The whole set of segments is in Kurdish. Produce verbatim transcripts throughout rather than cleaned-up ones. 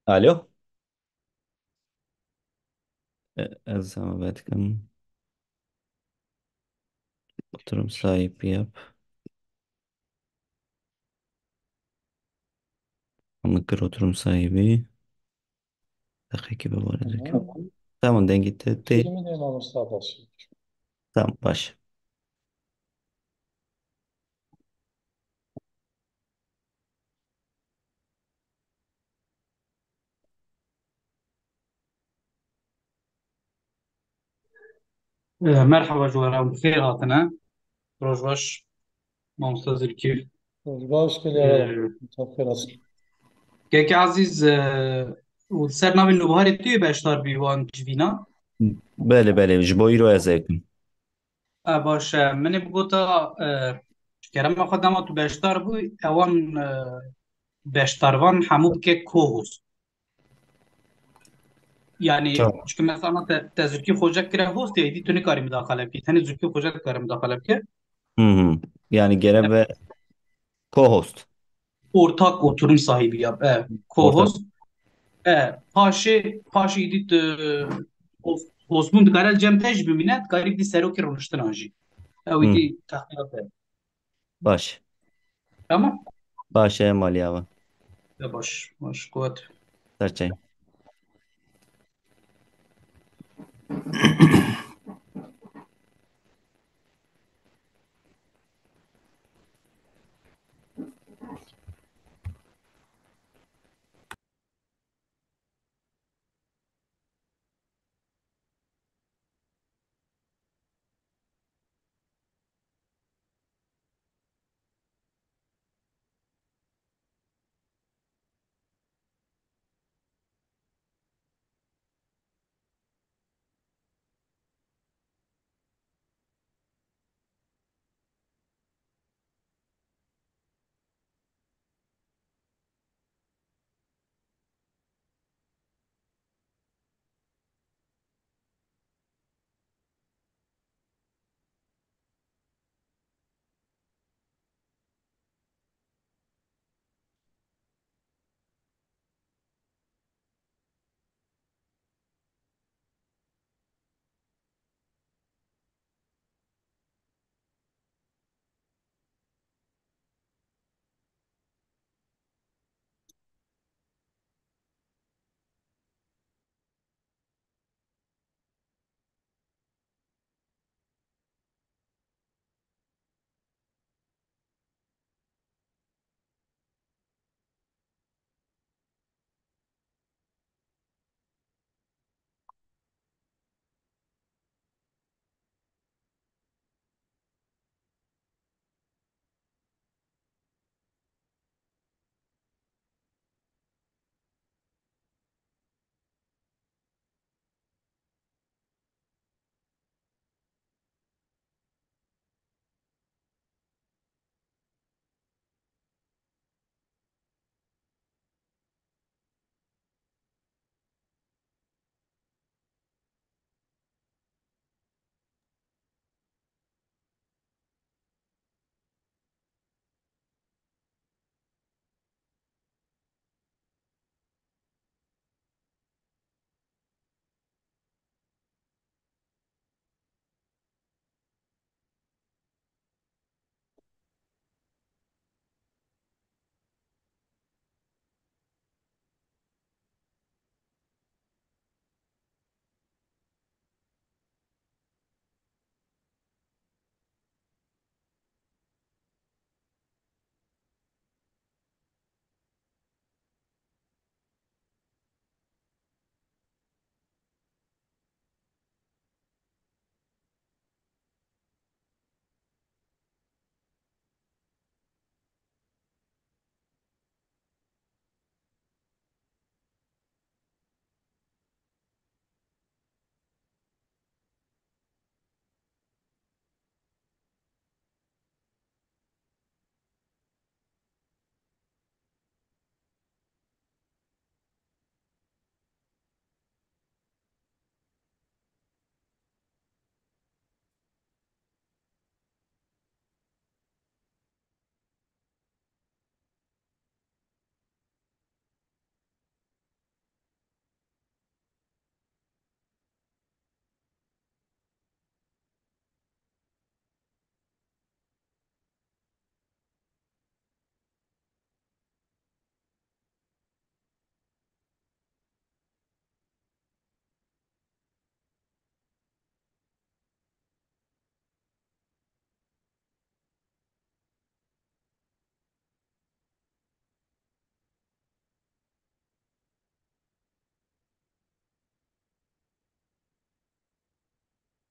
Alo. E, ez hema vedikim. Oturum sahibi yap. Ama kir oturum sahibi. Deqekî bibare. Tamam. Tamam, dengî te tê. Filmi de mamosta baş. Tamam, baş. E, merhaba ji we re, em bi xêr hatine. Roj baş, mamosta Zilkîf. Roj baş, gelî E, ara. Misafir olsun. Keke Ezîz, e, û ser navê Nûbiharê tu yê beşdar bî wan civîna? Belê, belê, ji bo îro ez ê bikim. E, baş e, min ê bigota, e, ji kerema xwe dema tu beşdar bû, ewan, e, beşdarvan hemû bike co-host. Yani, tamam. Çünkü mesela te, te Zülkü Hoca kire host ya, êdî tu nikarî mudaxale bikî. Tenê Zülkü Hoca dikare mudaxale bike. Hı hı. Yani gere ve co-host. Ortak oturum sahibi yap. E, ortak. Co-host. E, paşê, paşê êdî tu host, hostbûn dikare li cem te jî bimîne, dikarî bidî serokê rûniştinan jî. Ew êdî texmînat e. Baş. Tamam. Baş e, maliya we. Ya baş, baş, kuwet. Serçe.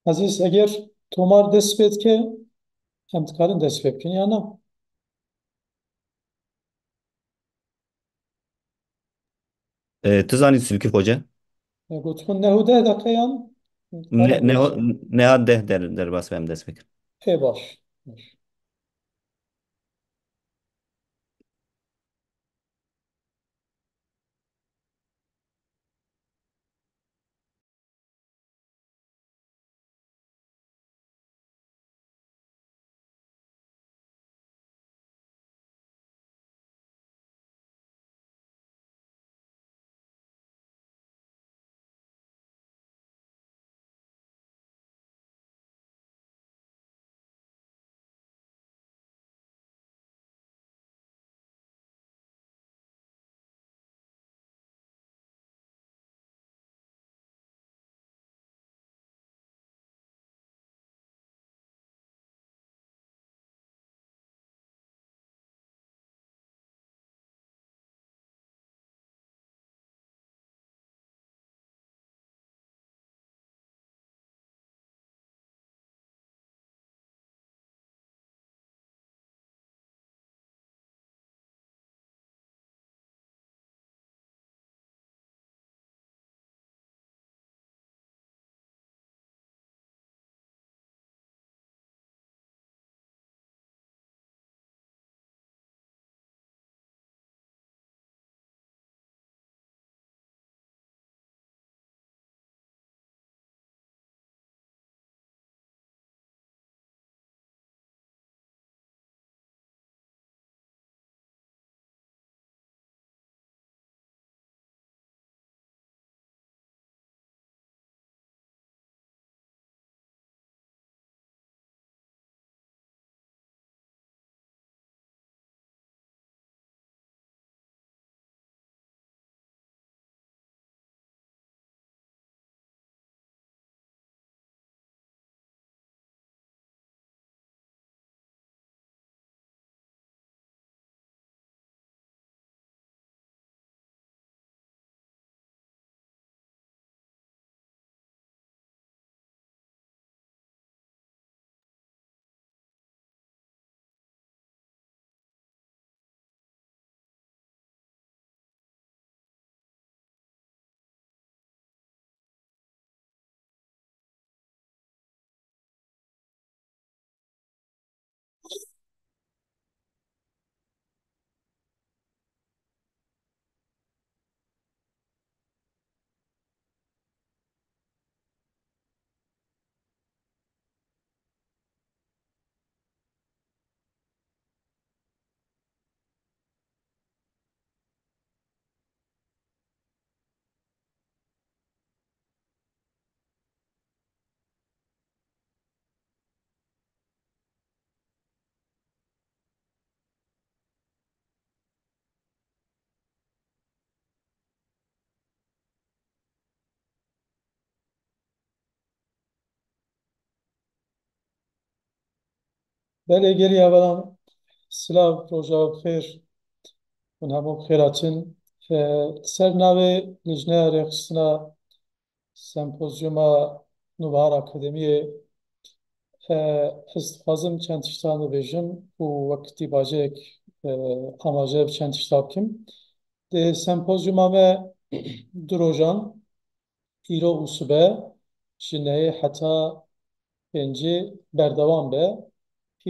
Ezîz, eger tomar dest pê dike, em dikarin dest pê bikin ya na? E, tu zanî Silkî Xoce? E, gotin neho deh deqeyan. Ne, neho, neha deh der, derbas be em dest pê bikin. Ê baş. Baş. Belê, gelî hevalan, silav, roja we bi xêr. Hûn hemû bi xêr hatin. E, li ser navê Lijneya Rêxistina Sempozyuma Nûbihar Akademiyê, e, ez dixwazim çend tiştan bibêjim û wek dîbaceyek, e, amaje bi çend tişta bikim. Di sempozyuma me du rojan, îro û sibe, ji nehê heta pêncî berdewam be.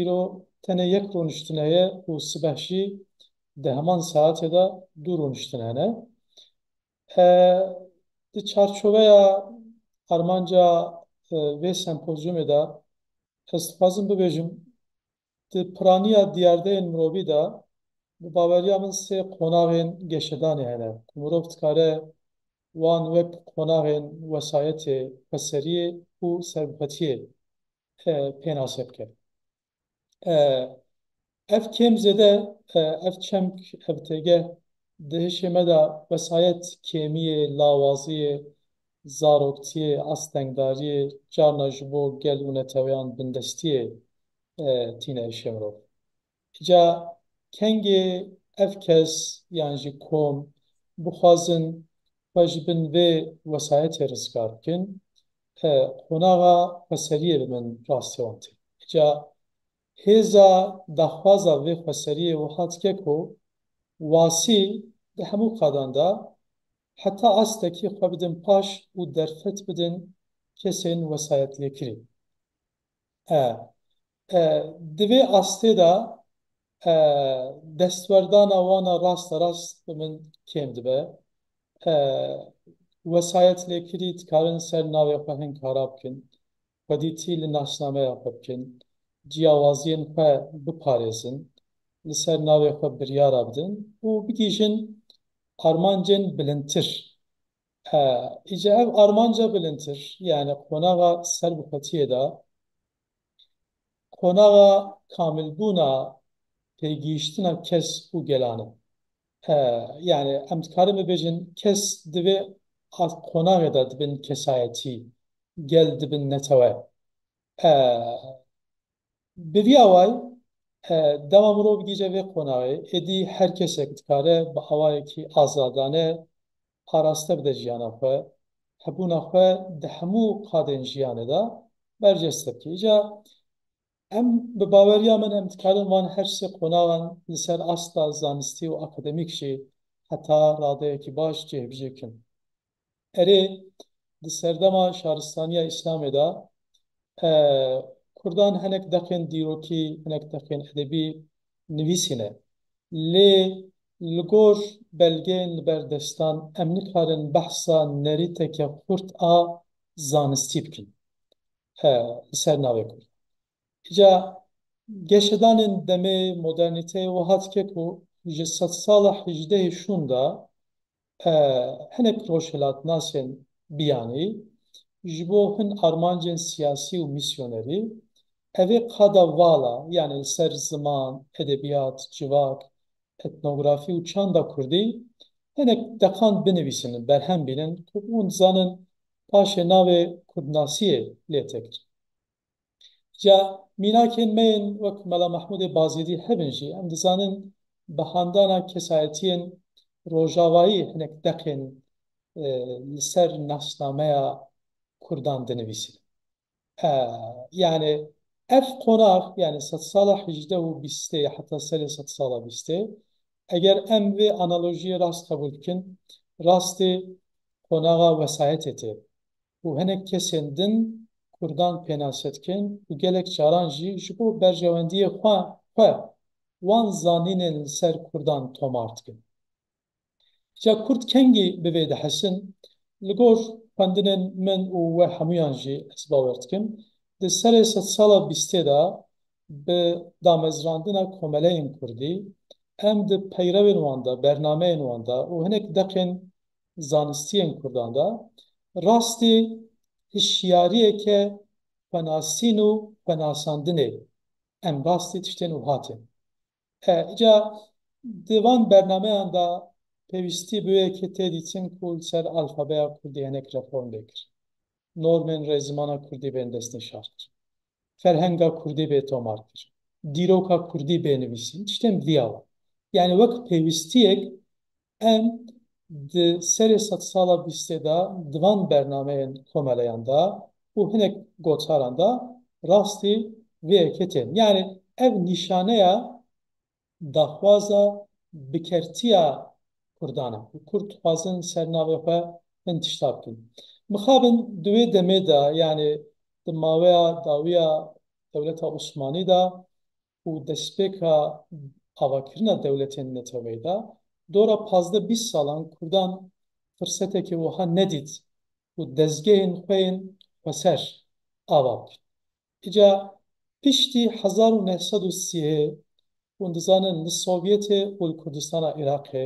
Îro tenê yek rûniştin heye û sibeh jî di heman saetê de du rûniştin hene. E, di çarçoveya armanca, e, vê sempozyumê de ez dixwazim bibêjim, di piraniya diyardeyên mirovî de, bi baweriya min sê qonaxên geşedanê hene ku mirov dikare wan wek qonaxên wesayetê, xweseriyê û serbixwetiyê, e, pênase bike. E, ev kêm zêde, e, ev çemk, ev têgeh di hişê me de wesayet, kêmiyê, lawaziyê, zaroktiyê, astengdariyê, carna ji bo gel û neteweyan bindestiyê, e, tîne hişê mirov. Îca kengê ev kes yan jî kom bixwazin xwe ji bin vê wesayetê rizgar bikin, e, qonaxa xweseriyê bi min rastî wan tê. Îca hêza daxwaza vê xweseriyê wiha dike ku wasî di hemû qadan de heta astekî xwe bidin paş û derfet bidin kesên wesayetlêkirî. E, e, di vê astê de, e, destwerdana wana rasterast bi min kêm dibe. E, wesayetlêkirî dikarin ser navê xwe hin kara bikin, xwedîtî li nasnameya xwe bikin, ciyawaziyên xwe biparêzin, li ser navê xwe biryara bidin û bigihîjin armancên bilindtir. E, îca ev armanca bilindtir, yani qonaxa serbixwetiyê de, qonaxa kamilbûna pêgihiştina kes û gelan e. E, yani em dikarin bibêjin kes di vê a-, qonaxê de dibin kesayetî, gel dibin netewe. E, Bi vî awayî, e, dema mirov digihîje vê qonaxê, êdî her kesek dikare bi awayekî azadane araste bide jiyana xwe, hebûna xwe di hemû qadên jiyanê de berjeste bike. Îca em bi baweriya min em dikarin van her sê qonaxan li ser asta zanistî û akademîk jî heta radeyekî baş cihbicî bikin. Erê, di serdema şaristaniya Îslamê de, e, Kurdan hinek deqên dîrokî, hinek deqên edebî nivîsîne. Lê li gor belgeyên li ber destan em nikarin behsa nerîteke xurt a zanistî bikin, e, li ser navê Kurd. Îca geşedanên demê modernîteyê wiha dike ku ji sedsala hejdehê şûn de, e, hinek rojhilatnasên biyanî ji bo hin armancên siyasî û misyonerî, ev ê qada vala, yani li ser ziman, edebiyat, civak, etnografî û çanda kurdî hinek deqan binivîsînin, berhem bînin ku hûn dizanin paşê navê kurdnasiyê lê tê kirin. Ca mînakên me yên wek Mela Mehmûdê Bazîdî hebin jî, em dizanin bi handana kesayetiyên rojavayî hinek deqên, e, li ser nasnameya Kurdan dinivîsînin. E, yani ev qonax, yani sedsala hejdeh û bîstê heta serê sedsala bîstê, eger em vê analojiyê rast qebûl bikin, rastî qonaxa wesayetê tê. Û hinek kesên din Kurdan pênase dikin û gelek caran jî ji bo berjewendiyê xwe, xwe wan zanînên li ser Kurdan tomar dikin. Îca Kurd kengî bi vê dihesin? Li gor xwendinên min û we hemûyan jî ez bawer dikim, di serê sedsala bîstê de bi damezrandina komeleyên Kurdî, em di peyrewên wan de, bernameyên wan de û hinek deqên zanistiyên Kurdan de rastî hişyariyeke xwenasîn û xwenasandinê em rastî tiştên wiha tên. E, îca di van bernameyan de pêwîstî bi wê yekê tê dîtin ku li ser alfabeya Kurdî hinek reform bê kir. Normên rêzimana Kurdî bên destnîşar kir. Ferhenga Kurdî bê tomar kir. Dîroka Kurdî bê nivîsîn. Tiştên vî awa. Yani wek pêwîstiyek em di serê sedsala bîstê de di van bernameyên komeleyan de û hinek gotaran de rastî vê yekê tên. Yani ev nîşaneya daxwaza bikertiya Kurdan e. Kurd dixwazin ser navê xwe hin tişta bikin. Mixabin di wê demê de, yani di maweya dawiya dewleta Osmanî de û destpêka avakirina dewletên neteweyî de, dora pazdeh bîst salan Kurdan firsetekê wiha nedît ku dezgehên xwe yên xweser ava bikin. Îca piştî hezar û neh sed û sî hûn dizanin li Sovyetê û li Kurdistana Iraqê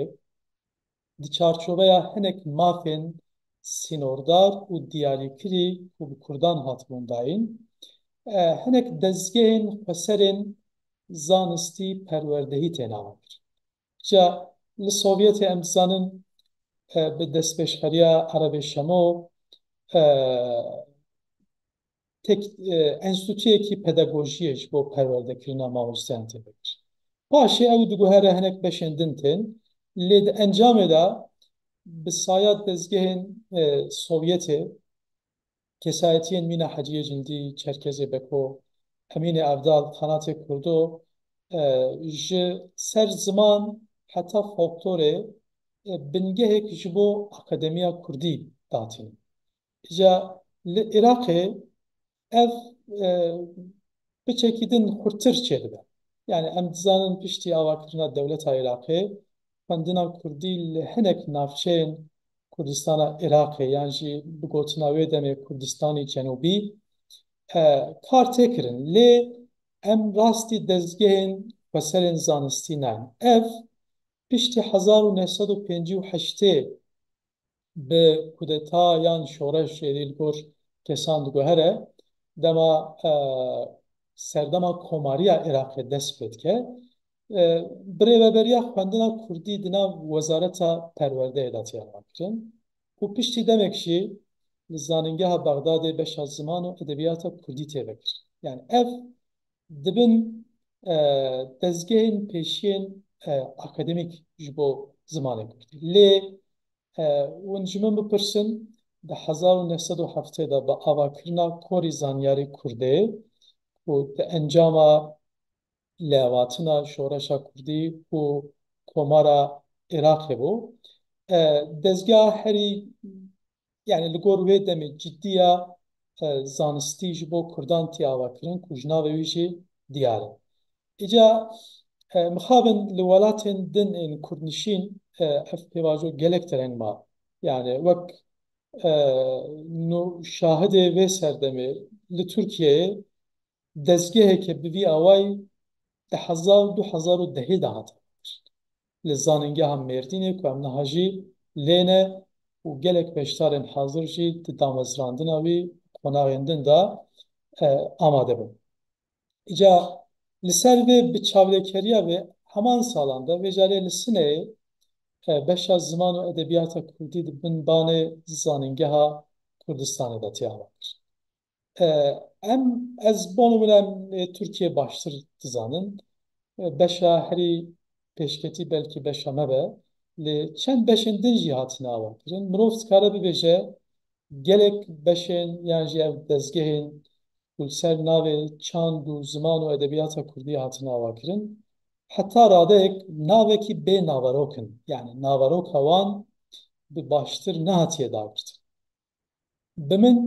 di çarçoveya hinek mafên sînordar û diyarîkirî ku bi Kurdan hatibûn dayîn, e, hinek dezgehên xweserên zanistî perwerdehî tên avakirin. Ca li Sovyetê em dizanin, e, bi destpêşxeriya Erebê Şemo, e, tek, e, enstîtuyekî pedagojiyê ji bo perwerdekirina mamosteyan tê vekir. Paşê ew diguhere hinek beşên din tên, lê di encamê de bi saya dezgehên, e, Sovyetê kesayetiyên mîna Heciyê Cindî, Çerkezê Beko, Emînê Evdal, Xanatê Kurdo, e, ji ser ziman heta folklorê, e, bingehek ji bo akademiya kurdî datîn. Îca li Iraqê ev, e, piçekî din xurttir çêdibe. Yani em dizanin piştî avakirina dewleta Iraqê, xwendina kurdî li hinek navçeyên Kurdistana Iraqê yan jî bi gotina wê demê Kurdistanî Cenûbî, e, kar tê kirin. Lê em rastî dezgehên xweserên zanistî nayên. Ev piştî hezar û neh sed û pêncî û heştê bi kudeta yan şoreş êdî li gor kesan diguhere, dema, e, serdema komariya Iraqê dest pê dike, e, bi rêveberiya xwendina kurdî di nav Wezareta Perwerdeyê de tê avakirin û piştî demek jî li Zanîngeha Bexdadê beşa ziman û edebiyata kurdî tê vekirin. Yani ev dibin, e, dezgehên pêşiyên, e, akademîk ji bo zimanê kurdî. Lê, e, hûn ji min bipirsin, di hezar û neh sed û heftê de bi avakirina Korî Zanyarî Kurdê ku di encama lêhatina şoreşa kurdî û Komara Iraqê bû, e, dezgeha herî, yani li gor wê demê ciddiya, e, zanistî ji bo kurdan tê avakirin ku ji navê wî jî diyar e. Îca, e, mixabin li welatên din ên kurdnişîn, e, ev pêvajo gelek dereng ma. Yani wek, e, nu şahidê vê serdemê li Tirkiyeyê dezgeheke bi vî awayî di hezar, du hezar û dehê de hate li Zanîngeha Mêrdînê ku em niha jî lê ne û gelek beşdarên hazir jî di damezrandina wî qonaxên din de, e, amade bin. Îca li ser vê bi çavlêkeriya vê heman salan de vê carê li Sineyê, e, beşa ziman û edebiyata kurdî di bin banê Zanîngeha Kurdistanê de tê avakirin. E, em, ez bo nimûne em ê Tirkiyê baştir dizanin. E, beşa herî pêşketî belkî beşa me be. Lê çend beşên din jî hatine avakirin. Mirov dikare bibêje gelek beşên yan jî ev dezgehên ku li ser navê çand û ziman û edebiyata kurdî hatine avakirin, heta radeyek navekî bê naverok in. Yani naveroka wan bi baştir nehatiye dagirtin. Bi min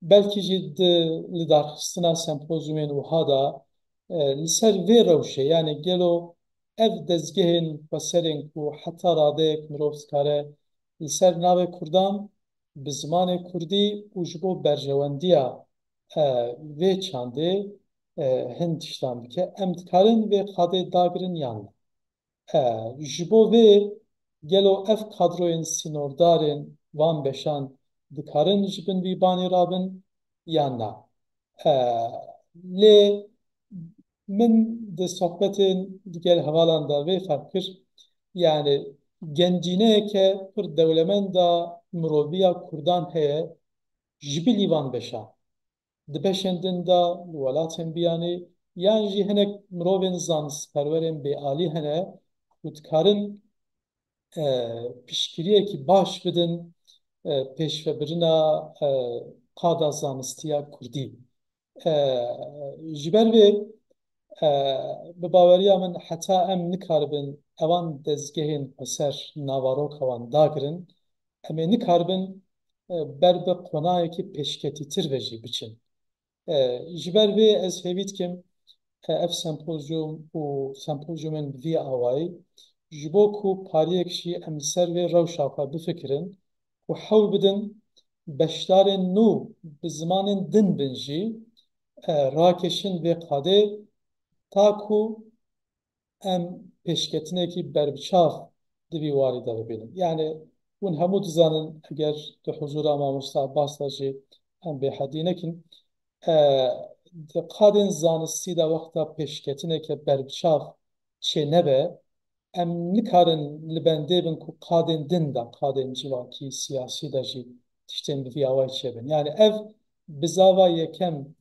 belkî jî di lidarxistina sempozyumên wiha de, e, li ser vê rewşê, yani gelo ev dezgehên xweserên ku heta radeyek mirov dikare li ser navê kurdan bi zimanê kurdî û ji bo berjewendiya, e, vê çandê, e, hin tiştan bike, em dikarin vê qadê dagirin yan na? E, ji bo vê gelo ev kadroyên sînordarên van beşan dikarin ji bin vî banê rabin yan na? E, lê min di sohbetên digel hevalan de vê ferq kir, yani gencîneyeke pir dewlemenda miroviya kurdan heye, ji bilî van beşan. Di beşên din de li welatên biyanî yan jî hinek mirovên zanistperwerên bêalî hene ku dikarin, e, piştgiriyekî baş bidin, e, pêşvebirina, e, qada zanistiya kurdî. E, ji ber vê, e, bi baweriya min heta em nikaribin evan dezgehên xweser naveroka wan dagirin, em ê nikaribin, e, ber bi qonayekî pêşketîtir ve jî biçin. E, ji ber vê ez hêvî dikim, e, ev sempozyum û sempozyumên bi vî awayî ji bo ku pariyek jî em li ser vê rewşa xwe bifikirin û hewl bidin beşdarên nû bi zimanên din bin jî, e, rakêşin vê qadê ta ku em pêşketinekî berbiçav di vî warî de bibînin. Yani hûn hemû dizanin, eger di huzûra mamosta Abbas de jî em bêhedî nekin, e, di qadên zanistî de wexta pêşketineke berbiçav çê nebe, em nikarin li bendê bin ku qadên din de, qadên civakî, siyasî de jî tiştên bi vî awayî çêbin. Yani ev bizava yekem,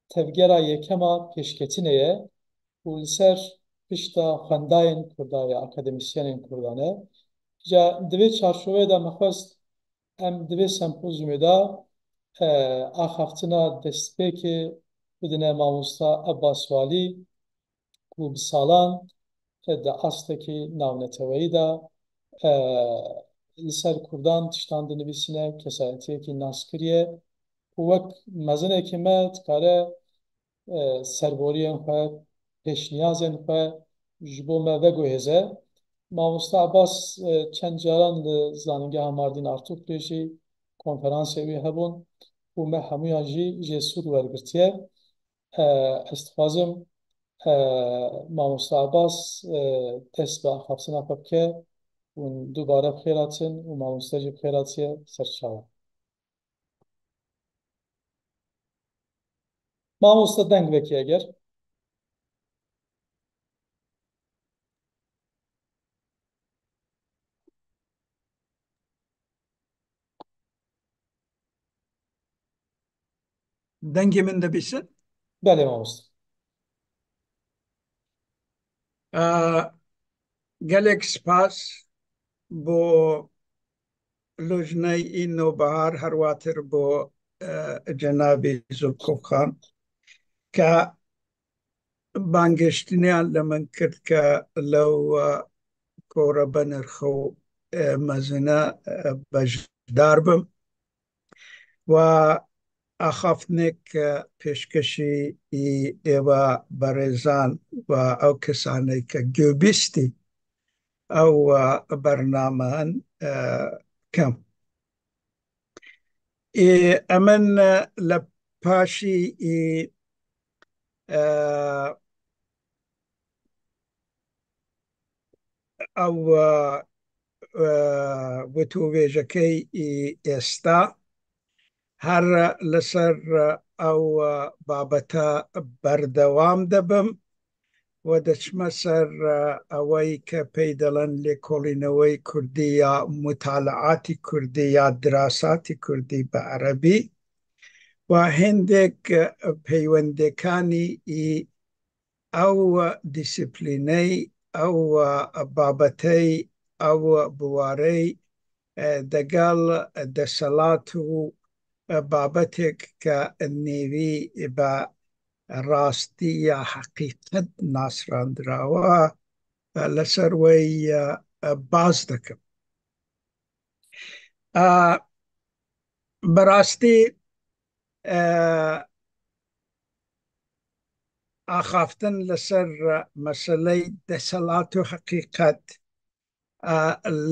tevgera yekema pêşketinê ye û li ser pişta xwendayên Kurda ya akademîsyenên Kurdan e. Ca di vê çarçoveyê de me xwest em di vê sempozyumê de e, axaftina destpêkê bidine mamosta Abbas Walî, ku bi salan, e, di astekî navneteweyî de, e, li ser Kurdan tiştan dinivîsîne, kesayetiyekî naskirî ye û wek mezinekî me dikare, e, serboriyên xwe, pêşniyazên xwe ji bo me veguhêze. Mamoste Abbas, e, çend caran li Zanîngeha Mardîn Artuklu jî konferansê wî hebûn û me hemûyan jî jê sûd wergirtiye. E, ez dixwazim, e, Mamoste Abbas, e, dest bi axaftina xwe bike û dubare bi xêr hatin û mamoste jî bi xêr hatiye ser çavan. Mamoste, deng vekî eger. Dengê min dibîsin? Belê, mamoste. Aa, gelek spas bo Lojney î Nobahar, herwatir bo, e, cenabî Zulkuf Xan, ke bangiştiniyan li min kir ke lew, e, kore benirxo, e, mezine, e, beşdar bim. Wa axaftinek, e, pêşkeşî î êva berêzan wa ew kesanê ke gobîstî ew, e, bernameyan, e, kem. Ê, emin, e, li paşî î, e, ew, e, e, witûvêjekey î êsta her li ser, e, ew, e, babete berdewam dibim. Ve diçime ser, e, ewey ke pey dilen lêkolînewey kurdî ya mutalaatî kurdî ya dirasatî kurdî bi erebî ve hindek, e, peywendêkanî î ew dîsîplîney, ew, e, babetey, ew biwarey, e, degel deselat û, e, babetêk ke nêvî be rastî ya heqîqet nasrandirawa, e, li ser wey, e, e, baz dikim. E, bi rastî, e, axaftin li ser, e, meseley deselat û heqîqet, e,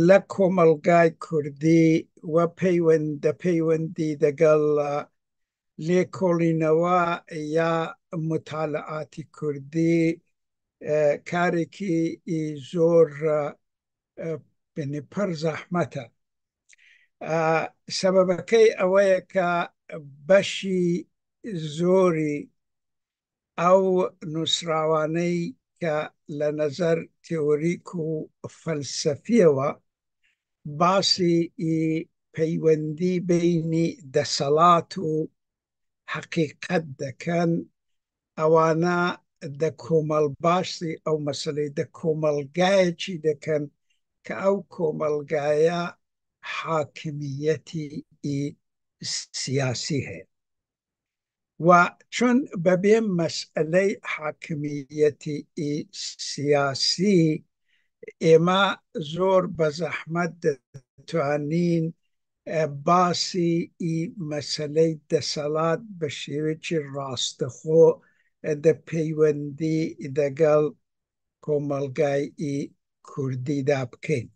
li komelgay kurdî we peywend-, de peywendî degel, e, lêkolînewa ya mutalaatî kurdî, e, karekî î zor, e, e, yanî pir zehmet e. E, sebebekey ewe ye ke beşî zorî ew nusrawaney ke li nezer teorîk û felsefiyê ve basî î peywendî beynî deselat û heqîqet dikin, ewana de komelbaşî ew meseleyê de komelgayekî dikin ke ew komelgaya hakimiyetî î siyasî heye. Wa çun bebê meseley hakimiyetî î siyasî êma zor be zehmet ditwanîn, e, basî î meseley deselat bi şêwekî rastixo, e, de peywendî degel komelgay î kurdî de bikeyn.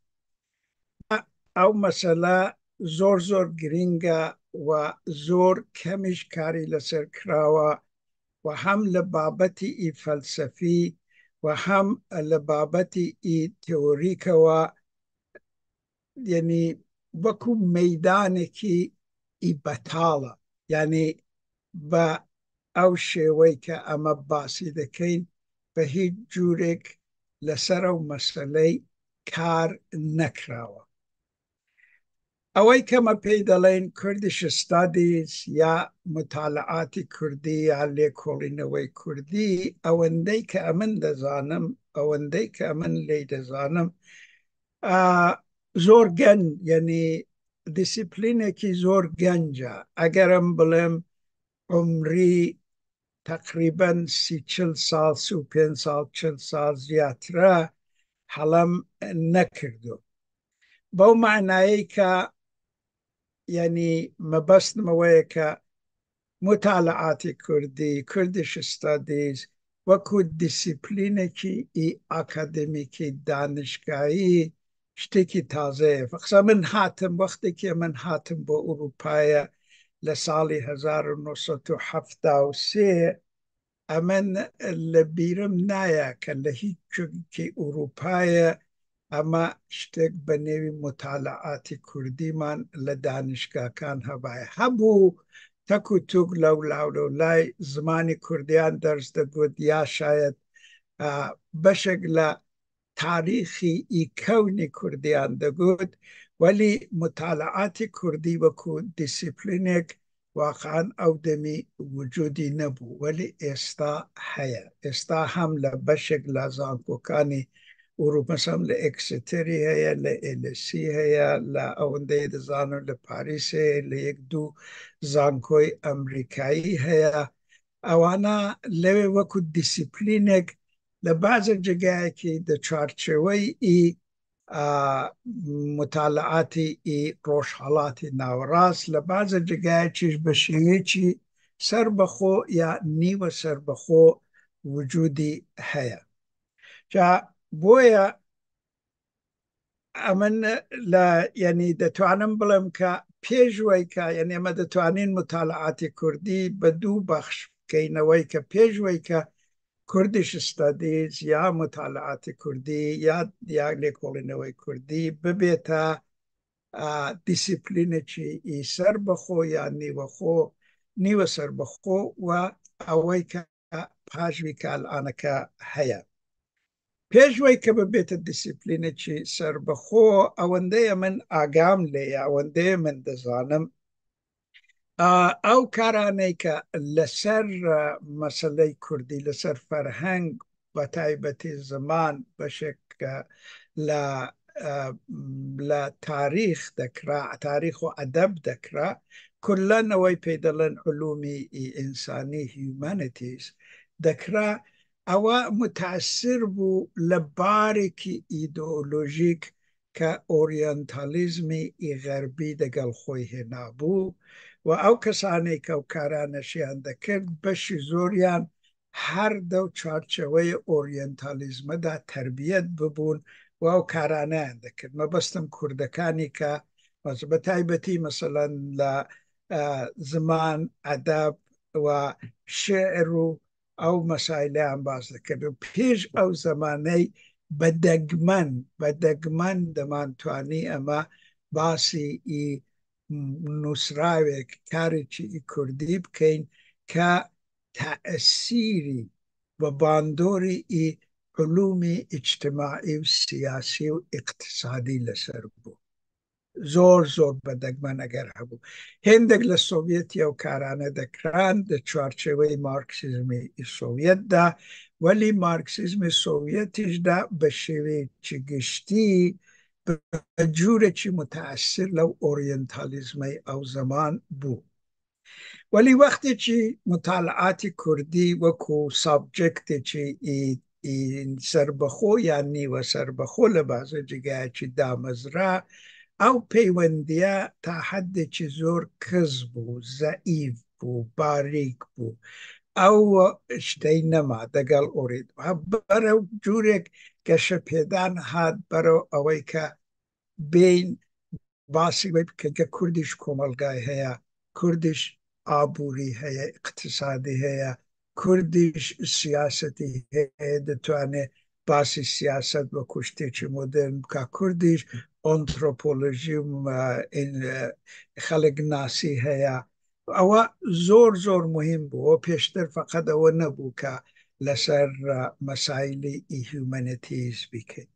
Ew mesele zor zor girîng e û zor kemî ji karî li ser kirawe û hem li babetî î felsefî û hem li babetî î teorîke we, yanî wekû meydanekî î betal e. Yanî bi ew şêweyê ke eme basî dikeyn, bi hîç cûrek li ser ew meseley kar nekirawe. Ewey ke me pey deleyn Kurdish Studies ya mutalaatî kurdî ya lêkolînewey kurdî, ewendey ke emin dizanim, ewendey ke emin ley dizanim, a, zor gen, yanî dîsîplînekî zor genc e. Eger em bilim umrî teqrîben sî çil sal, sî û pênc sal, çil sal ziyatire helem nekirdo. Bew manayê ke, yanî, mebest me weye ke mutalaatî kurdî, Kurdish Studies, wekû dîsîplînekî î akademîkî danişgahî, ştekî taze ye. Qisa min hatim, wextekî min hatim bo Ewropayê li salî hezar û neh sed û hefta û sê, emin li bîrim naye ke li hîç çikî Ewropayê ema ştek bi nêvî mutalaatî kurdî man li danişgakan hebaye. Hebû tek û tuk lew law lew lay zimanî kurdiyan ders digot ya şayet, e, beşek li tarîxî î kewnî kurdiyan digot, welî mutalaatî kurdî wekû dîsîplînek waqan ew demî wicûdî nebû, welî êsta heye. Êsta hem li beşek li zankokanî Ewropa, mesela li Exeterî heye, li Êlesî heye, li ewendeyê dizanin li Parîsê, li yek du zankoyê Amerîkayî heye. Ewana lewê wekû dîsîplînek li bazê cigayekî di çarçeweyî î, a, mutalaatî î rojhelatî nawerast, li bazê cigayekî ji bi şêweyekî serbixwe ya nîwe serbixwe wicûdî heye. Ca boye emin li, yanî, ditwanim bilim ke pêşweyke, yanî, eme ditwanîn mutalaatî kurdî bi du bexş bikeyneweyke, pêşweyke Kurdish Studies ya mutalaatî kurdî ya, ya lêkolînewey kurdî bibête, a, dîsîplînekî î serbixwe ya nîwexwe, nîwe serbixwe we eweyke paşvî ke elaneke heye. Pêşweyke bibête dîsîplînekî serbixwe, ewendeyê min agam lê ye, ewendeyê min dizanim. A, ew karaneyke li ser, e, meseley kurdî, li ser ferheng, bi taybetî ziman, beşek, e, li, e, li tarîx dekira, tarîx û edeb dekira, kullen ewey pê delin ulûmî î însanî, humanities, dekira, ewa mutesir bû li barekî îdeolojîk ke oryantalîzmî î xerbî degel xwe hênabû û ew kesanê ke ew karane şiyan dikir, beşî zoriyan her dew çarçeweyê oryantalîzme de terbiyet bibûn û ew karaneyan dikir. Mebestim kurdekanî ke, mes-, bi taybetî, meselen, li, e, ziman, edeb û şiir û ew mesaîleyan bas dikir. Û pêş ew zemaney bi degmen, bi degmen deman twanî ema basî î nûsrawek, karekî î kurdî bikeyn ke tesîrî bi bandorî î ulûmî îctimaî û siyasî û îqtisadî li ser bû. Zor zor bi degmen eger hebû. Hindek li Sovyetî ew karane dikiran di çarçeweyê Marksîzmê î Sovyet de, welî Marksîzmê Sovyetî jî de bi şêweyekî giştî, bi, bi cûrekî mutesir lew oryantalîzmey ew zeman bû. Welî wextê çî mutalaatî kurdî wekû subjektê çî î, î serbixwe yan nîwe serbixwe li bazê cigayekî damezra, ew peywendiye ta heddekî zor kiz bû, zeîf bû, barîk bû. Ew ştey nema degel orê. Ha, berew cûrek geşepêdan hat, berew ewey ke bên basî wê bikin ke Kurdish komelgayê heye, Kurdish aborî heye, îqtisadî heye, Kurdish siyasetî heye, ditwane basî siyaset wekû ştêkî modern bika, Kurdish antropolojî û, e, in, e, xelknasî heye. Ewa zor zor muhîm bû. O pêştir feqet ewe nebû ke li ser, e, mesaîlî î humanities bikin.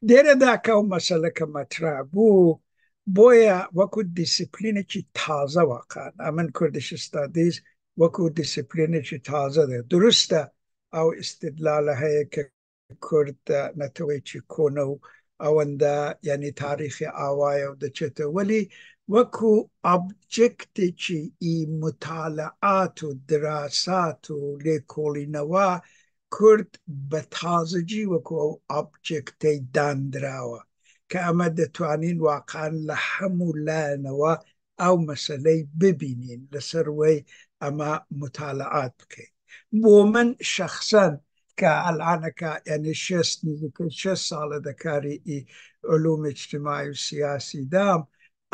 Dêre de ke ew meseleke metreh bû, boye wekû dîsîplînekî taze waqan. Emin Kurdish Studies wekû dîsîplînekî taze de. Durust e, ew îstidlale heye ke Kurd, e, neteweyekî kone û ئەوەندە، یعنی، تاریخی ئاوایە و دەچێتە، وەلی وەکو ئابجێکتێکی ئی متالعات و دراسات و لێکۆڵینەوە، کورد بە تازەجی وەکو ئەو ئابجێکتەی داندراوە کە ئەمە دەتوانین واقعاً لە هەموو لایەنەوە ئەو مەسەلەی ببینین، لەسەر وەی ئەمە متالعات بکەین. بۆ من شەخسەن کە ئەلانەکە، یعنی، شێست، نزیکەی شێست ساڵە دەکاری ئی علوم اجتماعی و سیاسی دام،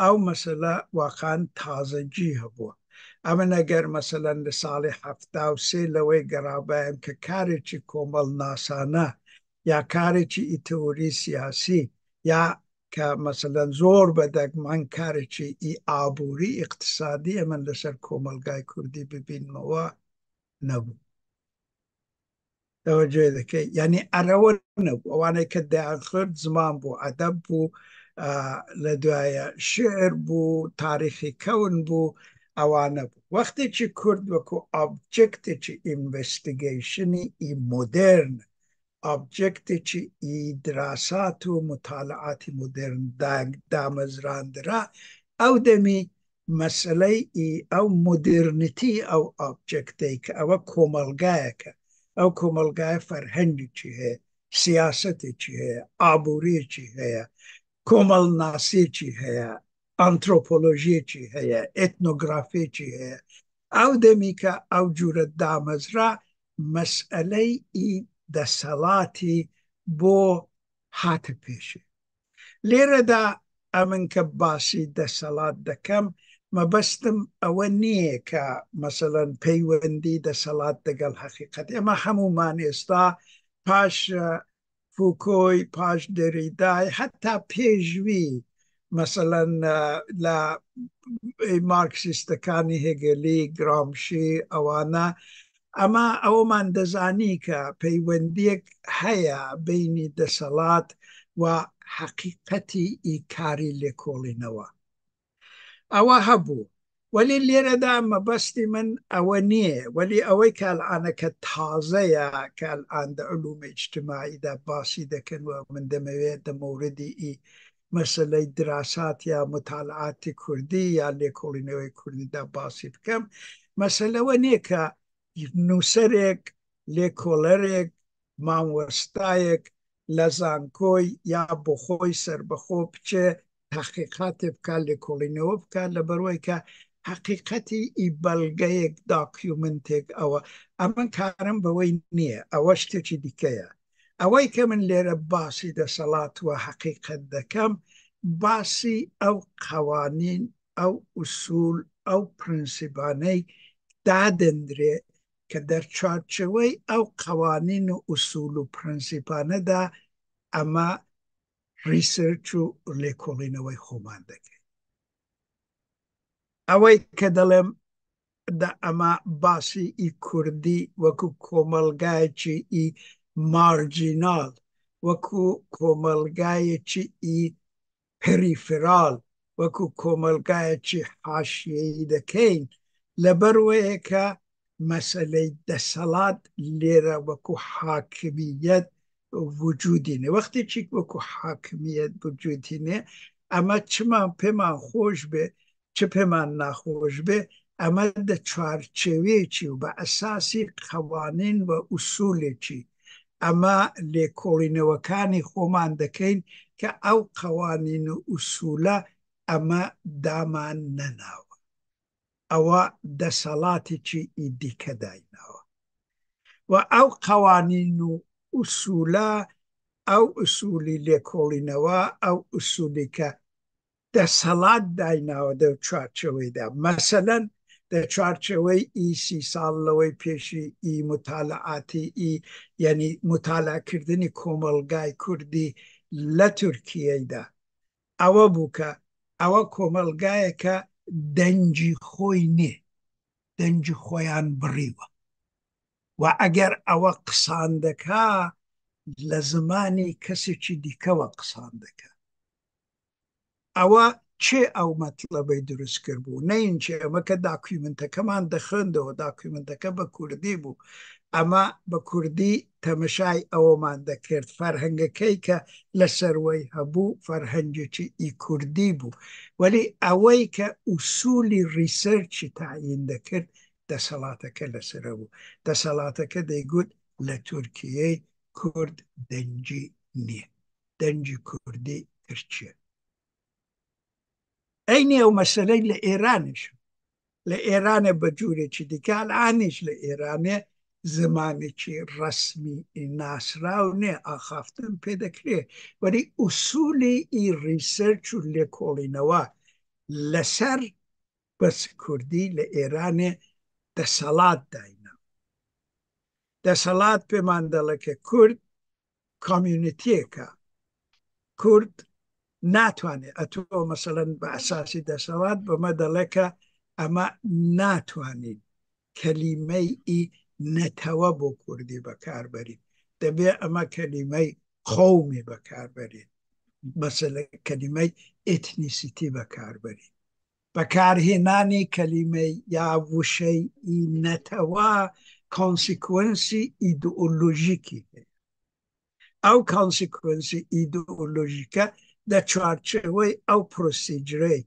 ئەو مەسەلە واقعاً تازەجی هەبووە. ئەمن ئەگەر مەسەلەن لە ساڵی حەفتا و سێ لەوەی گەڕابایم کە کارێکی کۆمەڵ ناسانە یا کارێکی ئی تئوری سیاسی یا کە مەسەلەن زۆر بە دەگمەن کارێکی ئی ئابووری ئیقتسادی ئەمن لەسەر کۆمەلگای کوردی ببینمەوە نەبوو. تەوەجێ دەکەی؟ یعنی، ئەرەوە نەبوو. ئەوانەی کە دەیانخورد زمان بوو، ئەدەب بوو، ئا، لە دوایە شعر بوو، تاریخی کەون بوو، ئەوانە بوو. وەختێکی کورد وەکو ئابجێکتێکی ئینڤستیگەیشنی ئی مۆدێرن، ئابجێکتێکی ئی دراسات و متالعاتی مۆدێرن دا-، دامەزراندرا، ئەو دەمی مەسەلەی ئی ئەو مۆدێرنیتی ئەو ئابجێکتەی کە ئەوە کۆمەلگایەکە، ئەو کۆمەلگایە فەرهەنگێکی هەیە، سیاسەتێکی هەیە، ئابووریەکی هەیە، کۆمەڵناسیەکی هەیە، ئانترۆپۆلۆژیەکی هەیە، ئێتنۆگرافیەکی هەیە. ئەو دەمی کە ئەو جوورە دامەزرا، مەسئەلەی ئی دەسەڵاتی بۆ هاتە پێشێ. لێرەدا ئەمن کە باسی دەسەڵات دەکەم، مەبەستم ئەوە نییە کە، مەسەلەن، پەیوەندی دەسەڵات دەگەڵ حەقیقەت. ئێمە هەموومان ئێستا پاش، ئە، فوکۆی، پاش دەریدای، هەتا پێشوی، مەسەلەن، ئە، لە مارکسیستەکانی هێگلی، گرامشی، ئەوانە، ئەمە ئەوەمان دەزانی کە پەیوەندیەک هەیە بینی دەسەڵات و حەقیقەتی ئی کاری لێکۆڵینەوە. ئەوە هەبوو. وەلی لێرەدا مەبەستی من ئەوە نییە. وەلی ئەوەی کە ئەلانەکە تازەیە، کە ئەلان دە علوم اجتماعیدا باسی دەکەن و من دەمەوێت دە مەوردی ئی مەسەلەی دراسات یا متالعاتی کوردی یا لێکۆڵینەوەی کوردیدا باسی بکەم. مەسەلەوە نییە کە نووسەرێک، لێکۆڵەرێک، مامۆستایەک لە زانکۆی یا بۆ خۆی سەربەخۆ بچێ تەحقیقاتێ بکا، لێکۆڵینەوە بکا، لەبەروەی کە حەقیقەتی ئی بەڵگەیەک، داکیومنتێک ئەوە. ئەمن کارم بەوەی نییە، ئەوە شتێکی دیکەیە. ئەوەی کە من لێرە باسی دەسەڵات و حەقیقەت دەکەم، باسی ئەو قەوانین، ئەو ئوسول، ئەو پرنسیبانەی دادەندرێ کە دەرچارچەوەی ئەو قەوانین و ئوسول و پرنسیپانەدا ئەمە ریسێرچ و لێکۆڵینەوەی خۆمان دەکەین. ئەوەی کە دەڵێم، دە ئەمە باسی ئی کوردی وەکو کۆمەڵگایەکی ئی مارجینال، وەکو کۆمەڵگایەکی ئی پریفرال، وەکو کۆمەلگایەکی حاشیەیی دەکەین، لەبەر وەیە کە مەسەلەی دەسەڵات لێرە وەکو حاکمیەت وجودینێ. وەختێکی وەکو حاکمیەت وجودینێ، ئەمە چمان پێمان خۆش بێ، چ پێمان ناخۆش بێ، ئەمە دە چوارچێوەیەکی و بە ئەساسی قەوانین و ئوسولێکی ئەمە لێکۆڵینەوەکانی خۆمان دەکەین کە ئەو قەوانین و ئوسولە ئەمە دامان نەناوە. ئەوە دەسەڵاتێکی ئی دیکە دایناوە. و ئەو قەوانین و ئوسولە، ئەو ئوسولی لێکۆڵینەوە، ئەو ئوسولی کە دەسەڵات دایناوە دەو چوارچێوەیدا. مەسەلەن، دە چوارچێوەی ئی سی ساڵ لەوەی پێشی ئی متالعاتی ئی، یعنی متالعکردنی کۆمەڵگای کوردی لە تورکیەیدا، ئەوە بوو کە ئەوە کۆمەڵگایەکە دەنگی خۆی نییە، دەنگی خۆیان بڕیوە. و ئەگەر ئەوە قسان دەکا، لە زمانی کەسێکی دیکەوە قسان دەکا. ئەوە çi ew metlebê dirust kiribû. Neyên çi, ema ke dokumentekeman dixwendin û dokumenteke bi kurdî bû. Ema bi kurdî temeşay eweman dikird. Ferhengekey ke li ser wey hebû, ferhengekî î kurdî bû. Welî ewey ke usulî researchî tayîn dikird, deselateke li ser hebû. Deselateke dê got, li Tirkiyeyê kurd dencî niye. Dencî kurdî tirkî ye. Eynî ew meseleyê li Êranê jî. Li Êranê bi cûrekî dike, elanî jî li Êranê zimanekî resmî nasraw nê, axaftin pê dikirê. Welî usulî î research û lêkolînewa li ser pirs kurdî li Êranê deselat dayne. Deselat pê mandaleke kurd, communitiyeke kurd natwanê, eto meselen bi esasî deselat bi me daleke ema natwanîn kelîmey î netewe bo kurdî bekar berîn. Debê ema kelîmey qewmî bekar berîn. Mesele kelîmey etnîsîtî bekar berîn. Bekarhênanê kelîmey ya wişey î netewa konsekwensî îdeolojîkî heye. Ew konsekwensî îdeolojîke de çarçewey ew prosîcrey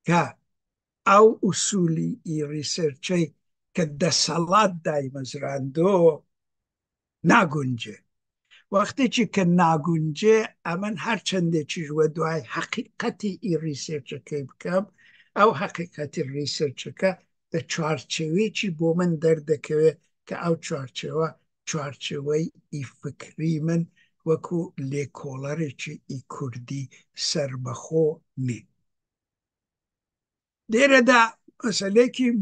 ke ew usulî î researchey ke deselat daymezrando nagunce. Wextê çî ke nagunce, emin her çendê çî ji we duayê heqîqetî î researchekê bikim, ew heqîqetî researcheke di çarçewê çî bo min derdikeve ke ew çarçewa, çarçewey î fikrî min wekû lêkolerê çî î kurdî serbexwe nê. Lêre de meselekî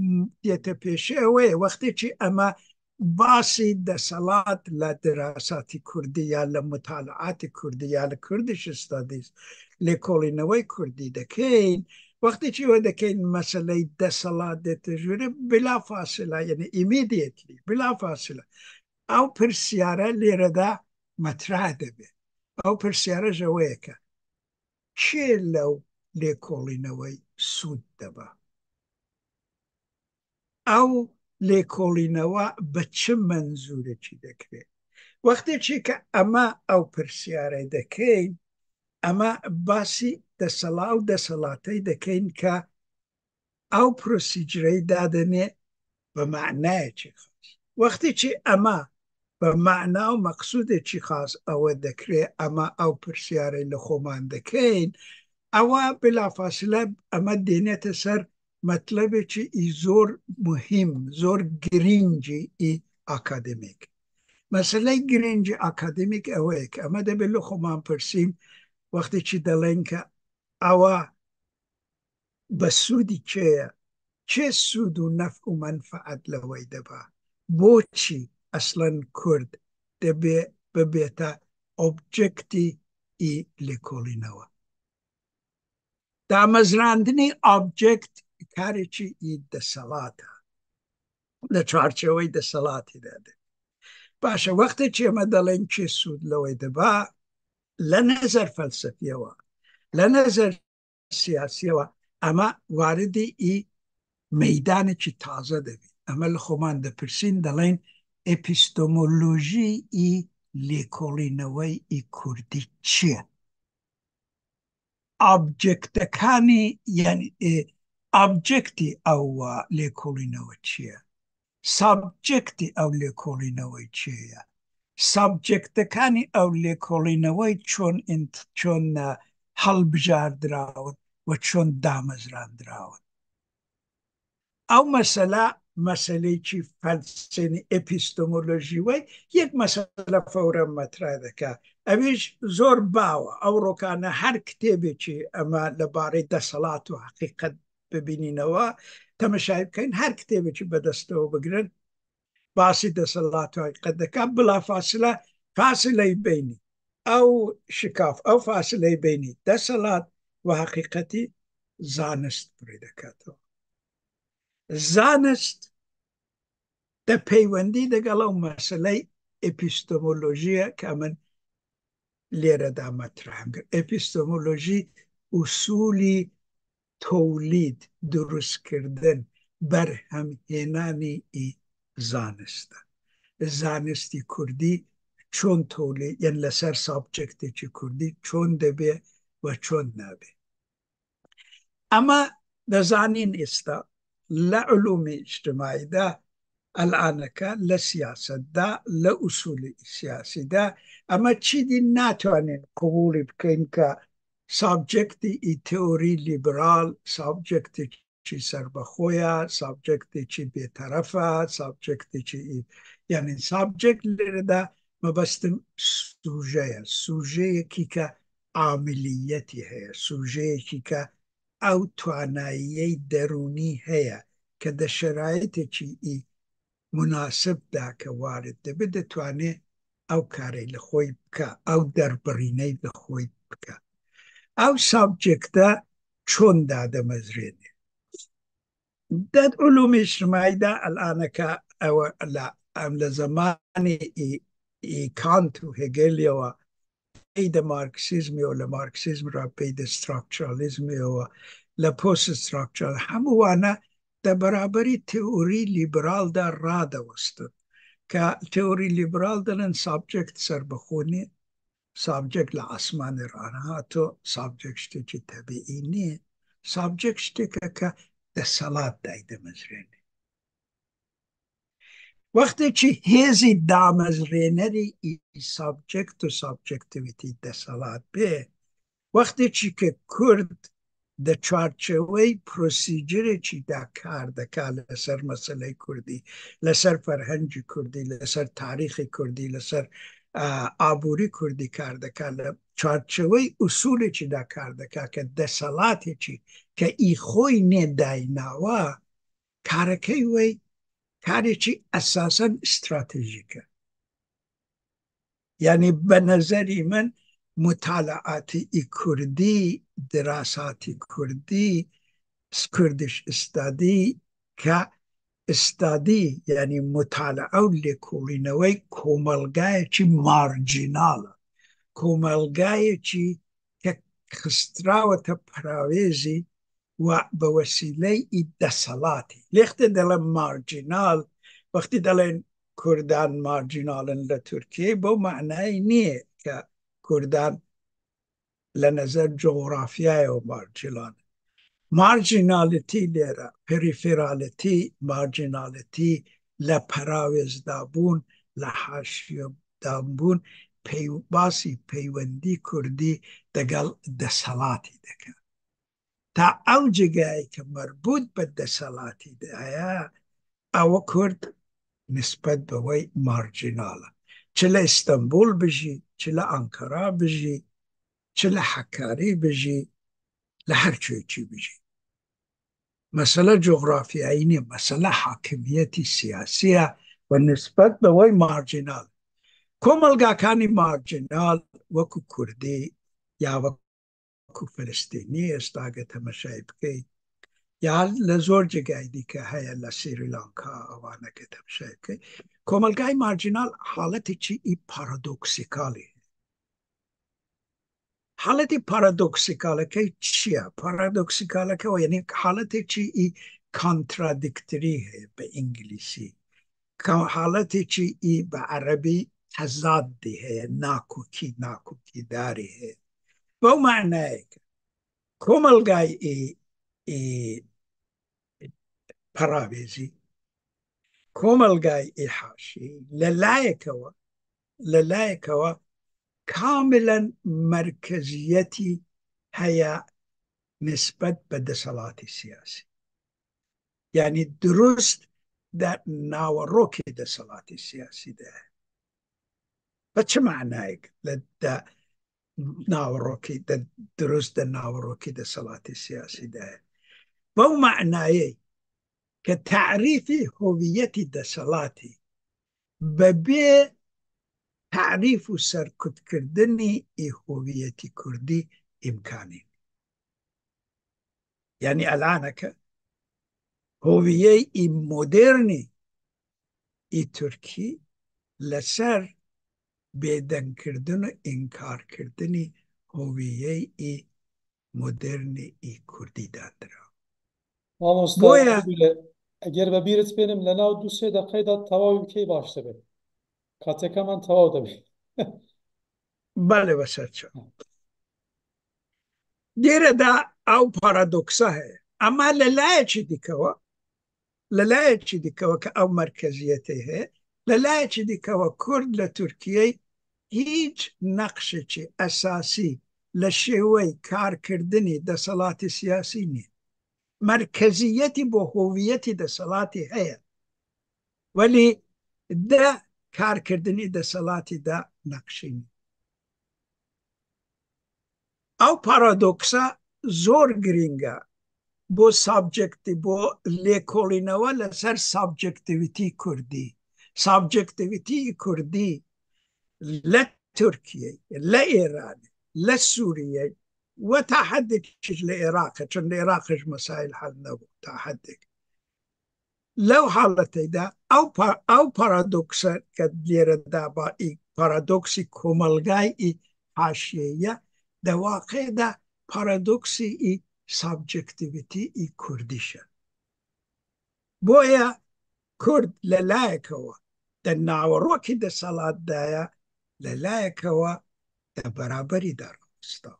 yete pêşe ew ê, wextê çî ema basî deselat li dirasatî kurdî ya li mutalaatî kurdî ya li Kurdish studies lêkolînewey kurdî dekeyn, wextê çî we dekeyn meseley deselat dê tijûre, bila fasila, yani immediately, bila fasila. Ew pirsyare lêre de metrah debe. Ew pirsyare ji we yeke. Çi lew lêkolînewey sûd deba? Ew lêkolînewa bi çi menzûrekî dekirê? Wextê çî ke ema ew pirsyarey dekeyn, ema basî desela û deselatey dekeyn ke ew prosîcreyî dadinê bi manayekî xas. Wextê çî ema bi mana û meqsûdekî xas ewe dekirê, ema ew pirsyarê li xweman dikeyn, ewa bilafasile ema dênete ser metlebekî î zor muhîm, zor girîngî î akademîk. Meseley girîngî akademîk ewe ye ke ema debe li xweman pirsîn, wextê çî delên ke ewa bi sûdî kê ye? Çi sûd û nef û menfaet li wey de ba? Boçî eslen kurd dibê bibête objektî î lêkolînewa? Damezrandinê objekt karekî î deselat e. Li çarçewey deselatî de de. Baş e, wextê çi eme delên çi sûd li wey de ba, li nezer felsefî ye wa, li nezer siyasî ye wa, ema waridî î meydanekî taze dibî. Ema li xweman dipirsîn, delên epistemolojî î lêkolînewey î kurdî çi ye? Objektekanî, yani, e, objektî ew, e, lêkolînewe çi ye? Subjektî ew lêkolînewê çi ye? Subjektekanî ew lêkolînewê çon int-, çon, e, hilbijardirawin ve çon damezrandirawin? Ew mesele, meseleyekî felsefî, epistemolojî, wey yek mesele fewren metre dike. Ew jî zor bawe. Ew rokane her kitêbekî eme li barê deselat û heqîqet bibînînewa, temeşayî bikeyn, her kitêbekî bi destewa bigirin, basî deselat û heqîqet dike, bila fasile, fasileyê beynî. Ew şikaf, ew fasileyê beynî deselat û heqîqetî zanist pirê diketo. Zanist de peywendî digel ew meseley epistemolojî ye ke min lêre de metrah kir. Epistemolojî usulî tewlîd, dirustkirdin, berhemhênanî î zanist e. Zanistî kurdî çon tewlî-, yani li ser subjectêkî kurdî çon dibe ve çon nabe. Ema dizanîn êsta li ulûmê îctimaî de, elaneke li siyaset de, li usulê siyasî de, ema çîdî natwanên qebûlî bikeyn ke subjectê î teorî lîberal, subjectê çî serbexwe ye, subjectê çî bêteref e, subjectê çî î, yani subject lêre de mebestim suje ye, sujeyekî ke amiliyetî heye, sujeyekî ke ew twanayiyê derûnî heye ke di şerayetê çî î munasib de ke warid dibe, ditwane ew karê li xwe bike, ew derbirîney li xwe bike. Ew subjecte çon dadimezrêne? Di ulûmê îctimaî de elaneke ew e, la em li zemanê î, î Kant û Hegelê we, pey de Marksîzmê û li Marksîzm re pey de structuralizmê û li post-structural, hemû wana de beraberî teorî lîberal de radiwestin. Ke teorî lîberal dibin subject serbixwe nî, subject li esmanê re nehato, subject tiştekî tebîî nî, subject tişteke ke deselat dayî dimezrêne. Wextê çî hêzî damezrênerî î subject û subjectivity deselat bê, wextê çî ke Kurd di çarçewey prosîcirê çî de kar dike li ser meseleyê Kurdî, li ser ferhengê Kurdî, li ser tarîxê Kurdî, li ser, e, aborî Kurdî kar dike, li çarçewey usulê çî de kar dike ke deselatê çî ke î xwey nê dayî nawa, karekey wey karekî esasen stratejîk e. Yani bi nezerî min mutalaatî î Kurdî, dirasatî Kurdî, Kurdish study, ke study, yani mutalaa û lêkolînewey komelgayekî marjînal e. Komelgayekî ke xistrawete perawêzî û bi wesîleyî deselatî. Lê wextê dele marjînal, wextê delên Kurdan marjînal in li Tirkiyeyê, bo manayê nîye ke Kurdan li nezer cografyayê marjînal in. Marjînalitî lêre, perîferalitî, marjînalitî li perawêz dabûn, li haşiye dabûn, pey-, basî peywendî Kurdî digel deselatî dike. Ta ew cigayê ke merbût bi deselatî de heye, ew Kurd nisbet bi wey marjînal e. Çi li Îstanbul bijî, çi li Ankara bijî, çi li Hekarî bijî, li her çûyekî bijî. Mesele cografyayî nîye, mesele hakimiyetî siyasî ye û nisbet bi wey marjînal. Komelgakanî marjînal wekû Kurdî ya wekû Filistînî, êsta ge temeşayê bikey, ya li zor cigayî dîke heye, li Srî Lanka, ewane ge temeşayê bikey. Komelgayê marjînal haletê çî î paradoksikalî. Haletê paradoksikaleke çi ye? Paradoksikaleke o, yani haletê çi î contradictory heye bi îngilîsî. Ka-, haletê çi î bi erebî tezadî heye, nakokî, nakokîdarî heye. Bi manayê ke komelgayê î, î peravêzî, komelgayê î haşî, li layeke we, li layeke we kamilen merkeziyetî heye nisbet bi deselatê siyasî. Yani dirust di naverokê deselatê siyasî de. Bi çi manayek li de naverokê de, dirust di naverokê deselatê siyasî de? Bi manayê ke tarîfê hoviyetî deselatî bi bê tarîf û serkutkirdinê ê hoviyetî kurdî îmkanî. Yani elaneke hoviyeyê modernî ê tirkî li ser bêdengkirdin û înkarkirdinê hoviyeyê modernî î kurdî dandira. Mamosta, Boya bibêre, eger be bîrit bênim, li nav du sê deqeyê de tewawî bikey baş dibe. Kateka man tewaw dibe. Belê, be ser çav. Dêre de ew paradoksa heye. Ama li layekî dikewa, li layekî dikewa ke ew merkeziyetê heye, li layekî dikewa Kurd li Tirkiyeyê hîç neqşekî esasî li şêwey karkirdinî deselatê siyasî nîye. Merkeziyetî bo hoviyetî deselatî heye. Welî de karkirdinî deselatî de neqşî nîye. Ew paradoksa zor girîng e bo subjekti-, bo lêkolînewe li ser subjektivîtî kurdî. Subjektivîtî kurdî li Tirkiyeyê, li Îranê, li Sûriyeyê we ta hedekî ji li Iraqê, çun li Iraqê ji mesaîl hel nebû ta hedekî. Lew haletê de ew pa-, ew paradokse ke lêre de ba î paradoksî komelgayî î haşiyê ye, de waqê de paradoksî î subjektivîtî î kurdîş e. Boya Kurd li layekê we de naverokî deselat de ye, li layekê we de beraberî de rawesta.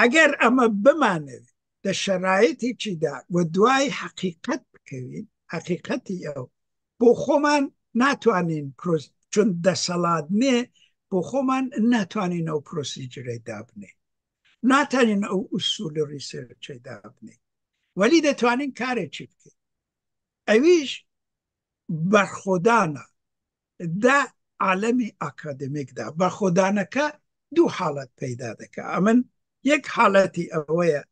Eger eme bimane de şerayetî çî de we duayî heqîqet bikevîn, heqîqetî ew, bo xwe man natwanîn pros-, çun deselat nê, bo xwe man natwanîn ew prosîcirê dabinê. Natwanîn ew usulî researchê dabinê. Welî detwanîn karê çî bikê. Ewî ji berxwedana de alemî akademîk de. Berxwedaneke du halet peyda dike. Emin yek haletî ewe ye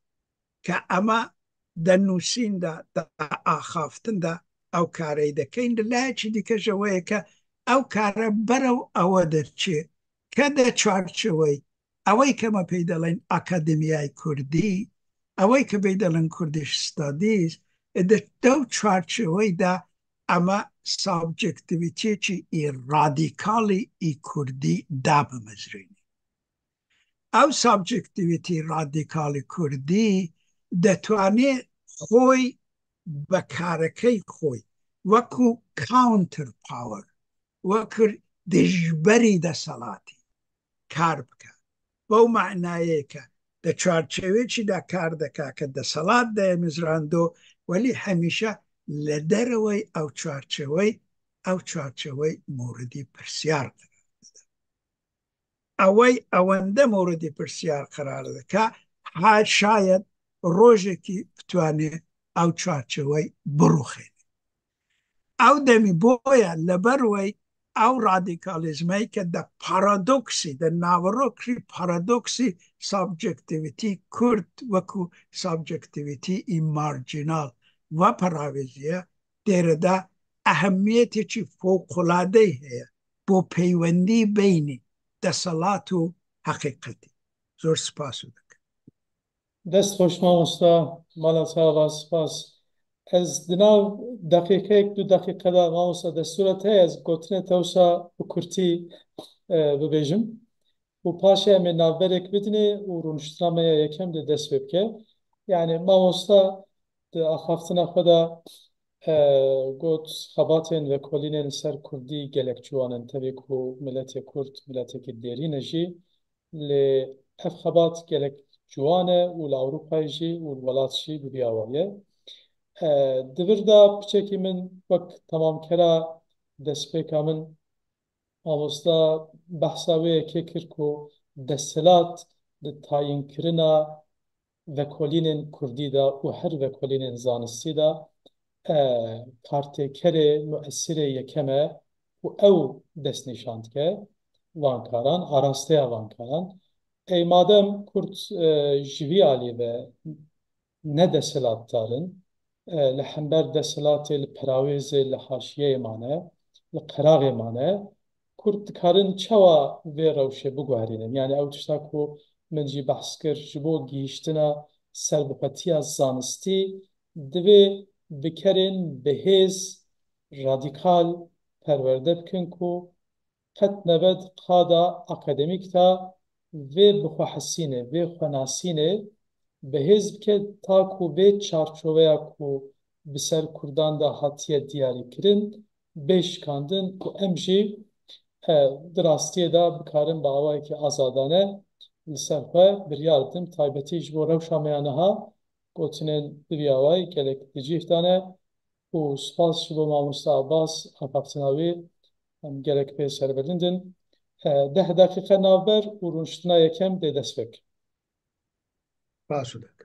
ke ema de nûsîn de, de axaftin de ew karey dekeyn. Di layekî dike ji we ye ke ew kare berew ewe de çi ke de çarçewey ewey ke me pey delên akademiyayê kurdî, ewey ke pey delên Kurdish Studies, e, di dew çarçewey de eme subjektivîtiyekî î radîkalî î kurdî dabimezrînî. Ew subjektivîtî radîkalî kurdî detwanê xwey bi karekey xwey wekû counter power, wekir dijberî deselatî kar bike. Bew manayê ke di çarçewekî de kar dike ke deselat de ye mizrando, welî hemîşe li derewey ew çarçewey, ew çarçewey moridî pirsiyar qerar dide. Ewey ewende moridî pirsiyar qerar dike, ha şayet rojekî bitwanê ew çarçewey birûxêne. Ew demî boye li ber wey ew radîkalîzmey ke de paradoksî, de naverokî paradoksî subjektivîtî kurd wekû subjektivîtî î marjînal ve peravêjiye, dêre de ehemiyetêkî fewqeladeyî heye bo peywendî beynî deselat û heqîqetî. Zor spas û dikim. Dest xweş mamosta, mala te ava, spas. Ez di nav deqîqeyek, du deqîqe de mamosta destûra te ye, ez gotinê te wisa bi kurtî, e, bibêjim. Û paşê em ê navberek bidinê û rûniştina me ya yekem de dest pê bike. Yani mamosta di axaftina xwe de, e, got, xebatên vekolînên li ser kurdî gelek ciwan in, tevî ku miletê kurd miletekî dêrîn e jî. Lê ev xebat gelek ciwan e û li Ewropayê jî û li welat jî bi vî awa ye. E, di vir de piçekî min wek temamkera destpêka min, mamosta behsa wê yekê kir ku desthilat di tayinkirina vekolînên kurdî de û her vekolînên zanistî de, e, kartêkerê muesirê yekem e û ew destnîşan dike van karan, arasteya van karan. Ey madem kurd, e, ji vî alî ve ne desthilatdar in, e, li hember desthilatê li perawêzê, li haşiyeyê mane, li qeraxê mane, kurd dikarin çawa vê rewşê biguherînin? Yani ew tişta ku min jî behs kir, ji bo gihîştina serbixwetiya zanistî divê bikerên bi hêz radîkal perwerde bikin ku qet nebe di qada akademîk de vê bixwehesînê, vê xwenasînê bi hêz bike, ta ku vê çarçoveya ku bi ser Kurdan de hatiye diyarîkirin, bê şikandin ku em jî, e, di rastiyê de bikarin bi awayekî azadane li ser xwe biryar bidin, taybetî ji bo rewşa me ya niha gotinên bi vî awayî gelek di cih de ne û spas ji bo mamoste Abbas, axaftina wî em gelek pê serbilind in. E, deh deqîqe navber û rûniştina yekem dê dest pê. Baş û dek.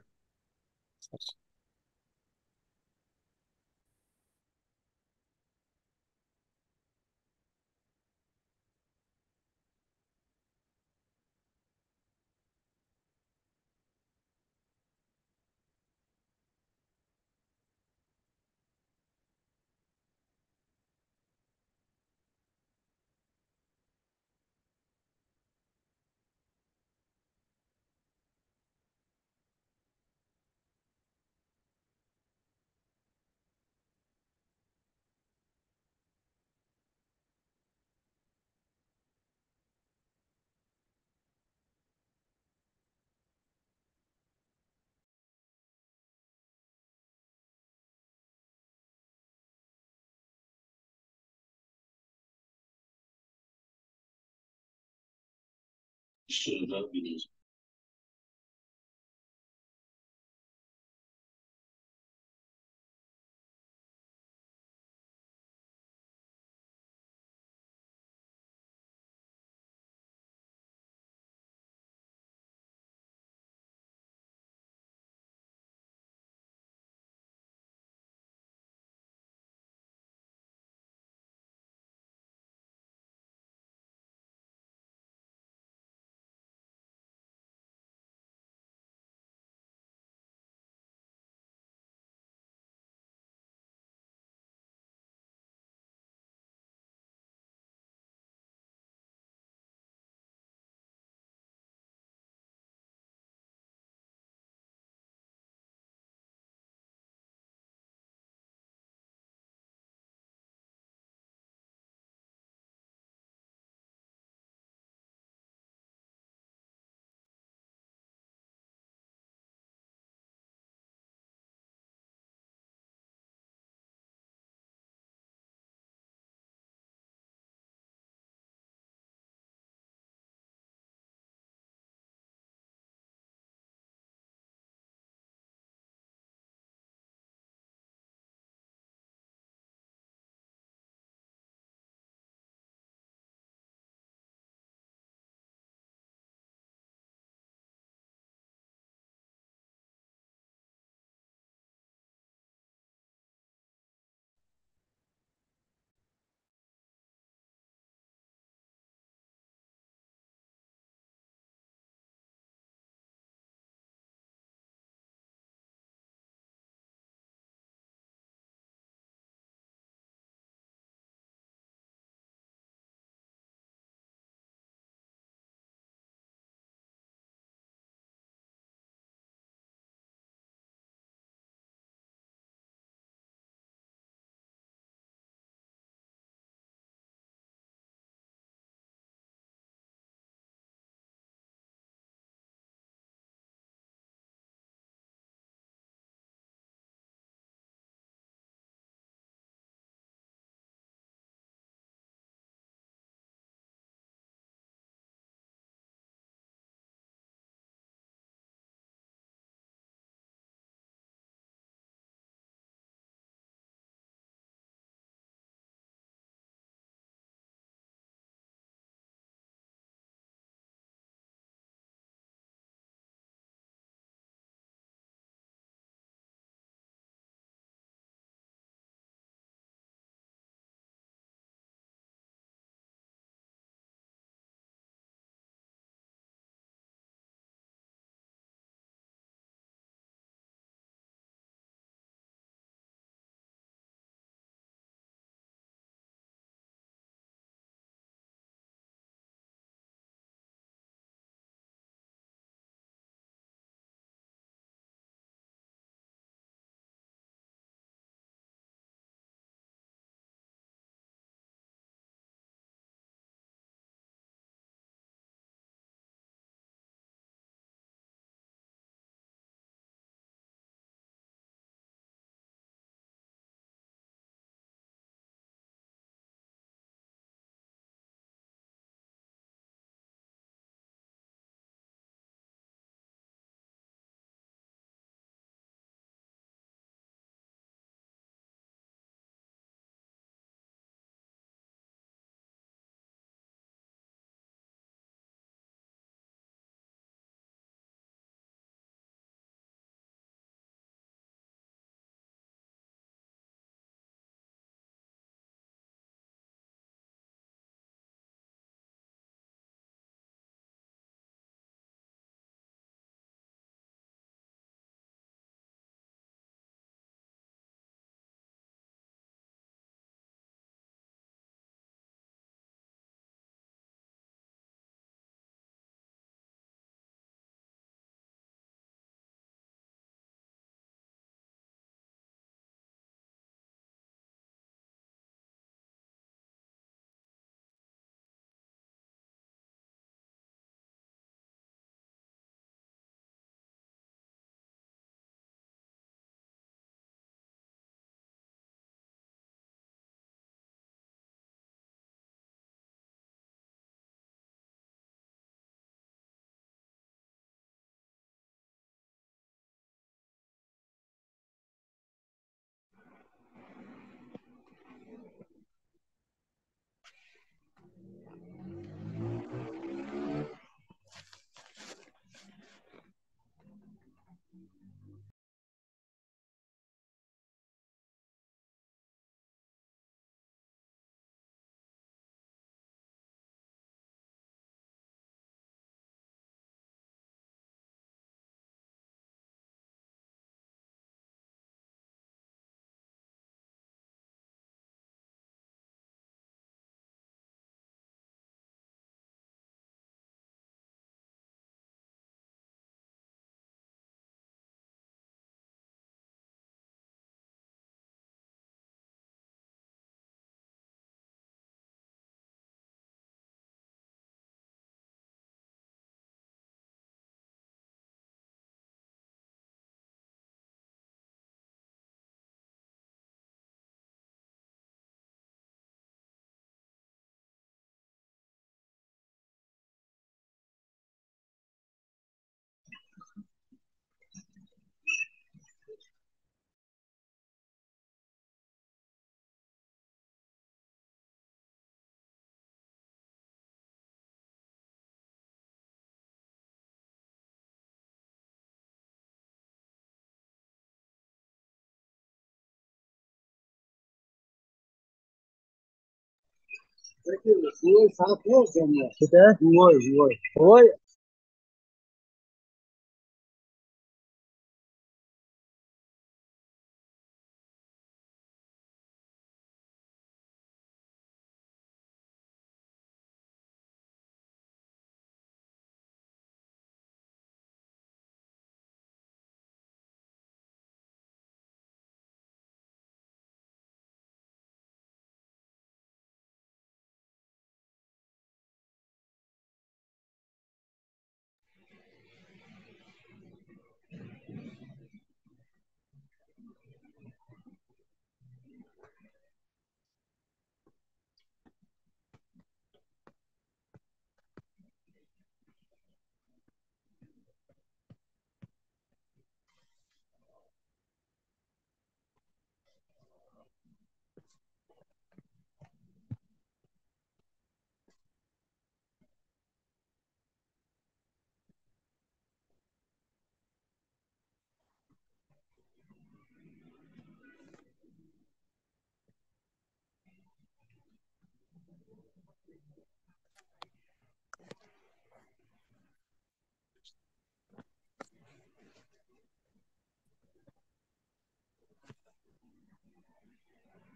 Peki, Huawei sana close mu? Işte. Huawei, Huawei. Huawei.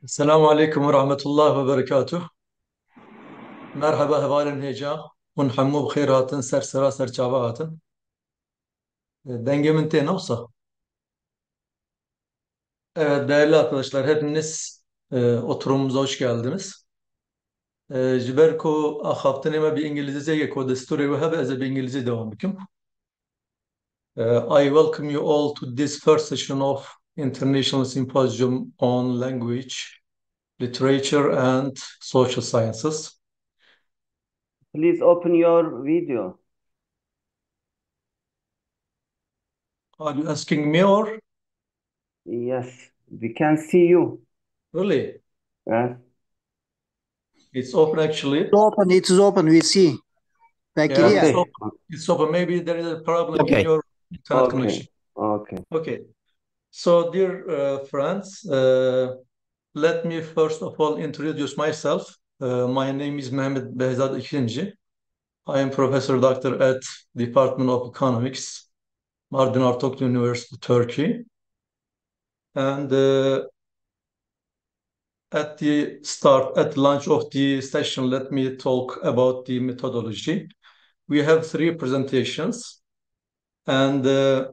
Selamu aleykum ve rahmetullah ve berekatuh. Merhaba hevalên hêja. Hûn hemû bi xêr hatin, ser sera ser çava hatin. E, dengê min tê ne wisa? Evet, değerli arkadaşlar, hepiniz, e, oturumumuza hoş geldiniz. E, ji ber ku axaftinê me bi îngilîzî ye, ku destûrê we hebe, ez ê bi îngilîzî devam bikim. Uh, I welcome you all to this first session of International Symposium on Language, Literature and Social Sciences. Please open your video. Are you asking me or? Yes, we can see you. Really? Yes. It's open, actually. It's open, it is open, we see. Yeah, it's open. It's open. Maybe there is a problem in your internet connection. Okay. Okay. So, dear, uh, friends, uh, let me first of all introduce myself. Uh, my name is Mehmet Behzat Ekinci. I am professor doctor at Department of Economics, Mardin Artuklu University, Turkey. And, uh, at the start, at the launch of the session, let me talk about the methodology. We have three presentations, and, uh,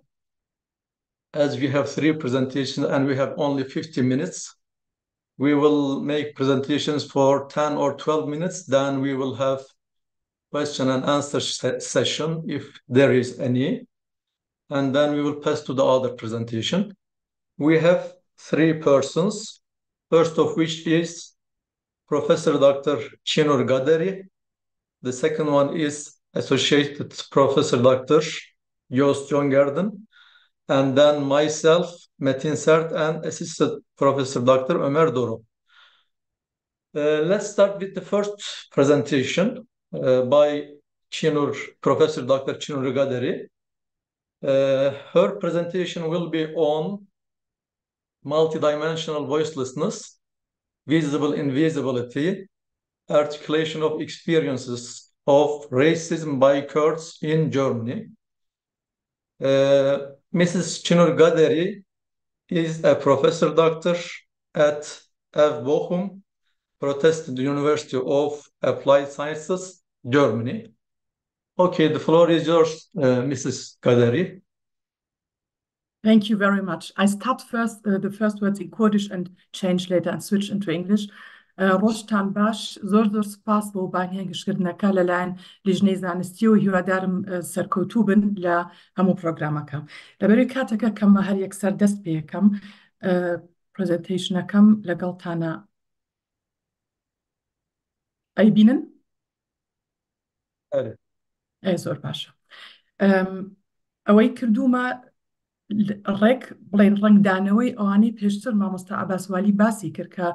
as we have three presentations and we have only fifty minutes, we will make presentations for ten or twelve minutes, then we will have question and answer se-, session if there is any. And then we will pass to the other presentation. We have three persons, first of which is Professor Doctor Çinur Gaderi. The second one is Associate Professor Doctor Jos Jongerden. And then myself, Metin Sert, and Assistant Professor Doctor Ömer Doruk. Uh, let's start with the first presentation, uh, by Çinur, Professor Doctor Çinur Gaderi. Uh, her presentation will be on multidimensional voicelessness, visible invisibility, articulation of experiences of racism by Kurds in Germany. Uh, Missus Çinur Gaderi is a professor doctor at F Bochum, Protestant University of Applied Sciences, Germany. Okay, the floor is yours, uh, Missus Gaderi. Thank you very much. I start first, uh, the first words in Kurdish and change later and switch into English. Uh, ڕۆژتان باش، زۆر زۆر سپاس بۆ بانگهێن گشتکردنەکە لەلایەن لیژنەی زانستی و هیوادارم، uh, سەرکەوتوو بن لە هەموو پرۆگرامەکە. لەبەرەوەی کاتەکە کەمە، هەر یەکسەر دەست پێ یەکەم، uh, presentation ەکەم لەگەڵتانە. ئەیبینن؟ ئەرێ. ئەی زۆر باشە. ئەم، ئەوەی کردوومە ل-، ڕێک بڵێن ڕەنگدانەوەی ئەوانەی پێشتر مامۆستا عەباس والی باسی کرد کە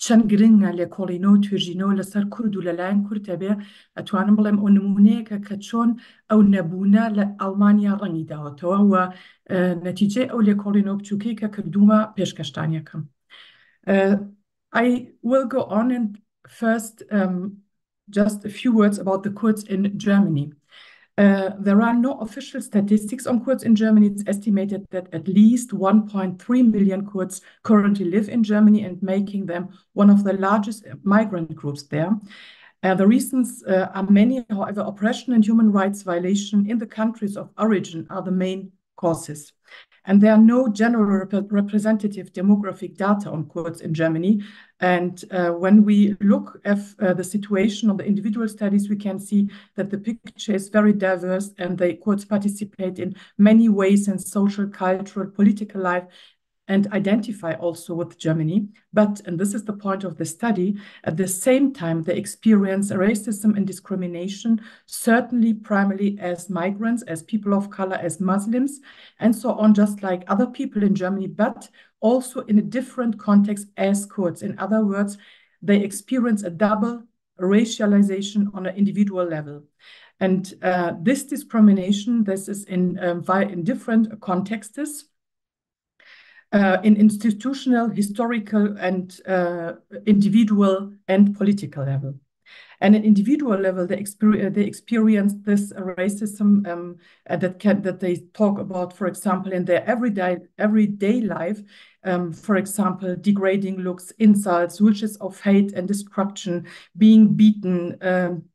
چەند گرنگە لێکۆڵینەوە و توێژینەوە لەسەر کورد و لەلایەن کورد هەبێ، ئەتوانم بڵێم ئەو نمونەیەکە کە چۆن ئەو نەبوونە لە ئەڵمانیا ڕەنگی داوەتەوە و، ئە، نەتیجەی ئەو لێکۆڵینەوە بچووکەی کە کردوومە پێشکەشتان یەکەم. ئە، I will go on and first, um, just a few words about the Kurds in Germany. Uh, there are no official statistics on Kurds in Germany. It's estimated that at least one point three million Kurds currently live in Germany and making them one of the largest migrant groups there. Uh, the reasons uh, are many, however, oppression and human rights violation in the countries of origin are the main causes. And there are no general rep- representative demographic data on Kurds in Germany. And uh, when we look at uh, the situation on the individual studies, we can see that the picture is very diverse and the Kurds participate in many ways in social, cultural, political life and identify also with Germany. But, and this is the point of the study, at the same time, they experience racism and discrimination, certainly primarily as migrants, as people of color, as Muslims, and so on, just like other people in Germany, but also in a different context as Kurds. In other words, they experience a double racialization on an individual level. And uh, this discrimination, this is in, um, vi- in different contexts, uh, in institutional, historical, and uh, individual and political level. And at individual level, they, exper- they experience this racism um, uh, that can that they talk about, for example, in their everyday everyday life. Um, for example, degrading looks, insults, wishes of hate and destruction, being beaten, um,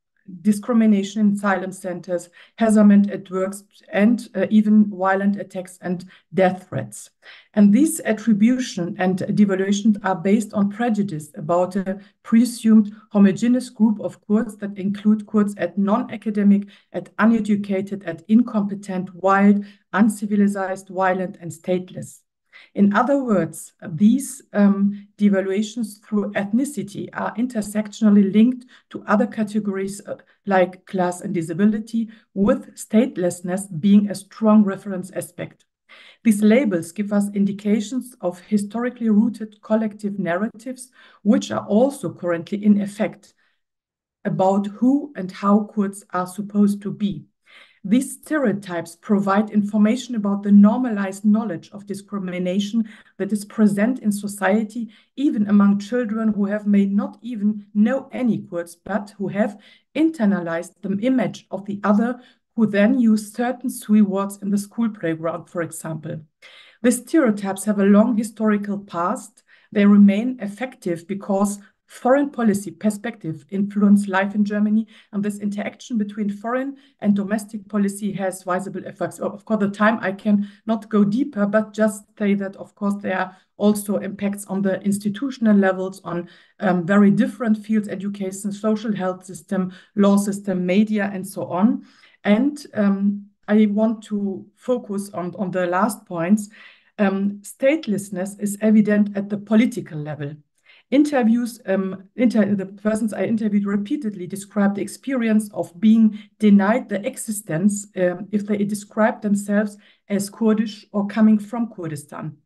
discrimination in asylum centers, harassment at work, and uh, even violent attacks and death threats. And this attribution and devaluation are based on prejudice about a presumed homogeneous group of Kurds that include Kurds at non-academic, at uneducated, at incompetent, wild, uncivilized, violent, and stateless. In other words, these um, devaluations through ethnicity are intersectionally linked to other categories uh, like class and disability, with statelessness being a strong reference aspect. These labels give us indications of historically rooted collective narratives, which are also currently in effect about who and how Kurds are supposed to be. These stereotypes provide information about the normalized knowledge of discrimination that is present in society, even among children who have may not even know any Kurds, but who have internalized the image of the other, who then use certain swear words in the school playground, for example. The stereotypes have a long historical past. They remain effective because foreign policy perspective influence life in Germany, and this interaction between foreign and domestic policy has visible effects. Of course, the time I can not go deeper, but just say that, of course, there are also impacts on the institutional levels, on um, very different fields, education, social health system, law system, media, and so on. And um, I want to focus on, on the last points. Um, statelessness is evident at the political level. Interviews, um, inter- the persons I interviewed repeatedly described the experience of being denied the existence um, if they describe themselves as Kurdish or coming from Kurdistan,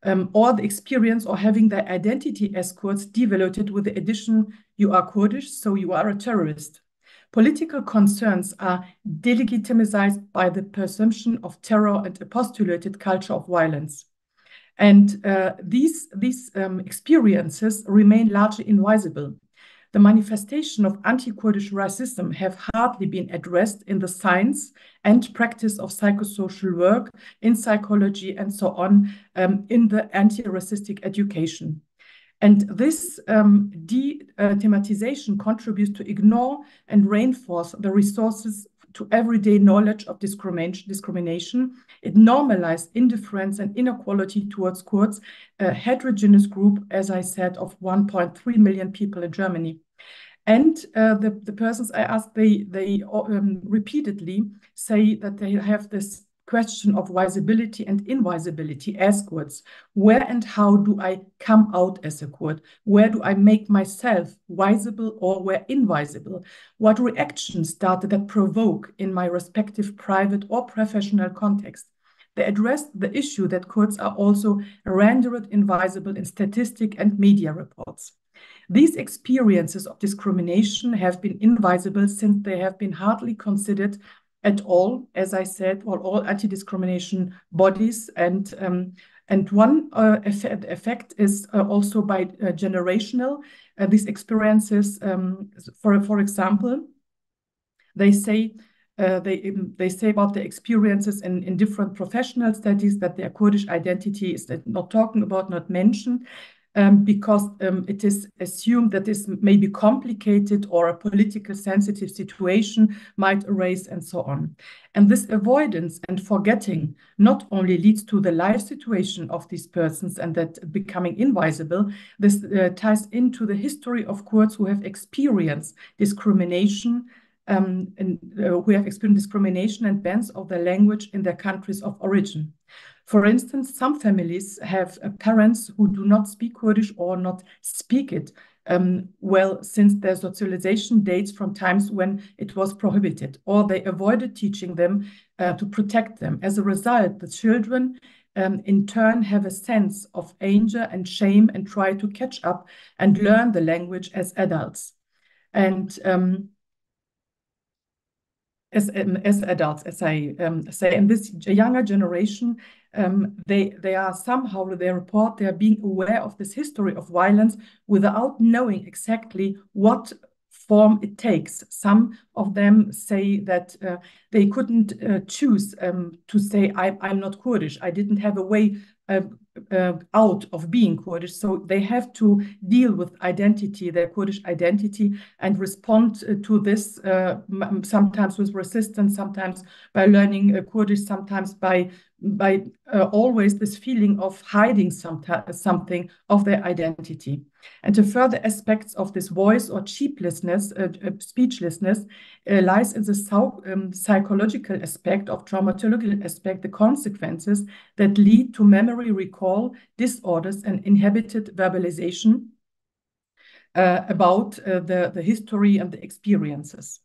um, or the experience of having their identity as Kurds devaluated with the addition, "You are Kurdish, so you are a terrorist." Political concerns are delegitimized by the presumption of terror and a postulated culture of violence. And uh, these, these um, experiences remain largely invisible. The manifestation of anti-Kurdish racism have hardly been addressed in the science and practice of psychosocial work, in psychology and so on, um, in the anti-racistic education. And this um, de-thematization contributes to ignore and reinforce the resources to everyday knowledge of discrimination. Discrimination. It normalized indifference and inequality towards Kurds, a heterogeneous group, as I said, of one point three million people in Germany. And uh, the, the persons I asked, they, they um, repeatedly say that they have this question of visibility and invisibility as Kurds. Where and how do I come out as a Kurd? Where do I make myself visible or where invisible? What reactions start that provoke in my respective private or professional context? They addressed the issue that Kurds are also rendered invisible in statistic and media reports. These experiences of discrimination have been invisible since they have been hardly considered at all, as I said, well, all anti-discrimination bodies and um, And one uh, effe- effect is uh, also by uh, generational. Uh, these experiences, um, for for example, they say uh, they um, they say about the experiences in, in different professional studies that their Kurdish identity is not talking about, not mentioned, um, because um, it is assumed that this may be complicated or a political sensitive situation might arise and so on. And this avoidance and forgetting not only leads to the life situation of these persons and that becoming invisible, this uh, ties into the history of Kurds who have experienced discrimination um, and uh, who have experienced discrimination and bans of their language in their countries of origin. For instance, some families have uh, parents who do not speak Kurdish or not speak it um, well since their socialization dates from times when it was prohibited, or they avoided teaching them uh, to protect them. As a result, the children um, in turn have a sense of anger and shame and try to catch up and learn the language as adults. And um, as, um, as adults, as I um, say, and this younger generation, um, they they are somehow, they report they are being aware of this history of violence without knowing exactly what form it takes. Some of them say that uh, they couldn't uh, choose um, to say, I, I'm not Kurdish. I didn't have a way uh, uh, out of being Kurdish. So they have to deal with identity, their Kurdish identity, and respond uh, to this uh, m- sometimes with resistance, sometimes by learning uh, Kurdish, sometimes by by uh, always this feeling of hiding some something of their identity. And the further aspects of this voice or cheaplessness, uh, uh, speechlessness, uh, lies in the so, um, psychological aspect, of traumatological aspect, the consequences that lead to memory recall disorders and inhibited verbalization uh, about uh, the, the history and the experiences.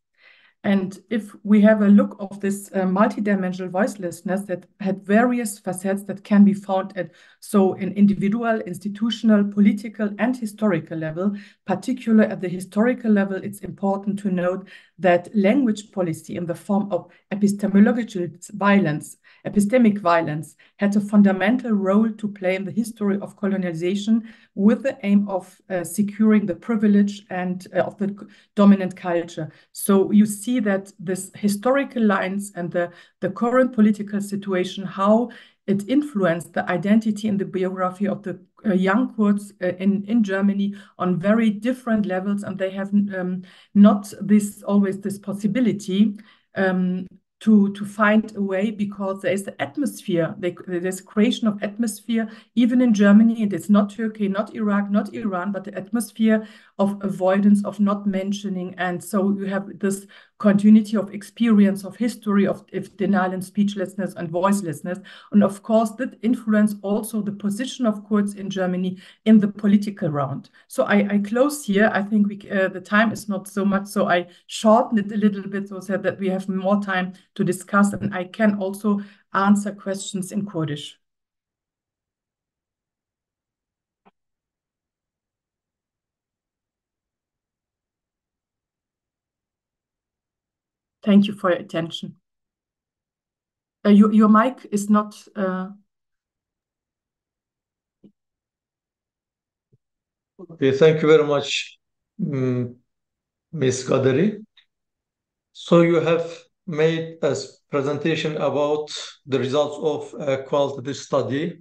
And if we have a look of this uh, multidimensional voicelessness that had various facets that can be found at so in individual, institutional, political, and historical level, particular at the historical level, it's important to note that language policy in the form of epistemological violence, epistemic violence, had a fundamental role to play in the history of colonization with the aim of uh, securing the privilege and uh, of the dominant culture. So you see that this historical lines and the, the current political situation, how it influenced the identity and the biography of the uh, young Kurds uh, in, in Germany on very different levels, and they have um, not this always this possibility um, to to find a way, because there is the atmosphere. They, there's a creation of atmosphere even in Germany, and it's not Turkey, not Iraq, not Iran, but the atmosphere of avoidance, of not mentioning, and so you have this continuity of experience, of history of, of denial and speechlessness and voicelessness, and of course that influence also the position of Kurds in Germany in the political round. So I, I close here. I think we, uh, the time is not so much, so I shorten it a little bit so that we have more time to discuss, and I can also answer questions in Kurdish. Thank you for your attention. Uh, your, your mic is not. Uh... Okay, thank you very much, mm, Miss Kaderi. So you have made a presentation about the results of a qualitative study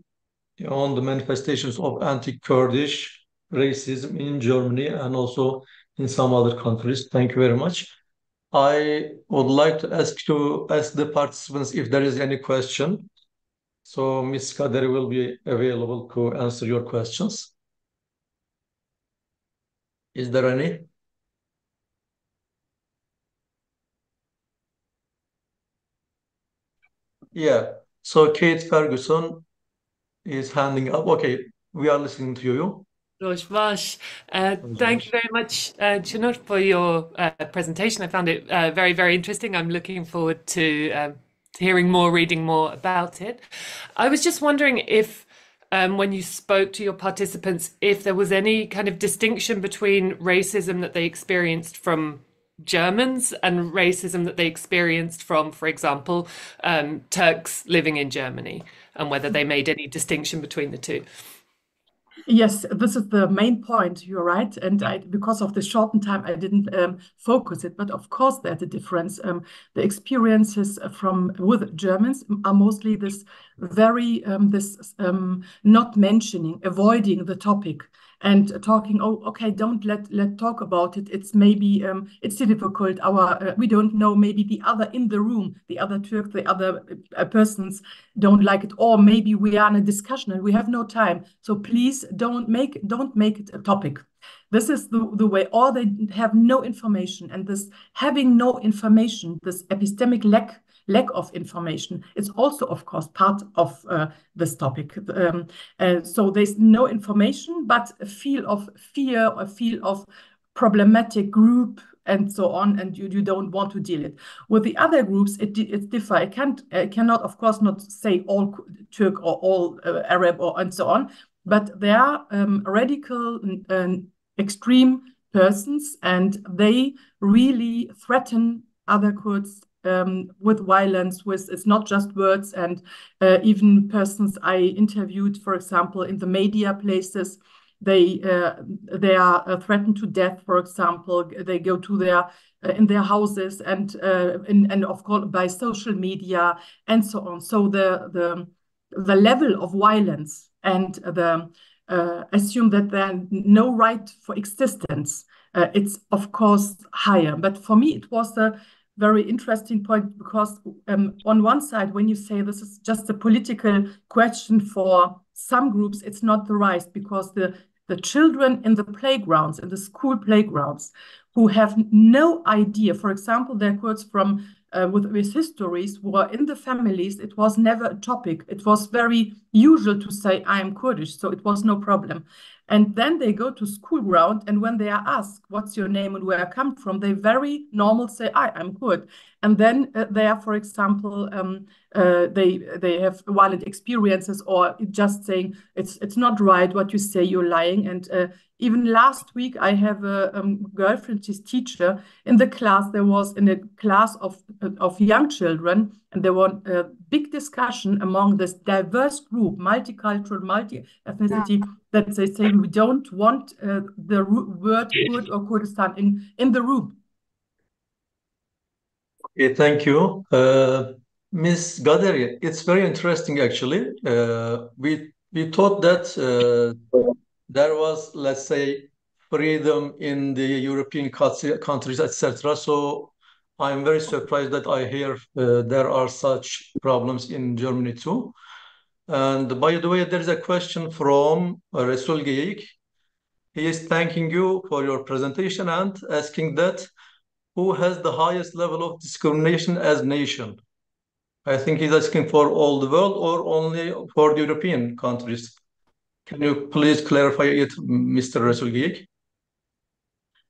on the manifestations of anti-Kurdish racism in Germany and also in some other countries. Thank you very much. I would like to ask to ask the participants if there is any question. So Miss Kaderi will be available to answer your questions. Is there any? Yeah. So Kate Ferguson is handing up. Okay, we are listening to you. Roj baş. Uh, thank you very much, uh, Çinur, for your uh, presentation. I found it uh, very, very interesting. I'm looking forward to, um, to hearing more, reading more about it. I was just wondering if, um, when you spoke to your participants, if there was any kind of distinction between racism that they experienced from Germans and racism that they experienced from, for example, um, Turks living in Germany, and whether they made any distinction between the two. Yes, this is the main point. You're right, and I, because of the shortened time, I didn't um, focus it. But of course, there's a difference. Um, the experiences from with Germans are mostly this very um, this um, not mentioning, avoiding the topic, and talking. Oh, okay, don't let let talk about it. It's maybe um, it's difficult. Our uh, we don't know. Maybe the other in the room, the other Turk, the other uh, persons don't like it, or maybe we are in a discussion and we have no time. So please don't make don't make it a topic. This is the, the way, or they have no information, and this having no information, this epistemic lack lack of information, it's also, of course, part of uh, this topic. Um, uh, so there's no information, but a feel of fear, a feel of problematic group, and so on, and you, you don't want to deal it. With the other groups, it, it's different. I can't, I cannot, of course, not say all Turk or all uh, Arab or and so on, but there are um, radical and extreme persons, and they really threaten other Kurds um, with violence. With it's not just words, and uh, even persons I interviewed, for example, in the media places, they uh, they are uh, threatened to death. For example, they go to their uh, in their houses and uh, in, and of course by social media and so on. So the the the level of violence and the uh, assume that there are no right for existence, uh, it's of course higher. But for me, it was a very interesting point because um, on one side, when you say this is just a political question for some groups, it's not the right because the the children in the playgrounds, in the school playgrounds, who have no idea. For example, there are Kurds from uh, with, with histories who are in the families, it was never a topic. It was very usual to say, "I am Kurdish," so it was no problem. And then they go to school ground, and when they are asked, "What's your name and where I come from?" they very normal say, "I am Kurd." And then uh, they are, for example, um, uh, they they have violent experiences, or just saying, "It's it's not right what you say, you're lying." And uh, even last week, I have a um, girlfriend, she's teacher. In the class, there was in a class of of young children, and there was a big discussion among this diverse group, multicultural, multi-ethnicity, that they say, "We don't want uh, the word Kurd or Kurdistan in in the room." Okay, thank you. Uh, Miss Gaderi, it's very interesting actually. Uh, we we thought that uh, there was, let's say, freedom in the European countries, et cetera. So I'm very surprised that I hear uh, there are such problems in Germany too. And by the way, there is a question from uh, Resul Geyik. He is thanking you for your presentation and asking that who has the highest level of discrimination as nation? I think he's asking for all the world or only for the European countries. Can you please clarify it, Mister Resul Geyik?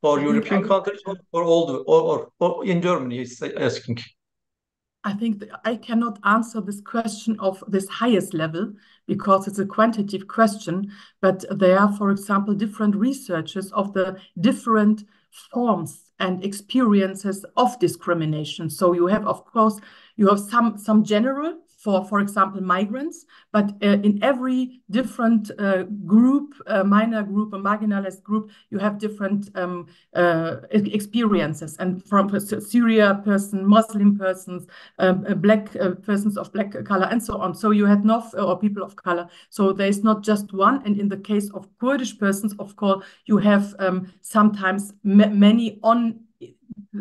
For European countries or for all the or, or, or in Germany, he's asking. I think I cannot answer this question of this highest level because it's a quantitative question, but there are, for example, different researches of the different forms and experiences of discrimination. So you have, of course, you have some some general for, for example, migrants, but uh, in every different uh, group, uh, minor group, a marginalized group, you have different um, uh, experiences, and from Syria person, Muslim persons, um, uh, black uh, persons of black color, and so on. So you had not, or people of color. So there is not just one. And in the case of Kurdish persons, of course, you have um, sometimes many on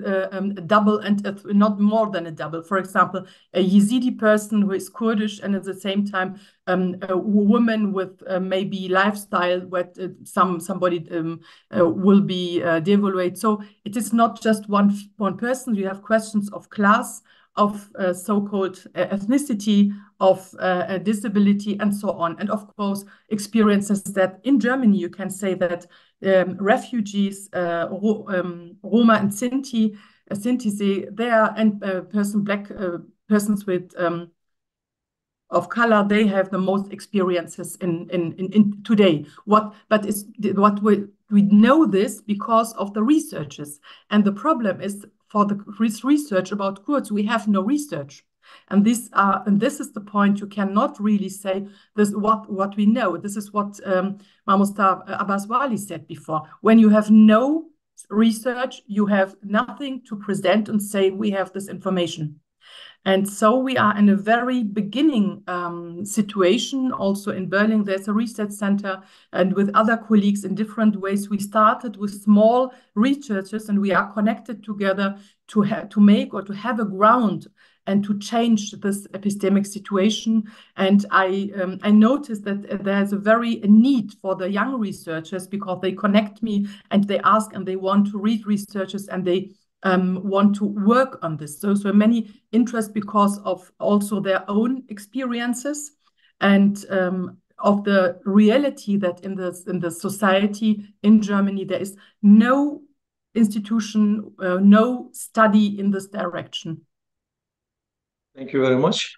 uh, um, double and not more than a double. For example, a Yazidi person who is Kurdish and at the same time um, a woman with uh, maybe lifestyle where uh, some somebody um, uh, will be uh, devalued. So it is not just one one person. You have questions of class, of uh, so-called uh, ethnicity, of uh, disability, and so on. And of course, experiences that in Germany you can say that um, refugees, uh, um, Roma and Sinti, uh, Sinti, they are and uh, person black uh, persons with um, of color, they have the most experiences in in, in, in today. What but is what we we know this because of the researchers. And the problem is, for the res-, research about Kurds, we have no research. And this, uh, and this is the point. You cannot really say this, what, what we know. This is what, um, Mamosta Abbas Wali said before. When you have no research, you have nothing to present and say, "We have this information." And so we are in a very beginning, um, situation. Also in Berlin, there's a research center, and with other colleagues in different ways, we started with small researchers, and we are connected together to ha-, to make or to have a ground and to change this epistemic situation. And I, um, I noticed that, uh, there's a very a need for the young researchers, because they connect me and they ask and they want to read researchers and they, um, want to work on this. So, so many interest because of also their own experiences and, um, of the reality that in the, in the society in Germany, there is no institution, uh, no study in this direction. Thank you very much.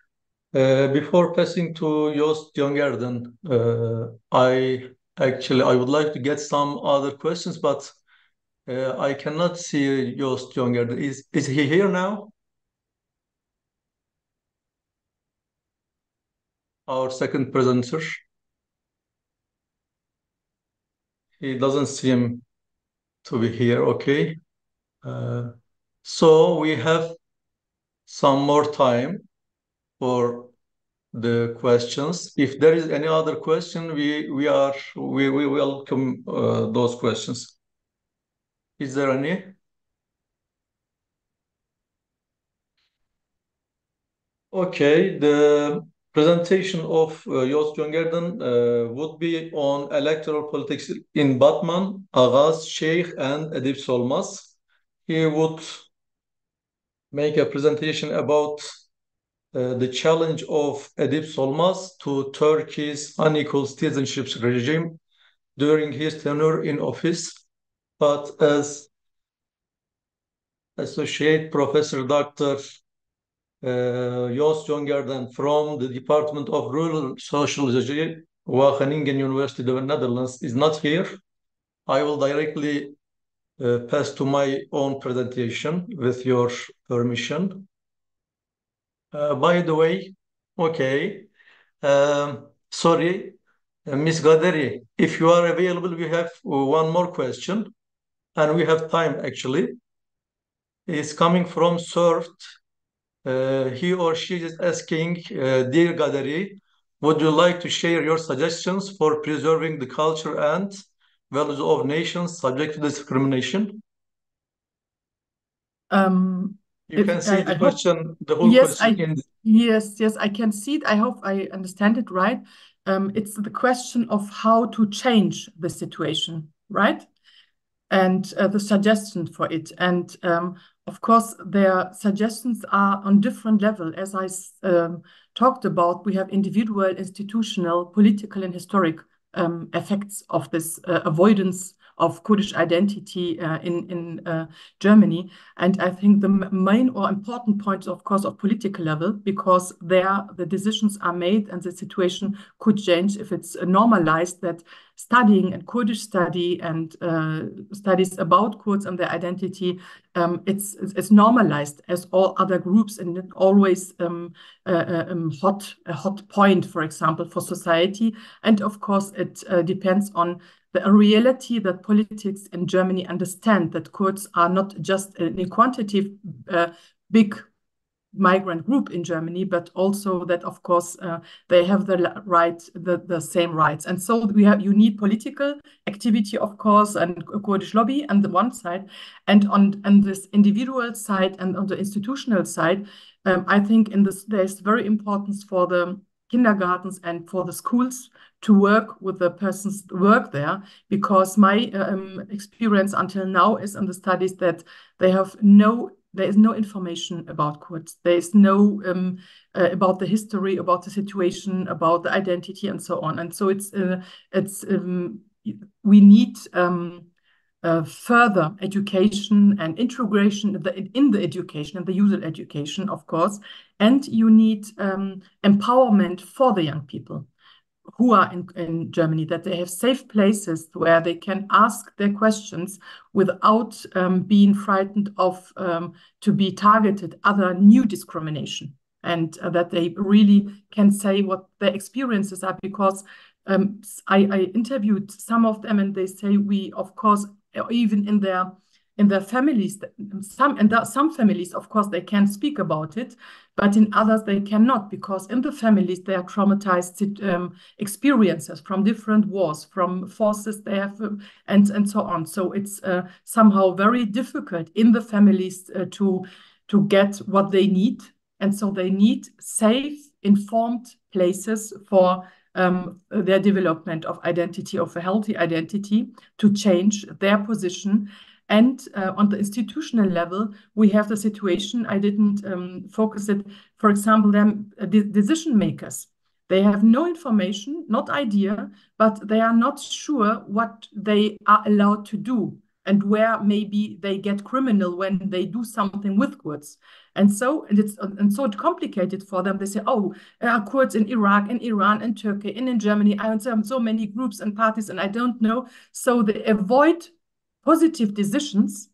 Uh, before passing to Joost Jongerden, uh, I actually, I would like to get some other questions, but, uh, I cannot see Joost Jongerden. Is, is he here now? Our second presenter. He doesn't seem to be here. Okay. Uh, so we have some more time for the questions. If there is any other question, we, we are, we, we welcome, uh, those questions. Is there any? Okay, the presentation of, uh, Joost Jongerden, uh, would be on electoral politics in Batman, Agas, Cheikh, and Edip Solmaz. He would make a presentation about, uh, the challenge of Edip Solmaz to Turkey's unequal citizenship regime during his tenure in office. But as Associate Professor Doctor, uh, Joost Jongerden from the Department of Rural Sociology, Wageningen University, the Netherlands, is not here, I will directly, uh, pass to my own presentation with your permission. Uh, by the way, okay. Um, sorry, uh, Miss Gaderi, if you are available, we have, uh, one more question, and we have time actually. It's coming from Surt. Uh, he or she is asking, uh, "Dear Gaderi, would you like to share your suggestions for preserving the culture and values of nations subject to discrimination?" Um, You can see the question, the whole question in the Yes, yes, I can see it. I hope I understand it right. Um, it's the question of how to change the situation, right? And, uh, the suggestion for it. And, um, of course, their suggestions are on different level. As I s-, um, talked about, we have individual, institutional, political, and historic, um, effects of this, uh, avoidance of Kurdish identity, uh, in, in, uh, Germany. And I think the m-, main or important point, of course, of political level, because there the decisions are made and the situation could change if it's, uh, normalized that studying and Kurdish study and, uh, studies about Kurds and their identity, um, it's, it's, it's normalized as all other groups, and it always, um, uh, uh, um, hot, a hot point, for example, for society. And of course, it, uh, depends on the reality that politics in Germany understand that Kurds are not just a quantitative, uh, big migrant group in Germany, but also that, of course, uh, they have the la-, right, the, the same rights. And so we have, you need political activity, of course, and Kurdish lobby on the one side, and on, on this individual side and on the institutional side, um, I think in this, there's very importance for the kindergartens and for the schools to work with the persons work there, because my, um, experience until now is in the studies that they have no, there is no information about Kurds. There is no, um, uh, about the history, about the situation, about the identity, and so on. And so it's, uh, it's, um, we need, um, uh, further education and integration in the, in the education, in the user education, of course, and you need, um, empowerment for the young people. who are in, in Germany, that they have safe places where they can ask their questions without um, being frightened of um, to be targeted other new discrimination, and uh, that they really can say what their experiences are, because um, s- I, I interviewed some of them, and they say we, of course, even in their in their families, th- some and that some families, of course, they can speak about it, but in others they cannot, because in the families they are traumatized sit- um, experiences from different wars, from forces they have, um, and and so on. So it's uh, somehow very difficult in the families uh, to to get what they need, and so they need safe, informed places for um, their development of identity, of a healthy identity, to change their position. And uh, on the institutional level, we have the situation, I didn't um, focus it, for example, them uh, de- decision makers. They have no information, not idea, but they are not sure what they are allowed to do and where maybe they get criminal when they do something with goods. And so and it's and so complicated for them. They say, oh, uh, Kurds in Iraq, in Iran, in Turkey, and in Germany, I have so many groups and parties, and I don't know. So they avoid positive decisions,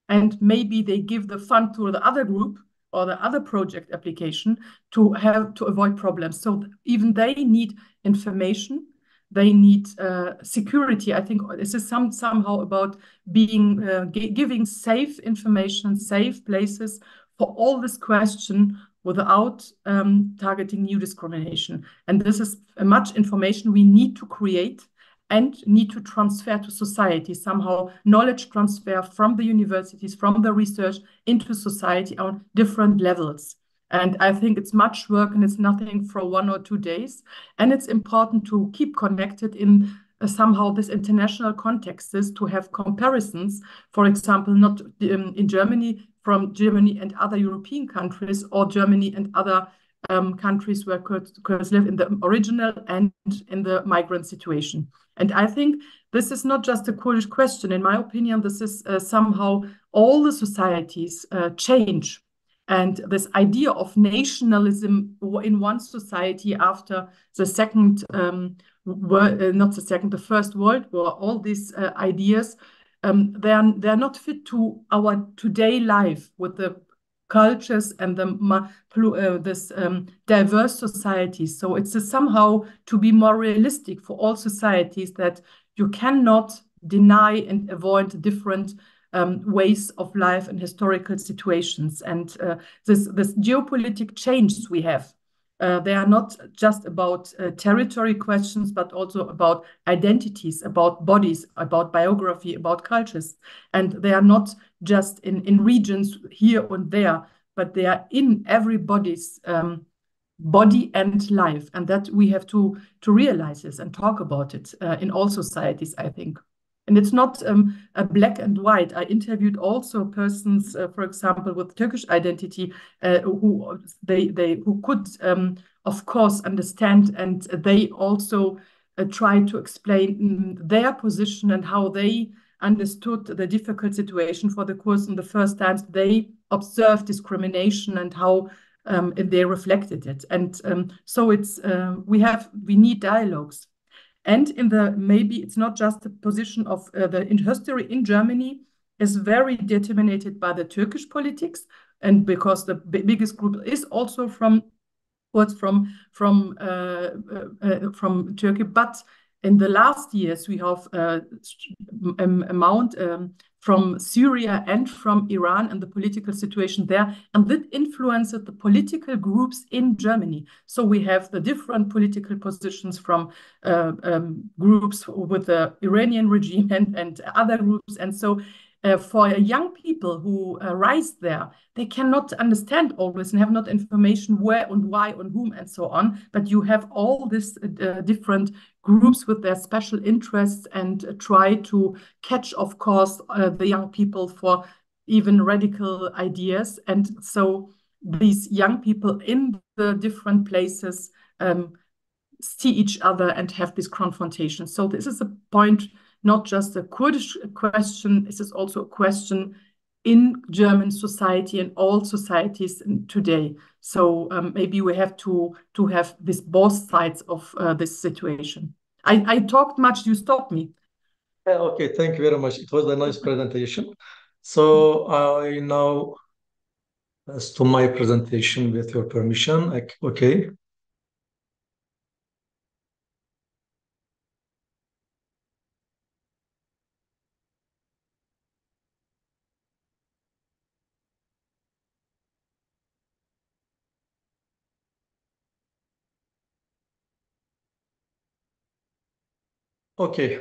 and maybe they give the fund to the other group or the other project application to have to avoid problems. So even they need information, they need uh, security. I think this is some somehow about being uh, gi- giving safe information, safe places for all this question without um, targeting new discrimination. And this is a much information we need to create and need to transfer to society somehow, knowledge transfer from the universities, from the research into society on different levels. And I think it's much work, and it's nothing for one or two days. And it's important to keep connected in uh, somehow this international context is to have comparisons, for example, not um, in Germany, from Germany and other European countries, or Germany and other um, countries where Kurds, Kurds live in the original and in the migrant situation. And I think this is not just a Kurdish question. In my opinion, this is uh, somehow all the societies uh, change. And this idea of nationalism w- in one society after the second, um, wor- uh, not the second, the First World War, all these uh, ideas, um, they are they are not fit to our today life with the cultures and the ma- plu- uh, this um, diverse societies. So it's a somehow to be more realistic for all societies that you cannot deny and avoid different um, ways of life and historical situations. And uh, this this geopolitic changes we have. Uh, they are not just about uh, territory questions, but also about identities, about bodies, about biography, about cultures. And they are not just in, in regions here and there, but they are in everybody's um, body and life. And that we have to, to realize this and talk about it uh, in all societies, I think. And it's not um, a black and white. I interviewed also persons, uh, for example, with Turkish identity, uh, who they they who could, um, of course, understand, and they also uh, try to explain mm, their position and how they understood the difficult situation for the Kurds in the first times they observed discrimination and how um, they reflected it. And um, so it's uh, we have we need dialogues. And in the maybe it's not just the position of uh, the in history in Germany is very determined by the Turkish politics, and because the b- biggest group is also from what's from from uh, uh, uh, from Turkey, but in the last years we have uh, st- um, amount um, from Syria and from Iran and the political situation there, and that influenced the political groups in Germany. So we have the different political positions from uh, um, groups with the Iranian regime and, and other groups, and so uh, for young people who uh, rise there, they cannot understand always and have not information where and why and whom and so on. But you have all these uh, different groups with their special interests and uh, try to catch, of course, uh, the young people for even radical ideas. And so these young people in the different places um, see each other and have this confrontation. So this is a point, not just a Kurdish question. This is also a question in German society and all societies today. So, um, maybe we have to, to have this both sides of, uh, this situation. I, I talked much, you stopped me. Yeah, okay, thank you very much. It was a nice presentation. So I now, as to my presentation, with your permission, I c-, okay. Okay.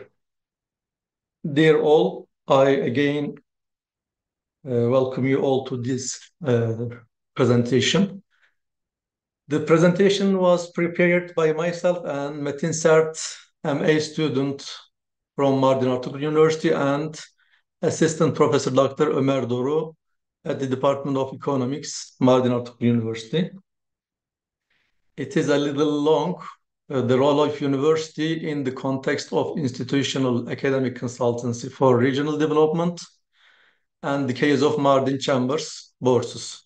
Dear all, I again, uh, welcome you all to this, uh, presentation. The presentation was prepared by myself and Metin Sert, M A student from Mardin Artuklu University, and Assistant Professor Doctor Ömer Doru at the Department of Economics, Mardin Artuklu University. It is a little long, uh, the role of university in the context of institutional academic consultancy for regional development and the case of Mardin Chambers bourses.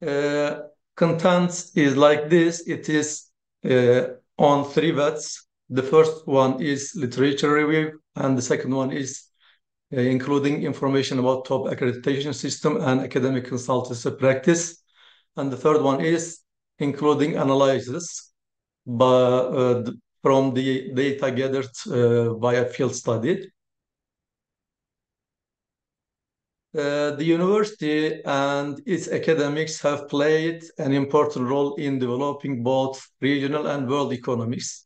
Uh, content is like this. It is, uh, on three vets. The first one is literature review, and the second one is, uh, including information about top accreditation system and academic consultancy practice. And the third one is including analysis by, uh, th-, from the data gathered, uh, via field study. Uh, the university and its academics have played an important role in developing both regional and world economics.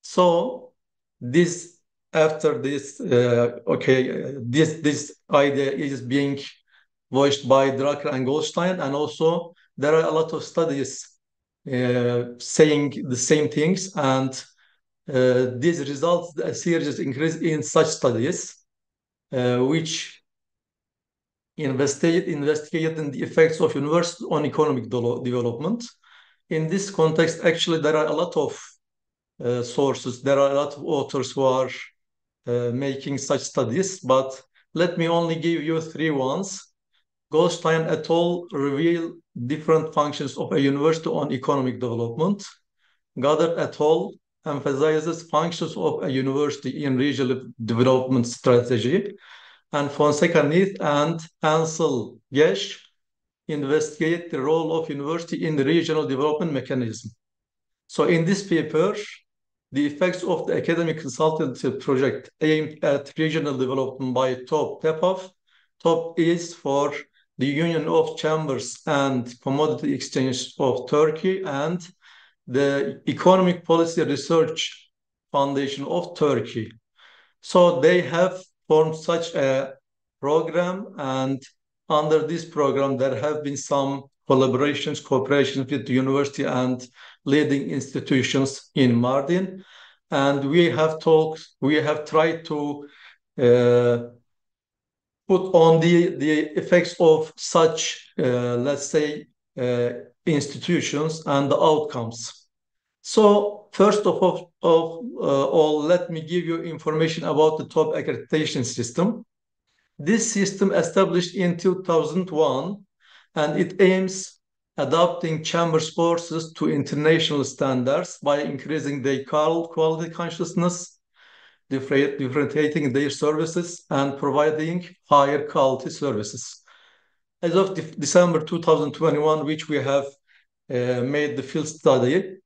So this, after this, uh, okay, uh, this, this idea is being voiced by Drucker and Goldstein, and also there are a lot of studies, uh, saying the same things, and, uh, this results a serious increase in such studies, uh, which investigate, investigating the effects of universities on economic delo-, development. In this context, actually, there are a lot of, uh, sources, there are a lot of authors who are, uh, making such studies, but let me only give you three ones. Goldstein et al. Reveal different functions of a university on economic development. Goddard et al. Emphasizes functions of a university in regional development strategy. And Fonseca Neath and Ansel Gesh investigate the role of university in the regional development mechanism. So in this paper, the effects of the academic consultancy project aimed at regional development by TOP TEPAF. TOP is for the Union of Chambers and Commodity Exchange of Turkey and the Economic Policy Research Foundation of Turkey. So they have formed such a program, and under this program, there have been some collaborations, cooperations with the university and leading institutions in Mardin. And we have talked, we have tried to, uh, put on the, the effects of such, uh, let's say, uh, institutions and the outcomes. So, first of all, of, uh, all, let me give you information about the TOP accreditation system. This system established in two thousand one, and it aims adapting chambers bourses to international standards by increasing their qual-, quality consciousness, different-, differentiating their services, and providing higher quality services. As of De-, December two thousand twenty-one, which we have, uh, made the field study,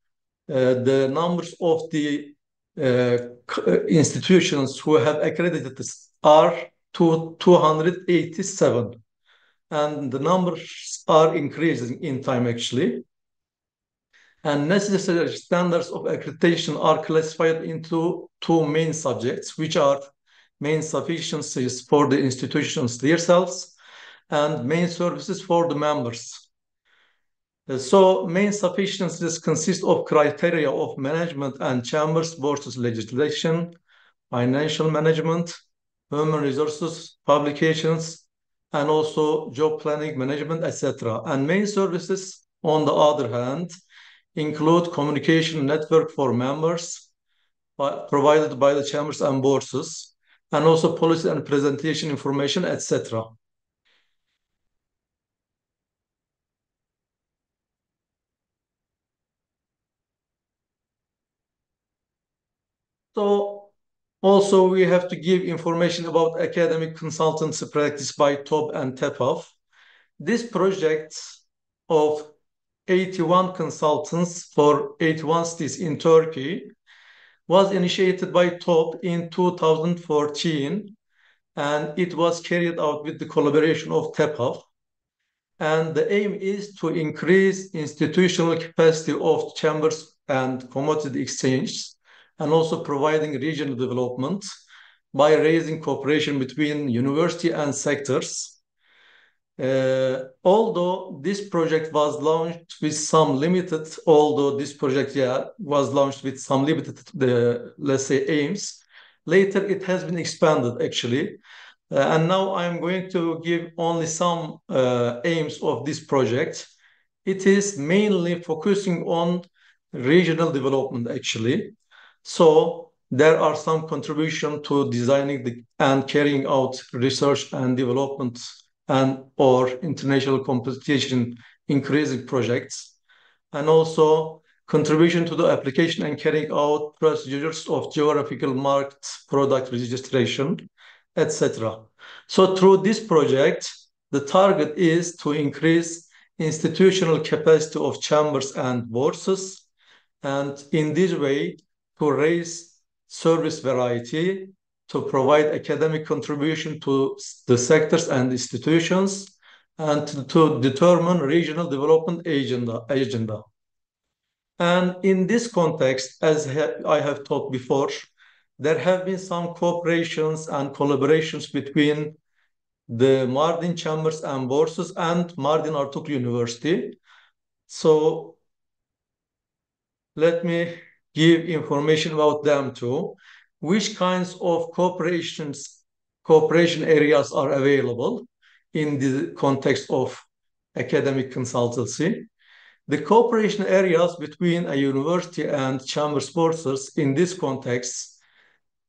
uh, the numbers of the, uh, c-, uh, institutions who have accredited this are two, two hundred eighty-seven. And the numbers are increasing in time, actually. And necessary standards of accreditation are classified into two main subjects, which are main sufficiencies for the institutions themselves and main services for the members. Uh, so main sufficiencies consist of criteria of management and chambers bourses legislation, financial management, human resources, publications, and also job planning management, et cetera. And main services, on the other hand, include communication network for members, uh, provided by the chambers and bourses, and also policy and presentation information, et cetera. So also we have to give information about academic consultancy practice by TOB and TEPAF. This project of eighty-one consultants for eighty-one cities in Turkey was initiated by TOB in two thousand fourteen, and it was carried out with the collaboration of TEPAF. And the aim is to increase institutional capacity of chambers and commodity exchanges, and also providing regional development by raising cooperation between university and sectors. Uh, although this project was launched with some limited, although this project, yeah, was launched with some limited, uh, let's say, aims, later it has been expanded, actually. Uh, and now I'm going to give only some, uh, aims of this project. It is mainly focusing on regional development, actually. So there are some contribution to designing the, and carrying out research and development and or international competition increasing projects, and also contribution to the application and carrying out procedures of geographical market product registration, et cetera. So through this project, the target is to increase institutional capacity of chambers and bourses, and in this way to raise service variety, to provide academic contribution to s- the sectors and institutions, and to, to determine regional development agenda, agenda. And in this context, as ha- I have talked before, there have been some cooperations and collaborations between the Mardin Chambers and Bourses and Mardin Artuklu University. So let me give information about them too. Which kinds of cooperations, cooperation areas are available in the context of academic consultancy? The cooperation areas between a university and chamber sponsors in this context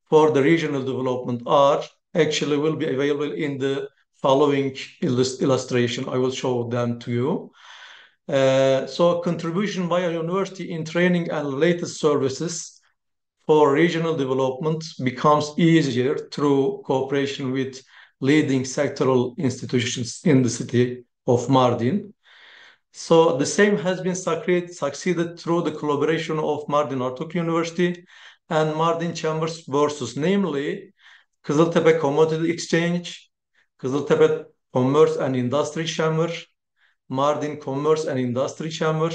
for the regional development are actually will be available in the following illus- illustration. I will show them to you. Uh, so contribution by a university in training and related services for regional development becomes easier through cooperation with leading sectoral institutions in the city of Mardin. So the same has been succeed- succeeded through the collaboration of Mardin Artuklu University and Mardin Chambers bourses, namely Kızıltepe Commodity Exchange, Kızıltepe Commerce and Industry Chamber, Mardin Commerce and Industry Chamber,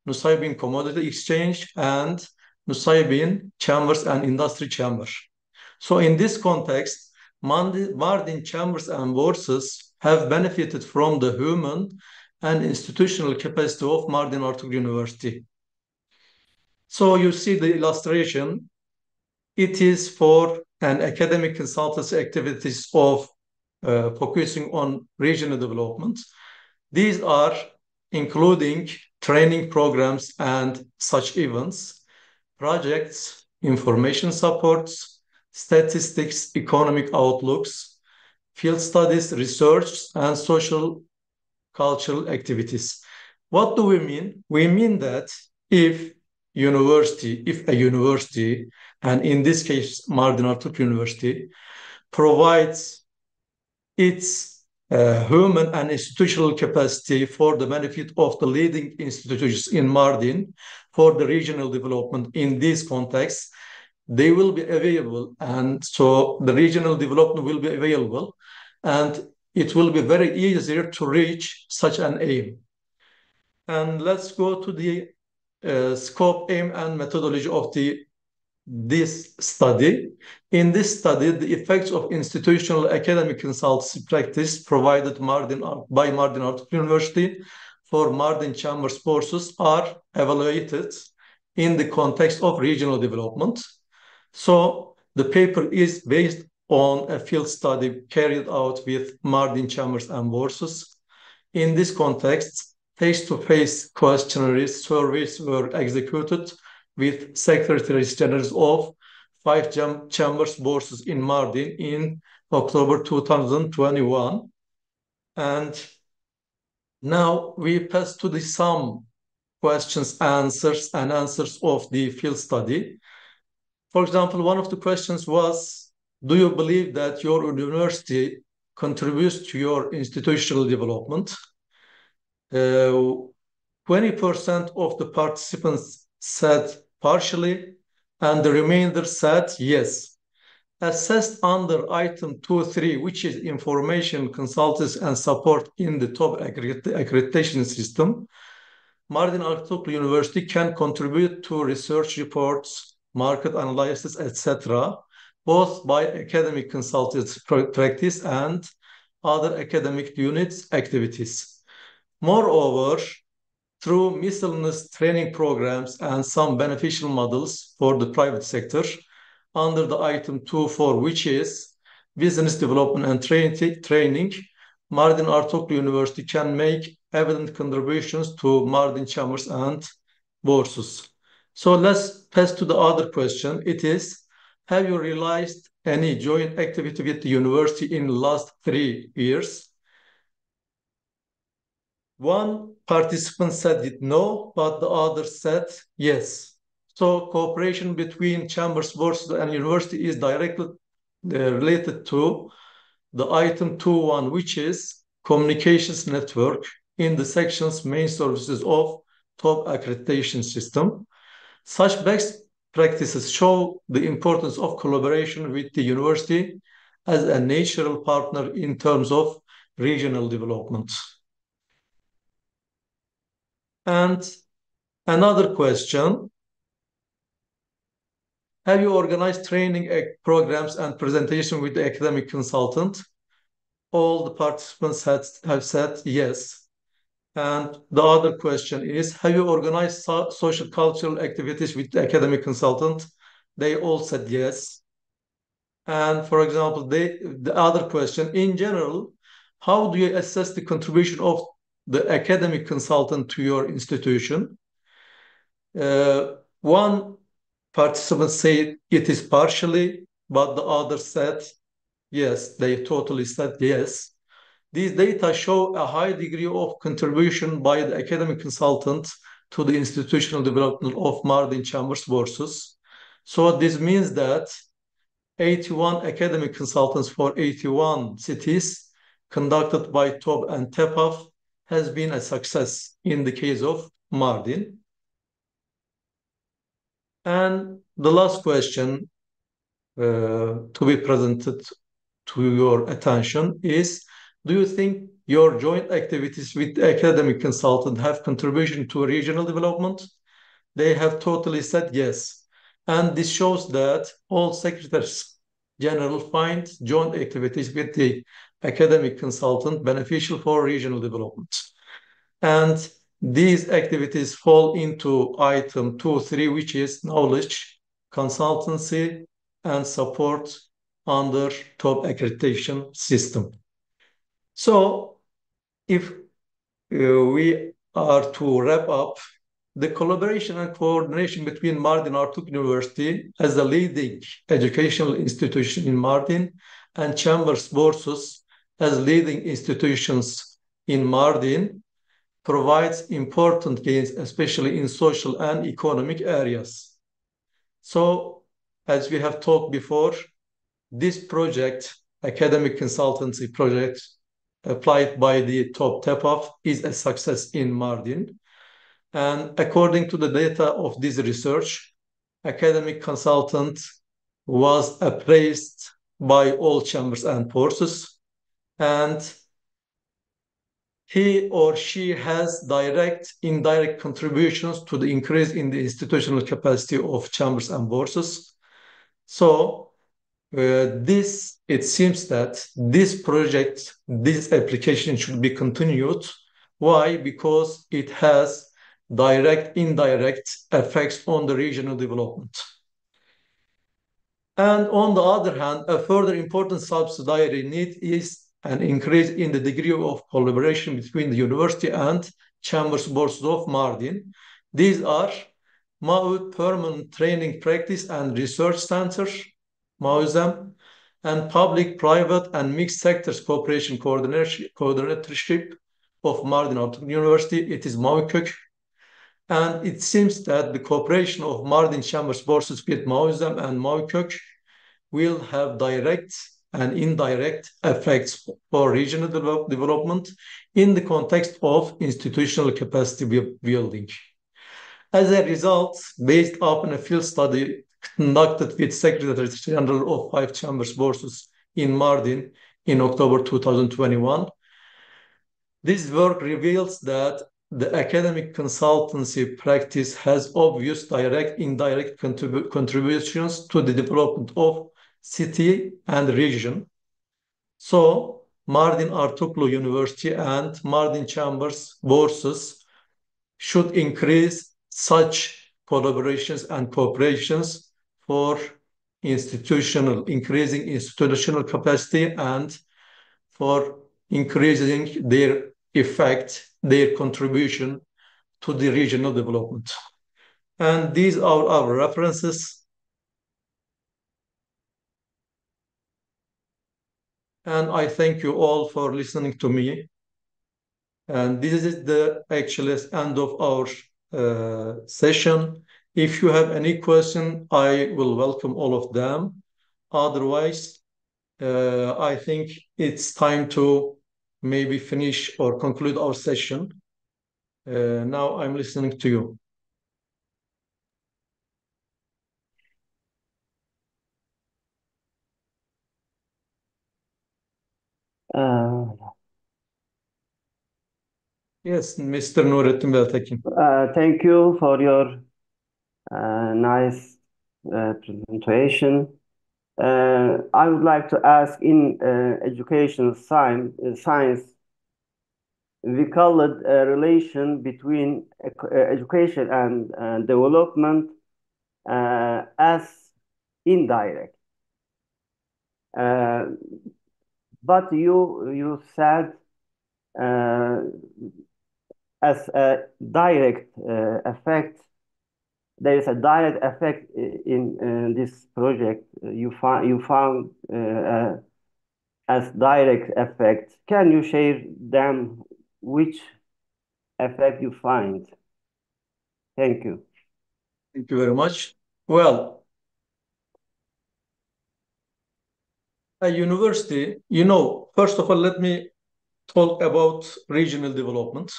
Nusaybin Commodity Exchange, and Nusaybin Chambers and Industry Chamber. So in this context, Mandi- Mardin Chambers and Bourses have benefited from the human and institutional capacity of Mardin Artuklu University. So you see the illustration. It is for an academic consultancy activities of uh, focusing on regional development. These are including training programs and such events, projects, information supports, statistics, economic outlooks, field studies, research, and social cultural activities. What do we mean? We mean that if university, if a university, and in this case Mardin Artuklu University, provides its uh, human and institutional capacity for the benefit of the leading institutions in Mardin for the regional development in these contexts, they will be available, and so the regional development will be available, and it will be very easier to reach such an aim. And let's go to the uh, scope, aim, and methodology of the this study. In this study, the effects of institutional academic consultancy practice provided Mardin Ar- by Mardin Artuklu University for Mardin Chambers courses are evaluated in the context of regional development. So the paper is based on a field study carried out with Mardin Chambers and Bourses. In this context, face-to-face questionnaire surveys were executed with secretaries generals of five cham- chambers bourses in Mardin in October two thousand twenty-one. And now we pass to the some questions, answers, and answers of the field study. For example, one of the questions was, do you believe that your university contributes to your institutional development? Uh, twenty percent of the participants said partially, and the remainder said yes. Assessed under item two three, which is information, consultants, and support in the top accredit- accreditation system, Mardin Artuklu University can contribute to research reports, market analysis, et cetera, both by academic consultants pra- practice and other academic units activities. Moreover, through miscellaneous training programs and some beneficial models for the private sector under the item two four, which is business development and train- training, Mardin Artuklu University can make evident contributions to Mardin chambers and bourses. So let's pass to the other question. It is, have you realized any joint activity with the university in the last three years? One participant said it no, but the other said yes. So cooperation between chambers, bourses, and university is directly uh, related to the item two one, which is communications network in the section's main services of top accreditation system. Such best practices show the importance of collaboration with the university as a natural partner in terms of regional development. And another question, have you organized training ac- programs and presentation with the academic consultant? All the participants had, have said yes. And the other question is, have you organized so- social cultural activities with the academic consultant? They all said yes. And for example, they, the other question, in general, how do you assess the contribution of the academic consultant to your institution? Uh, one participant said it is partially, but the other said yes, they totally said yes. These data show a high degree of contribution by the academic consultant to the institutional development of Mardin Chambers bourses. So this means that eighty-one academic consultants for eighty-one cities conducted by top and TEPAF has been a success in the case of Mardin. And the last question uh, to be presented to your attention is, do you think your joint activities with academic consultant have contribution to regional development? They have totally said yes. And this shows that all secretaries general find joint activities with the academic consultant beneficial for regional development. And these activities fall into item two three, which is knowledge consultancy and support under top accreditation system. So if uh, we are to wrap up, the collaboration and coordination between Mardin Artuk University as a leading educational institution in Mardin and Chambers Bourses as leading institutions in Mardin provides important gains, especially in social and economic areas. So, as we have talked before, this project, academic consultancy project, applied by the top TEPAF, is a success in Mardin. And according to the data of this research, academic consultant was appraised by all chambers and bourses, and he or she has direct, indirect contributions to the increase in the institutional capacity of chambers and bourses. So, uh, this, it seems that this project, this application should be continued. Why? Because it has direct, indirect effects on the regional development. And on the other hand, a further important subsidiary need is an increase in the degree of collaboration between the university and Chambers Bourses of Mardin. These are MAUI Permanent Training Practice and Research Center, MAUISM, and Public, Private and Mixed Sectors Cooperation Coordination, Coordinatorship of Mardin Artuklu University, it is MAUI-KÖK. And it seems that the cooperation of Mardin Chambers Bourses with MAUISM and MAUI-KÖK will have direct and indirect effects for regional develop-, development in the context of institutional capacity bu-, building. As a result, based upon a field study conducted with Secretary General of Five Chambers Bourses in Mardin in October two thousand twenty-one, this work reveals that the academic consultancy practice has obvious direct, indirect contribu-, contributions to the development of city and region. So, Mardin Artuklu University and Mardin Chambers Bourses should increase such collaborations and cooperations for institutional, increasing institutional capacity and for increasing their effect, their contribution to the regional development. And these are our references. And I thank you all for listening to me. And this is the actual end of our, uh, session. If you have any question, I will welcome all of them. Otherwise, uh, I think it's time to maybe finish or conclude our session. Uh, now I'm listening to you. Uh, Yes, Mister Nurettin Beltekin. Uh, thank you for your, uh, nice, uh, presentation. Uh, I would like to ask, in, uh, education science, uh, science, we call it a relation between ec-, uh, education and, uh, development, uh, as indirect. Uh, but you, you said, uh, as a direct, uh, effect, there is a direct effect i-, in, uh, this project. Uh, you fi-, you found, uh, uh, as direct effect. Can you share them? Which effect you find? Thank you. Thank you very much. Well, a university, you know, first of all, let me talk about regional development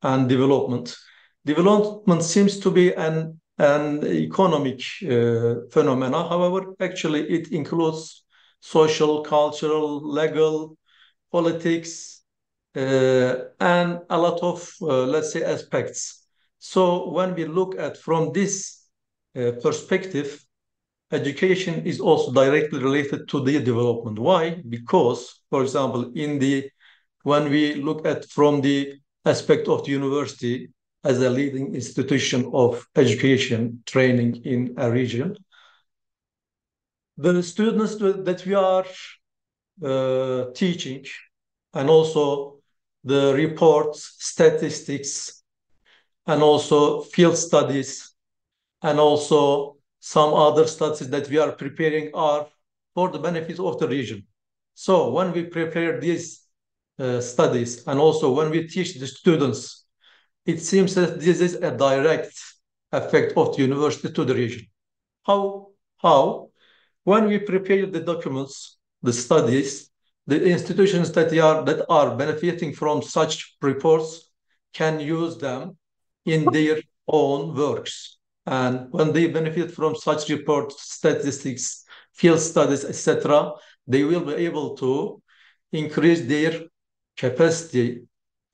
and development. Development seems to be an, an economic, uh, phenomena. However, actually, it includes social, cultural, legal, politics, uh, and a lot of, uh, let's say, aspects. So when we look at from this, uh, perspective, education is also directly related to the development. Why? Because, for example, in the, when we look at from the aspect of the university as a leading institution of education training in a region, the students that we are, uh, teaching, and also the reports, statistics, and also field studies, and also some other studies that we are preparing are for the benefit of the region. So when we prepare these, uh, studies, and also when we teach the students, it seems that this is a direct effect of the university to the region. How? How? When we prepare the documents, the studies, the institutions that are, that are benefiting from such reports can use them in their own works. And when they benefit from such reports, statistics, field studies, et cetera, they will be able to increase their capacity,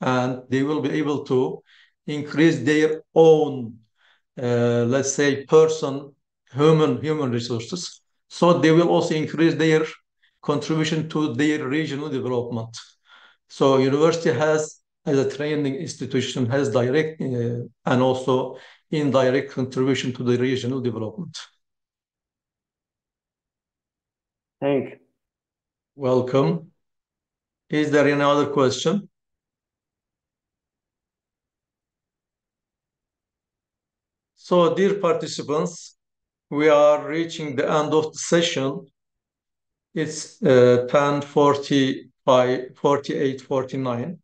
and they will be able to increase their own, uh, let's say, person, human, human resources. So they will also increase their contribution to their regional development. So university has, as a training institution, has direct, uh, and also indirect contribution to the regional development. Thank you. Welcome. Is there any other question? So, dear participants, we are reaching the end of the session. It's uh, ten forty-five, forty-eight, forty-nine.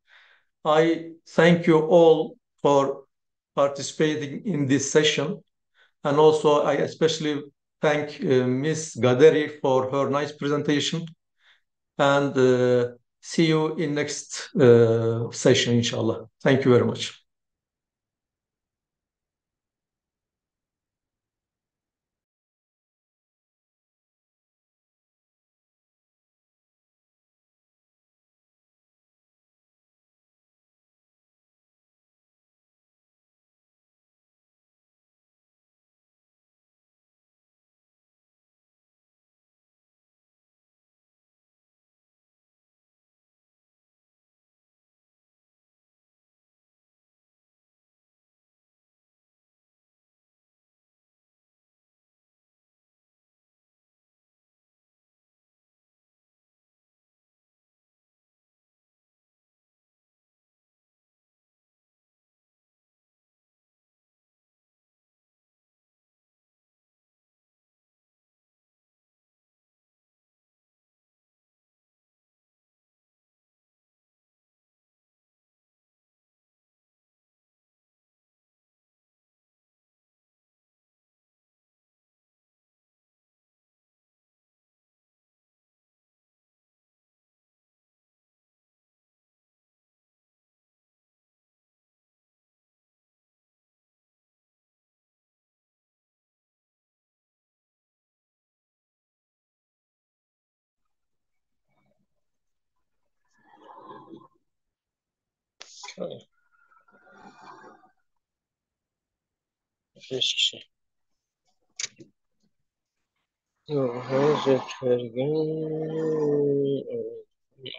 I thank you all for participating in this session. And also, I especially thank uh, Miss Gaderi for her nice presentation. And uh, see you in next uh, session, inshallah. Thank you very much. Beş kişi. Aha, Zülkergin.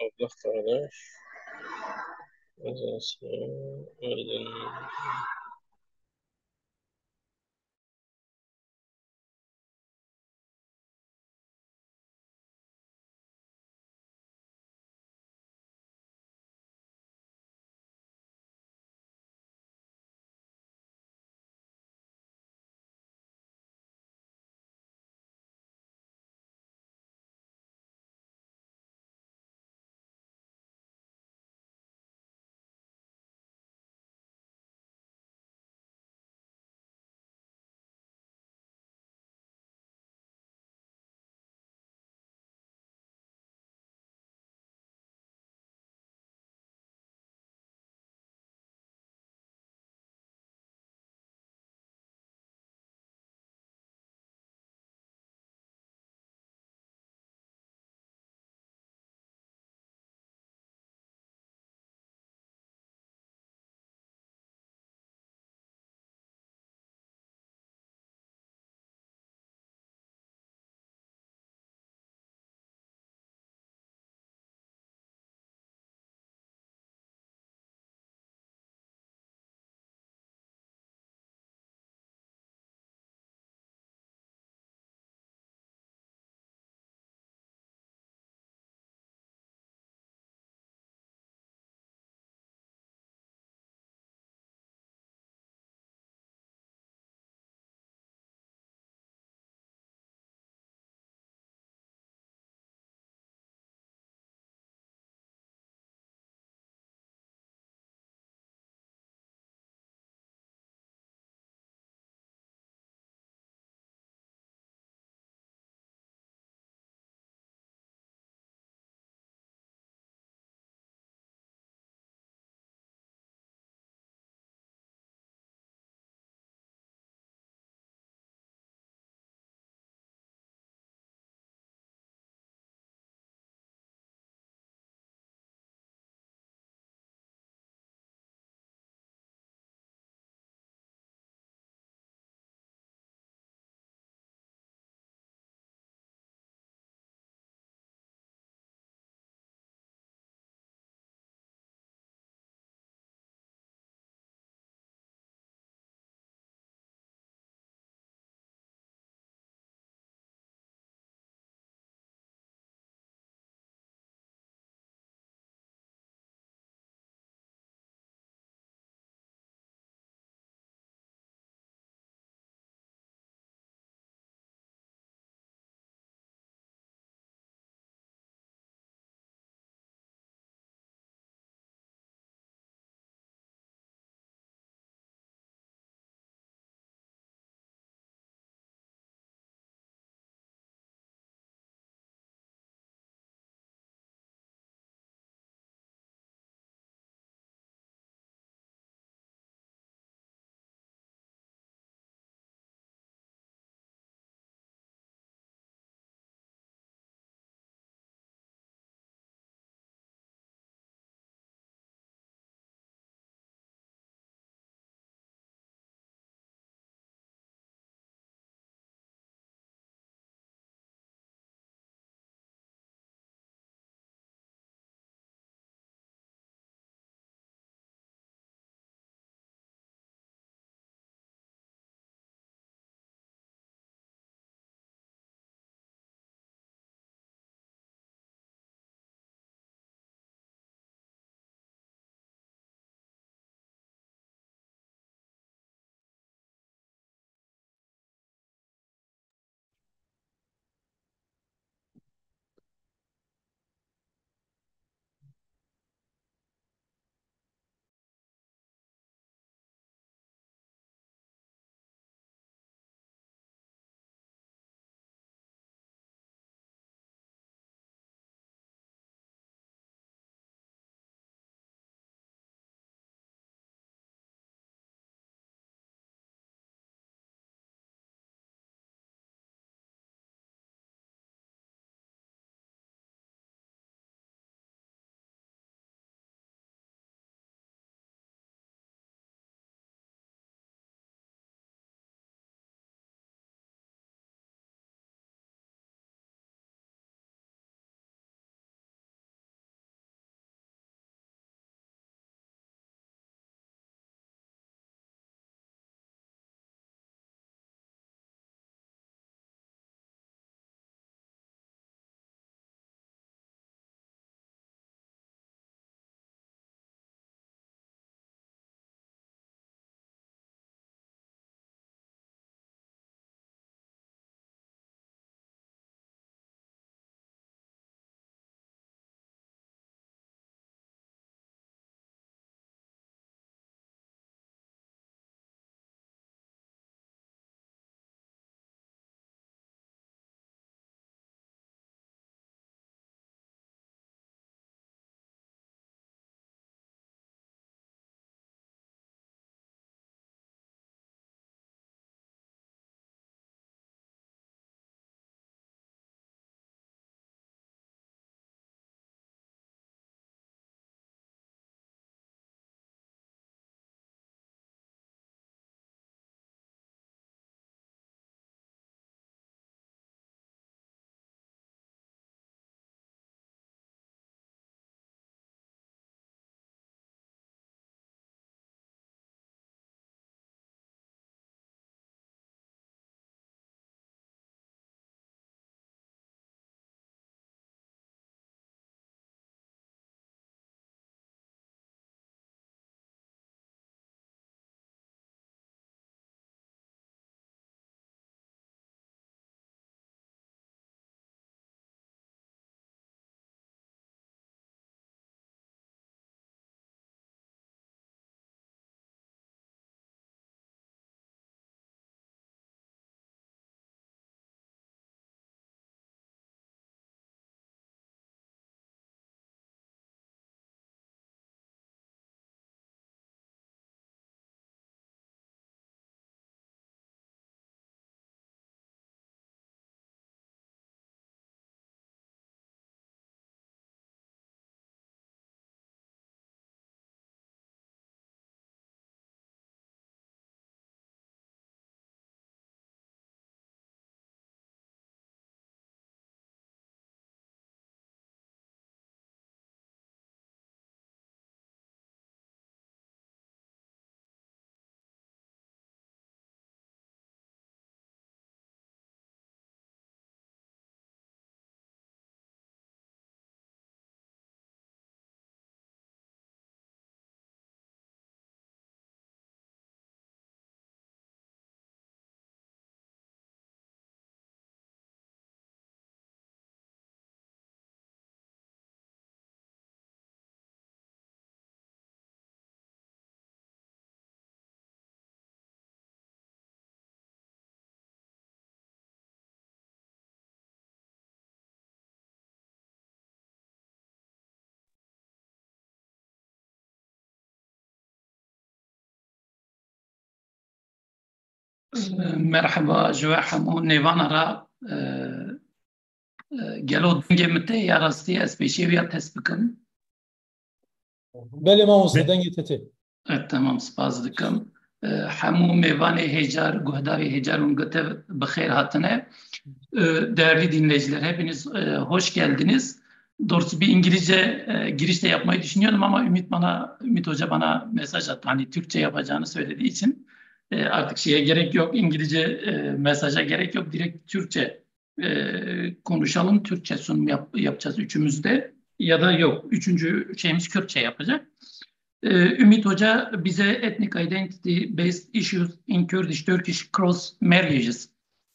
Allah kardeş. Özensin. Özen. Merheba ji we hemû nêvana re, e, e, gelo dengê min tê ya rastî ez pêşî wî ya test bikim? Belê mamoste, dengê te tê. Evet, tamam, spas dikim. E, hemû mêvanê hêcar, guhdarê hêcar hûn gete bi xêr hatine. E, değerli dinleyiciler, hepiniz, e, hoş geldiniz. Doğrusu bir İngilizce, e, giriş de yapmayı düşünüyordum ama Ümit bana, Ümit Hoca bana mesaj attı. Hani Türkçe yapacağını söylediği için, e, artık şeye gerek yok, İngilizce, e, mesaja gerek yok. Direkt Türkçe, e, konuşalım. Türkçe sunum yap-, yapacağız üçümüz de. Ya da yok, üçüncü şeyimiz Kürtçe yapacak. E, Ümit Hoca bize ethnic identity based issues in Kurdish Turkish cross marriages,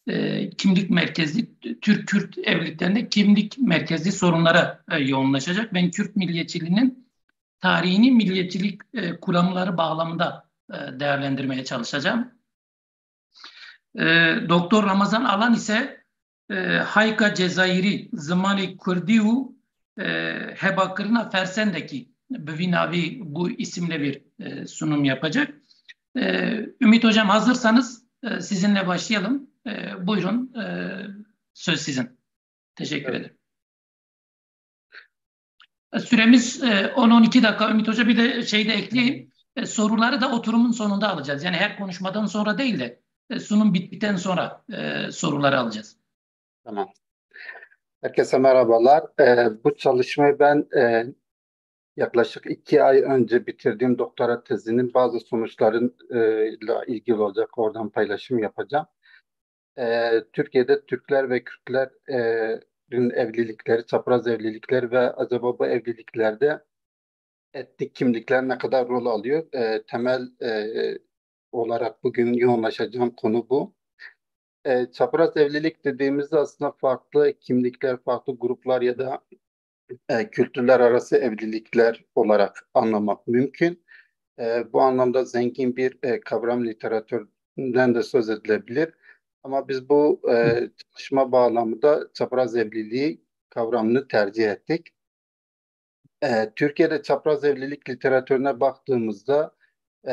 e, kimlik merkezli Türk-Kürt evliliklerinde kimlik merkezli sorunlara, e, yoğunlaşacak. Ben Kürt milliyetçiliğinin tarihini milliyetçilik, e, kuramları bağlamında, e, değerlendirmeye çalışacağım. E, Doktor Ramazan Alan ise, e, Hayka Cezayirî, zimanê Kurdî û, e, hebakirina fersendekî bi vî navî, bu isimle bir, e, sunum yapacak. E, Ümit Hocam, hazırsanız, e, sizinle başlayalım. E, buyurun, e, söz sizin. Teşekkür ederim. Süremiz, e, on on iki dakika Ümit Hoca. Bir de şey de ekleyeyim. E, soruları da oturumun sonunda alacağız. Yani her konuşmadan sonra değil de, e, sunum bittikten sonra, e, soruları alacağız. Tamam. Herkese merhabalar. E, bu çalışmayı ben, e, yaklaşık iki ay önce bitirdiğim doktora tezinin bazı sonuçlarıyla ilgili olacak. Oradan paylaşım yapacağım. E, Türkiye'de Türkler ve Kürtlerin evlilikleri, çapraz evlilikler ve acaba bu evliliklerde etnik kimlikler ne kadar rol alıyor? E, temel, e, olarak bugün yoğunlaşacağım konu bu. E, çapraz evlilik dediğimizde aslında farklı kimlikler, farklı gruplar ya da, e, kültürler arası evlilikler olarak anlamak mümkün. E, bu anlamda zengin bir, e, kavram, literatürden de söz edilebilir. Ama biz bu, e, çalışma bağlamında çapraz evliliği kavramını tercih ettik. E, Türkiye'de çapraz evlilik literatürüne baktığımızda, e,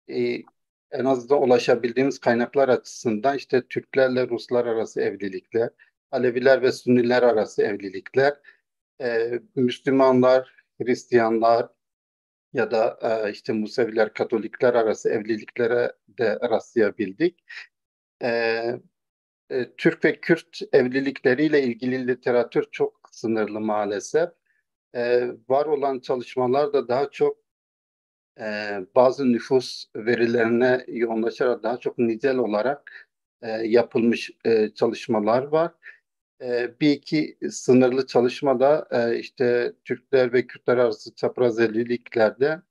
e, en azından ulaşabildiğimiz kaynaklar açısından işte Türklerle Ruslar arası evlilikler, Aleviler ve Sünniler arası evlilikler, e, Müslümanlar, Hristiyanlar ya da, e, işte Museviler, Katolikler arası evliliklere de rastlayabildik. E, e, Türk ve Kürt evlilikleriyle ilgili literatür çok sınırlı maalesef. E, var olan çalışmalar da daha çok, e, bazı nüfus verilerine yoğunlaşarak daha çok nicel olarak, e, yapılmış, e, çalışmalar var. E, bir iki sınırlı çalışma da, e, işte Türkler ve Kürtler arası çapraz evliliklerde,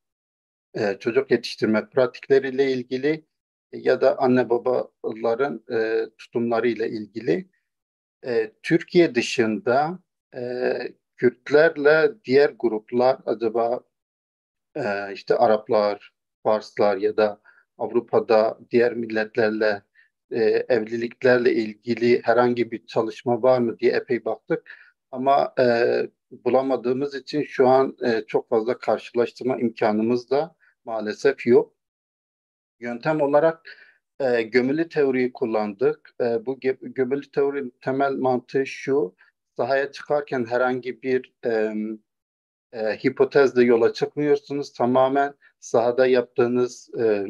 e, çocuk yetiştirme pratikleriyle ilgili ya da anne babaların, e, tutumlarıyla ilgili. E, Türkiye dışında, e, Kürtlerle diğer gruplar acaba, e, işte Araplar, Farslar ya da Avrupa'da diğer milletlerle, e, evliliklerle ilgili herhangi bir çalışma var mı diye epey baktık. Ama, e, bulamadığımız için şu an, e, çok fazla karşılaştırma imkanımız da maalesef yok. Yöntem olarak, e, gömülü teoriyi kullandık. E, bu gö-, gömülü teorinin temel mantığı şu: sahaya çıkarken herhangi bir, e, e, hipotezle yola çıkmıyorsunuz. Tamamen sahada yaptığınız, e,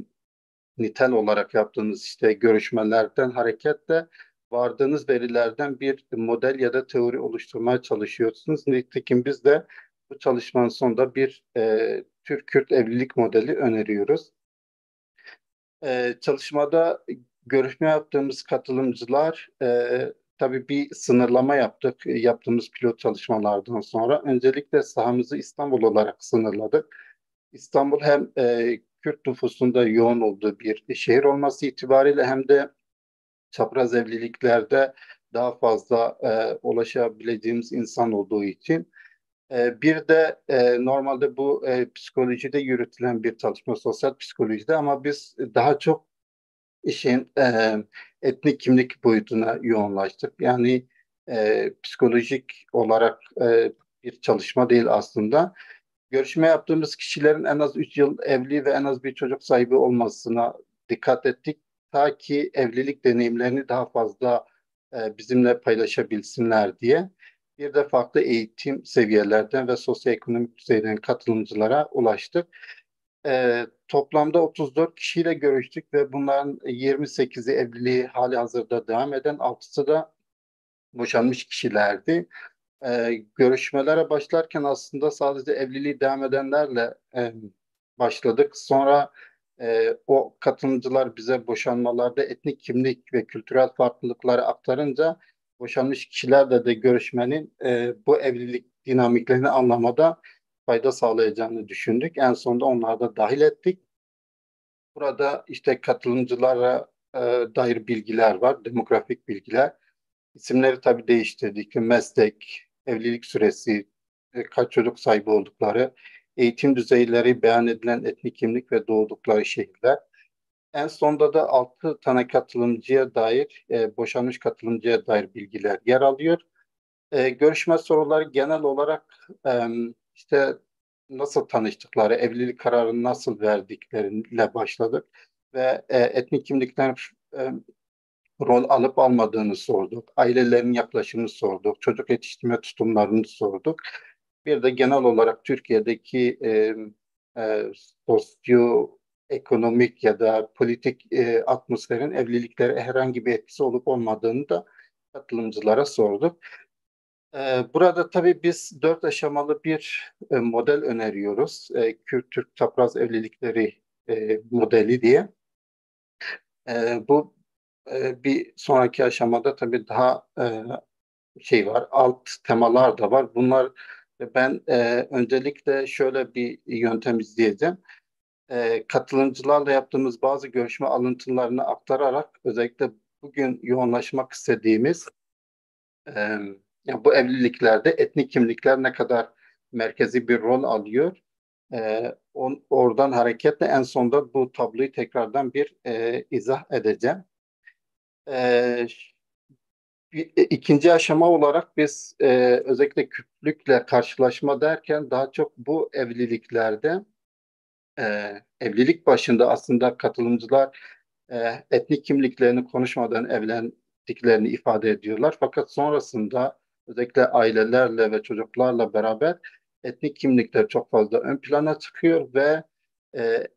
nitel olarak yaptığınız işte görüşmelerden hareketle vardığınız verilerden bir model ya da teori oluşturmaya çalışıyorsunuz. Nitekim biz de bu çalışmanın sonunda bir, e, Türk-Kürt evlilik modeli öneriyoruz. E, çalışmada görüşme yaptığımız katılımcılar, e, tabii bir sınırlama yaptık, e, yaptığımız pilot çalışmalardan sonra. Öncelikle sahamızı İstanbul olarak sınırladık. İstanbul hem, e, Kürt nüfusunun da yoğun olduğu bir şehir olması itibariyle hem de çapraz evliliklerde daha fazla, e, ulaşabileceğimiz insan olduğu için. E, bir de, e, normalde bu, e, psikolojide yürütülen bir çalışma, sosyal psikolojide, ama biz daha çok işin, e, etnik kimlik boyutuna yoğunlaştık. Yani, e, psikolojik olarak, e, bir çalışma değil aslında. Görüşme yaptığımız kişilerin en az üç yıl evli ve en az bir çocuk sahibi olmasına dikkat ettik. ta ki evlilik deneyimlerini daha fazla e, bizimle paylaşabilsinler diye. Bir de farklı eğitim seviyelerden ve sosyoekonomik düzeyden katılımcılara ulaştık. E, toplamda otuz dört kişiyle görüştük ve bunların yirmi sekizi evliliği hali hazırda devam eden, altısı da boşanmış kişilerdi. E, görüşmelere başlarken aslında sadece evliliği devam edenlerle e, başladık. Sonra e, o katılımcılar bize boşanmalarda etnik kimlik ve kültürel farklılıkları aktarınca boşanmış kişilerle de görüşmenin e, bu evlilik dinamiklerini anlamada fayda sağlayacağını düşündük. En sonunda onları da dahil ettik. Burada işte katılımcılara e, dair bilgiler var, demografik bilgiler. İsimleri tabii değiştirdik, meslek, evlilik süresi, e, kaç çocuk sahibi oldukları, eğitim düzeyleri, beyan edilen etnik kimlik ve doğdukları şehirler. En sonda da altı tane katılımcıya dair, e, boşanmış katılımcıya dair bilgiler yer alıyor. E, görüşme soruları genel olarak e, işte nasıl tanıştıkları, evlilik kararını nasıl verdikleriyle başladık ve e, etnik kimlikten e, rol alıp almadığını sorduk, ailelerin yaklaşımını sorduk, çocuk yetiştirme tutumlarını sorduk. Bir de genel olarak Türkiye'deki e, e, sosyoekonomik ya da politik e, atmosferin evliliklere herhangi bir etkisi olup olmadığını da katılımcılara sorduk. E, burada tabii biz dört aşamalı bir e, model öneriyoruz. E, Kürt-Türk çapraz evlilikleri e, modeli diye. E, bu e, bir sonraki aşamada tabii daha e, şey var, alt temalar da var. Bunlar e, ben e, öncelikle şöyle bir yöntem izleyeceğim. E, katılımcılarla yaptığımız bazı görüşme alıntılarını aktararak özellikle bugün yoğunlaşmak istediğimiz e, yani bu evliliklerde etnik kimlikler ne kadar merkezi bir rol alıyor. E, on, oradan hareketle en sonda bu tabloyu tekrardan bir e, izah edeceğim. E, bir, e, ikinci aşama olarak biz e, özellikle Kürtlükle karşılaşma derken daha çok bu evliliklerde e, evlilik başında aslında katılımcılar e, etnik kimliklerini konuşmadan evlendiklerini ifade ediyorlar. Fakat sonrasında özellikle ailelerle ve çocuklarla beraber etnik kimlikler çok fazla ön plana çıkıyor ve e,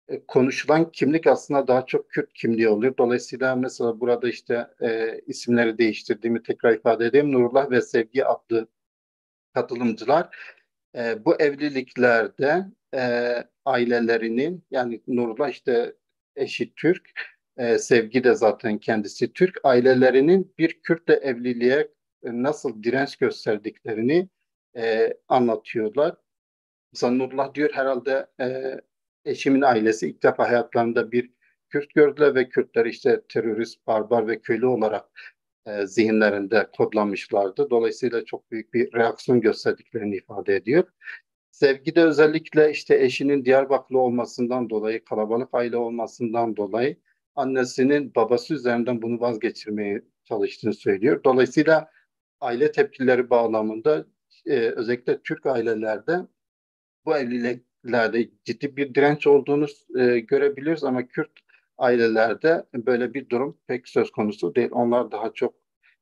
e, konuşulan kimlik aslında daha çok Kürt kimliği oluyor. Dolayısıyla mesela burada işte e, isimleri değiştirdiğimi tekrar ifade edeyim. Nurullah ve Sevgi adlı katılımcılar e, bu evliliklerde e, ailelerinin, yani Nurullah işte eşi Türk, e, Sevgi de zaten kendisi Türk, ailelerinin bir Kürtle evliliğe e, nasıl direnç gösterdiklerini e, anlatıyorlar. Mesela Nurullah diyor herhalde e, eşimin ailesi ilk defa hayatlarında bir Kürt gördüler ve Kürtleri işte terörist, barbar ve köylü olarak e, zihinlerinde kodlamışlardı. Dolayısıyla çok büyük bir reaksiyon gösterdiklerini ifade ediyor. Sevgi de özellikle işte eşinin Diyarbakırlı olmasından dolayı, kalabalık aile olmasından dolayı annesinin babası üzerinden bunu vazgeçirmeye çalıştığını söylüyor. Dolayısıyla aile tepkileri bağlamında e, özellikle Türk ailelerde bu evliliklerde ciddi bir direnç olduğunu e, görebiliyoruz ama Kürt ailelerde böyle bir durum pek söz konusu değil. Onlar daha çok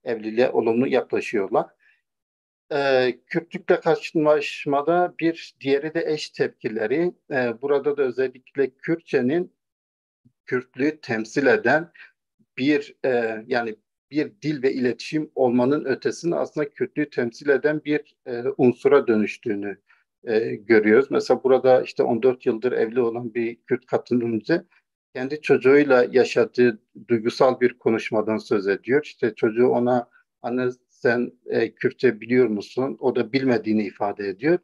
evliliğe olumlu yaklaşıyorlar. E, Kürtlükle karşılaşmada bir diğeri de eş tepkileri. E, burada da özellikle Kürtçenin Kürtlüğü temsil eden bir e, yani bir dil ve iletişim olmanın ötesinde aslında Kürtlüğü temsil eden bir e, unsura dönüştüğünü e, görüyoruz. Mesela burada işte on dört yıldır evli olan bir Kürt katılımcı kendi çocuğuyla yaşadığı duygusal bir konuşmadan söz ediyor. İşte çocuğu ona "Anne, sen e, Kürtçe biliyor musun?" O da bilmediğini ifade ediyor.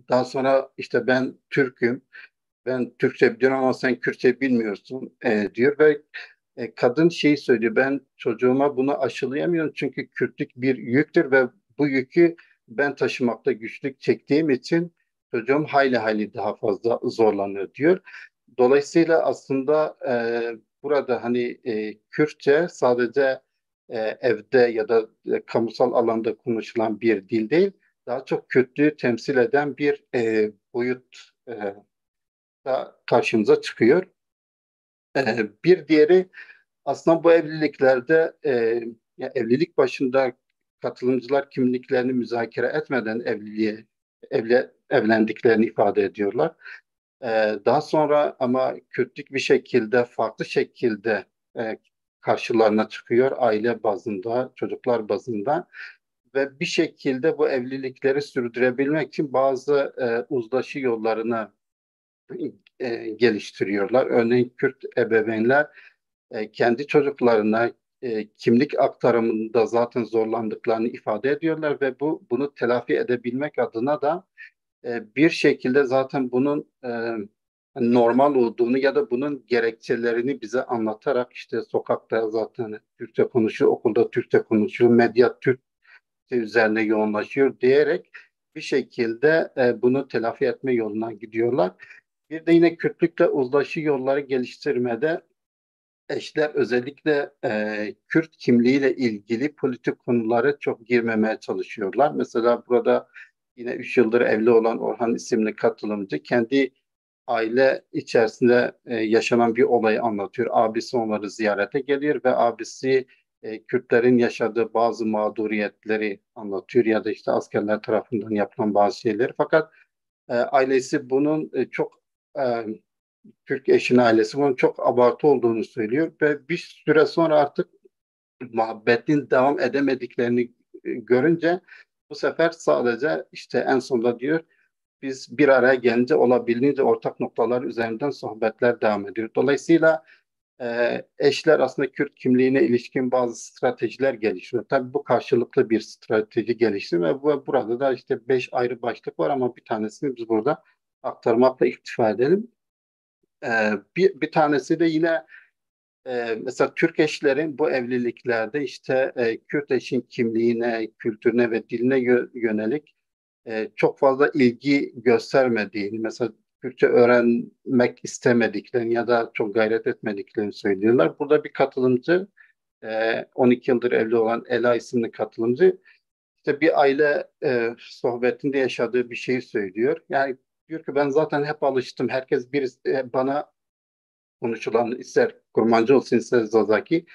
Daha sonra işte "Ben Türk'üm, ben Türkçe biliyorum ama sen Kürtçe bilmiyorsun" e, diyor ve e, kadın şeyi söylüyor: "Ben çocuğuma bunu aşılayamıyorum çünkü Kürtlük bir yüktür ve bu yükü ben taşımakta güçlük çektiğim için çocuğum hayli hayli daha fazla zorlanıyor" diyor. Dolayısıyla aslında e, burada hani e, Kürtçe sadece e, evde ya da e, kamusal alanda konuşulan bir dil değil, daha çok Kürtlüğü temsil eden bir e, boyut e, da karşımıza çıkıyor. E, bir diğeri, aslında bu evliliklerde, e, ya evlilik başında katılımcılar kimliklerini müzakere etmeden evliliğe evle, evlendiklerini ifade ediyorlar. E, daha sonra ama Kürtlük bir şekilde, farklı şekilde e, karşılarına çıkıyor aile bazında, çocuklar bazında ve bir şekilde bu evlilikleri sürdürebilmek için bazı e, uzlaşı yollarını e, geliştiriyorlar. Örneğin Kürt ebeveynler e, kendi çocuklarına e, kimlik aktarımında zaten zorlandıklarını ifade ediyorlar ve bu bunu telafi edebilmek adına da e, bir şekilde zaten bunun e, normal olduğunu ya da bunun gerekçelerini bize anlatarak, işte sokakta zaten Türkçe konuşuyor, okulda Türkçe konuşuyor, medya Türkçe üzerine yoğunlaşıyor diyerek bir şekilde e, bunu telafi etme yoluna gidiyorlar. Bir de yine Kürtlükle uzlaşı yolları geliştirmede eşler özellikle e, Kürt kimliğiyle ilgili politik konulara çok girmemeye çalışıyorlar. Mesela burada yine üç yıldır evli olan Orhan isimli katılımcı kendi aile içerisinde e, yaşanan bir olayı anlatıyor. Abisi onları ziyarete geliyor ve abisi e, Kürtlerin yaşadığı bazı mağduriyetleri anlatıyor ya da işte askerler tarafından yapılan bazı şeyleri. Fakat e, ailesi bunun e, çok e, Türk eşinin ailesi bunun çok abartı olduğunu söylüyor ve bir süre sonra artık muhabbetin devam edemediklerini e, görünce bu sefer sadece işte en sonunda diyor biz bir araya gelince olabildiğince ortak noktalar üzerinden sohbetler devam ediyor. Dolayısıyla e, eşler aslında Kürt kimliğine ilişkin bazı stratejiler geliştiriyor. Tabii bu karşılıklı bir strateji geliştiriyor ve bu, burada da işte beş ayrı başlık var ama bir tanesini biz burada aktarmakla iktifa edelim. E, bir, bir tanesi de yine e, mesela Türk eşlerin bu evliliklerde işte e, Kürt eşin kimliğine, kültürüne ve diline yö- yönelik e, çok fazla ilgi göstermediğini, mesela Kürtçe öğrenmek istemediklerini ya da çok gayret etmediklerini söylüyorlar. Burada bir katılımcı e, on iki yıldır evli olan Ela isimli katılımcı işte bir aile e, sohbetinde yaşadığı bir şeyi söylüyor. Yani diyor ki ben zaten hep alıştım. Herkes bir e, bana konuşulan ister Kurmancı olsun ister Zazaki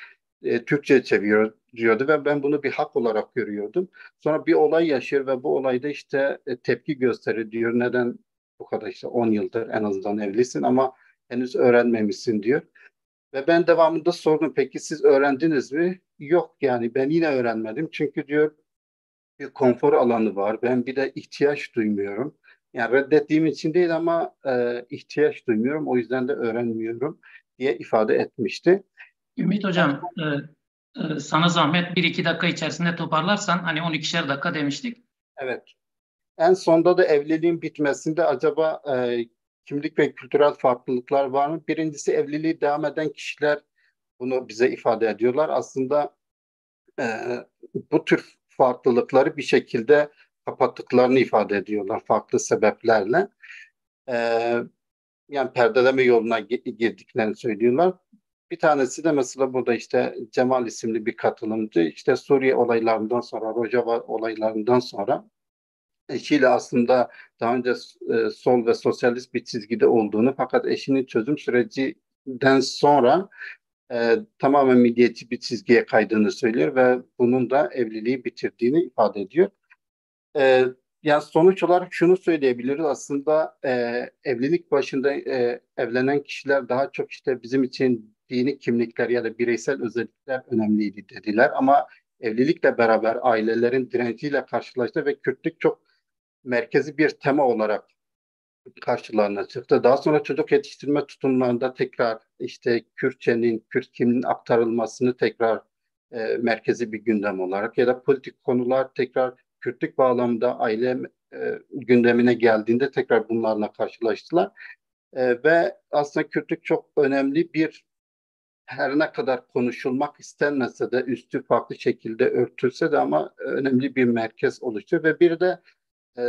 e, Türkçe çeviriyordu ve ben bunu bir hak olarak görüyordum. Sonra bir olay yaşıyor ve bu olayda işte e, tepki gösterir diyor. Neden bu kadar işte on yıldır en azından evlisin ama henüz öğrenmemişsin diyor. Ve ben devamında sordum peki siz öğrendiniz mi? Yok yani ben yine öğrenmedim. Çünkü diyor bir konfor alanı var. Ben bir de ihtiyaç duymuyorum. Yani reddettiğim için değil ama e, ihtiyaç duymuyorum. O yüzden de öğrenmiyorum diye ifade etmişti. Ümit Hocam, e, e, sana zahmet bir iki dakika içerisinde toparlarsan, hani on ikişer dakika demiştik. Evet. En sonda da evliliğin bitmesinde acaba e, kimlik ve kültürel farklılıklar var mı? Birincisi evliliği devam eden kişiler bunu bize ifade ediyorlar. Aslında e, bu tür farklılıkları bir şekilde kapattıklarını ifade ediyorlar farklı sebeplerle. E, yani perdeleme yoluna gi- girdiklerini söylüyorlar. Bir tanesi de mesela burada işte Cemal isimli bir katılımcı işte Suriye olaylarından sonra, Rojava olaylarından sonra eşiyle aslında daha önce e, sol ve sosyalist bir çizgide olduğunu fakat eşinin çözüm sürecinden sonra e, tamamen milliyetçi bir çizgiye kaydığını söylüyor ve bunun da evliliği bitirdiğini ifade ediyor. E, yani sonuç olarak şunu söyleyebiliriz aslında e, evlilik başında e, evlenen kişiler daha çok işte bizim için dini kimlikler ya da bireysel özellikler önemliydi dediler ama evlilikle beraber ailelerin direnciyle karşılaştı ve Kürtlük çok merkezi bir tema olarak karşılarına çıktı. Daha sonra çocuk yetiştirme tutumlarında tekrar işte Kürtçenin, Kürt kimliğinin aktarılmasını tekrar e, merkezi bir gündem olarak ya da politik konular tekrar Kürtlük bağlamında aile e, gündemine geldiğinde tekrar bunlarla karşılaştılar. E, ve aslında Kürtlük çok önemli bir her ne kadar konuşulmak istenmese de üstü farklı şekilde örtülse de ama önemli bir merkez oluşturuyor ve bir de e,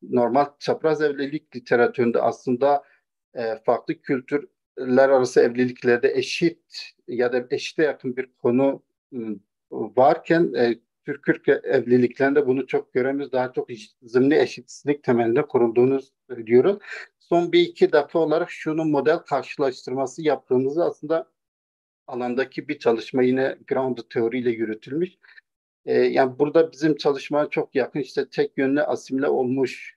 normal çapraz evlilik literatüründe aslında e, farklı kültürler arası evliliklerde eşit ya da eşite yakın bir konu m, varken e, Türk-Kürt evliliklerinde bunu çok göremiyoruz. Daha çok zımni eşitsizlik temelinde kurulduğunu söylüyoruz. son bir iki dakika olarak şunu model karşılaştırması yaptığımızda aslında alandaki bir çalışma yine ground teoriyle yürütülmüş. E, yani burada bizim çalışmaya çok yakın işte tek yönlü asimile olmuş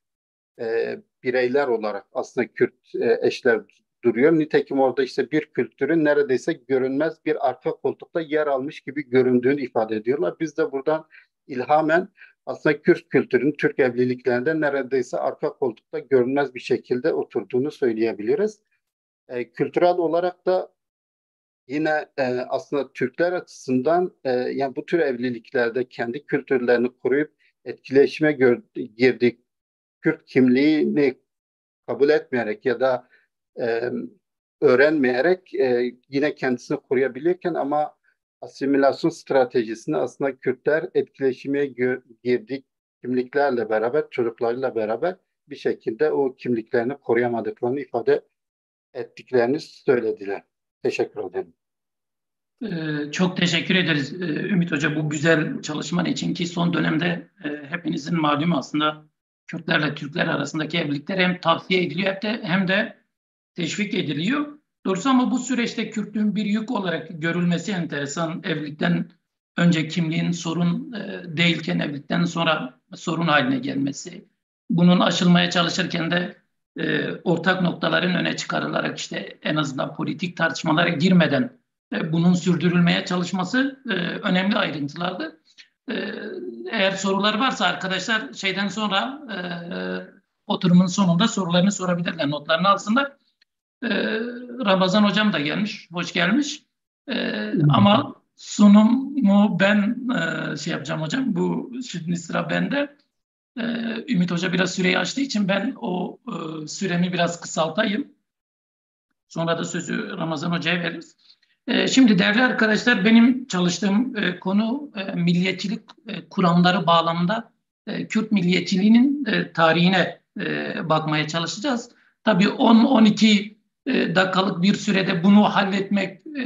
e, bireyler olarak aslında Kürt e, eşler duruyor. Nitekim orada işte bir kültürün neredeyse görünmez bir arka koltukta yer almış gibi göründüğünü ifade ediyorlar. Biz de buradan ilhamen aslında Kürt kültürünün Türk evliliklerinde neredeyse arka koltukta görünmez bir şekilde oturduğunu söyleyebiliriz. E, kültürel olarak da yine e, aslında Türkler açısından e, yani bu tür evliliklerde kendi kültürlerini koruyup etkileşime gör- girdik Kürt kimliğini kabul etmeyerek ya da e, öğrenmeyerek e, yine kendisini koruyabilirken ama asimilasyon stratejisinde aslında Kürtler etkileşime gö- girdik kimliklerle beraber, çocuklarıyla beraber bir şekilde o kimliklerini koruyamadıklarını ifade ettiklerini söylediler. Teşekkür ederim. Ee, çok teşekkür ederiz e, Ümit Hoca, bu güzel çalışman için ki son dönemde e, hepinizin malumu aslında Kürtlerle Türkler arasındaki evlilikler hem tavsiye ediliyor hem de, hem de teşvik ediliyor. Doğrusu ama bu süreçte Kürtlüğün bir yük olarak görülmesi enteresan. Evlilikten önce kimliğin sorun e, değilken evlilikten sonra sorun haline gelmesi. Bunun aşılmaya çalışırken de e, ortak noktaların öne çıkarılarak işte en azından politik tartışmalara girmeden e, bunun sürdürülmeye çalışması e, önemli ayrıntılardı. E, eğer sorular varsa arkadaşlar şeyden sonra e, oturumun sonunda sorularını sorabilirler, notlarını alsınlar. E, Ramazan hocam da gelmiş, hoş gelmiş. E, ama sunumu ben e, şey yapacağım hocam, bu şimdi sıra bende. E, Ümit Hoca biraz süreyi açtığı için ben o e, süremi biraz kısaltayım. Sonra da sözü Ramazan Hoca'ya veririz. E, şimdi değerli arkadaşlar, benim çalıştığım e, konu e, milliyetçilik e, kuramları bağlamında e, Kürt milliyetçiliğinin e, tarihine e, bakmaya çalışacağız. Tabii on on iki e, dakikalık bir sürede bunu halletmek e,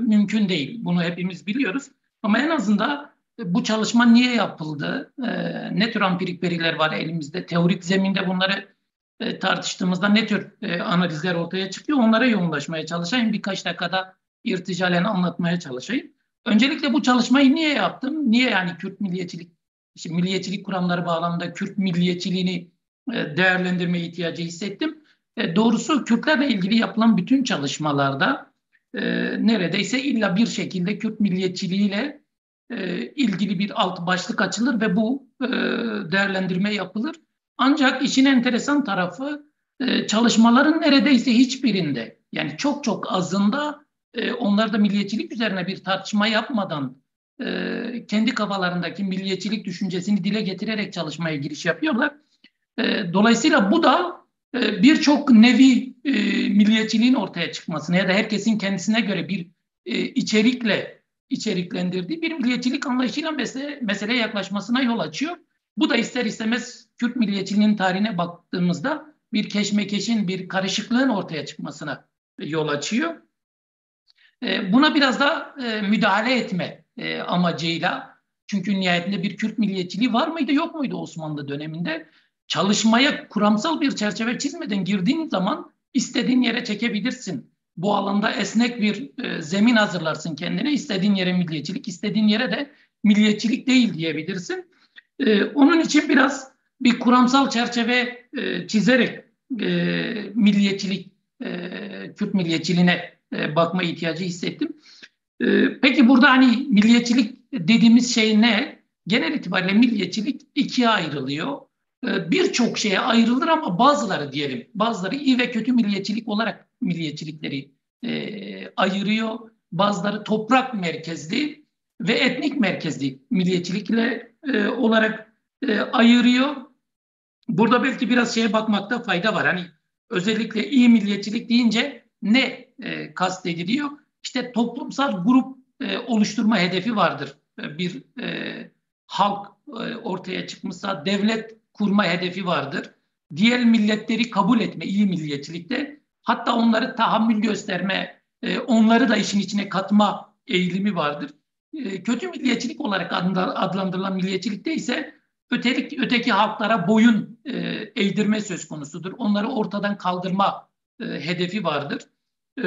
mümkün değil. Bunu hepimiz biliyoruz. Ama en azından e, bu çalışma niye yapıldı? E, ne tür empirik veriler var elimizde? Teorik zeminde bunları e, tartıştığımızda ne tür e, analizler ortaya çıkıyor? Onlara yoğunlaşmaya çalışayım. Birkaç dakikada irticalen anlatmaya çalışayım. Öncelikle bu çalışmayı niye yaptım? Niye yani Kürt milliyetçilik, işte milliyetçilik kuramları bağlamında Kürt milliyetçiliğini e, değerlendirme ihtiyacı hissettim? E, doğrusu Kürtlerle ilgili yapılan bütün çalışmalarda e, neredeyse illa bir şekilde Kürt milliyetçiliğiyle e, ilgili bir alt başlık açılır ve bu e, değerlendirme yapılır. Ancak işin enteresan tarafı e, çalışmaların neredeyse hiçbirinde, yani çok çok azında e, onlar da milliyetçilik üzerine bir tartışma yapmadan e, kendi kafalarındaki milliyetçilik düşüncesini dile getirerek çalışmaya giriş yapıyorlar. E, dolayısıyla bu da e, birçok nevi e, milliyetçiliğin ortaya çıkmasına ya da herkesin kendisine göre bir e, içerikle içeriklendirdiği bir milliyetçilik anlayışıyla mesele, meseleye yaklaşmasına yol açıyor. Bu da ister istemez Kürt milliyetçiliğinin tarihine baktığımızda bir keşmekeşin, bir karışıklığın ortaya çıkmasına yol açıyor. E, buna biraz da e, müdahale etme e, amacıyla, çünkü nihayetinde bir Kürt milliyetçiliği var mıydı, yok muydu Osmanlı döneminde? Çalışmaya kuramsal bir çerçeve çizmeden girdiğin zaman istediğin yere çekebilirsin. Bu alanda esnek bir e, zemin hazırlarsın kendine. İstediğin yere milliyetçilik, istediğin yere de milliyetçilik değil diyebilirsin. E, onun için biraz bir kuramsal çerçeve e, çizerek e, milliyetçilik, e, Kürt milliyetçiliğine e, bakma ihtiyacı hissettim. E, peki burada hani milliyetçilik dediğimiz şey ne? Genel itibariyle milliyetçilik ikiye ayrılıyor. E, birçok şeye ayrılır ama bazıları diyelim, bazıları iyi ve kötü milliyetçilik olarak milliyetçilikleri e, ayırıyor. Bazıları toprak merkezli ve etnik merkezli milliyetçilikle e, olarak e, ayırıyor. Burada belki biraz şeye bakmakta fayda var. Hani özellikle iyi milliyetçilik deyince ne e, kastediliyor? İşte toplumsal grup e, oluşturma hedefi vardır. E, bir e, halk e, ortaya çıkmışsa devlet kurma hedefi vardır. Diğer milletleri kabul etme iyi milliyetçilikte. Hatta onları tahammül gösterme, e, onları da işin içine katma eğilimi vardır. E, kötü milliyetçilik olarak adında- adlandırılan milliyetçilikte ise ötelik, öteki halklara boyun e, eğdirme söz konusudur. Onları ortadan kaldırma e, hedefi vardır. E,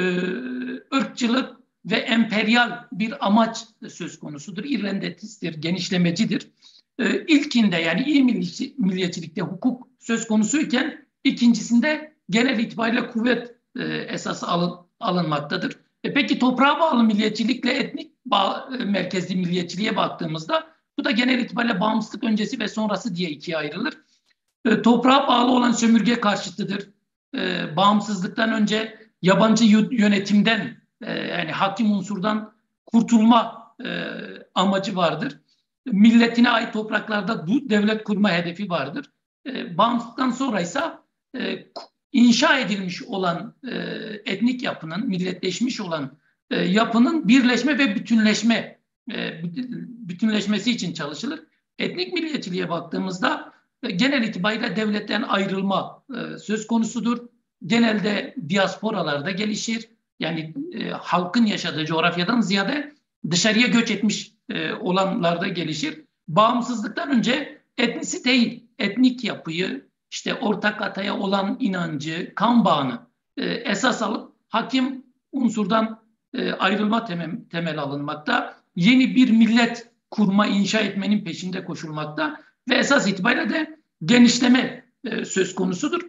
ırkçılık ve emperyal bir amaç söz konusudur. İrlandetisttir, genişlemecidir. E, ilkinde, yani iyi milliyetçi, milliyetçilikte hukuk söz konusuyken ikincisinde genel itibariyle kuvvet e, esas alın, alınmaktadır. E, peki toprağa bağlı milliyetçilikle etnik bağ, e, merkezli milliyetçiliğe baktığımızda bu da genel itibariyle bağımsızlık öncesi ve sonrası diye ikiye ayrılır. E, toprağa bağlı olan sömürge karşıtıdır. E, bağımsızlıktan önce yabancı yönetimden, e, yani hakim unsurdan kurtulma e, amacı vardır. Milletine ait topraklarda devlet kurma hedefi vardır. E, bağımsızlıktan sonra ise e, inşa edilmiş olan e, etnik yapının, milletleşmiş olan e, yapının birleşme ve bütünleşme e, bütünleşmesi için çalışılır. Etnik milliyetçiliğe baktığımızda e, genel itibariyle devletten ayrılma e, söz konusudur. Genelde diasporalarda gelişir. Yani e, halkın yaşadığı coğrafyadan ziyade dışarıya göç etmiş e, olanlarda gelişir. Bağımsızlıktan önce etnisiteyi, etnik yapıyı, işte ortak ataya olan inancı, kan bağını e, esas alıp hakim unsurdan e, ayrılma temel, temel alınmakta. Yeni bir millet kurma, inşa etmenin peşinde koşulmakta ve esas itibariyle de genişleme e, söz konusudur.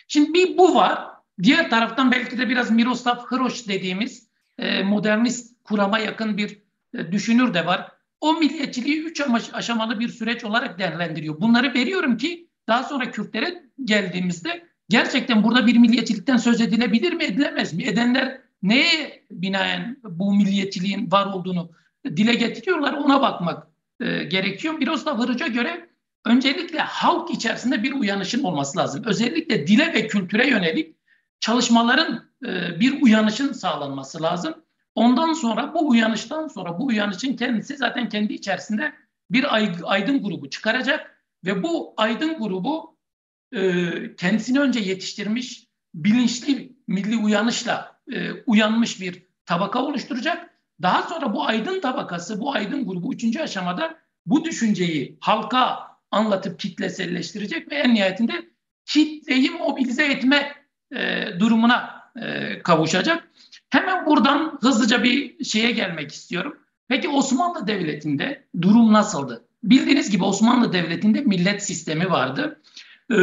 Şimdi bir bu var. Diğer taraftan belki de biraz Miroslav Hroš dediğimiz e, modernist kurama yakın bir e, düşünür de var. O milliyetçiliği üç aşamalı bir süreç olarak değerlendiriyor. Bunları veriyorum ki daha sonra Kürtlere geldiğimizde gerçekten burada bir milliyetçilikten söz edilebilir mi, edilemez mi? Edenler neye binaen bu milliyetçiliğin var olduğunu dile getiriyorlar, ona bakmak e, gerekiyor. Miroslav Hroš'a göre öncelikle halk içerisinde bir uyanışın olması lazım. Özellikle dile ve kültüre yönelik çalışmaların e, bir uyanışın sağlanması lazım. Ondan sonra bu uyanıştan sonra bu uyanışın kendisi zaten kendi içerisinde bir aydın grubu çıkaracak ve bu aydın grubu e, kendisini önce yetiştirmiş, bilinçli milli uyanışla e, uyanmış bir tabaka oluşturacak. Daha sonra bu aydın tabakası, bu aydın grubu üçüncü aşamada bu düşünceyi halka anlatıp kitleselleştirecek ve en nihayetinde kitleyi mobilize etme e, durumuna e, kavuşacak. Hemen buradan hızlıca bir şeye gelmek istiyorum. Peki Osmanlı Devleti'nde durum nasıldı? Bildiğiniz gibi Osmanlı Devleti'nde millet sistemi vardı. E,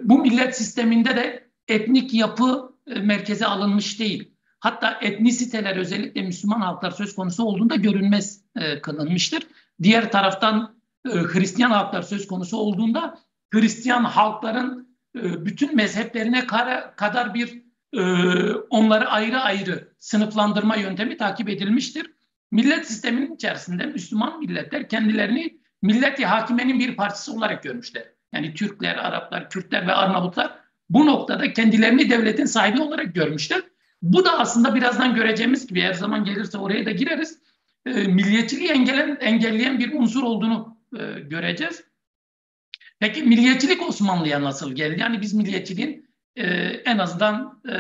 bu millet sisteminde de etnik yapı e, merkeze alınmış değil. Hatta etnisiteler, özellikle Müslüman halklar söz konusu olduğunda görünmez e, kılınmıştır. Diğer taraftan e, Hristiyan halklar söz konusu olduğunda Hristiyan halkların e, bütün mezheplerine kadar bir e, onları ayrı ayrı sınıflandırma yöntemi takip edilmiştir. Millet sisteminin içerisinde Müslüman milletler kendilerini millet-i hakimenin bir parçası olarak görmüşler. Yani Türkler, Araplar, Kürtler ve Arnavutlar bu noktada kendilerini devletin sahibi olarak görmüşler. Bu da aslında birazdan göreceğimiz gibi, eğer zaman gelirse oraya da gireriz, e, milliyetçiliği engelen, engelleyen bir unsur olduğunu e, göreceğiz. Peki milliyetçilik Osmanlı'ya nasıl geldi? Yani biz milliyetçiliğin e, en azından e,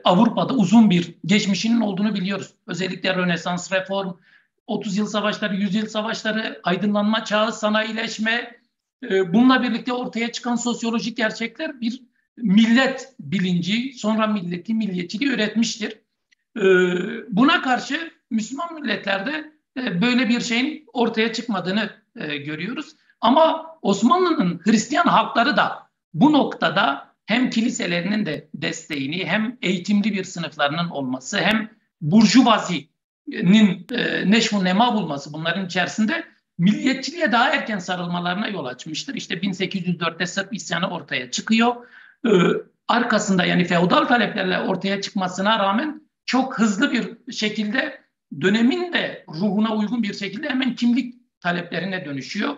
Avrupa'da uzun bir geçmişinin olduğunu biliyoruz. Özellikle Rönesans, reform, otuz yıl savaşları, yüz yıl savaşları, aydınlanma çağı, sanayileşme, e, bununla birlikte ortaya çıkan sosyolojik gerçekler bir millet bilinci, sonra milleti, milliyetçiliği üretmiştir. E, buna karşı Müslüman milletlerde e, böyle bir şeyin ortaya çıkmadığını e, görüyoruz. Ama Osmanlı'nın Hristiyan halkları da bu noktada hem kiliselerinin de desteğini, hem eğitimli bir sınıflarının olması, hem burjuvazinin e, neşv-u nema bulması bunların içerisinde milliyetçiliğe daha erken sarılmalarına yol açmıştır. İşte bin sekiz yüz dörtte Sırp isyanı ortaya çıkıyor. E, arkasında, yani feodal taleplerle ortaya çıkmasına rağmen çok hızlı bir şekilde dönemin de ruhuna uygun bir şekilde hemen kimlik taleplerine dönüşüyor.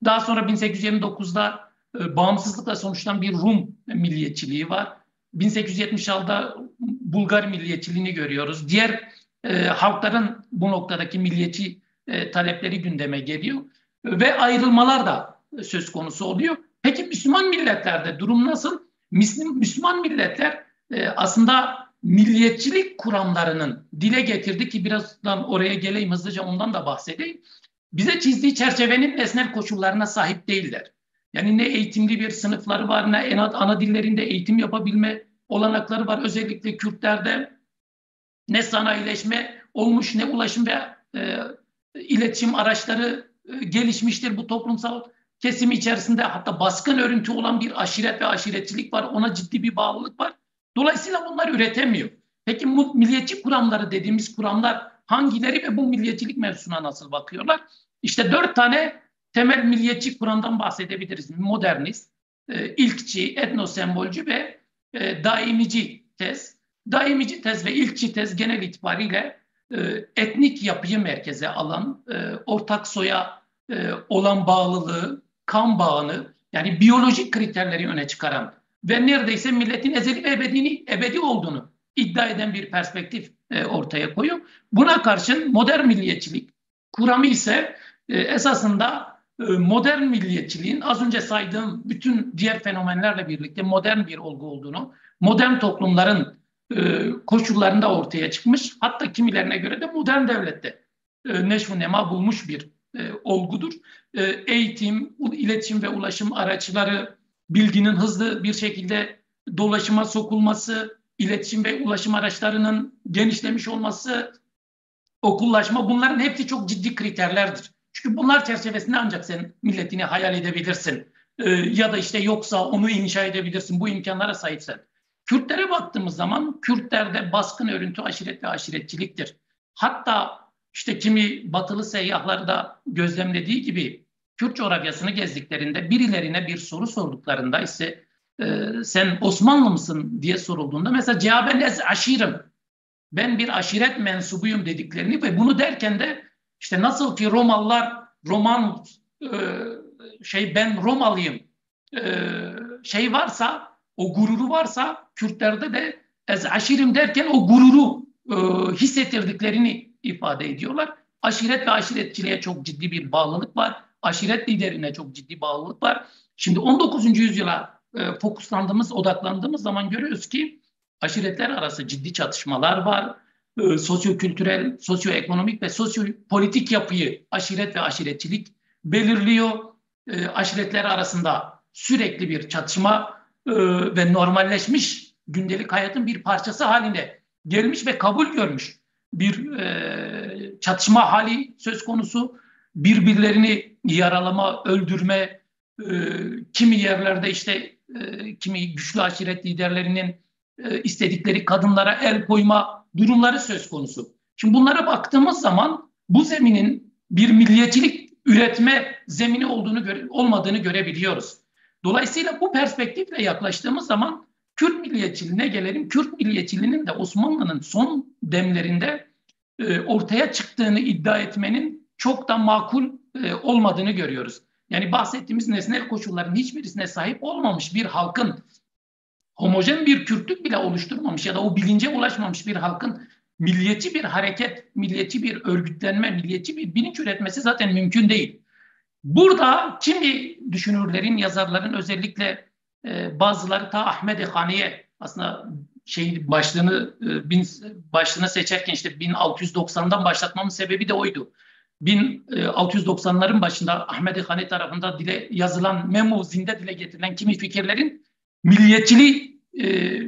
Daha sonra bin sekiz yüz yirmi dokuzda e, bağımsızlıkla sonuçlanan bir Rum milliyetçiliği var. bin sekiz yüz yetmiş altıda Bulgar milliyetçiliğini görüyoruz. Diğer e, halkların bu noktadaki milliyetçi e, talepleri gündeme geliyor. Ve ayrılmalar da söz konusu oluyor. Peki Müslüman milletlerde durum nasıl? Müslüm, Müslüman milletler e, aslında milliyetçilik kuramlarının dile getirdi ki birazdan oraya geleyim, hızlıca ondan da bahsedeyim. bize çizdiği çerçevenin nesnel koşullarına sahip değiller. Yani ne eğitimli bir sınıfları var, ne ana, ana dillerinde eğitim yapabilme olanakları var. Özellikle Kürtlerde ne sanayileşme olmuş, ne ulaşım ve e, iletişim araçları e, gelişmiştir bu toplumsal kesim içerisinde. Hatta baskın örüntü olan bir aşiret ve aşiretçilik var, ona ciddi bir bağlılık var. Dolayısıyla bunlar üretemiyor. Peki bu milliyetçi kuramları dediğimiz kuramlar hangileri ve bu milliyetçilik mevzusuna nasıl bakıyorlar? İşte dört tane temel milliyetçi kuramdan bahsedebiliriz. Modernist, e, ilkçi, etnosembolcu ve e, daimici tez. Daimici tez ve ilkçi tez genel itibariyle e, etnik yapıyı merkeze alan, e, ortak soya e, olan bağlılığı, kan bağını, yani biyolojik kriterleri öne çıkaran ve neredeyse milletin ezeli ve ebedini, ebedi olduğunu iddia eden bir perspektif e, ortaya koyuyor. Buna karşın modern milliyetçilik kuramı ise e, esasında e, modern milliyetçiliğin az önce saydığım bütün diğer fenomenlerle birlikte modern bir olgu olduğunu, modern toplumların e, koşullarında ortaya çıkmış, hatta kimilerine göre de modern devlette e, neşv-u nema bulmuş bir e, olgudur. E, eğitim, u- iletişim ve ulaşım araçları, bilginin hızlı bir şekilde dolaşıma sokulması, iletişim ve ulaşım araçlarının genişlemiş olması, okullaşma, bunların hepsi çok ciddi kriterlerdir. Çünkü bunlar çerçevesinde ancak sen milletini hayal edebilirsin. E, ya da işte yoksa onu inşa edebilirsin, bu imkanlara sahipsen. Kürtlere baktığımız zaman Kürtlerde baskın örüntü aşiret ve aşiretçiliktir. Hatta işte kimi batılı seyyahlar da gözlemlediği gibi Kürt coğrafyasını gezdiklerinde birilerine bir soru sorduklarında ise e, sen Osmanlı mısın diye sorulduğunda mesela cevaben ez aşirim, ben bir aşiret mensubuyum dediklerini ve bunu derken de işte nasıl ki Romalılar Roman e, şey ben Romalıyım e, şey varsa, o gururu varsa Kürtlerde de ez aşirim derken o gururu e, hissettirdiklerini ifade ediyorlar. Aşiret ve aşiretçiliğe çok ciddi bir bağlılık var. Aşiret liderine çok ciddi bağlılık var. Şimdi on dokuzuncu yüzyıla e, fokuslandığımız, odaklandığımız zaman görüyoruz ki aşiretler arası ciddi çatışmalar var. E, sosyokültürel, sosyoekonomik ve sosyopolitik yapıyı aşiret ve aşiretçilik belirliyor. E, aşiretler arasında sürekli bir çatışma e, ve normalleşmiş gündelik hayatın bir parçası haline gelmiş ve kabul görmüş bir e, çatışma hali söz konusu. Birbirlerini yaralama, öldürme, e, kimi yerlerde işte e, kimi güçlü aşiret liderlerinin e, istedikleri kadınlara el koyma durumları söz konusu. Şimdi bunlara baktığımız zaman bu zeminin bir milliyetçilik üretme zemini olduğunu göre, olmadığını görebiliyoruz. Dolayısıyla bu perspektifle yaklaştığımız zaman Kürt milliyetçiliğine gelelim. Kürt milliyetçiliğinin de Osmanlı'nın son demlerinde e, ortaya çıktığını iddia etmenin çok da makul e, olmadığını görüyoruz. Yani bahsettiğimiz nesnel koşulların hiçbirisine sahip olmamış bir halkın, homojen bir Kürtlük bile oluşturmamış ya da o bilince ulaşmamış bir halkın milliyetçi bir hareket, milliyetçi bir örgütlenme, milliyetçi bir bilinç üretmesi zaten mümkün değil. Burada kimi düşünürlerin, yazarların özellikle e, bazıları ta Ahmed-i Hane'ye aslında şey başlığını e, bin, başlığını seçerken işte bin altı yüz doksandan başlatmamın sebebi de oydu. bin altı yüz doksanların başında Ahmed-i Hane tarafından dile yazılan memo zinde dile getirilen kimi fikirlerin milliyetçiliği e,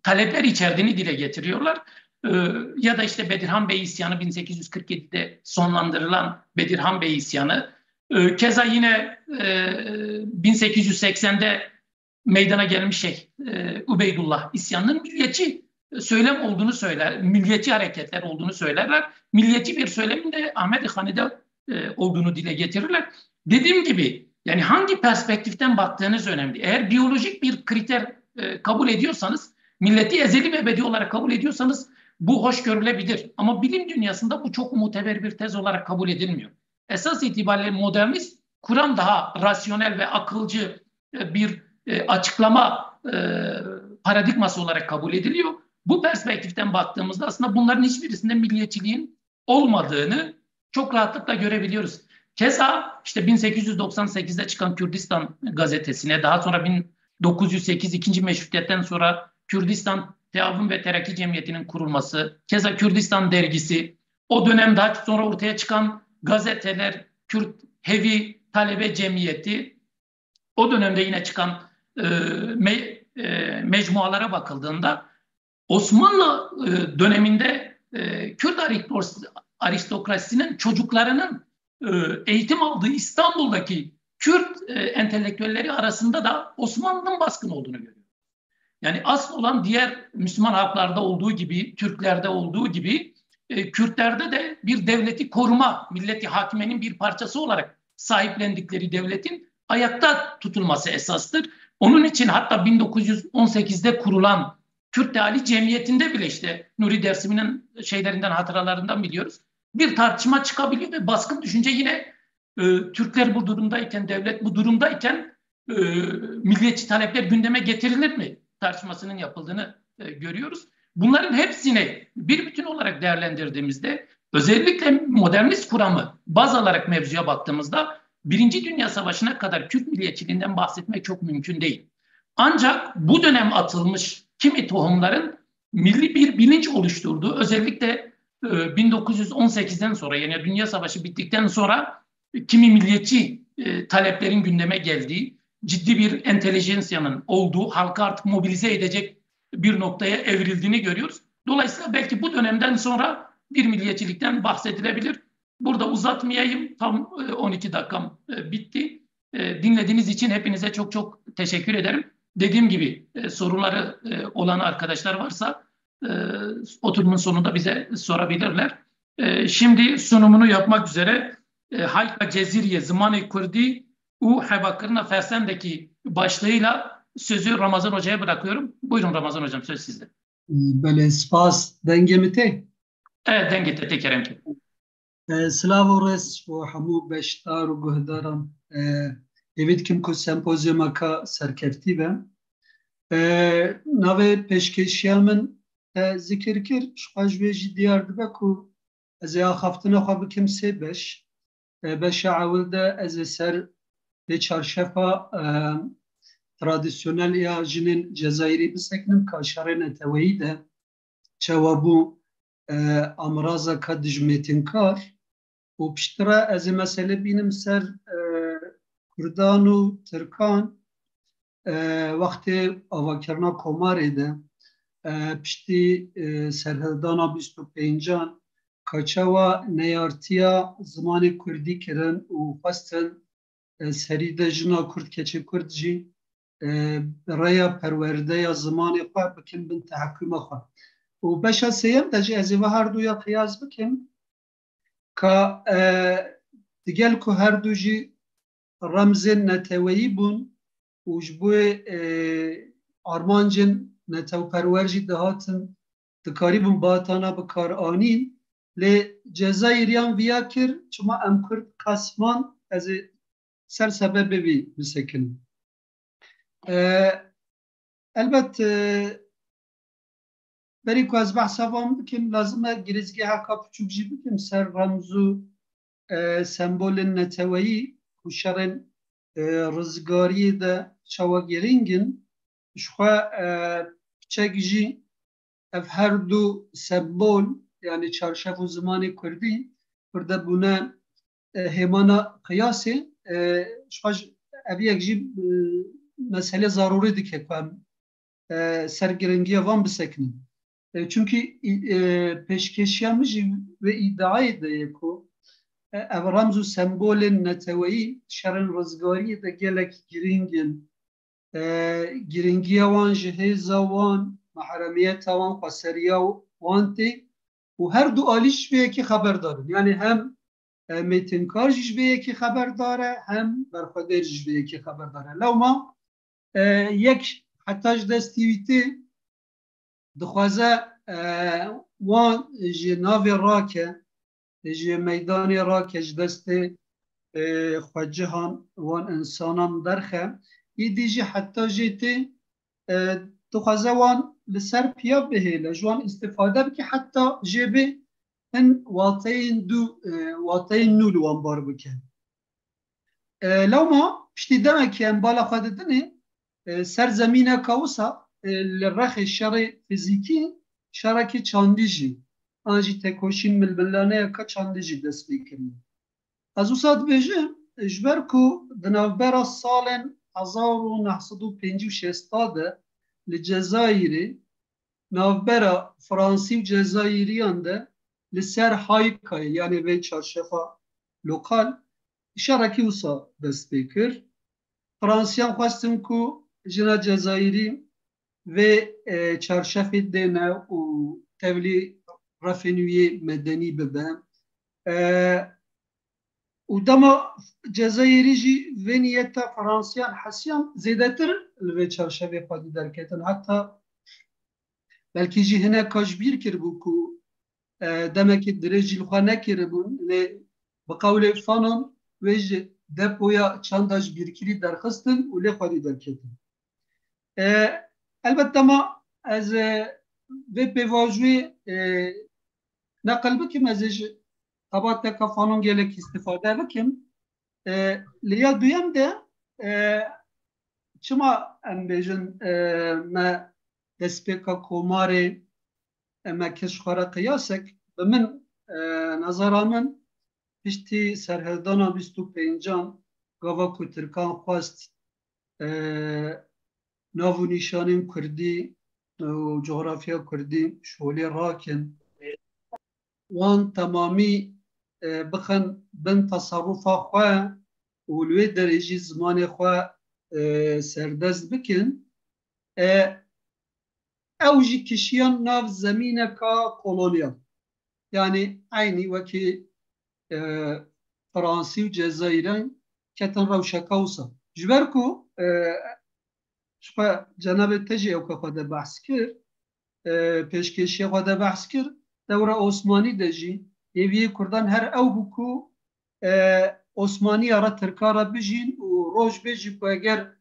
talepler içerdiğini dile getiriyorlar. E, ya da işte Bedirhan Bey isyanı bin sekiz yüz kırk yedide sonlandırılan Bedirhan Bey isyanı. E, keza yine e, bin sekiz yüz seksende meydana gelmiş şey e, Ubeydullah isyanının milliyetçi söylem olduğunu söyler, milliyetçi hareketler olduğunu söylerler. Milliyetçi bir söylemin de Ahmed Hanı'da e, olduğunu dile getirirler. Dediğim gibi yani hangi perspektiften baktığınız önemli. Eğer biyolojik bir kriter e, kabul ediyorsanız, milleti ezeli ve ebedi olarak kabul ediyorsanız bu hoş görülebilir. Ama bilim dünyasında bu çok muteber bir tez olarak kabul edilmiyor. Esas itibariyle modernist kuram daha rasyonel ve akılcı e, bir e, açıklama e, paradigması olarak kabul ediliyor. Bu perspektiften baktığımızda aslında bunların hiçbirisinde milliyetçiliğin olmadığını çok rahatlıkla görebiliyoruz. Keza işte bin sekiz yüz doksan sekizde çıkan Kürdistan gazetesine, daha sonra bin dokuz yüz sekiz ikinci meşrutiyetten sonra Kürdistan Teavun ve Terakki Cemiyeti'nin kurulması, keza Kürdistan dergisi, o dönem daha sonra ortaya çıkan gazeteler, Kürt Hevi Talebe Cemiyeti, o dönemde yine çıkan e, me, e, mecmualara bakıldığında Osmanlı e, döneminde e, Kürt aristokrasisinin çocuklarının e, eğitim aldığı İstanbul'daki Kürt e, entelektüelleri arasında da Osmanlı'nın baskın olduğunu görüyoruz. Yani asıl olan diğer Müslüman halklarda olduğu gibi, Türklerde olduğu gibi e, Kürtlerde de bir devleti koruma, milleti hakimenin bir parçası olarak sahiplendikleri devletin ayakta tutulması esastır. Onun için hatta bin dokuz yüz on sekizde kurulan Kürt Teali Cemiyeti'nde bile işte Nuri Dersimi'nin şeylerinden, hatıralarından biliyoruz. Bir tartışma çıkabiliyor ve baskın düşünce yine e, Türkler bu durumdayken, devlet bu durumdayken e, milliyetçi talepler gündeme getirilir mi tartışmasının yapıldığını e, görüyoruz. Bunların hepsini bir bütün olarak değerlendirdiğimizde özellikle modernist kuramı baz alarak mevzuya baktığımızda Birinci Dünya Savaşı'na kadar Kürt milliyetçiliğinden bahsetmek çok mümkün değil. Ancak bu dönem atılmış kimi tohumların milli bir bilinç oluşturdu. Özellikle e, bin dokuz yüz on sekizden sonra, yani Dünya Savaşı bittikten sonra kimi milliyetçi e, taleplerin gündeme geldiği, ciddi bir entelijensiyanın olduğu, halkı artık mobilize edecek bir noktaya evrildiğini görüyoruz. Dolayısıyla belki bu dönemden sonra bir milliyetçilikten bahsedilebilir. Burada uzatmayayım, tam e, on iki dakikam e, bitti. E, dinlediğiniz için hepinize çok çok teşekkür ederim. Dediğim gibi e, soruları e, olan arkadaşlar varsa e, oturumun sonunda bize sorabilirler. E, şimdi sunumunu yapmak üzere e, Hayka Cezîriyê Zimanê Kurdî û Hevakirina Fersendekî başlığıyla sözü Ramazan Hoca'ya bırakıyorum. Buyurun Ramazan Hocam, söz sizde. Belê, spas. Dengê min tê? Evet, dengê te tê, kerem ki. E, silav û rêz bo hemû beşdar û guhdaran. E, hêvî dikim ku sempozyumeke serkeftî be. E, navê pêşkêşiya min te zikir kir, ji xwe ji wê jî diyar dibe ku ez ê axaftina xwe bikim sê beş. E, beşa ewil de ez ê ser vê çarşefa, e, tradisyonel ya jinên Cezayirî bisekinim, ka şerê neteweyî de çawa bû, e, amrazeke dijmêtinkar û piştre ez ê mesele bînim ser, e, Kurdan û Tirkan, e, wextê avakirina komarê de, e, piştî, e, serhildana bîst û pêncan, ka çawa neyartiya zimanê kurdî kirin û xwestin e, serî de jina Kurd, keçê Kurd jî, e, bi rêya perwerdeya zimanê xwe bikin bin tehekuma xwe. Û beşa sêyem de jî ez ê ve her du ya qiyas bikim ka, e, digel ku her du jî remzên neteweyî bûn û ji bo, e, armancên netewperwer jî dihatin, dikarîbûn batana bi kar anîn, lê Cezayîriyan viya kir, çima em Kurd qesman, ez ê ser sebebê vî bisekinim. E, elbet, e, berî ku ez behsa van bikim, lazim e girêzgeheka piçûk jî bikim ser remz û, e, sembolên neteweyî ku şerên, e, rizgariyê de çawa girîng in. Ji xwe, e, piçek jî ev her du sembol, yanî çarşef û zimanê kurdî, pir de bûne, e, hêmana qiyasê, e, ji xwe ji, ev yek jî, e, meselê zarûrî dike ku em, e, ser giringiya van bisekinin. E, çunkî, e, pêşkêşiya min jî wê îdiayê de ye ku, e, ev remz û sembolên neteweyî şerên rizgariyê de gelek girîng in. E, giringiya wan ji hêza wan, mehremiyeta wan, xweseriya wan tê û her du alî ji vê yekê xeberdar in. Yanî hem, e, mêtinkar jî ji vê yekê xeberdar e, hem berxwedêr jî ji vê yekê xeberdar e. Lewma, e, yek heta ji destî wî tê, dixwaze, e, wan ji navê rake, ji meydanê rake, ji destê, e, xwecihan wan însanan derxe. Îdî jî heta jê tê, e, dixwaze wan li ser piya bihêle, ji wan îstîfade bike, heta jê bê hin wateyên dû, e, wateyên nû li wan bar bike. E, lewma piştî demekê em bala xwe didinê, e, ser zemîneka wisa, e, li rexê şerê fizîkî, şerekî çandî jî, an jî tekoşîn milmilaneyeka çandî jî dest pê kiriye. Ez wisa dibêjim, ji ber ku di navbera salên hezar û neh sed û pêncî û şêst de li Cezayirê navbera Fransî û Cezayiriyan de li ser Haykayê, yanê vê çarşefa lokal, şerekî wisa dest pê kir. Fransiyan xwestin ku jina Cezayirî vê, e, çarşefê dêne û tevlî refê nû yê medenî bibe. E, û dema Cezayirî jî vê niyeta Fransiyan hesiyan zêdetir li vê çarşevê xwedî derketin. Heta belkî jî hineka ji bîr kiribû ku, e, demekî dirêj jî li xwe nekiribûn, lê bi qewlê Fanon wê ji depoya çanda ji bîrkirî derxistin û lê xwedî derketin. E, elbet dema ez, e, vê pêvajoyê, e, neqil bikim, ez ê ji xebateka Fanon gelek îstîfade bikim. E, lê ya duyem de, e, çima em bêjin, e, me destpêka komarê, e, me kir ji xwe re qiyasek, bi min, e, nezera min, piştî serhildana bîst û pêncan gava ku Tirkan xwest, e, nav û nîşanên Kurdî û cografya Kurdî ji holê rakin, wan temamî, e, bixin bin teserrufa xwe û li wê derê jî zimanê xwe, e, serdest bikin, e, ew jî kişiyan nav zemîneka kolonyal. Yanî eynî wekî, e, Fransî û Cezayîran ketin rewşeka wisa. Ji ber ku, e, ji xwe cenabê te jî ewka xwe de behs kir, e, pêşkêşiya xwe de behs kir, dewra Osmanî de jî hêviyê Kurdan her ew bû ku, e, Osmaniya re, Tirka re bijîn û roj bê jî ku eger,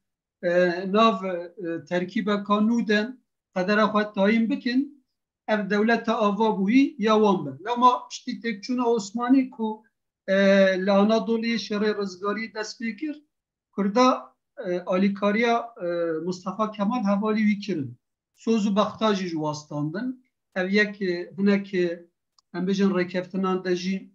e, nav, e, terkîbeka nû de qedera xwe tayîn bikin, ev dewleta ava bûyî ya wan be. Lema piştî têkçûna Osmanî ku, e, li Anadoliyê şerê rizgariyê dest pê kir, Kurda, e, alîkariya, e, Mustafa Kemal hevalî wî kirin. Soz û bexta jî ji wa standin. Ev yek, e, hinek, e, em bêjin rêkeftinan de jî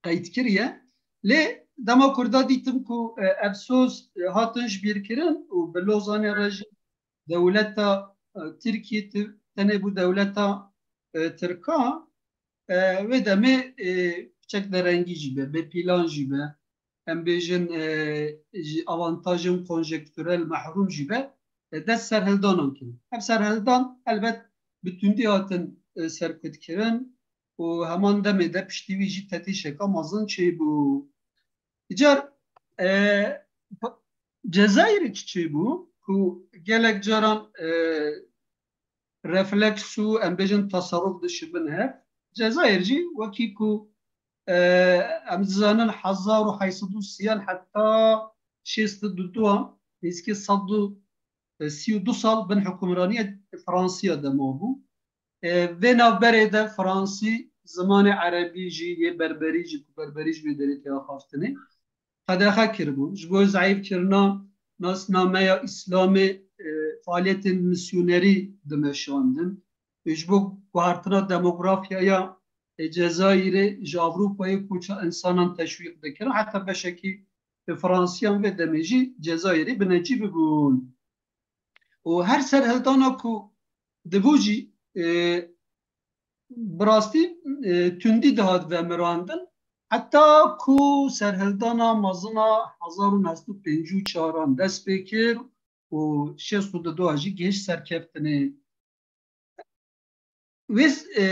qeyd kiriye. Lê dema Kurda dîtin ku, e, ev soz, e, hatin ji bîr kirin û bi Lozanê re jî dewleta, e, Tirkiyê ti-, tenê bû dewleta, e, Tirka, e, wê demê, e, piçek derengî jî be, bê pîlan jî be, em bêjin, e, ji avantajên konjektûrel mehrûm jî be, e, dest serhildanan kirin. Ev serhildan elbet bi tundî hatin, e, serkutkirin û heman demê de piştî wî jî tetîşeka mezin çêbû. Îcar, e, pa-, Cezayirê çi çêbû ku gelek caran, e, refleks û em bêjin teserruf dişibin hev. Cezayir jî wekî ku, e, em dizanin hezar û heyt sed û sî heta şêst û du, nêzîkî sed û sî û du sal bin hukimraniya Fransiya de mabû. E, vê navberê de Fransî zimanê erebî jî, yê berberî jî, ku berberî ji vê derê tê axaftinê, qedexe kiribû. Ji bo zeyîfkirina nasnameya Îslamê, e, faaliyetên misyonerî dimeşandin. Ji bo guhertina demografyaya, e, Cezayirê ji Ewropayê koça însanan teşwîq dikirin. Heta beşekî, e, Fransiyan vê demê jî Cezayirê binecî bibûn. Û her serhildana ku dibû jî, e, bi rastî, e, tundî dihat vemirandin. Heta ku serhildana mezin a hezar û neh sed û pêncî û çaran dest pê kir û şêst û du jî gihişt serkeftinê. Wê, e,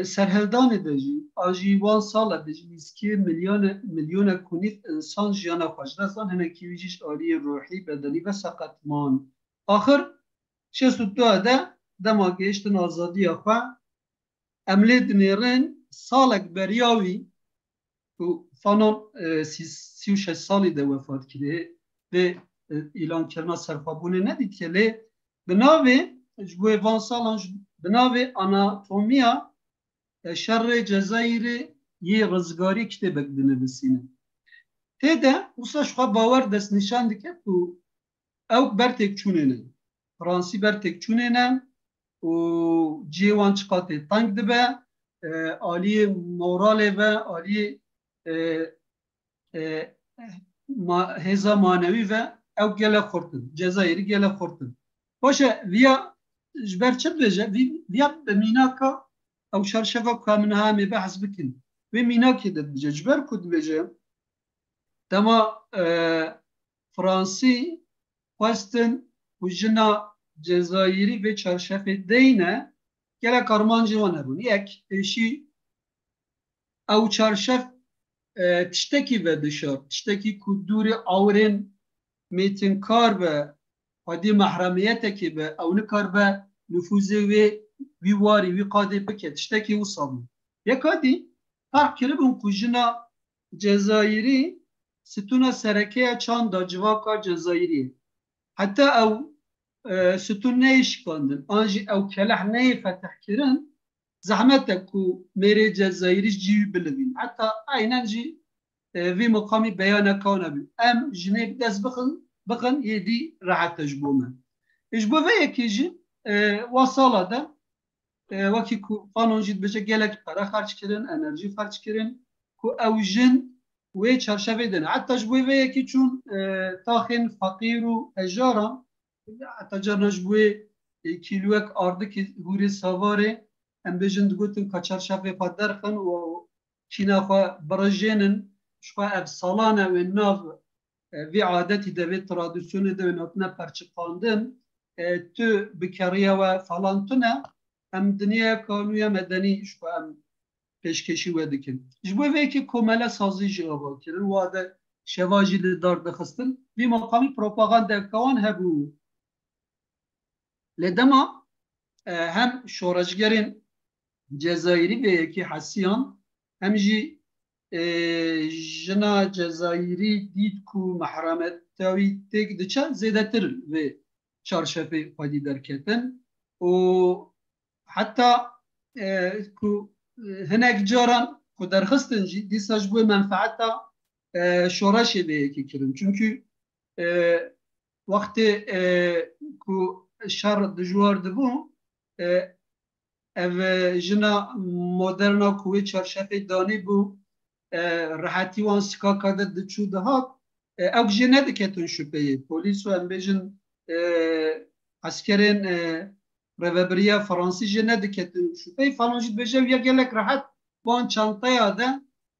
serhildanê de jî, a jî wan sala de jî nîzkî milyone-, milyonek û nîv însan jiyana xwe ji dest dan, hinekî wî jî ji aliyê ruhî, bedenî ve seqet man. Axir şêst û du de dema gihiştin azadiya xwe, em lê dinêrin salek beriya wî, ku Fanon, e, sî, sî û şeş salî de wefat kiriye, vê, e, îlankirina serxwebûnê nedîtiye, lê bi navê, ji bo van salan ji, bi navê Anatomiya, e, Şerê Cezayirê yê Rizgarî kitêbek dinivîsîne. Tê de wisa ji xwe bawer destnîşan dike ku ew ber têkçûnê ne. Fransî ber têkçûnê ne û cihê wan çiqatê teng dibe, e, aliyê moralê ve, aliyê, e, e, ma, hêza manewî ve ew gelek xurt in. Cezayirî gelek xurt in. Baş e, viya ji ber çi dibêje? Vî, viya bi mînaka ew çarşeva ku em niha em ê behs bikin. Wê mînakê de dibêje. Ji ber ku dibêje, dema, e, Fransî xwestin ku jina Cezayirî vê çarşefê deyne, gelek armancê wan hebûn. Yek, pêşî ew çarşef, e, tiştekî vedişart, tiştekî ku dûrê awirên mêtinkar be, xwedî mehremiyetekê be, ew nikaribe nifûzê wê, wî warî, wî qadê bike, tiştekî wisa bû. Yeka dî, ferq kiribûn ku jina Cezayirî stûna sereke ya çanda civaka Cezayirî ye. Heta ew, e, stûn neyê şikandin, an jî ew keleh neyê fetihkirin, zehmet e ku mêrê Cezayirî ji cî wî bilivîn. Heta eynen jî, e, vî miqamî beyaneka wan hebî. Em jinê bi dest bixin, bixin yê dî rehet e ji bo me. E, ji bo vê yekê jî, e, wa sala de, e, wekî ku Fanon jî dibêje gelek pere xerc kirin, enerjî xerc kirin, ku ew jin wê çarşevê de ne. Heta ji bo vê yekê çûn, e, taxên feqîr û hejaran, heta carna ji bo, e, kîloyek ardikî hûrê savarê, em bêjin digotin ka çarşevê xwe derxin û kîna xwe birijênin, ji xwe ev salan e wê nav, e, vê adetî de, vê tradisyonê de wê hatine perçiqandin, e, tu bi keriya we falan tune, em dinyayeka nû ya medenî ji xwe em pêşkêşî we dikin. Ji bo vê yekê komele sazî jî ava kirin, wa de şeva jî li dar dixistin. Vî meqamî propagandeka wan hebû. Lê dema, e, hem şoreşgerên Cezayirî vê yekê hesiyan, hem jî, e, jina Cezayirî dît ku mehremeta wî têk diçe, zêdetir vê çarşefê xwedî derketin û heta, e, ku, e, hinek caran ku derxistin jî dîsa ji bo menfeeta, e, şoreşê vê yekê kirin. Çunkî, e, wextê, e, ku şer dijwar dibû, e, ev, e, jina moderna ku wê çarşefê danî bû, e, rehetî wan sikaka de diçû dihat, e, ew jê nediketin şüpheyê. Polîs û em bêjin, e, eskerên, e, rêvebiriya Fransî jê nediketin şüpheyê. Fanon jî dibêje ya gelek rehet wan çanteya de,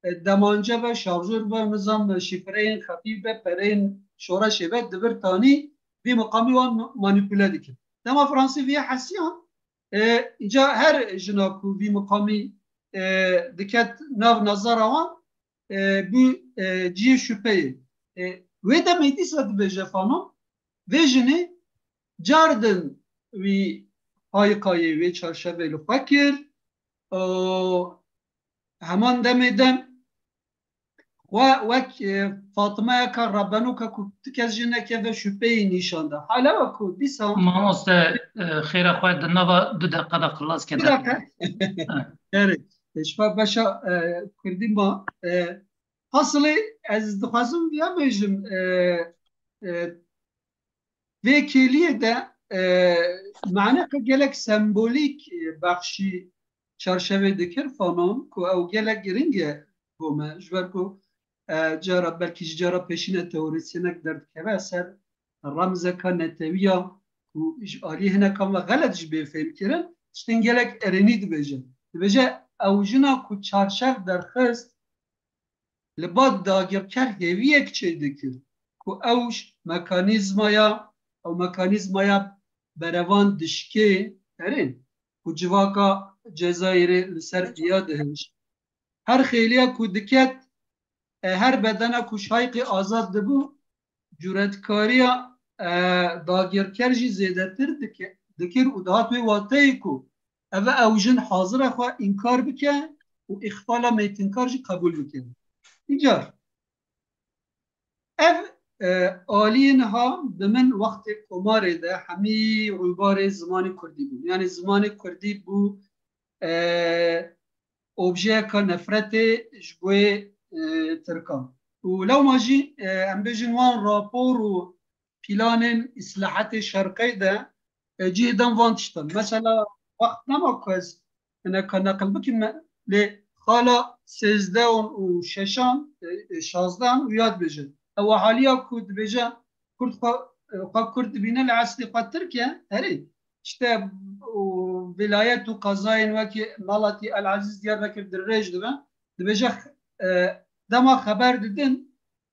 e, demance be, şarjör be, nizam şifreyên xefîf be, pereyên şoreşê be, dibir tanî vî miqamî wan manîpule dikir. Dema Fransî vî hesiyan, e, îca her jina ku vî miqamî, e, diket nav nezara wan, e, bû, e, cihê şüpheyê. E, wê demê dîsa dibêje Fanon, vê jinê cardin wî hayqayê wê çarşevê li xwe kir û heman demê de xwe wek, e, Fatmeyeka rebenoka ku ti kes jî nekeve şüpheyê nîşan da. Hala wek ku dîsa Mamoste, e, xêra xwe di nava du deqa de xilas ke. Bir dakika. Gerek. E, ji xwe beşa, e, kurdî ma, e, hasilê ez dixwazim ya bêjim, e, e, vê kêliyê de, e, maneka gelek sembolîk, e, bexşî çarşevê dikir Fanon ku ew gelek giring e bo me, ji ber ku, e, cara, belkî ji cara pêşîne teorisyenek derdikeve ser remzeka netewiya ku ji alî hinekan ve xelet jî bê fêhm kirin, tiştên gelek erênî dibêje. Dibêje ew jina ku çarşev derxist, li ba dagirker hêviyek çêdikir ku ew ji mekanîzmaya, ew mekanîzmaya berevan dişkê, erê, ku civaka Cezayirê li ser piya dihişt. Her xêliya ku diket, e, her bedena ku şayqê azad dibû, cûretkariya, e, dagirker jî zêdetir dike-, dikir û dihat wê wateyê ku ev e ew jin hazir e xwe înkar bike û îxfala mêtinkar jî qebûl bike. Îcar ev, e, aliyê niha bi min wextê komarê de hemî rûbarê zimanê kurdî bûn. Yanî zimanê kurdî bû, e, objeyeka nefretê ji bo, e, tirkan. Û lewma jî, e, em bêjin wan rapor û planên îslahatê şerqê de, e, cihê dan van tiştan. Mesela wext nema ku ez hineka neqil bikim, me, lê qala sêzdeh û şeşan, e, e, şazdehan û ya dibêje. Ew ahaliya ku dibêje Kurd xwe, e, xwe Kurd dibîne li eslê xwe Tirk e, herê. Îşte û vîlayet û qezayên wekî Malatî, El Ezîz, Diyarbekir dirêj dibe. Dibêje, e, dema xeber didin,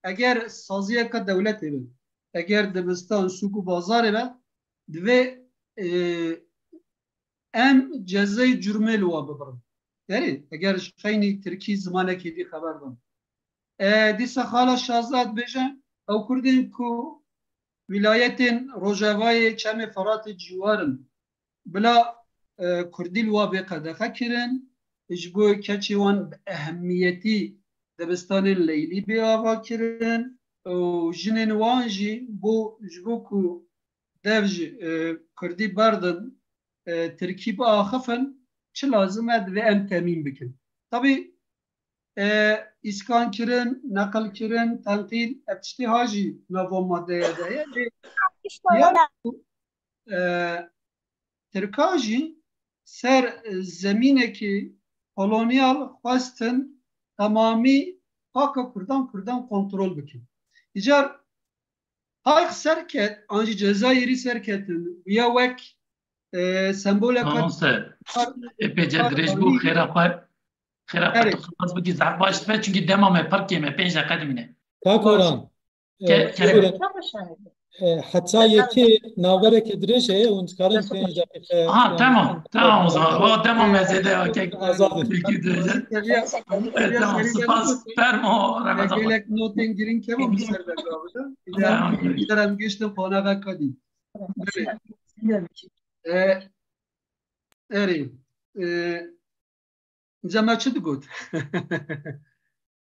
eger saziyeke dewletê be, eger dibistan, sûk û bazarê be, divê, e, em cezayê cürmê li wa bibirin. Erê, eger ji xeynî tirkî zimanekî dî xeber bin. E, dîsa xala şazdeh dibêje, ew Kurdên ku wîlayetên rojavayê Çemê Feratê cîwar in, bila, e, Kurdî li wa bê qedexe kirin, ji bo keçê wan bi ehemmiyetî dibistanên leylî bê ava kirin û jinên wan jî bo, ji bo ku dev ji, e, Kurdî berdin, e, Tirkî biaxifin, çi lazim e divê em temîn bikin. Tabî, e, îskan kirin, neqil kirin, tenqîl, ev tiştê ha jî nav van madeya de ye. Lê ya, e, Tirka jî ser, e, zemînekî kolonyal xwestin temamî xaka Kurdan, Kurdan kontrol bikin. Îcar Qayx serket, an jî Cezayirî serketin, ya wek, e, semboleka Tamam se. Epeyce dirêj bû, xêra xwe, xêra xwe Erê. Tu xilas bikî, zehf baş dibe, çünkü dema me pir kêm e, pênc deqe dimîne. Kak Orhan, Ke-, e, kerem. Buyurun. E, heta yekê navereke dirêj heye, hûn dikarin pênc deqîqe Ha, yani, tamam, tamam o zaman. O tamam, me zêde ya, kek. Azad. Peki, dirêj. Seviye, Evet, seviye tamam, serî spas, geldi. Fermo, Ramazan. Gelek notên girîng kema bi ser de gavida. Tamam. Îdare, îdare em giştin qonağe kadî. Belê. E, erê. E, Înca me çi digot?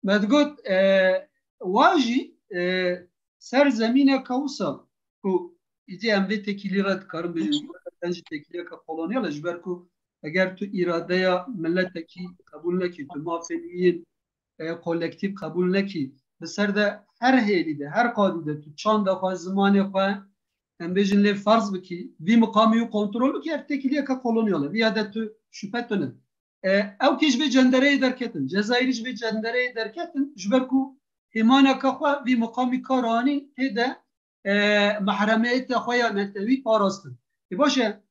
Me digot, e, wan jî, e, ser zemîneka wisa ku îdî em vê têkilî re dikarin bêjin, em jî têkiliyeke kolonyal e, ji ber ku eger tu îradeya miletekî qebûl nekî, tu mafên wî yên, e, kolektîf qebûl nekî, bi ser de her hêlî de, her qadî de tu çanda xwe, zimanê xwe, em bêjin lê ferz bikî, vî miqamî û kontrol bikî, ev têkiliyeke kolonyal e. Vîya de tu şüphe tune. E, ew kê ji vê cendereyê derketin. Cezayirî ji vê cendereyê derketin, ji ber ku hêmaneka xwe vî miqamî kar anîn, tê de, e, mehremiyeta xwe ya netewî parastin. Ê baş e,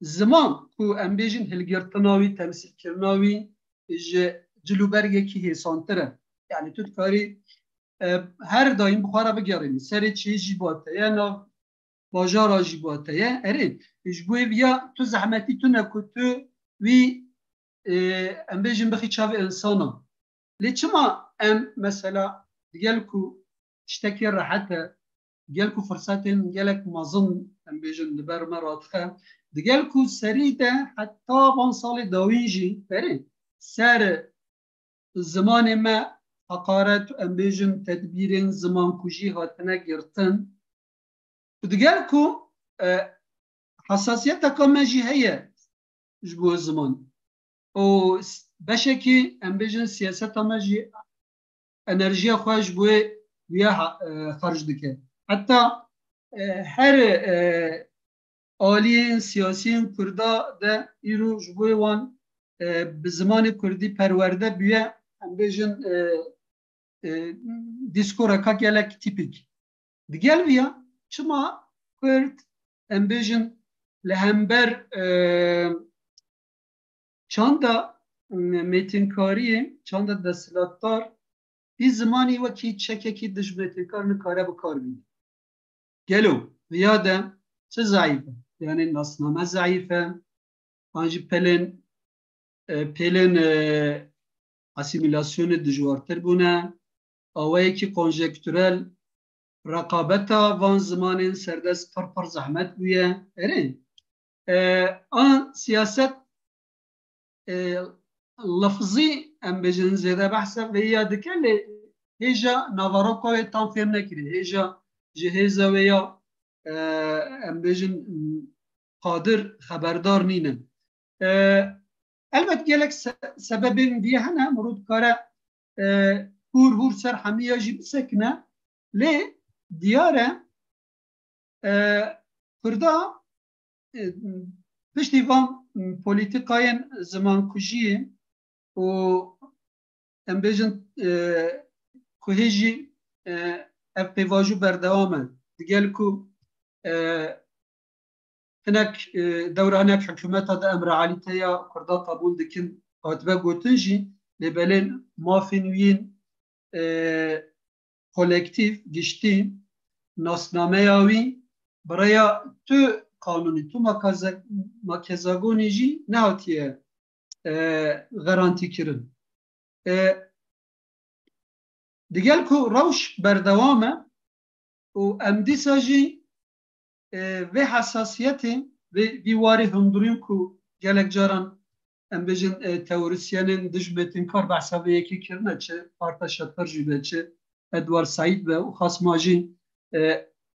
ziman ku em bêjin hilgirtina wî, temsîlkirina wî ji cilûbergekî hêsantir e. Yani tu dikarî, e, her daîm bi xwe re bigerînî. Serê çiyê jî ba te ye, nav bajara jî ba te ye. Erê, ji bo vê ya tu zehmetî tune ku tu wî, e, em bêjin bixî çavê insana. Lê çima em mesela digel ku tiştekî rehet e, digel ku firsetên gelek mezin em bêjin li ber me radixe, digel ku serî de heta van salê dawîn jî berê ser zimanê me heqaret, em bêjin tedbîrên zimankujî hatine girtin. Û digel ku, e, hesasiyeteka me jî heye ji bo ziman. Û s-, beşekî, em bêjin, siyaseta me jî enerjiya xwe ji bo wê ya ha-, e, xerc dike. Heta, e, her, e, aliyên siyasiyên Kurda de îro ji bo wan, e, bi zimanê Kurdî perwerde bûye, em bêjin, e, e, dîskoreka gelek tîpîk. Digel viya çima Kurd, em bêjin, li hember, e, çanda, m-, mêtinkariyê, çanda desthilatdar, vî zimanî wekî çekekî dijmetêkar nikare bi kar bîne. Gelo viya de çi zeîf e? Yani nasname zeîf e, an jî pelên, e, pêlên, e, asîmîlasyonê dijwartir bûne, awayekî konjektûrel reqabeta van zimanên serdest pir pir zehmet bûye. Erê, e, an siyaset, e, lafzî, em bêjin, zêde behsa vê ya dike, lê hêja naveroka wê tam fêm nekirî. Hêja ji hêza wê ya, e, em bêjin, qadir xeberdar nîne. E, elbet gelek se-, sebebên vî hene, mirov dikare, e, hûr hûr ser hemiya jî bisekine, lê diyar e, e, Kurda, e, piştî van polîtîkayên zimankujiyê, û em bêjin, e, ku hê jî, e, ev pêvajo berdewam e. Digel ku, e, hinek, e, dewra hinek hikûmeta de em realîteya Kurda qebûl dikin, hatibe gotin jî, lê belê mafên wî yên, e, kolektîf, giştî, nasnameya wî, bi rêya tu qanûnî, tu makaze-, makezagonî jî nehatiye, e, garantîkirin. E, digel ku rewş berdewam e û em dîsa jî, e, vê hesasiyetê, vê, vî warê hundirîn ku gelek caran, em bêjin, e, teorisyenên dij Mêtinkar behsa vê yekê kirine, çi Artaş Hepar jî be, çi Edward Said be û xasma jî, e,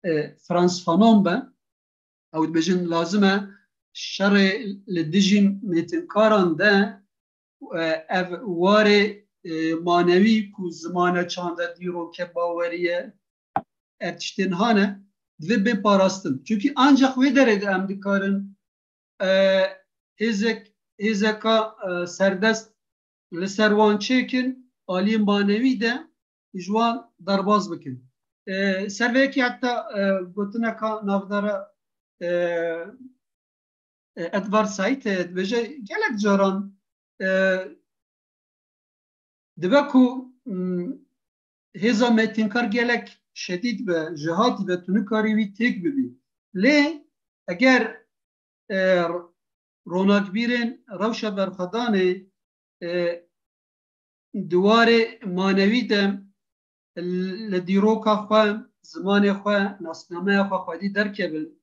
e, Frantz Fanon be. Ew dibêjin, lazim e şerê li dijî mêtinkaran de, e, ev warê, e, manewî ku zimane çande dîroke baweriye, ev tiştên hane, divê bê parastin. Çunkî ancaq wê derê de em dikarin, e, hêzek, hêzeka, e, serdest li ser wan çêkin, aliyê manewî de ji wan derbas bikin. E, ser vê yekê heta, e, gotineka navdara, e, e, Edward Said heye, dibêje gelek caran, e, dibe ku, mm, hêza mêtinkar gelek şedîd be, jihadî be, tu nikarî wî têk bibî. Lê eger, e, ronakbîrên rewşa berxwedanê, e, di warê manewî de li dîroka xwe, zimanê xwe, nasnameya xwe xwedî derkevin,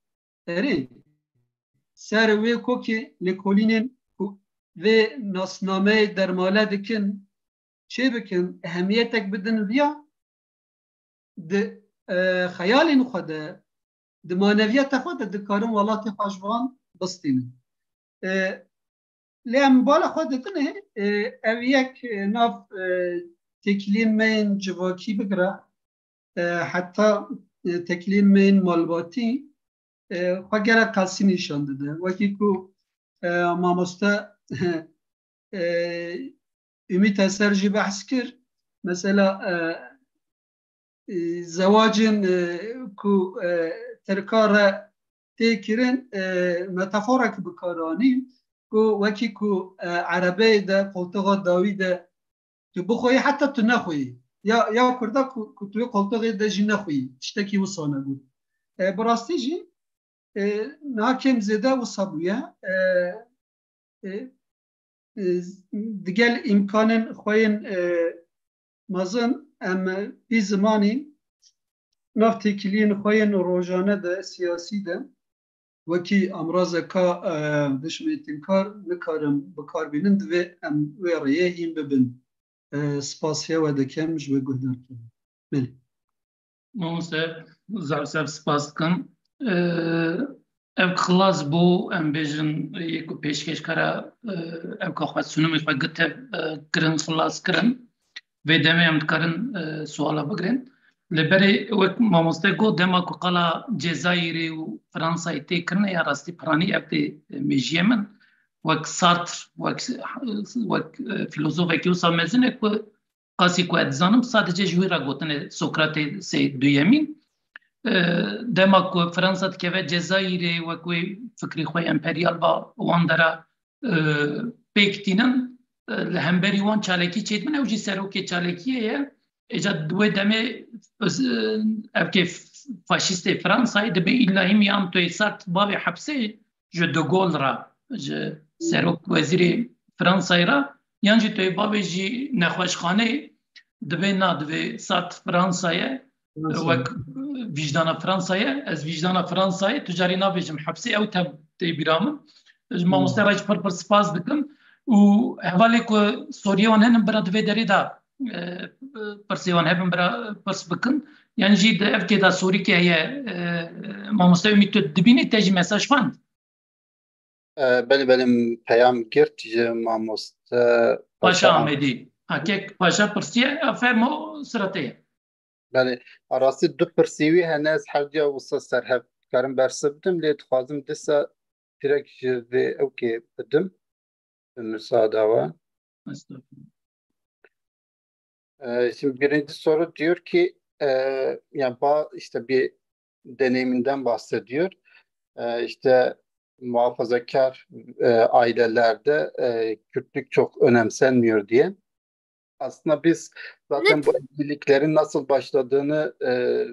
erê, ser wê kokê lêkolînên ku vê nasnameyê dermale dikin, çêbikin, ehemiyetek bidin viya, di, e, xeyalên xwe de, di maneviyata xwe de dikarin welatê xwe ji wan bistînin. E, lê em bala xwe didinê, e, ev yek, e, nav, e, têkiliyên me yên civakî bigire, e, heta, e, têkiliyên me yên malbatî, e, xwe gelek qasî nîşan dide. Wekî ku, e, mamoste, e, Ümit Eser jî behs kir. Mesela, e, e, zewacên, e, ku, e, Tirka re tê kirin, e, metaforek bi kar anî, ku wekî ku, e, erebeyê de, qoltuxa dawî de tu bixweyî, heta tu nexweyî. Ya, ya Kurda ku, ku tu wê qoltuxê de jî nexweyî. Tiştekî wisa negot. E, bi rastî jî, e, niha kêm zêde wisa bûye. E, e, e, digel îmkanên xwe yên, e, mezin em, e, vî zimanî nav têkiliyên xwe yên rojane de, siyasî de, wekî amrazeka, e, dijmêtinkar nikarin bikar bînin, divê em wê rêyê hîn bibin. E, spasiya we dikim ji we guhdarkirin. Belê. Mamoste, zaf zaf spas dikim. E, ev xilas bû, em bêjin, yê ku pêşkêşkara, e, ev ka xwe sunumê xwe gite, e, kirin, xilas kirin. Vê demê em dikarin, e, suala bigirin. Li berê wek mamoste got, dema ku qala Cezayirê û Fransayê tê kirine, ya rastî piranî ev tê, e, mêjiyê min. Wek Sartre, wek, wek, e, filozofekî wisa mezin e ku qasî ku ez dizanim, sadece ji wî re gotine Sokratesê duyemîn. E, dema ku Fransa dikeve Cezayirê, wek wê fikrê xwe emperyal ba wan dera, e, pêk tînin, e, li hemberî wan çalakî çêdibin, ew jî serokê çalakiyê ye. Êca di wê demê, e, ev kê faşîstê Fransayê dibe îlla hîmî an tu yê Sartre bavê hepsê ji De Gaulle re, ji serok wezîrê Fransayê re, yan jî tu yê bavê jî nexweşxaneyê, dibe na, divê Sartre Fransa ye, Fransa. Wek vîjdana Fransa ye, ez vîjdana Fransa ye, tu carî nabêjim hepsê, ew tem tê bîra min. Ji mamoste re jî pir pir spas dikim. Û hevalê ku soriyê wan henin bira di vê derê de, e, pirsê wan hebin bira pirs bikin. Yan jî di ev kê de sorîkê heye, e, mamoste Ümît, tu dibînî te jî mesaj xwend? E, belê, belê, min peyam girt ji mamoste Paşa Paşa Am- Amedî. Ha, kek Paşa pirsiye, a fermo sira te ye. Belê, a rastî du pirsê wî hene, ez her diya wisa serhev dikarim bersiv bidim, lê dixwazim disa pirek ji vê ewkê bidim, bi misada we. Estağfurullah. Ee, şimdi birinci soru diyor ki, e, yani ba-, işte bir deneyiminden bahsediyor. Ee, işte muhafazakar, e, ailelerde, e, Kürtlük çok önemsenmiyor diye. Aslında biz zaten bu evliliklerin nasıl başladığını, e,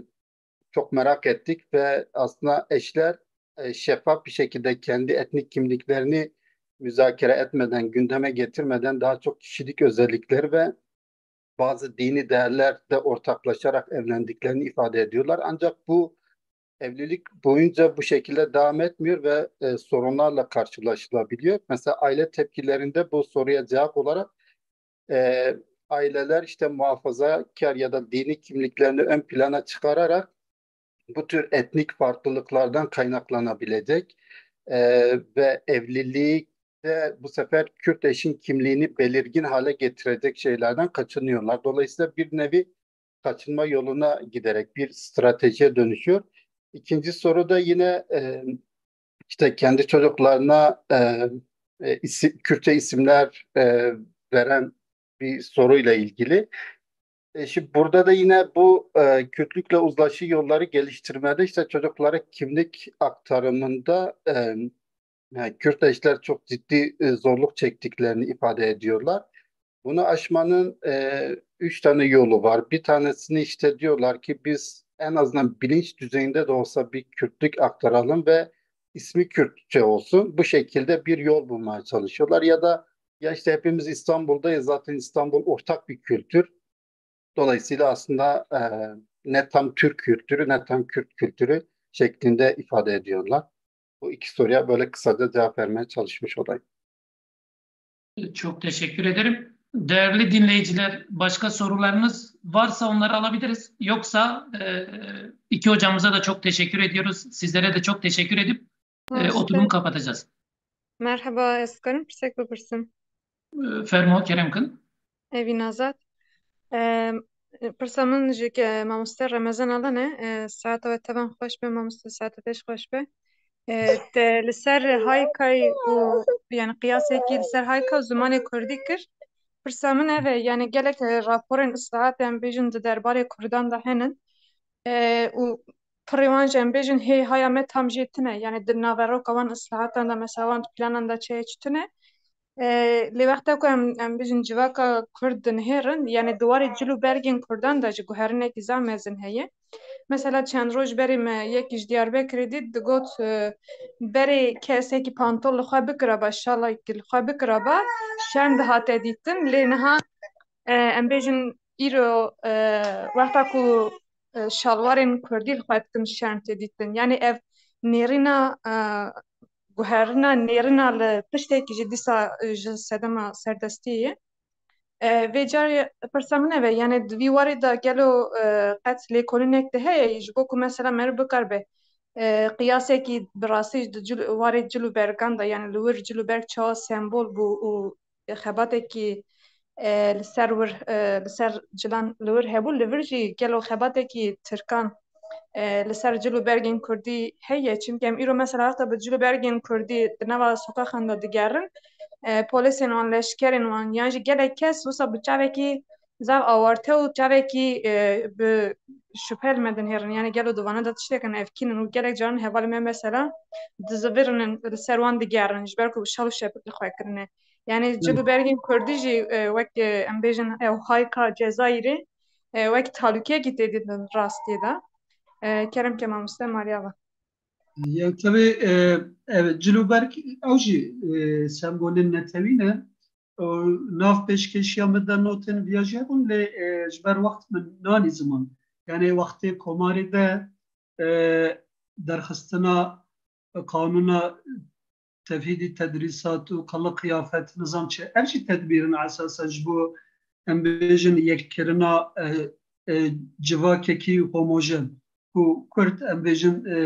çok merak ettik ve aslında eşler, e, şeffaf bir şekilde kendi etnik kimliklerini müzakere etmeden, gündeme getirmeden daha çok kişilik özellikleri ve bazı dini değerlerde ortaklaşarak evlendiklerini ifade ediyorlar. Ancak bu evlilik boyunca bu şekilde devam etmiyor ve, e, sorunlarla karşılaşılabiliyor. Mesela aile tepkilerinde bu soruya cevap olarak, e, aileler işte muhafazakar ya da dini kimliklerini ön plana çıkararak bu tür etnik farklılıklardan kaynaklanabilecek, e, ve evliliği de bu sefer Kürt eşin kimliğini belirgin hale getirecek şeylerden kaçınıyorlar. Dolayısıyla bir nevi kaçınma yoluna giderek bir stratejiye dönüşüyor. İkinci soru da yine, e, işte kendi çocuklarına, e, e, isi-, Kürtçe isimler, e, veren bir soruyla ilgili. E, şimdi burada da yine bu, e, Kürtlükle uzlaşı yolları geliştirmede işte çocuklara kimlik aktarımında, e, yani Kürt eşler çok ciddi, e, zorluk çektiklerini ifade ediyorlar. Bunu aşmanın, e, üç tane yolu var. Bir tanesini işte diyorlar ki biz en azından bilinç düzeyinde de olsa bir Kürtlük aktaralım ve ismi Kürtçe olsun. Bu şekilde bir yol bulmaya çalışıyorlar. Ya da ya işte hepimiz İstanbul'dayız, zaten İstanbul ortak bir kültür. Dolayısıyla aslında, e, ne tam Türk kültürü ne tam Kürt kültürü şeklinde ifade ediyorlar. Bu iki soruya böyle kısaca cevap vermeye çalışmış olayım. Çok teşekkür ederim. Değerli dinleyiciler, başka sorularınız varsa onları alabiliriz. Yoksa, e, iki hocamıza da çok teşekkür ediyoruz. Sizlere de çok teşekkür edip, e, Mamoste. Oturumu kapatacağız. Merhaba, ez karim pirsek bipirsim? E, fermo, kerem kin. Evîn Azad. Em, pirsa min ji ke-, mamoste Remezan Alan e. E, saeta we tevan xweş be, mamoste, saeta te jî xweş be. E, te li ser Haykay û, yani, qiyasekî li ser Hayka û zimanê kurdî kir. Pirsa min ev e, yani, gelek, e, raporên islahatê, em bêjin, di derbarê kurdan de henin. E, û pirê wan jî, em bêjin, hê haya me tam jê tune. Yani, di naveroka wan islahatan de, mesela, wan planan de çi heye, çi tune. E, lê wexta ku em, em bêjin civaka Kurd dinihêrin, yani di warê cil û bergên Kurdan de jî guherinekî zaf mezin heye. Mesela çend roj berê me yekî ji Diyarbekirê dît, digot, e, berê kesekî pantol li xwe bikiraba, şalekî li xwe bikiraba, şerm dihate dîtin. Lê niha, e, em bêjin îro, e, wexta ku, e, şalwarên Kurdî li xwe dikin, şerm tê dîtin. Yani ev nêrîna, e, guherina nêrina li piştekî jî dîsa, e, ji sedema serdestiyê ye. E, vê carê pirsa min ev e, yani di vî warê de gelo, e, qet lêkolînek de heye, ji bo ku mesela meriv bikaribe, e, qiyasekî bi rastî di cil, warê cil û bergan de, yani li wir cil û berg çawa sembol bû û xebatekî, e, li ser wir, e, li ser cilan li wir hebû, li vir jî gelo xebatekî tirkan, e, li ser cil û bergên kurdî heye? Çimkî em îro mesela wexta bi cil û bergên kurdî di nava soqaxan de digerin, e, polîsên wan, leşkerên wan yan jî gelek kes wisa bi çavekî zaf awarte û çavekî, e, bi şüphe li me dinihêrin. Yani gelo di vana de tiştek hene, ev kî ne? Û gelek caran hevalên me mesela dizivirinin, li ser wan digerin, ji ber ku şal û şepik li xwe kirine. Yani cil û bergên kurdî jî, e, wek, e, em bêjin, ew Hayka Cezayirê, e, wek talûkeyekî tê dîtin rastiyê de. E, kerem ke mamoste, Maria va. Ya tabii, e, evet, cil û berg ew jî, e, sembolên netewî ne. Û nav pêşkêşiya min de notên viya jî hebûn, lê, e, ji ber wext min nanî ziman. Yani wextê komarê de, e, derxistina qanûna tevhîdî, tedrîsat û qiliq qiyafet, nizam çi, ev jî tedbîrin esasa ji bo, em bêjin, yekkirina, e, e, civakekî homojen ku Kurd, em bêjin, e,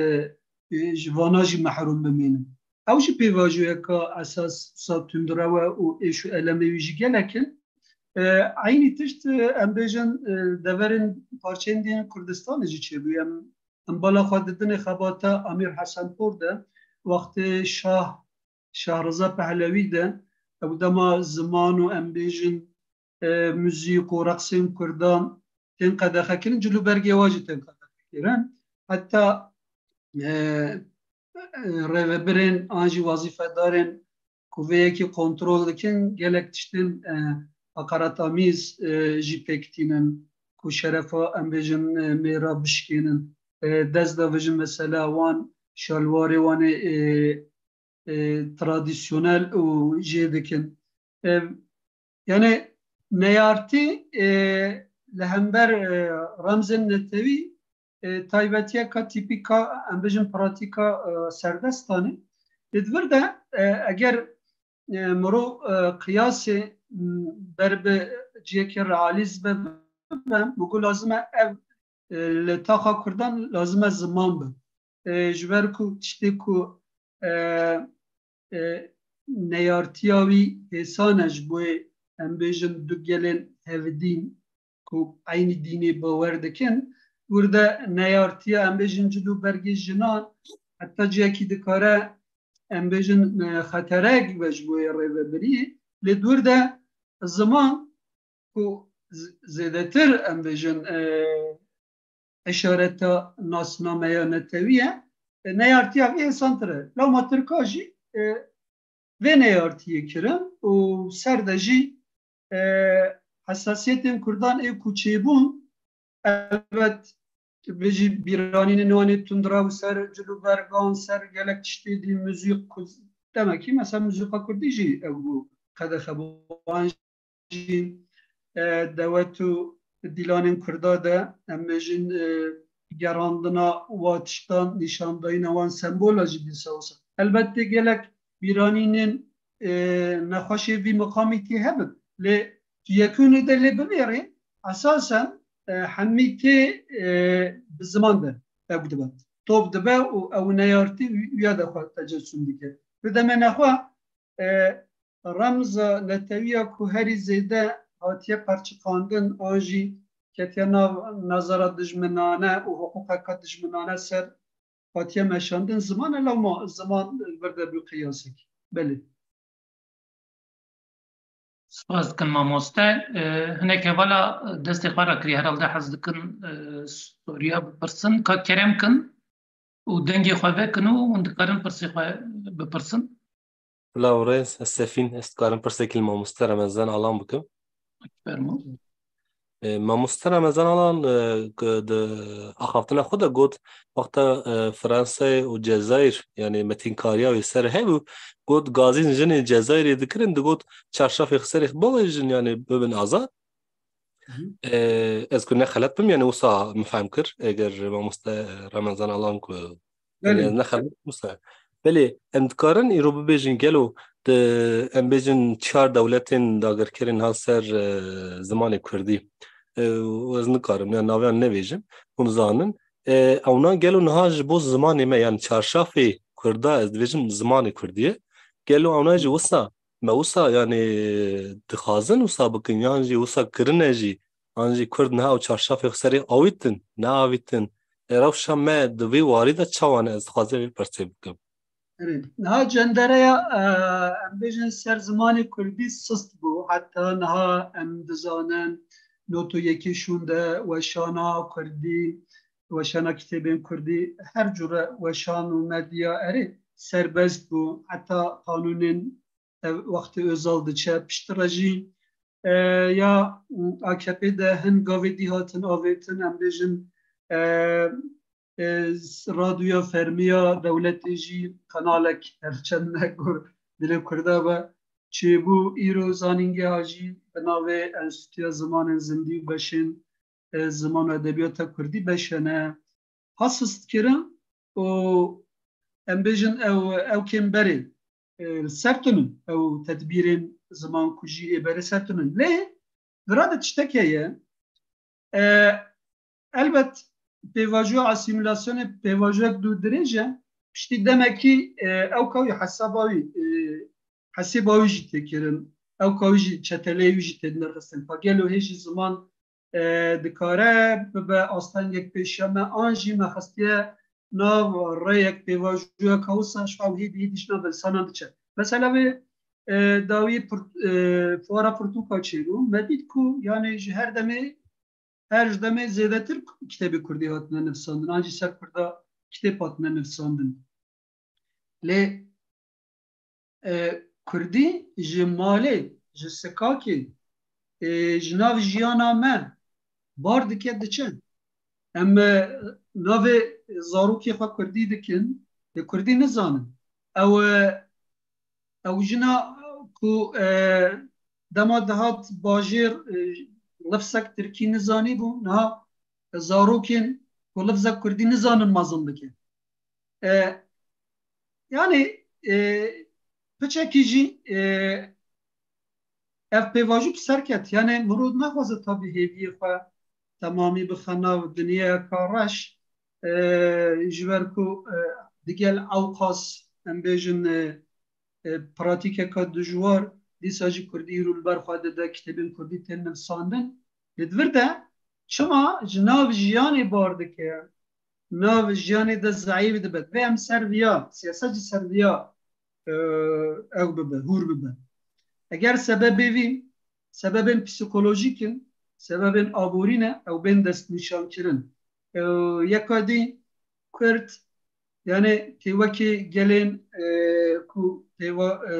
e, ji vana jî mehrûm bimînin. Ew jî pêvajoyeka esas wisa tundrew e û êş û elemê wî jî gelek in. E, eynî tişt, e, em bêjin, e, deverên parçeyên din Kurdistanê jî çêbûye. Em, em bala xwe didinê xebata Amîr Hesenpûr de, wextê Şah, Şah Riza Pehlewî de ew dema ziman û em bêjin, e, muzîk û reqsên Kurdan tên qedexekirin, cilûbergê wa jî tên qedexekirin. Heta, e, e, rêvebirên an jî wazîfedarên ku vê yekê kontrol dikin, gelek tiştên, e, heqaretamîz, e, jî pêk tînin, ku şerefa, em bêjin, e, mêra bişkênin. E, dest davêjin mesela wan şalwarê wan ê, e, e, tradisyonel û jê dikin. E, yani neyartî, e, li hember, e, remzên netewî, e, taybetiyeka tîpîka, em bêjin pratîka, e, serdestan e. Lê di vir de, e, eger, e, mirov, e, qiyasê, m, ber bi cihekî realîst be, bibe, bi ku lazim e ev, e, li taxa Kurdan lazim e ziman be. E, ji ber ku tiştê ku, e, e, neyartiya wî hêsan e ji bo, em bêjin, du gelên hevdîn ku eynî dînê bawer dikin, wir de neyartiya, em bêjin, cil û bergê jinan heta cihekî dikare, em bêjin, e, xeterek be ji bo yê rêvebiriyê. Lê di wir de ziman ku z-, zêdetir, em bêjin, e, eşareta nasnameya netewî ye, e, neyartiya vê hêsantir e. Lewma Tirka jî, e, vê neyartiyê kirin û ser de jî, e, hesasiyetên Kurdan ê ku çêbûn, elbet, tu bêjî bîranînên wan ê tundrew ser cil û bergan, ser gelek tiştê dî, muzîk, ku demekî, mesela, muzîka kurdî jî ew bû, qedexe bû. Wan jî, e, dewet û dîlanên Kurda de, em bêjin, e, gerandina wa tiştan, nîşandayîna wan sembola jî dîsa wisa. Elbet tê gelek bîranînên, e, nexweşê vî miqamî tê hebin. Lê tu yekûnê de lê bivêrê, esasen, e, hemî tê, e, bi ziman de ew dibe. Top dibe û ew neyartî wî-, wîya de xwe tecessum dike. Bi demê nexwe, e, remza netewiya ku herî zêde hatiye perçiqandin an jî ketiye nav nazara dijminane û hiqûqeka dijminane ser hatiye meşandin ziman e, lewma ziman vir de bû qiyasekî. Belê. Spas dikim mamoste. E, hinek hevala destê xwe rakirî, herhalde hez dikin, e, soriya bipirsin. Ka kerem kin û dengê xwe vekin û hûn dikarin pirsê xwe bipirsin. Bila û rêz, ez Sefîn, ez dikarim pirsekî li mamoste Remezan Alan bikim. Fermo. E, mamoste Remezan Alan, e, ku di axaftina xwe de got, wexta, e, Fransayê û Cezayir, yani metînkariya wê ser hebû, got gazîn jinê Cezayirê dikirin, digot çarşafê xwe serê xwe bavêjin, yani bibin azad. Hı hı. E, ez ku ne xelet bim, yani wisa min fehm kir, eger mamoste Remezan Alan ku Belê. Yani, ne xelet wisa. Belê, em dikarin îro bibêjin gelo di, em bêjin, çar dewletên dagirkerên hat ser, e, zimanê kurdî. E, û ez nikarim, yani naviyan nebêjim, hûn zanin. E, ewna gelo niha ji bo zimanê me, yani çarşafê kurda, ez dibêjim zimanê kurdî ye. Gelo ewna jî wisa, me wisa, yani dixwazin wisa bikin, yan jî wisa kirine jî, an jî kurd niha ew çarşafê xwe serê awîtin, neawîtin. E, rewşa me di vê warî de çawa ne? Ez dixwazim vê pirsê bikim. Erê, niha cendereya, e, em bêjin ser zimanê kurdî sist bû. Heta niha em dizanin, not û yekê şûnde weşana kurdî, weşana kitêbên kurdî, her cure weşan û medya, erê, serbest bû. Heta qanûnên ev wextê Ozal diçe, piştre jî, e, ya A K P de hin gavê dî hatin avêtin, em bêjin, e, e, radyoya fermiya dewletê jî kanalek her çend me got dilê Kurda be çêbû. Îro zanîngeha jî bi navê Enstîtuya Zimanên Zindî û Beşên, e, Ziman û Edebiyata Kurdî beşene. Hat sist kirin û em bêjin ew, ew kêm berê, e, li ser tune, ew tedbîrên zimankujî ê berê ser tune. Lê vira de tiştek heye, e, elbet pêvajoya asîmîlasyonê pêvajoyek dûr dirêj e. Piştî demekî, e, ew ka wî hesaba wî, e, hesêba wî jî tê kirin. Ew ka wî jî çeteleyê wî jî tê dinirxistin. Ka gelo hê jî ziman e, dikare bibe astengek pêşiya me, an jî me xestiye nav rêyek pêvajoyek wisa ji xwe hêdî hêdî ji nav insanan diçe. Mesela vê, e, dawî pir-, e, fuara pirtûka çêbû. Me dît ku, yani, ji her demê, her ji demê zêdetir kitêbê kurdî hatine nivîsandin, an jî ser kurda kitêb hatine nivîsandin. Lê, e, kurdî ji malê, ji sikakê, e, ji nav jiyana me bar dike, diçe. Em, e, navê zarokê xwe kurdî dikin, lê kurdî nizanin. Ew, e, ew jina ku, e, dema dihat bajêr, e, lifzek tirkî nizanîbû, niha zarokên ku lifzek kurdî nizanin mezin dike. E, yani, e, piçekî jî, e, ev pêvajo bi ser ket. Yani, mirov naxwaze tabî hêviyê xwe temamî bixe nav dinyayeka reş. E, ji ber ku, e, digel ewqas, em bêjin, e, e, pratîkeka dijwar, dîsa jî kurdî îro li ber xwe dide, kitêbên kurdî tên nivîsandin. Lê di vir de çima ji nav jiyanê bar dike, nav jiyanê de zeîf dibe. Divê em ser viya, siyaset jî ser viya, e, ew bibe, hûr bibe. Eger sebebê vî, sebebên psîkolojîk in, sebebên aborî ne, ew bên destnîşankirin. E, yeka dî Kurd, yani tê wekî gelên, e, ku tê wa, e,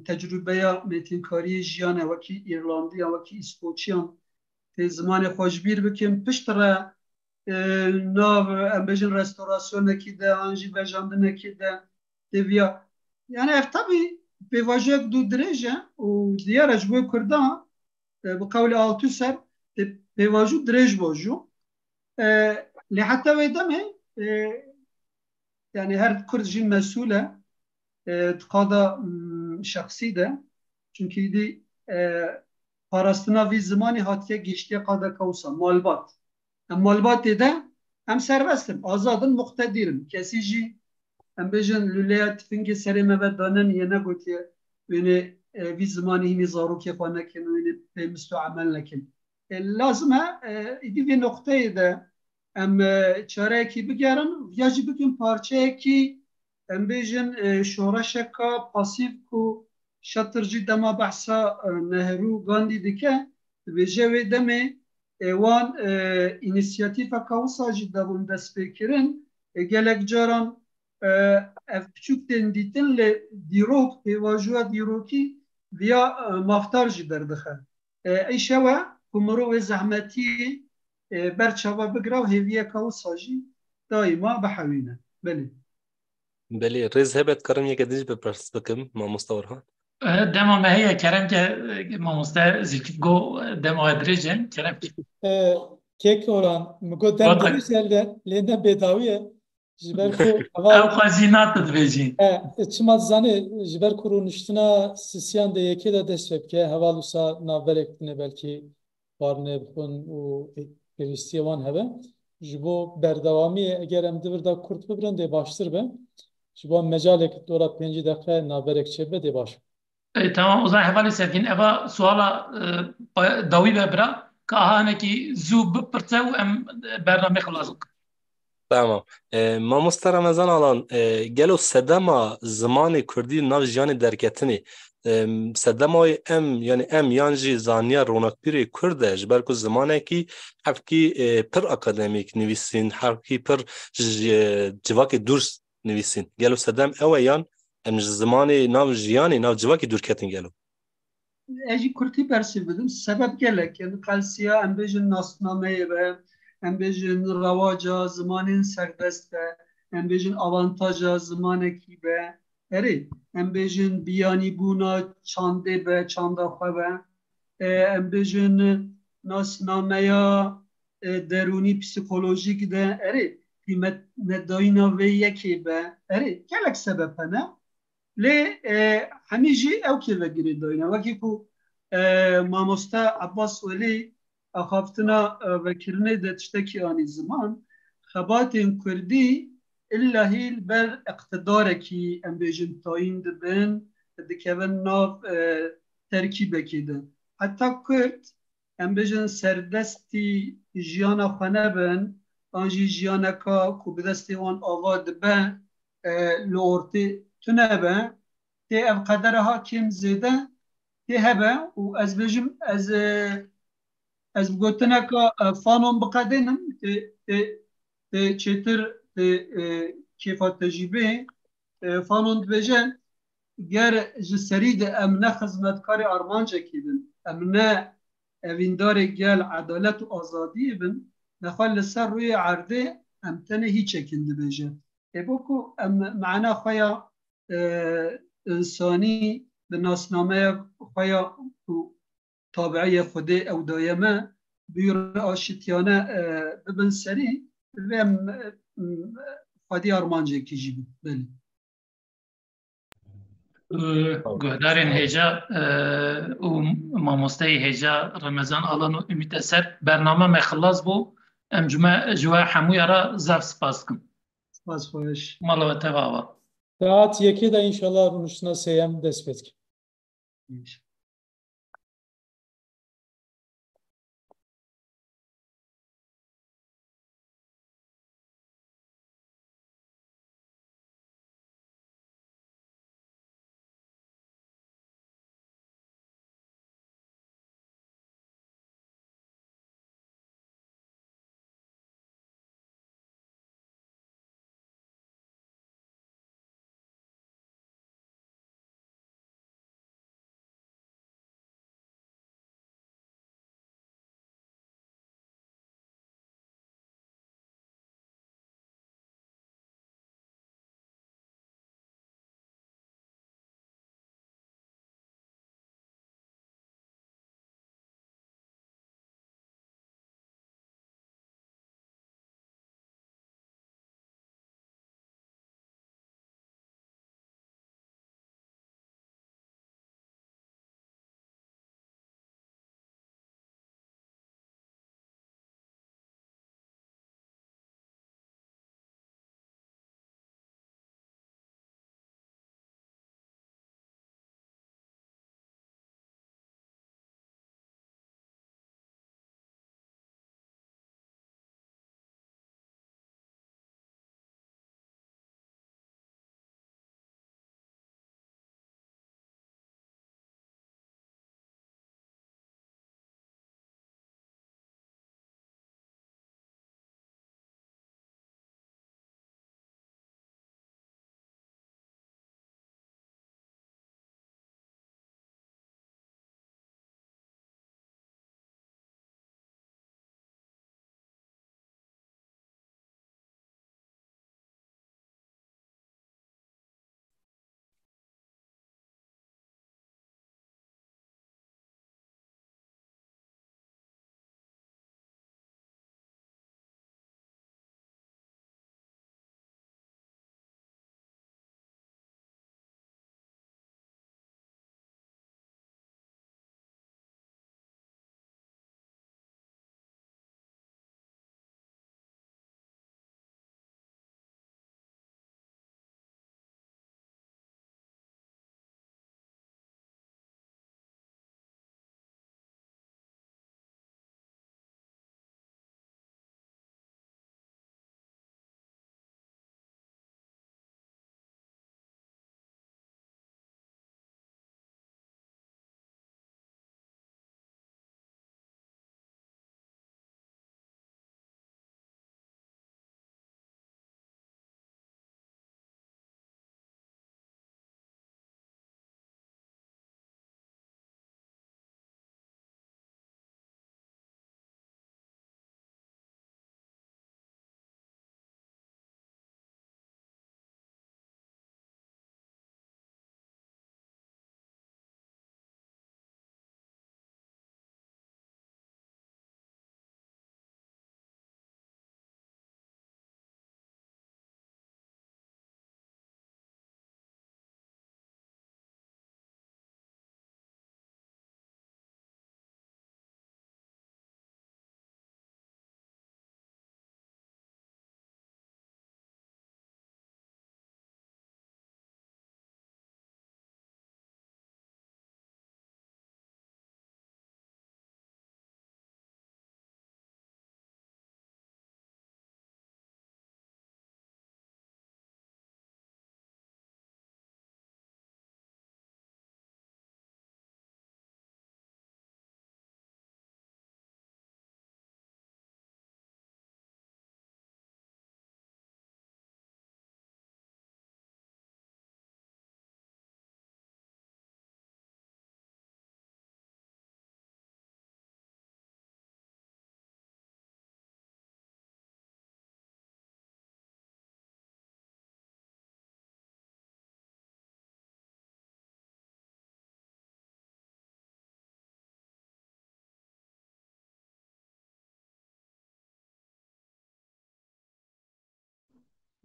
tecrûbeya mêtinkariyê jiyane, wekî Îrlandiyan, wekî Îskoçiyan, tê zimanê xwe ji bîr bikin. Piştre, e, nav, em bêjin, restorasyonekî de, an jî vejandinekî de tê viya. Yani ev tabî pêvajoyek du dirêj e û diyar e ji bo Kurdan, e, bi qewlê Althusser, tê pêvajo dirêj bo jû. E, lê heta wê demê, e, yani her Kurd jî mesûl e, e, di qada, mm, şexsî de. Çunkî dî, e, parastina vî zimanî hatiye gihiştiye qadeka wisa, malbat. Em malbatê de em serbest in, azad in, muqtedir in. Kesî jî, em bêjin, lûleya tifingê serê me ve danenî ye, negotiye wênê, e, vî zimanî hînî zarokê xwe nekin, wênê pêmisto emel nekin. E, lazim e, e, îdî vê noqteyê de em, e, çareyekî bigerin, ya jî bikin parçeyekî, em bêjin, e, şoreşeka pasîf ku Şatir jî dema behsa, e, Nehru, Gandî dike, dibêje wê demê, e, wan, e, înîsiyatîfeka wisa jî dabûn destpêkirin. E, gelek caran, e, ev piçûk tên dîtin, lê dîrok, pêvajoya dîrokî viya, e, mafdar jî derdixe. E, îşew e ku mirov wê zehmetiyê, e, ber çava bigire û hêviyeka wisa jî daîma bihewîne. Belê. Belê, rêz hebe, dikarim yeke din jî pirs bikim, mamoste Orhan? E, dema me heye, kerem ke, e, mamoste Zilkîf got, e, dema we dirêj e, kerem ke. E, kek Orhan, min got dem Got- dirêj e, lê, lê ne bêdawî ye. Ji ber ku heval Ew xwezî nat dibêjî. E, çima dizanî, ji ber ku rûniştina sisiyan de yekê de dest pê bike, heval wisa navberek tune belkî xwarinê bixwin û pêwîstiyê wan hebe. Ji bo berdewamiyê eger em di vir de kurt bibrin dê baştir be. Ji bo em mecalek dora pêncî deqe navberek çêbibe dê baş be. E, tamam, o zaman hevalê Sergîn, eva suala, e, pa-, dawî be bira, ka hanekî zû bipirse û em bernamê xilas bikin. Tamam. E, mamoste Remezan Alan, e, gelo sedema zimanê kurdî nav jiyanê derketinê, e, sedema wê em, yani em yan jî zaniya ronakbîrê kurd e, ji ber ku zimanekî hevkî, e, pir akademîk nivîsîn, hevkî pir ji, e, civakê dûr nivîsîn. Gelo sedem ew e yan em ji zimanê nav jiyanê, nav civakê dûr ketin gelo? Ez jî kurtî bersîv bidim. Sebeb gelek in. Qelsiya, em bêjin, nasnameyê be, em bêjin, rewaca zimanên serdest be, em bêjin, avantaja zimanekî be. Erê, em bêjin, biyanîbûna çandê be, çanda xwe be. E, em bêjin, nasnameya, e, derûnî, psîkolojîk de, erê, qîmet nedayîna vê yekê be. Erê, gelek sebeb hene. Lê, e, hemî jî ew kê ve girêdayî ne. Wekî ku, e, mamoste Abbas Welî axaftina, e, vekirinê de tiştekî anî ziman, xebatên kurdî illahî li ber iqtidarekî, em bêjin, tayîn dibin, dikevin nav, e, terkîbekê de. Heta kurd, em bêjin, serdestî jiyana xwe nebin, an jî jiyaneka ku bi destê wan ava dibe, e, li ortê tune be, tê ev qedere ha kêm zêde tê hebe û ez bêjim, ez, e, ez bi gotineka, e, Fanon biqedênim, tê, tê, tê çêtir, tê, e, kêfa te jî bê. E, Fanon dibêje, ger ji serî de em ne xizmetkarê armancekî bin, em ne evîndarê gel, edalet û azadiyê bin, nexwe li ser rûyê erdê em tenê hîçek in, dibêje. Ê bo ku em mana xwe ya, e, însanî bi nasnameya xwe ya ku tabiiye Xwedê ew daye me, bi wî re aşitiyane, e, bibin serî, divê em, e, xwedî armancekî jî bin. Belê. Guhdarên hêja, e, û mamosteyê hêja Remezan Alan û Ümit Eser, bername me xilas bû. Em ji me, ji we hemûya re zaf spas dikim. Spas xweş. Mala we teva ava. Saet yekê de înşallah rûniştina sêyem dest pê dike.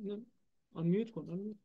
Ne, unmute kon, unmute.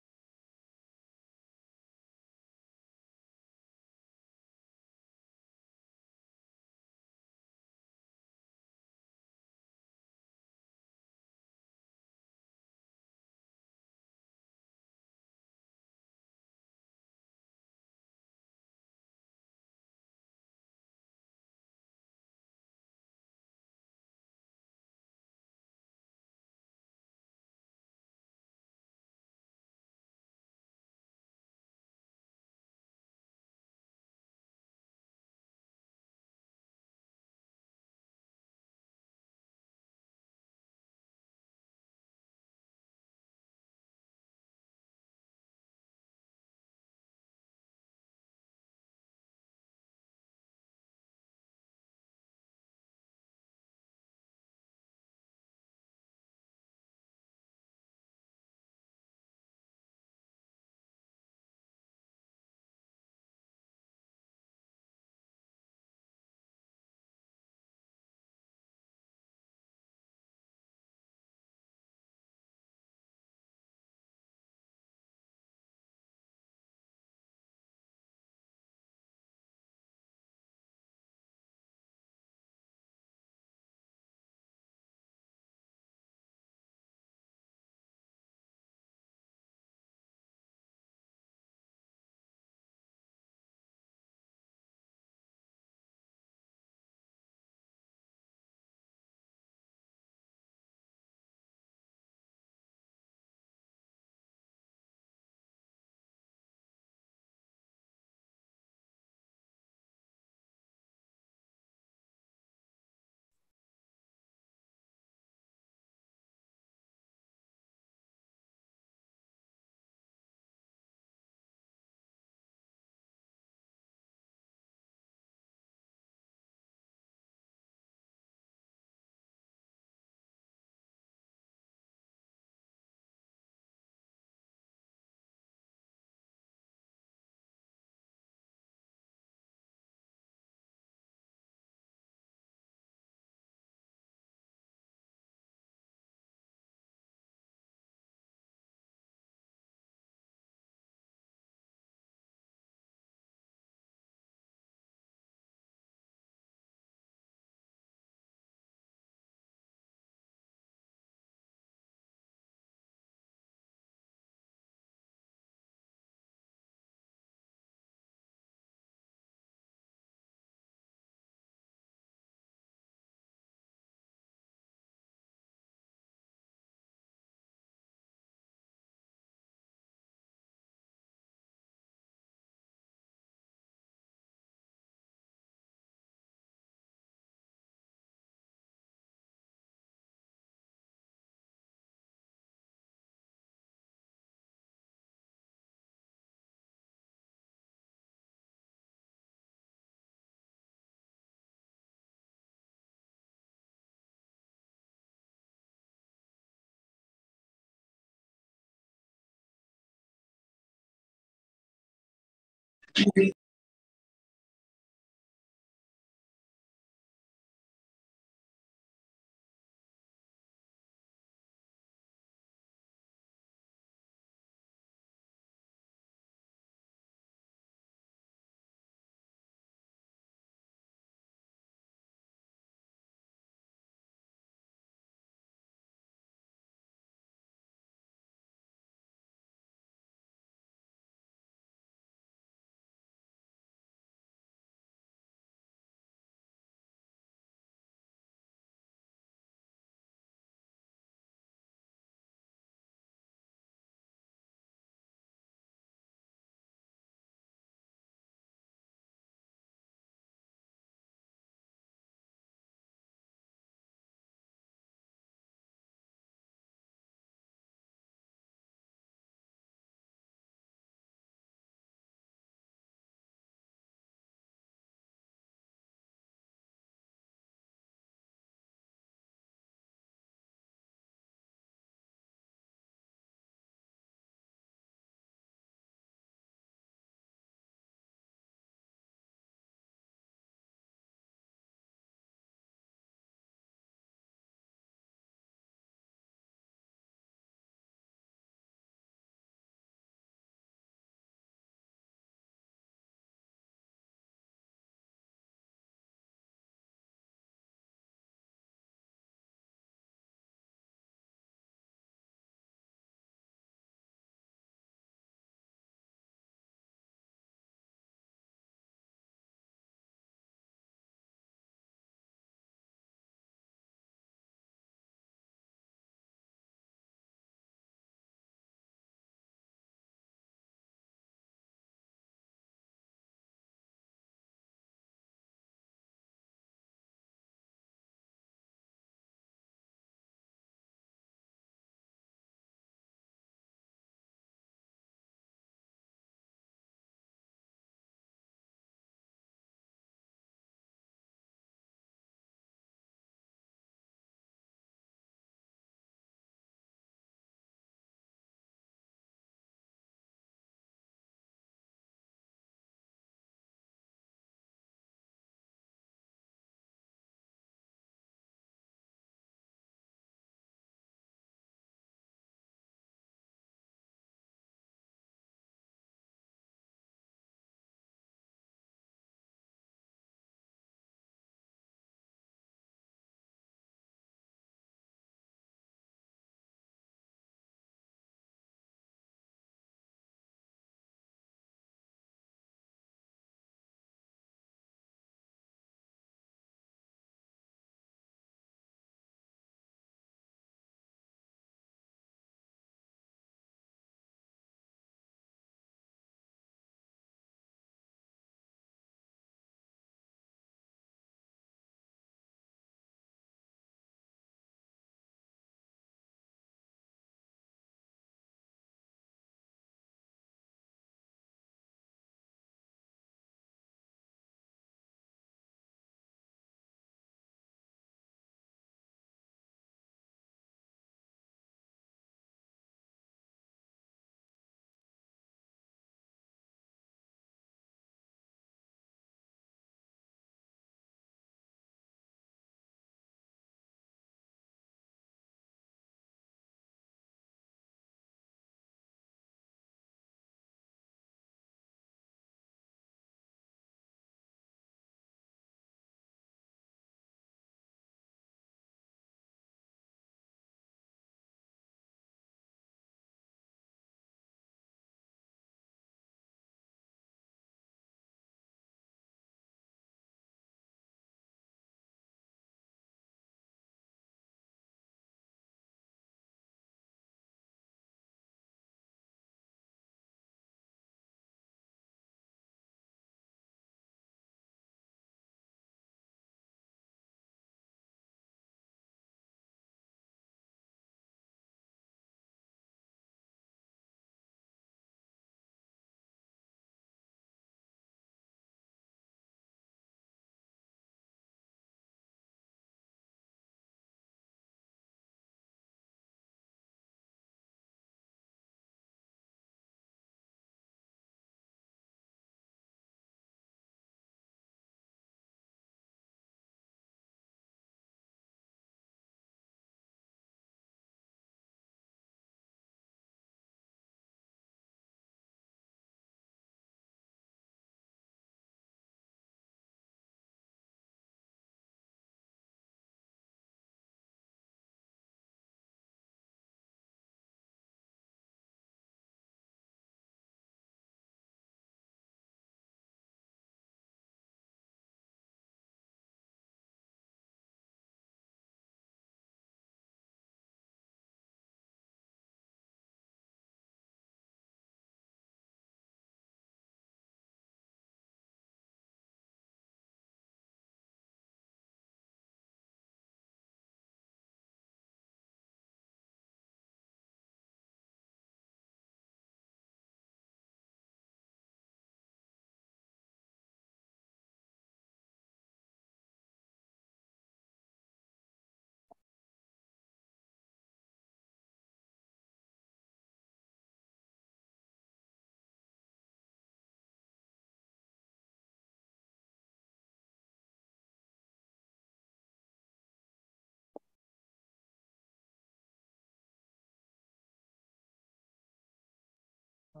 Kek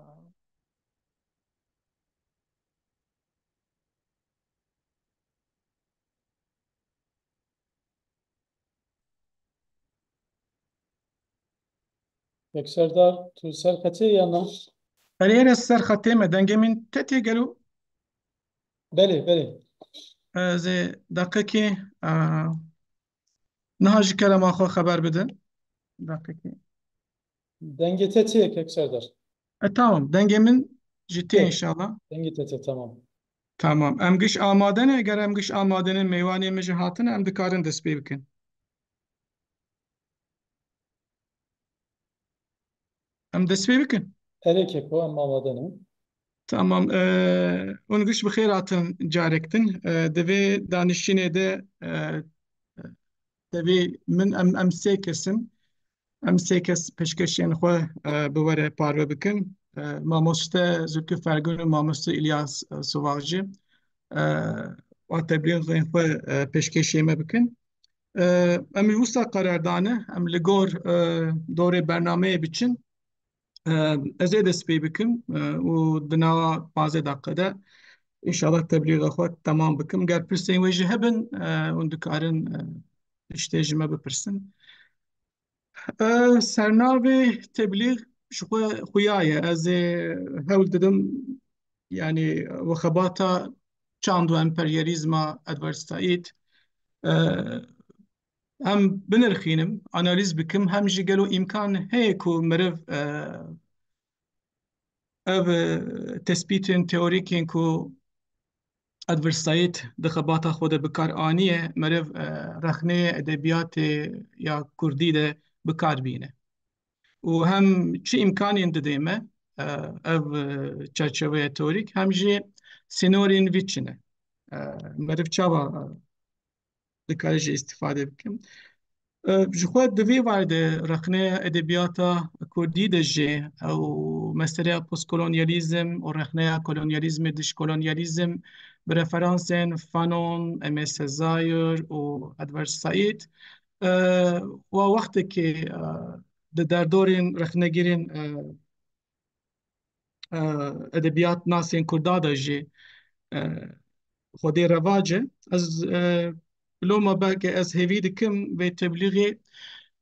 Serdar, tu ser xetê ya na? Erê, erê, ser xetê me. Dengê min te tê gelo? Belê, belê. Ez ê deqekê, e, niha ji kerema xwe xeber bidin. Deqekê. Dengê te tê, Kek Serdar? E, tamam. Dengê min ji tê, tê, inşallah. Dengê te tê, tamam. Tamam. Em giş amade ne? Eger em giş amade ne, mêvanê min ji hatine, em dikarin dest pê bikin. Em dest pê bikin. Erê keko, em amade ne. Tamam. E, hûn giş bi xêr hatin carek din. E, di vê danişînê de, e, tevî min em, em sê kes in. Em sê kes pêşkêşiyên xwe, e, bi we re parve bikin. E, mamoste Zülküf Ergün û mamoste İlyas, e, Suvakcı, e, wa teblîxên xwe, e, pêşkêşiyê me bikin. E, em ji wisa qerar dane, em li gor, e, dorê bernameyê biçin. E, ez ê dest pê bikim, e, û di nava panzdeh deqe de înşallah teblîxa xwe temam bikim. Ger pirsên we jî hebin, e, hûn dikarin, e, tiştê ji me bipirsin. E, sernavê teblîx ji xwe xuya ye. Ez ê hewl didim, yanî, we xebata çand û emperyalîzma Edward Said, e, hem binirxînim, analiz bikim, hem jî gelo îmkan heye ku meriv, e, ev, e, tespîtên teorîkên ku Edward Said di xebata xwe de bi kar aniye, meriv, e, rexneyê edebiyatê ya kurdî de bi kar bîne. Û hem çi îmkanên dide me, e, ev, e, çerçeveya teorîk, hem jî sînorên vî çi ne. E, meriv çawa, e, dikare jî îstîfade bikim. E, ji xwe di vê warê de rexneya edebiyata kurdî de jî ew meseleya postkolonyalîzm û rexneya kolonyalîzmê, dijkolonyalîzm, bi referansên Fanon, Emê Sezayir û Edward Said, e, wa wextekê, e, di derdorên rexnegirên, e, e, edebiyatnasên kurda de jî, e, xwedê revac e. Ez, e, loma belkî ez hêvî dikim vê teblîxê,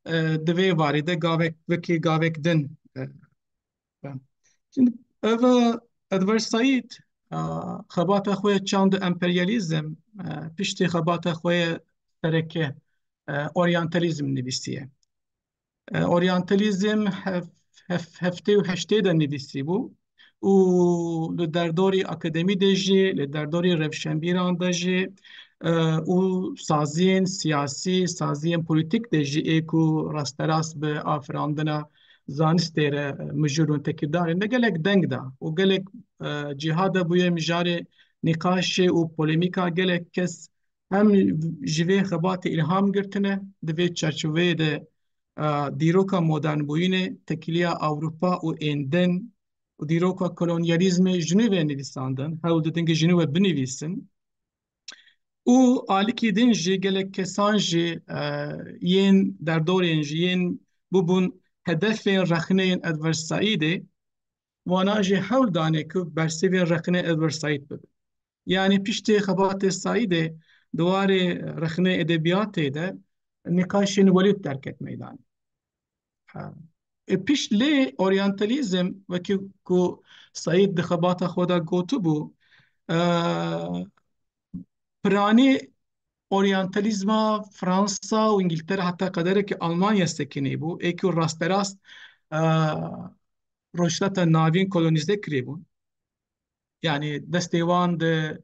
e, di vê warê de gavek, wekî gavek din, e, be. Şimdi ev, e, Edward Said, e, xebata xwe ya çand û emperyalîzm, e, piştî xebata xwe ya sereke, e, oryantalîzm nivîsiye. E, oryantalîzm hef-, hef-, heftê û heştê de nivîsîbû û li derdorî akademî de jî, li derdorî rewşenbîran de jî, e, û saziyên siyasî, saziyên polîtîk de jî ê ku rasterast bi afirandina zanistê re, e, mijûl û tekîrdar in, de gelek deng da û gelek, e, cîha de bûye mijarê nîqaşê û polêmîka gelek kes hem ji vê xebatê îlham girtine, di vê çerçeveyê de, e, dîroka modernbûyînê, tekîliya Ewropa û ên din û dîroka kolonyalîzmê ji nû ve nivîsandin, hewl didin ku ji nû ve binivîsin. Û alikî din jî gelek kesan jî, e, yên derdorên jî yên bûbûn hedefên rexneyên Edward Saidê, wana jî hewl danê ku bersivê rexnê Edward Said bibin. Yanî piştî xebatê Saîdê di warê rexnê edebiyatê de nîqaşên welît derket meydanê. Ha. E, pişt lê oryantalîzm, wekî ku Saîd di xebata xwe de gotibû, e, piranî oryantalîzma Fransa û Îngiltere heta qederekî Almanya sekinî bû, ê ku rasterast, e, Rojhilata Navîn kolonîze kirîbûn. Yanî destê wan di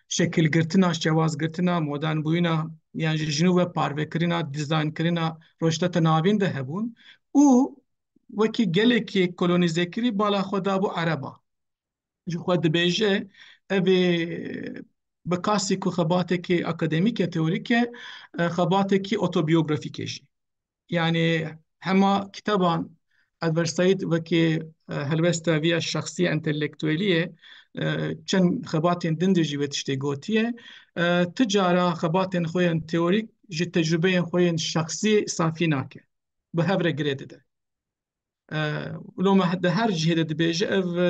şekilgirtina, şewazgirtina, modernbûyîna, yan jî ji nû ve parvekirina, dîzaynkirina Rojhilata Navîn de hebûn û wekî gelekî kolonîzekirî bala xwe dabû Ereba. Ji xwe dibêje, ev ê bi qasî ku xebatekî akademîk e, teorîk e, e, xebatekî otobiyografîk e jî. Yanî hema kitaban Edward Said wekî, e, helwesta vî ya şexsî entelektuelî ye, e, çend xebatên din de jî wê tiştê gotiye. E, ti cara xebatên xwe yên teorîk ji tecrûbeyên xwe yên şexsî safî nake. Bi hev re girê dide. E, Loma di her cihê de dibêje, ev, e,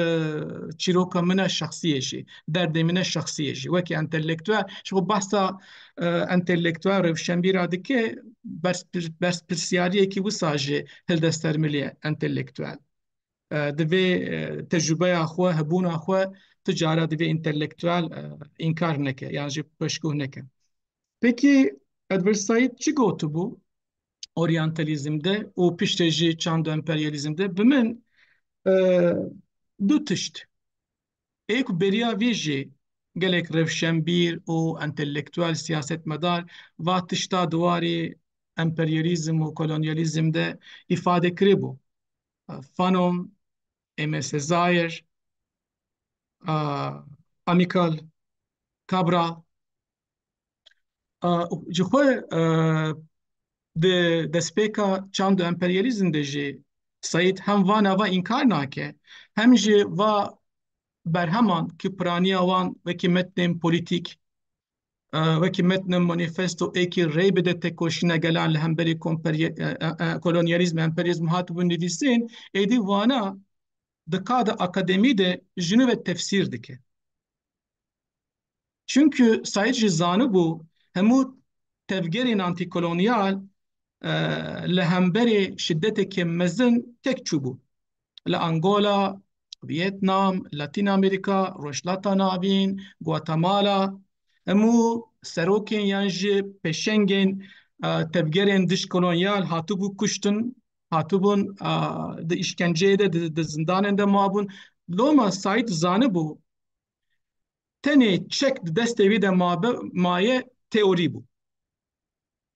çîroka min e şexsiyê jî, derdê min e şexsiyê jî. Wekî entelektuel, ji xwe behsa, e, entelektuel rewşenbîra dike, berspir-, berspirsiyariyekî wisa jî hilde ser milê entelektuel. E, divê, e, tecrûbeya xwe, hebûna xwe tu cara divê entelektuel, e, înkar neke, yan jî peşguh neke. Pekî Edward Said çi gotibû oryantalîzm de û piştre jî çand û emperyalîzm de? Bi min, e, du tişt. Ê ku beriya vê jî gelek rewşenbîr û entelektuel, siyasetmedar va tişta di warê emperyalîzm û kolonyalîzm de îfade kiribû. Fanon, Aimé Césaire, a, Amicale, Cabral. A, ji xwe, e, di destpêka çand û emperyalîzm de jî Said hem van ava înkar nake, hem jî va berheman ki piraniya wan wekî metnên polîtîk, e, wekî metnên manîfesto êkî rê bide tekoşîna gelan li hemberî komperye-, e, e, e, kolonyalîzm, emperyalîzm hatibûn nivîsîn, êdî wana di qada akademî de ji nû ve tefsîr dike. Çimkî Said jî zanibû hemû tevgerên antîkolonyal, e, li hemberî şideteke mezin tek çûbû. Li Angola, Vietnam, Latîn Amerîka, Rojhilata Navîn, Guatemala, hemû serokên yan jî pêşengên, e, tevgerên dijkolonyal hatibû kuştin, hatibûn, e, di îşkenceyê de, di, di zindanên de mabûn. Loma Said zanibû, tenê çek di destê wî de mabe-, maye teorî bû.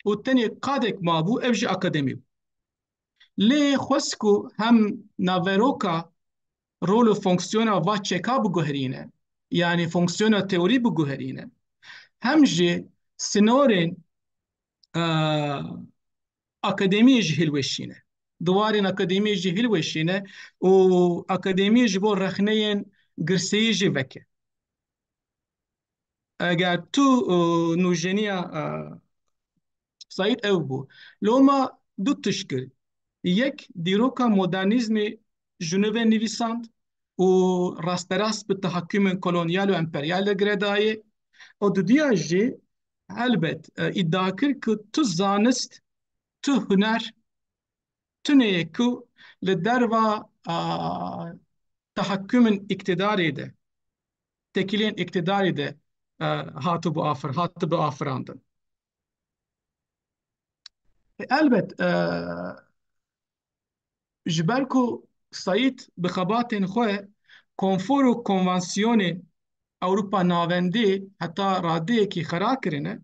Û tenê qadek mabû, ev jî akademî bû. Lê xwest ku hem naveroka rol û fonksiyona va çeka biguherîne, yanî fonksiyona teorî biguherîne, hem jî sinorên, e, akademiyê jî hilweşîne. Di warên akademiyê jî hilweşîne û akademiyê ji bo rexneyên girseyî jî veke. Eger tu, e, nûjeniya, e, Said ew bû. Loma du tişt kir. Yek, dîroka modernîzmê ji nû ve nivîsand û rasterast bi tehakumên kolonyal û emperyal de girêdayê. Û dudiya jî, helbet, e, îdia kir ku tu zanist, tu huner, tuneyê ku li derva, a, tehakumên îktidarê de, tekîlên îktidarê de, e, hatibû afir-, hatibû afirandin. E, elbet, e, ji ber ku Said bi xebatên xwe konfor û konvansiyonê Ewropa Navendî heta radeyekî xera kirine,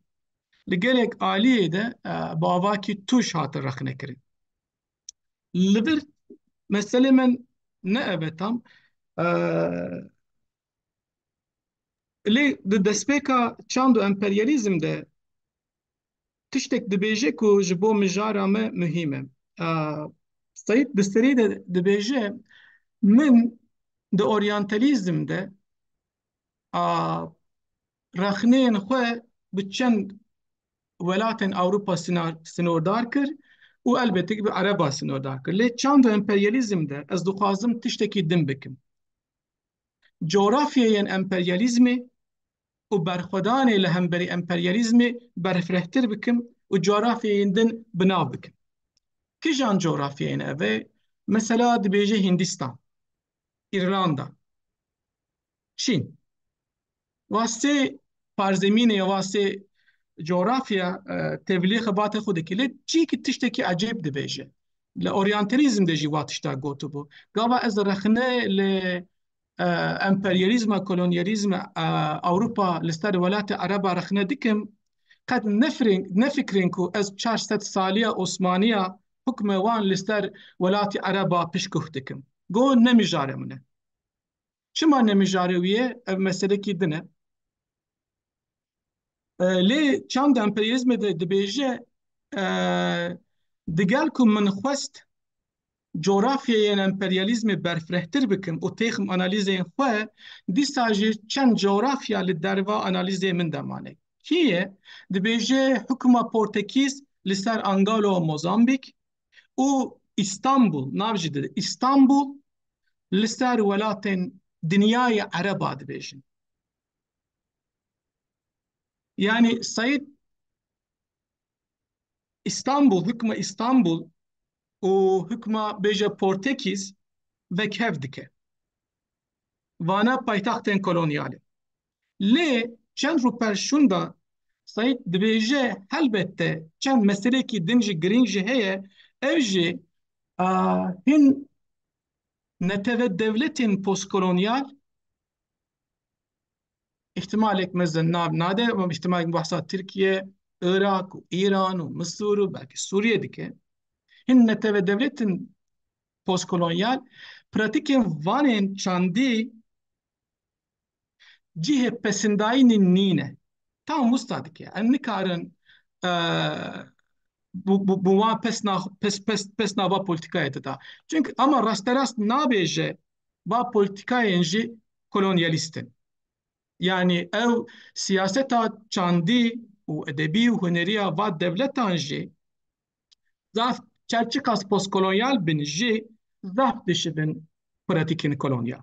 li gelek aliyê de, e, bi avakî tûj hate rexnekirin. Li vir meselê me ne ev e tam. E, Lê di destpêka çand û emperyalîzm de tiştek dibêje ku ji bo mijara me muhîm e. A, Seîd di serî de dibêje, min di oryantalîzm de, a, rexneyên xwe bi çend welatên Ewropa sinar-, sinordar kir û elbetî bi Ereba sinordar kir. Lê çand û emperyalîzm de ez dixwazim tiştekî din bikim. Coğrafyayên emperyalîzmê û berxwedanê li hemberî emperyalîzmê berfirehtir bikim û coğrafyayên din bi nav bikim. Kijan coğrafyayên ev e? Mesela dibêje Hindistan, Îrlanda, Çîn. Wa sê parzemînê ya wa sê coğrafya, e, tevlî xebatê xwe dike. Lê çîkî tiştekî ecêb dibêje. Li oryantalîzm de jî wa tişta gotibû. Gava ez rexne li, e, emperyalîzma, kolonyalîzma, e, Ewropa li ser welatê Ereba rexne dikim, qet nefirên-, nefikirên ku ez çar sed saliya Osmaniya hukmê wan li ser welatê Ereba piştguh dikim. Go ne mijare min e. Çima ne mijare wî ye? Ev meselekî din e. E, lê çand emperyalîzmê de dibêje, e, digel ku min xwest coğrafyayên emperyalîzmê berfirehtir bikim û têxim analîzên xwe, dîsa jî çend coğrafya li derva analîzê min de mane. Kî ye? Dibêje hikûma Portekîz li ser Angalo û Mozambîk û Îstanbul, nav jî dide Îstanbul, li ser welatên dinyayê Ereba dibêjin. Yanî Seîd Îstanbul, hikma Îstanbul û hikma bêje Portekîz vekhev dike. Vana paytextên kolonyal e. Lê çend rûpel şûnda Seîd dibêje, helbette çend meselekî din jî girîng jî heye, ev jî, a, hin netewedewletên postkolonyal îhtimalek mezin nav nade, ama îhtimalek behsa Tirkiye, Iraq û Îran û Misir û belkî Sûriye dike. Hin netewedewletên postkolonyal pratîkên vanên çandî cihê pesindayînê nîne. Tam wisa dike. Em nikarin, e, bu, bu, bu wan pesna, pes, pes, pesna va polîtîkayê dida. Çunke ama rasterast nabêje va polîtîkayên jî kolonyalîst in. Yanî ew siyaseta çandî û edebî û huneriya va dewletan jî zaf çerçiqas postkolonyal bin jî zaf dişibin pratîkên kolonyal.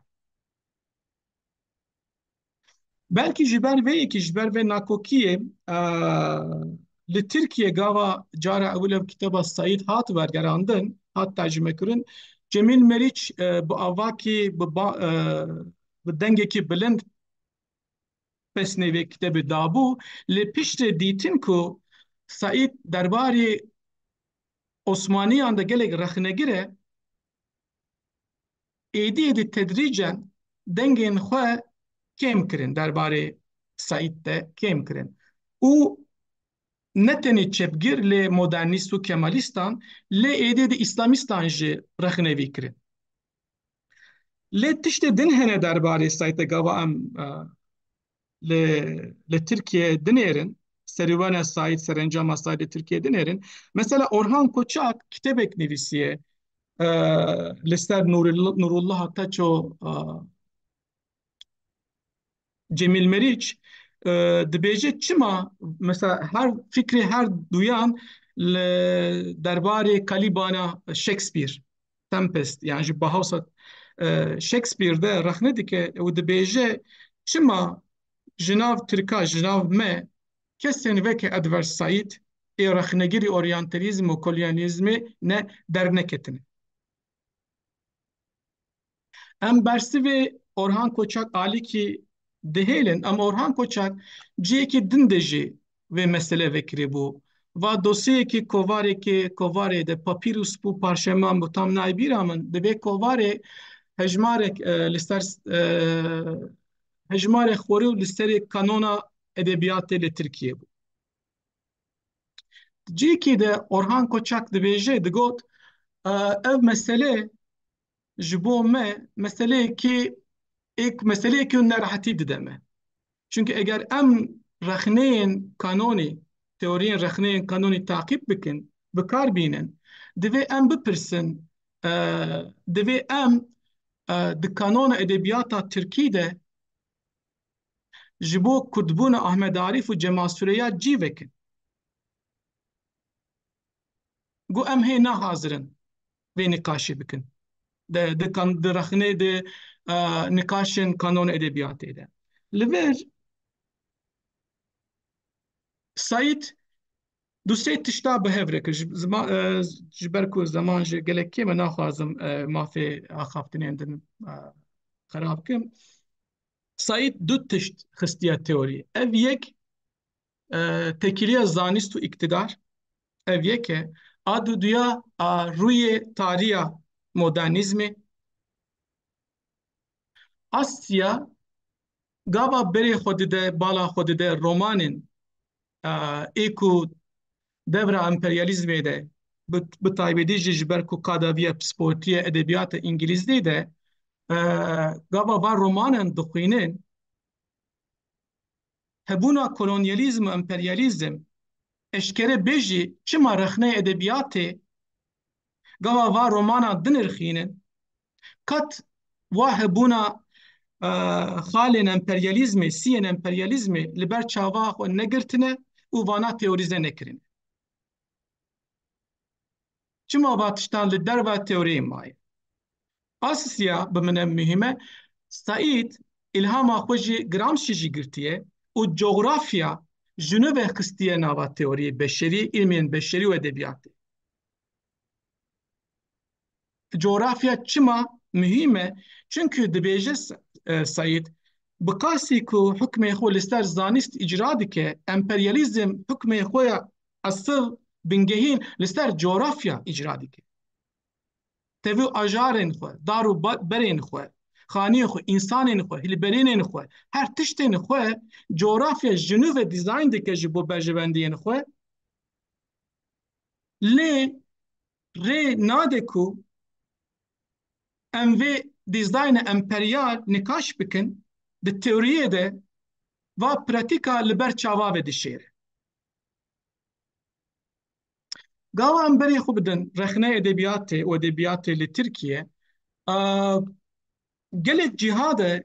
Belkî ji ber vê yekê, ji ber vê nakokiyê, e, li Tirkiye gava cara ewil ev kitêba Seîd hat wergerandin, hat tercümekirin. Cemîl Meriç, e, bi avakî, bi ba-, e, bi dengekî bilind pesnê vê kitêbê dabû. Lê piştê dîtin ku Seîd derbarê Osmaniyan de gelek rexnegir e, êdî êdî tedrîcen dengên xwe kêm kirin, derbarê Seîd de kêm kirin. Û ne tenê çepgir, lê modernîst û kemalîstan, lê êdî êdî îslamîstan jî rexnevî kirin. Lê tiştê din hene derbarê Seîdê gava em, e, li, li Tirkiye dinêrin, serîwene Seîd, serencama Seîd li Tirkiye dinêrin. Mesela Orhan Koçak kitêbek nivîsiye, e, li ser Nurullah, Nurullah Taço, e, Cemîl Meriç, e, dibêje çima, mesela her fikrê her duyan li derbarê Kalîbana Shakespeare, Tempest, yani ji Bauhaus'a, e, Shakespeare de rexne dike û dibêje çima ji nav Tirka, ji nav me kesên weke Edward Said ê rexnegirî oryantalîzm û kolonyalîzmê ne derneketine. Em bersivê Orhan Koçak alîkî dihêlin, em Orhan Koçak cihekî din de jî vê mesele vekirî bû. Va dosyeyekî kovarekê, kovarê de papîrus bû, parşeman bû, tam nayê bîra min. Di vê kovarê hejmarek, e, li ser, e, hejmarek xwerî û li serê kanona edebiyatê li Tirkiye bû. Cihekî de Orhan Koçak dibêje, digot, e, ev mesele ji bo me meseleyekî, êk meseleyekî nerehetî dide me. Çunke eger em rexneyên kanonî, teoriyên rexneyên kanonî taqîb bikin, bi kar bînin, divê em bipirsin, e, divê em, e, di kanona edebiyata tirkî de ji bo kurdbûna Ahmed Arîf û Cemal Süreya cî vekin. Got, em hê nahazir in vê nîqaşê bikin. Di, di kan-, di rexnê di, e, nîqaşên kanona edebiyatê de. Li vir Saîd du sê tişta bi hev re kir. Ji, zima-, e, ji ber ku zeman jî gelek kêm e, naxwazim, e, mafê axaftinên din, e, xerab kim. Saîd du tişt xistiye teorî. Ev yek, e, tekîliya zanist û îktidar. Ev yek e. A duduya, a, rûyê tarî ya modernîzmê. Asya gava berê xwe dide, bala xwe dide romanên, e, ê ku devra emperyalîzmê de, bi, bi taybetî jî ji ber ku qadaviya pisportiya edebiyata îngilîzî de, e, gava van romanan dixwînin, hebûna kolonyalîzm û emperyalîzm eşkere bê jî çima rexneyê edebiyatê gava va romana dinirxînin, qet wa hebûna, e, xalên emperyalîzmê, siyên emperyalîzmê li ber çava xwe negirtine û vana teorîze nekirine. Çima va tiştan li derva teoriyê maye? A sisiya bi min e muhîm e. Saîd îlhama xwe ji Gramsci jî girtiye û cografya ji nû ve xistiye nava teoriyê beşerî, îlmên beşerî û edebiyatê. Cografya çima muhîm e? Çunku dibêje Sa-, e, Saîd, bi qasî ku hukmê xwe li ser zanist îcra dike, emperyalîzm hukmê xwe ya esil, bingehîn li ser cografya îcra dike. Tevî ajarên xwe, dar û ba-, berên xwe, xaniyên xwe, însanên xwe, hilberînên xwe, her tiştên xwe, cografya ji nû ve dîzayn dike ji bo berjewendiyên xwe. Lê rê nade ku em vê dîzayna emperyal nîqaş bikin, di teoriyê de va pratîka li ber çava ve dişêre. Gava em berê xwe bidin rexne edebiyatê û edebiyatê li Tirkiye, a, gelek cîha de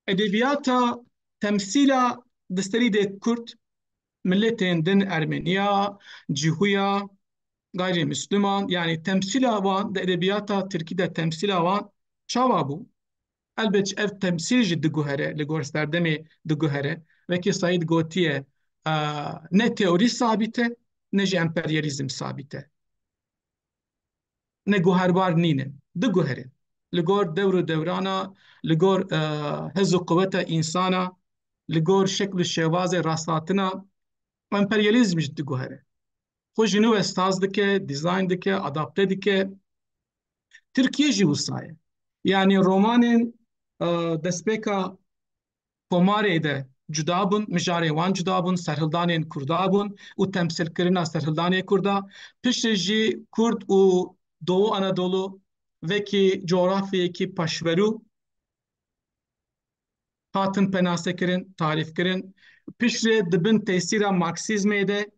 edebiyata temsîla di serî de Kurd, miletên din, Ermeniya, Cihûya, gayrimîsliman, yanî temsîla wan di edebiyata Tirkî de temsîla wan çawa bû? Elbet ev temsîl jî diguhere, li gor serdemê diguhere. Wekî Saîd gotiye, a, ne teorî sabît e, ne jî emperyalîzm sabît e. Ne guherbar nîne, diguhere. Li gor dewr û dewrana, li gor, e, hez û quweta însana, li gor şekl û şêwazê rasthatina, emperyalîzm jî diguhere. Xwe ji nû ve saz dike, dîzayn dike, adapte dike. Tirkiye jî wisa ye. Yanî romanên, e, destpêka Komarê de cuda bûn, mijarê wan cuda bûn, serhildanên Kurda bûn û temsîlkirina serhildanê Kurda. Piştre jî Kurd û Doğu Anadolu wekî coğrafyayekî paşverû hatin penasekirin, tarîfkirin. Piştre di bin tesîra Marksîzmê de,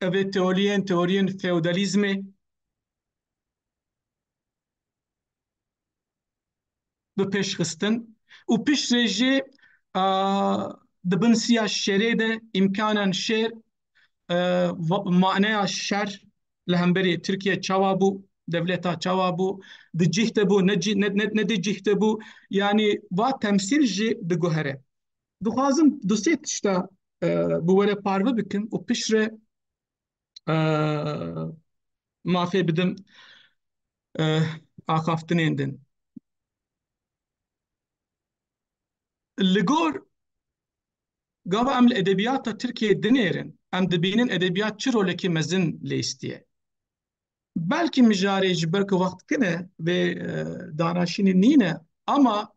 ev ê teoriyên, teoriyên feodalîzmê bi pêş xistin û piştre jî, a, di bin siya şerê de, îmkanan şer, e, va-, maneya şer li hemberî Tirkiye çawa bû, dewleta çawa bû, di cih de bû, ne cih, ne, ne, ne di cih de bû, yanî va temsîl jî diguhere. Dixwazim du sê tişta, e, bi we re parve bikim û piştre, e, mafê bidim, e, axaftinên din. Li gor gava em li edebiyata Tirkiyeyê dinêrin, em dibînin edebiyat çi rolekî mezin lêstiye. Belkî mijarê ji ber ku wext kin e vê, e, danaşînê nîne, ama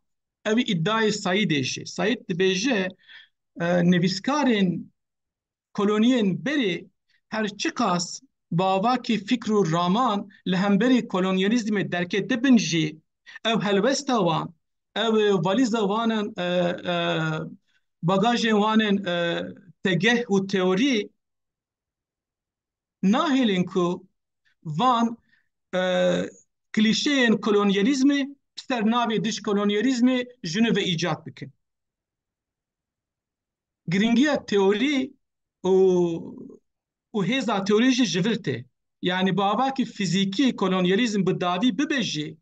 ew îdayê Saîdê jî. Saîd dibêje, e, nivîskarên koloniyên berê her çiqas bi avakî fikr û raman li hemberî kolonyalîzmê derketibin jî, ew helwesta wan, ew valîza wan in, e, e, bagajên wan in, e, tegeh û teorî, nahêlin ku van, e, klîşeyên kolonyalîzmê bi ser navê dijkolonyalîzmê ji nû ve îcat bikin. Giringiya teorî û, û hêza teorî jî ji vir tê. Yanî bi avakî fizîkî kolonyalîzm bi dawî bibe jî,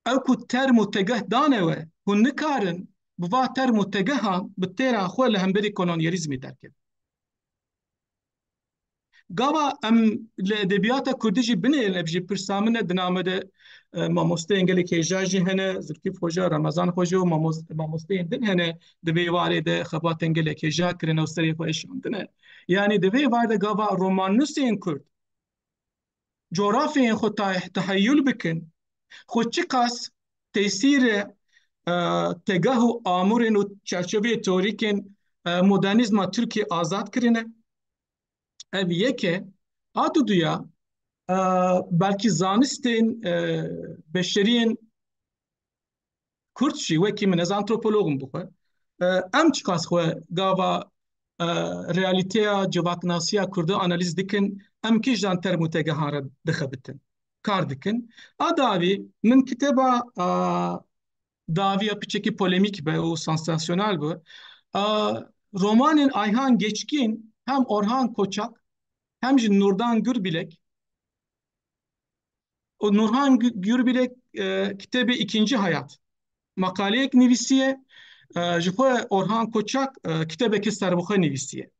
ew ku term û tegeh dane we, hûn nikarin bi va term û tegehan bi têra xwe li hemberî kolonyalîzmê derkevin. Gava em li edebiyata kurdî jî binêrin, ev jî pirsa min e, di nav me de, e, mamosteyên gelek hêja jî hene, Zilkîf Hoca, Remezan Hoca û mamos-, mamosteyên din hene, di vê warê de xebatên gelek hêja kirine û serê xwe eşandine. Yanî di vê warê de gava romannusên kurd, coğrafyayên xwe ta-, teheyul bikin, xwe çiqas tesîrê, e, tegah û amûrên û çerçeveyê teorîkên, e, modernîzma Tirkiyê azad kirine. Ev yek e. A duduya, e, belkî zanistên, e, beşeriyên Kurd jî, wekî min, ez antropolog im bixwe. E, em çiqas xwe gava, e, realîteya civaknasiya Kurda analîz dikin, em kîjan term û tegehan re dixebitin, kar dikin. A dawî min kitêba, e, dawî ya piçekî polemîk be û sansasyonel be. E, romanên Ayhan Geçkin hem Orhan Koçak hem jî Nurdan Gurbilek. Û Nurhan Gü-, Gurbilek, e, kitêbê Îkinci Hayat maqaleyek nivîsiye, e, ji xwe Orhan Koçak, e, kitêbeke serbixwe nivîsiye.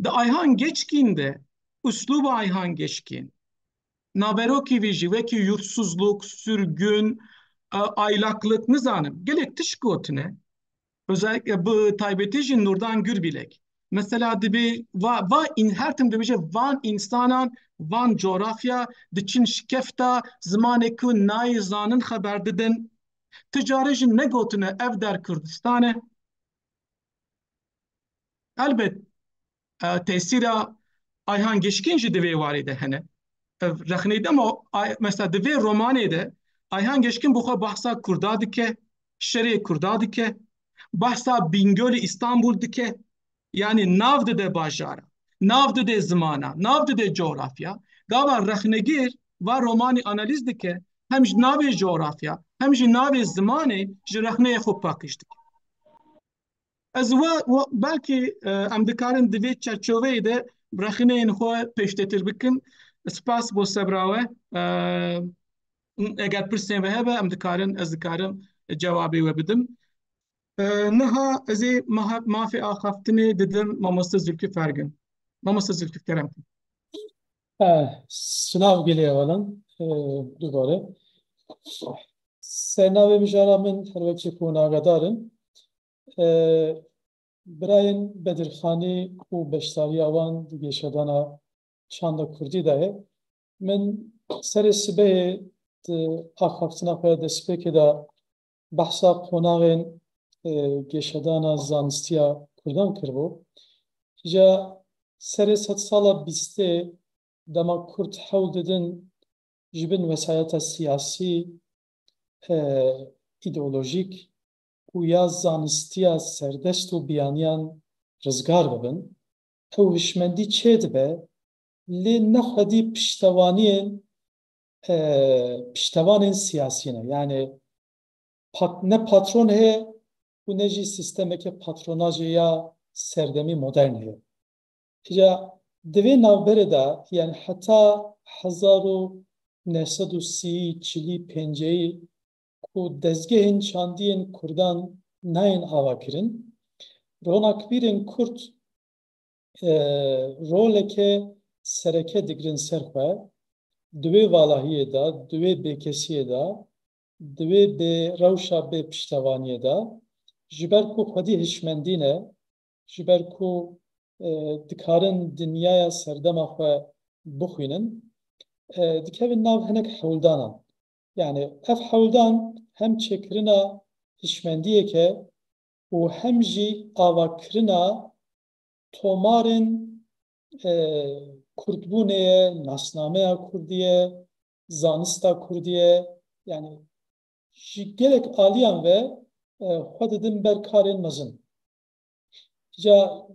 Di Ayhan Geçkîn de, uslûba Ayhan Geçkîn, naverokî vî jî wekî yurtsuzluk, sürgün, e, aylaklık, nizanim, gelek tişt gotine. Özellikle bi taybetî jî Nurdan Gurbilek. Mesela dibê va, va in, her tim dibêje van insanan, van coğrafya, diçin şikefta, zimanê ku nayê zanin xeber didin. Ti carê jî negotine ev der Kurdistan e. Elbet, e, tesîra Ayhan Geçkîn jî di vê warê de hene. Ev rexnê de ama Ay-, mesela di vê romanê de Ayhan Geçkîn bi xwe bahsa Kurda dike, şerê Kurda dike, bahsa Bingölê Îstanbul dike. Yani nav dide bajara, nav dide zimana, nav dide coğrafya. Gava rexnegir va romanî analiz dike, hem ji navê coğrafya, hem ji navê zimanê ji rexneyê xwe paqij dike. Ez we, we, belkî, e, em dikarin di vê çerçoveyê de rexneyên xwe pêştetir bikin. Spas bo sebra we. E, eger pirsên we hebe, em dikarin, ez dikarim cewabê we bidim. E, niha ez ê maha-, mafê axaftinê didim mamoste Zülküf Ergün. Mamoste Zülküf, kerem. Eh, silav gelê hevalan, eh, dubare. Sernavê mijara min her wekî ku nagadar in. Eh, birayên Bedirxanî û beşdariya wan di geşedana çanda kurdî de ye. Min serê sibehê di axaftina xwe ya destpêkê de behsa qonaxên, e, geşedana zanistiya kurdan kiribû. Îca serê sedsala bîstê dema kurd hewl didin ji bin wesayeta siyasî, e, îdeolojîk û ya zanistiya serdest û biyaniyan rizgar bibin, ew hişmendî çêdibe, lê ne xwedî piştewaniyên, e, piştevanên siyasî ne. Yani pat-, ne patron heye û ne jî sîstemeke patronajê ya serdemî modern heye. Îca di vê navberê de, yani heta hezar û neh sed û sî, çilî, pêncî ku dezgehên çandiyên kurdan nayên avakirin, ronakbîrên kurd, e, roleke sereke digirin ser xwe, di wê valahiyê de, di wê bêkesiyê de, di wê bê rewşa bê piştevaniyê de, ji ber ku xwedî hişmendî ne, ji ber ku, e, dikarin dinyaya serdema xwe bixwînin, e, dikevin nav hinek hewldanan. Yani ev hewldan hem çêkirina hişmendiyeke û hem jî avakirina tomarên, e, kurdbûnê ye, nasnameya kurdî ye, zanista kurdî ye. Yani ji gelek aliyan ve, e, xwe didin ber karên mezin. Îca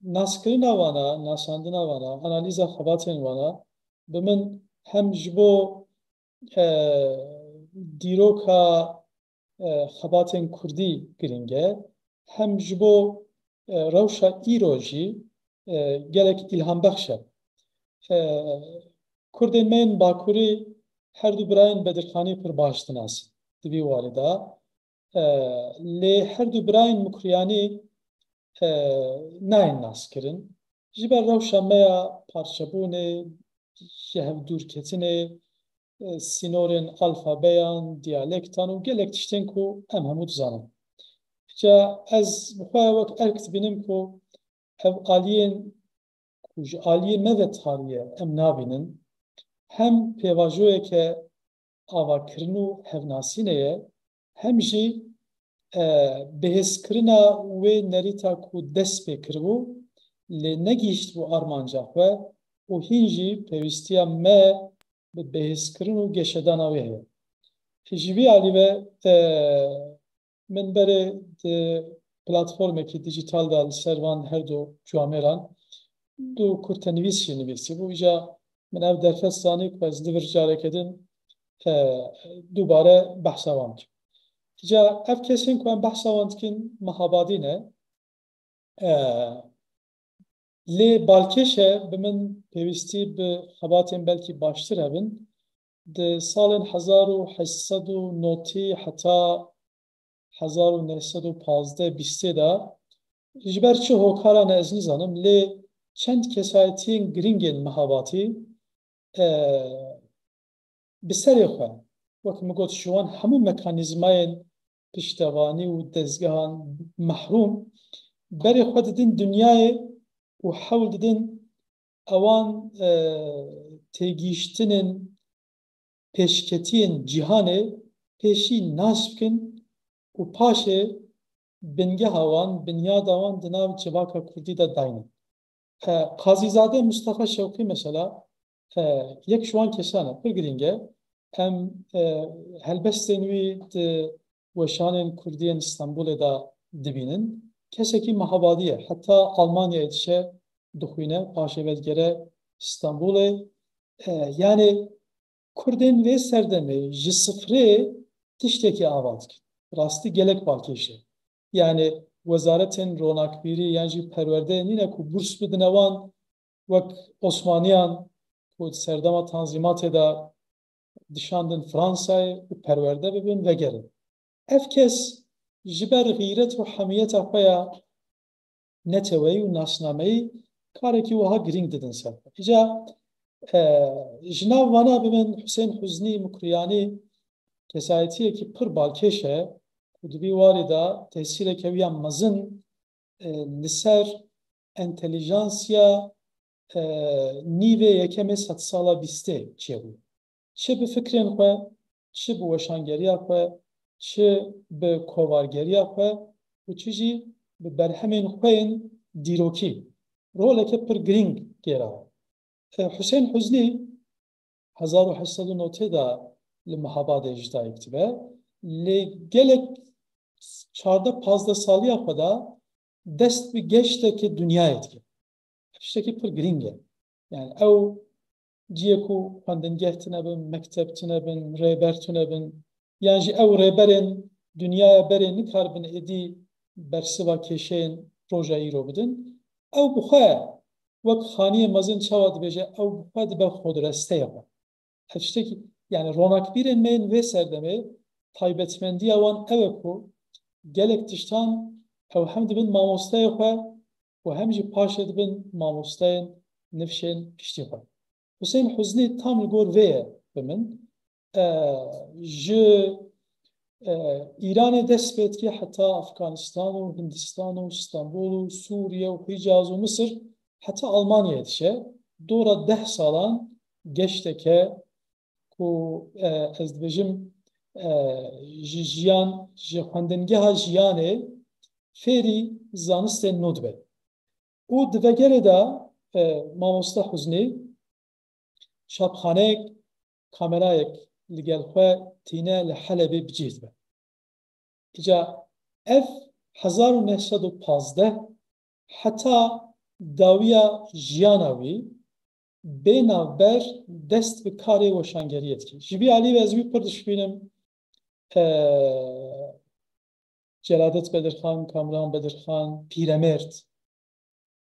naskirina vana, nasandina vana, analîza xebatên vana bi min hem ji bo, e, dîroka, e, xebatên kurdî giring e, hem ji bo, e, rewşa îro jî, e, gelek îlhambexş e. E, Kurdên me yên Bakurî her du birayên Bedirxanî pir baş dinasin di vî warê de. E, lê her du birayên Mukriyanî, e, nayên naskirin. Ji ber rewşa me ya parçebûnê, ji hev dûrketinê, e, sînorên alfabeyan, diyalektan û gelek tiştên ku em hemû dizanin. Îca ez bi xwe wek erk dibînim ku ev aliyên ku ji aliyê me ve tarî ye, em nabînin, hem pêvajoyeke avakirin û hevnasînê ye, hem jî, e, bihêzkirina wê nerîta ku dest pê kiribû, lê negihîştibû armanca xwe û hîn jî pêwîstiya me bi bihêzkirin û geşedana wê heye. Ji vî alî ve, e, Min berê di platformekî dîjîtal de li ser van her du camêran du kurtenivîs jî nivîsîbû. Îca min ev derfet zanî ku ez li vir careke din, e, dubare behsa wan bikim. Îca ev kesên ku em behsa wan dikin Mehabadî ne. E, Lê balkêş e, bi min pêwîstî bi xebatên belkî baştir hebin. Di salên hezar û heşt sed û notî heta hezar û neh sed û pazdeh bîstê de, ji ber çi hokaran e ez nizanim, lê çend kesayetiyên girîng ên Mehabadê, e, bi serê xwe, wek min got, ji wan hemû mekanîzmayên piştevanî û dezgehan mehrûm, berê xwe didin dinyayê û hewl didin ewan, e, têgihiştinên pêşketiyên cîhanê pêşî nas bikin û paşê bingeha wan, binyada wan di nav civaka kurdî de daynin. E, Qazîzade Mustafa Şewqî mesela, e, yek ji wan kesan e, pir girîng e. Em, e, helbestên wî di weşanên kurdî yên Stenbolê de dibînin. Kesekî Mehabadî ye. Heta Almanyayê dişe, dixwîne, paşê ve digere Stenbolê. E, yanê Kurdên vê serdemê ji sifrê tiştekî ava dikin. Rastî gelek balkêş e. Yanê wezaretên ronakbîrî yan jî perwerdeyê nîne ku burs bidine wan, wek Osmaniyan ku di serdema tanzîmatê de dişandin Fransayê û perwerde bibin, vegerin. Ev kes ji ber xîret û hemiyeta xwe ya neteweyî û nasnameyî karekî wiha girîng didin ser xwe. Îca, e, ji nav vana bi min Husên Huznî Mukriyanî kesayetiyekî pir balkêş e ku di vî warî de tesîreke wî ya mezin, e, li ser entelijansiya, e, nîvê yekemê sedsala bîstê çêbû. Çi bi fikrên xwe, çi bi weşangeriya xwe, çi bi kovargeriya xwe û çi jî bi berhemên xwe yên dîrokî roleke pir girîng gêraye. E, Husên Huznî hezar û heşt sed û notê de li Mehabadê ji dayik dibe, lê gelek çardeh pazdeh saliya xwe de dest bi geşteke dinyayê dike. Tiştekî pir girîng e. Yani ew ciyê ku xwendingeh tune bin, mekteb tune bin, rêber tune bin, yan jî ew rêberên dinyaya berê nikaribin êdî bersiva kêşeyên roja îro bidin. Ew bi xwe wek xaniyê mezin çawa dibêje, ew bi xwe dibe xodresteyê xwe. Ev tiştekî, yani ronakbîrên me yên vê serdemê taybetmendiya wan ew e ku gelek tiştan ew hem dibin mamosteyê xwe û hem jî paşê dibin mamosteyên nifşên piştî xwe. Husên Huznî tam li gor vê ye bi min. E, ji, e, Îranê dest pê dike heta Afganistan û Hindistan û Stenbol û Sûriye û Hicaz û Misir heta Almanyayê dişe. Dora deh salan geşteke ku, e, ez dibêjim, e, ji jiyan, ji xwendingeha jiyanê fêrî zanistên nû dibe. Û di vegerê de, e, mamoste Huznî çapxaneyek, kamerayek li gel xwe tîne li Helebê bi cih dibe. Îca ev hezar û neh sed û pazdeh heta dawiya jiyana wî bê navber dest bi karê weşangeriyê dike. Ji vî alî ve ez wî pir dişibînim, e, Celadet Bedirxan, Kamran Bedirxan, Pîremêrd.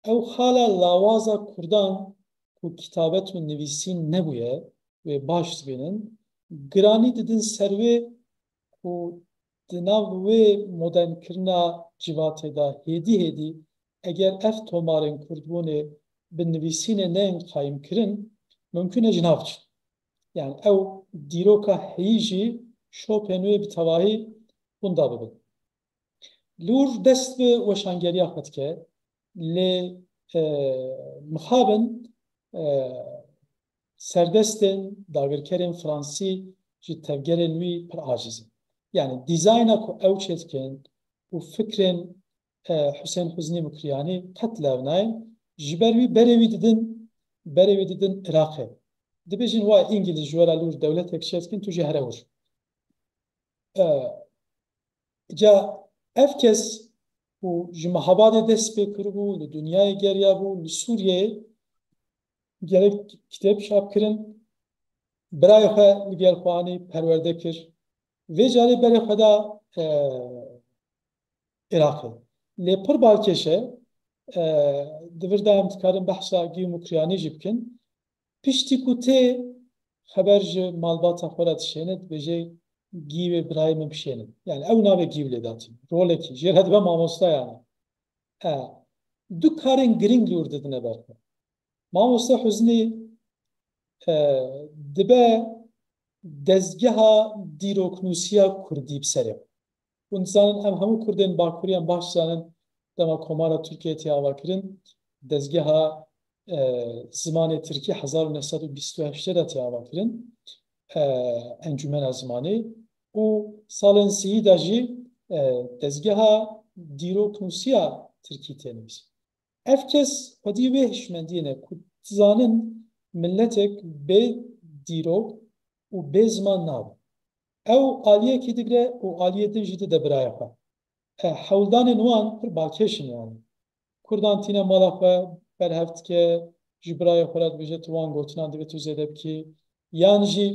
Ew xala lawaza Kurdan ku kitabet û nivîsîn nebûye, wê baş dibînin, giranî didin ser wê ku di nav wê modernkirina civatê de hêdî hêdî eger ev tomarên kurdbûnê bi nivîsînê neyên qayîmkirin, mimkun e ji nav çin. Yani ew dîroka heyî jî şopên wê bi tevahî winda bibin. Lûr dest bi weşangeriya xwe dike, lê, e, mixabin, e, serdestên dagirkerên fransî ji tevgerên wî pir aciz in. Yani dîzayna ku ew çêdikin û fikrên, e, Husên Huznî Mukriyanî qet lev nayên, ji ber wî berê wî didin, berê wî didin Iraqê. Dibêjin wa Îngiliz ji we re lûr dewletek çêdikin, tu jî here wir. E, Ca ev kes ku ji Mehabadê dest pê kiribû, li dinyayê geriyabû, li Sûriyeyê gelek kitêb çap kirin, birayê xwe li gel xwe anî, perwerde kir. Vê carê berê xwe da, e, Iraqê. Lê pir balkêş e, E, di vir de em dikarin behsa Gî û Mukriyanî jî bikin. Piştî ku tê xeber ji malbata xwe re dişêne, dibêje, Gî wê birayê min bişêne. Yani ew navê Gî lê datî. Rolekî. Jê re dibe mamosta yani. E, du karên girîng li wir didine ber xwe. Mamoste Huznî, e, dibe dezgeha dîroknûsiya kurdî bi serê xwe. Hûn dizanin, em hemû kurdên bakurî em baş dizanin, dema Komara Tirkiyê tê avakirin, dezgeha, e, zimanê tirkî hezar û neh sed û bîst û heştê de tê avakirin, e, Encûmena Zimanê û salên sîyî de jî, e, dezgeha dîroknûsiya tirkî tê nivîsîn. Ev kes xwedî wê hişmendiyê ne ku dizanin miletek bê dîrok û bê ziman nabe. Ew aliyekî digre û aliyê din jî dide birayê xwe. E, hewldanên wan pir balkêş in yani. Kurdan tîne mala xwe berhev dike, ji birayê xwe re dibêje, tu wan gotinan divê tu zêde bikî. Yan jî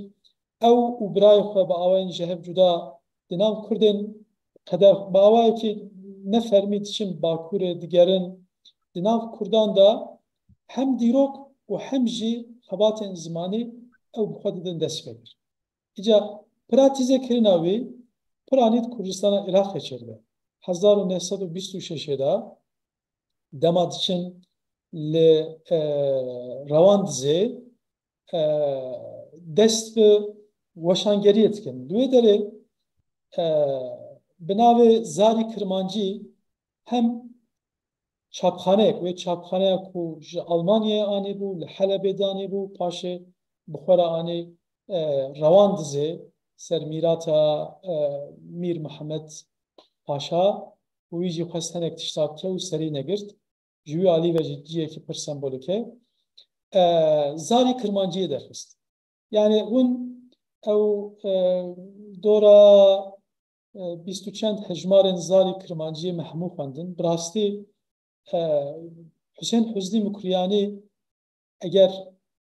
ew û birayê xwe bi awayên ji hev cuda di nav kurdên qeder bi awayekî ne fermî diçin bakurê digerin. Di nav kurdan de hem dîrok û hem jî xebatên zimanî ew bi xwe didin destpêkir. Îca pratîzekirina wî piranî di Kurdistana Iraqê çêdibe. Hezar û neh sed û bîst û şeş de dema diçin li, e, Rewandizê, e, dest bi weşangeriyê dikin. Li wê derê, e, bi navê Zarî Kirmancî hem çapxaneyek, wê çapxaneya ku ji Almanyayê anîbû, li Helebê danîbû, paşê bi xwe re anî, e, Rewandizê ser mîrata, e, Mîr Mihemed Paşa û wî jî xwest hinek tişta bike û serî negirt. Ji wî alî ve jî cihekî pir sembolîk e. E, Zarî Kirmanciyê derxist. Yani hûn ew, e, dora, e, bîst û çend hejmarên Zarî Kirmanciyê me hemû xwendin. Bi rastî, e, Husên Huznî Mukriyanî eger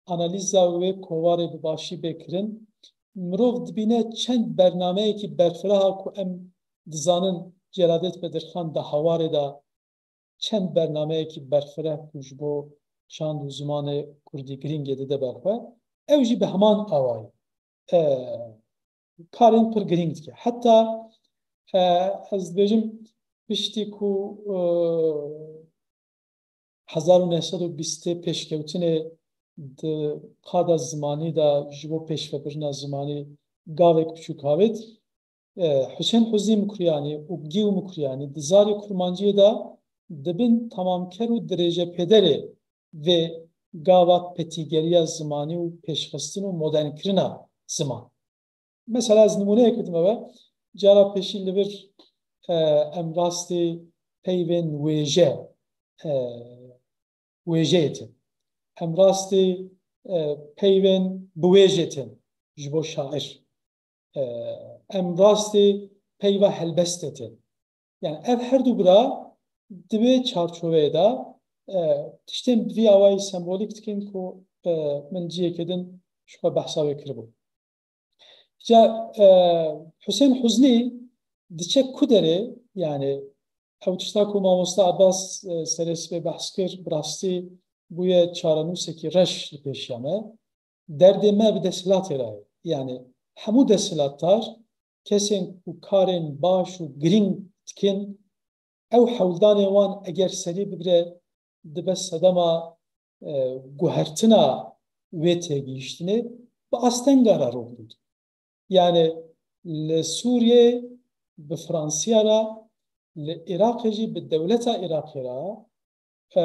analiza wê kovarê bi başî bê kirin, mirov dibîne çend bernameyekî berfireh a ku em dizanin Celadet Bedirxan di hawarê de çend bernameyekî berfireh ku ji bo çand û zimanê kurdî girîngê dide ber xwe, ew jî bi heman awayî, e, karên pir girîng dike. Heta, e, ez dibêjim piştî ku, e, hezar û neh sed û bîstê pêşkewtinê di qada zimanî de ji bo pêşvebirina zimanî gavek biçûk avêt, e, Husên Huznî Mukriyanî û Gîw Mukriyanî di Zarê Kurmanciyê de di bin tamamker û dirêjepêderê vê gava petîgeriya zimanî û pêşxistin û modernkirina ziman. Mesela ez nimûneyek bidime we, cara pêşî li vir, e, em rastî peyvên wêje, e, wêjeyê tin. Em rastî, e, peyvên bi wêjê tin ji bo şair. E, em rastî peyva helbestê tin. Yani ev her du bira di vê çarçoveyê de, e, tiştên bi vî awayî sembolîk dikin ku, e, min cihekê din ji xwe behsa wê kiribû. Ca, e, Husên Huznî diçe ku derê, yani ew tişta ku mamosta Abbas, e, serê sibê behs kir, bi rastî bûye çarenûsekî reş li pêşiya me. Derdê me bi desthilatê re ye. Yani hemû desthilatdar, kesên ku karên baş û girîng dikin, ew hewldanên wan eger serî bigire, dibe sedema, e, guhertina wê têgihiştinê bi astenga re rû bidin. Yani li Sûriyê bi Fransiya re, li Iraqê jî bi dewleta Iraqê re, e,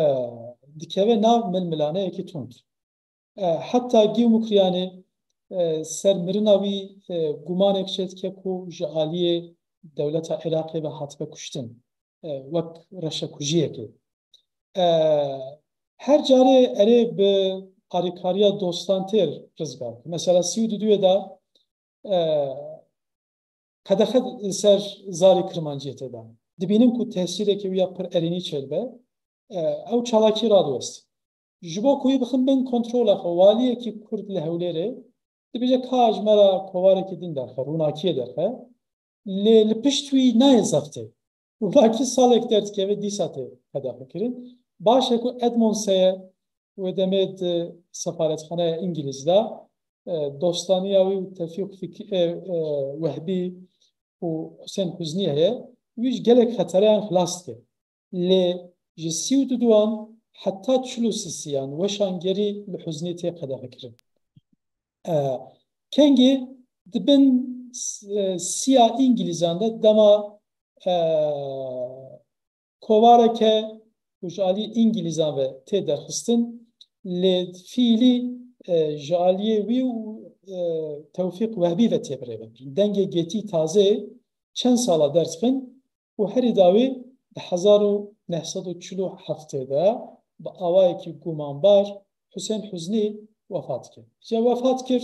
dikeve nav milmilaneyekî tund. E, heta Gîw Mukriyanî, e, ser mirina wî, e, gumanek çêdike ku ji aliyê dewleta Iraqê ve hatibe kuştin, e, wek reşekujiyekê. E, her carê erê bi alîkariya dostan tê rizgar. Mesela sî û duyê de, e, qedexe li ser Zarê Kirmanciyê tê dan. Dibînin ku tesîrekî wî ya pir erênî çêdibe, e, ew çalakî radiwest. Ji bo ku wî bixin bin kontrola xwe, waliyekî Kurd li Hewlêrê dibêje, ka ji me re kovarekî din derxe, rûnakiyê derxe. Lê li pişt wî nayê zextê. Rûnakî salek derdikeve, dîsa tê qedexekirin. Baş e ku Edmonds heye, wê demê di sefaretxaneya Îngilîz de, e, dostaniya wî û Tevfîq Fik-, e, e, Wehbî û Husên Huznî heye, wî ji gelek xetereyan xilas dike. Lê ji sî û du duan heta çil û sisiyan weşangerî li Huznî tê qedexekirin. E, kengî di bin s-, e, siya Îngilîzan de dema, e, kovareke ku ji alî Îngilîzan ve tê derxistin, lê fiîlî, e, ji aliyê wî û, e, Tewfîq Wehbî ve tê birêvekirin. Dengê Gêtî Tazê çend sala derdixin û herî dawî di hezar û neh sed û çil û heftê de bi awayekî gumanbar Husên Huznî wefat dike. Îca wefat kir,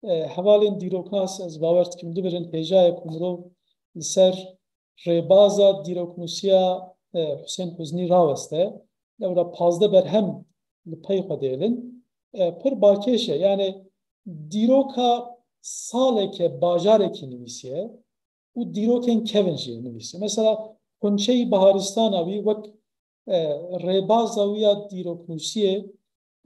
e, hevalên dîroknas, ez bawer dikim, li vir in, hêja ye ku mirov li ser rêbaza dîroknûsiya, e, Husên Huznî raweste. Lewra pazdeh berhem li pey xwe dêlin. E, pir balkêş e. Yani dîroka saleke bajarekî nivîsiye û dîrokên kevin jî nivîsiye. Mesela Xunçeyî Baharistana wî wek, e, rêbaza wî ya dîroknûsiyê,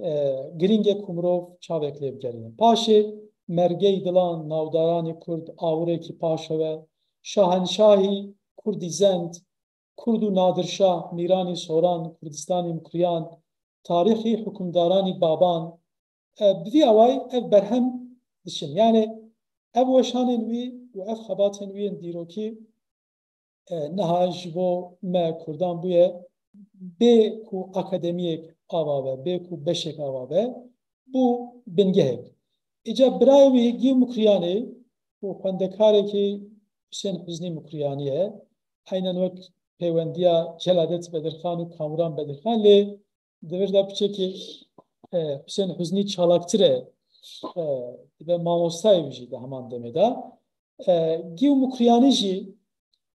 e, girîng e ku mirov çavek lê bigerîne. Paşê Mergey Dilan, Navdaranî Kurd, Awirekî Paşewe, Şahenşahî Kurdî Zend, Kurd û Nadir Şah, Mîranî Soran, Kurdistanî Mukriyan, Tarîxî Hukimdaranî Baban, e, bi vî awayî ev berhem diçin. Yani ev weşanên wî û ev xebatên wî yên dîrokî, e, niha ji bo me Kurdan bûye, bê ku akademiyek ava be, bê ku beşek ava be, bû bingehek. Îca birayê wî Gîw Mukriyanî ku xwendekarekî Husên Huznî Mukriyanî ye, eynen wek pêwendiya Celadet Bedirxan û Kamuran Bedirxan, lê di vir de piçekî, e, Husên Huznî çalaktir e, e, dibe mamostayê wî jî di heman demê de. E, Gîw Mukriyanî jî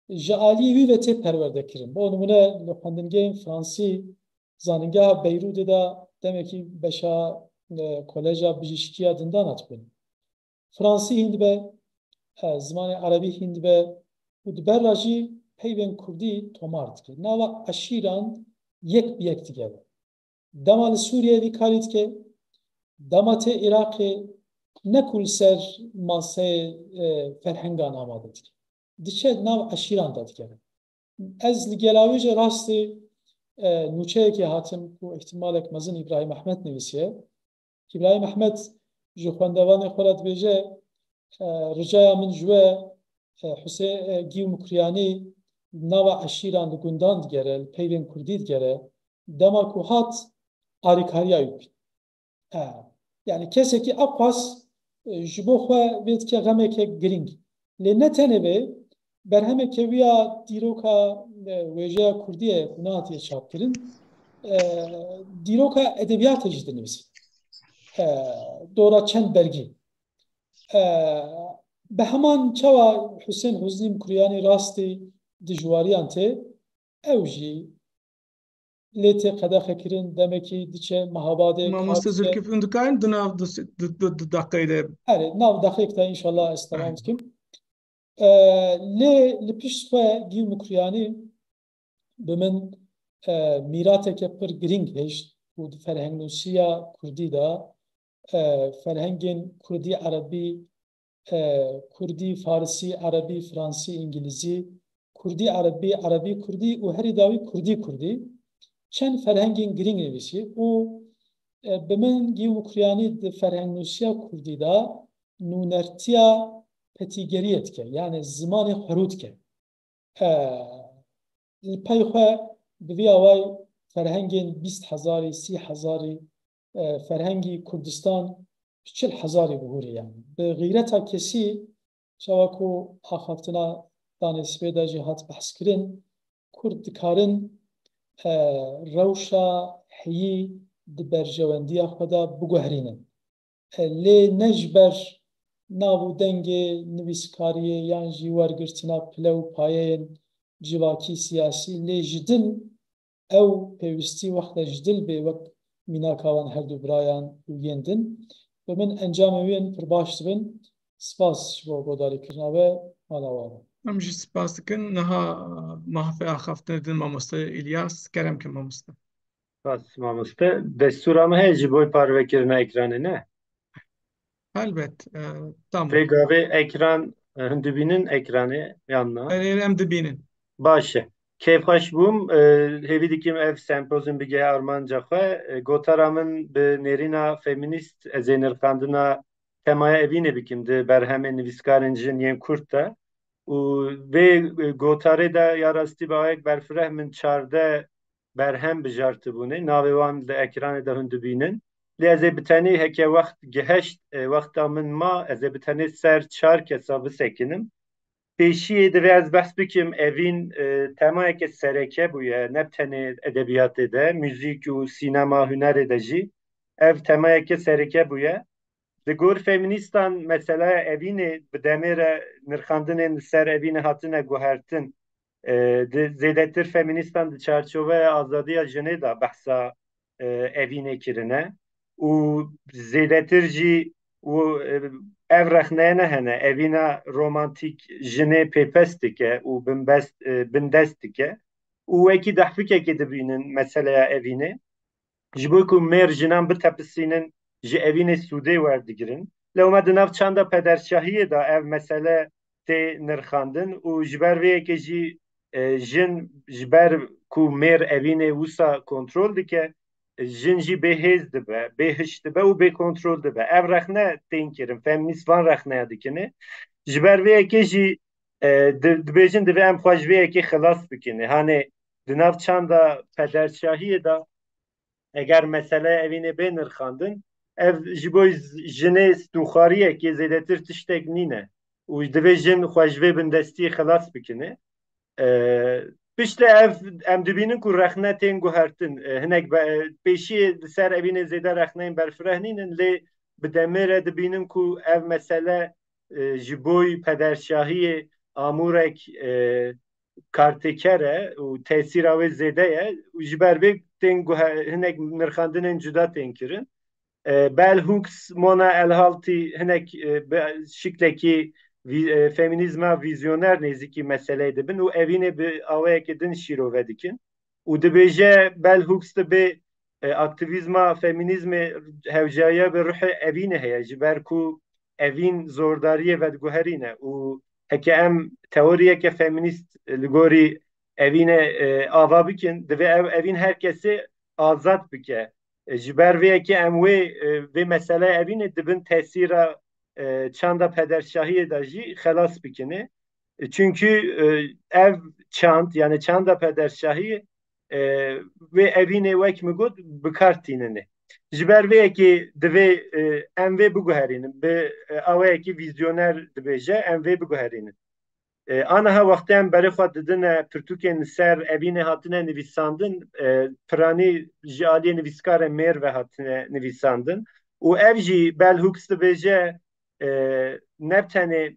ji aliyê wî ve tê perwerde kirin. Bo nimûne li xwendingehên Fransî, Zanîngeha Beyrûdê de demekî beşa, e, Koleja Bijîşkiya Dindana dixwîne. Fransî hîn dibe, e, zimanê Erebî hîn dibe û di ber re jî peyvên Kurdî tomar dike. Nava eşîran yek bi yek digere. Dema li Sûriyeyê vî karî dike, dema tê Iraqê ne ku li ser maseyê, e, ferhengan amade dike. Diçe di nav eşîran de digere. Ez li gela wê jî rastî, e, nûçeyekê hatim ku îhtimalek mezin Îbrahîm Ehmed nivîsiye. Îbrahîm Ehmed ji xwendevanê xwe re dibêje, e, ricaya min ji we, e, Husê-, e, Gîw Mukriyanî li nava eşîran li gundan digere, li peyvên Kurdî digere, dema ku hat alîkariya wî bikin. E, yani kesekî eqas, e, ji bo xwe vê dike xemeke girîng. Lê ne tenê vê, berhemeke wî ya dîroka, e, wêjeya Kurdî ye ku nehatiye çapkirin. E, dîroka edebiyatê jî dinivîse. E, dora çend bergî. E, bi heman çawa Husên Huznî Mukriyanî rastî dijwariyan tê, ew jî lê tê qedexekirin, demekî diçe Mehabadê. Mamoste Zilkîf, hûn dikarin di nav du, du, du, du deqeyê de? Erê, nav deqeyek de înşallah ez temam dikim. E, lê li pişt xwe Gîw Mukriyanî bi min, e, mîrateke pir girîng hişt û di ferhengnûsiya Kurdî de, e, ferhengên Kurdî, Erebî, e, Kurdî, Farisî, Erebî, Fransî, Îngilîzî, Kurdî, Erebî, Erebî, Kurdî û herî dawî Kurdî, Kurdî. Çend ferhengên girîng nivîsî û, e, bi min Gîw Mukriyanî di ferhengnûsiya Kurdî de nûnertiya petîgeriyê dike, yani zimanê xwerû dike. E, li pey xwe bi vî awayî ferhengên bîst hezarî, sî hezarî, e, ferhengî Kurdistan çil hezarî bihûrê yani. Bi xîreta kesî, çawa ku axaftina danê sibê de jî hat behskirin, Kurd dikarin, e, rewşa heyî di berjewendiya xwe de biguherînin. E, lê ne ji ber nav û dengê nivîskariyê yan jî wergirtina pile û payeyên civakî, siyasî, lê ji dil ew pêwîstî wexta ji dil bê wek mînaka wan her du birayan û yên din. Bi min encamên wê yên pir baş dibin. Spas ji bo guhdarîkirina we, mala we ava. Em jî spas dikin. Niha mahfê axaftinê din mamoste Îlyas. Kerem ke mamoste. Spas mamoste. Destûra me heye ji bo parvekirina ekranê, ne? Helbet. E, tamam. Vê gavê ekran, e, hûn dibînin ekranê yan na? Erê, em dibînin. Baş e. Kêfxweş bûm. E, hêvî dikim ev sempozyum bigehe armanca xwe. E, gotara min bi nêrîna feminîst, ez ê nirxandina temaya evînê bikim di berhemên nivîskarên jin yên kurd de. Û vê, e, gotarê de ya rastî bi awayek berfireh min çardeh berhem bijartibûne. Navê wan li ekranê de hûn dibînin. Lê ez ê bi tenê heke wext giheşt, e, wexta min ma, ez ê bi tenê ser çar kesa bisekinim. Pêşiyê divê ez behs bikim, evîn, e, temayeke sereke bûye, ne bi tenê edebiyatê de, muzîk û sînema, hunerê de jî ev temayeke sereke bûye. Li gor feminîstan meseleya evînê bi demê re nirxandinên li ser evînê hatine guhertin. E, di, zêdetir feminîstan di çarçoveya azadiya jinê de behsa, e, evînê kirine û zêdetir jî û, e, ev rexneye ne hene, evîna romantîk jinê pêpes dike û binbest, e, bindest dike û wekî dehfikekê dibînin meseleya evînê. Ji bo ku mêr jinan bitepisînin, ji evînê sûdê werdigirin. Lewma di nav çanda pederşahiyê de ev mesele tê nirxandin û ji ber vê yekê jî, e, jin ji ber ku mêr evînê wisa kontrol dike, e, jin jî bêhêz dibe, bêhiş dibe û bêkontrol dibe. Ev rexne tên kirin, feminîst van rexneya dikine. Ji ber vê yekê jî, e, di-, dibêjin divê em xwe ji vê yekê xilas bikine. Hanê di nav çanda pederşahiyê de eger mesele evînê bê nirxandin, ev ji bo z-, jinê stûxariyekê zêdetir tiştek nîne û divê jin xwe ji vê bindestiyê xilas bikine. E, piştre ev em dibînin ku rexne tên guhertin. E, hinek be-, e, pêşiyê li ser evînê zêde rexneyên berfireh nînin, lê bi demê re dibînin ku ev mesele, e, ji boy pederşahiyê amûrek, e, kartêker e û tesîra wê zêde ye û ji ber vê tên guhe-, hinek nirxandinên cuda tên kirin. E, Bell Hooks, Mona Elhalti hinek, e, bi şiklekî vî-, e, feminîzma vîzyoner nêzîkî meseleyê dibin û evînê bi awayekê din şîrove dikin. Û dibêje Bell Hooks dibê, e, aktivîzma feminîzmê hewcariya bi ruhê evînê heye, ji ber ku evîn zordariyê vediguherîne û heke em teoriyeke feminîst li gorî evînê, e, ava bikin, divê ev evîn her kesê azad bike. E, ji ber vê yekê em wê, e, vê meseleyê evînê dibin tesîra, e, çanda pederşahiyê de jî xelas bikine. E, çünkü, e, ev çand, yani çanda pederşahiyê, e, wê evînê wek min got bi kar tînine. Ji ber vê yekê divê, e, em vê biguherînin. Bi, e, awayekî vîzyoner dibêje, em vê biguherînin. E, aniha wextê em berê xwe didine pirtûkên li ser evînê hatine nivîsandin, e, piranî ji aliyê nivîskarên mêr ve hatine nivîsandin. Û ev jî Bell Hooks dibêje, e, ne bi tenê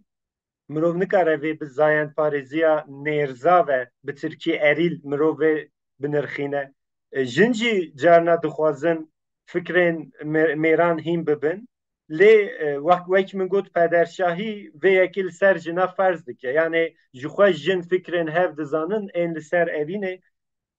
mirov nikare vê bi zayendparêziya nêrza ve, bi tirkî erîl, mirov vê binirxîne. E, jin jî carna dixwazin fikrên mê-, mêran hîn bibin. Lê, e, wek, wek min got, pederşahî vê yekê li ser jina ferz dike. Yani ji xwe jin fikrên hev dizanin ên li ser evînê.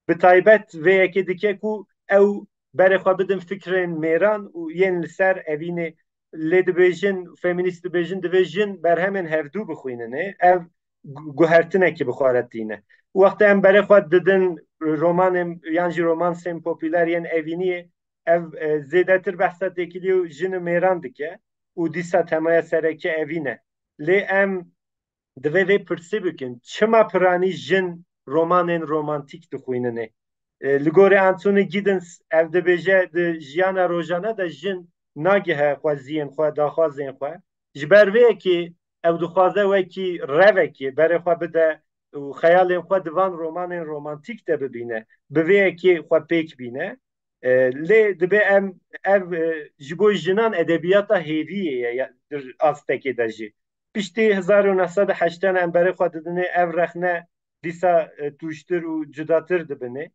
Bi taybet vê yekê dike ku ew berê xwe bidin fikrên mêran û yên li ser evînê. Lê dibêjin, feminîst dibêjin, divê jin berhemên hevdû bixwînine. Ev gu-, guhertinekî bi xwe re tîne. Wextê em berê xwe didin romanên yan jî romansên popûler yên evîniyê, ev, e, zêdetir behsa têkilî û jin û mêran dike û dîsa temaya sereke evîn e. Lê em divê vê pirsê bikin, çima piranî jin romanên romantîk dixwînine? E, li gorî Anthony Giddens ev dibêje, di jiyana rojane de jin nagihe xweziyên xwe, daxwazên xwe. Ji ber vê yekê ew dixwaze wekî revekê berê xwe bide û xeyalên xwe di van romanên romantîk de bibîne, bi vê yekê xwe pêk bîne. E, lê dibe em ev, e, ji bo jinan edebiyata hêviyê ye, ya, di astekê de jî. Piştî hezar û neh sed û heştan em berê xwe didinê ev rexne dîsa, e, tûjtir û cudatir dibinê.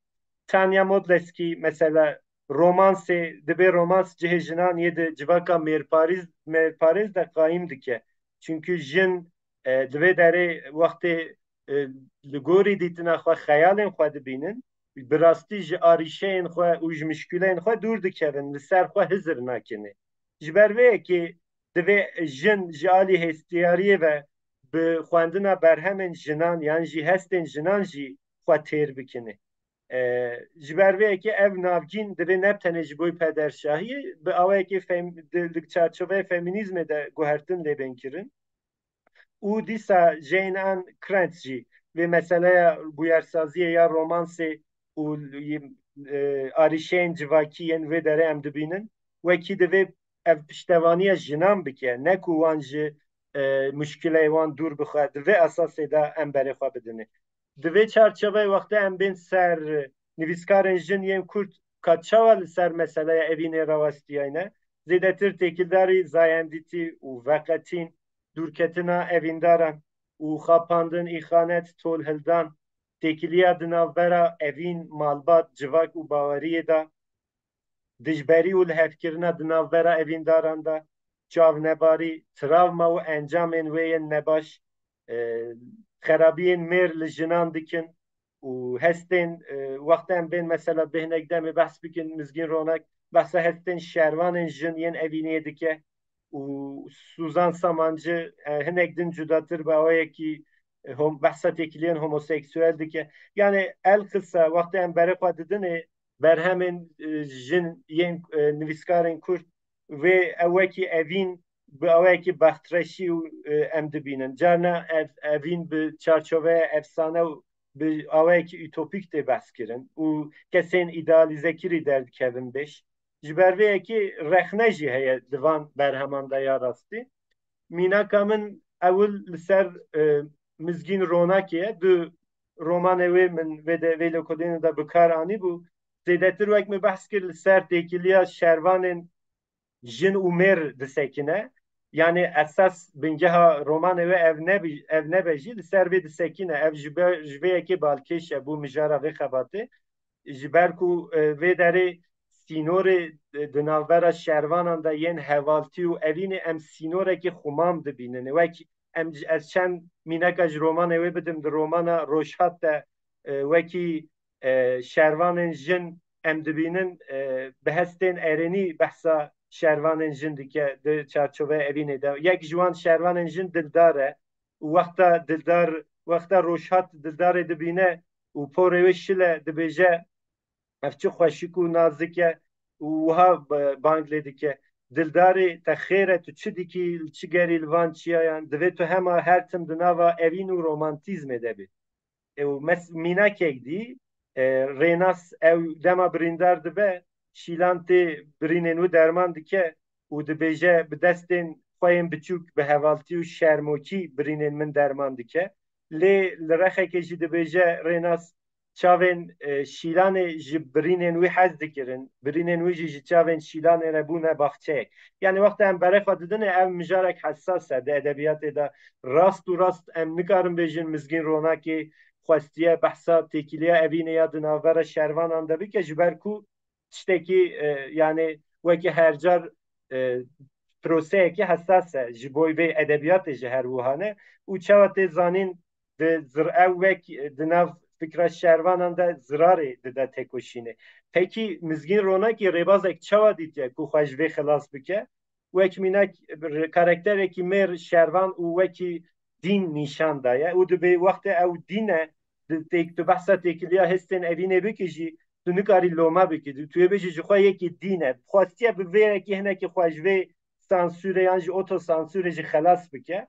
Tanya Modleski mesela romansê, dibe romans cihê jinan yê di civaka mêrparêz, mêrparêz de qayîm dike. Çünkü jin, e, di vê derê wextê, e, li gorî dîtina xwe xeyalên xwe dibînin, bi rastî ji arîşeyên xwe û ji muşkileyên xwe dûr dikevin, li ser xwe hizir nakinê. Ji ber vê yekê divê jin ji alî hestiyariyê ve bi xwendina berhemên jinan yan jî hestên jinan jî xwe têr bikine. E, ji ber vê yekê ev navgîn divê ne tenê ji bo pederşahiyê, bi awayekê fem-, di, di çarçoveyê feminîzmê de guhertin lê bên kirin. Û dîsa Jane Ann Krantz jî vê meseleya bûyersaziyê ya romansê û, e, arîşeyên civakî yên vê derê em dibînin, wekî divê ev piştevaniya jinan bike, ne ku wan ji, e, muşkileyê wan dûr bixe, di vê esasê de em berê xwe bidinê. Di vê çarçoveyê wextê em bên ser nivîskarên jin yên Kurd ka çawa li ser meseleya evînê rawestiyayne, zêdetir têkildarî zayendîtî û veqetîn, dûrketina evîndaran û xapandin, îxanet, tolhildan, têkiliya di navbera evîn, malbat, civak û baweriyê de, dijberî û lihevkirina di navbera evîndaran de, çavnebarî, travma û encamên wê yên nebaş, e, xerabiyên mêr li jinan dikin û hestên, e, wextê em bên mesela bê hinek demê behs bikin, Mizgîn Ronak behsa hestên şervanên jin yên evînê dike û Suzan Samancı, e, hinek din cudatir bi awayekî, e, hom-, behsa têkiliyên homoseksüel dike. Yani elqisa wextê em berê xwe didinê berhemên, e, jin yên, e, nivîskarên Kurd vê ew wekî evîn bi awayekî bextreşî û, e, em dibînin. Carna ev, evîn bi çarçoveya efsane û bi awayekî ütopîk tê behs kirin û kesên îdealîzekirî derdikevin pêş. Ji ber vê yekê rexne jî heye di van berheman de ya rastî. Mînaka min ewil li ser, e, Mizgîn Ronakê ye. Du romanê wê min vê de, vê lêkolînê de bi kar anîbû. Zêdetir wek min behs kir li ser têkiliya şervanên jin û mêr disekine. Yani esas bingeha romanê wê ev nebe, ev nebe jî li ser vê disekine. Ev ji ber, ji vê yekê balkêş e bû mijara vê xebatê. Ji ber ku, e, vê derê sînorê, e, di navbera şervanan de yên hevaltî û evînê em sînorekî xumam dibînin. Wek em, ez çend mîneka ji romanê wê bidim, di romana Rojhat de, e, wekî, e, şervanên jin em dibînin, e, bi hestên erênî behsa şervanên jin dike di çarçoveya evînê de. Yek ji wan şervanên jin Dildar e û wexta Dildar, wexta Rojhat Dildarê dibîne û porê wê şil e, dibêje, ev çi xweşik û nazik e û wiha b-, bang lê dike, Dildarê, te xêr e, tu çi dikî, li çi gerî li van çiyayan? Divê tu hema her tim di nava evîn û romantîzmê de bî. E, û mes-, mînakek dî, e, Rênas ew dema birîndar dibe, şîlan tê birînên wî derman dike û dibêje, bi destên xwe yên biçûk, bi hevaltî û şermokî birînên min derman dike. Lê li rexekê jî dibêje Rênas, çavên, e, şîlanê ji birînên wî hez dikirin, birînên wî jî ji çavên şîlanê re bûne baxçeyek. Yani wexta em berê xwe didinê, ev mijarek hesas e di edebiyatê de. Rast û rast em nikarin bêjin Mizgîn Ronakê xwestiye behsa têkiliya evînê ya di navbera şervanan de bike, ji ber ku tiştekî, e, yani wekî her car, e, proseyekî hesas e, ji bo vê edebiyatê jî her wiha ne. Û çawa tê zanîn, di zir-, ew wek, e, di nav fikra şervanan de zirarê dide têkoşînê. Pekî Mizgîn Ronakî rêbazek çawa dîtiye ku xwe ji vê xilas bike? Wek mînak, r-, karakterekî mêr şervan û wekî dîn nîşan daye û dibê wextê ew dîn e, di têk-, tu behsa têkiliya hestên evînê bikî jî, tu nikarî loma bikî. Tu yê bêjî ji xwe yekî dîn e. Xwestiye bi vê yekî hinekî xwe ji vê sansûrê yan jî otosansûrê jî xelas bike.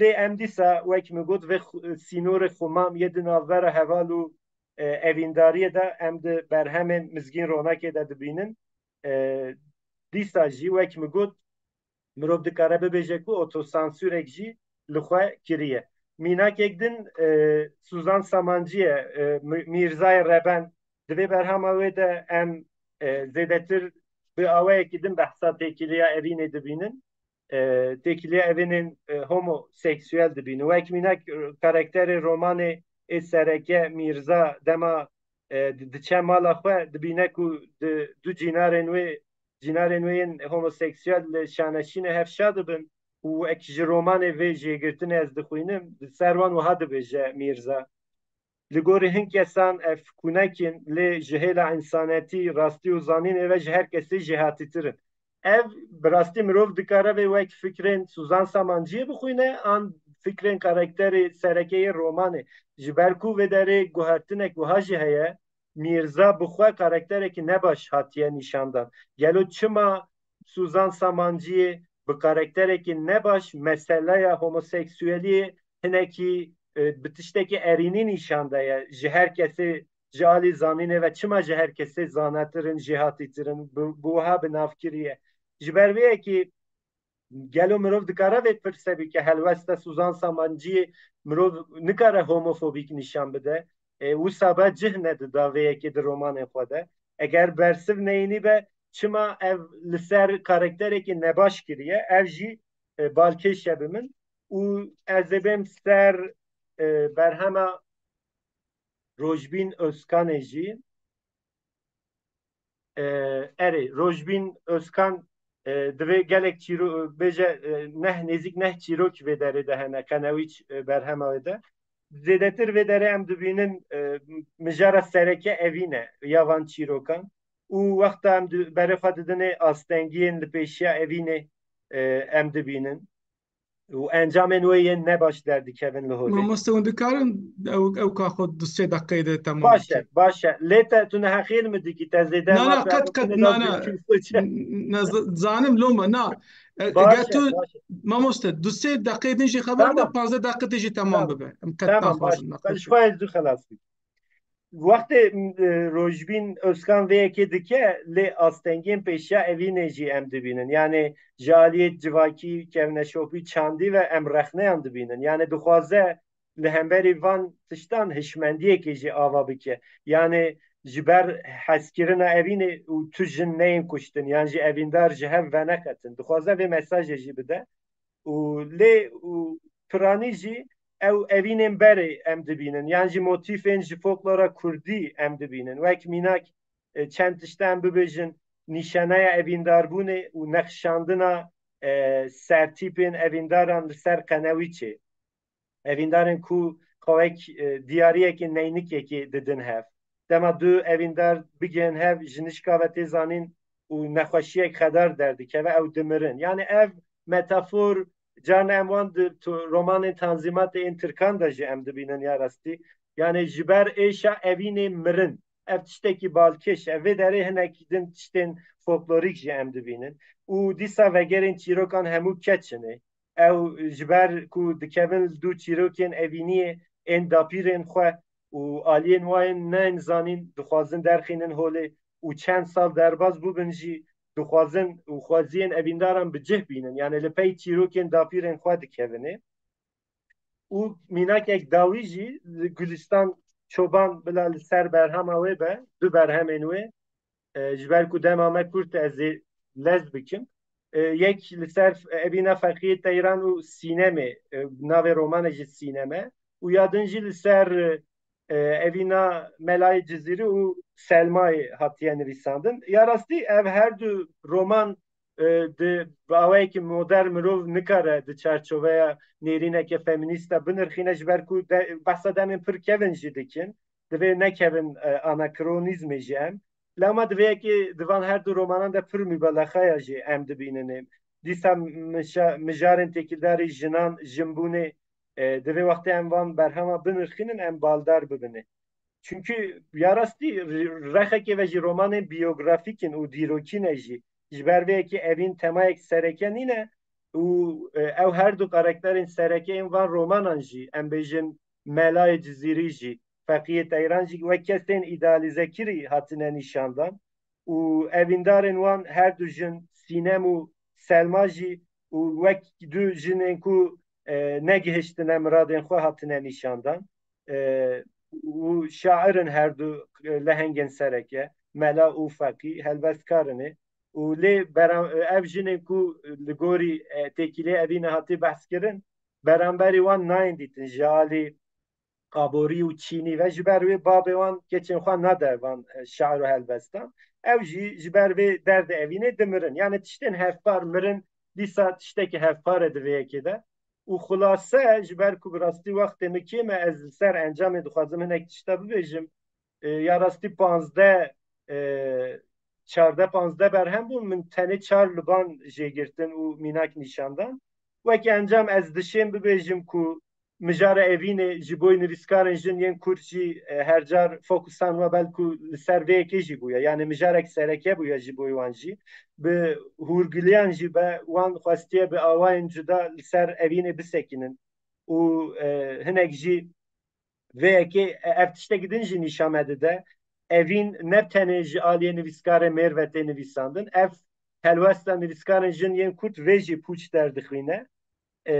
Lê em dîsa, wek min got, vê xu-, sînorê xumam yê di navbera heval û, e, evîndariyê de em di berhemên Mizgîn Ronakê de dibînin. E, dîsa jî, wek min got, mirov dikare bibêje ku otosansûrek jî li xwe kiriye. Mînakek din, e, Suzan Samancî ye, e, Mi-, Mîrzayê Reben. Di vê berhema wê de em, e, zêdetir bi awayekî din behsa têkiliya evînê dibînin. E, têkiliya evînên, e, homoseksüel dibînin. Wek mînak, e, karakterê romanê ê sereke Mîrza dema, e, di-, diçe mala xwe, dibîne ku di du cînarên wê, cînarên wê yên homoseksüel li şaneşînê hev şa dibin û wek ji romanê vê jêgirtinê ez dixwînim, di ser wan wiha dibêje Mîrza. Li gorî hin kesan ev kûnek in, lê ji hêla însanetî, rastî û zanînê ve ji her kesê jêhatîtir in. Ev bi rastî mirov dikare vê wek fikrên Suzan Samanciyê bixwîne an fikrên karakterê sereke yê romanê. Ji ber ku vê derê guhertinek wiha jî heye, Mîrza bi xwe karakterekî nebaş hatiye nîşandan. Gelo çima Suzan Samanciyê bi karakterekî nebaş meseleya homoseksueliyê hinekî, e, bi tiştekî erînî nîşan daye ji her kesê, ji alî zanînê ve çima ji her kesê zanatir in, jêhatîtir in, bi, bi wiha bi nav kiriye. Ji ber vê yekê gelo mirov dikare vê pirse bike, helwesta Suzan Samanciyê mirov nikare homofobîk nîşan bide. E, wisa be cih nedida vê yekê di romanên xwe de. Eger bersiv neyînî be, çima ev li ser karakterekî nebaş kiriye? Ev jî, e, balkêş e bi min. Û ez ê bêm ser, e, berhema Rojbîn Özkanê jî. E, erê, Rojbîn Özkan, e, divê gelek çîro-, bêje, e, neh, nêzîk neh çîrok vê derê de hene, qenewîç, e, berhema wê de. Zêdetir vê derê em dibînin, e, mijara sereke evîn e ya van çîrokan. Û wexta em di-, berê xwe didinê astengiyên li pêşiya evînê, e, em dibînin. Û encamên wê yên nebaş derdikevin li holê. Mamoste, hûn dikarin ew, ew ka xwe du sê deqeyê de temam Baş e, bike. Baş e. Lê te tu neheqiyê li min dikî, te zêde Na, na, qet, qet, na, na. Na, z-, zanim loma, na. E, Baş e, tu, baş e. Mamoste, du sê deqeyê din jî xeber de, Tamam. panzdeh deqeyê din jî temam Tamam. bibe. Em qet Tamam, baş naxwazin, e. naxwazin. Ji xwe ez du xelas bim. Wextê, e, Rojbîn Özkan vê yekê dike, lê astengiyên pêşiya evînê jî em dibînin. Yanê ji aliyê civakî, kevneşopî, çandî ve em rexneyan dibînin. Yanê dixwaze li hemberî van tiştan hişmendiyekê jî ava bike. Yanê ji ber hezkirina evînê û tu jin neyên kuştin, yan jî evîndar ji hev veneqetin. Dixwaze vê mesajê jî bide. Û lê û piranî jî ew evînên berê em dibînin, yan jî motîfên ji folklora kurdî em dibînin. Wek mînak, e, çend tişt em bibêjin, nîşaneya evîndarbûnê û nexşandina, e, sertîpên evîndaran li ser qenewîçê. Evîndarên ku xwe wek, e, diyariyekê neynikekê didin hev. Dema du evîndar bigihên hev, ji nişka ve tê zanîn û nexweşiyek xedar derdikeve, ew dimirin. Yanî ev metafor carna em wan di tu-, romanên tanzîmatê ên tirkan de jî em dibînin ya rastî. Yanî ji ber êşa evînê mirin. Ev tiştekî balkêş e. Vê derê hinek din tiştên folklorîk jî em dibînin. Û dîsa vegerên çîrokan hemû keç in ê. Ew ji ber ku dikevin li dû çîrokên evîniyê ên dapîrên xwe û aliyên wan yên neyên zanîn, dixwazin derxînin holê û çend sal derbas bûbin jî dixwazin û xweziyên evîndaran bi cih bînin. Yanê li pey çîrokên dapîrên xwe dikevin ê. Û mînakek dawî jî li Gulistan Çoban bila li ser berhema wê be, du berhemên wê, e, ji ber ku dema me kurt e, ez ê lez bikim. E, yek li ser evîna Feqiyê Teyran û Sînemê, e, navê romanê jî Sîneme, û ya din jî li ser, e, evîna Melayê Cizîrî û Selmayê hatiye nivîsandin. Ya rastî ev her du roman, e, di, bi awayekî modern mirov nikare di çarçoveya nêrîneke feminîst de binirxîne, ji ber ku de, behsa demên pir kevin jî dikin. Divê nekevin, e, anakronîzmê jî em. Lema divê yekê di van her du romanan de pir mubelexeya jî em dibînin ê. Dîsa mişa-, mijarên têkildarî jinan, jinbûnê, e, divê wextê em van berhema binirxînin, em baldar bibin ê. Çimkî ya rastî re-, rexekê ve jî romanên biyografîk in û dîrokî ne jî. Ji ber vê yekê evîn temayek sereke nîne û, e, ew her du karakterên sereke yên van romanan jî, em bêjin Melayê Cizîrî jî, Feqiyê Teyran jî wek kesên îdealîzekirî hatine nîşandan û evîndarên wan her du jin Sînem û Selma jî û wek du jinên ku, e, negihiştine miradên xwe hatine nîşandan. E, û şair in her du, e, lehengên sereke, Mela û Feqî, helbestkar in ê. Û lê bera-, ev jinên ku li gorî, e, têkilê evîne hatî behs kirin, beramberî wan nayên dîtin ji alî aborî û çînî ve, ji ber wê babê wan keçên xwe nade van, e, şair û helbestan. Ew jî ji ber vê derdê evînê dimirin. Yanî tiştên hevpar mirin, dîsa tiştekî hevpar e di vê yekê de. Û xulase, ji ber ku bi rastî wextê min kêm e, ez li ser encamê dixwazim hinek tişta bibêjim. E, ya rastî panzdeh, e, çardeh panzdeh berhem bûn, min tenê çar liban jê girtin û mînak nîşan dan. Wek encam ez dişêm bibêjim ku mijara evînê ji bo nivîskarên jin yên Kurd jî, e, her car fokusan we belku li ser vê yekê jî bûye. Yani mijarek sereke bûye ji bo wan jî. Bi hûrgiliyan jî be wan xwestiye bi awayên cuda li ser evînê bisekinin. Û, e, hinek jî vê yekê, e, ev tiştekî din jî nîşan me dide. Evîn ne tenê ji aliyê nivîskarê mêr ve tê nivîsandin. Ev helwesta nivîskarên jin yên Kurd vê jî pûç derdixîne. E,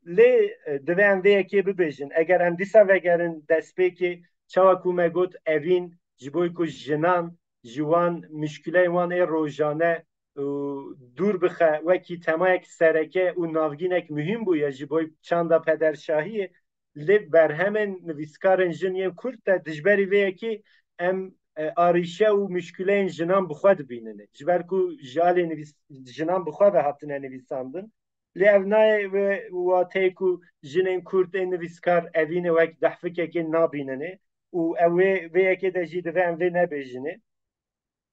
lê, e, divê em vê yekê bibêjin. Eger em dîsa vegerin destpêkê, çawa ku me got, evîn ji bo ku jinan ji wan muşkileyên wan ê rojane û dûr bixe, wekî temayek sereke û navgînek muhîm bûye ji bo çanda pederşahiyê, lê berhemên nivîskarên jin yên Kurd de dijberî vê yekê em, e, arîşe û muşkileyên jinan bi xwe dibînin. Ji ber ku ji alê nivîs-, jinan bi xwe ve hatine nivîsandin. Lê ev nayê wê wateyê ku jinên Kurd ên nivîskar evînê wek dehfikekê nabîninê û ew wê, vê yekê de jî divê em vê nebêjinê.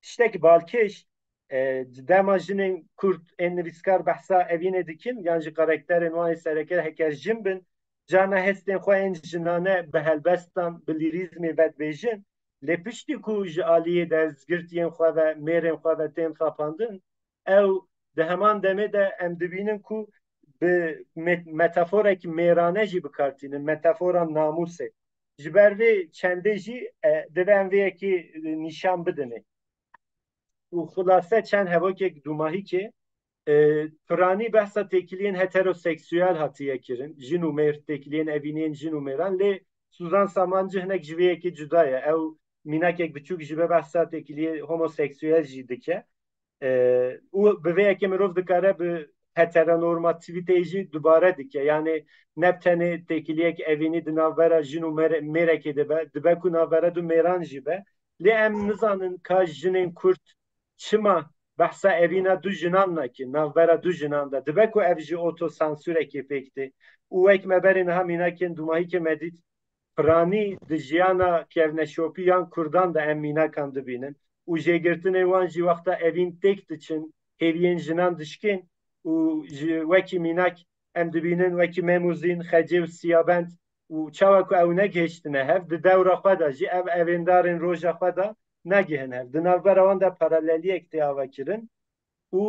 Tiştek balkêş, e, dema jinên Kurd ên nivîskar behsa evînê dikin, yan jî karakterên wan ê sereke heke jin bin, carna hestên xwe ên jinane bi helbestan, bi lîrîzmê vedibêjin, lê piştî ku ji aliyê dezgirtiyên xwe ve, mêrên xwe ve tên xapandin, ew di heman demê de em dibînin ku bi met-, metaforekî mêrane jî bi kar tînin, metafora namûsê. Ji ber vê çendê jî, e, divê em vê yekê, e, nîşan bidinê. Û xulase çend hevokek dûmahîkê, e, piranî behsa têkiliyên heteroseksüel hatiye kirin. Jin û mêr, têkiliyên evîniyên jin û mêran, lê Suzan Samancı hinek ji vê yekê cuda ye. Ew mînakek biçûk ji be behsa têkiliyê homoseksüel jî dike. E, û bi vê yekê mirov dikare bi heteronormativîteyê jî dubare dike. Yani ne bi tenê têkiliyek evînî di navbera jin û mêre-, mêrekê de be, dibe ku navbera du mêran jî be. Lê em nizanin ka jinên Kurd çima behsa evîna du jinan nake, navbera du jinan de. Dibe ku ev ji otosansûrekê pêk tê. Û wek me berê niha mînakên dûmahîkê me dît, piranî di jiyana kevneşopî yan Kurdan de em mînakan dibînin û jêgirtinê wan jî wexta evîn têk diçin, hêviyên jinan dişkên û ji wekî mînak em dibînin wekî Memûzîn, Xecê û Siyabend û çawa ku ew negihiştine hev, di dewra xwe de jî ev evêndarên roja xwe de negihin hev. Di navbera wan de paraleliyek tê ava kirin. Û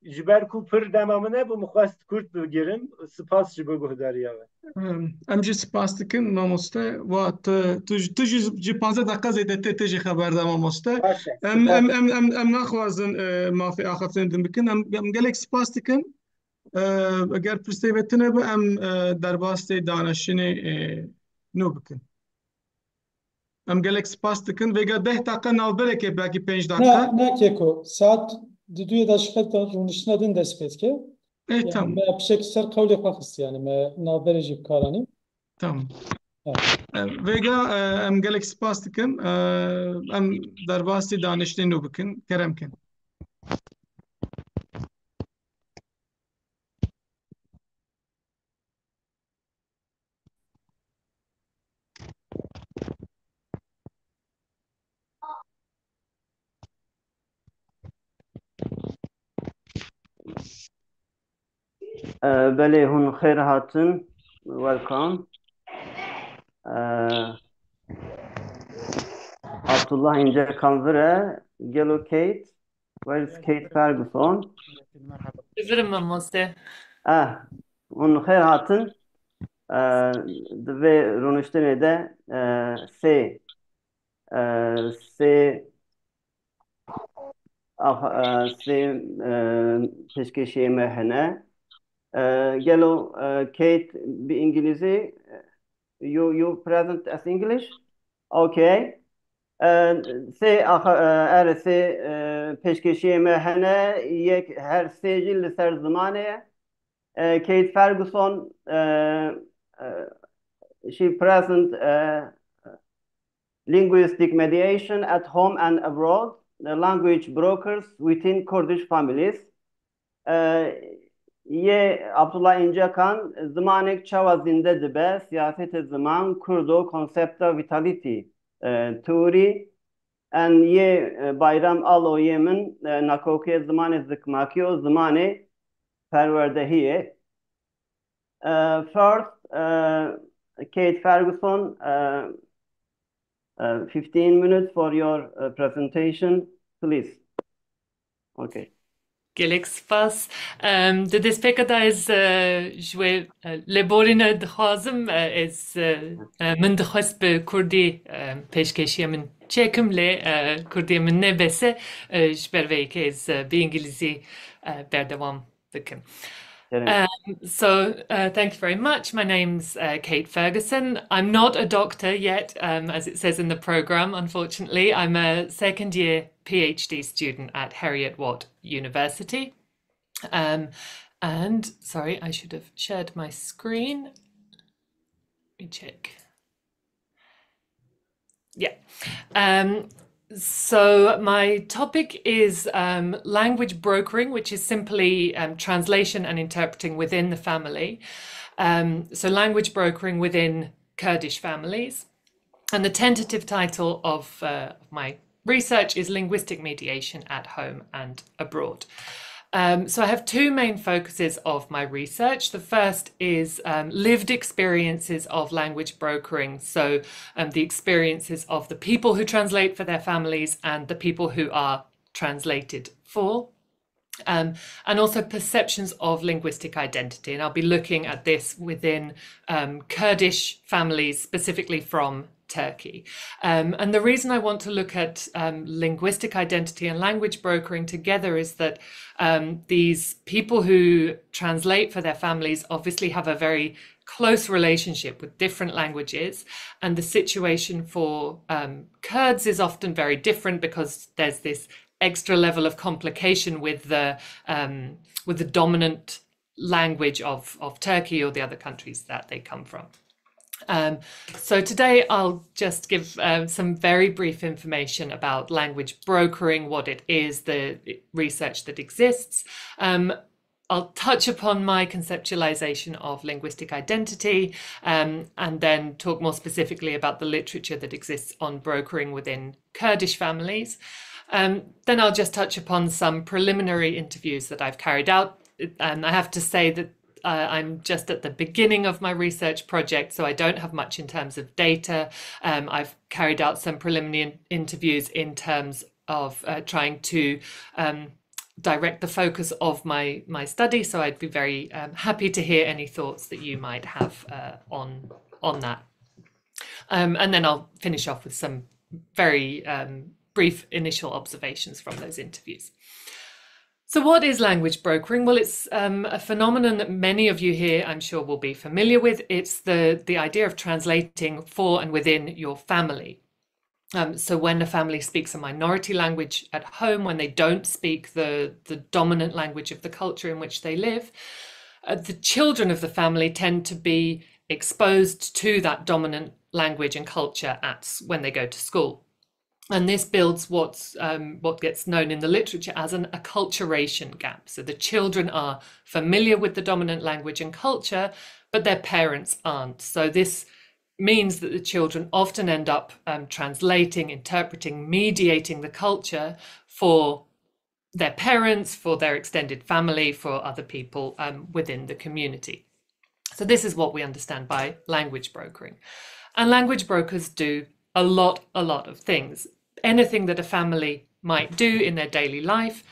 ji ber ku pir dema min hebû, min xwest kurt bigirim. Spas ji bo guhdariya we. Em, em jî spas dikin, mamoste. Wa tu, tu, tu jî ji panzdeh deqa zêde tê, tê jî xeber de, mamoste. Baş e, em, spas. Em, em, em, em naxwazin, e, mafê axaftinê din bikin. Em, em gelek spas dikin. E, eger pirsê ve tune be, em, e, derbasê danişinê, e, nû bikin. Em gelek spas dikin. Vêga deh deqa navberekê, belkî pênc deqa. Na, na keko. Saet di duyê de ji xelta rûniştina din dest pê dike. Ê, yani tamam. Me pişek ser qewlê xwe xist yani. Me navberê jî bi kar anî. Tamam. Evet. Em, vêga, e, em gelek spas dikin. E, em derbasî daniştê nû bikin. Kerem kin. E, belê, hûn xêr hatin. Welcome. E, Abdullah Încekan vir e. Gelo Kate? Where is Kate Ferguson? Bizirim mamoste. Eh, hûn xêr hatin. Eh, di vê rûniştinê de, eh, sê, eh, sê, ah, eh, sê, eh, pêşkêşiyê me hene. Eh, gelo, eh, Kate bi îngilîzî, you, you present as English? Okay. E, sê axa-, e, erê sê, e, pêşkêşiyê me hene, yek her sê jî li ser zimanê ye. E, Kate Ferguson, e, e, she present, e, linguistic mediation at home and abroad, the language brokers within Kurdish families. E, yê Abdullah Incekan, Zimanek çawa zînde dibe, siyasetê ziman, Kurdo, konsepta vitality, e, theory, and yê, e, Bayram Alo yê min, e, Nakokê zimanê zikmakî û zimanê perwerdehiyê. E, first, e, Kate Ferguson, e, e, fifteen minutes for your, e, presentation, please. Okay. Gelek spas. Em, di destpêka de ez, e, ji we, e, lêborîne dixwazim. E, ez, e, e, min dixwest bi kurdî, e, pêşkêşiya min çêkim, lê, e, kurdiyê min ne bes e. E, ji ber vê yekê ez, e, bi îngilîzî, e, berdewam bikim. Kerem. Um, so, uh, thank you very much. My name's, uh, Kate Ferguson. I'm not a doctor yet, um, as it says in the programme, unfortunately. I'm a second year PhD student at Heriot-Watt University. Um, and, sorry, I should have shared my screen. Let me check. Yeah. Um, so my topic is, um, language brokering, which is simply, um, translation and interpreting within the family. Um, so language brokering within Kurdish families. And the tentative title of, uh, of my research is Linguistic Mediation at Home and Abroad. Um, so I have two main focuses of my research. The first is, um, lived experiences of language brokering. So, um, the experiences of the people who translate for their families and the people who are translated for. Um, and also perceptions of linguistic identity. And I'll be looking at this within, um, Kurdish families, specifically from Turkey. Um, and the reason I want to look at, um, linguistic identity and language brokering together is that, um, these people who translate for their families obviously have a very close relationship with different languages, and the situation for, um, Kurds is often very different because there's this extra level of complication with the, um, with the dominant language of, of Turkey or the other countries that they come from. Um, so today I'll just give, um, some very brief information about language brokering, what it is, the research that exists. Um, I'll touch upon my conceptualization of linguistic identity, um, and then talk more specifically about the literature that exists on brokering within Kurdish families. Um, then I'll just touch upon some preliminary interviews that I've carried out. And I have to say that, uh, I'm just at the beginning of my research project, so I don't have much in terms of data. Um, I've carried out some preliminary in-, interviews in terms of, uh, trying to, um, direct the focus of my, my study, so I'd be very, um, happy to hear any thoughts that you might have, uh, on, on that. Um, and then I'll finish off with some very, um, brief initial observations from those interviews. So what is language brokering? Well, it's, um, a phenomenon that many of you here, I'm sure, will be familiar with. It's the, the idea of translating for and within your family. Um, so when a family speaks a minority language at home, when they don't speak the, the dominant language of the culture in which they live, uh, the children of the family tend to be exposed to that dominant language and culture at s-, when they go to school. And this builds what's, um, what gets known in the literature as an acculturation gap. So the children are familiar with the dominant language and culture, but their parents aren't. So this means that the children often end up, um, translating, interpreting, mediating the culture for their parents, for their extended family, for other people, um, within the community. So this is what we understand by language brokering. And language brokers do a lot, a lot of things. Anything that a family might do in their daily life,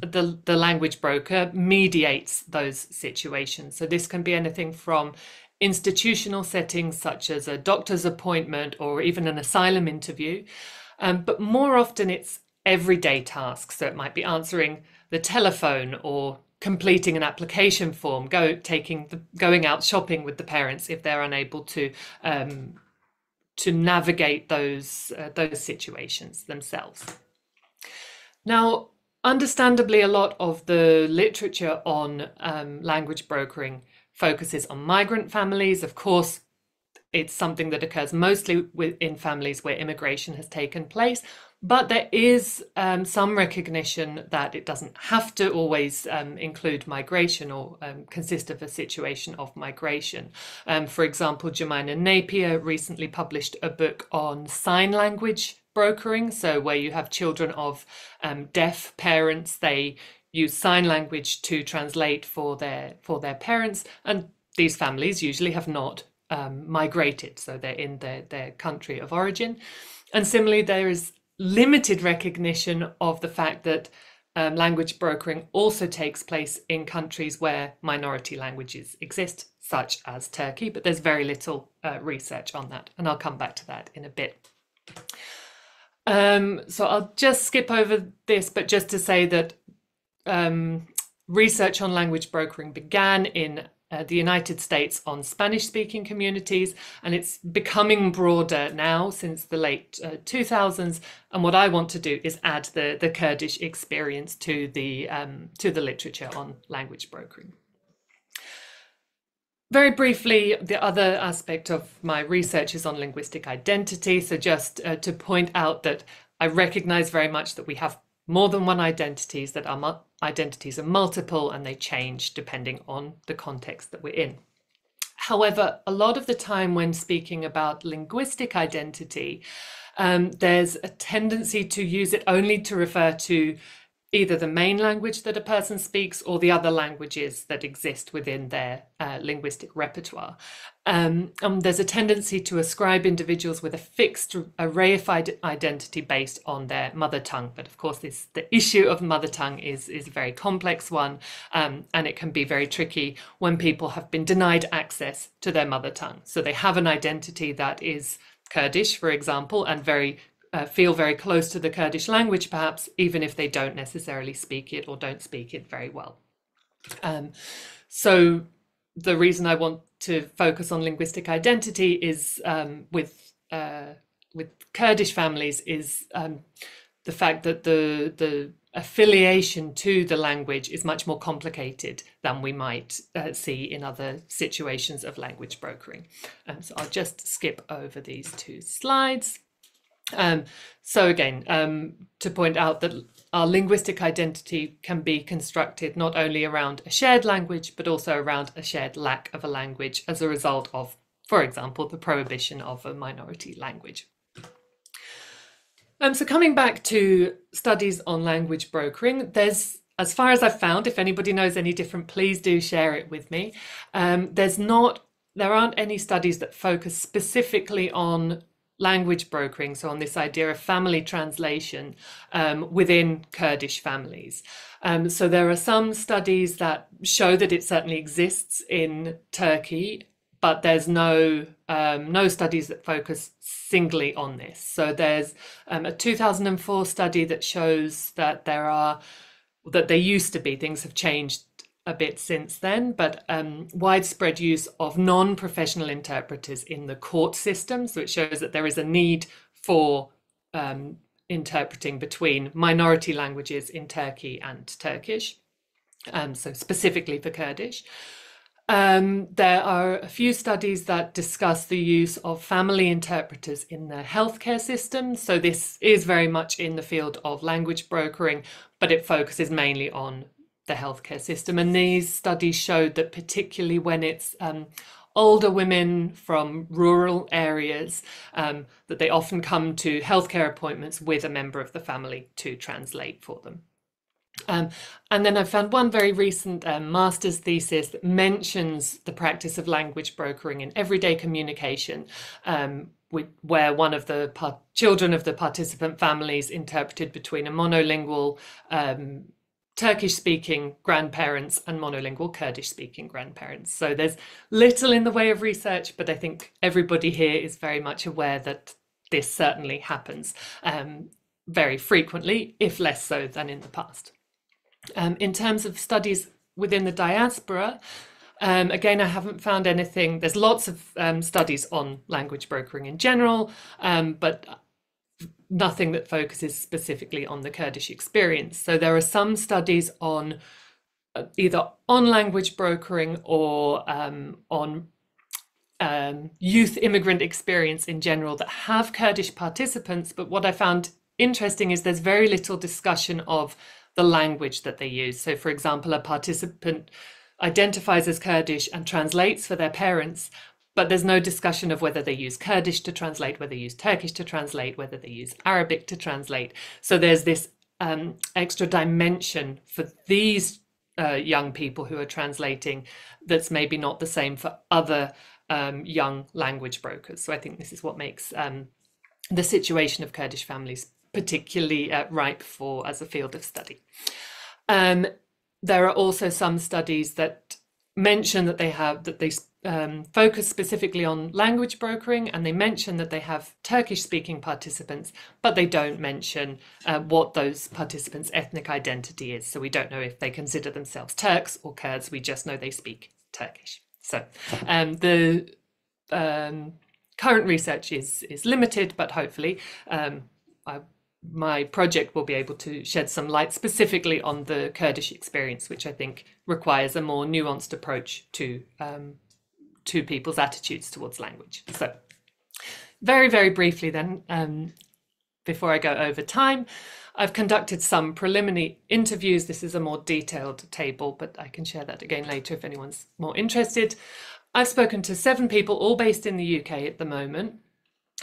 the, the language broker mediates those situations. So this can be anything from institutional settings such as a doctor's appointment or even an asylum interview, um, but more often it's everyday tasks. So it might be answering the telephone or completing an application form, go, taking the, going out shopping with the parents if they're unable to, um, to navigate those, uh, those situations themselves. Now, understandably, a lot of the literature on, um, language brokering focuses on migrant families. Of course, it's something that occurs mostly with, in families where immigration has taken place, But there is um, some recognition that it doesn't have to always um, include migration or um, consist of a situation of migration. Um, for example, Jemina Napier recently published a book on sign language brokering, so where you have children of um, deaf parents, they use sign language to translate for their for their parents, and these families usually have not um, migrated, so they're in their, their country of origin. And similarly, there is limited recognition of the fact that um, language brokering also takes place in countries where minority languages exist, such as Turkey, but there's very little uh, research on that, and I'll come back to that in a bit. Um, so I'll just skip over this, but just to say that um, research on language brokering began in uh, the United States on Spanish-speaking communities, and it's becoming broader now since the late uh, two thousands. And what I want to do is add the, the Kurdish experience to the, um, to the literature on language brokering. Very briefly, the other aspect of my research is on linguistic identity. So just uh, to point out that I recognize very much that we have more than one identities, that our identities are multiple and they change depending on the context that we're in. However, a lot of the time when speaking about linguistic identity, um, there's a tendency to use it only to refer to either the main language that a person speaks or the other languages that exist within their uh, linguistic repertoire. Um, and there's a tendency to ascribe individuals with a fixed, a reified identity based on their mother tongue. But of course, this, the issue of mother tongue is, is a very complex one, um, and it can be very tricky when people have been denied access to their mother tongue. So they have an identity that is Kurdish, for example, and very uh, feel very close to the Kurdish language, perhaps, even if they don't necessarily speak it or don't speak it very well. Um, so the reason I want to focus on linguistic identity is um, with uh, with Kurdish families is um, the fact that the the affiliation to the language is much more complicated than we might uh, see in other situations of language brokering. Um, so I'll just skip over these two slides. Um, so again, um, to point out that our linguistic identity can be constructed not only around a shared language, but also around a shared lack of a language as a result of, for example, the prohibition of a minority language. Um, so coming back to studies on language brokering, there's, as far as I've found, if anybody knows any different, please do share it with me. Um, there's not, there aren't any studies that focus specifically on language brokering, so on this idea of family translation um, within Kurdish families. Um, so there are some studies that show that it certainly exists in Turkey, but there's no um, no studies that focus singly on this. So there's um, a two thousand and four study that shows that there are that there used to be, things have changed a bit since then, but um, widespread use of non-professional interpreters in the court system. So it shows that there is a need for um, interpreting between minority languages in Turkey and Turkish, um, so specifically for Kurdish. Um, there are a few studies that discuss the use of family interpreters in the healthcare system. So this is very much in the field of language brokering, but it focuses mainly on the healthcare system. And these studies showed that particularly when it's um, older women from rural areas, um, that they often come to healthcare appointments with a member of the family to translate for them. Um, and then I found one very recent um, master's thesis that mentions the practice of language brokering in everyday communication, um, with, where one of the children of the participant families interpreted between a monolingual um, Turkish-speaking grandparents and monolingual Kurdish-speaking grandparents. So there's little in the way of research, but I think everybody here is very much aware that this certainly happens um, very frequently, if less so than in the past. Um, in terms of studies within the diaspora, um, again, I haven't found anything. There's lots of um, studies on language brokering in general, um, but nothing that focuses specifically on the Kurdish experience. So there are some studies on uh, either on language brokering or um, on um, youth immigrant experience in general that have Kurdish participants. But what I found interesting is there's very little discussion of the language that they use. So, for example, a participant identifies as Kurdish and translates for their parents, but there's no discussion of whether they use Kurdish to translate, whether they use Turkish to translate, whether they use Arabic to translate. So there's this um, extra dimension for these uh, young people who are translating that's maybe not the same for other um, young language brokers. So I think this is what makes um, the situation of Kurdish families particularly uh, ripe for as a field of study. Um, there are also some studies that mention that they have, that they um, focus specifically on language brokering, and they mention that they have Turkish-speaking participants, but they don't mention uh, what those participants' ethnic identity is. So we don't know if they consider themselves Turks or Kurds. We just know they speak Turkish. So um, the um, current research is is limited, but hopefully um, I, my project will be able to shed some light specifically on the Kurdish experience, which I think requires a more nuanced approach to um, to people's attitudes towards language. So, very, very briefly then, um, before I go over time, I've conducted some preliminary interviews. This is a more detailed table, but I can share that again later if anyone's more interested. I've spoken to seven people, all based in the U K at the moment.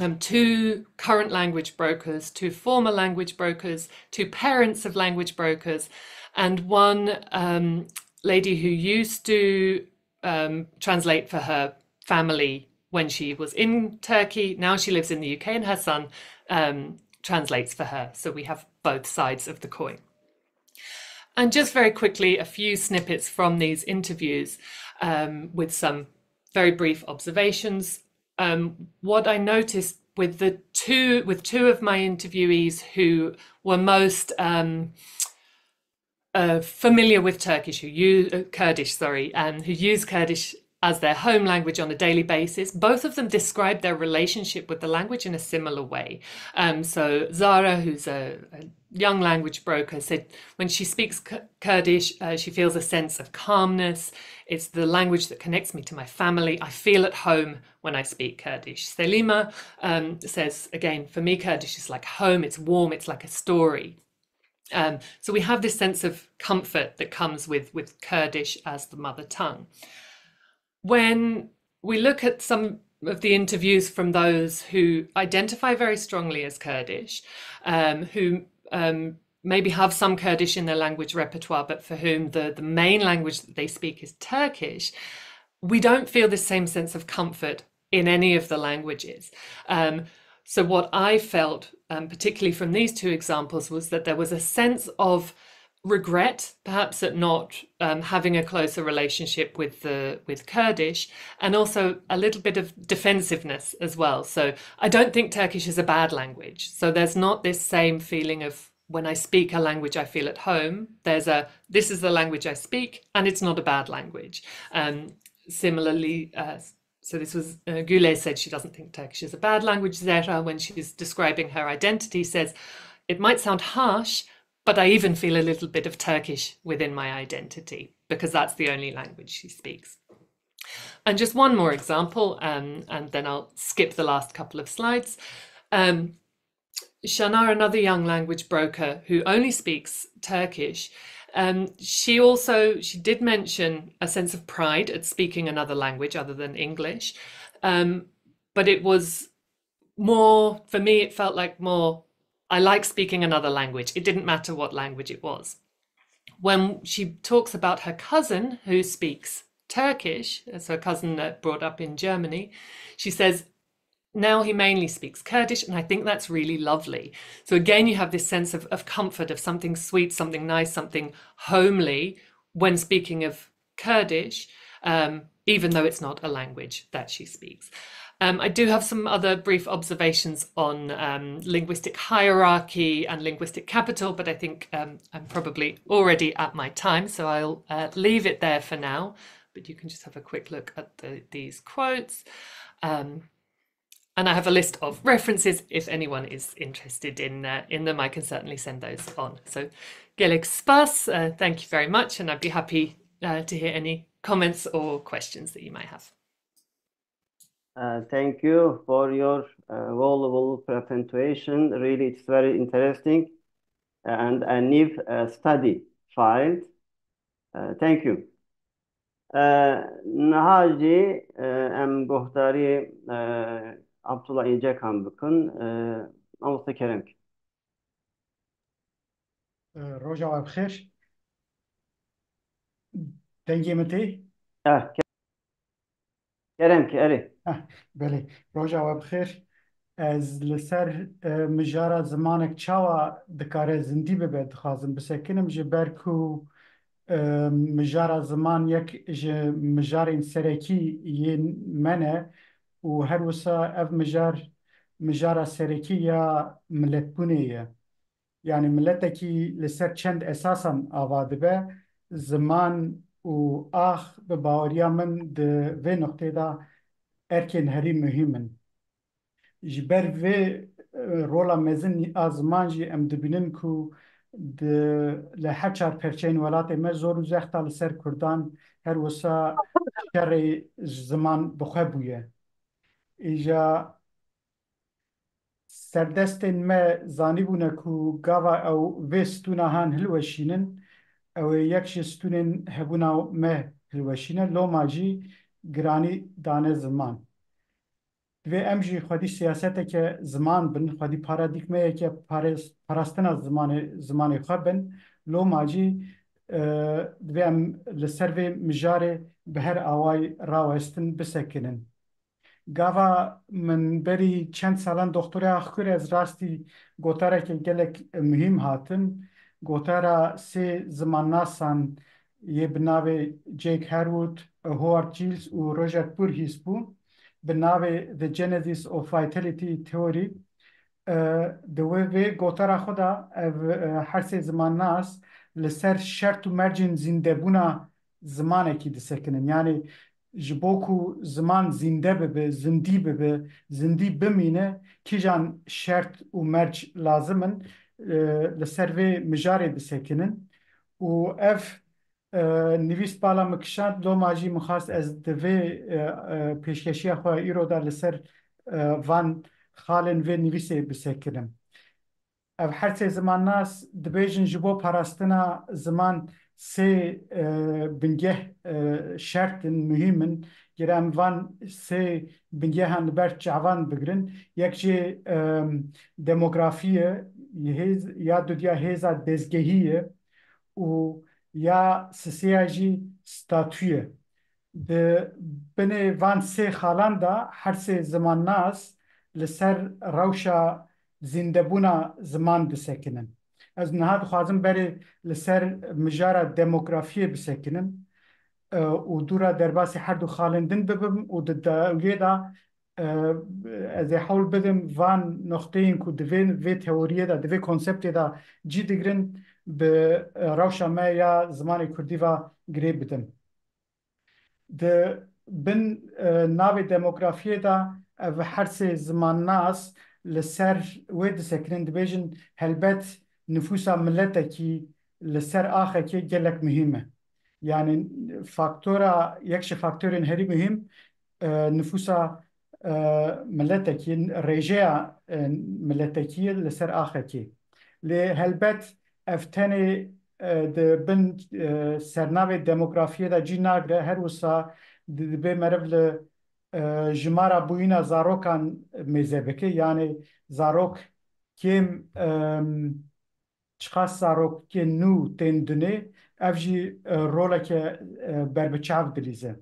Um, two current language brokers, two former language brokers, two parents of language brokers, and one um, lady who used to um, translate for her family when she was in Turkey. Now she lives in the U K and her son um, translates for her. So we have both sides of the coin. And just very quickly, a few snippets from these interviews um, with some very brief observations. Um, what I noticed with the two, with two of my interviewees who were most um, uh, familiar with Turkish, who use uh, Kurdish, sorry, um, who use Kurdish as their home language on a daily basis. Both of them describe their relationship with the language in a similar way. Um, so Zara, who's a, a young language broker, said when she speaks Kurdish, uh, she feels a sense of calmness. It's the language that connects me to my family. I feel at home when I speak Kurdish. Selima um, says, again, for me, Kurdish is like home, it's warm, it's like a story. Um, so we have this sense of comfort that comes with, with Kurdish as the mother tongue. When we look at some of the interviews from those who identify very strongly as Kurdish, um, who um, maybe have some Kurdish in their language repertoire, but for whom the, the main language that they speak is Turkish, we don't feel this same sense of comfort in any of the languages. Um, so what I felt, um, particularly from these two examples, was that there was a sense of regret, perhaps, at not um, having a closer relationship with the with Kurdish, and also a little bit of defensiveness as well. So I don't think Turkish is a bad language. So there's not this same feeling of when I speak a language, I feel at home. There's a, this is the language I speak, and it's not a bad language. Um, similarly, uh, so this was, uh, Gule said she doesn't think Turkish is a bad language. Zehra, when she's describing her identity, says, it might sound harsh, but I even feel a little bit of Turkish within my identity because that's the only language she speaks. And just one more example, um, and then I'll skip the last couple of slides. Um, Shanar, another young language broker who only speaks Turkish, um, she also, she did mention a sense of pride at speaking another language other than English, um, but it was more, for me, it felt like more, I like speaking another language. It didn't matter what language it was. When she talks about her cousin who speaks Turkish, as her cousin that brought up in Germany, she says, now he mainly speaks Kurdish, and I think that's really lovely. So again, you have this sense of, of comfort, of something sweet, something nice, something homely when speaking of Kurdish, um, even though it's not a language that she speaks. Um, I do have some other brief observations on um, linguistic hierarchy and linguistic capital, but I think um, I'm probably already at my time, so I'll uh, leave it there for now. But you can just have a quick look at the, these quotes. Um, and I have a list of references. If anyone is interested in uh, in them, I can certainly send those on. So, gelek spas, uh, thank you very much, and I'd be happy uh, to hear any comments or questions that you might have. Uh, thank you for your uh, valuable presentation. Really, it's very interesting and a new uh, study field. Uh, thank you. Uh, niha jî uh, em guhdarî uh, Abdullah Încekan bikin. Uh, Mamoste Kerem. Roja we bi xêr. Dengê min tê? Eh, ke- Kerem ki, erê. Heh, belê. Roja we bi xêr. Ez li ser, e, mijara zimanek çawa dikare zindî bibe dixwazim bisekinim, ji ber ku, e, mijara ziman yek ji mijarên serekî yên me ne û her wisa ev mijar, mijara serekî ya miletbûnê ye. Yanî miletekî li ser çend esasan ava dibe, ziman û ax bi baweriya min di vê noqtê de erkên herî muhîm in. Ji ber vê, e, rola mezin a ziman jî em dibînin ku di, li her çar perçeyên welatê me zor û zexta li ser Kurdan her wisa şerê ziman bi xwe bûye. Îja serdestên me zanîbûne ku gava ew vê stûna han hilweşînin, ew ê yek ji stûnên hebûna me hilweşîne, loma jî giranî dane ziman. Divê em jî xwedî siyaseteke ziman bin, xwedî paradîgmeyeke pares-, parastina zimanê, zimanê xwe bin, loma jî, e, divê em li ser vê mijarê bi her awayî rawestin, bisekinin. Gava min berî çend salan doxtorê ax kir, ez rastî gotareke gelek muhîm hatim. Gotara sê zimannasan yê bi navê Jake Harwood, Howard Giles û Roger Purhis bû, bi navê The Genesis of Vitality Theory. E, di wê vê gotara xwe de ev, e, her sê zimannas li ser şert û mercên zîndebûna zimanekî disekinin. Yanî ji bo ku ziman zînde bibe, zindî bibe, zindî bimîne, kîjan şert û merc lazim in, e, li ser vê mijarê disekinin. Û ev, e, nivîs bala min kişand, loma jî min xwest ez di vê, e, e, pêşkeşiya xwe îro de li ser, e, van xalên vê nivîsê bisekinim. Ev her sê zimannas dibêjin ji bo parastina ziman sê, e, bingeh, e, şert in, muhîm in. Gere em van sê bingehan li ber çavan bigirin. Yek jê, e, demografî ye, hêz, ya dudiya hêza dezgehî ye û ya sisêya jî statû ye. Di binê van sê xalan de her sê zimannas li ser rewşa zîndebûna ziman disekinin. Ez niha dixwazim berê li ser mijara demografiyê bisekinim, e, û dûra derbasî her du xalên din bibim û di dawiyê de, e, ez ê hewl bidim van noqteyên ku di vê, vê teoriyê de, di vê konseptê de cî digirin, bi, e, rewşa me ya zimanê kurdî ve girê bidim. Di bin, e, navê demografiyê de ev her sê zimannas li ser wê disekinin, dibêjin helbet nifûsa miletekî li ser axekê gelek muhîm e. Yanî faktora, yek ji faktorên herî muhîm, e, nifûsa, e, miletekî, rêjeya, e, miletekî ye li ser axekê. Lê helbet ev tenê, e, di bin, e, sernavê demografiyê de cî nagire, her wisa di-, dibê meriv li, e, jimara bûyîna zarokan mêze bike. Yanî zarok kêm, em, çiqas zarokên nû tên dunê, ev jî, e, roleke, e, berbiçav dilîze.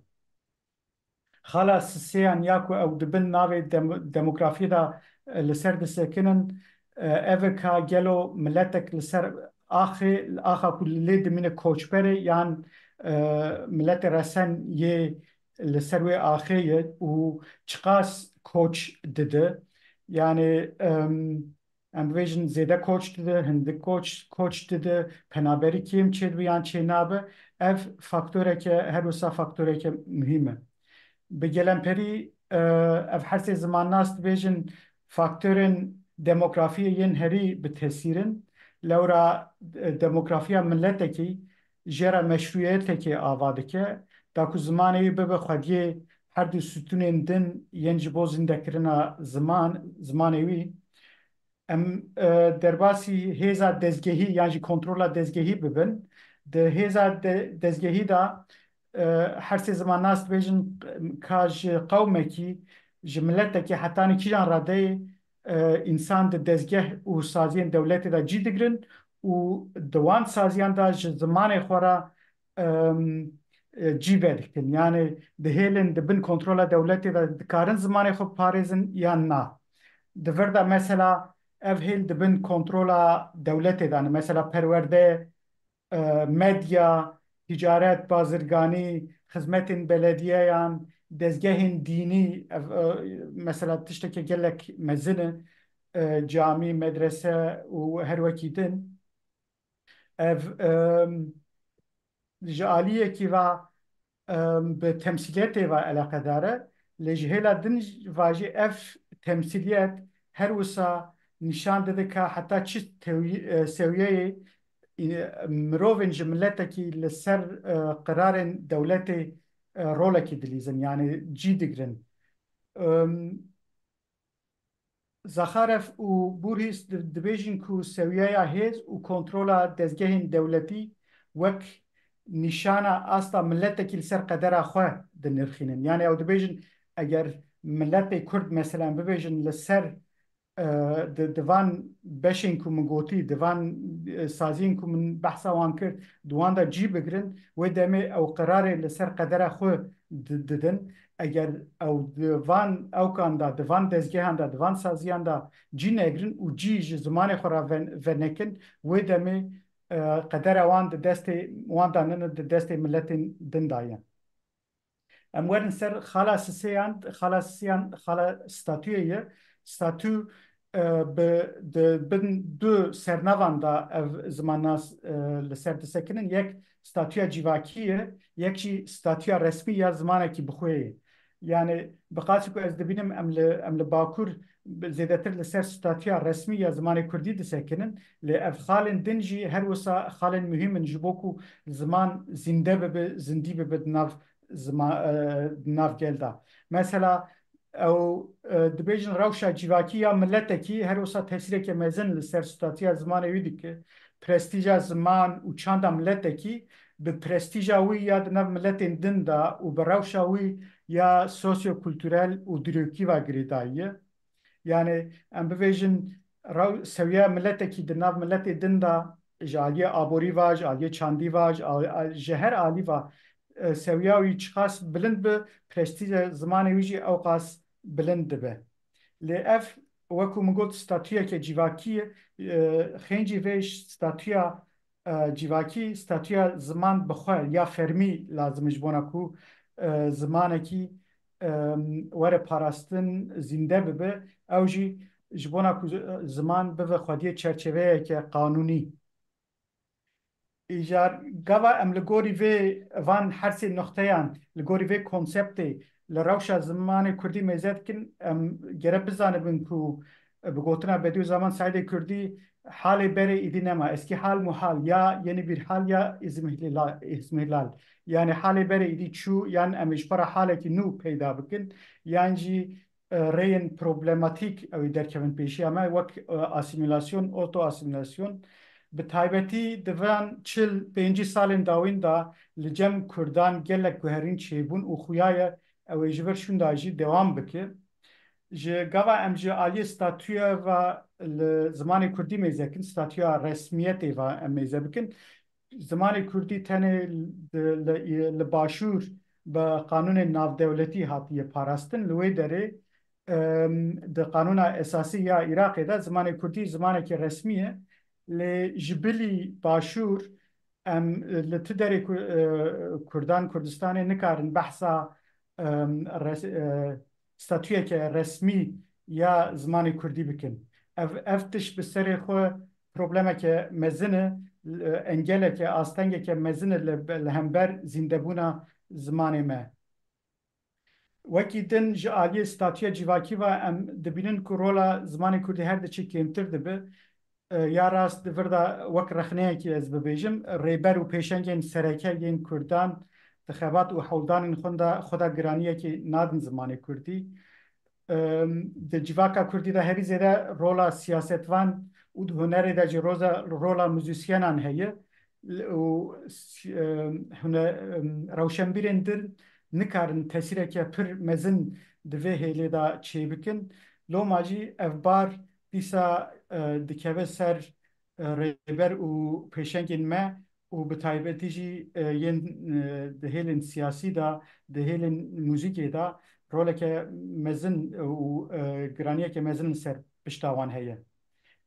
Xala sisêyan ya ku ew di bin navê dem-, demografiyê de, e, li ser disekinin, e, ev e ka gelo miletek li ser axê, axa ku lê dimîne koçber e yan, e, miletê resen yê li ser wê axê ye û çiqas koç dide. Yanî, em, em bibêjin zêde koç dide, hindik koç, koç dide, penaberî kêm çêdibe yan çênabe. Ev faktoreke, her wisa faktoreke muhîm e. Bi gelemperî, e, ev her sê zimannas dibêjin faktorên demografiyê yên herî bi tesîr in. Lewra, e, demografiya miletekî jê re meşrûyetekê ava dike, da ku zimanê wî bibe xwediyê her du stûnên din yên ji bo zindekirina ziman, zimanê wî. Em, e, derbasî hêza dezgehî yan jî kontrola dezgehî bibin. Di hêza de-, dezgehî de, e, her sê zimannas dibêjin ka ji qewmekî, ji miletekî hetanî kîjan radeyê, e, însan di dezgeh û saziyên dewletê de cî digirin û di wan saziyan de ji zimanê xwe re, em, e, cî vedikin. Yani dihêlin di bin kontrola dewletê de dikarin zimanê xwe biparêzin yan na. Di vir de mesela ev hêl di bin kontrola dewletê de ne. Mesela perwerde, e, medya, ticaret, bazirganî, xizmetên belediyeyan, dezgehên dînî, ev, e, mesela tişteke gelek mezin e, e, camî, medrese û her wekî din. Ev, em, ji aliyekî ve, em, bi temsîliyetê ve eleqedar e, lê ji hêla din ve jî ev temsîliyet her wisa nîşan dide ka heta çi tewî-, e, sewiyeyê, e, mirovên ji miletekî li ser, e, qirarên dewletê, e, rolekî dilîzin, yani cî digirin. Em, Zaxarov û Burhis di-, dibêjin ku sewiyeya hêz û kontrola dezgehên dewletî wek nîşana asta miletekî li ser qedera xwe dinirxînin. Yani ew dibêjin, eger miletê Kurd, meselen, bibêjin li ser, e, di, di van beşên ku min gotî, di van, e, saziyên ku min behsa wan kir, di wan de cî bigirin, wê demê ew qirarê li ser qedera xwe di-, didin. Eger ew di van ewkan de, di van dezgehan de, di van saziyan de cî negirin û cî ji zimanê xwe re ven-, venekin, wê demê, e, qedera wan di destê wan de nine, di destê miletên din de ye. Em werin ser xala sisêyan, xala sisêyan, xala statûyê ye. Statû, e, bi, di bin du sernavan de ev zimannas, e, li ser disekinin. Yek statûya civakî ye, yek jî statûya resmî ya zimanekî bi xwe ye. Yani bi qasî ku ez dibînim em li, em li Bakur zêdetir li ser statûya resmî ya zimanê kurdî disekinin, lê ev xalên din jî her wisa xalên muhîm in ji bo ku ziman zînde bibe, zindî bibe di nav zima-, e, di nav gel de. Mesela ew, e, dibêjin rewşa civakî ya miletekî her wisa tesîreke mezin li ser statuya zimanê wî dike. Prestîja ziman û çanda miletekî bi prestîja wî ya di nav miletên din de û bi rewşa wî ya sosyokulturel û dîrokî ve girêdayî ye. Yani em bibêjin rew-, sewiya miletekî di nav miletê din de ji aliyê aborî ve, ji aliyê çandî ve, ji al-, al-, ji her alî ve, e, sewiya wî çiqas bilind bi, prestîja zimanê wî jî ewqas bilind dibe. Lê ev, wekû min got, statuyeke civakî ye. E, xêncî vê statûya, e, civakî, statûya ziman bi xwe ya fermî lazim e ji bona ku, e, zimanekî, e, were parastin, zînde bibe. Ew jî ji bona ku zi-, ziman bibe xwediyê çerçeveyeke qanûnî. Îcar gava em li gorî vê van her sê noxteyan, li gorî vê konseptê li rewşa zimanê kurdî mêze dikin, em gere bizanibin ku, e, bi gotina Bediüzzaman Saîdê Kurdî, halê berê îdî nema. Eskî hal muhal, ya yenî bir hal ya îzmîhlal, îzmîhlal. Yani halê berê îdî çû, yan em ê ji xwe re halekî nû peyda bikin, yan jî, e, rêyên problematîk ew ê derkevin pêşiya me, wek, e, asîmîlasyon, oto-asîmîlasyon. Bi taybetî di van çil pêncî salên dawîn de li cem kurdan gelek guherîn çêbûn û xuya ye ew ê ji vir şûnda jî dewam bike. Ji gava em ji aliyê statûyê ve li zimanê kurdî mêze bikin, statûya resmiyetê ve em mêze bikin, zimanê kurdî tenê li, li, li başûr bi qanûnên navdewletî hatiye parastin. Li wê derê, em, di qanûna esasî ya Iraqê de zimanê kurdî zimanekî resmî ye. Lê ji bilî başûr em li tu derê ku-, e, Kurdan Kurdistanê nikarin behsa, em, res-, e, statuyeke resmî ya zimanê kurdî bikin. Ev, ev tişt bi serê xwe problemeke mezin e, engeleke, astengeke mezin e li, li hember zîndebûna zimanê me. Wekî din ji aliyê statuya civakî ve em dibînin ku rola zimanê kurdî her diçe kêmtir dibe. E, ya rast di vir de wek rexneyekî ez bibêjim, rêber û pêşengên sereke yên kurdan di xebat û hewldanên xwe de, xwe de giraniyekê nadin zimanê kurdî. Em, di civaka kurdî de herî zêde rola siyasetvan û di hunerê de jî roza, rola muzîsyenan heye. L-, û s-, em, hune-, em, rewşenbîrên din nikarin tesîreke pir mezin di vê hêlê de çêbikin. Loma jî ev bar dîsa, e, dikeve ser, e, rêber û pêşengên me û bi taybetî jî, e, yên, e, di hêlên siyasî de, di hêlên muzîkê de roleke mezin û, e, giraniyeke mezin li ser pişta wan heye.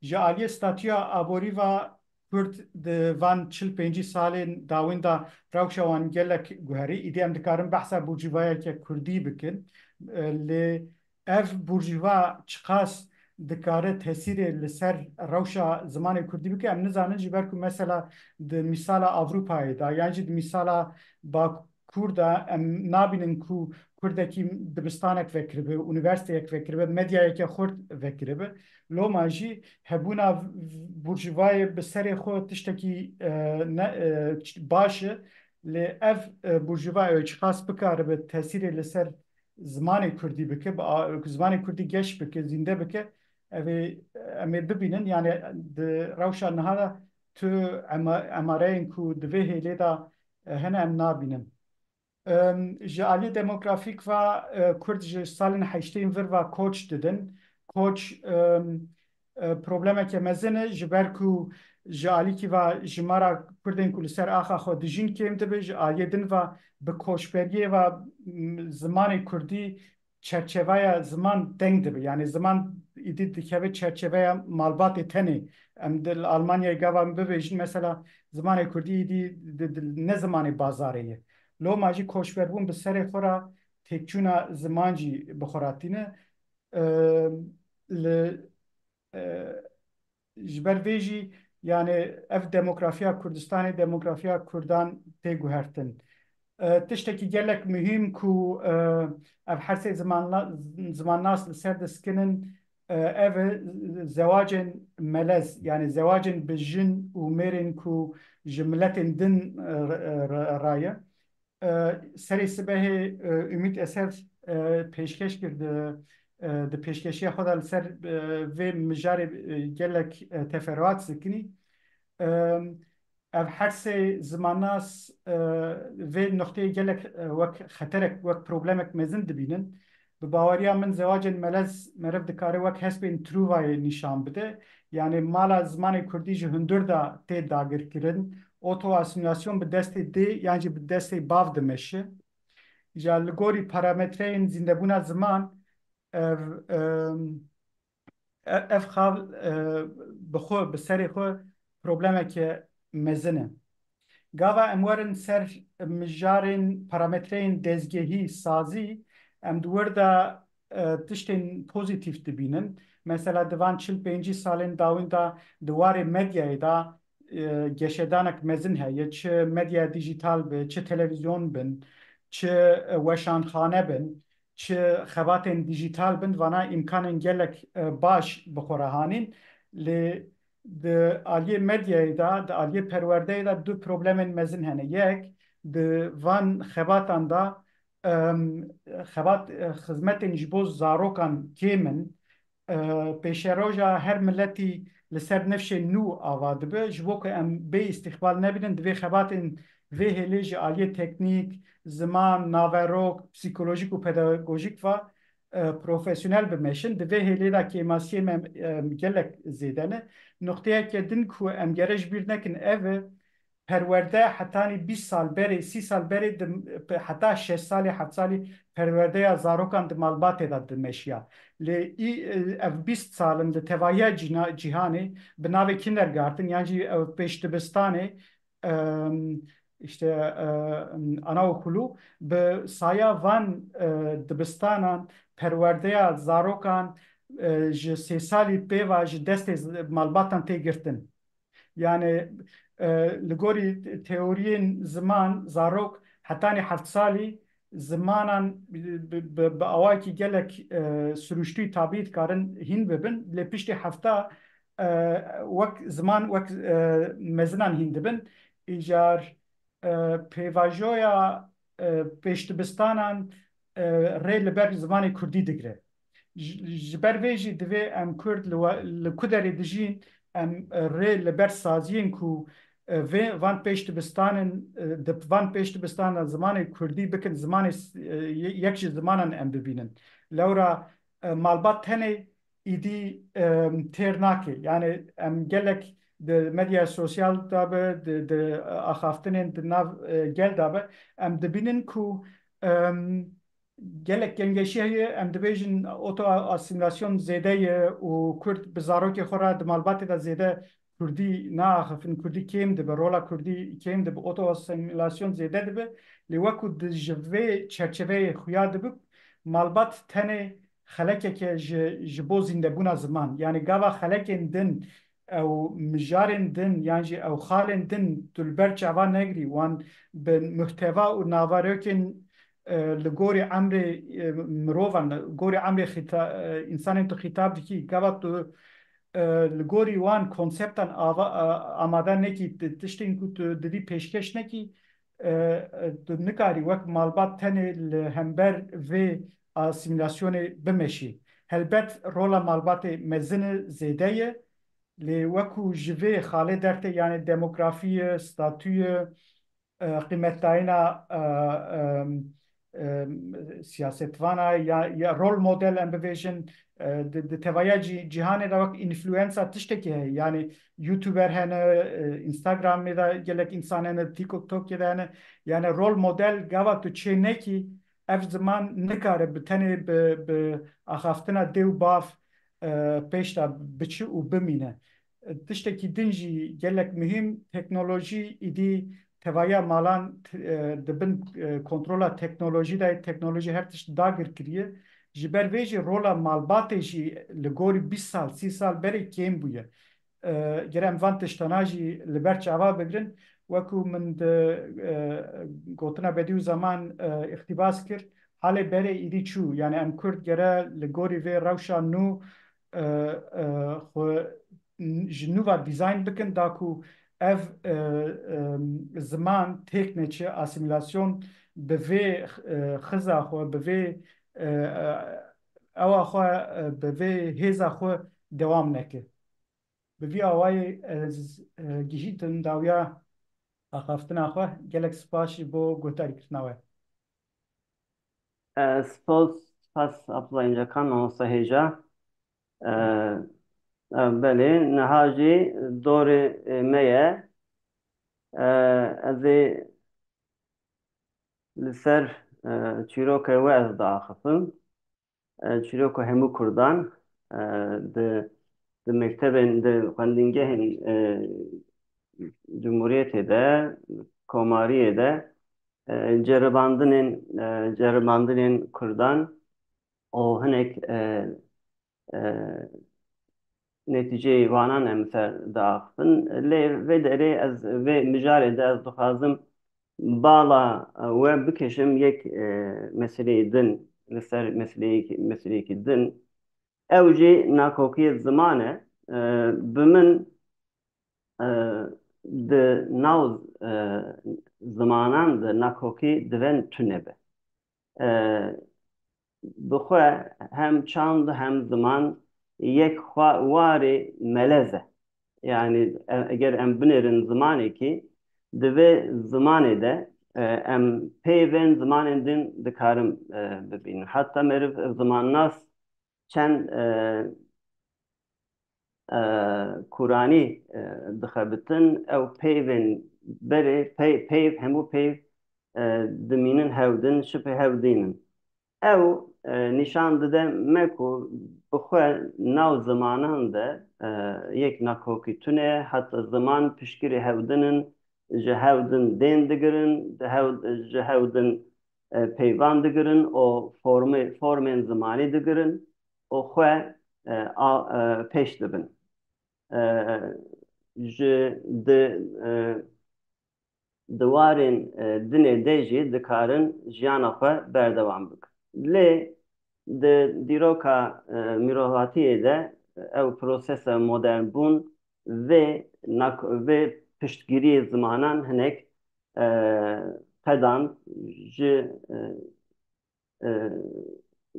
Ji aliyê statûya aborî ve Kurd di van çil pêncî salên dawîn de rewşa wan gelek guherî. Îdî em dikarin behsa burjuvayeke kurdî bikin. E, lê ev burjuva çiqas dikare tesîrê li ser rewşa zimanê kurdî bike, em nizanin, ji ber ku mesela di mîsala Ewropayê de yan jî di mîsala Bakur de em nabînin ku kurdekî dibistanek vekiribe, unîversîteyek vekiribe, medyayeke xurt vekiribe. Loma jî hebûna v-, burjuvayê bi serê xwe tiştekî, e, ne, e, ç-, baş e, lê ev, e, burjuva ew çiqas bikaribe tesîrê li ser zimanê kurdî bike, bi a-, zimanê kurdî geş bike, zînde bike, ev ê, em ê bibînin. Yani di rewşa niha de tu ema-, emareyên ku di vê hêlê de, e, hene em nabînin. Em, ji alî demografîk ve, e, Kurd ji salên heştê ên vir ve koç didin. Koç, em, e, problemeke mezin e, ji ber ku ji alîkî ve jimara Kurdên ku li ser axa xwe dijîn kêm dibe, ji aliyê din ve bi koçberiyê ve, m, zimanê Kurdî çerçeveya ziman teng dibe. Yani ziman îdî dikeve çerçeveya malbatê tenê. Em di, li Almanyayê gava em bibêjin, mesela zimanê Kurdî îdî di, di, ne zimanê bazarê ye. Loma jî koçberbûn bi serê xwe re têkçûna ziman jî bi xwe re tîne. Eee, li, eee, ji ber vê jî, yani ev demografiya Kurdistanê, demografiya Kurdan tê guhertin. Eee, tiştekî gelek muhîm ku, eee, ev her sê zimanla-, zimannas li ser diskinin, eee, ev e zewacên melez, yani zewacên bi jin û mêrên ku ji miletên din, eee, re-, re-, raye. E, serê sibehê, e, Ümit Eser, e, pêşkeş kir di, e, di pêşkeşiya xwe de li ser, e, vê mijarê, e, gelek, e, teferuat zikinî. E, ev her sê zimannas, e, vê nuqteyê gelek, e, wek xeterek, wek problemek mezin dibînin. Bi baweriya min zewacên melez meriv dikare wek hespên Truvayê nîşan bide. Yani mala zimanê kurdî ji hundir de tê dagirkirin. Otoasîmîlasyon bi destê dê yan jî bi destê bav dimeşe. Ji li gorî parametreyên zîndebûna ziman, ev, em, e-, ev xal, e, bi xwe, bi serê xwe problemeke mezin e. Gava em werin ser mijarên parametreyên dezgehî, sazî, em di wir de, e, tiştên pozîtîf dibînin. Mesela di van çil pêncî salên dawîn de di warê medyayê de, e, geşedanek mezin heye. Çi medya dîjîtal be, çi televîzyon bin, çi, e, weşanxane bin, çi xebatên dîjîtal bin, vana îmkanên gelek, e, baş bi xwe re hanîn. Lê di aliyê medyayê de, di aliyê perwerdeyê de du problemên mezin hene. Yek, di van xebatan de, em, xebat, e, xizmetên ji bo zarokan kêm in. E, pêşeroja her miletî li ser nifşên nû ava dibe. Ji bo ku em bê îstîqbal nebînin, divê xebatên vê hêlê ji aliyê teknîk, ziman, naverok, psîkolojîk û pedagojîk ve, e, profesyonel bimeşin. Di vê hêlê de kêmasiyê me, e, gelek zêde ne. Nuqteyeke din ku em gere ji bîr nekin ev e, perwerde hetanî bîst sal berê, sî sal berê di, heta şeş salî, heft salî perwerdeya zarokan di malbatê de dimeşiya. Lê î, ev bîst sal in li tevahiya cîna-, cîhanê bi navê kindergarten yan jî ev pêşdibistanê, em, işte, e, anaokulu bi saya van, e, dibistanan perwerdeya zarokan, e, ji sê salî pê ve ji destê z-, malbatan tê girtin. Yani, e, li gorî teoriyên ziman, zarok hetanî heft salî zimanan bi, bi, bi, bi awayekî gelek, e, siruştî tabî dikarin hîn bibin. Lê piştî hefta, e, wek ziman, wek, e, mezinan hîn dibin. Îcar, e, pêvajoya e, pêşdibistanan, e, rê li ber zimanê kurdî digire. Ji, ji ber vê jî divê em kurd li we-, li ku derê dijîn, em, e, rê li ber saziyên ku, e, vê, van pêşdibistanin, e, di van pêşdibistanan zimanê kurdî bikin, zimanê s-, e, ye-, yek ji zimanan em bibînin. Lewra, e, malbat tenê îdî, e, têr nake. Yani em gelek di medya sosyal de be, di, di, e, axaftinên di nav, e, gel de be, em dibînin ku, e, gelek gengeşî heye, em dibêjin oto asîmîlasyon zêde ye û Kurd bi zarokê xwe re di malbatê de zêde Kurdî naaxifin, Kurdî kêm dibe, rola Kurdî kêm dibe, oto asîmîlasyon zêde dibe. Lê wekû di ji vê çerçeveyê xuya dibe, malbat tenê xelekeke ji, ji bo zîndebûna ziman. Yani gava xelekên din ew mijarên din yan jî ew xalên din tu li ber çava negirî, wan bi muhteva û navarokên, e, li gorî emrê, e, mirovan, li gorî emrê xîta-, e, însanên tu xîtab dikî, gava tu, e, li gorî wan konseptan ava-, e, amade nekî, ti-, tiştên ku tu didî pêşkêş nekî, e, e, tu nikarî wek malbat tenê li hember vê asîmîlasyonê bimeşî. Helbet rola malbatê mezin e, zêde ye, lê wekû ji vê xalê dertê, yani demografî ye, statû ye, e, qîmetdayîna, e, e, e, siyasetvana ya, ya rol model em bibêjin, e, di, di tevaya cî-, cîhanê de wek influensa tiştekî heye. Yani YouTuber hene, e, Instagramê de gelek însan hene, TikTokê de hene. Yani rol model gava tu çê nekî, ev ziman nikare bi tenê bi, bi axaftina dê û bav, e, pêş de biçi û bimîne. E, tiştekî din jî gelek muhîm, teknolojî îdî tevaya malan, e, di bin, e, kontrola teknolojî de ye, teknolojî her tişt dagir kiriye. Ji ber vê jî rola malbatê jî li gorî bîst sal, sî sal berê kêm bûye. E, gere em van tiştana jî li ber çava bigirin. Wekû min di, e, gotina Bedî û Zeman, e, îqtîbas kir, halê berê îdî çû. Yani em Kurd gere li gorî vê rewşa nû, e, e, xwe n-, ji nû ve dîzayn bikin, da ku ev, e, e, ziman têk neçe, asîmîlasyon bi vê, e, xiza xwe, bi vê, e, e, ewa xwe, e, bi vê hêza xwe dewam neke. Bi vî awayî ez, e, gihîtim dawiya axaftina xwe. Gelek spas ji bo guhdarîkirina we. E, spas, spas Abdullah Încekan, mamosta hêja. E, e, belê, niha jî dorê, e, me ye. E, ez ê li ser, e, çîroka we ez diaxifim. E, çîroka hemû Kurdan, e, di, di mektebên, di xwendîngehên, e, Cumhuriyetê de, komariyê de, e, ceribandinên, e, ceribandinên Kurdan û hinek, e, e, netîceyê wanan em ser diaxifin. Lê vê derê ez, vê mijarê de ez dixwazim bala, e, we bikişim yek, e, meseleyê din, li ser meseleyekî, meseleyekî din. Ew jî nakokiyê ziman e. E, bi min, e, di nav, e, zimanan de nakokî diven tune be. E, bi xwe hem çand hem ziman yek xwe warê melez e. Yani, e, eger em binêrin zimanekî, di vê zimanê de, e, em peyvên zimanên din dikarin, e, bibînin. Heta meriv zimannas çend, e, e, kuranî, e, dixebitin, ew peyvên berê, pey-, peyv, hemû peyv, e, dimînin hewdin, şipê hewdînin. Ew, e, nîşan dide me ku bi xwe nav zimanan de, e, yek nakokî tune, heta ziman piştgirê hewdin in, ji hewdin dên digirin, di hew-, ji hewdin, e, peyvan digirin û formê-, formên zimanî digirin û xwe, e, a, e, pêş dibin. E, ji di, e, di warên, e, dinê de jî dikarin jiyana xwe berdewam bikin. Lê di dîroka, e, mirovatiyê de ew prosesa modernbûn vê nak-, vê piştgiriyê zimanan hinek, e, qedan ji e, e,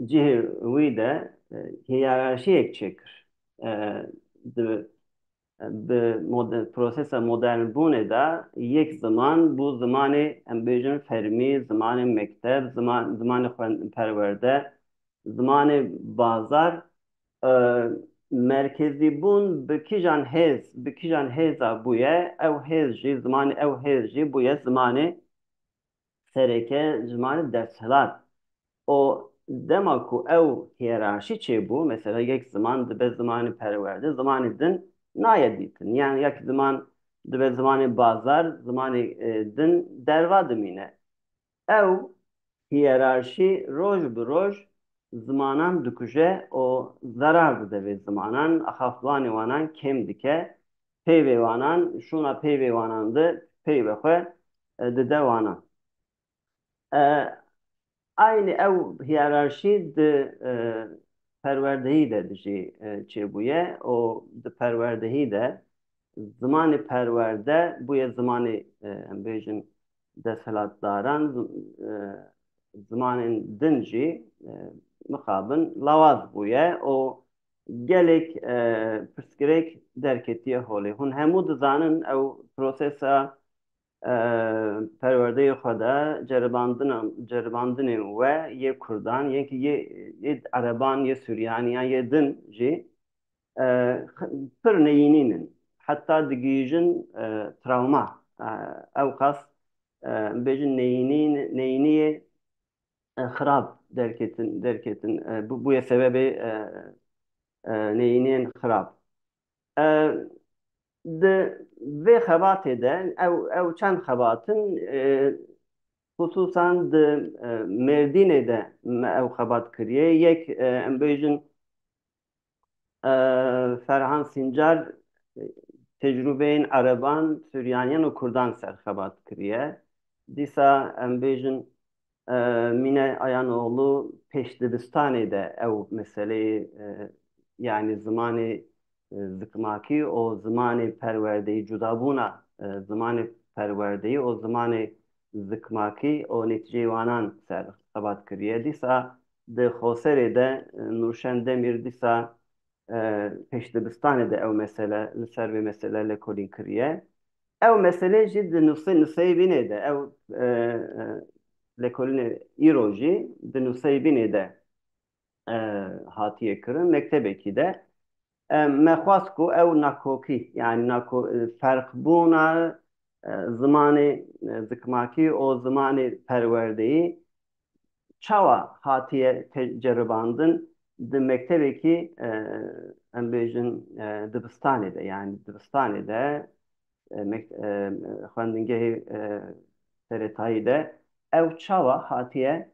cihê wî de e, hiyerarşiyek çêkir. E, di, bi mode-, prosesa modernbûnê de yek ziman bû zimanê, em bêjin, fermî, zimanê mekteb, ziman, zimanê xwend-, perwerde, zimanê bazar, e, merkezîbûn bi kîjan hêz, bi kîjan hêza bûye, ew hêz jî, zimanê ew hêz jî bûye zimanê sereke, zimanê desthilat. Û dema ku ew hiyerarşî çêbû, mesela yek ziman dibe zimanê perwerde, zimanê din nayê dîtin. Yan yek ziman dibe zimanê bazar, zimanê, e, din derva dimîne. Ew hiyerarşî roj bi roj zimanan dikuje û zerar dide vê zimanan, axaftiwanê wanan kêm dike, peyvê wanan, şûna peyvê wanan di peyvê xwe, e, dide wanan. E, Aynî ew hiyerarşî di, e, perwerdehî de jî, e, çêbûye û di perwerdehî de zimanê perwerde bûye zimanê, e, em bêjin, desthilatdaran, zim-, e, zimanên din jî, e, mixabin lawaz bûye û gelek, e, pirsgirêk derketiye holê. Hûn hemû dizanin ew prosesa e, perwerdeyê xwe de ceribandina-, ceribandinên we yê Kurdan, yên ki yê, yê Ereban, yê Suryaniyan, yê din jî, e, x-, pir neyînîn in. Heta digihîjin, e, travma. E, ewqas, e, bêjin neyînîn-, neyîniyê, e, xirab derketin, derketin, e, bu, bûye sebebê, e, e, neyîniyên xirab. E, di vê xebatê de, ew, ew çend xebat in, e, xisûsan di, e, Mêrdînê de me ew xebat kiriye. Yek, e, em bêjin, e, Ferhan Sîncar, e, tecrûbeyên Ereban, Suryaniyan û Kurdan ser xebat kiriye. Dîsa em bêjin, e, Mîne Ayanoğlu pêşdibistanê de ew meseleyê, e, yanî zimanê, e, zikmakî û zimanê perwerdeyî, cudabûna, e, zimanê perwerdeyî û zimanê zikmakî û netîceyê wanan ser xebat kiriye. Dîsa di Xoserê de, e, Nûrşen Demîr dîsa, e, pêşdibistanê de ew mesele, li ser vê mesele lêkolîn kiriye. Ew mesele jî di nusê-, nuseyê bînê de, ew, e, e, lêkolînê îro jî di nuseyê bînê de, e, hatiye kirin, mektebekî de. E, me xwest ku ew nakokî, yanî nako-, e, ferqbûna, e, zimanê, e, zikmakî û zimanê perwerdeyî çawa hatiye te-, ceribandin di mektebekî, e, em bêjin, e, dibistanê de, yanî dibistanê de, e, mek-, e, xwendingehê, e, seretayî de ew çawa hatiye,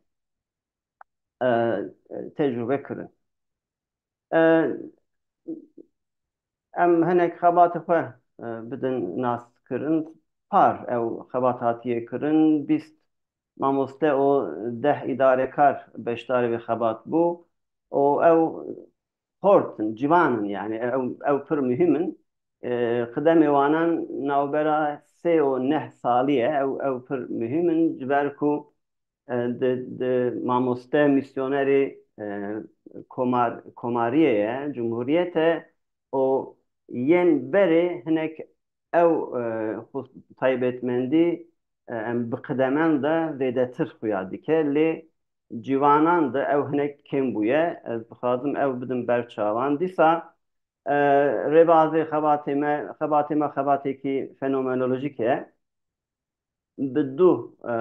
e, tecrûbe kirin? E, Em hinek xebatê xwe, e, bidin naskirin. Par ew xebat hatiye kirin, bîst mamoste û deh îdarekar beşdarê vê xebat bû û ew xort in, ciwan in, yanî ew, ew pir muhîm in. E, qidemê wanan navbera sê û neh salî ye, ew, ew pir muhîm in, ji ber ku e, di, di mamoste, mîsyonerê, e, komar-, komariyê ye, cumhuriyet e û yên berê hinek ew, e, xus-, taybetmendî, e, em bi qidemen de zêdetir xuya dike, lê ciwanan de ew hinek kêm bûye. Ez dixwazim ew bidim ber çavan. Dîsa, e, rêbazê xebatê me, xebatê me xebatekî fenomenolojîk e. Bi du, e,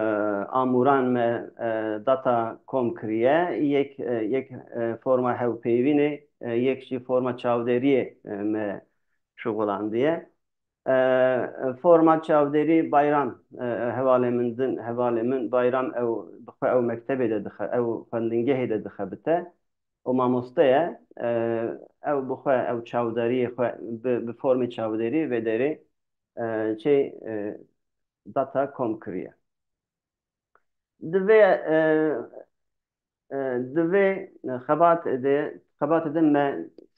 amûran me, e, data kom kiriye. Yek, e, yek, e, forma hevpeyvînê, e, yek jî forma çavderiyê, e, me şuxulandiye. E, forma çavderî Bayram, e, hevalê min din, hevalê min Bayram ew bi xwe ew mektebê de dixe-, ew xwendingehê de dixebite. Û mamoste ye, e, ew bi xwe ew çavderiyê xwe bi, bi formê çavderî vê derê, e, çê, e, data kom kiriye. Di vê, e, e, di vê xebatê de, xebatê de me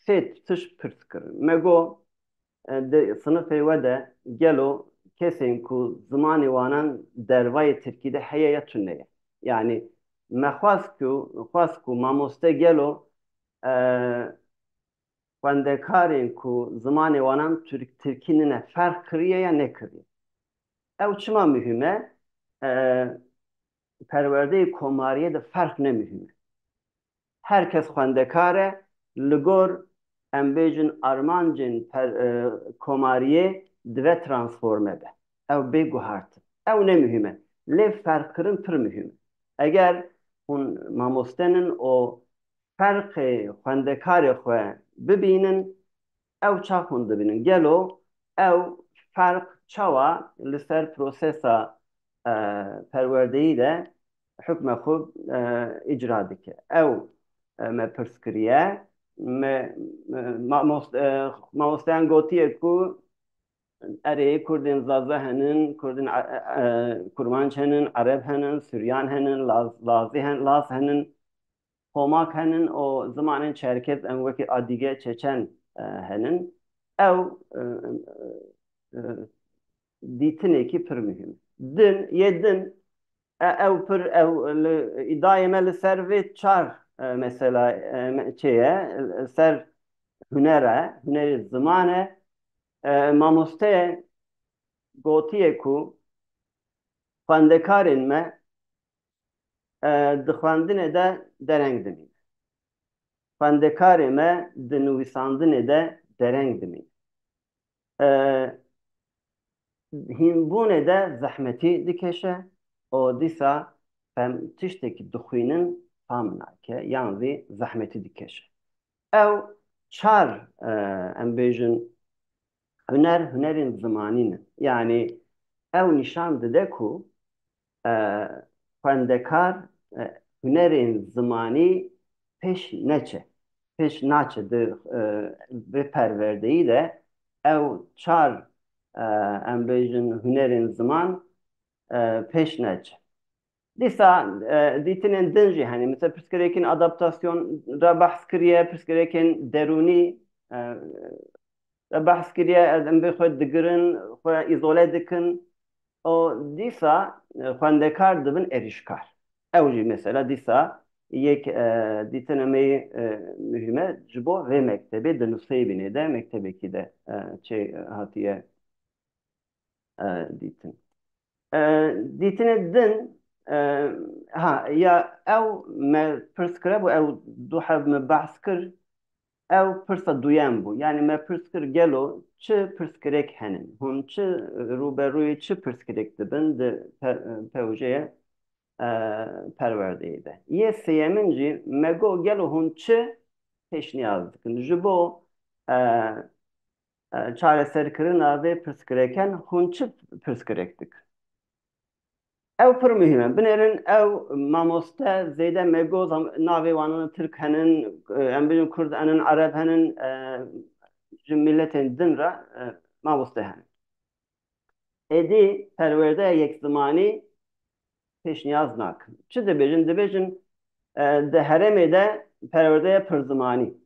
sê tişt pirs kirin. Me got, e, di sinifê we de gelo kesên ku zimanê wanan dervayê tirkî de heye ya tune ye. Yanî me xwest ku, xwest ku mamoste gelo, e, xwendekarên ku zimanê wanan tirk-, tirkî nine ferq kiriye ya nekiriye. Ew çima muhîm e? E, perwerdeyê komariyê de ferq ne muhîm e. Her kes xwendekar e, li gor, em bêjin, armancên per-, e, komariyê dibe transforme be. Ew bê guhartin. Ew ne muhîm e. Lê ferqkirin pir muhîm e. Eger hûn mamoste nin û ferqê xwendekarê xwe bibînin, ew çax hûn dibînin? Gelo ew ferq çawa li ser prosesa, e, perwerdeyî de hukme xwe, e, îcra dike? Ew, e, me pirs kiriye. Me, me, mamos-, e, mamosteyan gotiye ku erê, Kurdên Zaza henin, Kurdên, e, e, Kurmanc henin, Ereb henin, Suryan henin, Laz, Lazî hen-, Laz henin, Xomak henin û zimanên Çerkez, em wekî Adige, Çeçen, e, henin. Ew, e, e, e, dîtinekî pir muhîm. Din, yê din, e, ew pir, ew li, îdayê me li ser vê çar, e, mesela, e, me, çê ye, li ser huner e, hunerê ziman e. E, mamoste gotiye ku xwendekarên me, e, di xwendinê de dereng dimîn. Xwendekarê me di nivîsandinê de dereng dimîn. E, hînbûnê de zehmetî dikeşe û dîsa fem-, tiştekî dixwînin fam nake, yan zî zehmetî dikeşe. Ew çar, e, em bêjin, huner, hunerên zimanî ne. Yanî ew nîşan dide ku, e, xwendekar, e, hunerên zimanî pêş neçe, pêş naçe di, e, vê perwerdeyî de ew çar, e, em bêjin, hunerên ziman, e, pêş neçe. Dîsa, e, dîtinên din jî hene. Mesela pirsgirêkên adaptasyon re behs kiriye, pirsgirêkên derûnî, e, re behs kiriye, em bê xwe digirin, xwe îzole dikin. Û dîsa, e, xwendekar dibin êrîşkar. Ew jî mesela dîsa yek, e, dîtina me yê, e, muhîm e ji bo vê mektebê di nusxeyê bînê de, mektebekî de, e, çê hatiye, e, dîtin. E, dîtinê din, e, ha, ya ew me pirs kiribû, ew du heb me behs kir, ew pirsa duyem bû. Yanî me pirs kir, gelo çi pirsgirêk henin? Hûn çi rûberûyê çi pirsgirêk dibin di pe-, pewjeyê, e, perwerdeyê de? Yê sêyemin jî me got, gelo hûn çi pêşniyaz dikin? Ji bo, e, e, çareserkirina vê pirsgirêkan hûn çi pirsgirêk dikin? Ew pir muhîm e. Binêrin ew mamoste zêde me got, zam-, navê wan tirk henin, e, em bêjin kurd henin, ereb henin, e, ji miletên din re, e, mamoste henin. Êdî perwerdeya yekzimanî pêşniyaz nakin. Çi dibêjin? Dibêjin, e, di herêmê de perwerdeya pirzimanî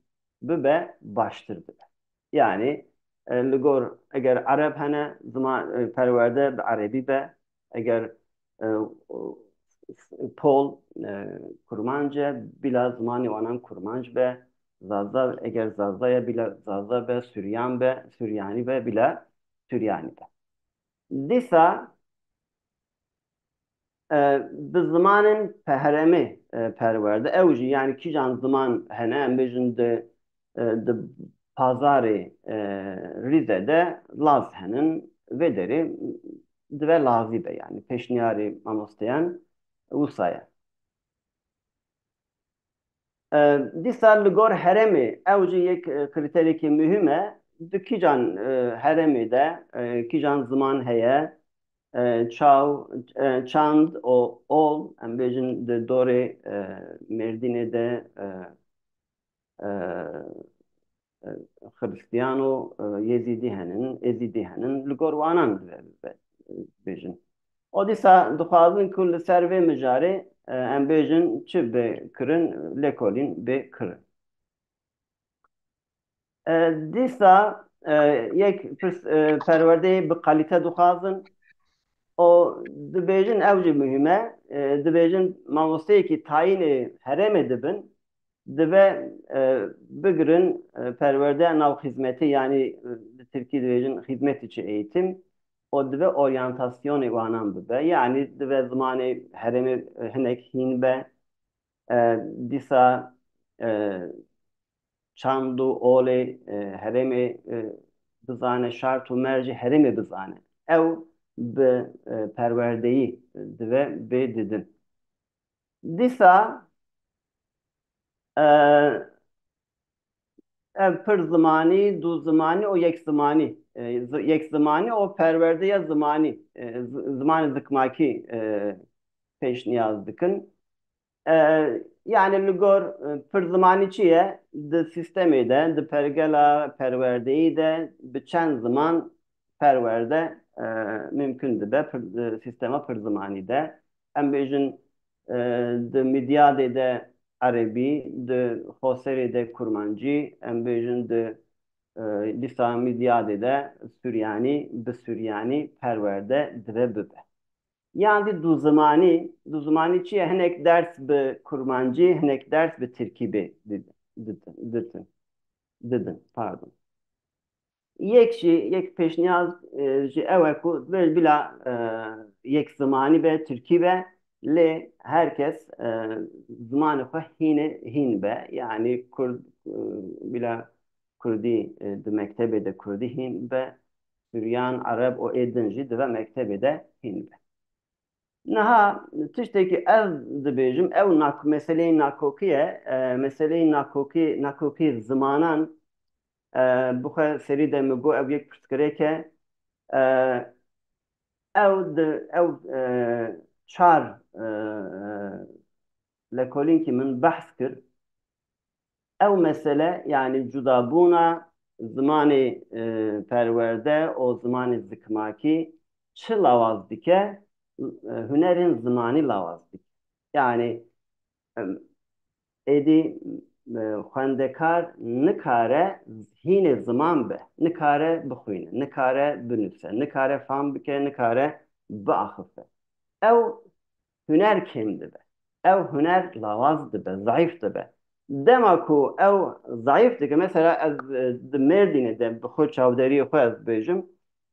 bibe, baştir dibe. Yanî, e, li gor eger ereb hene, ziman, e, perwerde bi erebî be, eger, e, pol, e, kurmanc e, bila zimanê wanan kurmanc be, zaza, eger zaza ye, bila zaza be, suryan be, suryanî be, bila suryanî be. Dîsa, e, bi zimanên pe-, herêmê, e, perwerde. Ew jî, yanî kîjan ziman hene, em bêjin di, e, di pazarê, e, Rîze de laz henin, vê derê dibe lazî be, yanî pêşniyarê mamosteyan wisa ye. E, dîsa li gor herêmê, ew jî yek, e, krîterekî muhîm e. Di kîjan, e, herêmê de, e, kîjan ziman heye, e, çaw, e, çand û ol, em bêjin di dorê, e, Mêrdînê de, e, e, e, Xiristiyan û, e, Yezîdî henin, Êzîdî henin, li gor wanan dibe, dibe, bêjin. O dîsa dixwazin ku li ser vê mijarê, e, em bêjin çi bê kirin, lêkolîn bê kirin. E, dîsa e, yek pirs, e, perwerdeyê bi kalîte dixwazin. Û dibêjin ew jî muhîm e. E, dibêjin mamosteyekî tayînê herêmê dibin, dibe, e, bigirin, e, perwerde nav xizmetî, yanî, e, li tirkî dibêjin hizmet içi eğitim, û dibe oryantasyonê wanan bibe. Yanî dibe zimanê herêmê, e, hinek hîn be. E, dîsa, e, çand û olê, e, herêmê, e, bizane, şart û mercê herêmê bizane. Ew bi, e, perwerdeyî dibe bê didin. Dîsa, e, ev pir zimanî, du zimanî û yek zimanî, e, zi-, yek zimanî û perwerdeya zimanî, e, zi-, zimanê zikmakî, e, pêşniyaz dikin. E, yanî li gor, e, pir zimanî çi ye? Di sîstemê de, di pergela perwerdeyî de bi çend ziman perwerde, e, mimkun dibe, pir, di sîstema pir zimanî de. Em bêjin, e, di Midyadê de erebî, di Xoserê de kurmancî, em bêjin di, e, dîsa Midyadê de suryanî, bi suryanî perwerde dibe bibe. Yan di du zimanî, du zimanî çi ye? Hinek ders bi kurmancî, hinek ders bi tirkî bê di-, di-, ditin, didin, pardon. Yek jî, yek pêşniyaz, e, jî ew e ku dibêj bila, e, yek zimanî be, tirkî be, lê her kes, e, zimanê xwe hînê, hîn be. Yanî kurd, e, bila kurdî, e, di mektebê de kurdî hîn be, suryan, ereb û ê din jî dibe mektebê de hîn be. Niha tiştekî ez dibêjim, ew nak-, meseleyê nakokî ye. E, meseleyê nakokî, nakokî zimanan, e, bi xwe serî de min got, ew yek pirsgirêk e. E, ew di, ew, e, çar, e, lekolînkî min behs kir. Ew mesele, yanî cudabûna zimanê, e, perwerde û zimanê zikmakî çi lawaz dike, e, hunerên zimanî lawaz dike. Yanî, em, êdî, e, xwendekar nikare hînê ziman be, nikare bixwîne, nikare binûse, nikare fam bike, nikare biaxife. Ew huner kêm dibe. Ew huner lawaz dibe, zayîf dibe. Dema ku ew zayîf dike, mesela ez, e, di Mêrdînê de bi xwe çavderiyê xwe ez bêjim,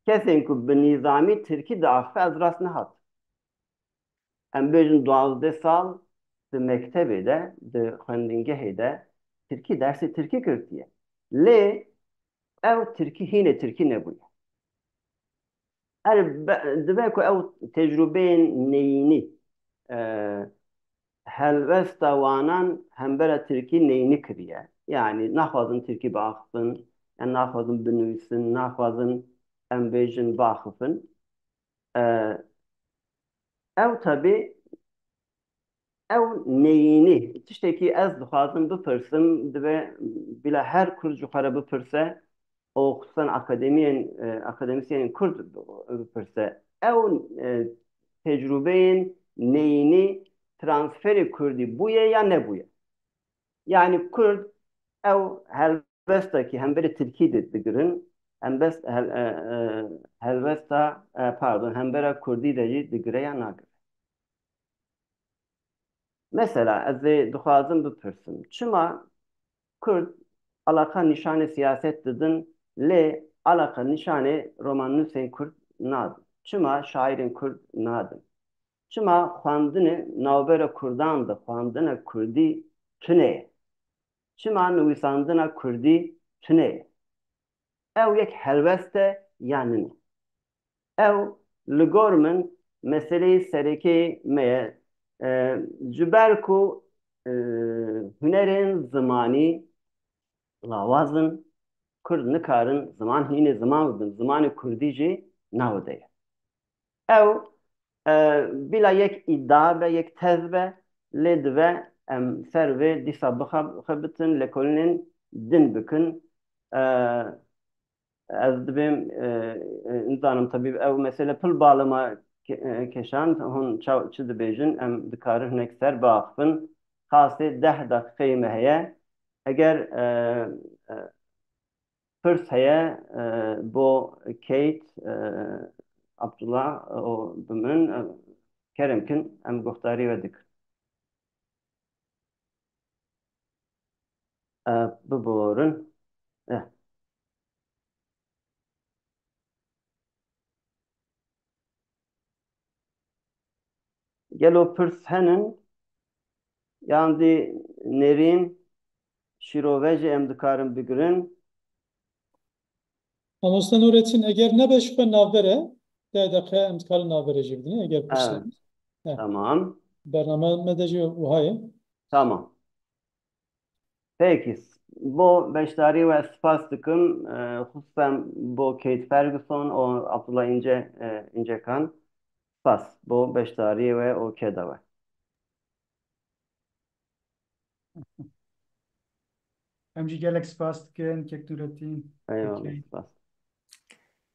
kesên ku bi nîzamî tirkî diaxife ez rast nehat. Em bêjin duwazdeh sal di mektebê de, di xwendingehê de tirkî, dersê tirkî girtiye. Lê ew tirkî, hînê tirkî nebûye. Erê, be-, dibe ku ew tecrûbeyên neyînî, e, helwesta wanan hembera tirkî neyînî kiriye. Yanî naxwazin tirkî biaxifin, yan naxwazin binivîsin, naxwazin em bêjin biaxifin. E, ew tebî, ew neyînî, tiştekî ez dixwazim bipirsim, dibe bila her kurd ji xwe re bipirse û xisûsan akademiyên, e, akademîsyenên kurd bipirse, ew, e, tecrûbeyên neyînî transferê kurdî bûye ya nebûye? Yanî kurd ew helwestekî hemberî tirkî de digirin, helbest-, hel-, e, e, helwesta, e, pardon, hembera kurdî de jî digire ya nagire? Mesela ez ê dixwazim bipirsim, çima kurd alaqa nîşanê siyaset didin, lê alaqa nîşanê romannûsên kurd nadin? Çima şaîrên kurd nadin? Çima xwendinê navbera kurdan de xwendina kurdî tune ye? Çima nivîsandina kurdî tune ye? Ew yek helwest e ya nin e? Ew, li gor min, meseleyê sereke me ye. E, ji ber ku, e, hunerên zimanî lawaz in, kurd nikarin ziman hînê ziman bibin, zimanê kurdî jî nav de ye. Ew, e, bila yek îdia be, yek tez be, lê dibe em ser vê dîsa bixebitin, lêkolînên din bikin. E, ez dibêm, e, e, nizanim, tebî ew mesele pil balima ke-, e, keşand, hûn çaw-, çi dibêjin, em dikarin hinek ser biaxifin. Qasê deh deqîqeyê me heye. Eger, e, e, pirs heye, e, bo Kate, e, Abdullah û bi min, e, kerem kin, em guhdarî we dikin. E, biborin. E. Gelo pirs henin? Yan zî nêrîn şîrove jî em dikarin bigirin? Mamoste Nurettin, eger nebe ji xwe navber e, deh deqe em dikarin navberê jî bidin, eger pirs Evet. hene. Evet. Tamam. Bername me de jî wiha ye. Tamam. Peki, bo beşdarî we spas dikim, e, xusûsen bo Kate Ferguson û Abdullah İnce, e, İncekan. Spas bo beşdarî we û keda we. Em jî gelek spas dikin, kek Nurettin. Eyvallah, Peki. spas.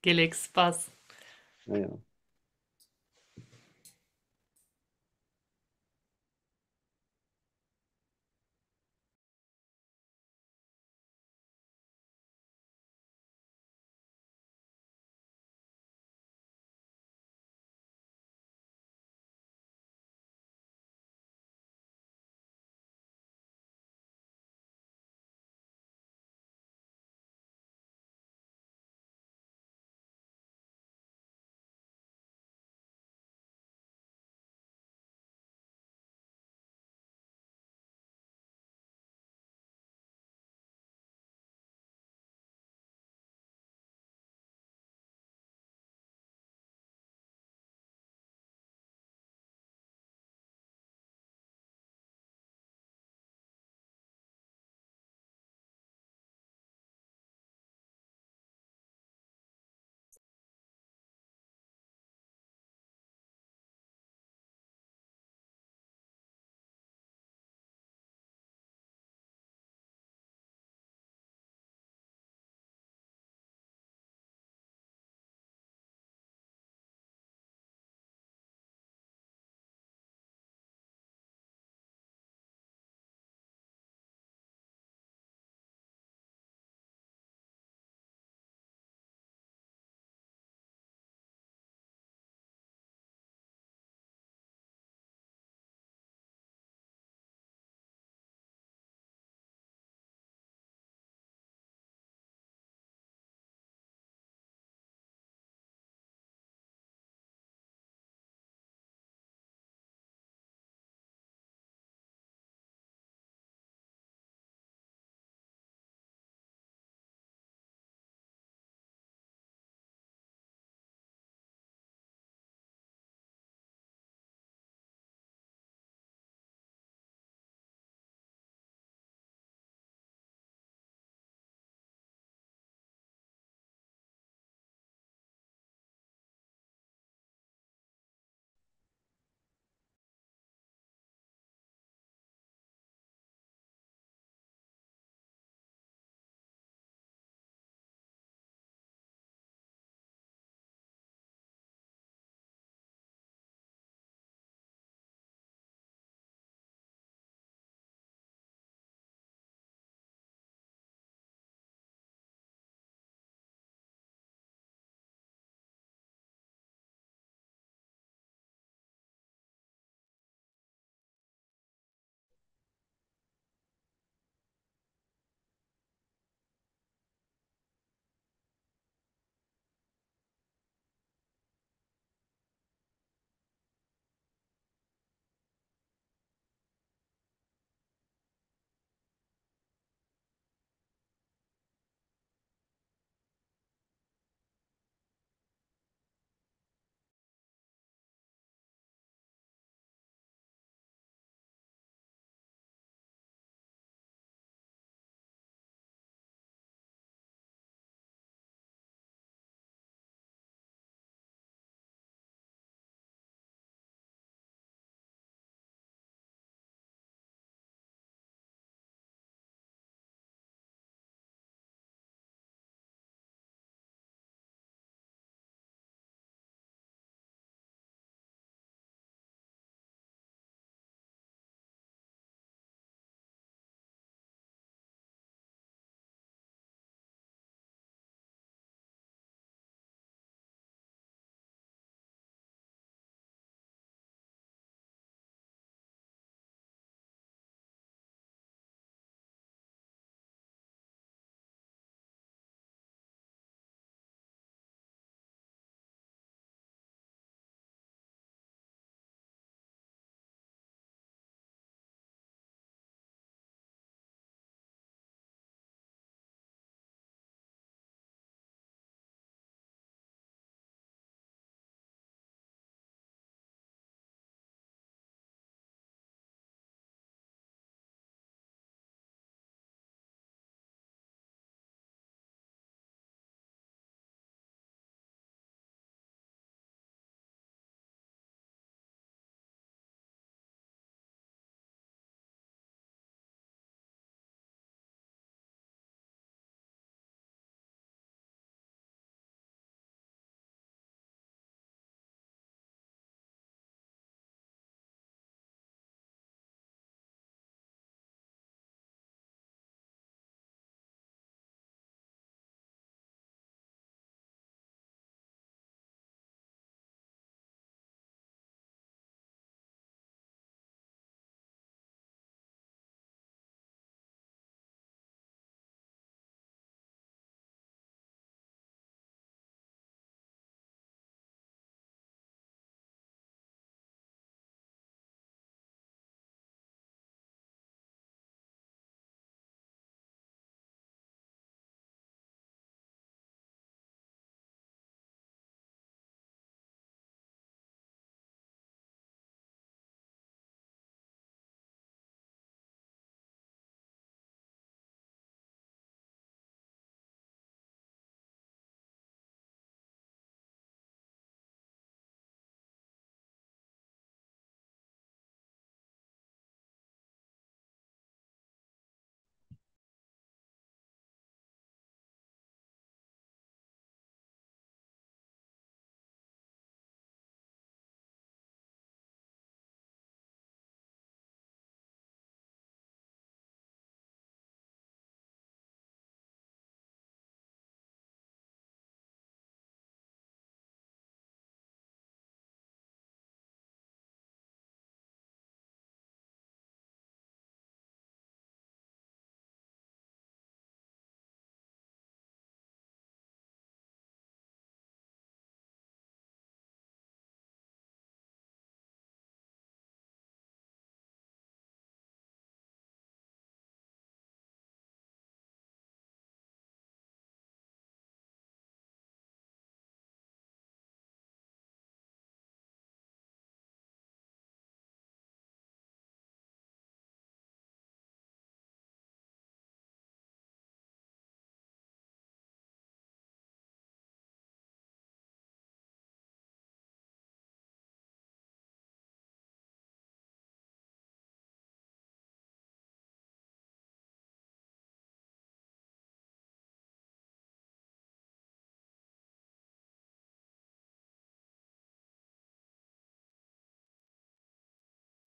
Gelek spas. Eyvallah.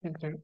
Şükür.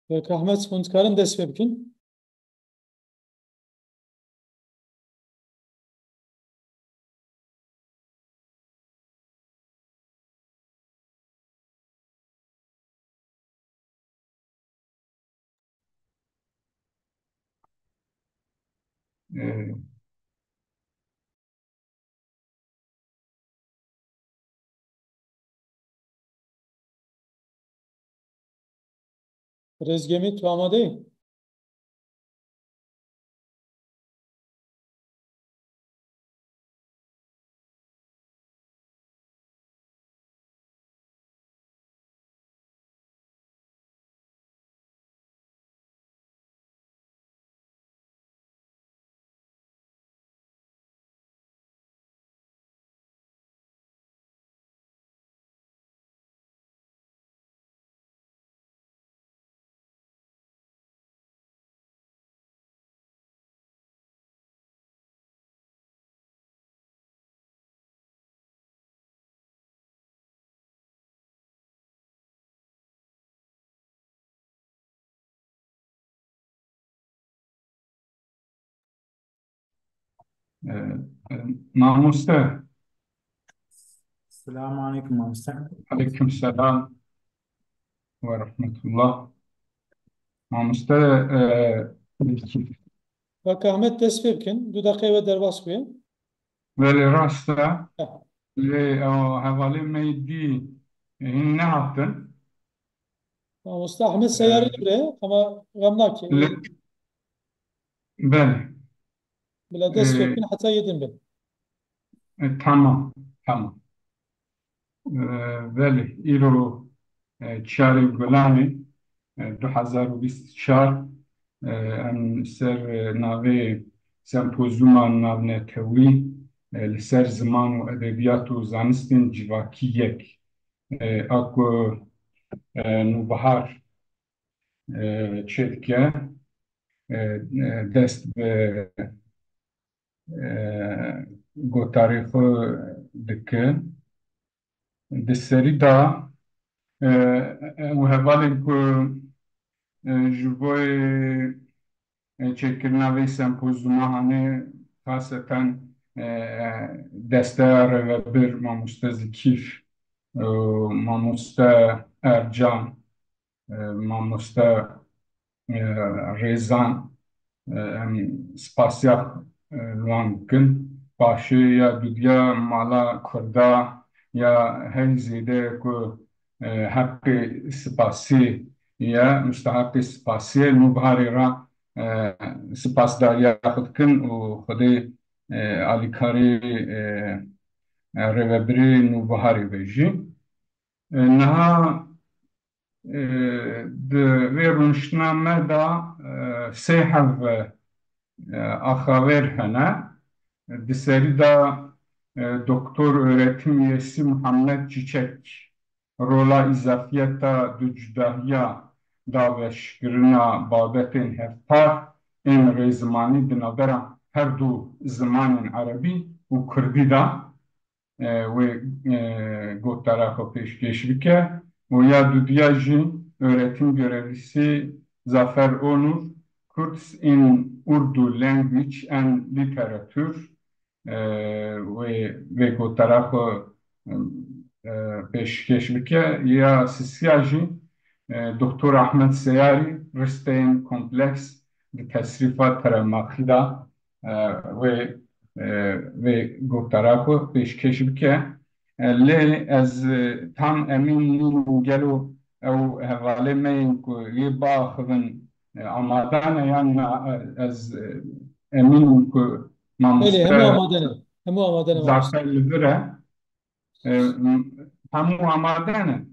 Kek Ahmet, hûn dikarin dest pê bikin? Ee, Rêzgêmî, tu amade yî? Ee, e, Mamoste. Selamun aleyküm mamoste. Aleyküm selam ve rahmetullah. Mamoste, e, Kek Ahmet, dest pê bikin. Du deqeyê we derbas bûye. Belê, rast e. Heh. Lê, o, hevalê me yê dî, e, hîn nehatin. Mamoste Ahmet seyarî, e, li vir e, ama xem nake. Lê, belê. Bila dest pê, e, bikin heta yê din bin. E, tamam, tamam. E, belê, îro, e, çarê Gulanê, e, du hezar û bîst û çar, e, em ser, e, navê sempozûma navnetewî, e, li ser ziman û edebiyat û zanistên civakî yek, e, a ku, e, Nûbihar, e, çêdike, e, e, dest bi, e, gotarê xwe dike. Di serî de, e, ew hevalên ku, e, ji bo, e, çêkirina vê sempozûma hane, xaseten, e, desteya rêvebir mamoste Zikîf, e, mamoste Ercan, e, mamoste e, rêzan, e, em spasiya, e, li wan dikin. Paşê ya dudiya mala Kurda ya hey zêde ku, e, heqê spasî ye, musteheqê spasî ye, nû biharê re, e, spasdariya xwe dikin û Xwedê, e, alîkarî, e, e, rêvebirê nûbiharê be jî. E, niha, e, di vê rûniştina me de, e, sê hev, e, axavêr hene. Di serî de, e, Doktor Öğretim Üyesi Muhammed Çiçek, rola îzafiyeta ducudahiya dabeşkirina babetên hevpar ên rêzimanî di navbera her du zimanên erebî û kurdî de, e, wê, e, gotara xwe pêşkêş bike û ya dudiya jî öğretim görevlisi Zafer Onur, Kurds in Urdu Language and Literature, e, wê, wê gotara xwe, e, pêşkêş bike. Ya sisiya jî, e, Doktor Ahmet Seyarî, risteyên kompleks di tesrîfa teremaxî de, e, wê, e, wê gotara xwe pêşkêş bike. E, lê ez, e, tam emîn nînim gelo ew hevalê me yên ku yê biaxivin, e, amade ne yan na, e, ez, e, emîn im ku Belê, hemû mamoste amade ne. Hemû amade ne, mamoste. Zafer li vir e. E, m-, hemû amade ne.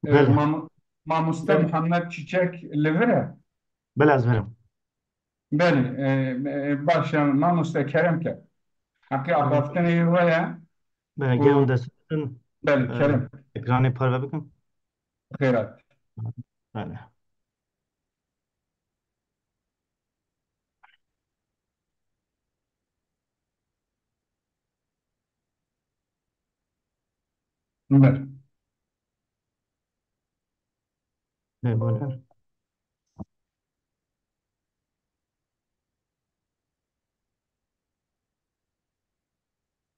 E, Belê. mam-, mamoste Belê. Mihemed Çîçek li vir e. Belê, ez vir im. Belê, e, e, baş e, mamoste kerem ke. Heqê Tamam. axaftinê wê ye. Belê, Û gerim dest. Belê, E, kerem. Ekranê parve bikim. Xêrat. Belê. Belê. Lê bûne.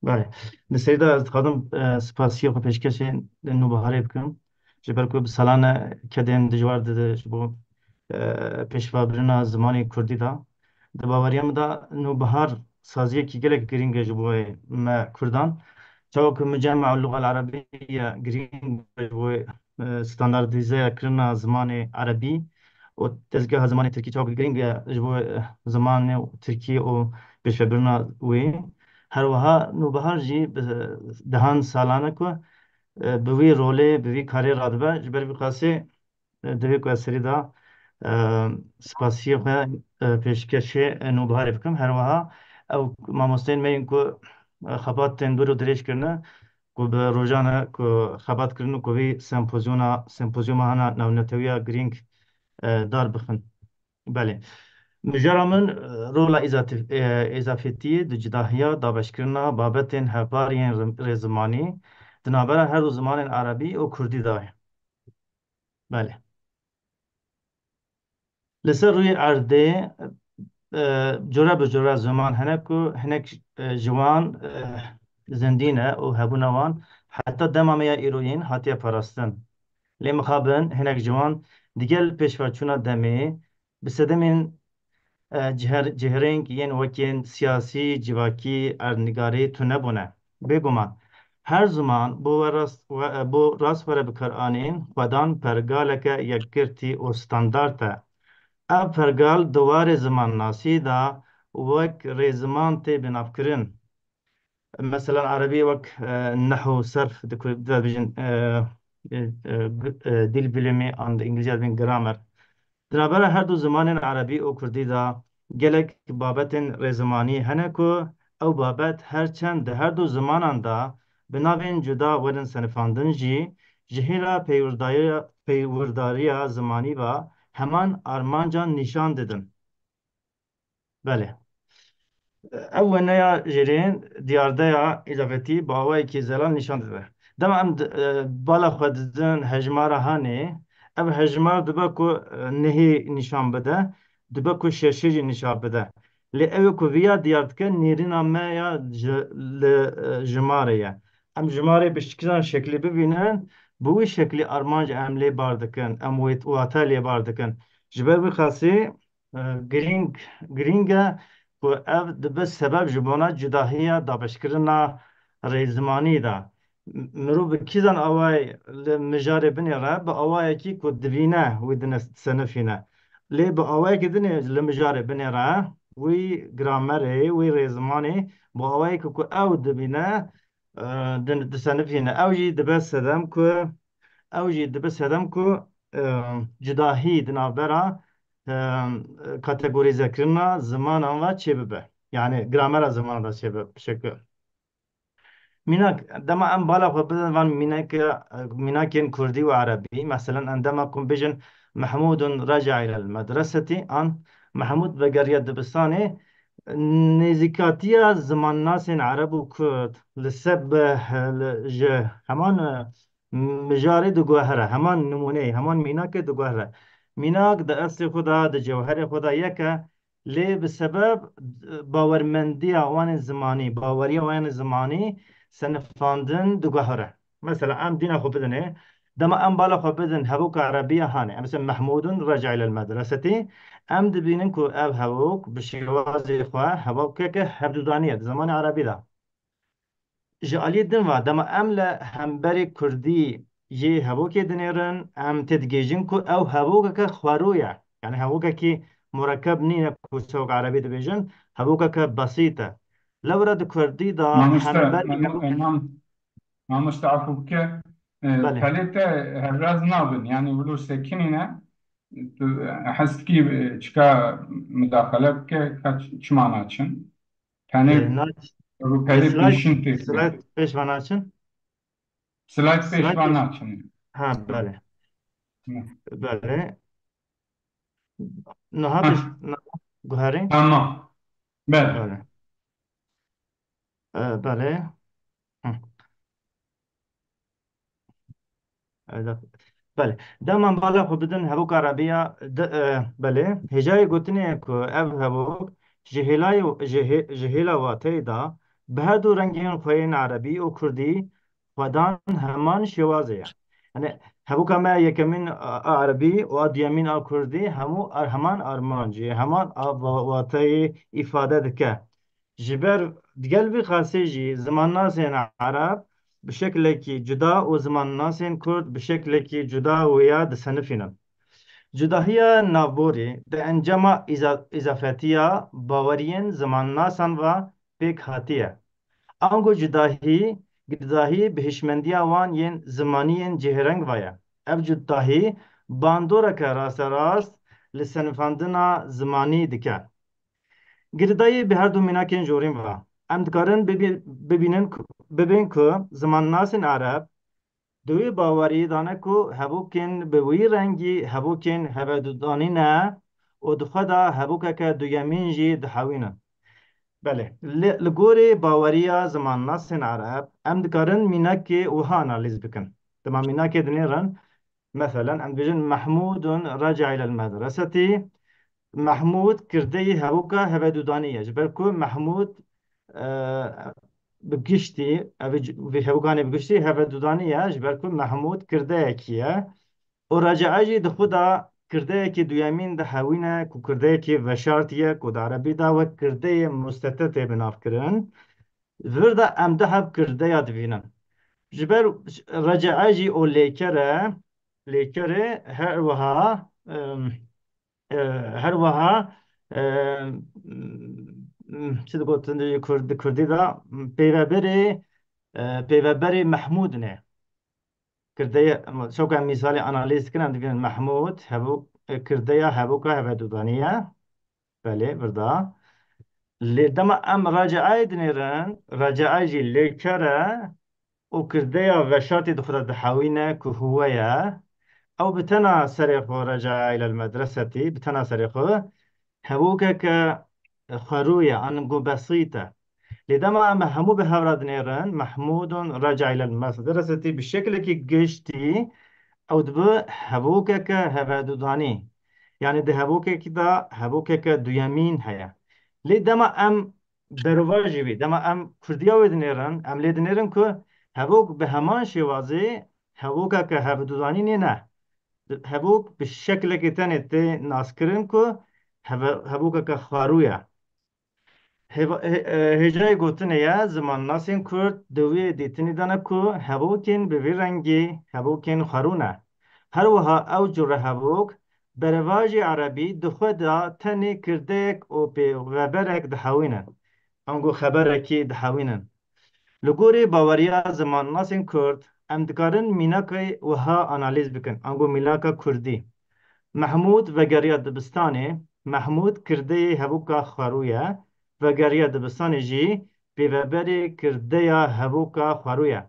Belê. Li serî de ez dixwazim, e, spasiya xwe pêşkêşê Nûbiharê bikim. Ji ber ku bi salan e kedên dijwar dide ji bo, e, pêşvebirina zimanê kurdî de. Di baweriya min de Nûbihar saziyekî gelek girîng e ji bo me kurdan. Çawa ku Mucema Lugal Erebiye girîng e ji bo, e, standardîze kirina zimanê erebî û dezgeha zimanê tirkî çawa ku girîng e ji bo, e, zimanê tirkî û pêşvebirina wê. Her wiha Nûbihar jî bi dehan salan e ku, e, bi wî rolê, bi vî karê radibe. Ji ber vî qasê, e, divê ku ez serî de, e, spasiyê xwe, e, pêşkêşê, e, Nûbiharê bikim. Her wiha ew mamosteyên me yên ku, e, xebatên dûr û dirêj kirine, ku bi rojan e ku xebat kirin û ku vî sempozyona, sempozyoma hana navnetewiya girîng, e, dar bixin. Belê. Mijara min, e, rola îzatif-, e, îzafetiyê di cudahiya dabeşkirina babetên hevpar yên rim-, rêzimanî di navbera her du zimanên erebî û kurdî de ye. Belê. Li ser rûyê erdê, e, cure bi cure ziman hene ku hinek, e, ji wan, e, zindî ne û hebûna wan heta dema me ya îroyîn hatiye parastin. Lê mixabin hinek ji wan digel pêşveçûna demê bi sedemên, e, ciher-, cihêreng yên wekên siyasî, civakî, erdnigarî tune bûne. Bêguman, her ziman bo we rast we-, bo rast were bikaranîn, xwedan pergaleke yekgirtî û standard e. Ev pergal di warê zimannasî de wek rêziman tê binavkirin. Meselan, erebî wek, e, nehw, serf di ku-, dibêjin, e, e, e, gu-, e, dil bilimi an di îngilîzce dibên grammar. Di navbera her du zimanên erebî û kurdî de gelek babetên rêzimanî hene ku ew babet her çend di her du zimanan de bi navên cuda werin senifandin jî, ji hêla peywirdayiya-, peywirdarîya zimanî ve heman armancan nîşan didin. Belê. Ev weneya jêrên diyardeya îzafetî bi awayekî zelal nîşan dide. Dema em di, e, bala xwe didin hejmara hanê, ev hejmar dibe ku, e, nehê nîşan bide, dibe ku şeşê jî nîşan bide. Lê ew ê ku viya diyar dike nêrîna me ya ji, li, e, jimarê ye. Em jimarê bi çikijan şeklî bibînin, bi wî şeklî armanc em lê bar dikin, em wê wate lê bar dikin. Ji ber wî qasî, e, girîng, girîng e ku ev dibe sebeb ji bona cudahiya dabeşkirina rêzimanî de. M-, mirov bi kîjan awayî li mijarê binêre, bi awayekî ku divîne wî dine-, disenifîne. Lê bi awayekî dinê li mijarê binêre, wî gramerê, wî rêzimanê, bi awayekî ku ew dibîne, e, din-, disenifîne. Ew jî dibe sedem ku, ew jî dibe sedem ku, e, cudahî di navbera, e, kategorîzekirina zimanan ve çêbibe. Yani gramera zimanan de çêbibe, bi şekil. Mînak, dema em bala xwe bidin van mînake, mînakên kurdî û erebî, meselen, em dema ku bêjin Mehmûdun reca ilel medresetî, an Mehmûd vegeriya dibistanê, nêzîkatiya zimannasên ereb û kurd li ser bi, li, ji heman, e, mijarê diguhere, heman nimûneyê, heman mînakê diguhere. Mînak di eslê xwe de, di cewherê xwe de yek e, lê bi sebeb bawermendiya wan ên zimanî, baweriya wan ên zimanî senifandin diguhere. Mesela em dîna xwe bidinê, dema em bala xwe bidin hevûka erebî ya hanê, em mesela Mehmûdun reca ilel medresetî, em dibînin ku ev hevûk bi şêwazê xwe hevûkeke hevdûdanî ye di zimanê erebî de. Ji aliyê din ve, dema em li hemberê kurdî yê hevokê dinêrin, em têdigihîjin ku ew hevokeke xwerû ye. Yani hevokekî murekkeb nîne ku sewk erebî dibêjin, hevokeke besît e. Lewra di kurdî de Mamoste, hemberî mamo-, hevokê e, mam-, mamoste, afû bike, e, Belê. Pelê te hevraz nabin, yani wilo sekinîne, tu hez dikî, e, çika mudaxele bike, ka ç-, çima naçin? Tenê Ee, naç-, rûpelê e, slide, pêşin tê slide pêş ve naçin? Slide pêş Slide ve pêş. Naçin. Ha, belê. Ne. Belê. Niha Ha. Pêş, niha guherî? Tamam. Belê. Belê. Ee, belê. Hı. Belê. Dema bala xwe bidin hevok erebiya de, e, belê. Hêjayê gotinê ye ku ev hevok ji hêlayê, ji hê-, ji hêla wateyê de bi her du rengên xwe yên erebî û kurdî xwedan heman şêwazê ye. Yani hevoka me yekemîn a, a erebî û a duyemîn a kurdî hemû ar-, heman armancê, heman a wa-, wateyê îfade dike. Ji ber digel vî qasê jî zimannasên ereb bi şeklekî cuda û zimannasên kurd bi şeklekî cuda wêya disenifînin. Cudahiya navborî di encama îza-, îzafetiya baweriyên zimannasan ve pêk hatiye. Ango cudahî, cudahî bi hişmendiya wan yên zimanî yên cihêreng ve ye. Ev cudahî bandoreke rasterast li senifandina zimanî dike. Girêdayî bi her du mînakên jorîn ve. Em dikarin bibî-, bibînin ku, bibên ku zimannasên ereb di wê baweriyê de ne ku hevokên bi wî rengî hevokên hevedudanî ne û di xwe de hevokeke duyemîn jî dihewînin. Belê, li, li gorî baweriya zimannasên ereb, em dikarin mînakê wiha analîz bikin. Dema mînakê dinêrin, meselen, em dibêjin Mehmûdun reca ilel medresetî. Mehmûd kirdeyê hevoka hevedudanî ye. Ji ber ku Mehmûd, e, bi giştî, ev, vê hevokanê bi giştî hevedudanî ye. Ji ber ku Mehmûd kirdeyekî ye. Û recae jî di xwe de kirdeyekî duyemîn dihewîne ku kirdeyekî veşartî ye ku di erebî de wek kirdeyê mustetetê bi nav kirin. Vir de em du heb kirdeya dibînin. Ji ber recae jî û lêker e, lêkerê her wiha, em, e, her wiha, e, çi digotin di Kurd-, di Kurdî de peyveberê, e, peyveberê Mehmûd ne. Kirdeye, şoka em mîsalê analîz dikin, em dibînin Mehmûd, hevû-, e, kirdeya hevoka hevedudanî ye. Belê, vir de. Lê dema em recae dinêrin, recae jî lêker e û kirdeya veşartî di xwe de dihewîne ku huwe ye. Ew bi tena serê xwe recae ilel medresetî, bi tena serê xwe hevokeke xwerû ye, ango besît e. Lê dema em hemû bi hev re dinêrin, Mehmûdun reca ilel medresetî bi şeklekî giştî ew dibe hevokeke hevedudanî. Yani di hevokekî de hevokeke duyemîn heye. Lê dema em berovajî wî, dema em kurdiya wê dinêrin, em lê dinêrin ku hevok bi heman şêwazê hevokeke hevedudanî nîne. Hevok bi şeklekê tenê tê naskirin ku heve-, hevokeke xwarû ye. Hêva-, hê-, e, hêjayê gotinê ye, zimannasên Kurd di wê dîtinî de ne ku hevokên bi vî rengî hevokên xwerû ne. Her wiha ew cure hevok berevajî erebî di xwe de tenê kirdeyek û pêveberek dihewînin. Ango xeberekî dihewînin. Li gorî baweriya zimannasên Kurd, em dikarin mînakê wiha analîz bikin, ango mînaka Kurdî. Mehmûd vegeriya dibistanê, Mehmûd kirdeyê hevoka xwerû ye, vegeriya dibistanê jî pêveberê kirdeya hevoka xwerû ye.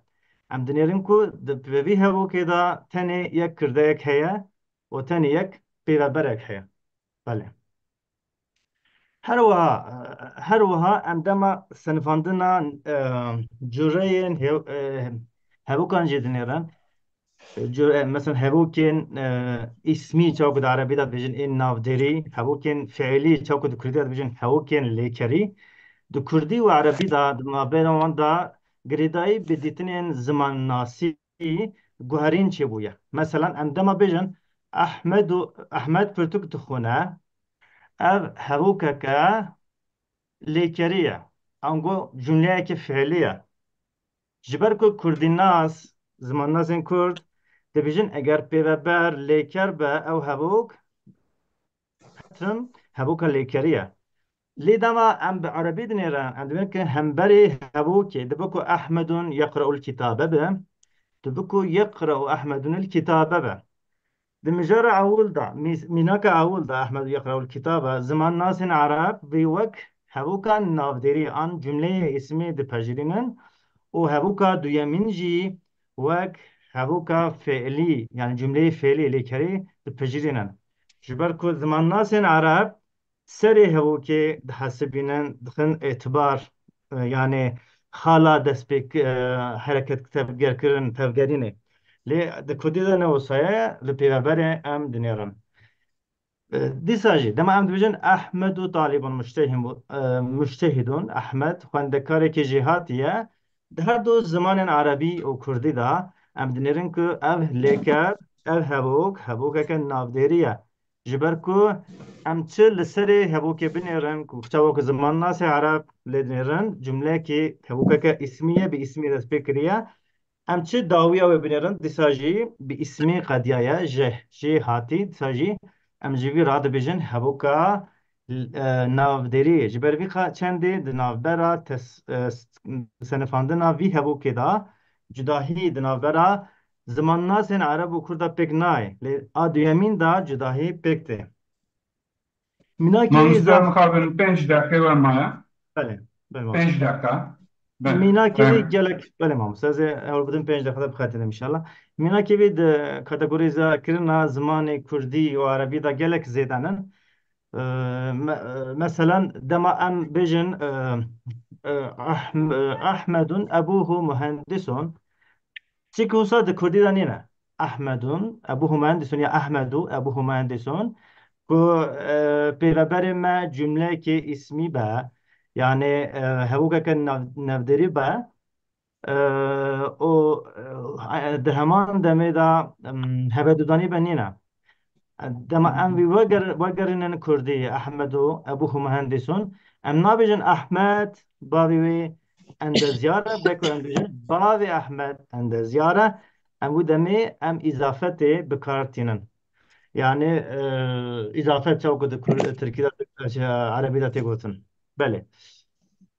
Em dinêrin ku di, bi vî hevokê de tenê yek kirdeyek heye û tenê yek pêveberek heye. Belê. Her wiha, her wiha em dema sinifandina, e, cureyên hev-, e, hevokan jî dinêrin. Cure, mesela hevokên, e, îsmî, çawa ku di erebî de dibêjin ên navdêrî, hevokên fiilî, çawa ku di kurdî de dibêjin hevokên lêkerî. Di kurdî û erebî de, di navbera wan de girêdayî bi dîtinên zimannasî guherîn çêbûye. Meselan, em dema bêjin Ehmed û, Ehmed pirtûk dixwine, ev hevokeke lêkerî ye. Ango cumleyeke fiilî ye. Ji ber ku kurdînas, zimannasên Kurd, dibêjin eger pêveber lêker be, ew hevok, hetim, hevoka lêkerî ye. Lê dema em bi erebî dinêrin, em dibin ku hemberî hevokê dibe ku Ehmedun yeqre'ul kitabe be, dibe ku yeqre'u Ehmedunil kitabe be. Di mijara ewil de, mîs-, mînaka ewil de Ehmed yeqre'ul kitabe, zimannasên ereb vê wek hevoka navdêrî an cumleyê îsmî dipejirînin û hevoka duyemîn jî wek hevoka fiilî, yani cumleyê fiilî, lêkerî dipejirînin. Ji ber ku zimannasên ereb serê hevokê dihesibînin, dixin êtibar, e, yani xala destpêk, e, hereket tevgerkirin, tevgerînê. Lê di kurdî de ne wisa ye, li pêveberê em dinêrin. E, dîsa jî, dema em dibêjin Ehmed û talibun mujtehim-, e, mujtehidun, Ehmed xwendekarekî jêhatî ye, di her du zimanên erebî û kurdî de em dinêrin ku ev lêker, ev hevok, hevokeke navdêrî ye. Ji ber ku em çi li serê hevokê binêrin, ku çawa ku zimannasê ereb lê dinêrin, cumleyekî hevokeke îsmî ye, bi îsmî dest pê kiriye. Em çi dawiya wê binêrin, dîsa jî bi îsmî qediyaye, jê, jê hatî, dîsa jî em ji vî re dibêjin hevoka, e, navdêrî. Ji ber vî qa-, çendê di navbera tes-, e, s-, senifandina vî hevokê de cudahî di navbera zimannasên ereb û kurda pêk nayê. Lê a duyemîn de cudahî pêk tê. Mînakê wî Mamoste zaf mixabin pênc deqe we maye. Belê, belê, mamoste. Pênc deqa. Belê, Mînakê wî belê. Gelek, belê mamoste, ez ê hewl bidim pênc deqa de bixetînim inşallah. Mînakê wî di kategorîze kirina zimanê kurdî û erebî de gelek zêde ne. Ee, me-, e, meselan, dema em bêjin, e, e, Ahm-, e, Ahmedun ebuhu muhendisun, çi ku wisa di kurdî de nîne. Ahmedun ebuhu muhendisun ya Ahmedu ebuhu muhendisun, ku, e, pêveberê me cumleyekê îsmî be, yani, e, hevokeke nav-, navdêrî be, e, û, e, di heman demê de, em, hevedudanî be nîne. Dema em vî weger-, wegerînin kurdî, Ehmedu ebuhu muhendisun, em nabêjin Ehmed, bavê wê endezyar e, belkî em dibêjin bavê Ehmed endezyar e, em wî demê em îzafetê bi kar tînin. Yani, e, îzafet çawa ku di kur-, tirkî de, e, erebî de tê gotin. Belê.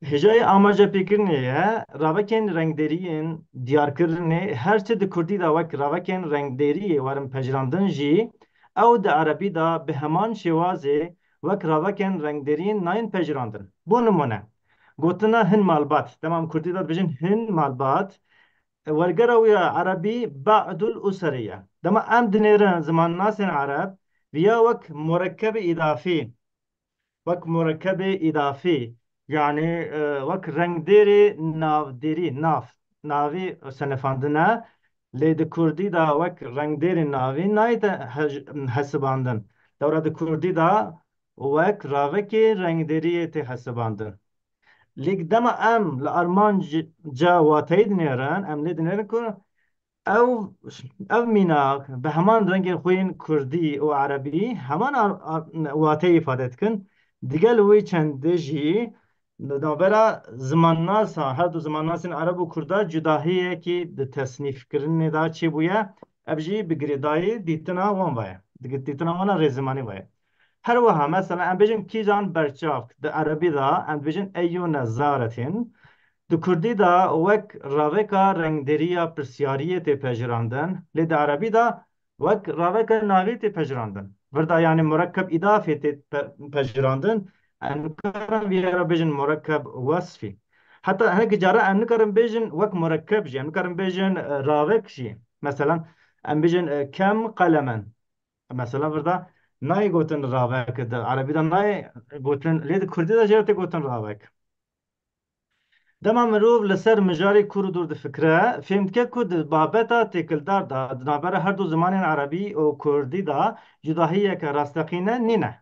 Hêjayê amajepêkirinê ye, ravekên rengdêriyên diyarkirinê, her çi di kurdî de wek ravekên rengdêriyê werin pejirandin jî, ew di erebî de bi heman şêwazê wek ravekên rengdêriyên nayên pejirandin. Bo nimûne, gotina hin malbat, dema em kurdî de dibêjin hin malbat, wergera wî ya erebî ba'dul useri ye. Dema em dinêrin zimannasên ereb, viya wek murekkebê îdafî, wek murekkebê îdafî, yani, e, wek rengdêrê navdêrî, nav, navî senefandine, lê di kurdî de wek rengdêrê navî nayête hej-, hesibandin. Dewra di kurdî de wek ravekê rengdêriyê tê hesibandin. Lê dema em li armanca wateyî dinêrin, em lê dinêrin ku Ew, ev mînak bi heman rengên xwe yên kurdî û erebî heman ar-, ar-, wateyê îfade dikin. Digel wê çendê jî di navbera zimannasa, her du zimannasên ereb û kurda cudahiyekî di tesnîfkirinê de çêbûye. Ev jî bi girêdayî dîtina wan ve ye. Di dîtina wan a rêzimanî ve ye. Her wiha, mesela, em bêjin kîjan berçavk di erebî de, em dibêjin eyyu nezaretin, di kurdî de wek raveka rengdêriya pirsiyariyê tê pejirandin, lê di erebî de wek raveka navî tê pejirandin. Vir de, yanî, murekkeb îdafê tê pe-, pejirandin, em nikarin vî re bêjin murekkeb wesfî. Heta hinekî cara em nikarin bêjin wek murekkeb jî, em nikarin bêjin, e, ravek jî. Mesela, em bêjin, e, kem qelemen. Mesela, vir de nayê gotin ravek, di erebî de nayê gotin, lê di kurdî de jê re tê gotin ravek. Dema mirov li ser mijarê kûr û dûr difikire, fêm dike ku di babeta têkildar de di navbera her du zimanên erebî û kurdî de cudahiyeke rasteqîne nîne.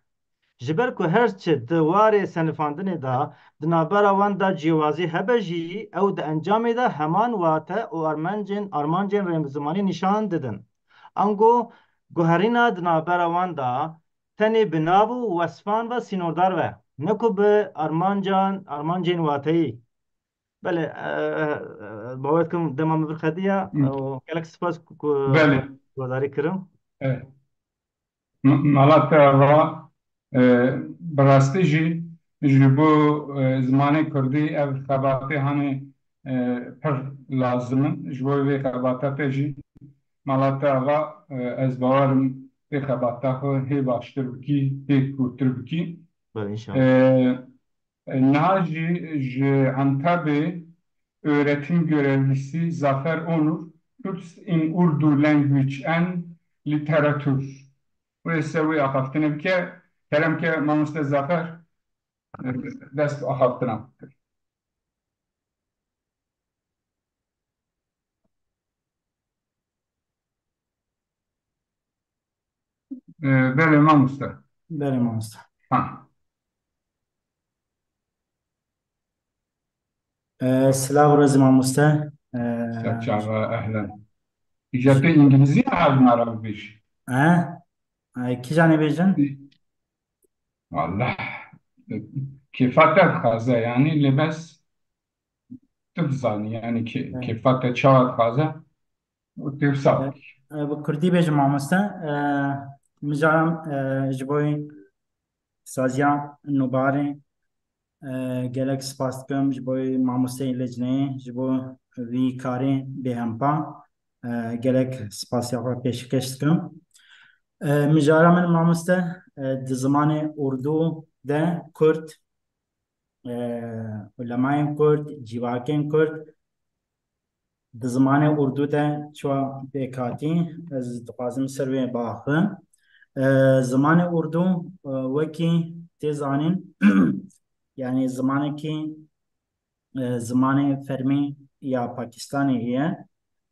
Ji ber ku her çi di warê senifandinê de di navbera wan de ciyawazî hebe jî, ew di encamê de heman wate û armancên, armancên rêzimanî nîşan didin. Ango guherîna di navbera wan de tenê bi nav û wesfan ve sînordar be, ne ku bi armancan, armancên wateyî. Belê, e, e, e, bawer dikim dema min vir xediya, Hı. û gelek spas ku, ku Belê. guhdarî kirim. Evet. M-, mala te ava, e, bi rastî jî ji bo, e, zimanê kurdî ev xebatê hanê, e, pir lazim in. Ji bo vê xebata te jî mala te ava, e, ez bawerim vê xebata xwe hê baştir bikî, hê kûrtir bikî. Belê, inşallah. E, niha jî ji Entabê öğretim görevlisi Zafer Onur, Kürts in Urdu Language and Literature. Wê ser wê axaftinê bike. Kerem ke mamoste Zafer, dest bi axaftina bike. Ee, belê mamoste. Belê mamoste. Ha. Ee, silav rêzî mamoste. Ee, Serçava, ehlen. Îja tu îngilîzî ne, ez me re bibêjî. He? Ee, kîjanê bêjin? Wallah. Kêfa te dixwaze, yanî, lê bes tu dizanî, yanî, kê-, Evet. kêfa te çawa dixwaze. Û tê wisa E, bikî. e, bi kurdî bêjim mamoste. E, mijaran, e, ji bo saziya nûbarê, e, gelek spas dikim ji bo mamosteyê lecneyê, ji bo vî karê bêhempa, e, gelek spasiya xwe pêşkeş dikim. E, mijara min mamoste, e, di zimanê urdû de kurd, e, ulemayên kurd, civakên kurd, di zimanê urdû de çawa pêk hatî, ez dixwazim ser wê biaxivim. E, zimanê urdû, e, wekî tê zanîn, yanî zimanekî, e, zimanê fermî ya Pakistanê ye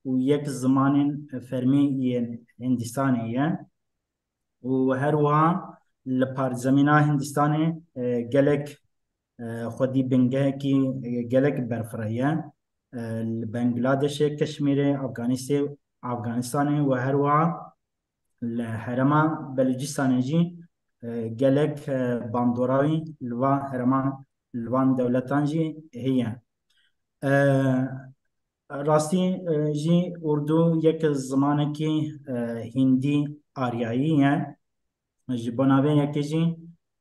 û yek zimanên fermî yên Hindistanê ye. Û her wiha li parzemîna Hindistanê, e, gelek, e, xwedî bingehekî, e, gelek berfireh e. E, li Bengladeshê, Keşmîrê, Afganîstê-, Afganistanê û her wiha li herêma Belûcistanê jî, e, gelek, e, bandora wî li van herêman, li van dewletan jî heye. E, Rastî, e, jî urdû yek zimanekî, e, hindî aryayî ye. Ji bona vê yekê jî,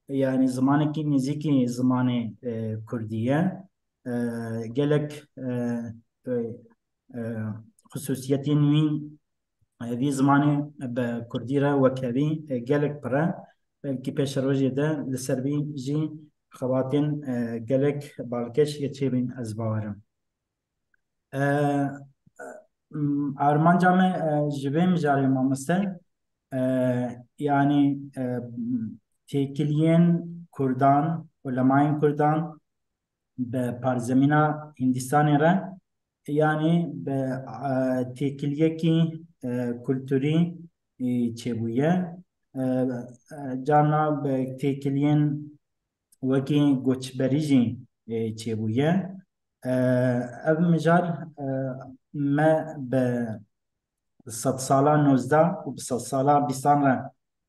yanî zimanekî nêzîkî zimanê, e, kurdî ye. E, gelek, e, e, e, xisûsiyetên wî, e, vî zimanê bi kurdî re wekhevî, e, gelek pir e. Belkî pêşerojê de li ser vî jî xebatên, e, gelek balkêş yê çêbin, ez bawerim. E, e, m, armanca me, e, ji vê mijarê mamoste, e, yanî, e, m, têkiliyên kurdan, ulemayên kurdan bi parzemîna Hindistanê re, yanî bi, e, têkiliyekî, e, kulturî, e, çêbûye. E, e, carna bi têkiliyên wekî goçberî jî, e, çêbûye. E, ev mijar, e, me bi sedsala nozdeh û bi sedsala bîstan re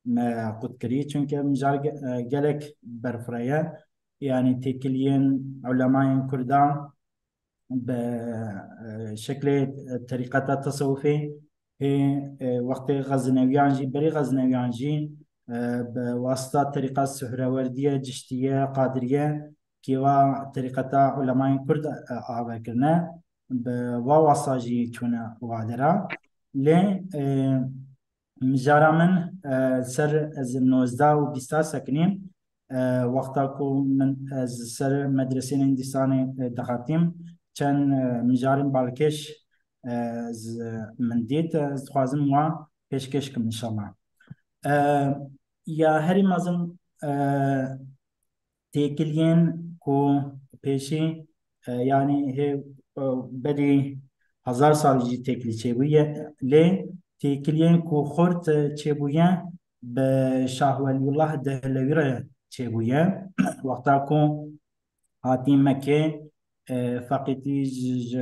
me qut kirî. Çunke mijar ge-, e, gelek berfireye. Yanî têkiliyên ulemayên Kurdan bi, e, şeklê, e, terîqeta tesewufê hê, e, wextê Xezinewiyan jî, berî Xezinewiyan jî, e, bi wasita terîqet Suhrewerdiye, Ciştiye, Qadiriye, kêva terîqeta ulemayên Kurd, e, ava kirine, bi wa wasa jî çûne wa dera. Lê, e, mijara min, e, ser ez nozdeh û bîsta sekinîm. E, wexta ku min, ez ser medresên Hindistanê, e, dixetîm, çend, e, mijarên balkêş, e, ez, min dît, e, ez dixwazim wa pêşkêş kim înşallah. E, ya herî mezin, e, têkiliyên ku pêşî, e, yanî hê, e, berî hezar sal jî têkilî çêbûye, lê têkiliyên ku xurt, e, çêbûye, bi Şah Weliyullah Dehlewî re çêbûye. Wexta ku hatî Mekê, e, feqîtî ji, ji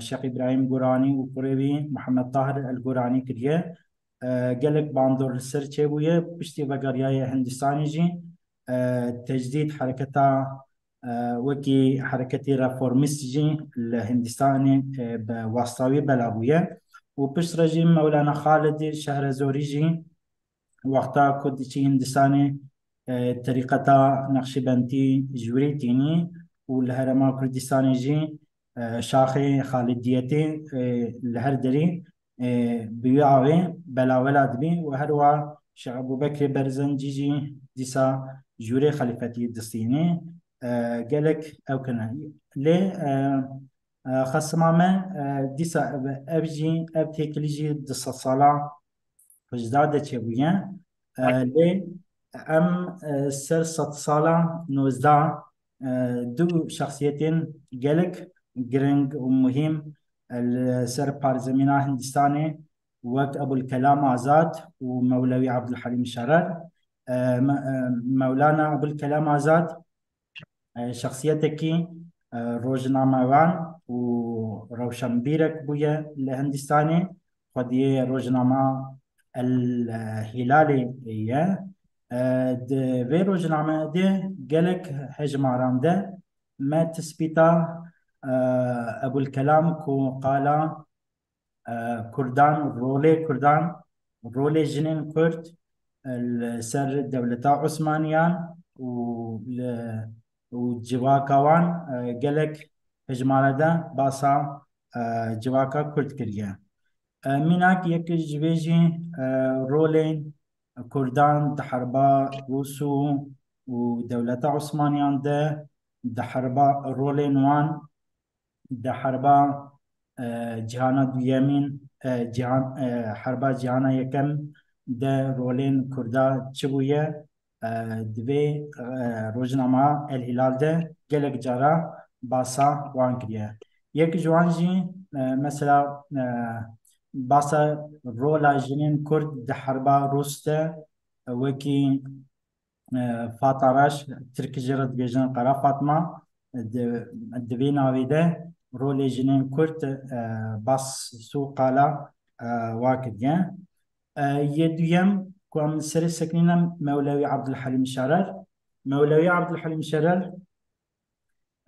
Şêx Îbrahîm Guranî û kurê wî Mihemed Tahir El Guranî kiriye. E, gelek bandor li ser çêbûye, piştî vegeriyaye Hindistanê jî, e, tecdîd hereketa, e, wekî hereketê reformîst jî li Hindistanê, e, bi wasta wî bela bûye. Û piştre jî Mewlana Xalidê Şehrezorî jî wexta ku diçî Hindistanê, e, terîqeta Neqşîbendî ji wî re tînî û li Herêma Kurdistanê jî, e, şaxê Xalidiyetê, e, li her derî, e, bi wî avê belawela dibî û her wa Şêx Ebûbekrê Berzencî jî dîsa ji wî re xelîfetî distînî, e, gelek ew kirine. Lê, e, e, xesima me, e, dîsa ev, ev jî, ev têkilî jî di sedsala hejda de çêbûye. E, lê em, e, ser sedsala nozdeh, e, du şexsiyetên gelek giring û muhîm, e, li ser parzemîna Hindistanê wek Ebul Kelam Azad û Mewlewî Abdulhelîm Şerer. E, me-, e, Mewlana Ebul Kelam Azad, e, şexsiyetekî, e, rojnamevan û rewşenbîrek bûye li Hindistanê. Xwediyê rojnama El Hilalê ye. E, di vê rojnameyê de gelek hejmaran de me tispîta, e, Ebul Kelam ku qala e, Kurdan, rolê Kurdan, rolê jinên Kurd, e, li ser dewleta Osmaniyan û li, û civaka wan, e, gelek hejmare de basa, e, civaka Kurd kiriye. E, mînak yek ji vê jî, e, rolên Kurdan di herba Rûs û, û dewleta Osmaniyan de, di herba rolên wan di herba, e, cîhana duyemîn, e, cîhan, e, herba cîhana yekem de rolên Kurda çi bûye, e, di vê, e, rojnama El Hilal de gelek cara basa wan kiriye. Yek ji wan jî, e, mesela, e, basa rola jinên Kurd di herba Rûs de, e, wekî e, Fataraş, Tirkî jê re dibêjin Qara Fatma, e, di, di vê navê de rolê jinên Kurd, e, bas û qala, e, wa kiriye. E, yê duyem ku em serê sekinîne Mewlewî Abdulhelîm Şerer. Mewlewî Abdulhelîm Şerer,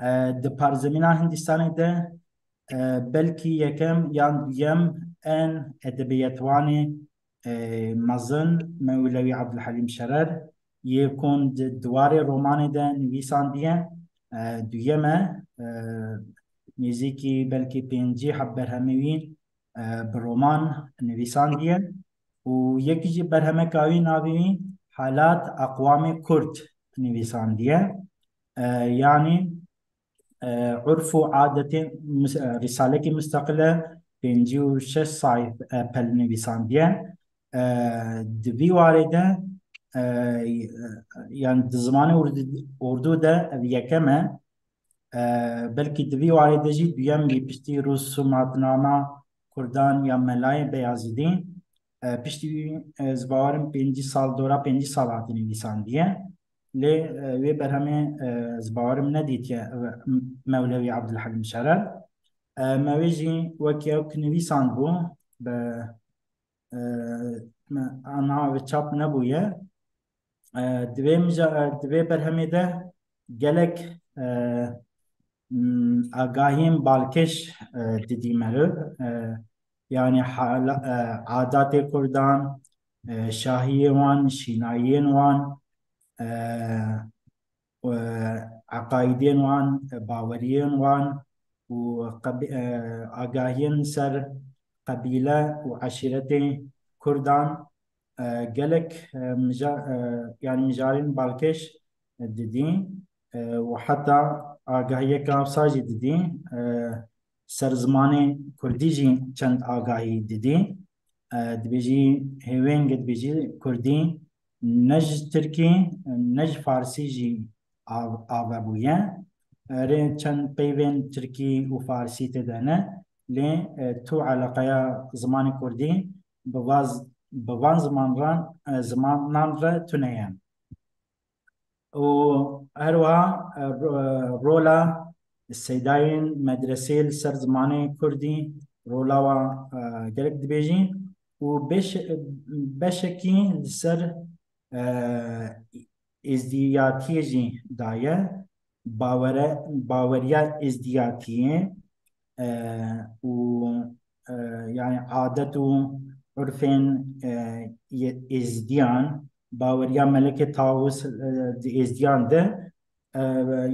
e, di parzemîna Hindistanê de, e, belkî yekem yan duyem en edebiyatwanê, e, mezin Mewlewî Abdulhelîm Şerer yê ku di, di warê romanê de nivîsandiye, e, duyem e, e, nêzîkî belkî pêncî heb berhemê wî, e, bi roman nivîsandiye û yekî jî berhemeka wî navê wî Halat Aqwamê Kurd nivîsandiye. E, yanî, e, urf û adetên mis-, e, rîsalekî mustaqil e, pêncî û şeş sayf, e, pel nivîsandiye. E, di vî warê de, e, yani di zimanê urdû, urdû de ev yekem e. E, belkî di vî warê de jî duyem bî piştî Rûsûmatnama Kurdan ya Melayê Beyazîdî. E, piştî wî, e, ez bawerim pêncî sal, dora pêncî sal hatî nivîsandiye. Lê, e, wê berhemê, e, ez bawerim nedîtiye, e, Mewlewî Abdulhelîm Şerer. E, me wê jî wekî ew ki nivîsandbû, bi e, me, anha ve çap nebûye. E, di vê mija-, e, di vê berhemê de gelek, e, m, agahiyên balkêş, e, didî meriv. E, yanî hala-, e, adatê Kurdan, e, şahiyê wan, şînayiyên wan, e, e, eqaîdên wan, e, baweriyên wan û qebî-, e, agahiyên ser qebîle û eşîretên Kurdan, e, gelek, e, mija-, e, yanî mijarên balkêş, e, didî, e, û heta agahiyeke wisa jî didî, e, ser zimanê Kurdî jî çend agahî didî. E, dibêjî, hêvêngê dibêjî Kurdî ne ji Tirkî, ne ji Farsî jî av-, ave bûye. Erê, çend peyvên Tirkî û Farsî tê de ne, lê, e, tu eleqeya zimanê Kurdî bi vaz-, bi van ziman re, e, zimanan re tune ye. Û her wiha, e, ro-, rola seydayên medresê li ser zimanê Kurdî, rola wa, e, gelek dibêjî û beş-, beşekî li ser, e, êzdiyatiyê jî daye. Bawere-, baweriya êzdiyatiyê, e, û, e, yanî adet û urfên, e, yê êzdiyan, baweriya Melekê Tawus, e, di êzdiyan de, e,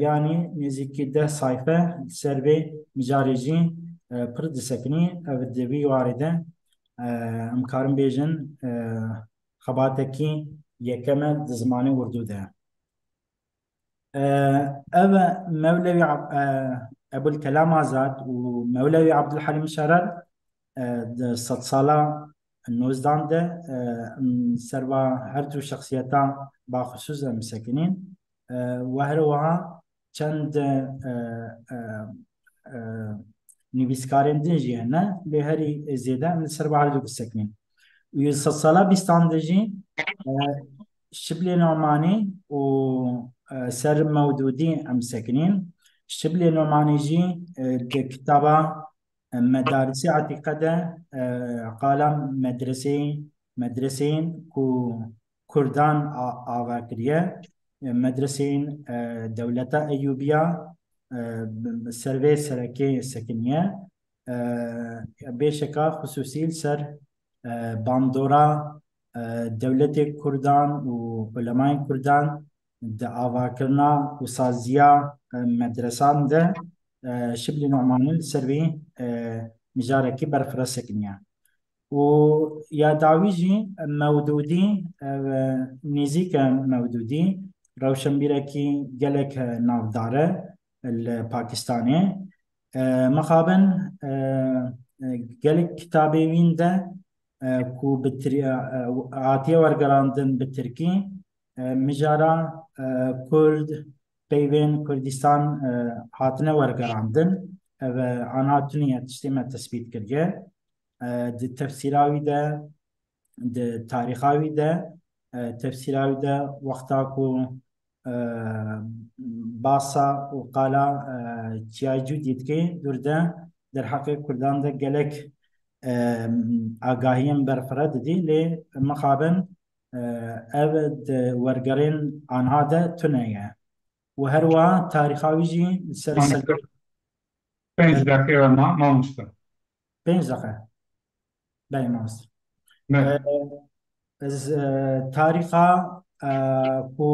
yanî nêzîkî deh sayfe li ser vê mijarê jî, e, pir disekinî. Ev di vî warê de, e, em karin bêjin, e, xebatekî yekem e di zimanê Urdû de. E, ev Mewlewî Ab-, e, Ebul Kelam Azad û Mewlewî Abdulhalim Şerer, e, di sedsala nozdan de, e, em ser va her du şexsiyeta baxusûs em sekinîn. E, we her wiha çend, e, e, e, nivîskarên din jî hene, lê herî zêde em li ser va her du bisekinîn. Û sedsala bîstan de jî, e, Şiblê Nomanî û, e, ser Mewdûdî em sekinîn. Şiblê Nomanî jî, e, di kitaba, e, Medarisê Etîqe de, e, qala medreseyê, medreseyên ku Kurdan a-, ava kiriye, e, medreseyên, e, dewleta Eyûbiya, e, bi, bi ser vê serekê sekiniye. E, bêşeka xusûsî li ser, e, bandora, e, dewletê Kurdan û ulemayên Kurdan di avakirina û saziya, e, medresan de, e, Şiblî Nu'manî li ser vî, e, mijarekî berfireh sekiniye. Û ya dawî jî Mewdûdî, e, nêzîk e Mewdûdî, rewşenbîrekî gelek, e, navdar e li Pakistanê. E, mixabin, e, e, gelek kitabê wîn de, e, ku bi tir-, e, e, hatiye wergerandin bi tirkî, e, mijara, e, Kurd, peyvên Kurdistan, e, hatine wergerandin. Ev, e, anha tuniye tiştê me tesbît kiriye. E, di tefsîra wî de, di tarîxa wî de, e, tefsîra wî de wexta ku, e, basa û qala, e, Çiyayê Cûdî dike, dûr de derheqê Kurdan de gelek, e, agahiyên berfireh didî, lê mixabin, e, ev di wergerên anha de tune ye. Û her wiha tarîxa wî jî li ser Mamoste. Pênc deqe ve ma-, mamoste. Pênc deqe. Belê, mamoste. Belê. E, ez, e, tarîxa, e, ku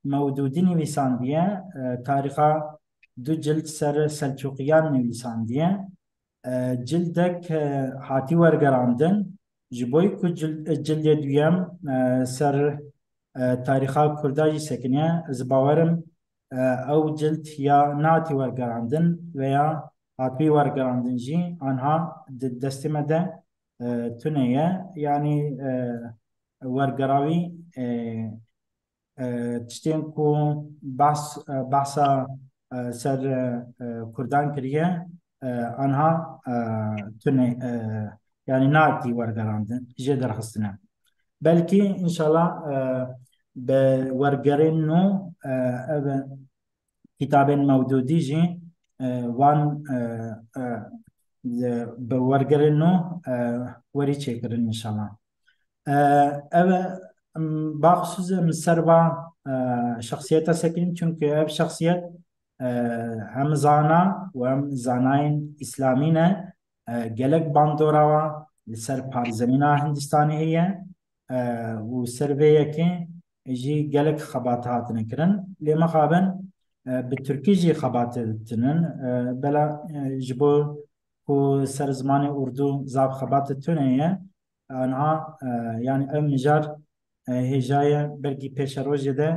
Mewdûdî nivîsandiye, e, tarîxa du cild ser Selçûqiyan nivîsandiye. E, cildek, e, hatî wergerandin. Ji bo ku cil-, cildê duyem, e, ser, e, tarîxa Kurda jî sekiniye, ez bawer im, e, ew cild ya nehatî wergerandin veya hatibî wergerandin jî anha di destê me de, e, tune ye. Yanî, e, wergera wî, e, e, tiştên ku behs, e, behsa, e, ser, e, e, Kurdan kiriye, e, anha, e, tune, e, yanî nehatî wergerandin, jê derxistine. Belkî înşallah, e, bi wergerên nû, e, ev kitabên Mewdûdî jî, e, wan, e, e, e, bi wergerên nû, e, werî çêkirin înşallah. E, ev, em, baxsûz em ser va, e, şexsiyeta sekinîn, çunku ev şexsiyet, e, hem zana û hem zanayên îslamî ne, e, gelek bandora wa li ser parzemîna Hindistanê heye, e, û ser vê yekê jî gelek xebat hatine kirin. Lê mixabin, e, bi tirkî jî xebat tinin. E, bela, e, ji bo ku ser zimanê urdû zaf xebat tune ye, anha, e, yani ev mijar, e, hêja ye belkî pêşerojê de,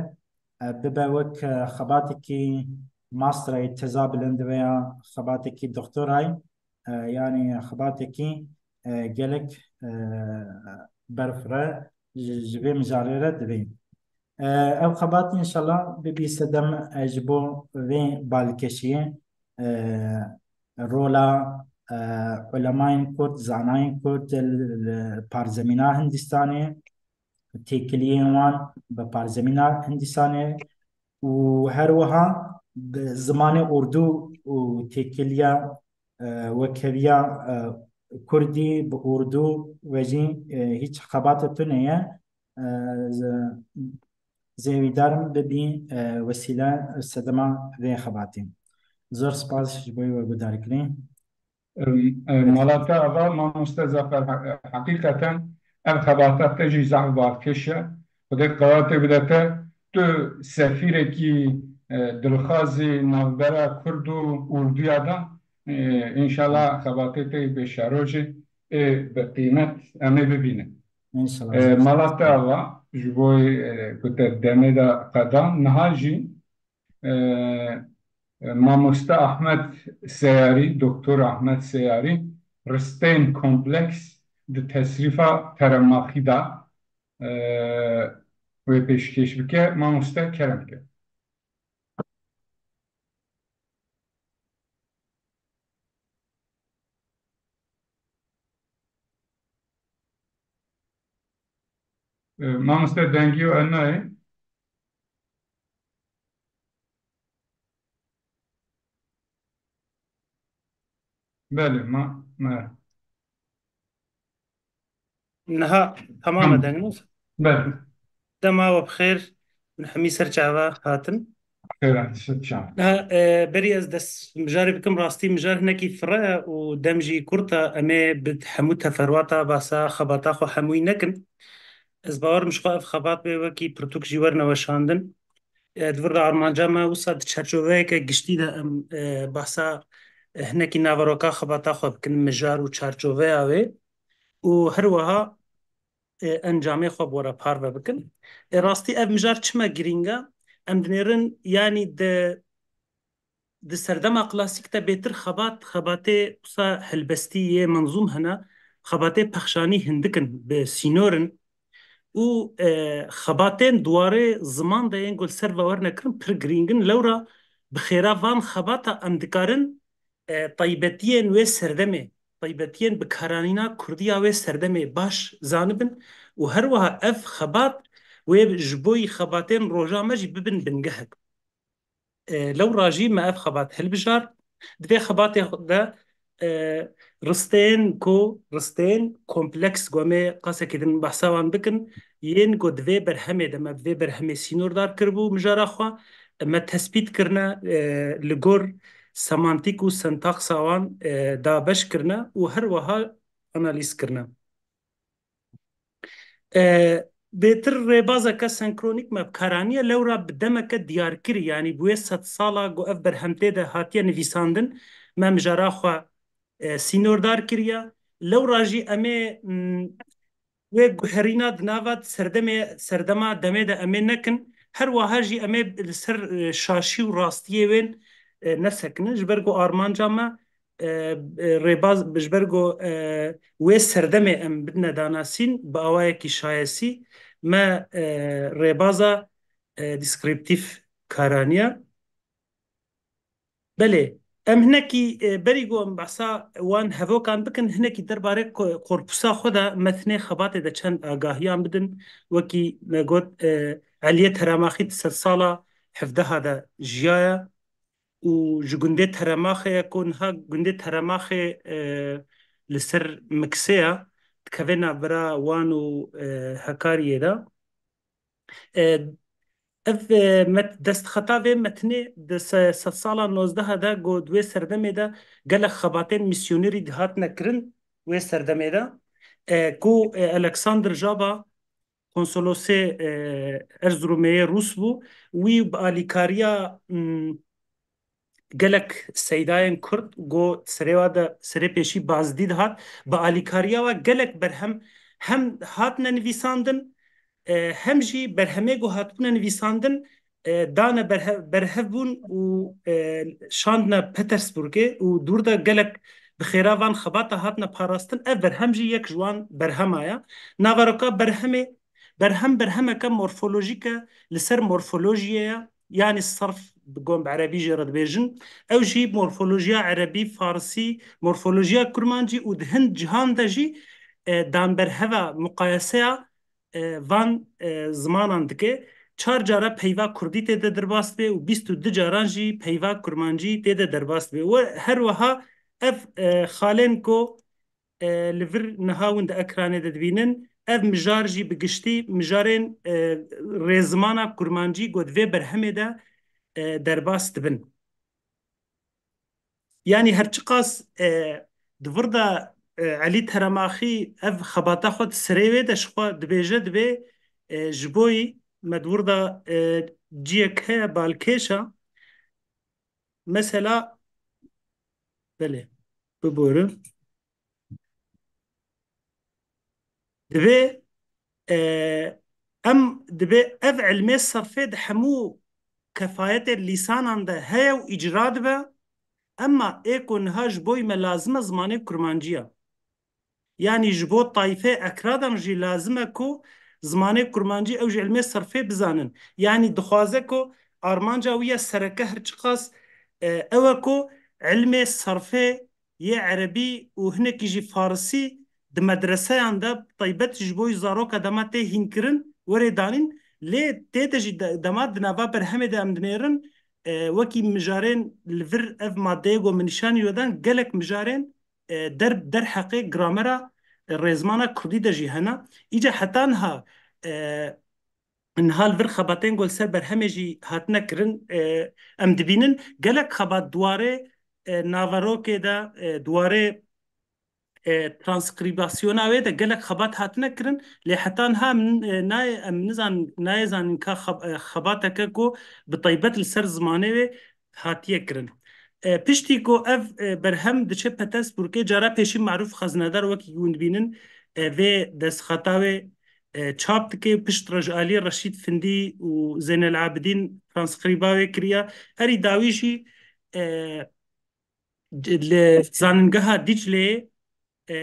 e, bibe wek, e, xebatekî masterayê, teza bilind veya xebatekî doktorayê, e, yani xebatekî, e, gelek, e, berfireh ji, ji vê mijarê re divê. E, ev xebat înşallah bibî sedem, e, ji bo vê balkêşiyê, e, rola, e, ulemayên Kurd, zanayên Kurd li, li parzemîna Hindistanê, têkiliyên wan bi parzemîna Hindistanê û her wiha bi zimanê urdû û têkiliya, e, wekheviya, e, kurdî bi urdû ve jî, e, hîç xebata tune ye. E, ze-, zêwîdarim bibî, e, wesîle sedema vê xebatê. Zor spas ji bo wê guhdarkirî. Em, e, Mala te ava, mamoste Zafer, he-, heqîqeten ev xebata te jî zehf balkêş e. Xwedê qewatê bide te, tu sefîrekî, e, dilxwazî navbera Kurd û Urdûya da, e, înşallah xebatê te yê pêşerojê ê bi qîmet em ê bibînin. Înşallah. E, Mala te ava, ji bo, e, ku te demê de qeda, niha jî e, e, mamoste Ahmet Seyarî, Doktor Ahmet Seyarî, ristên kompleks di tesrîfa teremaxî de, e, wê pêşkêş bike. Mamoste, kerem ke. E, mamoste, dengî we nayê. Belê, ma, ma. Niha tamam e, tamam. Deng nûs. Belê. Dema we bi xêr, min hemî ser çava hatin. Xêr hatin ser çava. Niha, e, berî ez dest mijarê bikim, rastî mijar hinekî firre ye û dem jî kurt e, em ê bi hemû teferwata basa xebata xwe hemûyî nekin. Ez bawer im ji xwe ev xebat bê wekî pirtûk jî werne weşandin. E, di vir de armanca me wisa di çerçoveyeke giştî de em, e, behsa, e, hinekî naveroka xebata xwe bikin, mijar û çarçoveya wê û her wiha, e, encamê xwe bi we re parve bikin. E, rastî ev mijar çima girîng e? Em dinêrin, yanî di, di serdema klasîk de bêtir xebat, xebatê wisa helbestî yê menzûm hene, xebatê pexşanî hindik in, bi sînor in. Û, e, xebatên di warê ziman de yên ku li ser ve werne kirin pir girîng in. Lewra bi xêra van xebata em dikarin, e, taybetiyên wê serdemê, taybetiyên bikaranîna kurdiya wê serdemê baş zanibin û her wiha ev xebat wê ji bo yî xebatên roja me jî bibin bingehek. E, lewra jî me ev xebat hilbijart. Di vê xebatê de, e, risteyên ku, risteyên kompleks ku em ê qasekî din behsa wan bikin, yên ku di vê berhemê de me bi vê berhemê sînordar kiribû mijara xwe, me tespît kirine, e, li gor semantîk û sentaksa wan, e, dabeş kirine û her wiha analîz kirine. E, bêtir rêbazeke senkronîk me bi kar aniye, lewra bi demeke diyarkirî, yanî bi wê sedsala ku ev berhem tê de hatiye nivîsandin, me mijara xwe, e, sînordar kiriye. Lewra jî em ê, mm, wê guherîna di nava serdemê, serdema demê de em ê nekin. Her wiha jî em ê li ser, e, şaşî û rastiyê wên, e, nesekinin. Ji ber ku armanca me, e, e, rêbaz, ji ber ku, e, wê serdemê em bidine danasîn bi awayekî şayesî, me, e, rêbaza, e, deskrîptîf kar aniye. Belê, em hinekî, e, berî ku em behsa wan hevokan bikin, hinekî derbarê ko-, korpusa xwe de metnê xebatê de çend agahiyan bidin. Wekî me got, e, Eliyê Teremaxî di sedsala hevdeha de jiyaye. û ji gundê Teremaxê ye ku niha gundê Teremaxê, e, li ser Miksê ye, dikeve navbera Wan û, e, Hekariyê de. E, ev, e, met-, destxeta vê metnê di se-, sedsala nozdeh de ku di wê serdemê de gelek xebatên misyonerî dihatine kirin wê serdemê de, e, ku, e, Alexander Jaba konsolosê, e, Erzurumê yê Rûs bû, wî bi alîkariya, mm, gelek seydayên Kurd, go serê wa de, serê pêşî Bazdî dihat, bi alîkariya wa gelek berhem hem hatine nivîsandin, e, hem jî berhemê go hatibûne nivîsandin, e, dane berhe-, berhev bûn û, e, şandine Petersburgê û dûr de gelek bi xêra van xebata hatine parastin. Ev berhem jî yek ji wan berhema ye. Naveroka berhemê, berhem berhemeke morfolojîk e, li ser morfolojiyê ye. Yanî serf bi gom bi erebî jê re dibêjin. Ew jî morfolojiya erebî, farsî, morfolojiya kurmancî û di hin cihan de jî, e, danberheva, muqayeseya, e, van, e, zimanan dike. Çar cara peyva kurdî tê de derbas dibe û bîst û du caran jî peyva kurmancî tê de derbas dibe. We her wiha ev, e, xalên ku e, li vir niha hûn di ekranê de dibînin. Ev mijar jî bi giştî mijarên, e, rêzimana kurmancî ku di vê berhemê de, e, derbas dibin. Yanî her çiqas, e, di vir de, e, Elî Teremaxî ev xebata xwe di serê wê de ji xwe dibêje, dibê, e, ji bo yî me di vir de, e, ciyek heye balkêş e. Mesela, belê, biborin. Divê, e, em, divê ev ilmê serfê di hemû kefayetê lîsanan de heye û îcra dibe, emma ê ku niha ji bo me lazim e zimanê kurmancî ye. Yanî ji bo tayfê Ekradan jî lazim e ku zimanê kurmancî ew jî ilmê serfê bizanin. Yanî dixwaze ku armanca wî ya sereke her çiqas, e, ew e ku ilmê serfê yê erebî û hinekî jî farisî di medreseyan de, taybet ji bo zaroka dema tê hînkirin, were danîn, lê tê de jî de-, dema di nava berhemê de em dinêrin, e, wekî mijarên li vir ev madeyê ku min nîşanî we dan, gelek mijarên, e, der-, derheqê gramera, e, rêzmana kurdî de jî hene. Îca heta niha, e, niha li vir xebatên ku li ser berhemê jî hatine kirin, e, em dibînin gelek xebat di warê, e, naverokê de, e, di warê, e, transkrîbasyona wê de gelek xebat hatine kirin, lê heta niha em, e, nayê, em nizan-, nayê zanîn ka xeb-, e, xebateke ku bi taybet li ser zimanê wê hatiye kirin. E, piştî ku ev, e, berhem diçe Petersburgê, cara pêşî Marûf Xezinedar, wekî hûn dibînin, e, vê destxeta wê, e, çap dike. Piştre ji alî Reşîd Findî û Zeynel Abidîn transkrîba wê kiriye. Herî dawî jî, e, li Zanîngeha Dîcleyê, e,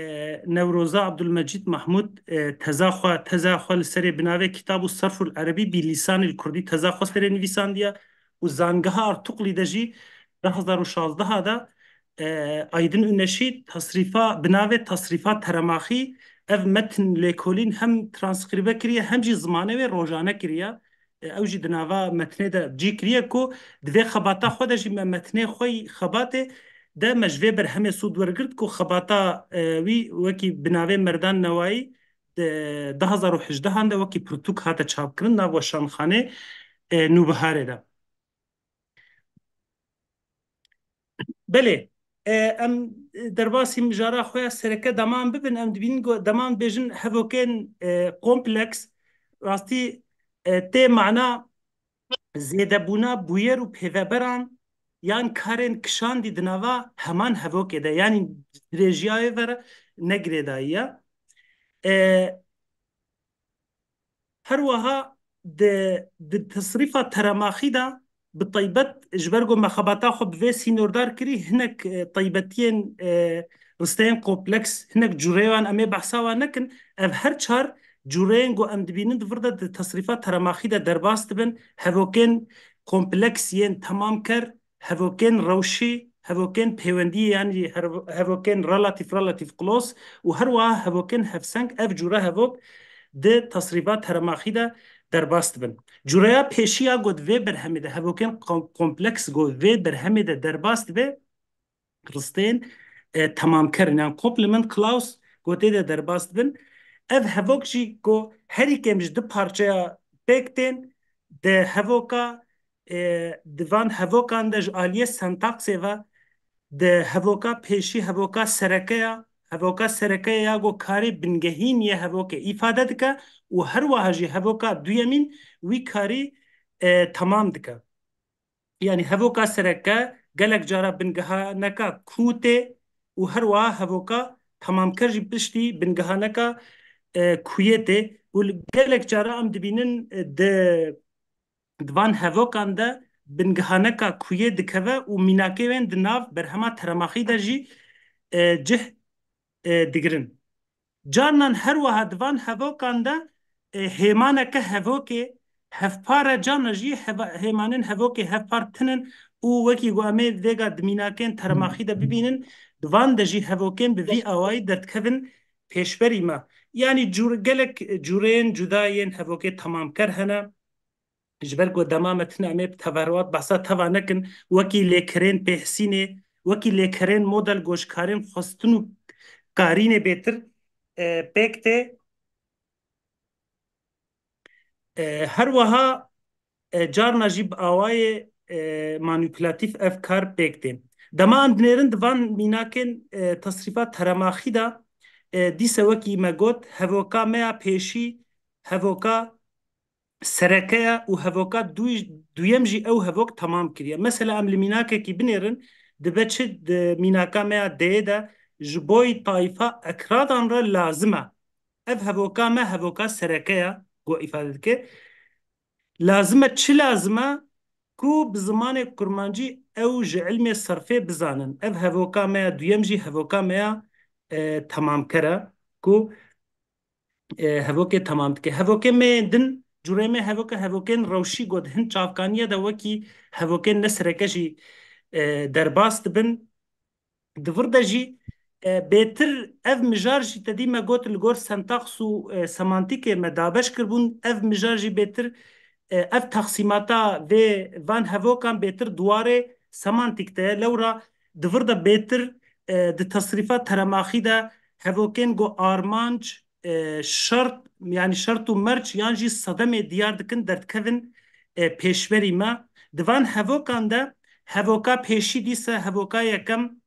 Newroza Abdulmecîd Mahmûd, e, teza xwe, teza xwe li serê bi navê Kitabu Serful Erebî bi Lîsanil Kurdî teza xwe serê nivîsandiye û Zangeha Artuklî de jî du hezar û şazdeha de, e, Aydin Üneşî tasrîfa, bi navê Tasrîfa Teremaxî ev metn lêkolîn hem transkrîbe kiriye hem jî zimanê wê rojane kiriye. E, ew jî di nava metnê de cî kiriye ku di vê xebata xwe de jî me metnê xwe yî xebatê de me ji vê berhemê sûd wergirt ku xebata, e, wî wekî bi navê Merdan Newayî di du hezar û hejdehan de wekî pirtûk hate çapkirin nav weşanxanê, e, Nûbiharê de. Belê, e, em derbasî mijara xwe ya sereke deman bibin, em dibînin ku deman bêjin hevokên, e, kompleks, rastî, e, tê mana zêdebûna bûyer û pêveberan yan karên kişandî di nava heman hevokê de, yanî dirêjiya wê ve re ne girêdayî ye. E, Her wiha di, di tesrîfa Teremaxî de bi taybet ji ber ku me xebata xwe bi vê sînordar kirî, hinek, e, taybetiyên, e, risteyên kompleks, hinek cûreyê wan em ê behsa wan nekin. Ev her çar cûreyên ku em dibînin di vir de di tesrîfa Teremaxî de derbas dibin, hevokên kompleks yên temamker, hevokên rewşî, hevokên pêwendiyê, yanî her-, hevokên relative, relative clause û her wiha hevokên hevseng, ev cûre hevok di tesrîfa Teremaxî de derbas dibin. Cureya pêşî ya ku di vê berhemê de, hevokên kom-, kompleks ku vê berhemê de derbas dibe, risteyên, e, temamker in. Yan complement clause ku tê de derbas dibin. Ev hevok jî ku herî kêm ji du parçeya pêk tên, di hevoka, e, di van hevokan de ji aliyê sentaksê ve, di hevoka pêşî, hevoka sereke ya, hevoka sereke ya ku karê bingehîn yê hevokê îfade dike û her wiha jî hevoka duyemîn wî karî, e, temam dike. Yanî hevoka sereke gelek cara bingehaneka ku tê û her wiha hevoka temamker jî piştî bingehaneka, e, kuyê tê û li gelek cara em dibînin, e, di, di van hevokan de bingehaneka kuyê dikeve û mînakê wên di nav berhema teremaxî de jî, e, cih, e, digirin. Carnan her wiha di van hevokan de, e, hêmaneke hevokê hevpar e, carna jî heva-, hêmanên hevokê hevpar tinin û wekî ku em ê vêga di mînakên teremaxî de bibînin, di van de jî hevokên bi vî awayî derdikevin pêşberî me. Yanî cûr-, gelek cûreyên cuda yên hevokê temamker hene. Ji ber ku dema me tune, em ê bi teferruat behsa teva nekin, wekî lêkerên pêhsînê, wekî lêkerên model ku ji karên xwestin û karînê bêtir, e, pêk tê. E, her wiha, e, carna jî bi awayê, e, manîpulatîf ev kar pêk tê. Dema em dinêrin di van mînakên, e, tesrîfa teremaxî de, e, dîse wekî me got, hevoka me ya pêşî, hevoka sereke ye û hevoka dû-, duyem jî ew hevok temam kiriye. Mesela em li mînakekî binêrin, dibe çi di mînaka me ya deyê de, ji boy tayfa ekradan re lazim e. Ev hevoka me hevoka sereke ye, ku îfade dike. Lazim e, çi lazim e? Ku bi zimanê kurmancî ew ji ilmê serfê bizanin. Ev hevoka me ya duyem jî hevoka me ya, e, temamker e, ku, e, hevokê temam dike. Hevokê me yên din, curê me hevoke, hevokên rewşî got hin çavkaniye de wekî hevokên ne sereke jî, e, derbas dibin. Di vir de jî, e, bêtir ev mijar jî te dî me got li gor sentaks û, e, semantîkê me dabeş kiribûn. Ev mijar jî bêtir, e, ev teqsîmata vê van hevokan bêtir di warê semantîk de ye. Lewra di vir de bêtir, e, di tesrîfa teremaxî de hevokên ku armanc, e, şert, yanî şert û merc yan jî sedemê diyar dikin, derdikevin, e, pêşberî me. Di van hevokan de hevoka pêşî dîse hevoka yekem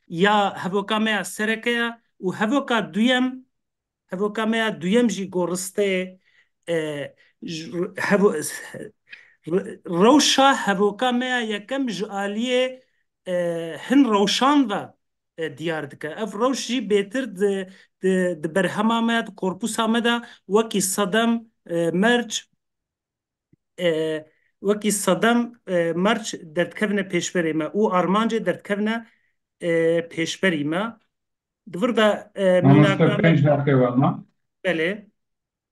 ya hevoka me ya sereke ya û hevoka duyem, hevoka me ya duyem jî goristê, e, ji, hevo-, re-, rewşa hevoka me ya yekem ji aliyê, e, hin rewşan ve, e, diyar dike. Ev rewş jî bêtir di, di, di berhema me ya, di korpusa me de wekî sedem, e, merc, e, wekî sedem, e, merc derdikevine pêşberê me û armancê derdikevine, e, pêşberî me. Di vir de, e, Mamoste, mînaka me pênc deqê we ma. Belê.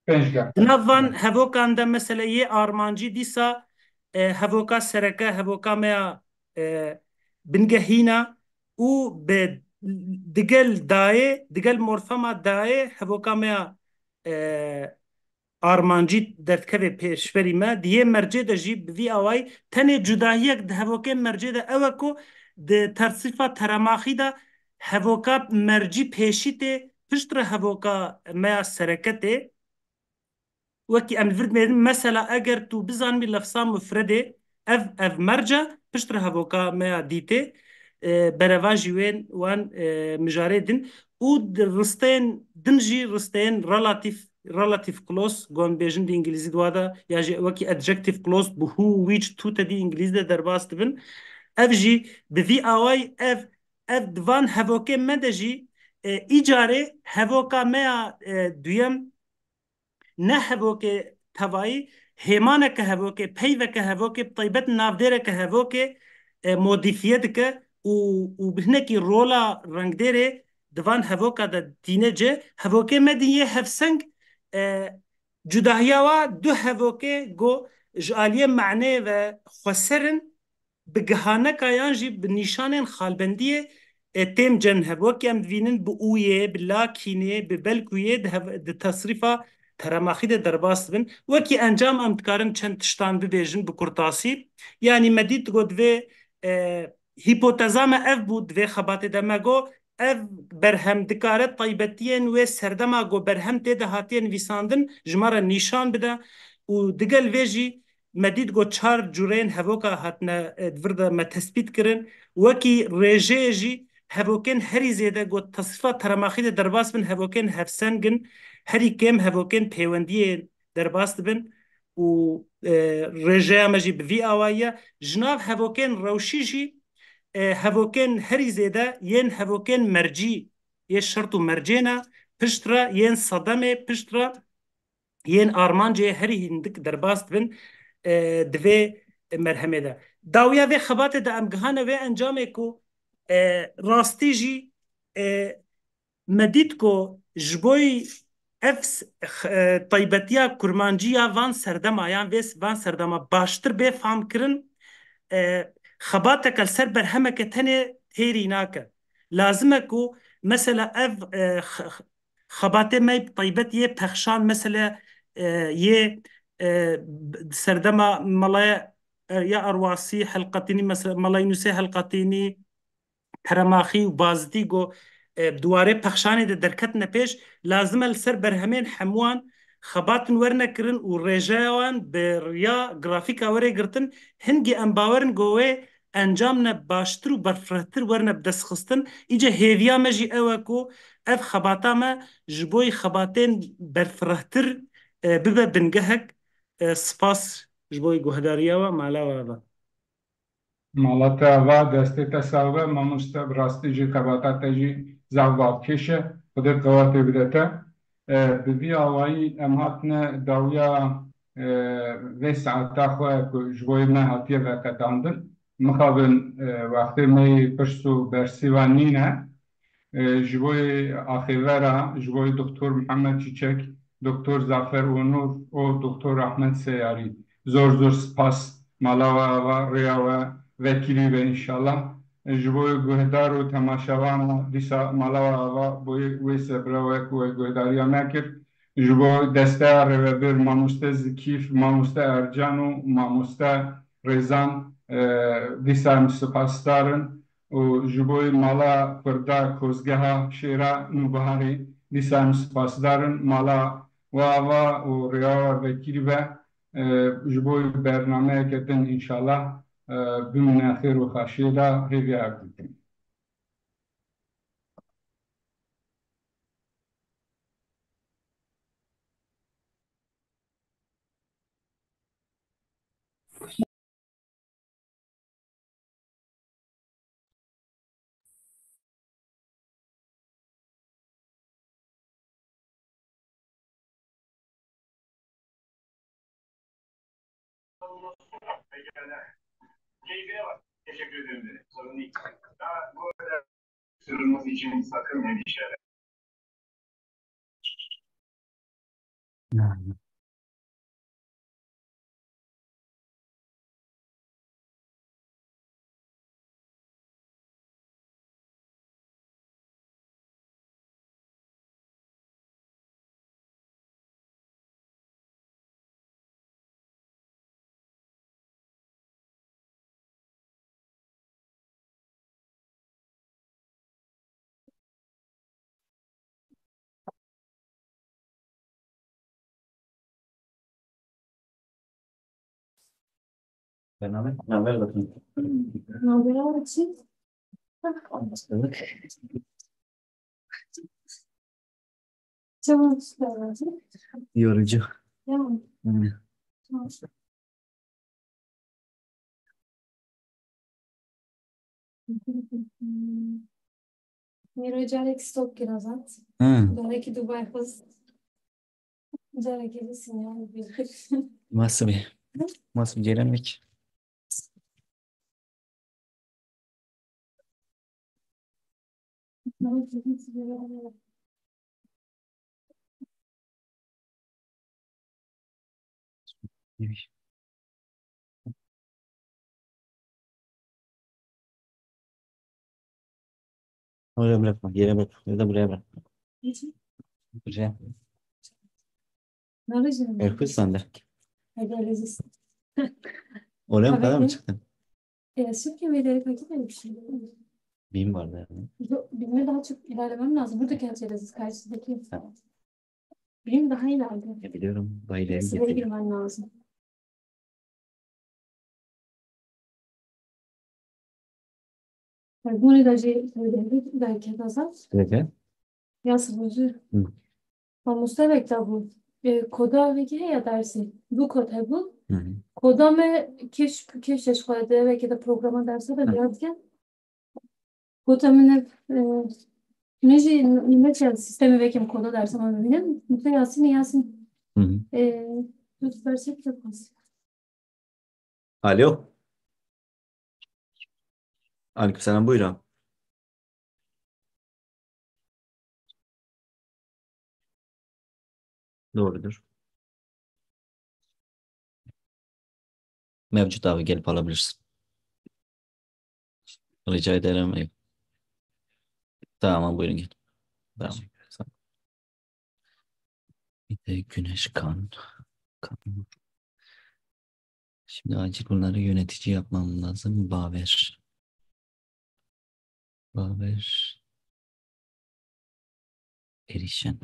Pênc deqe. Di nav van hevokan de, mesela, yê armancî dîsa, e, hevoka sereke, hevoka me ya, e, bingehîn e û bi digel dayê, digel morfema dayê hevoka me ya, e, armancî derdikeve pêşberî me. Di yê mercê de jî bi vî awayî tenê cudahiyek di hevokê mercê de ew e ku di tersîfa teremaxî de hevoka mercî pêşî tê, piştre hevoka me ya sereke tê. Wekî em li vir dimêrin, mesela eger tu bizanibî lefza mufredê, ev, ev merc e, piştre hevoka me ya dîtê, e, berevajî wên wan, e, mijarê din û di risteyên din jî risteyên relative, relative clause, gon bêjin di îngilîzî di wa de, ya jî wekî adjective clause, bi who, which, tu te dî îngilîzî de derbas dibin. Ev jî bi vî awayî ev, ev di van hevokê me de jî, e, îcarê hevoka me ya, e, duyem ne hevokê tevayî, hêmaneke hevokê, peyveke hevokê, bi taybet navdêreke hevokê, e, modîfiye dike û, û bi hinekî rola rengdêrê di van hevoka de tîne cih. Hevokê me din yê hevseng, e, cudahiya wa du hevokê ku ji aliyê maneyê ve xweser in, bi gihaneka yan jî bi nîşanên xalbendiyê, e, têm cem hev. Wekî em dibînin bi ûyê, bi lakînê, bi belkûyê di hev-, di tesrîfa teremaxî de derbas dibin. Wekî encam em dikarin çend tiştan bibêjin bi kurtasî. Yanî me dît got divê, e, hîpoteza me ev bû, divê xebatê de me got, ev berhem dikare taybetiyên wê serdema ku berhem tê de hatiye nivîsandin ji me re nîşan bide û digel vê jî me dît ku çar cûreyên hevoka hatine, e, di vir de me tespît kirin. Wekî rêjeyê jî hevokên herî zêde ku tesnîfa teremaxî de derbas bin hevokên hevseng in, herî kêm hevokên pêwendiyê derbas dibin û, e, rêjeya me jî bi vî awayî ye. Ji nav hevokên rewşî jî, e, hevokên herî zêde yên hevokên mercî, yê şert û mercê ne, piştre yên sedemê, piştre yên armancê herî hindik derbas dibin, e, di vê merhemê de. Dawiya vê xebatê de em gihane vê encamê ku, e, rastî jî, e, me dît ku ji bo ev s-, x-, e, taybetiya kurmancî ya van serdema yan vê s-, van serdema baştir bê famkirin, e, xebateke li ser berhemeke tenê têrî nake. Lazim e ku mesela ev, e, x-, x-, xebatê me bi taybet yê pexşan mesela, e, yê, e, b-, serdema Mala, e, ya Erwasî Helqetînî, mesela Mala Yunusê Helqetînî, Teremaxî û Bazitî ku, e, di warê pexşanê de derketine pêş, lazim e li ser berhemên hemûan xebatin werine kirin û rêjeya wan bi riya grafîka were girtin. Hingî em bawer in ku wê encamne baştir û berfirehtir werine bi dest xistin. Îca hêviya me jî ew e ku ev xebata me ji bo xebatên berfirehtir, e, bibe bingehek. E, spas ji bo guhdariya we, mala we ava. Mala te ava, destê te sax be, mamoste, bi rastî jî xebata te jî zaf bavkêş e. Xwedê qewatê bide te. E, bi vî awayî em hatine dawiya, e, vê saeta xwe ku ji bo me hatiye veqetandin. Mixabin, e, wextê me yê pirs û bersîvan nîne. E, ji bo axêvera, ji bo Doktor Mihemed Çîçek, Doktor Zafer Onur û Doktor Ahmet Seyarî. Zor zor spas. Mala we ava, rêya we vekirî be înşallah. E, ji bo guhdar û temaşevan dîsa mala we ava, bo wê sebra we ku we guhdariya me kir. Ji bo desteya rêvebir, mamoste Zikîf, mamoste Ercan û mamoste Rêzan, e, dîsa em spasdar in. Û ji bo mala Kurda Kozgeha Şêra Nûbiharê dîsa em spasdar in. Mala we ava û rêya we vekirî be, e, ji bo bernameyeke din înşallah, e, bimîne xêr û xaşiyê de hêviya ev dikim. Teşekkür ederim dedi. Sorun değil. Daha bu arada sırrımız için sakın endişelenme. Bername? Navber bakın. Navber için. Yorucu. Hmm. Mîro, carek stop kir Azat. Hmm. Carekî Dubai xwest. Carekî de sinyal bir. Masibê. Masibê cêremekî. Oraya bırakma, yere bırak. Ya da buraya bırak. Buraya. Nerede canım? Elbistan de. Hadi Aziz. Oraya mı kadar mı çıktın? E, Türkiye ve Derek Hacı da bir şey. Bin vardı yani. Yok, bilme daha çok ilerlemem lazım. Buradaki Hacı Aziz karşısındaki. Ha. Benim daha ileride. Ya biliyorum, daha ileri. Sıraya girmen lazım. Bunî de jî derket azad. Derket? Ya sibûzû. Hı. Mamoste wek da bû. E, koda wekî heye dersê. Du kod hebû. Hı hı. Koda me kêş, kêş ji xwe de wekî de programa dersa de Hı. diyar dikin. Gota min ev, e, ne jî, ne çi sistemê vekim koda dersa me bibînim. Mutlu Yasin, Yasin. Hı hı. E, tu dersê tu xwest. Alo. Aleykümselam, buyurun. Doğrudur. Mevcut abi, gelip alabilirsin. Rica ederim. Eyvallah. Tamam, buyurun gel. Tamam. Sağ ol. Bir de Güneş Kan. Kan. Şimdi acil bunları yönetici yapmam lazım. Baver. Baver. Erişen.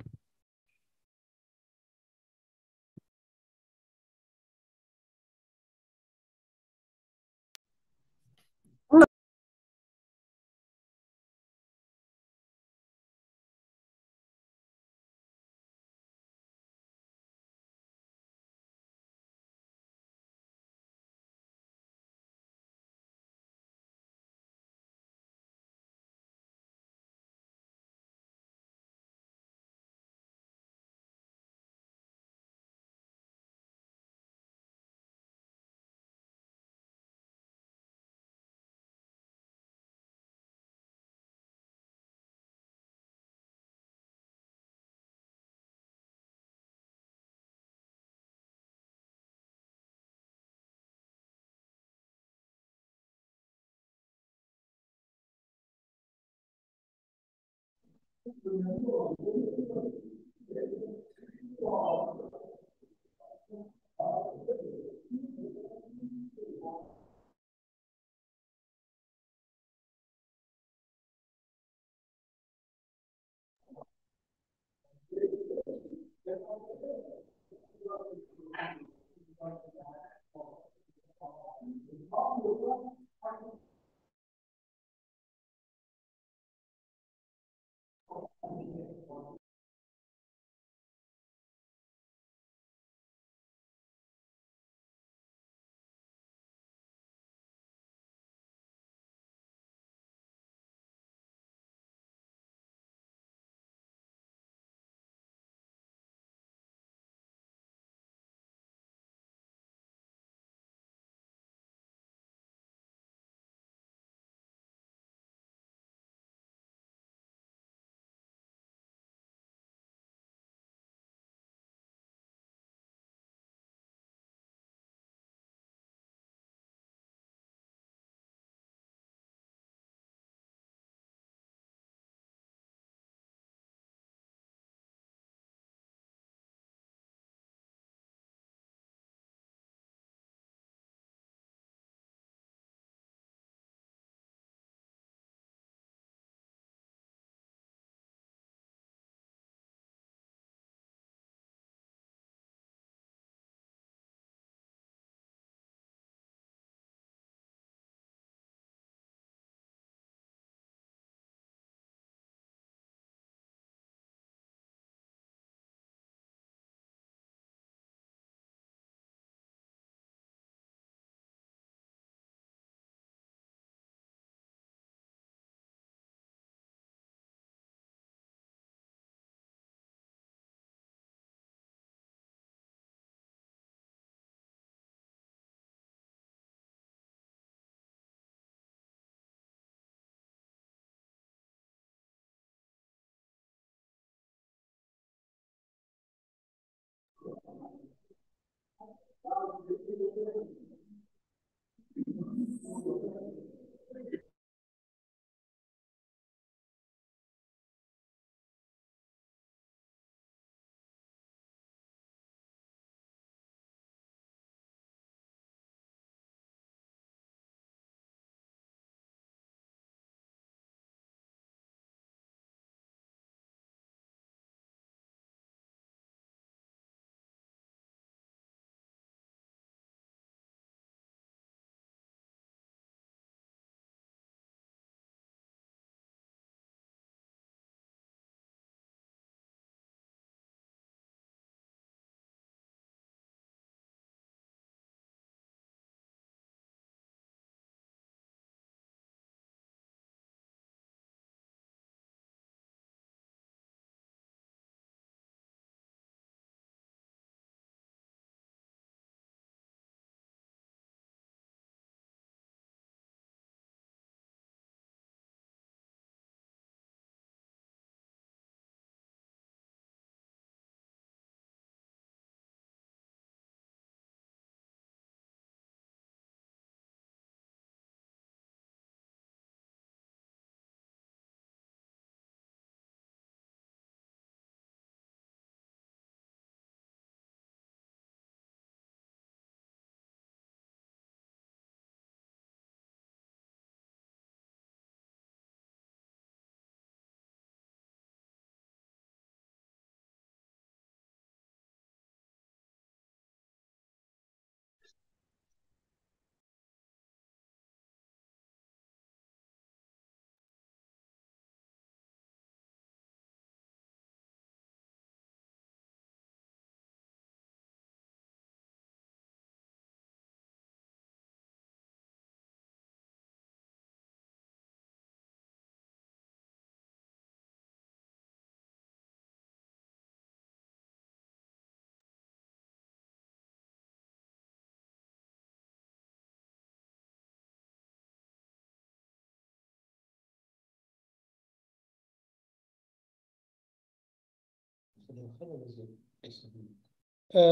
E,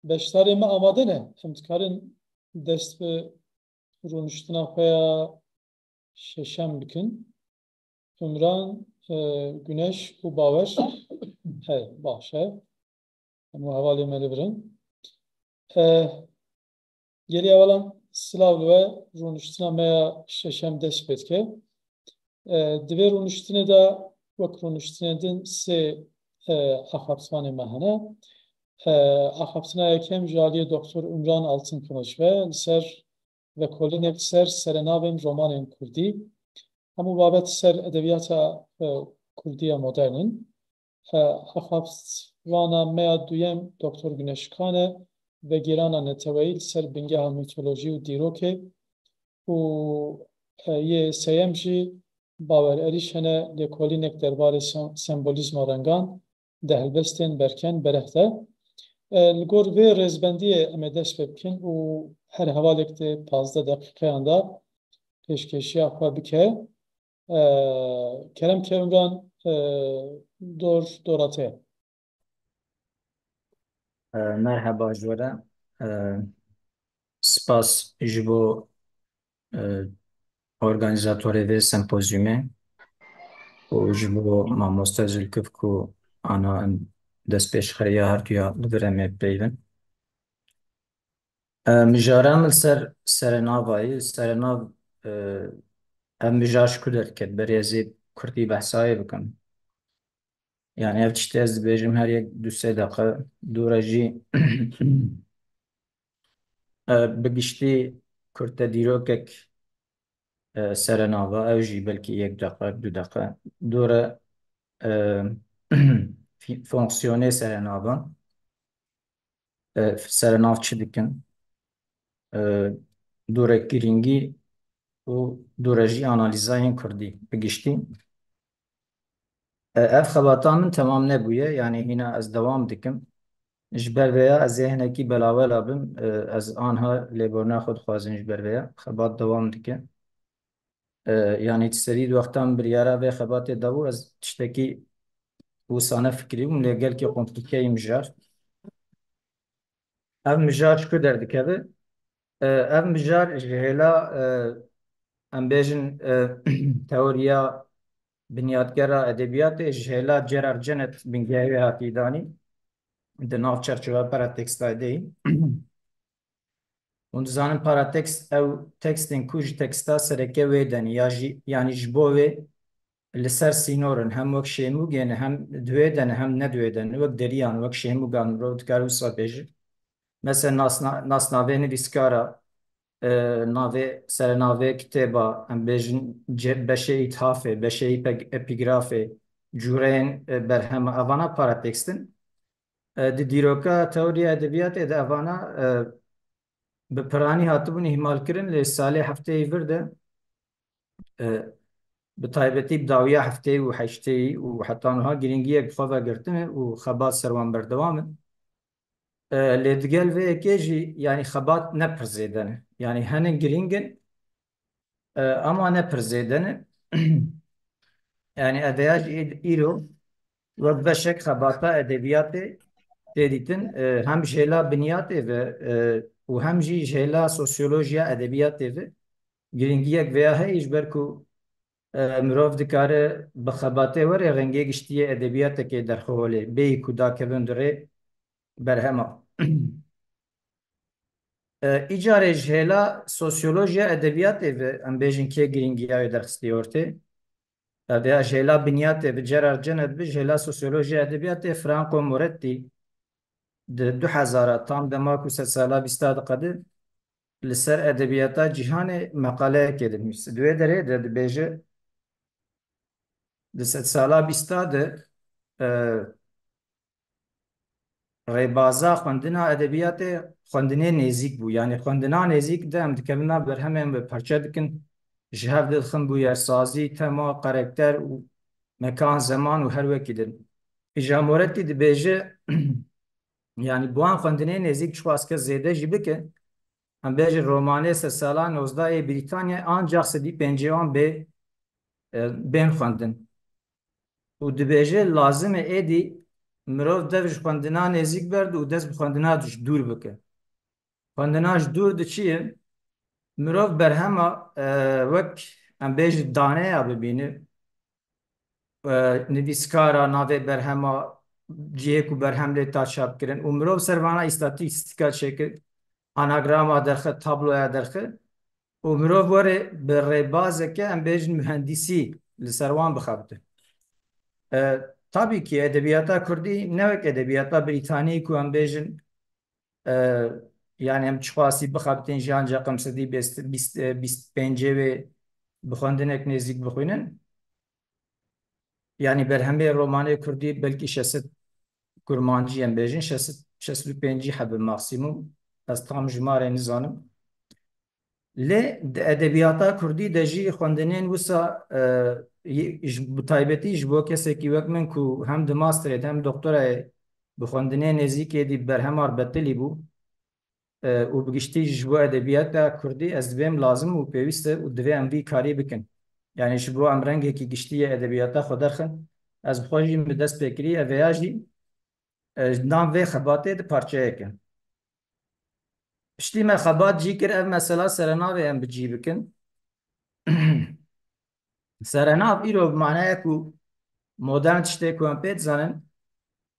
beşdarê me amade ne. Em dikarin dest bi rûniştina xwe ya şeşem bikin. Umran, e, Güneş û Bawer. Hey, baş e. Hemû hevalê me li vir in. E, Gelî hevalan, silav li we, rûniştina me ya şeşem dest pê dike. E, di vê rûniştinê de wek rûniştinên din sê, e, axaftivanê me hene. E, axaftina yekem ji aliyê Doktor Umran Altınkılıç ve li ser vekolînek li ser serenavên romanên kurdî. Hemû babet ser edebiyata, e, kurdî ya modern in. E, axaftvana me ya duyem Doktor Güneş Kan e, vegêrana neteweyî li ser bingeha mîtolojî û dîrokê û, e, yê seyem jî Bawer Erîşen e, lêkolînek derbarê sem-, sembolîzma rengan di helbestên Berken Bereh de. E, li gor vê rêzbendiyê em ê dest pê bikin û her hevalek di pazdeh deqîqeyan de pêşkêşiya xwe bike. E, kerem ke Umran, e, dor dora te. E, merheba ji we re. E, spas ji bo, e, organîzatorê vê sempozyumê û ji bo mamoste Zülküf ku ana em destpêşxeriya herduya li vir em ê bipeyivin. E, mijara min li ser serenavayî, serenav, e, ev mijar ji ku derket, berê ez ê kurdî behsa wê bikim. Yani ev tiştê ez dibêjim her yek du sê deqe, dû re jî, e, bi giştî kurte dîrokek, e, serenava, ew jî belkî yek deqe, du deqe, dû re, e, fi-, fonksiyonê serenavan, e, serenav çi dikin, e, dû re girîngî û dû re jî analîza yên kurdî bi giştî. E, ev xebata min temam nebûye, yanî hîna ez dewam dikim. Ji ber vêya ez ê hinekî belawela bim, e, ez anha lêborina xwe dixwazim ji ber vêya. Xebat dewam dike. E, yanî di serî di wexta min biryara vê xebatê dabû, ez tiştekî wisa nefikirîbûm, lê gelkî komplîke ye mijar. Ev mijar ji ku derdikeve? E, ev mijar ji hêla, e, em bêjin, e, teoriya binyatgera edebiyatê, ji hêla Gerard Genett bingehê wê hatî danî di nav çerçeveya parateksta de. Hûn dizanin paratekst ew tekstên ku ji teksta sereke wê de ne, ya jî, yanî ji bo wê li ser sînor in, hem wek şêmûgê ne, hem di wê de ne, hem ne di wê de ne, wek deriyan, wek şêmûgan mirov dikare wisa bêje. Mesela nasna-, nasnavê nivîskara, e, navê, serenavê kitêba, em bêjin ce-, beşê îthafê, beşê îpeg-, epîgrafê, cûreyên, e, berhema, evana paratekst in. E, di dîroka teoriya edebiyatê de evana, e, bi piranî hatibûn îhmalkirin, lê salê hefteyê vir de, e, bi taybetî bi dawiya hefteyê û heşteyê û heta niha girîngiyek bi xwe ve girtine û xebat ser wan berdewam in. E, lê digel vê yekê jî, yanî xebat ne pir zêde ne. Yanî henin girîng in, e, ama ne pir zêde ne. Yanî ev ya jî î-, îro wek beşek xebata edebiyatê tê dîtin, e, hem ji hêla binyatê ve, e, û hem jî ji hêla sosyolojiya edebiyatê ve girîngiyek vêya heye, ji ber ku, e, mirov dikare bi xebatê were rengê giştî yê edebiyatekê derxwe holê, bêyî ku dakevin di rê berhema. E, îcarê ji hêla sosyolojiya edebiyatê ve, em bêjin, kê girîngiya wê derxistiye ortê? Ev ya ji hêla binyatê ve, Gerard Genett bi, ji hêla sosyolojiya edebiyatê Franco Moretti di du hezar a, tam dema ku sedsala bîsta diqede, li ser edebiyata cîhanê meqaleyekê dinivîse. Di wê derê de dibêje, di sedsala bîsta de, e, rêbaza xwendina edebiyatê xwendinê nêzîk bû. Yanî xwendina nêzîk de em dikevin nav berhemên bi parçe dikin, ji hev didixin bûyersazî, tema, karakter û mekan, zeman û her wekî din. Îja Moretti dibêje, yanî bi wan xwendinê nêzîk çiqas kes zêde jî bike, em bêjin romanê sedsala nozdeh yê Brîtanyayê ancax sedî pêncî wan bê, e, bên xwendin. û dibêje, lazim e êdî mirov dev ji xwendina nêzîk berde û dest bi xwendina ji dûr bike. Xwendina ji dûr di çi ye? Mirov berhema, e, wek em bêjin daneya bibîne, e, nivîskara navê berhema, cihê ku berhem lê ta çapkirin û mirov ser vana îstatîstîka çêkir, anagrama derxe, tabloya derxe û mirov were bi rêbazeke, em bêjin, muhendîsî li ser wan bixebite. E, tabî ki edebiyata kurdî ne wek edebiyata brîtanî ku em bêjin, e, yani em çiqasî bixebitin jî ancaq em sedî bîst, bîst, e, bîst pêncê wê bi xwendinek nêzîk bixwînin. Yani berhemê romanê kurdî belkî şeş sed kurmancî em bêjin, şeş sed, şeş sed û pêncî hebe maksimum. Ez tam jimarê nizanim. Lê di edebiyata kurdî de jî xwendinên wisa, e, yê-, ji, bi taybetî ji bo kesekî wek min ku hem di masterê de hem doktorayê bi xwendinê nêzîkê dî berhema betilî bû, e, û bi giştî ji bo edebiyata kurdî ez dibêm lazim û pêwîst e û divê em vî karî bikin. Yani ji bo em rengekî giştî yê edebiyata xwe derxin, ez bi xwe jî min dest pê kirî, ev vêya jî, e, ji nav vê xebatê di parçeyek e. Piştî me xebat cî kir, ev mesela serenavê em bi cî bikin. Serenav îro bi manaya ku modern tiştê ku em pê dizanin,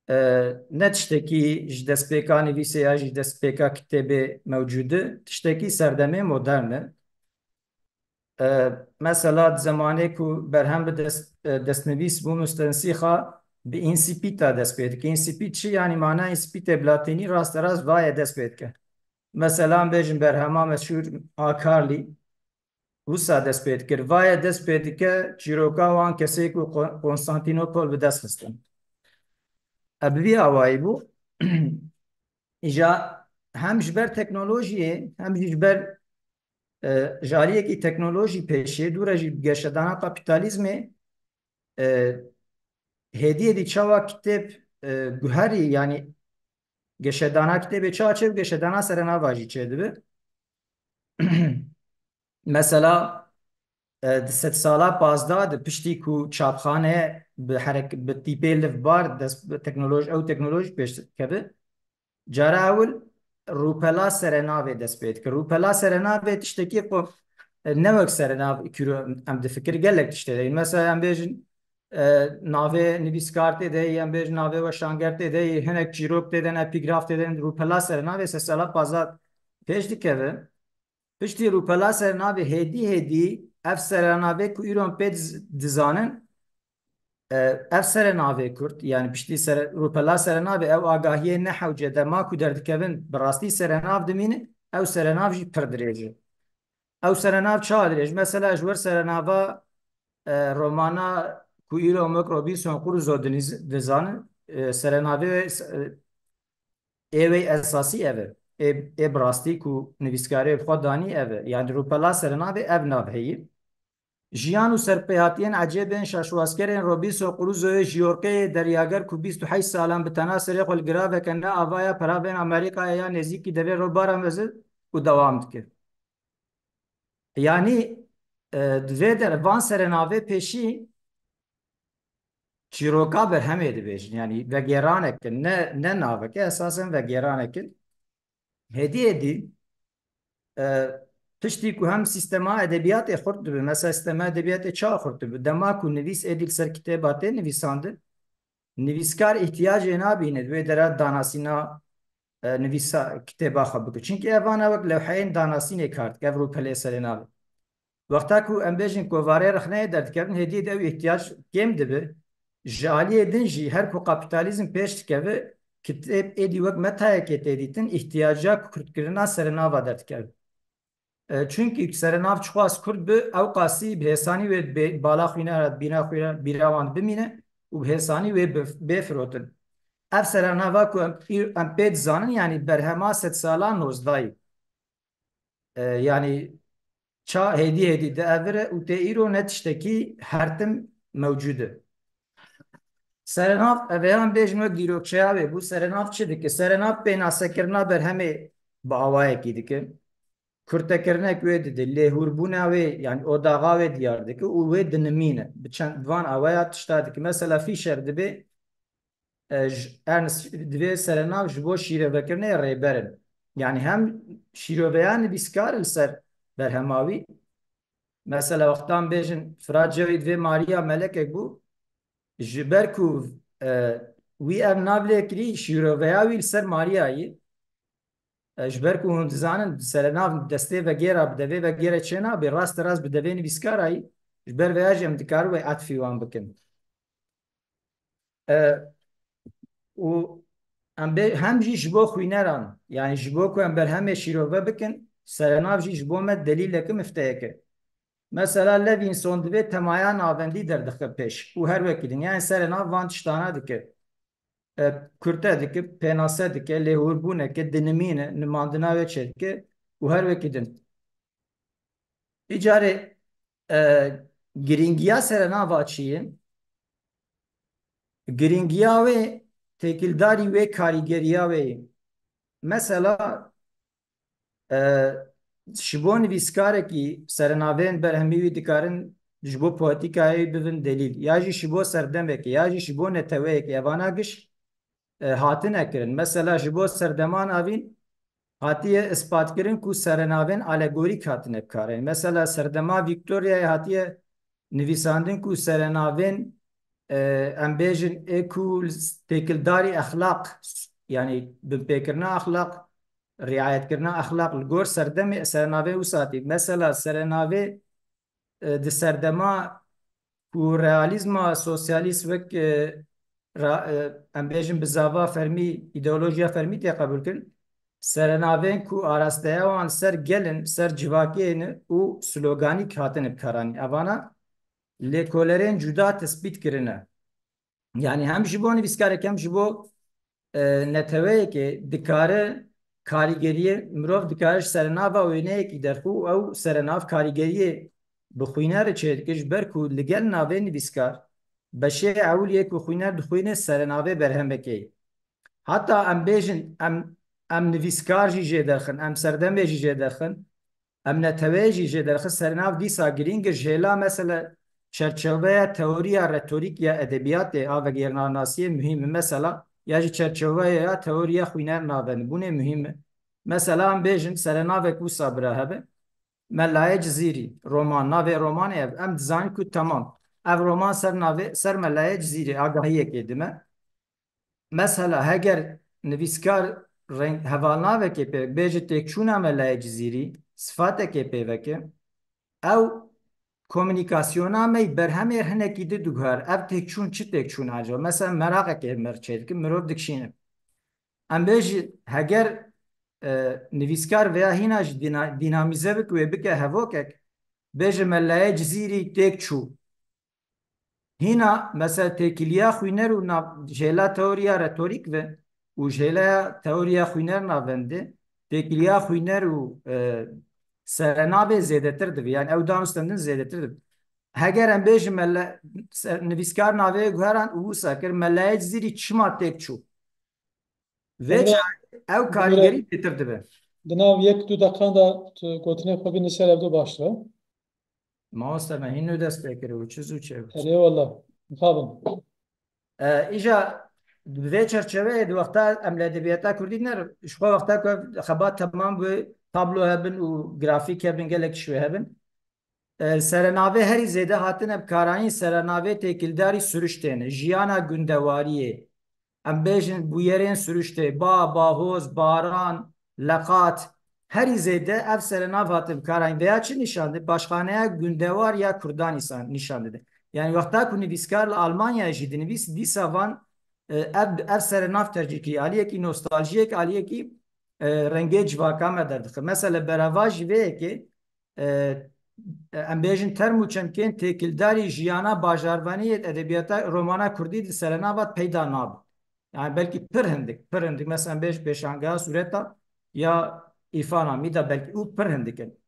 e, ne tiştekî ji destpêka nivîsê ya jî destpêka kitêbê mewcûd e, tiştekî serdemê modern e. E, mesela di zemanê ku berhem bi dest, e, destnivîs bû, mustensîxa bi însîpîta dest pê dike. Însîpît çi? Yanî mana însîpîtê bi latînî rasterast vaye dest pê dike. Mesela em bêjin berhema meşhûr A. Carli wisa dest pê dikir. Vaye dest pê dike çîroka wan kesê ku Ko-, Konstantînopol bi dest xistin. E, bi vî awayî bû. Îja hem ji ber teknolojiyê hem jî ji ber, e, ji aliyekî teknolojî pêşê dû re jî geşedana kapîtalîzmê, e, hêdî hêdî çawa kitêb, e, guherî, yanî geşedana kitêbê çawa çêbû, geşedana serenava jî çêdibe. Mesela, e, di sedsala pazdeh de piştî ku çapxane bi herek-, bi tîpê livbar dest bi teknoloji, ew teknoloji pêş dikeve, cara ewil rûpela serenavê dest pê dike. Rûpela serenavê tiştekî ku, e, ne wek serenav îkîro em difikir gelek tiştê de. Mesela em bêjin, e, navê nivîskar tê de, em bêjin navê weşanger tê de, hinek çîrok tê de, epîgraf tê de, rûpela serenavê sedsala pazdeh pêş dikeve. Piştî rûpela serenavê hêdî hêdî ev serenavê ku îro em pê diz-, dizanin, e, ev serenavê kurt, yani piştî sere-, rûpela serenavê ew agahiyê ne hewce dema ku derdikevin bi rastî serenav dimîne, ew serenav jî pir dirêj e. Ew serenav çawa dirêj? Mesela ji wir serenava, e, romana ku îro em wek Robinson Crusoe diniz-, dizanin, e, serenavê wê, e, ê wê esasî ev e. Ê, ê bi rastî ku nivîskarê bi xwe danî ev e. Yani rûpela serenavê ev nav heye. Jiyan û serpêhatiyên ecêb ên şaşwazkerên Robinson Crusoeyê ji yorkeyê deryager ku bîst û heşt salan bi tena serê xwe li giraveke ne avaya peravên Amerîkayê ya nêzîkî devê robara mezin û dewam dike. Yanî, e, di vê der van serenavê pêşî çîroka berhemê dibêjin. Yanî vegêranek in, ne, ne navek e, esasen vegêranek in. Hêdî hêdî, e, piştî ku hem sîstema edebiyatê xurt dibe, mesela sîstema edebiyatê çawa xurt dibe? Dema ku nivîs êdî li ser kitêba tê nivîsandin, nivîskar îhtiyacê nabîne di wê dera danasîna, e, nivîsa kitêba xwe bike. Çimkî ev vana wek lewheyên danasînê kar dike, ev rûpelê serê navê. Wexta ku em bêjin kovarê rexneyê derdikevin, hêdî de ew îhtiyac kêm dibe. Ji aliyê din jî her ku kapîtalîzm pêş dikeve, kitêb êdî wek metayekê tê dîtin, îhtiyaca kurtkirina serenava derdikeve. E, çunkî serenav çiqas kurt bi, ew qasî bi hêsanî wê bê-, bala xwîna re, bîna xwîna, bîra wan bimîne û bi hêsanî wê bif-, bê firotin. Ev serenava ku em, em pê dizanin, yanî berhema sedsala nozdahî. E, yanî ça hêdî hêdî dievire û tê îro ne tiştekî her tim mewcûd e. Serenav, ev ê em bêjin wek dîrokçeya wê bû, serenav çi dike? Serenav pênasekirina berhemê bi awayekî dike. kurtekirinek wê dide, lêhûrbûna wê, yanî odaxa wê diyar dike û wê dinimîne. Bi çend, bi van aweya tişta dike. Mesela Fischer dibê, e, ji, Ernst divê serenav ji bo şîrovekirinê rêber in. Yanî hem şîroveya nivîskar li ser berhema wî, mesela wextan bêjin Firat Cewî divê Mariya melekek bû, ji ber ku, e, wî ev nav lê kirî, şîroveya wî li ser Mariya yî. E, ji ber ku hûn dizanin, serenav destê vegêra bi devê vegêre çênabe, raste rast bi devê nivîskara yî, ji ber vêya jî em dikarin wê etfî wan bikin. E, û em bê, hem jî ji bo xwîneran, yanî ji bo ku em berhemê şîrove bikin, serenav jî ji bo me delîleke mifteyek e. Mesela Levinson divê temaya navendî derdixe pêş û her wekî din, yanî serenav van tiştana dike. E, kurte dike, pênase dike, lêhûrbûneke, dinimîne, nimandina wê çêdike û her wekî din. Îcarê, e, girîngiya serenava çi ye? Girîngiya wê têkildarî wê karîgeriya wê ye. Mesela, e, ji bo nivîskarekî serenavên berhemî wî dikarin ji bo poetîkayê wî bibin delîl, ya jî ji bo serdemekê, ya jî ji bo neteweyekê, evana giş, e, hatine kirin. Mesela ji bo serdema navîn hatiye ispatkirin ku serenavên alegorîk hatine bikarin. Mesela serdema Vîktoryayê hatiye nivîsandin ku serenavên, e, em bêjin ê ku têkildarî exlaq, yanî binpêkirina exlaq, riayetkirina exlaq li gor serdemê serenavê wisa tê. Mesela serenavê, e, di serdema ku realîzma sosyalîst wek, e, ra-, e, em bêjin bi zava fermî, îdeolojiya fermî tê qebûl kirin, serenavên ku arasteya wan ser gel in, ser civakê ne û sloganîk hatine bikaranîn. Evana lêkolerên cuda tespît kirine. Yanî hem ji bo nivîskarek hem ji bo, e, neteweyekê dikare karîgeriyê, mirov dikare ji serenava wêneyekî derxî û ew serenav karîgeriyê bi xwîner re çêdike, ji ber ku li gel navê nivîskar beşê ewil yê ku xwîner dixwîne serenavê berhemekê ye. Heta em bêjin em, em nivîskar jî jê derxin, em serdemê jî jê derxin. Em neteweyê jî jê derxin, serenav dîsa girîng e. Ji hêla mesela çerçeveya teoriya retorîk ya edebiyatê a vegêrnanasiyê muhîm e. Mesela ya jî çerçeveya teoriya xwîner navendibûnê muhîm e. Mesela em bêjin serenavek wisa bira hebe. Melayê Cizîrî, roman, navê romanê ev. Em dizanin ku temam. Ev roman ser navê, ser Melayê Cizîrî agahiyekê dime. Mesela heger nivîskar reng hevalnavekê pê bêje têkçûna Melayê Cizîrî, sifatekê pê veke, ew komunîkasyona me yî berhemê hinekî di diguher. Ev têkçûn çi têkçûn acaba? Mesela meraqekê me re çêdike, mirov dikişîne. Em bêjî heger, e, nivîskar veya hîna jî dîna-, dînamîze bike wê bike hevokek, bêje Melayê Cizîrî têk çû. Hîna, mesela, têkiliya xwîner û nav-, jêla teoriya retorîk ve û jêla teoriya xwîner navendê, têkiliya xwîner û, e, serenavê zêdetir dibe. Yani ew dan û stendin zêdetir dibe. Heger em bêjin mele-, se-, nivîskar navê guheran û wisa kir, Melayê Cizîrî çima têk çû? Vê Emre, çaxê ew karîgerî bêtir dibe. Di nav yek du deqan de tu gotinê xwe bînî ser ev du baştir e. Mamoste me hîn nû dest pê kiriye û çi zû çêbû. Erê wela. Mixabin. E, îja di vê çerçeveyê di wexta em li edebiyata kurdî ne, ji xwe wexta ku ev xebat temam bû, tablo hebin û grafîk hebin, gelek şû hebin. E, serenavê herî zêde hatine bikaranîn serenavê têkildarî siruştê ne, jiyana gundewariyê. Em bêjin bûyerên siruştê, ba, bahoz, baran, leqat. Herî zêde ev serenav hate bikaranîn. Veya çi nîşan dide? Paşxaneya gundewar ya kurdan îsan nîşan dide. Yani wexta ku nivîskar li Almanyayê jî dinivîs, dîsa van, e, ev, ev serenav tercîh kirî. Aliyekî nostaljiyek, aliyekî, e, rengê civaka me derdixe. Mesela berava ji vê yekê, e, em bêjin term û çemkên têkildarî jiyana bajarvaniyê edebiyata romana kurdî di serenava peyda nabe. Yani belkî pir hindik, pir hindik. Mesela em bêjin pêşangeha sûreta ya Îfana Mîda belkî û pir hindik in.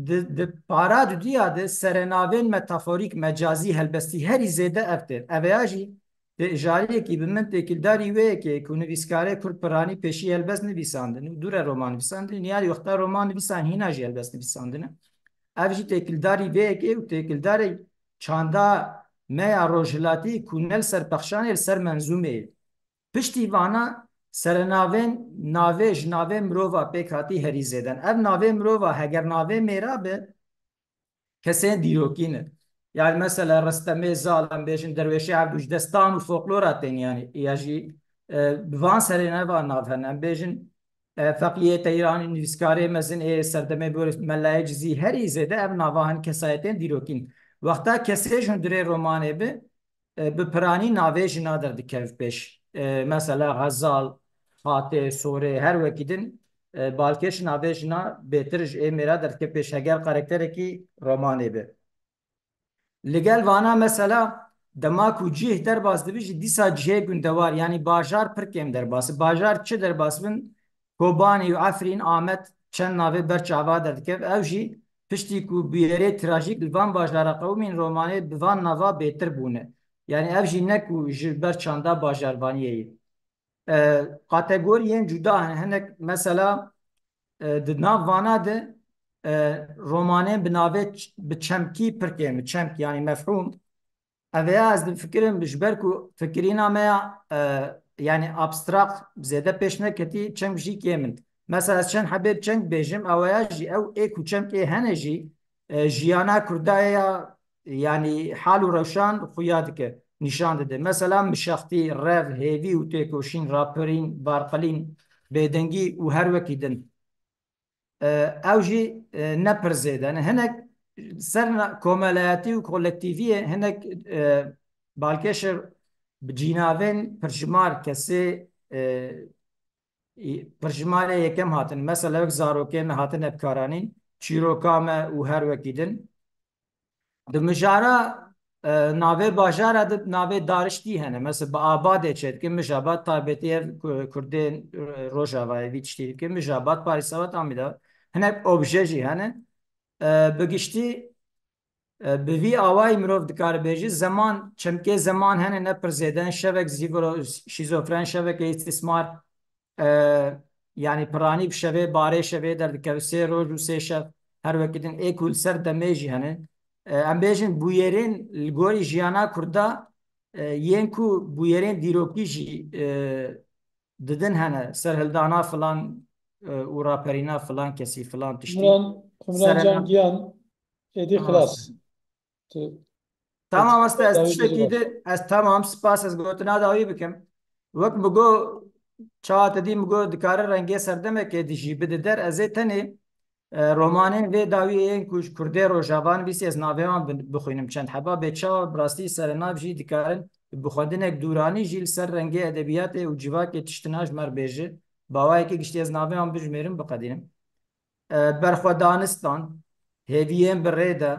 Di, di para dudiya de serenavên metaforîk, mecazî, helbestî herî zêde ev tên. Eveya jî tê-, jariyekî bi min têkildarî wê yekê ku nivîskarê Kurd Piranî pêşî helbest nivîsandin û dûre roman nivîsandin, niyarî wexta roman nivîsan hîna jî helbest nivîsandine. Ev jî têkildarî vê yekê û têkildarê çanda me ya rojhilatî ku ne li ser pexşanê, li ser menzûmê ye. Piştî vana serenavên navê ji navê mirova pêk hatî herî zêde ne. Ev navê mirova heger navê mêra be, kesên dîrokî ne. Yani mesela Restemê Zal, em bêjin Derwêşê Evdû, ji destan û folklora tên yani, ya jî, e, bi van serê nava nav hene. Em bêjin, e, Feqiyê Teyranî, nivîskarê mezin ê serdemê Borîs, Melayê Cizî, herî zêde ev nava hin kesayetên dîrokî ne. Wexta kesê ji hundirê romanê bi, e, bi piranî navê jina derdikeve pêş. E, mesela Xezal, Xatê, Sorê, her wekî din, e, balkêş navê jina bêtir ji ê mêra derdikeve pêş, heger karakterekî romanê be. Li gel vana mesela dema ku cih derbas dibe jî dîsa cihê gundewar, yanî bajar pir kêm derbas. Bajar çi derbas bin? Kobanî û Efrîn, Amed çend navê ber çava derdikeve. Ew jî piştî ku bûyerê trajîk li van bajara qewimîn romanê bi van nava bêtir bûne. Yani ev jî ne ku ji ber çanda bajarvaniyê ye. E, kategoriyên cuda hene. Hinek mesela, e, di nav vana de, e, romanên bi navê ç-, bi çemkî pir kêm, çemk yani mefhûm. Ev ya ez difikirim ji ber ku fikirîna me ya, e, yani abstrakt zêde pêş neketî, çemk jî kêm in. Mesela ez çend hebê bi çemk bêjim, ew ya jî ew ê ku çemkê hene jî, e, jiyana Kurda ya, yanî hal û rewşan xuya dike, nîşan dide. Mesela mişextî, rev, hêvî û têkoşîn, raperîn, barqilîn, bêdengî û her wekî din. E, ew jî, e, ne pir zêde ne. Hinek ser na-, komelayetî û kolektîviyê hinek, e, balkêşir bi cînavên pirjimar kesê, e, î-, pirjimarê yekem hatin. Mesela wek zarokê me hatine bikaranîn, çîroka me û her wekî din. Di mijara, e, navê bajara de navê dariştî hene. Mesela bi Abadê çêdike, Mijabad taybetî ev ku-, Kurdên, e, Rojavayê vî tiştî dike. Mijabad, Parîsabad, Amîda. Hinek obje jî hene. E, bi giştî, e, bi vî awayî mirov dikare bêje, zeman, çemkê zeman hene ne pir zêde ne, şevek zîviro, şîzofren, şeveke îstîsmar, e, yanî piranî bi şevê, barê şevê derdikeve, sê roj û sê şev, her wekî din ê ku li ser demê jî hene. E, em bêjin bûyerên li gorî jiyana Kurda, e, yên ku bûyerên dîrokî jî, e, didin hene, serhildana filan, e, û raperîna filan kesî, filan tiştî. Umran, Umran Serena- Can Giyan, êdî Tamam. xilas. Tu, Tamam, tu aslında ez dawî tiştekî bicivak. di, ez tamam, spas, ez gotina dawî bikim. Wek min got, çawa te dî min got, dikare rengê serdemekê dijî bide der, ez ê tenê, e, romanên vê dawiyê yên ku ji Kurdê Rojava nivîsî, ez navê wan bi-, bixwînim çend heba, bê çawa bi rastî serenav jî dikarin bi xwendinek dûranî jî li ser rengê edebiyatê û civakê tiştina ji me re bêje. Bawayekê giştî ez navê wan bijmêrim, biqedînim. E, berxwedanistan, hêviyên bi rê de,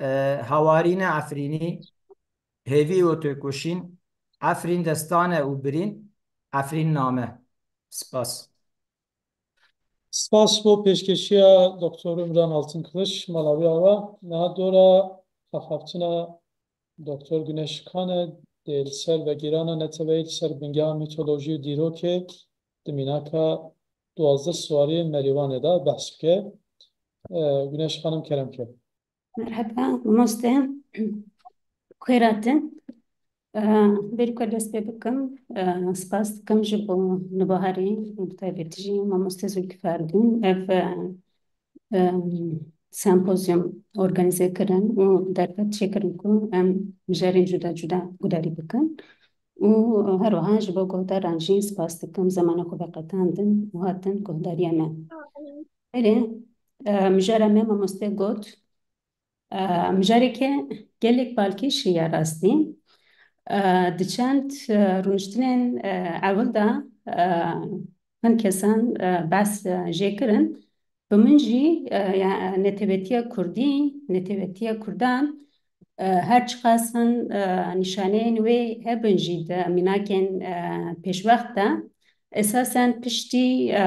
e, hawarîne Efrînî, hêvî û têkoşîn, Efrîn destane û birîn, Efrîn name. Spas. Spas bo pêşkêşiya Doktor Umran Altınkılıç, mala wî ava. Niha dora axaftina Doktor Güneş Kane dê li ser vegîrana neteweyî li ser bingeha mîtolojî û dîrokê di mînaka duwazdeh Siwariyê Merîwanê de behs bike. E, Güneş Xanim, kerem ke. Merheba, mamoste. Xêr hatin. E, berî ku dest pê bikim, e, spas dikim ji bo Nibaharê, bi taybetî jî mamoste Zulkifar Dîn. Ev, e, em, sempozyum organîze kirin û derfet çêkirin ku em mijarên cuda cuda gudarî bikin. Û her wiha ji bo guhdaran jî spas dikim, zemana xwe veqetandin û hatin guhdariya me. Erê, e, mijara me mamoste got, e, mijareke gelek balkêş e ya rastî. E, di çend, e, rûniştinên, e, ewil de, e, hin kesan, e, behs, e, jê kirin. Bi min jî, e, ya, netewetiya Kurdî, netewetiya Kurdan, e, her çiqas hin, e, nîşaneyên wê hebin jî di mînakên, e, pêşwext de, esasen piştî, e,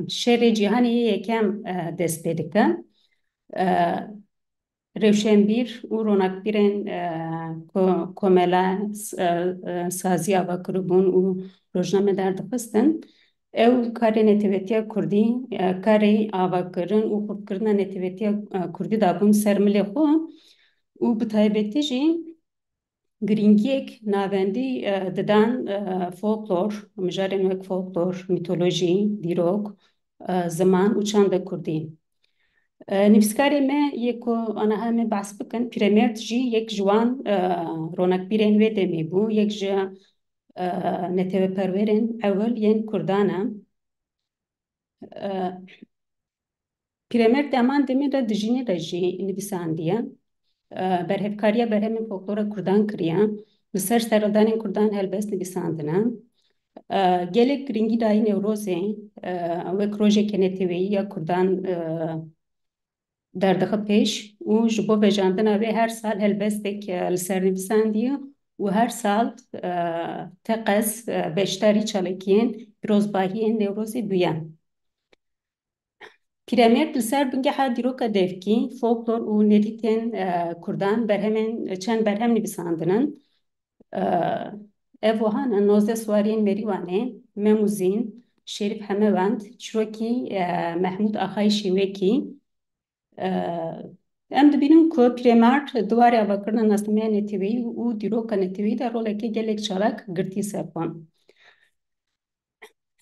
şerê cîhanê yê yekem, e, dest pê dike. E, rewşenbîr û ronakbîrên, e, ko-, komela s-, e, e, sazî ava kiribûn û rojname derdixistin. Ew karê netewetiya kurdî, e, karê avakirin û xurtkirina netewetiya, e, kurdî dabûn ser milê xwe û bi taybetî jî girîngiyek navendî, e, didan, e, folklor, mijarên wek folklor, mîtolojî, dîrok, e, ziman û çanda kurdî. E, nivîskarê me yê ku aniha em ê behs bikin, Pîremêrd jî yek ji wan, e, ronakbîrên wê demê bû, yek ji, e, neteweperwerên ewil yên kurdan e. E, Pîremêrd di heman demê de dijînê de jî nivîsandiye. E, berhevkariya berhemên folklora kurdan kiriye. Li ser serhildanên kurdan helbest nivîsandine. E, gelek girîngî dayî Newrozê, e, wek rojeke neteweyî ya kurdan, e, derdixe pêş û ji bo vejandina wê her sal helbestek, e, li ser nivîsandiye û her sal, e, teqez, e, beşdarî çalakiyên pîrozbahiyên Newrozê bûye. Pîremêrd li ser bingeha dîroka devkî, folklor û nerîtên, e, kurdan berhemên, çend berhem nivîsandinin. E, ev wiha ne: Nozdeh Siwariyên Merîwanê, Mem û Zîn, Şerîf Hemewend, Çirokî, e, Mehmûd Axayî Şîwekî. E, em dibînin ku Pîremêrd di warê avakirina nasnameya neteweyî û dîroka neteweyî de roleke gelek çalak girtî ser xwe.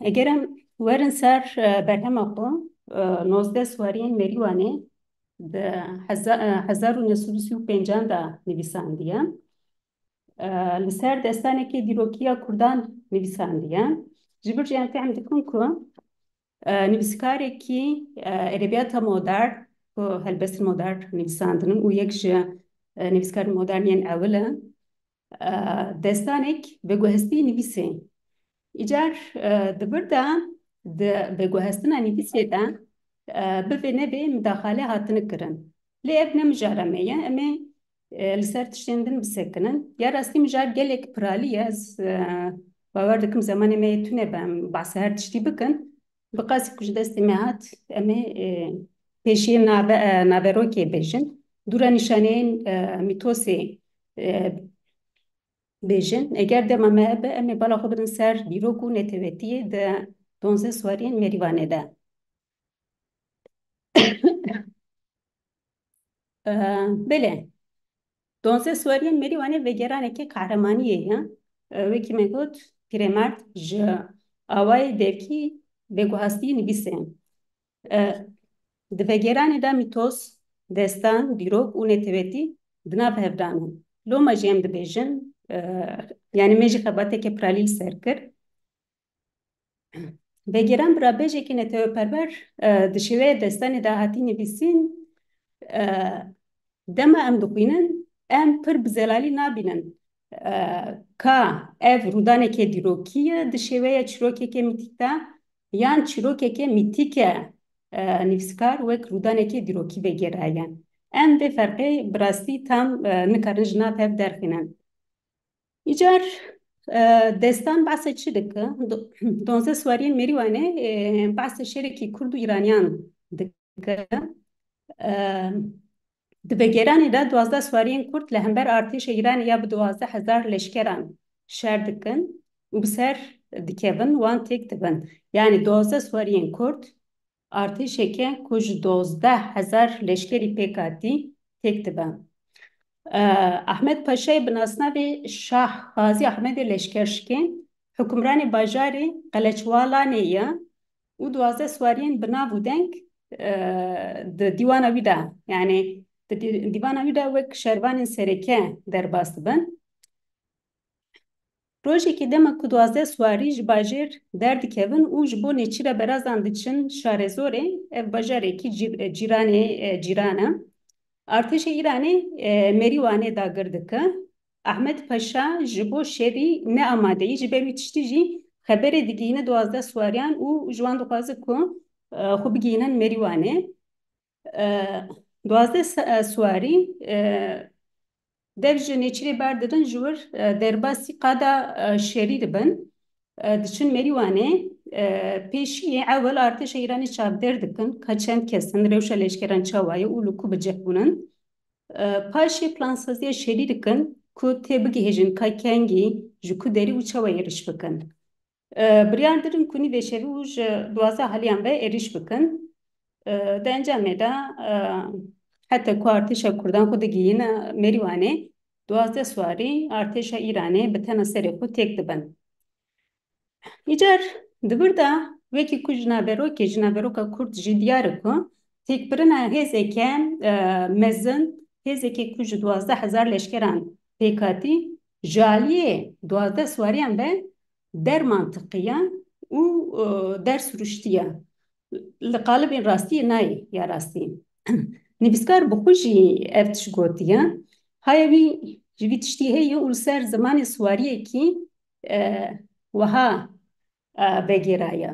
Eger em werin ser, e, berhema xwe, e, Nozdeh Siwariyên Merîwanê di heza-, e, hezar û neh sed û sî û pêncan de nivîsandiye. E, li ser destanekê dîrokî ya kurdan nivîsandiye. Ji vir jî em fehm dikin ku, e, nivîskarekî, e, edebiyata modern, ku helbestên modern nivîsandin in û yek ji, e, nivîskarên modern yên ewil e. E, destanek veguhestî nivîsê. Îcar, e, di vir de di veguhestina nivîsê de, e, bi vê nevê midaxale hatine kirin. Lê ev ne mijara me ye. Em ê, e, li ser tiştên din bisekinin. Ya rastî mijar gelek piralî ye. Ez, e, bawer dikim zemanê me yê tune be em behsa her tiştî bikin. Bi qasî ku ji destê me hat, em ê, e, pêşiyê nave-, e, naverokê bêjin. Dûra nîşaneyên, e, mîtosê, e, bêjin. Eger dema me hebe, em ê bala xwe bidin ser dîrok û netewetiyê di Donzeh Siwariyên Merîwanê de. Ee, belê. Donzeh Siwariyên Merîwanê vegeraneke qehremaniyê ye. Ee, wekî me got, Pîremerd ji awayê devkî veguhastî nivîsê. Ee, di vegeranê de mîtos, destan, dîrok û netewetî di nav hev de ne. Loma jî em dibêjin, ee, yanî me jî xebateke piralî li ser kir. Vegeran bi rabêjekê neteweperwer, e, di şêweya destanê de hatî nivîsîn, e, dema em dixwînin, em pir bi zelalî nabînin, e, ka ev rûdaneke dîrokî ye di şêweya çîrokeke mîtîk de, yan çîrokeke mîtîk e, e, nivîskar wek rûdaneke dîrokî vegeraye. Em vê ferqê bi rastî tam, e, nikarin ji nav hev derxînin. Îcar, e, destan behsa çi dike? Do-, Donzeh Siwariyên Merîwanê, e, behsa şerekî Kurd û Îraniyan dike. E, di vegeranê de duwazdeh siwariyên Kurd li hember artêşa Îranê ya bi duwazdeh hezar leşkeran şer dikin û bi ser dikevin, wan têk dibin. Yanî duwazdeh siwariyên Kurd artêşeke ku ji dozdeh hezar leşkerî pêk hatî têk dibe. Ehmed Paşayê bi nasnavê Şah Xazî Ehmedê Leşkerşikê, hukimranê bajarê Qeleçwalanê ye û duwazdeh siwariyên bi nav û deng, e, di dîwana wî de, yanî di dî-, dîwana wî de wek şervanên sereke derbas dibin. Rojekê dema ku duwazdeh siwarî ji bajêr derdikevin û ji bo nêçîra berazan diçin Şarezorê, ev bajarekî cîr-, cîranê, e, cîran e, artêşa Îranê, e, Merîwanê dagir dike. Ehmed Paşa ji bo şerî ne amadeyî, ji ber wî tiştî jî xeberê digihîne duwazdeh siwariyan û ji wan dixwaze ku, e, xwe bigihînin Merîwanê. E, duwazdeh se-, e, siwarî, e, dev ji nêçîrê berdidin, ji wir, e, derbasî qada, e, şerî dibin. E, diçin Merîwanê, e, pêşiyê ewil artêşa Îranê çavdêr dikin ka çend kes in, rewşa leşkeran çawa ye û li ku bi cih bûnin. E, paşê plansaziya şerî dikin ku tê bigihêjin ka kengî, ji ku derî û çawa êrîş bikin. E, biryar dirin ku nîvê şevî û ji duwazdeh alîyan ve êrîş bikin. E, di encamê de, e, heta ku artêşa Kurdan xwe digihîne Merîwanê, duwazdeh siwarî artêşa Îranê bi tena serê xwe têk dibin. Îcar di vir de wekî ku ji naverokê, ji naveroka Kurd jî diyar e ku têkbirina hêzeke, e, mezin, hêzeke ku ji duwazdeh hezar leşkeran pêk hatî, ji aliyê duwazdeh siwariyan ve dermantiqiye û, e, dersiruştiye. Li qalibên rastiyê nayê ya rastî. Nivîskar bi xwe jî ev tişt gotiye. Haya wî ji vî tiştî heye û li ser zimanê siwariyekî, e, wiha, e, vegêraye.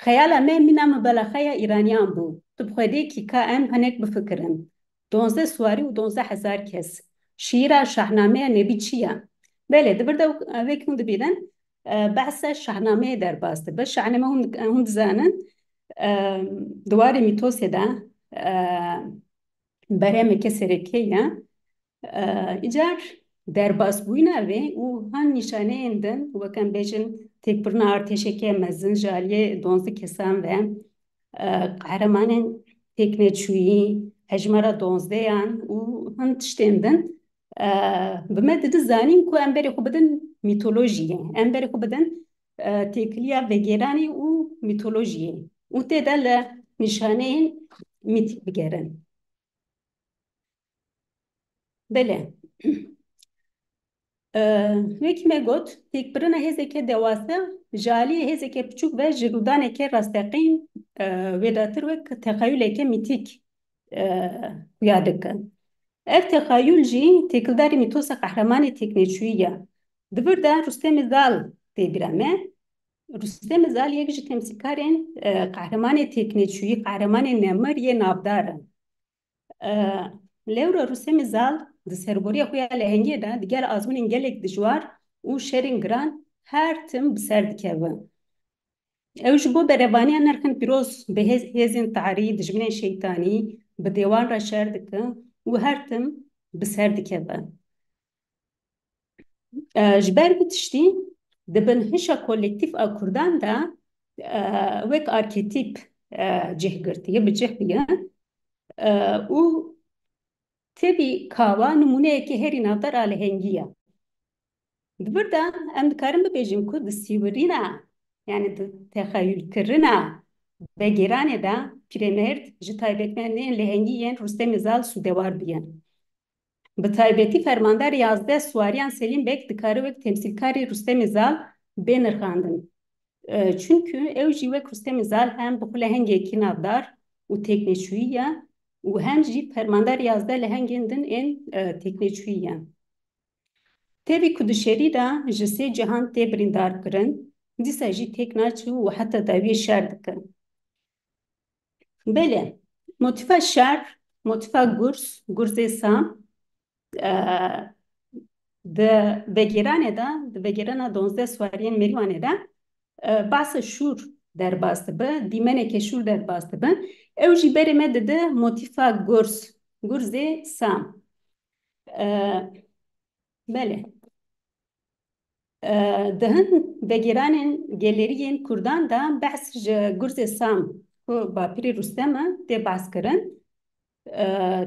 Xeyala me mîna mibelexa ya Îraniyan bû. Tu bi xwedê kî ka em hinek bifikirin. Duwazdeh siwarî û duwazdeh hezar kes. Şîîra Şahnameya Nebî çi ye? Belê, di vir de wek hûn dibînin, e, behsa Şahnameyê derbas dibe. Şahname hûn, hûn dizanin, e, di warê mîtosê de, e, berhemeke sereke ye. E, îcar derbasbûyîna vê û han nîşaneyên din, wek em bêjin, têkbirina artêşeke mezin ji aliyê duwazdeh kesan ve, e, qehremanên têkneçûyî, hejmara duwazdehan û hin tiştên din, e, bi me didin zanîn ku em berê xwe bidin mîtolojiyê, em berê xwe bidin, e, têkiliya vegêranê û mîtolojiyê û tê de li nîşaneyên mîtîk bigerin. Belê. E, wekî me got, têkbirina hêzeke dewasa ji aliyê hêzeke piçûk ve ji rûdaneke rasteqîn, e, wêdatir wek texeyuleke mîtîk, e, xuya dike. Ev texeyul jî têkildarî mîtosa qehremanê têkneçûyî ye. Di vir de Rustemê Zal tê bîra me. Rustemê Zal yek ji temsîlkarên, e, qehremanê têkneçûyî, qehremanê nemir yê navdar e. E, lewra Rustemê Zal di sergoriya xwe ya lehengiyê de digel azmûnên gelek dijwar û şerên giran her tim bi ser dikeve. Ew ji bo berevaniya nirxên pîroz bi hêz-, hêzên tarî, dijminên şeytanî, bi dêwan re şer dike û her tim bi ser dikeve. E, ji ber vî tiştî di binhişa kolektîf a Kurdan de, e, wek arketîp, e, cih girtiye, bi cih bûye. E, û tevî kawa nimûneyeke herî navdar a lehengî ye. Di vir de em dikarin bibêjin ku di sîwirîna, yanî di texeyulkirina vegêranê de pîremerd ji taybetmendiyên lehengî yên Rustemê Zal sûdewar bûye. Bi taybetî fermandar yazdeh siwariyan Selîm Beg dikare wek temsîlkarê Rustemê Zal bê nirxandin. E, çunku ew jî wek Rustemê Zal hem bi xwe lehengekî navdar û têkneçûyî ye û hem jî fermandar yazdeh lehengên din ên, e, têkneçûyî ye. Tevî ku di şerî de ji sê cihan tê birîndarkirin, dîsa jî têk naçe û heta dawiyê şer dike. Belê, motîfa şer, motîfa gurz, gurzê Sam, e, di vegêranê de, di vegêrana duwazdeh siwariyên Merîwanê de, e, behsa şûr derbas dibe, dîmeneke şûr derbas dibe. Ew jî berê me dide motîfa gurz, gurzê Sam. E, belê. E, di hin vegêranên gelêriyên Kurdan de behs ji gurzê Sam ku bapîrê Rustem e tê behs kirin. E,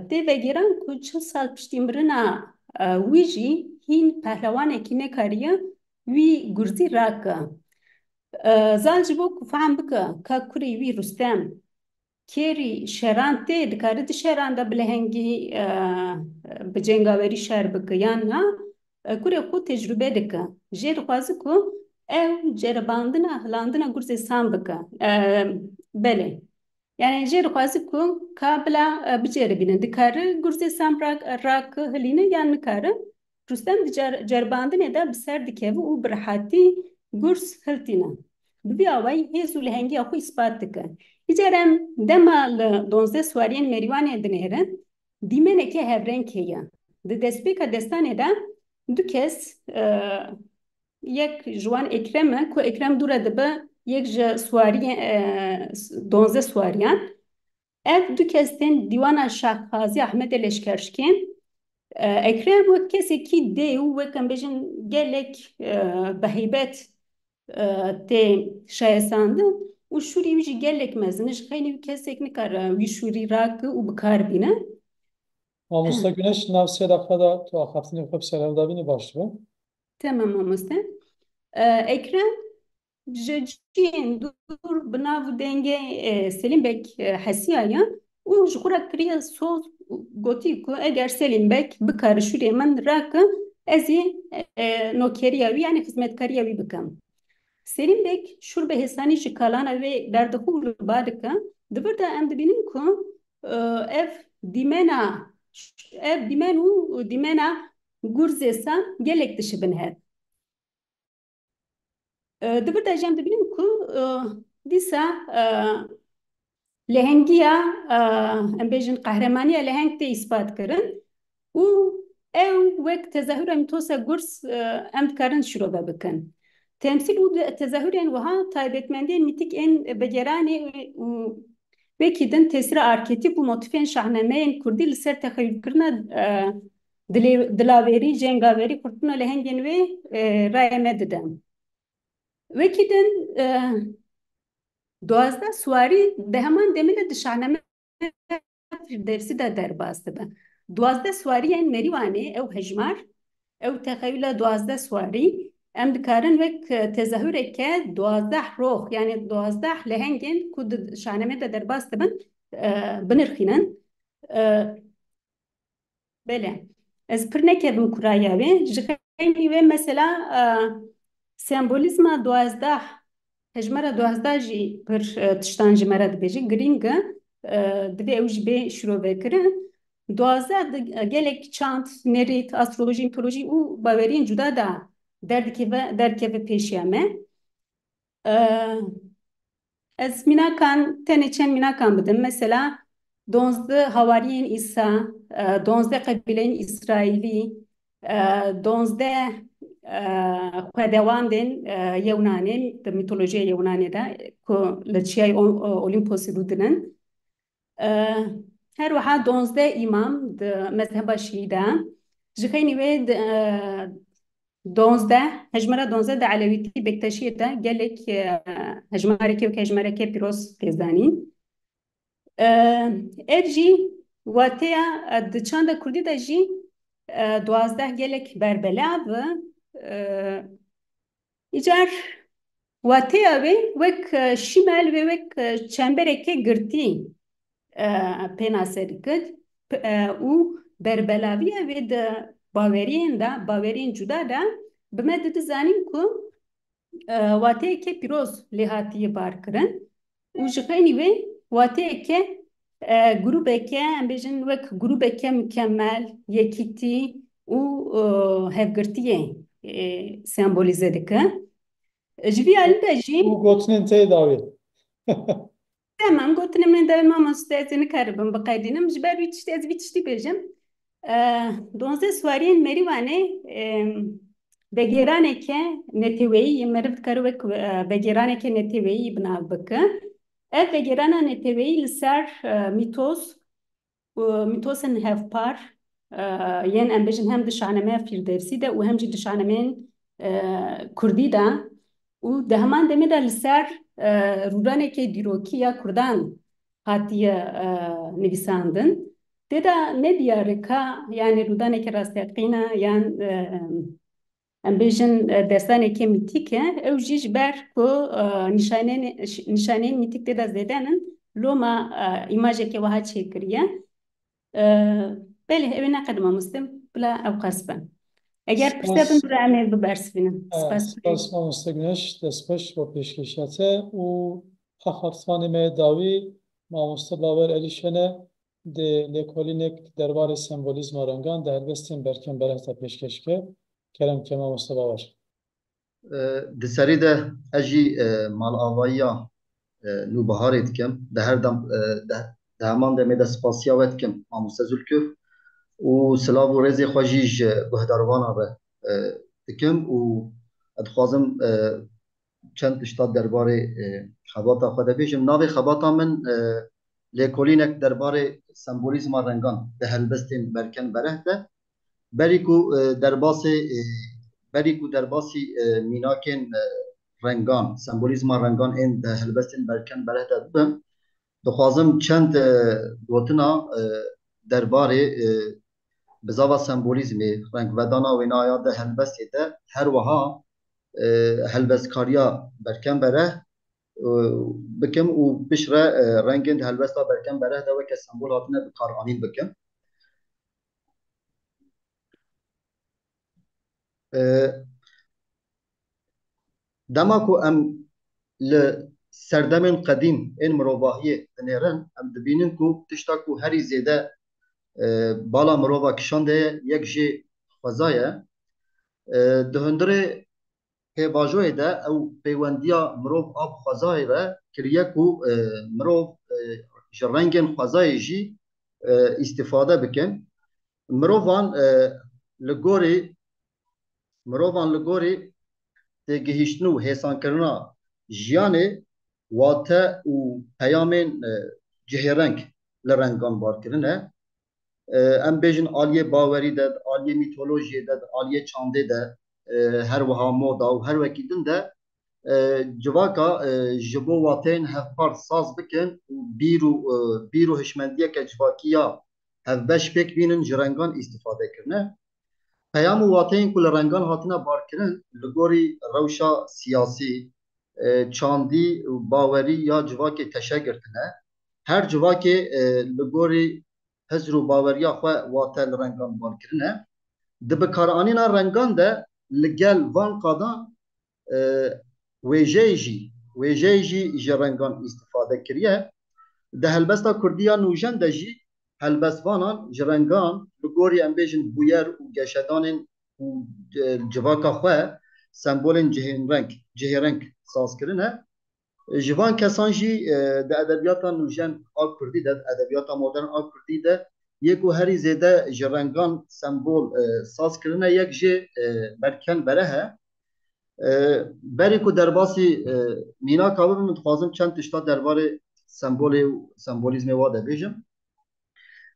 tê vegêran ku çil sal piştî mirina, e, wî jî hîn pehlewanekî nekariye wî gurzî rake. E, Zal ji bo ku fehm bike ka kurê wî Rustem kêrî şeran tê, dikare di şeran de bi lehengî, e, bi cengawerî şer bike yan na, e, kurê xwe tecrûbe dike. Jê dixwaze ku ew ceribandina hilandina gurzê Sam bike. E, belê. Yani jê dixwaze ku ka bila, e, biceribîne. Dikare gurzê Sam rak, rak hilîne yan nikare? Rustem di cer-, ceribandinê de bi ser dikeve û bi rehetî gurz hiltîne. Bi vî awayî hêz û lehengiya xwe îspat dike. Îcar em dema li duwazdeh siwariyên Merîwanê dinêrin, dîmeneke hevreng heye. Di destpêka destanê de du kes, e, yek ji wan Ekrem e, ku Ekrem dû re dibe yek ji siwariyê, e, s-, duwazdeh siwariyan. Ev du kes tên Dîwana Şahxazî Ahmedê Leşkerşkê. E, Ekrem wek kesekî dê û wek em bêjin gelek, e, bi heybet, e, tê şayestandin û şûrê wî jî gelek mezin e. Ji xeynî wî kesek nikare wî şûrî rake û bi kar bîne. Mamoste Güneş, nav sê deqa da tu axaftinê xwe bi ser hev da bînî baş dibe. Temam mamoste. E, Ekrem ji cihên dûr bi nav û dengê, e, Selîm Beg, e, hesiyaye û ji xwe re kiriye soz û gotî ku eger Selîm Beg bikare şûrê min rake, ez ê, e, nokeriya wî, yanî xizmetkariya wî bikim. Selîm Beg şûr bi hêsanî ji kalana wê berdixwe û li ba dike. Di vir de em dibînin ku, e, ev dîmena, ev dîmen û dîmena Gurzêsa gelek dişibin hev. E, di vir de jî em dibînin ku, e, dîsa, e, lehengiya, e, em bêjin qehremanîya leheng tê îspat kirin û ew wek tezahura mîtosa Gurs, e, em dikarin şirove bikin. Temsîl û de-, tezahurên wiha taybetmendiyên mîtîk ên vegeranê û wekî din tesîra arketîp û motîfên şahnameyên kurdî li ser texeyûlkirina, e, dilê-, dilaverî, cengaverî, xurtina lehengên wê, e, raya me dide. Wekî din, e, duwazdeh Siwarî di heman demê de di şahname Fîrdevsî de derbas dibe. Duwazdeh Siwariyên Merîwanê, ew hejmar, ew texeyûla duwazdeh Siwarî, em dikarin wek, e, tezahureke duwazdeh rox, yanî duwazdeh lehengên ku di şahname de derbas dibin, e, binirxînin. E, Belê. Ez pir nekevim kuraya wê. Ji xeynî wê mesela, e, sembolîzma duwazdeh, hejmara duwazdeh jî pir, e, tiştan ji me re dibêje. Girîng e, e, divê ew jî bê şirovekirin. Duwazdeh di, e, gelek çand, nerît, astrolojî, mîtolojî û baweriyên cuda de derdikeve, derkeve pêşiya me. E, ez mînakan, tenê çend mînakan bidim. Mesela, donzdeh hawariyên Îsa, e, donzdeh qebîleyên Îsraîlî, e, donzdeh, e, xwedewandên, e, Yewnanê, di mîtolojiya Yewnanê de, ku li çiyayê O-, O-, Olîmposê rûdinin. E, her wiha donzdeh îmam di mezheba şîî de. Ji xeynî wê di, e, donzdeh, hejmara donzdeh di Elewîtî Bektaşiyê de gelek, e, hejmarekê weke hejmareke pîroz tê zanîn. E, ev jî wateya, e, di çanda kurdî de jî, e, duwazdeh gelek berbelav e, e, Îcar wateya wê wek, e, şimel wê wek, e, çembereke girtî, e, pênase dikir, p-, e, û berbelaviya wê di baweriyên de, baweriyên cuda de bi me didi zanîn ku, e, wateyeke pîroz lê hatiye barkirin. Û ji xeynî wê wateyeke, e, grûbeke, em bêjin wek grûbeke mukemel, yekîtî û, e, hevgirtiyê, e, sembolîze dike. Ji vî alî de jî Û gotinên te yê dawî. Temam, gotinên min dawî mamoste, ez ê nikaribim biqedînim. Ji ber wî tiştî ez vî tiştî bêjim. E, donzdeh Siwariyên Merîwanê, e, vegêraneke neteweyî, meriv dikare wek, e, vegêraneke neteweyî bi nav bike. Ev vegêrana neteweyî li ser, e, mîtos û mîtosên hevpar, e, yên em bêjin hem di şahname Fîrdevsî de û hem jî di şahnemeyên, e, kurdî de û di heman demê de li ser, e, rûdaneke dîrokî ya kurdan hatiye, e, nivîsandin. Tê de ne diyar e ka, yanî rûdaneke rasteqîn e yan, e, em bêjin, e, destaneke mîtîk e. Ew jî ji ber ku, e, nîşanên, nîşaneyên mîtîk tê de zêde ne, loma, e, îmajeke wiha çêkiriye. E, belê, ew ê neqede mamoste, bila ew qas be. Eger pirse bin, Spas. Bira em ê bibersivînin. E, Spas. Spas mamoste Güneş, destxweş bo pêşkêşiya te û axaftivanê me yê dawî mamoste Bawer Elîşe ne, di lêkolînek derbarê sembolîzma rengan di helbestên Berkem Bereh de pêşkêş kir. Kerem ke mamoste Bawer. E, di serî de ez jî, e, malavayiya, e, Nûbiharê dikim. Di her dem, e, de, di heman demê de spasiya we dikim, mamoste Zülküf. Û silav û rêzê xwe jî ji guhdarvana re, e, dikim û dixwazim, e, çend tişta derbarê, e, xebata xwe de bêjim. Navê xebata min, e, lêkolînek derbarê sembolîzma rengan di helbestên Berken Bereh de, berî ku, e, derbasê, e, berî ku derbasî, e, mînakên, e, rengan, sembolîzma rengan ên di helbestên Berken Bereh de bibim, dixwazim çend, e, gotina, e, derbarê, e, bizava sembolîzmê, rengvedana wênaya di helbestê de, her wiha, e, helbestkariya Berken Bereh, e, bikim û piştre, e, rengên di helbesta Berken Bereh de weke sembol hatine bikaranîn bikim. E, Dema ku em li serdemên qedîm ên mirovahiyê dinêrin, em dibînin ku tişta ku herî zêde, e, bala mirova kişande ye, yek jê xweza ye. E, di hundirê pêvajoyê de ew pêwendiya mirov a bi xwezayê ve kiriye ku, e, mirov, e, ji rengên xwezayê jî, e, îstîfade bikin. Mirovan, e, li gorî, mirovan li gorî têgihiştin û hêsankirina jiyanê wate û peyamên, e, cihêreng li rengan bar kirine. E, em bêjin aliyê bawerî de, di aliyê mîtolojiyê de, di aliyê çandê de, e, her wiha moda û her wekî din de, e, civaka, e, ji bo wateyên hevpar saz bikin û bîr û, e, bîr û hişmendiyeke civakî ya hevbeş pêk bînin ji rengan îstîfade kirine. Peyam û wateyên ku li rengan hatine barkirin, li gorî rewşa siyasî, e, çandî û bawerî ya civakê teşe girtine. Her civakê, e, li gorî hizr û baweriya xwe wate li rengan barkirine. Di bikaranîna rengan de li gel van qadan, e, wêjeyê jî, wêjeyê jî ji rengan îstîfade kiriye. Di helbesta kurdî ya nûjen de jî helbestvanan ji rengan li gorî, em bêjin, bûyer û geşedanên û, e, civaka xwe sembolên cihêreng, cihêreng saz kirine. Ji van kesan jî, e, di edebiyata nûjen a kurdî de, di edebiyata modern a kurdî de yê ku herî zêde ji rengan sembol, e, saz kirine, yek jê, e, Berken Bereh e. E, berî ku derbasî, e, mînaka bibim, dixwazim çend tişta derbarê sembolê û sembolîzmê wa de bêjim.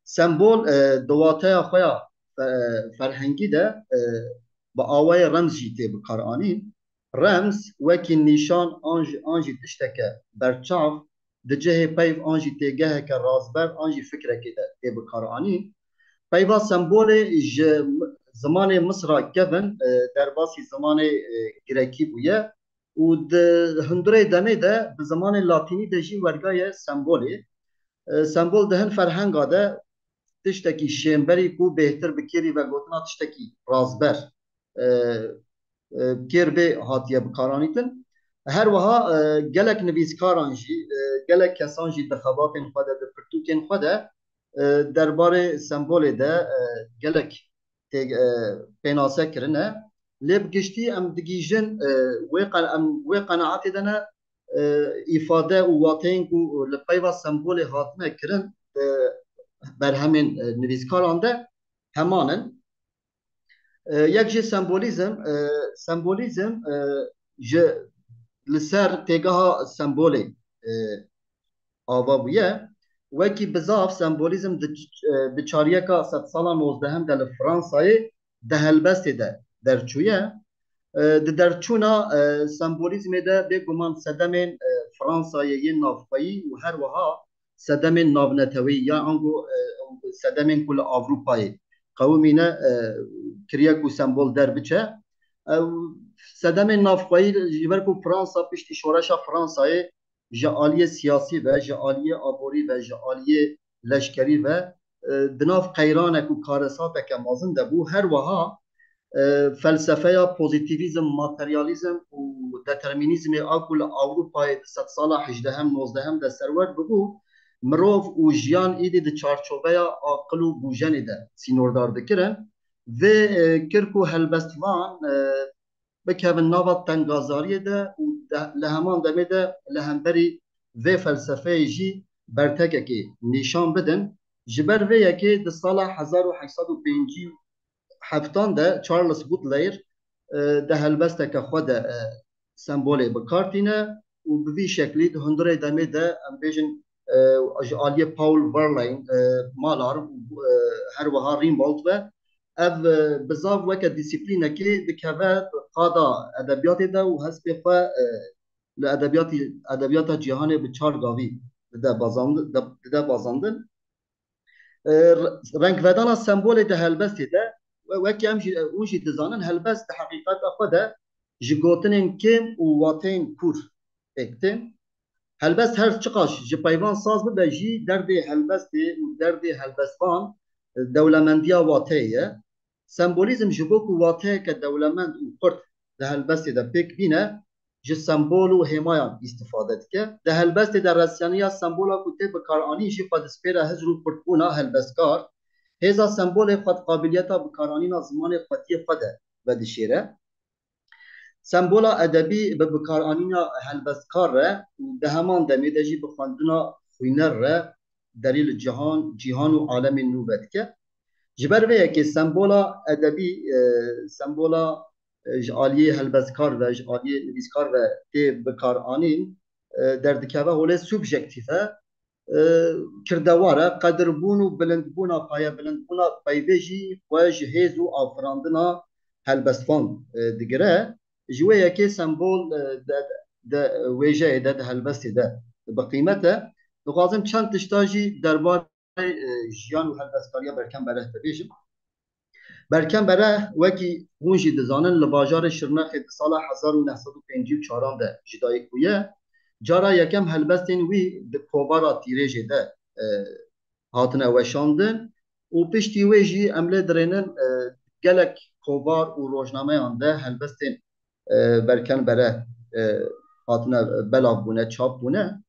Sembol, e, di wateya xwe ya fe-, ferhengî de, e, bi awayê remz jî tê bikaranîn. Remz wekî nîşan an jî, an jî tişteke berçav di cihê peyv an jî têgeheke razber an jî fikrekê de tê bikaranîn. Peyva sembolê ji m-, zimanê Misra kevin, e, derbasî zimanê, e, Girekî bûye û di hundirê demê de bi zimanê Latînî de jî wergaye sembolê. E, sembol di hin ferhenga de tiştekî şênberî ku bêhtir bi kêrî vegotina tiştekî razber, e, e, kêr bê hatiye bikaranîtin. Her wiha, e, gelek nivîskaran jî, e, gelek kesan jî di xebatên xwe de, di pirtûkên xwe de, e, derbarê sembolê de, e, gelek tê-, e, pênase kirine. Lê bi giştî em digihîjin, e, wê qe-, em wê qenaetê de ne, e, îfade û wateyên ku li peyva sembolê hatine kirin, e, berhemên, e, nivîskaran de heman in. E, yek jî sembolîzm, e, sembolîzm, e, ji li ser têgeha sembolê, e, ava bûye. Wekî bizav sembolîzm di, e, di çaryeka sedsala nozdehim de li Fransayê di helbestê de derçûye. E, di derçûna, e, sembolîzmê de bêguman sedemên, e, Fransayê yên navxweyî û her wiha sedemên navneteweyî ya ango, e, sedemên ku li Ewropayê qewimîne, e, kiriye ku sembol derbiçe. Ew sedemên navxweyî ji ber ku Fransa piştî şoreşa Fransayê ji aliyê siyasî ve, ji aliyê aborî ve, ji aliyê leşkerî ve, e, di nav qeyranek û karesateke mezin de bû. Her wiha, e, felsefeya pozîtîvîzm, materyalîzm û determînîzmê a ku li Ewropayê di sedsala hejdehim, nozdehim de serwer bibû, mirov û jiyan îdî di çarçoveya aqil û bûjenê de sînordar dikirin. Vê, e, kir ku helbestvan, e, bikevin nava tengazariyê de û de, li heman demê de li hemberî vê felsefeyê jî bertekekê nîşan bidin. Ji ber vê yekê di sala hezar û heşt sed û pêncî û heftan de Charles Baudelaire, e, di helbesteke xwe de, e, sembolê bi kar tîne û bi vî şeklî di hundirê demê de, em bêjin, e, ji aliyê Paul Verlaine, e, Malar û, e, her wiha Rimbaud ve ev, e, bizav weke dîsîplînekê dikeve qada edebiyatê de û hespê xwe, e, li edebiyatî, edebiyata cîhanê bi çar gavî dide bazand-, de-, dide bazandin. E, re-, rengvedana sembolê di helbestê de, we-, wekî em jî, hûn jî dizanin, helbest di heqîqeta xwe de ji gotinên kêm û wateyên kûr pêk tên. Helbest her çiqas ji peyvan saz bibe jî, derdê helbestê û derdê helbestvan, e, dewlemendiya wateyê ye. Sembolîzm ji bo ku wateyeke dewlemend û xurt di helbestê de pêk bîne, ji sembol û hêmayan îstîfade dike. Di helbestê de reseniya sembola ku tê bikaranîn jî xwe dispêre hizr û xurtbûna helbestkar. Hêza sembolê xwe di qabiliyeta bikaranîna zimanê xwediyê xwe de vedişêre. Sembola edebî bi bikaranîna helbestkar re û di heman demê de jî bi xwendina xwîner re derî li cihan, cîhan û alemên nû vedike. Ji ber vê yekê sembola edebî, e, sembola, e, ji aliyê helbestkar ve, ji aliyê nivîskar ve tê bikaranîn, e, derdikeve holê subjektîf e, e, kirdewar e, qedirbûn û bilindbûna, payebilindbûna peyvê jî xwe ji hêz û afirandina helbestvan, e, digire. Ji wê yekê sembol, e, de, de wêjeyê de, di helbestê de bi qîmet e. Dixwazim çend tişta jî derbarê, e, jiyan û helbestkariya Berkem Bereh de bêjim. Berkem Bereh, wekî hûn jî dizanin, li bajarê Şirnexê di sala hezar û neh sed û pêncî û çaran de ji dayik bûye. Cara yekem helbestên wî di kovara Tîrêjê de, e, hatine weşandin û piştî wê jî em lê dirênin, e, gelek kovar û rojnameyan de helbestên, e, Berkem Bereh, e, hatine belav bûne, çap bûne.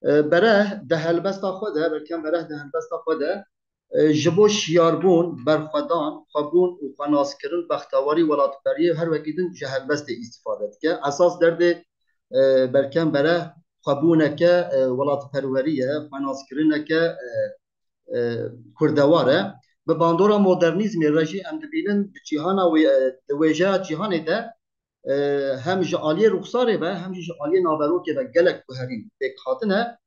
E, Bereh di helbesta xwe de, Berkem Bereh di helbesta xwe de, e, ji bo şiyarbûn, berxwedan, xwebûn û xwenaskirin, bextewarî, welatperweriyê her wekî din ji helbestê îstîfade dike. Esas derdê, e, Berkem Bereh xwebûneke, e, welatperwerî ye, xwenaskirineke, e, e, kurdewar e. Bi bandora modernîzmê re jî em dibînin di cîhana wê, e, di wêjeya cîhanê de, e, hem ji aliyê ruxsarê ve hem jî ji aliyê naverokê ve gelek guherîn pêk hatine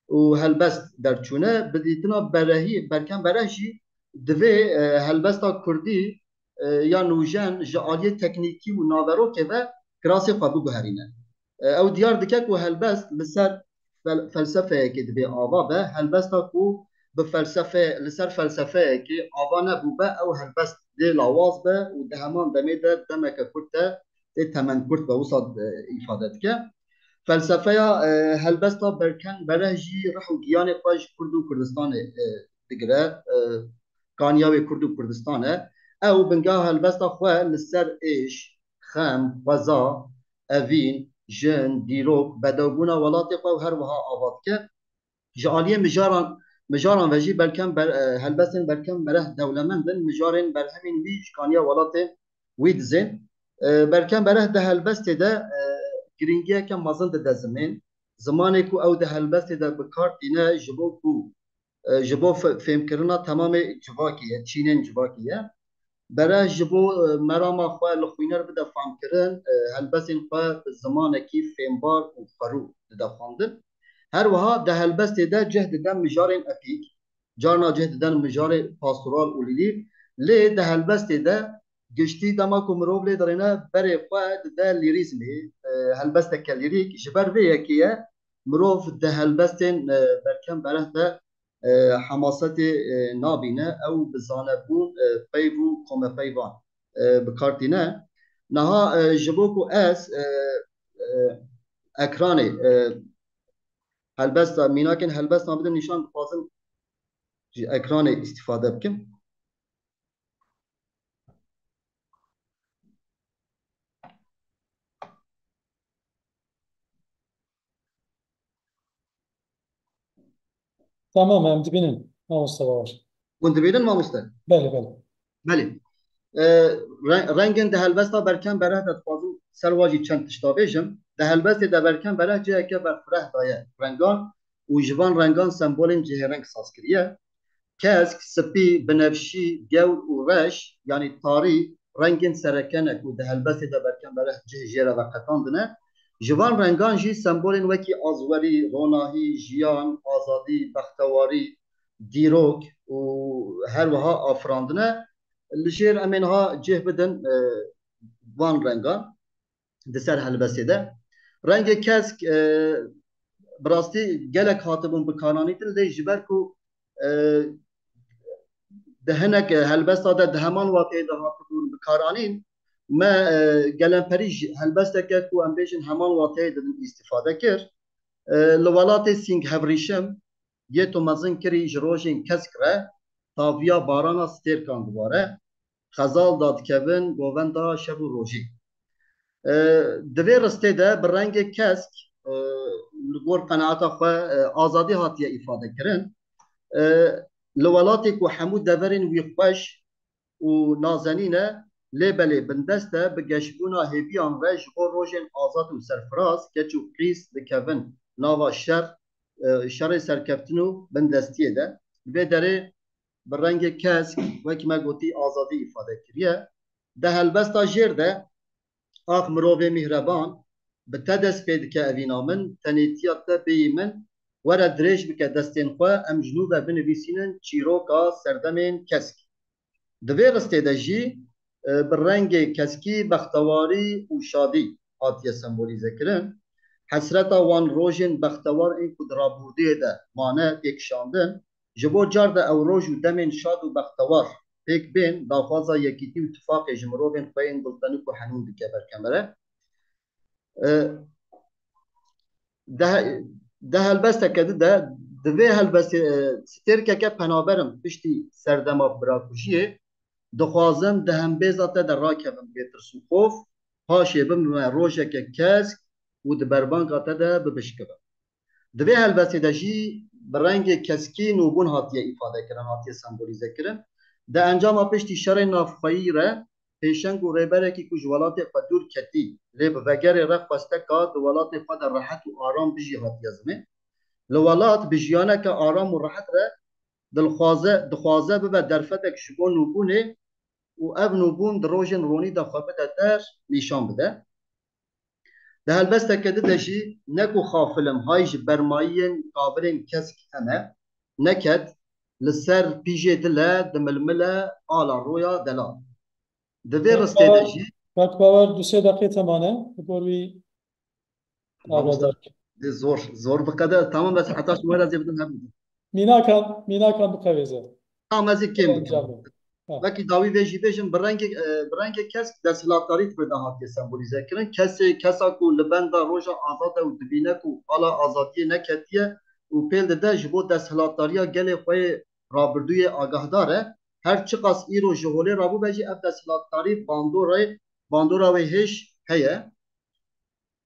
û helbest derçûne. Bi dîtina Berehî, Berkem Bereh jî divê, e, helbesta kurdî, e, ya nûjen ji aliyê teknîkî û naverokê ve kirasê xwe biguherîne. E, ew diyar dike ku helbest li ser fel-, felsefeyekê divê ava be. Helbesta ku bi felsefe, li ser felsefeyekê ava nebûbe, ew helbest dê lawaz be û di heman demê de demeke kurt de tê temenkurt be, wisa, e, îfade dike. Felsefeya, e, helbesta Berkem Bereh jî rih û giyanê xwe ji Kurd û Kurdistanê, e, digire. E, kaniya wê Kurd û Kurdistan e. Ew bingeha helbesta xwe li ser êş, xem, xweza, evîn, jin, dîrok, bedewbûna welatê xwe û her wiha ava dike. Ji aliyê mijaran, mijaran ve jî Berkem Ber-, e, helbestên Berkem Bereh dewlemend in, mijarên berhemên wî ji kaniya welatê wî dizên. E, Berkem Bereh di helbestê de, e, girîngiyeke mezin dide zimên. Zimanê ku ew di helbestê de bi kar tîne ji bo ku, e, ji bo fe-, fêmkirina temamê civakê ye, çînên civakê ye. Bereh ji bo, e, merama xwe li xwîner bide famkirin, e, helbestên xwe bi zimanekî fêmbar û xwerû dide xwendin. Her wiha di helbestê de cih dide mijarên epîk, carna cih dide mijarê pastoral û lîrîk, lê di helbestê de giştî dema ku mirov lê dirêne berê xwe dide lîrîzmê, e, helbesteke lîrîk. Ji ber vê yekê ye mirov di helbestên, e, Berkem Bereh de, e, hemasetê, e, nabîne. Ew bi zanebûn, e, peyv û komepeyvan, e, bi kar tîne. Niha, e, ji bo ku ez, e, e, ekranê, e, helbesta, mînakên helbestan bidim nîşan, dixwazim ji ekranê îstîfade bikim. Tamam, em dibînin, mamoste Bawer. Hûn dibînin, mamoste? Belê, belê. Belê. E, re-, rengên di helbesta Berkem Bereh de dixwazim ser wa jî çend tişta bêjim. Di helbestê de Berkem Bereh ciheke berfireh daye rengan û ji van rengan sembolên cihêreng saz kiriye. Kesk, spî, binevşî, gewr û reş, yanî tarî, rengên sereke ne ku di helbestê de Berkem Bereh cih jê re veqetandine. Ji van rengan jî sembolên wekî azwerî, ronahî, jiyan, azadî, bextewarî, dîrok û her wiha afirandine. Li jêr em ê niha cih bidin, e, van rengan di ser helbestê de. Rengê kesk, e, bi rastî gelek hatibûn bikaranîtin, lê ji ber ku, e, di hinek helbesta de di heman wateyê de hatibûn bikaranîn, me, e, gelemperî ji helbesteke ku em bêjin heman wateyê didin îstîfade kir. E, li welatê Sîng hevrîşim yê tu mezin kirî ji rojên kesk re taviya barana stêrkan dibare. Xezal dadikevin govenda şev û rojî. E, di vê ristê de bi rengê kesk, e, li gor qenaeta xwe, e, azadî hatiye îfade kirin. E, li welatê ku hemû deverên wî xweş û nazenîn e, lê belê bindest e, bi geşbûna hêviyan re ji bo rojên azad û serfiraz keç û qîz dikevin nava şer, e, şerê serkeftin û bindestiyê de. Di vê derê bi rengê kesk, wek me gotî, azadî îfade kiriye. Di helbesta jêr de, Ax mirovê mîhreban, bi te dest pê dike evîna min, tenêtiya te bêyî min, were dirêj bike destên xwe, em ji nû ve binivîsînin çîroka serdemên kesk. Di vê ristê de jî, e, bi rengê keskî bextewarî û şadî hatiye sembolîze kirin. Hesreta wan rojên bextewar ên ku di rabûrdiyê de mane tê kişandin, ji bo car de ew roj û demên şad û bextewar pêk bên, daxwaza yekîtî û tifaqê ji mirovên xwe yên diltenûk û henûn dike berkemere. E, di he-, di helbesteke di de, di vê helbestê, e, stêrkeke penaber im piştî serdema birakujiyê, dixwazim di hembêza te de rakevim bê tirs û xof, paşê bibime rojeke kesk û di berbanga te de bibişkivim. Di vê helbestê de jî bi rengê keskî nûbûn hatiye îfade kirin, hatiye sembolîze kirin. Di encama piştî şerê navxweyî re pêşeng û rêberekî ku ji welatê xwe dûr ketî, lê bi vegerê re xweste ka di welatê xwe de rehet û aram bijî hatiye zimên. Li welat bi jiyaneke aram û rehet re dilxwaze, dixwaze bibe derfetek ji bo nûbûnê û ev nûbûn di rojên ronî de xwe bide der, nîşan bide. Di helbesteke di de jî ne ku xafil im, hay ji bermayiyên kavirên kesk hene, neket, li ser pîjê dile, dimilmile, ala roya delal. Di vê ristê de jî Kak Bawer, du sê deqê te mane, li gor wî Mamoste, agahdarî. Zor, zor bi qede. Tamam, ez heta şima re zê bidim, hebû. Mînakan, mînakan biqevêze. Tamam, ez ê kêm bikim. Encam e. Ha. Wekî dawî vê jî bêjim, bi rengê, e, bi rengê kesk desthilatdarî di vê de hatiye sembolîze kirin. Kesê, kesa ku li benda roja azad e û dibîne ku ala azadiyê neketiye û pêl dide ji bo desthilatdariya gelê xwe yê rabirdûyê agahdar e. Her çiqas îro ji holê rabûbe jî ev desthilatdarî bandorê, bandora wê hêj heye.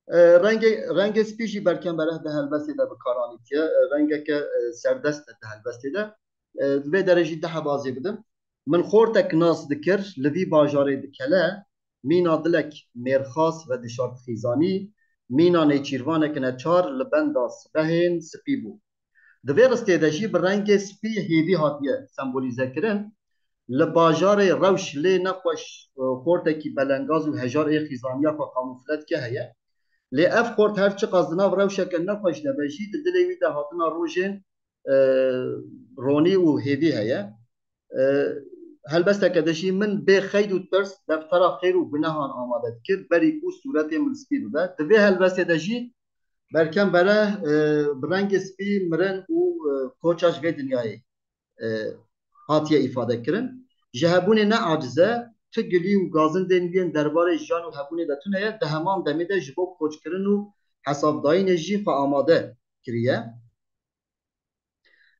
E, rengê, rengê spî jî berkember e di helbestê de bikaranîtiye. E, rengeke, e, serdest e di helbestê de. E, di vê derê jî du hebazê bidim. Min xortek nas dikir, li vî bajarê dikele, mîna dilek mêrxas vedişart xîzanî, mîna nêçîrvanek neçar li benda sibehên spî bû. Di vê ristê de jî bi rengê spî hêvî hatiye sembolîze kirin. Li bajarê rewş lê nexweş, e, xortekî belengaz û hejar ê xîzaniya xwe kamûfle dike heye. Lê ev xort her çiqas di nav rewşeke nexweş de be jî, di dilê wî de hatina rojên, e, ronî û hêvî heye. E, helbesteke de jî min bê xeyd û tirs deftera xêr û gunehan amade dikir, berî ku sûretê min spî bibe. Di vê helbestê de jî berkem bere, e, bi rengê spî mirin û, e, koça ji vê dinyayê, e, hatiye îfade kirin. Ji hebûnê ne aciz e, tu gilî û gazindên wî yên derbarê jiyan û hebûnê de tune ye, di heman demê de ji bo koçkirin û hesabdayînê jî xwe amade kiriye.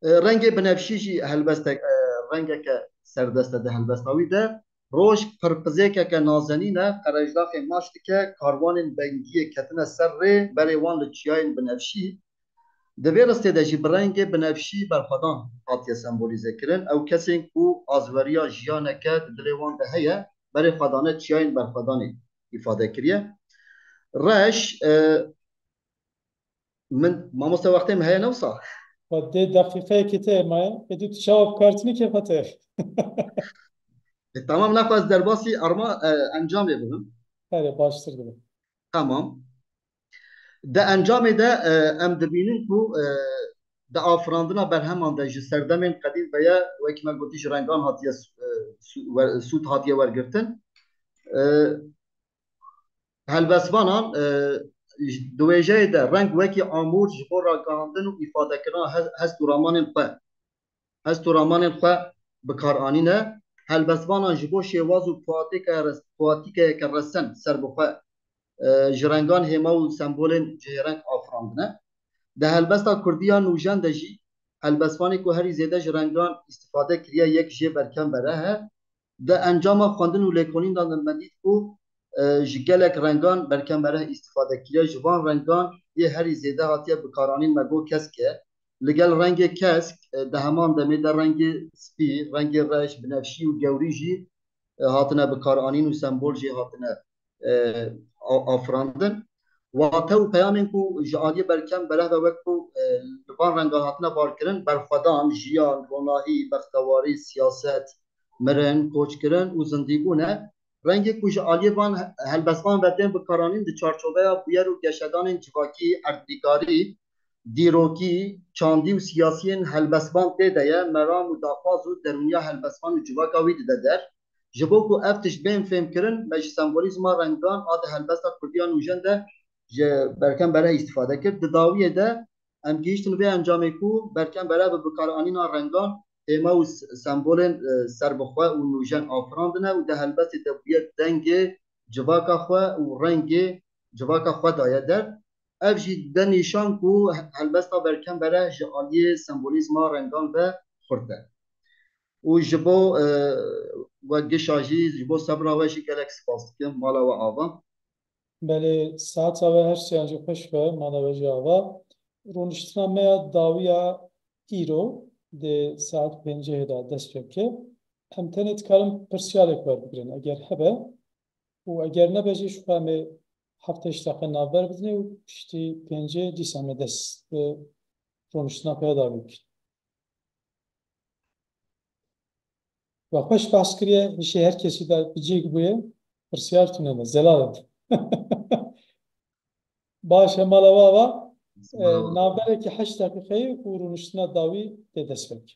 E, rengê binefşî jî helbestek, e, rengeke serdest e di helbesta wî de. Roj pirpizêkeke nazenîn e, qerejdaxê maç dike, karwanên bengiyê ketine ser rê, berê wan li çiyayên binefşî. Di vê ristê de jî bi rengê binefşî berxwedan hatiye sembolîze kirin. Ew kesên ku azweriya jiyaneke di dilê wan de heye, berê xwe dane çiyayên berxwedanê îfade kiriye. Reş, e, Min, mamoste, wextê min heye ne wisa? Xwedê deqîqeyekî te maye. Êdî tu çawa bikartînî kê xwe te. E, tamam, naxwe ez derbasî arma, e, encamê bibim. Erê, baştir dibim. Tamam. Di encamê de, e, em dibînin ku, e, di afirandina berheman de ji serdemên qedîm ve ye, wekî me gotî ji rengan hatiye s-, e, sû-, wer-, sûd hatiye wergirtin. E, Helbestvanan, e, di wêjeyê de reng wekî amûr ji bo ragihandin û îfadekirina he-, hest û ramanên xwe, hest û ramanên xwe bi kar anîne. Helbestvanan ji bo şêwaz û poetîkaya res-, poetîkeyeke resen serbixwe, e, ji rengan hêma û sembolên cihêreng afirandine. Di helbesta kurdî ya nûjen de jî helbestvanê ku herî zêde ji rengan îstifade kiriye yek jê Berkem Bereh e. Di encama xwendin û lêkolîn de me dît ku, e, ji gelek rengan Berkem Bereh îstifade kiriye. Ji van rengan yê herî zêde hatiye bikaranîn me got kesk e. Li gel rengê kesk, e, di heman demê de rengê spî, rengê reş, binefşî û gewrî jî, e, hatine bikaranîn û sembol jê hatine, e, a-, afirandin. Wate û peyamên ku ji aliyê Berkem Bereh ve wek ku, e, li van rengan hatine barkirin, berxwedan, jiyan, ronahî, bextewarî, siyaset, mirin, koçkirin û zindîbûn e. Rengê ku ji aliyê van he-, helbestvan ve tên bikaranîn di çarçoveya bûyer û geşedanên civakî, erdnîgarî, dîrokî, çandî û siyasiyên helbestvan tê de ye, meram û daxwaz û derûniya helbestvan û civaka wî dide der. Ji bo ku ev tişt bên fêmkirin, me ji sembolîzma rengan a di helbesta kurdî ya nûjen de ji Berkem Bereh îstifade kir. Di dawiyê de em gihîştin vê encamê ku Berkem Bereh bi bikaranîna rengan hêma û s-, sembolên, e, serbixwe û nûjen afirandine û di helbestê de bûye dengê civaka xwe û rengê civaka xwe daye der. Ev jî dide nîşan ku he-, helbesta Berkem Bereh ji aliyê sembolîzma rengan ve xurt e. Û ji bo, e, we gişa jî, ji bo sebra we jî gelek spas dikim. Mala we ava. Belê, saeta we her siyan jî xweş be, mala we jî ava. Rûniştina me ya dawiya îro di saet pêncehê de dest pê bike. Em tenê dikarin pirsiyarek werbigirin, eger hebe. Û eger nebe jî, ji xwe em ê heft heşt deqe navber bidinê û piştî pêncê dîsa me dest bi rûniştina xwe ya dawî bikin. We xweş behs kiriye, hişê her kesî de bi cihek bûye, pirsiyar tune ne, zelal e. Baş e, mala we ava, e, navberekî heşt deqîqeyê û rûniştina dawî tê dest pê bike.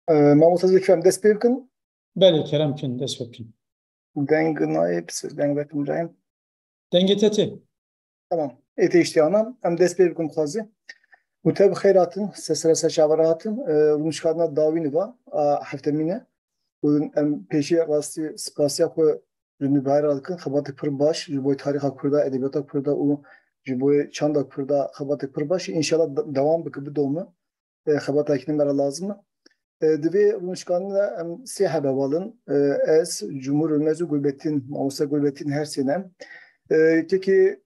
E, Mamosta Zekî, em dest pê bikin. Belê, kerem kin, dest pê bikin. Deng nayê, bi deng vekim Îbrahîm. Dengê te tê. Tamam. Ê tê îştiyana. Em dest pê bikin xwezî. Û te bi xeyr hatin, se sere se çavara hatin. E, rûnişkandina dawî niva, a, heftemîn e. Û em pêşî rastî spasiya xwe ji Nûbihayê re dikin. Xebatê pir baş, ji bo tarîxa Kurda, edebiyata Kurda û ji bo çanda Kurda xebatê pir baş. Înşallah de-, dewam bike, bidome. E, xebata yekînê me re lazim e. E, di vê rûnişkandinê de em sê hebe balin. E, ez, Cumhur Ölmez û Gulbettin, mamoste Gulbettin her sê ne. E, kekê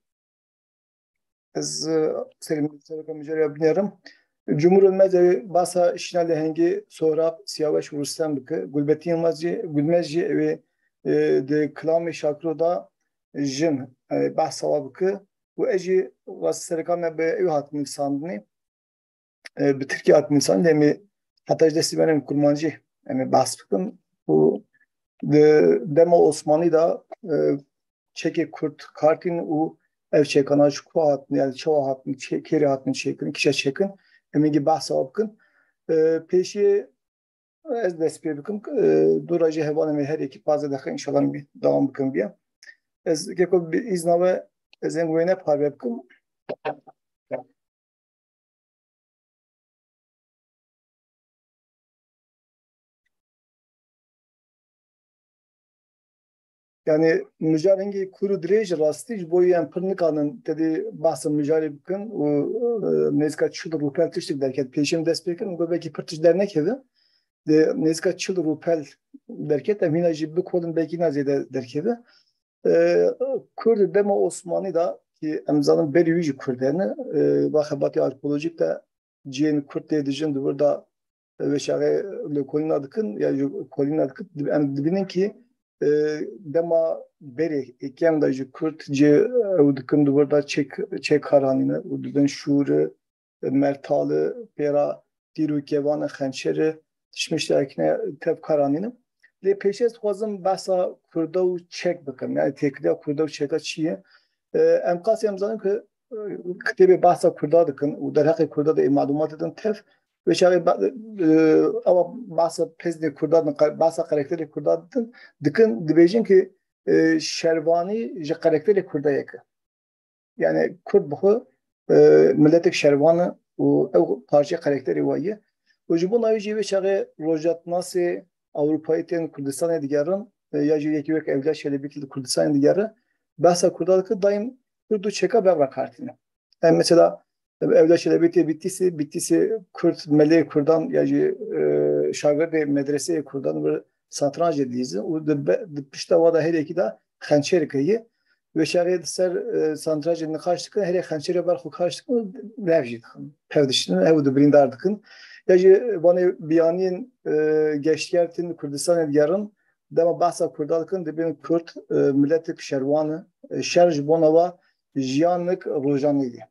ez, e, serê sereka mijarê binêrim. Cumhur Ölmez ew ê behsa şîna lehengê Sohrab, Siyaweş û Rustem bike. Gulbettin Yilmaz jî, Gulmez jî ew ê, e, di kilamê Şakiro de jin, e, behsa wa bike. Û ez jî rastî sereka me bi ew hat nivîsandinê. E, bi tirkî hat nivîsandin, lê em ê heta ji destê me ne kurmancî em ê behs bikin. Û di dema Osmanî de, e, çekê Kurd kar tînin û ev çekana ji ku hatin, yani çawa hatin, çê-, kê re hatin çêkirin, kîja çêkin, em ê gî behsa wa bikin. E, pêşiyê ez dest pê bikim, e, dûra jî hevalê me her yekî pazdeh deqe înşallah em ê dewam bikin biya. Ez keko bi îzna we ez ên wêne parve bikim. Yani mijar hingî kûr û dirêj, rastî ji bo em pir nikanin tedî behsa mijarê bikin û, e, nêzîka çil rûpel tiştek derket. Pêşî em dest pê kirin, got belkî pir tişt dernekeve. Di nêzîka çil rûpel derket, em hîna jî bikolin, belkî hîna zêde derkeve. E, Kurd dema Osmanî de, ki em zanin berî wî jî Kurd hene, e, va xebatê arkeolojîk de cihên Kurd tê dijin, di wir de, e, vê çaxê lêkolîna dikin, ya jî kolîna dikin. Dib-, em dibînin ki, e, dema berê êkem de jî Kurd cê ew dikin, di wir de çek, çek kar anîne û dibin şûri, mertali, pêra tîr û kevane, xençeri, tişmiştekine tev kar anîne. Lê pêşî ez dixwazim behsa Kurda û çek bikim. Yani têkiliya Kurda û çeka çi ye? E, em qasî em zanin ku, e, kitêbê behsa Kurda dikin û derheqê Kurda de ê malûmatê din tev. Vê çaxê be-, e, ewa behsa peznê Kurda din, qe-, behsa karakterê Kurda din dikin, dibêjin ki, e, şervanî ji karakterê Kurda yek e. Yani Kurd bi xwe, e, miletek şervan e û ew parçeyê karakterê wa ye. Û ji bo navê jî vê çaxê rojhilatnasê Ewropayî tên Kurdistanê digerin, e, ya jî yekî wek Ewliya Çelebî li Kurdistanê digere, behsa Kurda dike, daîm Kurd û çeka bev re kartîne. Yani mesela Ewliya Çelebî tê Bitîsê, Bitîsê Kurd, melê Kurdan ya jî, e, şagirdê medreseyê Kurdan wir satrancê dilîzin û di be-, di pişta wa da her yekî de xençerek heye. Vê çaxê di ser, e, satrancê nîqaş dikin, herê xençerê ber xwe kaş dikin û lev jî dixin. Pev diştin, hev û di birîndar dikin. Ya jî vanê biyaniyên, e, geştiyar tên Kurdistanê digerin, dema behsa Kurda dikin, dibên Kurd, e, miletek şerwan e. E, şer ji bona wa jiyanek rojanî ye.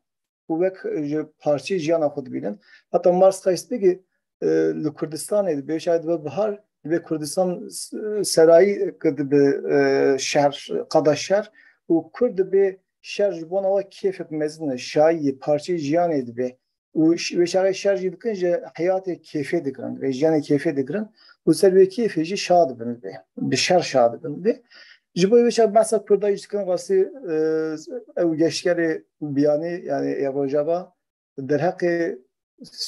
Û wek ji parçeyê jiyana xwe dibînin. Heta Mars Kayis bigê, e, li Kurdistanê dibe, şayê dibe bihar, dibe Kurdistan s-, serayî dibe, e, şer, qada şer û Kurd dibe şer ji bona we kêfek mezin e, şayî parçeyê jiyanê dibe. Û ş-, wê çaxê şer jî dikin ji heyatê kêfê digirin, vê jiyanê kêfê digirin û ser wê kêfê jî şa dibin dibe, bi şer şa dibin dibe. Ji bo wê çax behsa Kurda jî dikin, rastî, e, ew geştiyarê biyanî, yani ê Rojava, derheqê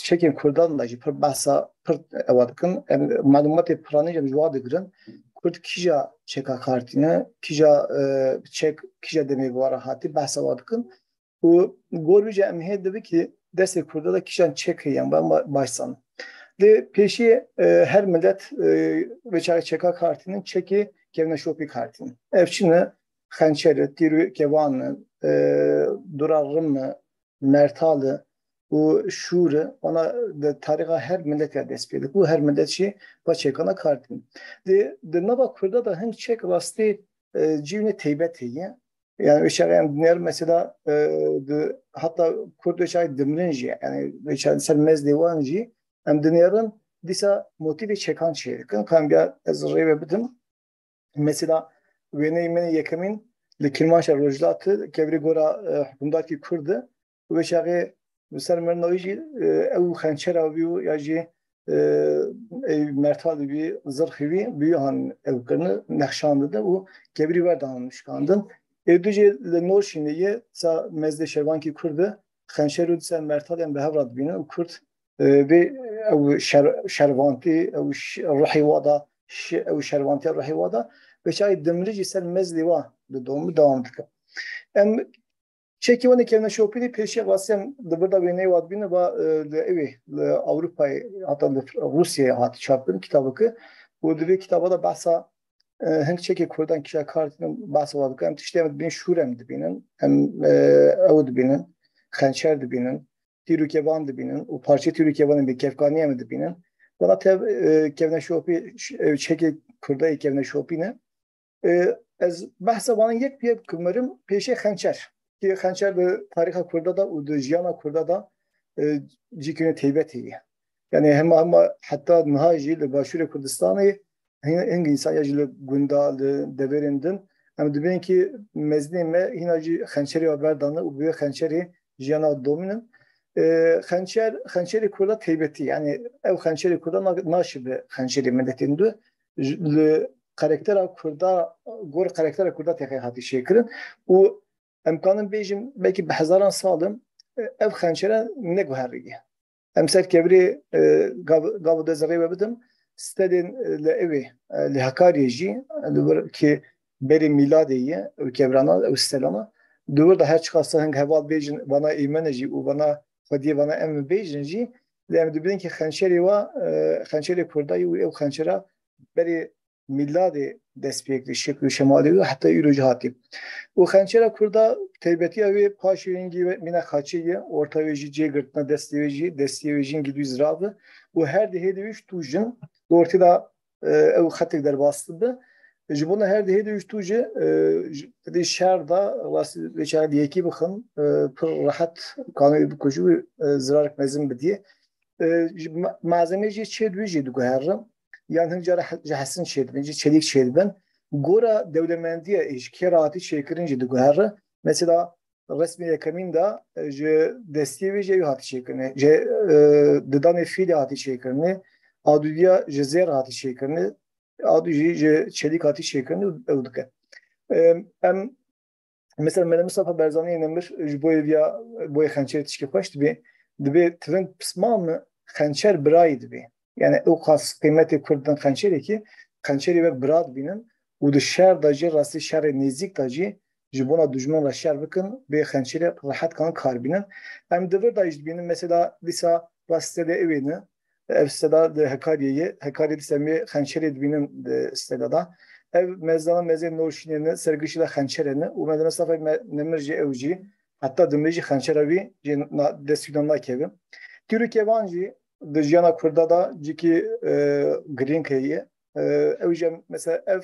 çekên Kurdan de jî pir behsa pir ewa dikin. Em malûmatê piranî jî em ji wa digirin. Kurd kîja çeka kartîne, kîja, e, çek, kîja demê bi wa re hatî, behsa wa dikin. Û gor wî jî em hê dibi ki destê Kurda de kîjan çek heye, em ba-, baş zan. Lê pêşî, e, her milet, e, vê çaxê çeka kartînin, çekê kevneşopî kartînin. Ev çi ne? Xençer e, tîr û kevan e, e, dura rim e, mertal e û şûr e. Wana di tarîxa her miletê dest pê dike û her milet jî va çekana kar dîn. Di, di nava Kurda de hin çek rastî, e, cî wîne teybet heye. Yani wê çaxê em dinêrin mesela, e, di, heta Kurd wê çaxê dimirin jî, yani wê çaxê ser mezdê wan jî em dinêrin dîsa motîfê çekan çê dikin. Ka em ya ez rê ve bidim. Mesela wêneyê min yekemîn li Kîrmanşa Rojhilatê, kevirê gora, e, hukimdarkî Kurd e. Û vê çaxê bi ser mirina wî jî, e, ew xençera wî û ya jî, e, ey mertalî wî, zirxî wî, bi wî han ew kirine, nexşandine û kevirî werdan nişkandin. Ê du jî li Norşînê ye, sa mezdê şervankî Kurd e, xençer û dîsa mertal em bi hev re dibînin û Kurd, e, vê ew şer-, şervantî, ew ş-, ruhê wa da, ş-, ew şervantiya ruhê wa da, vê çayê dimrî jî ser mezdê wa didom, dewam dike. Em çekî wan ê kevneşopînê pêşiya rastî em di vir de wêneyê wa dibînin, va, e, li ewê, li Ewropayê, heta li Rûsyayê hat çapkirin kitabeke û di vê kitaba de behsa, e, hin çekê Kurdan kişa kar tînin, behsa wa dike. Em tiştê em dibînin, şûr em dibînin, em, e, ew dibînin, xençer dibînin, tîr û kevan dibînin û parçeyê tîr û kevanên bêkevkanî em dibînin. Vana tev, e, kevneşopî, ş-, e, çekê Kurda yê kevneşopî ne. E, ez behsa wan yek pê bikimirim, pêşê xençer. Ki xençer di tarîxa Kurda da û di jiyana Kurda da, e, cîkî wî taybetî ye. Yani hema hema heta niha jî li Başûrê Kurdistanê hin-, hing însan ya jî li gunda, li deverên din, em dibên ki mezinê me hîna jî xençerê wa berdane û bi wê xençerê jiyana domînin. E, xençer, xençerê Kurda taybetî, yani ew xençerê Kurda na-, naşibe xençerê miletên du. Ji, li karaktera Kurda, gor karaktera Kurda têxe hatî çêkirin û em kanin bêjin belkî bi hezaran sal in, e, ev xençere neguheriye. Em ser kevirê, e, gav-, gav û dez rê ve bidim, stelên, e, li ewê, e, li Hekariyê jî, e, li vir ki berê mîladê ye, ew kevirana, ew stelana, di wir de her çiqas hing heval bêjin, vana êmene jî û vana xwediyê vana em bêjin jî, lê em dibînin ki xençerê wa, e, xençerê Kurda ye û ew xençera berê mîladê dest pê kir, şekl û şemalê wî heta îro jî hatî. Û xençera Kurda taybetiya wê paşê hingî wê mîna xaçê ye, orta wê jî cê girtine, destê wê jî, destiyê wê jî hingî dû zirav e. Û her di hêdî wî ji tû jin, ortê de, e, ew xetek derbas dibe. Ji bona her di hêdî wî ji tû jî, e, ji, di şer de, rastî vê çaxê di yekî bixin, e, pir rehet kanê wî bikujî û, e, zirarek mezin bidiyê. E, ji ma-, malzemeyê jî çê di wî jî diguherin. Yan hin cara he-, ji hesin çêdibin, ji çelîk çêdibin. Gora dewlemendiya ê ji kê re hatî çêkirin jî diguhere. Mesela resmê yekemîn de, e, ji destiyê wê jî ew hatî çêkirinê. Ji, e, didanê fîlê hatî çêkirinê. Adudiya ji zêr hatî çêkirinê. Adu jî ji çelîk hatî çêkirinê û ew dike. E, em Mesela Mele Mustafa Barzanî Nemir ji bo yê viya, bo yê xençerê tişkî xweş dibê, dibê tivin pismam xençer birayî dibê. Yani ew qas qîmetê Kurd din xençerê ki, xençerê wek bira dibînin û di şer de jî, rastî şerê nêzîk de jî ji bona dijmin re şer bikin, bê xençerê rehet kan kar bînin. Em di vir de jî dibînin, mesela dîsa va stelê ewê ne, ev stela di Hekariyê ye. Hekariyê dîsa em ê xençerê dibînin di stela de. Ev mezdana mezên Norşînê ne, sergişî de xençerê ne. Û mezana Safay me-, Nemir jî ew jî. Heta dimrê jî xençera wî jî na-, dest wî de nakeve. Tîr û kevan jî di jiyana Kurda de cîkî, e, girîng heye. E, ew jî em, mesela ev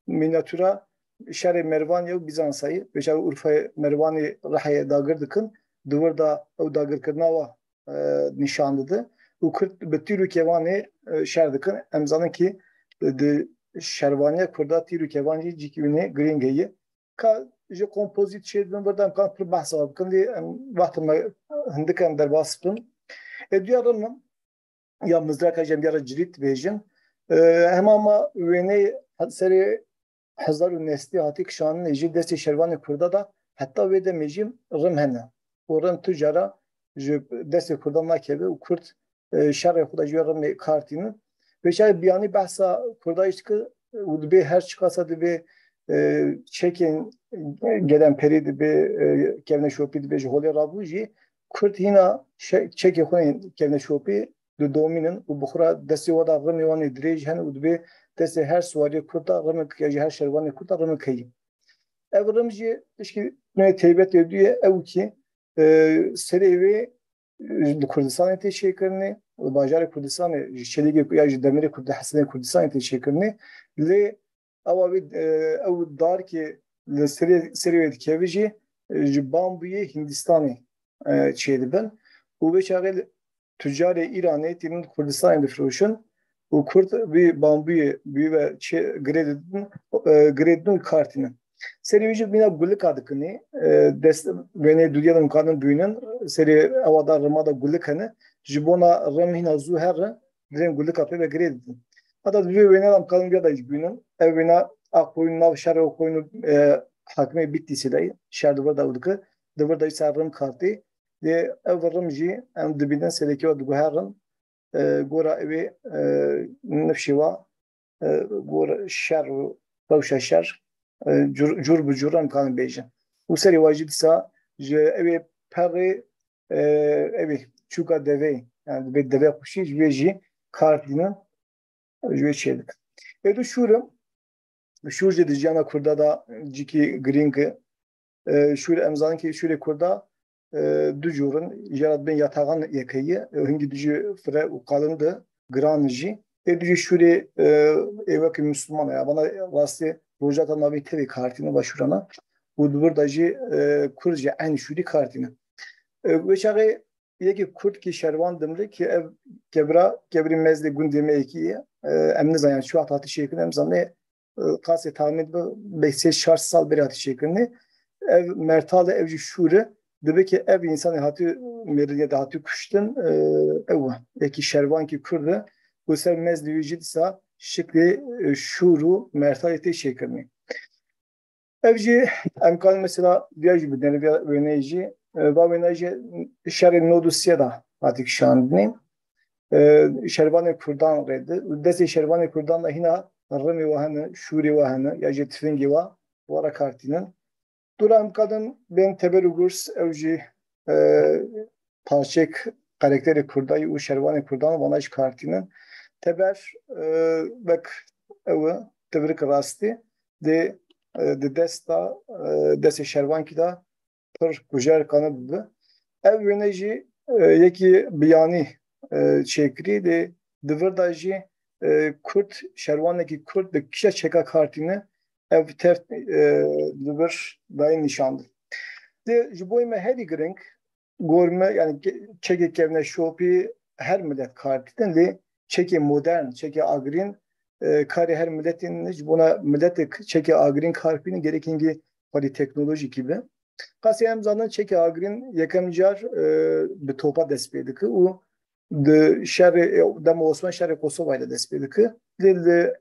mînatûra şerê Mervanê û Bîzansayê. Vêca Urfayê Mervanê Rihayê dagir dikin. Di wir de ew dagirkirina wa e, nîşan dide û Kurd bi tîr û kevanê, e, şer dikin. Em zanin ki di şervaniya Kurda tîr û kevan jî cîkî wî ne girîng heye. Ka ji kompozît çêdibin, vir de em kan pir behsa bikin, lê em wexta me hindik em derbas bin. Ê duya rim ya mizraka jî em ya re cirît dibêjin. E, hema ma wêneyê serê hezar û neh sed hatî kişandinê jî destê şervanê Kurda de heta wê demê jî rim hene. Û rim tu cara ji destê Kurdan nakeve û Kurd, e, şerê xwe de ji wê rimê kar tînin. Vê çaxê biyanî behsa Kurda jî dike û dibê her çiqasa dibê, e, çekên gelemperî dibê, e, kevneşopî dibê ji holê rabû jî Kurd hîna şe-, çekê xwe yên kevneşopî didomînin û bi xwe re destê wan de rimê wan ê dirêj hene û dibê destê her siwariyê Kurd de rimek ya jî her şervanê Kurd de rimek heye. Ev rim jî tişkî nûnê teybetê dû ye, ew kî, e, serê wê, e, li Kurdistanê tê çêkirinê, li bajarê Kurdistanê, ji çelîgê ya ji demirê Kurdi-, hesenê Kurdistanê tê çêkirinê. Lê ewa wê, e, ew darkê li serê, serê wê dikeve jî, e, ji bambûyê Hindistanê, e, çêdibin. Û vê çaxê li tucarê Îranê tînin Kurdistanê difiroşin û Kurd vî bambûyê bi wî ve çê-, girê didin, e, girê didin û kar tînin. Serê wî jî mîna gulika dikinî, e, dest, wêneyê dûdiya de em kanin bînin, serê ewa da rima da gulik hene. Ji bona rim hîna zû here, Dirên gulika pê ve girê didin. Heta di vê wêne de em karin viya de jî bînin. Ev wêne a koyun nav şerê û koyun û, e, hakimê Bitlisê de ye. Şer di vir de ew dike. Di vir de jî ser rim kartê. Lê ev rim jî em dibînin sereke we diguherin. E, gora ew ê, e, nifşê we, e, gor şer û rewşa şer, e, cur, cur bi cur em karin bêjin. Û serê wa jî dîsa ji ew ê perê, e, ew ê çûka devê, yani dibê deve xweşî, ji wê jî kar tînin, ji wê çê dikin. Ê du şûr e. Şûr jî di jiyana Kurda de cîkî girîng e. E, şûr, em zanin ki şûrê Kurda, e, du cûr in. Jê re dibên yataxan yekeyî, e, hingî dijî fire û qalin de giran jî. Ê dijî şûrê, e, ê wekî Müslüman ya. Bana rastî Rojhilata Navîn tevî kartîne va şûrana. Û di vir de jî, e, Kurd jî eyn şûrî kartîne. E, wê çaxê yekî Kurd ki şervan dimre ki ev kebra, kebrî mezdê gundê me yekî ye. E, em nizanin çi wext hatî çêkirin, em zanê, e, qasê tahmîn bi, bê sê çar sal berî hatî çêkirinê. Ev mertal e, ev jî şûr e. Dibe ki ev însanê hatî mêriniye de hatî kuştin, e, ew e. Yekî şervankî Kurd e. Û ser mezdê wî jî dîsa şiklê, e, şûr û mertalê tê çêkirinê. Ev jî em karin mesela diya jî bidin, vê wêneyê jî, e, va wêneyê jî şerê nod û sê de hatî kişandinê. E, şervanê Kurdan rê di. Û destê şervanê Kurdan de hîna rimê wa hene, şûrê wa hene, ya jî tifingê wa, wa re kartînin. Dûra em kadin bên Teber û Gurs, ew jî, e, parçek karakterê Kurdayî û şervanê Kurdan, vana jî kartînin. Teber, e, wek ew e, tebirik rastî, dê, e, di desta, e, destê şervankî de pir kujer kane bibe. Ev wêne jî, e, yekî biyanî, e, çêkirî, dê di vir de jî, e, Kurd, şerwanekî Kurd bi kişa çeka kartîne, ev teft, e, li vir dayîn nîşandin. Dê ji bo me herî giring, gor me, yani ke-, çekê kevneşopî her milet kartînin, lê çekê modern, çekê agirîn, e, karê her miletê ne. Ji bona miletek çekê agirîn kar bînin, gerek hingî xwedî teknolojîkî be. Qasê em zanin çekê agirîn yekem car, e, bi topa dest pê dike û di şerê, e, dema Osman şerê Kosovayê de dest pê dike. Lê li,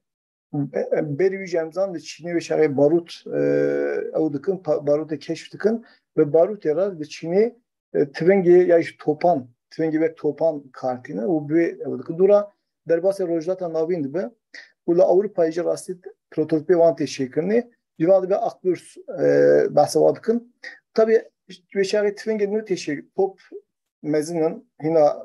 e, berî wî jî em zanin li Çînê wê çaxê barût, e, ew dikin, pa-, barûtê keşf dikin. Bi barûtê re li Çînê, e, tivingê ya jî topan, tivingê wek topan kartîne û bi wê ew dikin. Dûra derbasê Rojhilata Navîn dibe û li Ewropayê jî rastî prototîpê wan tê çêkirinê. Civan dibe Akburs, e, behsa wan dikin. Tabî wê çaxê tivingê nû tê çê top mezin in, hîna,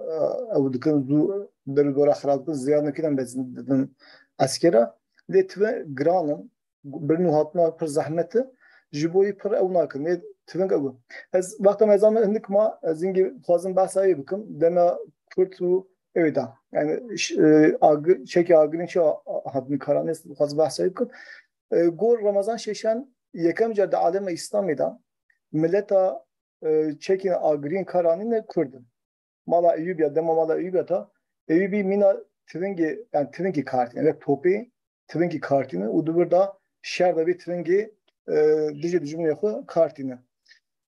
e, ew dikin, zû ber û dora xirab dikin, ziyan dikin, mezin didin eskera. Lê tiving giran in, birin û hatina pir zehmet e. Ji bo yî pir ew nakin. Lê tiving ew e. Ez wexta me zamin hindik ma, ez hingî dixwazim behsa wê bikim. Dema Kurd û ew da. Yani, ş-, e, ag-, çekê agirîn çi a-, a-, hatin karanê, dixwazim behsa wê bikim. E, gor Ramazan Şêşan yekem car di alema Îslamê de mileta, e, çekên agirîn karanîne Kurd in. Mala Eyûbiya, dema mala Eyûbiya ta, Eyûbî mîna tivingê, yani tivingî kartîne, wek topê tivingî kartîne û di vir de şer de vê tivingê, e, dijî dijminê xwe kartîne.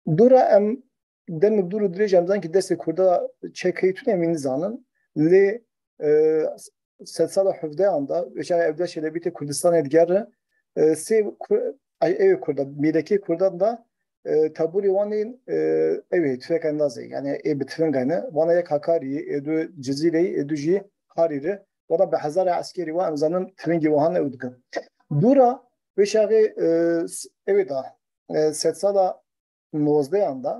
Dûra em demik dûr û dirêj em zanin ki destê Kurda çek heyî tune em ê nizanin. Lê, e, sedsala hevdehan de, wê çaxê Evdiya Çelebî tê Kurdistanê digere, e, sê Ku-, ay, ew ê Kurda, mîrekê Kurdan de, e, teborê wan ên, e, ew ê tüfek endazê, yani ê bi tüfenga ne. Wana yek Hakarî, ê du Cizîreyî, ê du jî Harî re. Wana bi hezara eskerî wa em zanin tüfengê wahan ew dikin. Dûra wê çaxê, e, s-, ew ê da, e, sedsala nozdehan de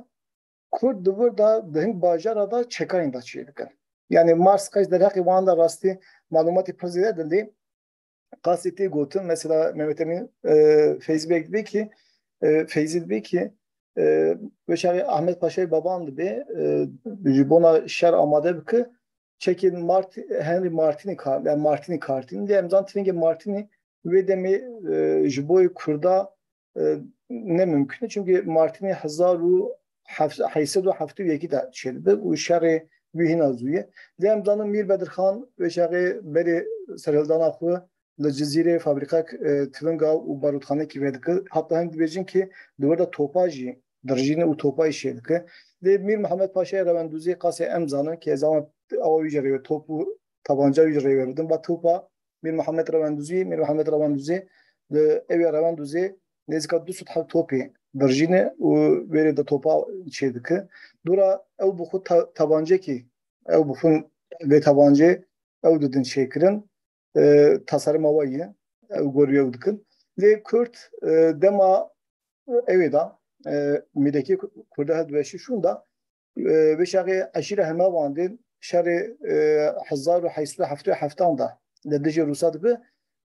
Kurd di vir de di hin bajara de çekanên de çêdikin. Yani Mars qeç derheqê wan de rastî malumatê pir zêde din lê qasî tê gotin, mesela Mehmet Emîn, e, Feyzî Beg dibê ki, e, Feyzî dibê ki, e, wê çaxê Ahmet Paşayê Baban dibê, e, ji bona şer amade bike, çekên Mart-, Henry Martinî kar-, yani Martinî kartîn. Lê em zan tivingê Martinî wê demê, e, ji bo Kurda, e, ne mimkun e. Çimkî Martinî hezar û heft-, heyşt sed û heft û yekî de çêdibe û şerê wî hîna zû ye. Lê em zanin Mîr Bedirxan wê çaxê berê serhildana xwe li Cizîrê fabrîkak, e, tivinga û barûtxanekî vedike. Heta hin dibêjin ki di wir de topa jî dirijîne û topa jî çêdike. Lê Mîr Mihemed Paşayê Rewendûzê qasê em zanin ki ez ama awa wî jî rêwe top û tabanca wî rêve bidin. Va topa Mîr Mihemed Rewendûzî, Mîr Mihemed Rewendûzî li ew ya Rewendûzê nêzîka du sed heb topê virjîne û wê rê de topa çê dike. Dora ew bi xwe ta-, tabancekî, ew bi xwe vê tabancê ew didin çêkirin. E, tasarima wa ye, ew gor ew dikin. Lê Kurd, e, dema ewê da, e, mîrekî Kurda hevdiveşî şûn da, e, vê şaxê eşîra Hemevandê şerê, e, hezar û heyt sed û heftê û heftan da li dijî Rûsa dibe,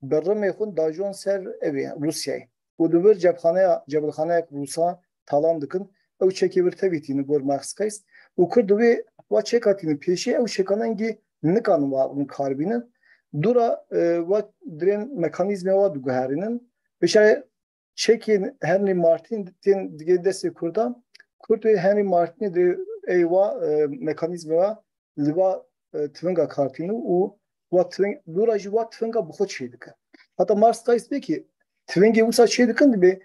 bi rimê xwe dajon ser ewê, Rûsyayê. Û di vir cebxaneya, cebilxaneyek Rûsa talan dikin, ew çekê vir tevî tînin gor Max Kayst. Û Kurd di wê wa çeka tînin pêşî, ew çekanengî nikanin wa kar bînin. Dûra, e, wa dirên mekanîzmê wa diguherînin. Vê şaxê çekên Henry Martin tên digê destê Kurdan. Kurd wê Henry Martinê dê ey wa, e, mekanîzmê wa li va, e, tivinga kartînî û wa tiving-, dûra jî wa tivinga bi xwe çê dike. Heta Mars Kayst bê ki tivingê wisa çê dikin dibê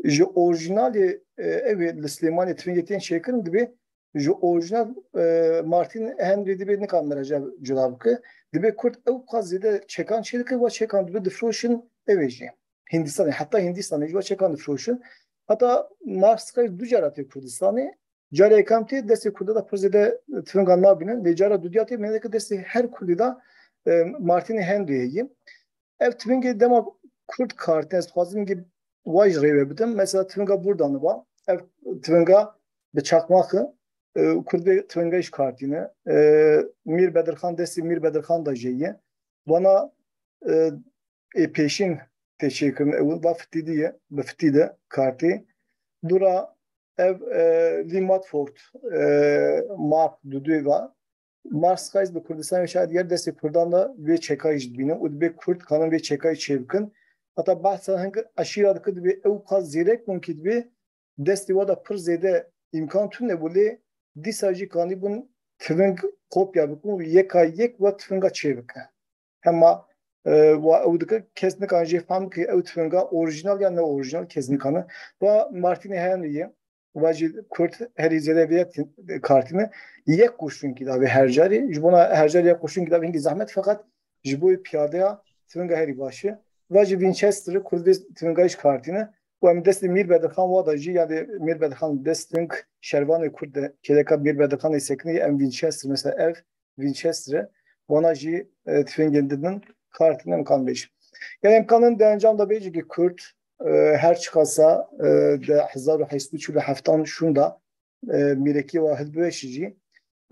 ji orjinalê, e, ew ê li Silêmanê tivingê tên çêkirin dibê ji orjinal, e, Martin Henry dibê nika miraca cuda bike. Dibê Kurd ew qas zêde çekan çê dike, wa çekan dibê difroşin ew ê jî. Hindistanê, heta Hindistanê jî wa çekan difroşin. Heta Mars Kayst du cara tê Kurdistanê. Cara yekem tê destê Kurda da pir zêde tivinga nabînin. Lê cara dudiya tê mêneke destê her Kurdî da, e, Martinê Henry heye. Ev tivingê dema Kurd kartîne, ez dixwazim ki wa jî rêve bidim. Mesela tivinga Burdanê ba. Ev tivinga bi çakmax e, e, Kurd vê tivinga jî kartîne. E, Mîr Bedirxan destê Mîr Bedirxan da jê ye. Vana, e, ê pêşîn tê çêkirin ew va fitî diye, bi fitî de kartî. Dûra ev, e, Lee Mudford, e, Mark dudu va. Mars Kayst bi Kurdistanê şayet yer destê Kurdan da vê çekayî jî dibîne û dibê Kurd kanin vê çekayî çêbikin. Heta behsa hing eşîra dike dibê ew qas zêrek bûn ki dibê destê wa da pir zêde îmkan tune bû lê dîsa jî kanîbûn tiving kopya bikin û yeka yek wa tivinga çêbike. Hema, e, wa ew dike kes nikan jê fehm ki ew tivinga orîjinal ya ne orîjinal kes nikane. Wa Martinê Henry ye. Va jî Kurd herî zêde vê yek kartîne. Yek kurşunkî da vê her carî. Ji bona her carî yek kurşunkî da hingî zehmet, feqet ji bo piyadeya tivinga herî baş e. Va jî Winchester Kurd vê tivinga jî kartîne. Û em destê Mîr Bedirxan wa da jî, yanî Mîr Bedirxan dest tivinga şervanê Kurd de, kêleka Mîr Bedirxanê sekinî, em Winchester, mesela ev Winchester e. Wana jî, e, tivingên didin kartîne, em kan bêjin. Yani em kanin di encam da bêjin ki Kurd, e, her çiqasa, e, di hezar û heyt sed û çil û heftan şûnda, e, mîrekî wa hilbiweşî jî,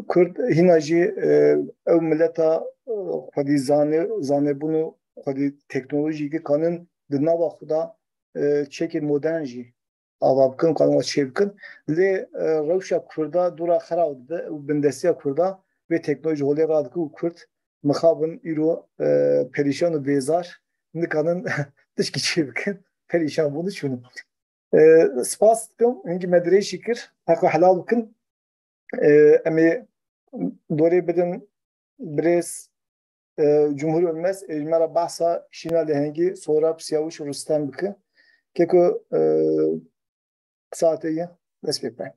Kurd hîna jî, e, ew mileta, e, xwedî zane-, zanebûn û xwedî teknolojî ki kanin di nava xwe da, e, çekên modern jî ava bikin, kanin wa çê bikin. Lê, e, rewşa Kurda dûra xera dibe û bindestiya Kurda vê teknolojî holê radike û Kurd mixabin îro, e, perîşan û bêzar nikanin tişkî çê bikin. Perîşan bûn û çûn. E, spas dikim, hingî me dirêjî kir, heqo helal bikin. E, em ê dorê bidin birêz, e, Cumhur Ölmez, e, ji me re behsa şîna lehengî Sohrab Siyawiş Rustem bike. Keko, e, saetê ye, dest pê bike.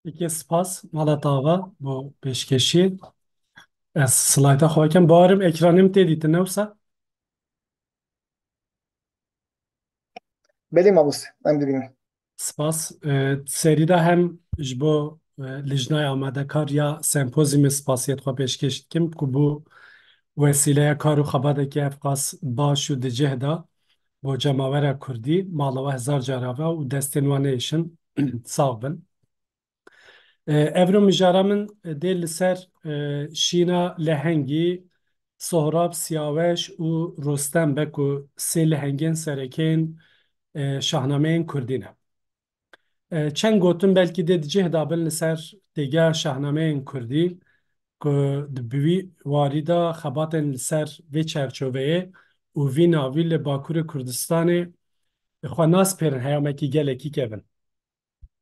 Peki, spas, Malat Ava, bo pêşkêşî. Ez slayta xwe kem. Bawerim ekranê min tê dîtin, ne wisa? Belê mamoste, em dibînin. Spas. E, serî de hem ji bo, e, lijnaya amadekar ya sempozyumê spasiyê xwe pêşkêş dikim ku bû wesîleya kar û xebatekî evqas baş û di cih de bo cemawera kurdî, mala we hezar cara ve û destên we nêşin. Sax bin. E, evro mijara min dê li ser, e, şîna lehengî Sohrab Siyaweş û Rostem be ku sê lehengên serekên, e, şahnameyên kurdî ne. E, çend gotin belkî dê di cih de bin li ser têgeha şahnameyên kurdî ku di bi wî warî de xebatên li ser vê çerçoveyê û vî navî li Bakurê Kurdistanê xwe nas pêrin heyamekî gelekî kevin.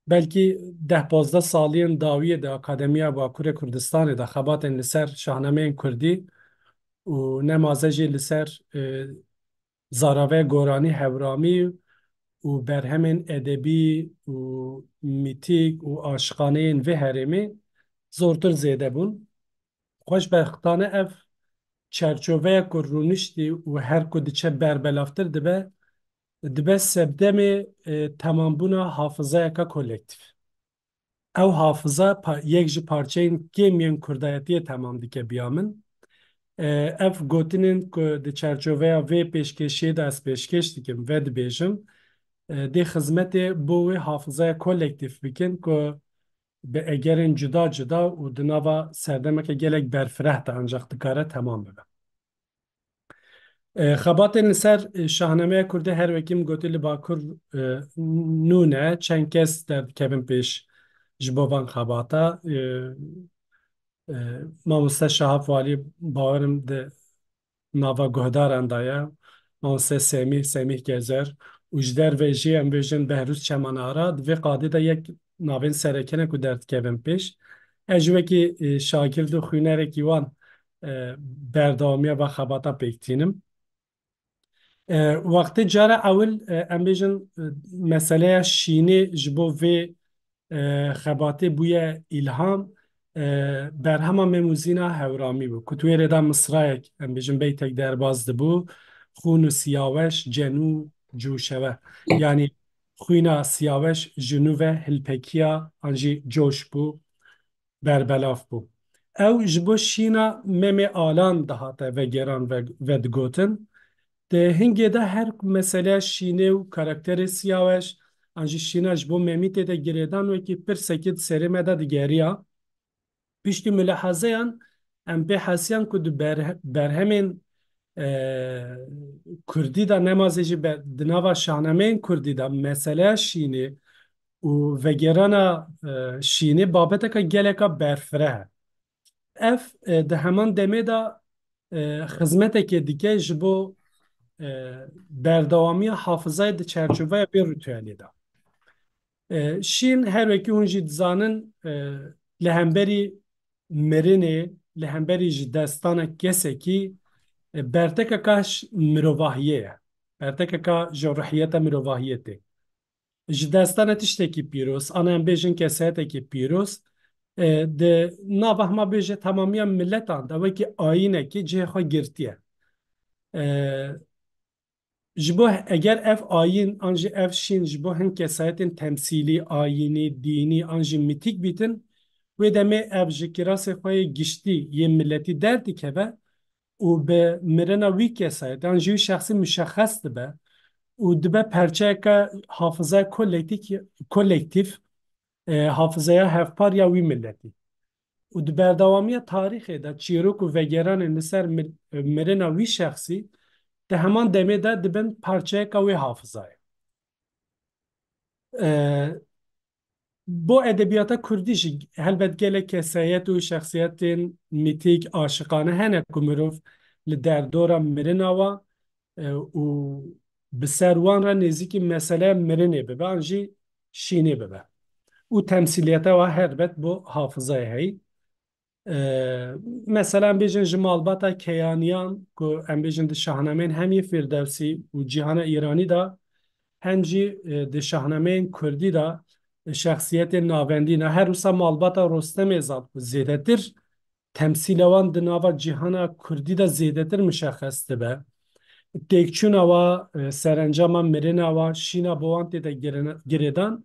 Belkî deh pazdeh saliyên dawiyê de Akademiya Bakurê Kurdistanê de xebatên li ser şahnameyên kurdî û nemaze jî li ser, e, zaravê goranî hewramî û berhemên edebî û mîtîk û aşiqaneyên vê herêmê zortir zêde bûn. xweşbextane ev çerçoveya ku rûniştî û her ku diçe berbelavtir dibe, dibe sebdemê, e, temambûna hafizayeka kolektîf. Ew hafiza pa-, yek ji parçeyên kêm yên kurdayetiyê temam dike biya min. E, ev gotinên ku di çerçoveya vê pêşkêşiyê de ez pêşkêş dikim, vedibêjim, e, dê xizmetê bo wê hafizaya kolektîf bikin ku bi egerên cuda cuda û di nava serdemeke gelek berfireh de ancaq dikare temam bibe. E, xebatên li ser, e, Şahnameya Kurdî her wekî min gotî li Bakur, e, nû ne. Çend kes derdikevin pêş ji bo van xebata. E, e, Mamoste Şahap Walî bawerim di nava guhdaran de ye. Mamoste Semîh, Semîh Gezer û ji derve jî em bêjin Behrûz Çemanara, di vê qadê de yek navên sereke ne ku derdikevin pêş. Ez jî wekî, e, şagird û xwînerekî wan, e, berdewamiya va xebata pêk tînim. E, wextê cara ewil, e, em bêjin, e, meseleya şînê ji bo vê, e, xebatê bûye îlham, e, berhema Mem û Zîna Hewramî bû. Ku di wê rê de misrayek, em bêjin beytek derbas dibû, Xûn û Siyaweş, Cenû, Cûşewe. Yanî xwîna Siyaweş ji nû ve hilpekiya an jî coş bû, berbelav bû. Ew ji bo şîna Memê Alan dihate vegeran ve, vedigotin. Di hingê de her meseleya şînê û karakterê Siyaweş, an jî şîna ji bo Memî tê de girêdan wekî pirsekî di serê me de digeriya. Piştî milehazeyan em pê hesiyan ku di berhe-, berhemên, e, kurdî de, nema zê jî be-, di nava şahnameyên kurdî de meseleya şînê û vegerana, e, şînê babeteka geleka berfireh e. Ev, e, di heman demê de, e, xizmetekê dike ji bo, e, berdewamiya hafizayê di çerçoveya vê rîtuelê de. E, şîn her wekî hûn jî dizanin, e, li hemberî mirinê, li hemberî ji destana kesekî, e, bertekeka ş-, mirovahiyê ye. Bertekeka ji ruhiyeta mirovahiyê tê. Ji destana tiştekî pîroz, an em bêjin keseyetekî pîroz, e, di nava hema bêje temamiya miletan de wekî ayînekî cihê xwe girtiye. E, Ji bo eger ev ayîn an jî ev şîn ji bo hin kesayetên temsîlî, ayînî, dînî an jî mîtîk bîtin, wê demê ev ji kirasê xwe yê giştî yê miletî derdikeve û bi mirina wî kesayetê an jî wî şexsî muşexes dibe û dibe perçeyeke hafizeya kolektîk-, kolektîf, e, hafizeya hevpar ya wî miletî. Û di berdewamiya tarîxê de çîrok û vegeranên li ser mir-, mirina wî şexsî di heman demê de dibin parçeyeka wê hafizayê. E, Bo edebiyata kurdî jî helbet gelek kesayet û şexsiyetên mîtîk, aşiqane hene ku mirov li derdora mirina wa, e, û bi ser wan re nêzîkî meseleya mirinê bibe an jî şînê bibe. Û temsîliyeta wa helbet bo hafizayê heyî. E, Mesela em bêjin ji malbata keyaniyan ku em bêjin di şahnameyên hem yê Firdewsî û Cîhana Îranî de hem jî, e, di şahnameyên kurdî de, e, şexsiyetên navendî ne. Her wisa malbata Rostemê Zal ku zêdetir temsîla wan di nava cîhana kurdî de zêdetir muşexes dibe. Têkçûna wa, e, serencama mirina wa, şîna bi wan tête girina-, girêdan,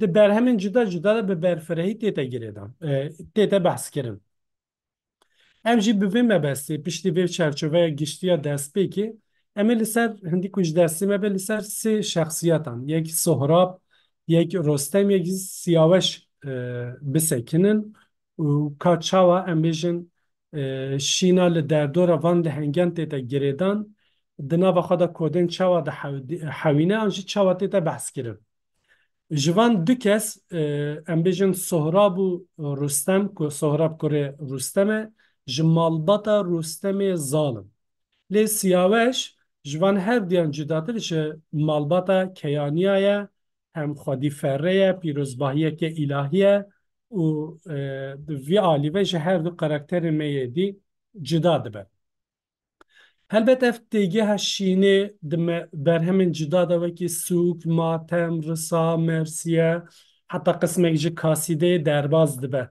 di berhemên cuda cuda de bi berfirehî tête girêdan, e, tête behskirin. Em jî bi vê mebestê, piştî vê çerçoveya giştî ya destpêkê, em ê li ser, hindî ku ji destê me be, li ser sê şexsiyetan, yek Sohrab, yek Rostem, yek jî Siyaweş, e, bisekinin û ka çawa em bêjin, e, şîna li derdora van lehengan tête girêdan, di nava xwe de kodên çawa dihewdî-, hewîne an jî çawa tête behskirin. Ji van du kes, e, em bêjin Sohrab û Rustem, ku Sohrab kurê Rustem e, ji malbata Rustemê Zal in. Lê Siyaweş ji van her diyan cudatir ji malbata keyaniya ye, hem xwedî ferre ye, pîrozbahiyeke îlahî ye û, e, di vî alî ve ji her du karakterên me yê dî cuda dibe. Helbet ev têgeha şînê di me-, berhemên cuda de wekî sûk, matem, risa, mersiye, heta qismek ji kasîdeyê derbas dibe.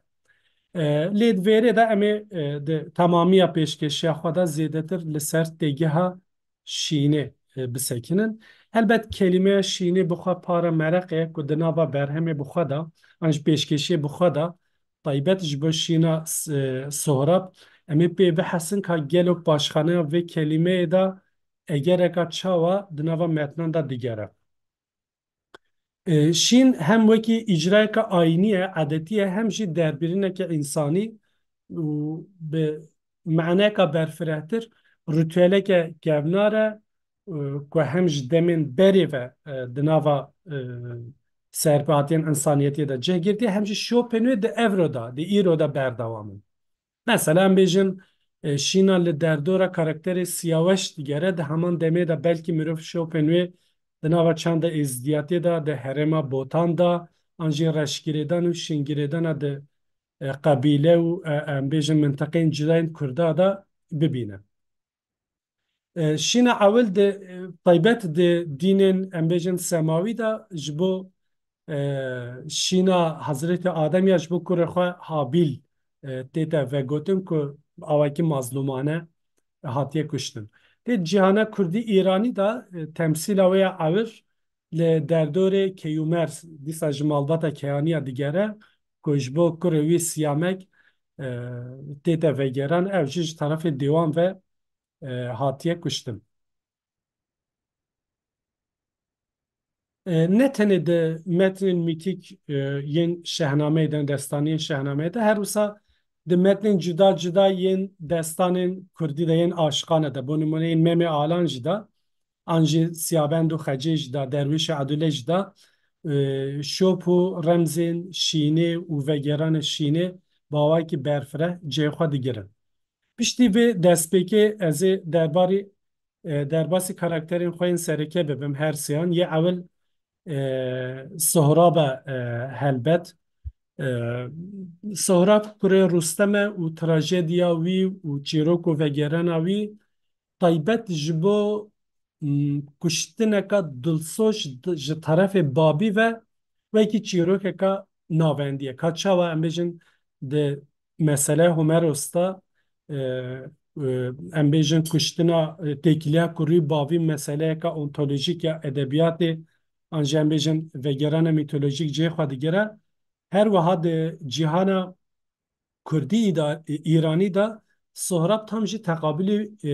E, lê di vêrê de em ê, e, di temamiya pêşkêşiya xwe de zêdetir li ser têgeha şînê, e, bisekinin. Helbet kelîmeya şînê bi xwe para mereq e ku di nava berhemê bi xwe de, an jî pêşkêşiyê bi xwe de, taybet ji bo şîna s-, e, Sohrab, em ê pê bihesin ka gelo paşxaneya vê kelîmeyê de egereka çawa di nava metnan de digere. E, şîn hem wekî îcrayeke ayînî ye, edetî ye, hem jî derbirîneke însanî û bi maneyeka berfirehtir, rîtueleke kevnar e, e, ku hem ji demên berê ve, e, di nava, e, serpehatiyên însaniyetê de cih girtiye, hem jî şopên wê di evro de, di îro de berdewam in. Mesela em bêjin, e, şîna li derdora karakterê Siyaweş digere, di heman demê de belkî mirov şopên wê di nava çanda êzdiyatê de, di herêma Botan de, an jî reşgirêdan û şîngirêdana di, e, qebîle û, e, em bêjin mintiqeyên cuda yên Kurda de bibîne. E, şîna ewil di, e, taybet di dînên, em bêjin, semawî de ji bo, e, şîna Hezretî Adem ya ji bo kurê xwe Habîl, e, tête vegotin ku awakî mazlûmane hatiye kuştin. Lê cîhana kurdî îranî de, e, temsîla wê ya ewil li derdorê Keyûmer, dîsa ji malbata keyaniya digere ku ji bo kurê wî Siyamek, e, tête vegeran, ew jî ji terefê dêwan ve, e, hatiye kuştin. E, ne tenê di metnên mîtîk, e, yên Şehnameyê de, destaniyên Şehnameyê de, her wisa di metnên cuda cuda yên destanên kurdî de, yên aşiqane de, bo nimûne yên Memê Alan jî de, an jî Siyabend û Xecê jî de, Derwîşê Edûlê jî de, e, şop û remzên şînê û vegeranê şînê bi awayekî berfireh cihê xwe digirin. Piştî vê destpêkê ez ê derbarî, e, derbasî karakterên xwe yên sereke bibim, her sêyan. Yê ewil, e, Sohrab e, e, helbet. E, Sohrab kurê Rustem e û trajediya wî û çîrok û vegerana wî taybet ji bo, m, kuştineka dilsoz di, ji terefê babî ve wekî çîrokeka navendî ye. Ka çawa em bêjin di meseleya Homeros de, e, e, em bêjin kuştina, e, têkiliya kurî bavî meseleyeka ontolojîk ya edebiyatê, an jî em bêjin vegerana mîtolojîk cihê xwe digire. Her wiha di cîhana kurdî îda-, îranî de Sohrab tam jî teqabilî, e,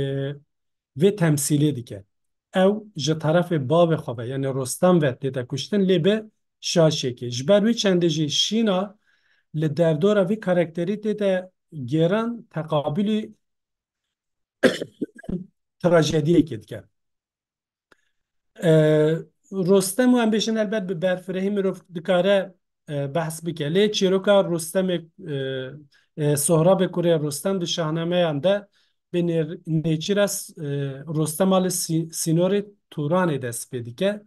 vê temsîlê dike. Ew ji terefê bavê xwe ve, yanî Rostem ve tête kuştin, lê bi şaşiyekê. Ji ber wî çendê jî şîna li derdora vî karakterî tête gêran teqabilî trajediyekê dike. E, Rostem û em bêjin helbet bi berfirehî mirov dikare, e, behs bike. Lê çîroka Rostemê, e, e, Sohrabê kurê Rostem di şahnameyan de bi nê-, nêçîra s-, e, Rostema li sî-, sînorê Turanê dest pê dike.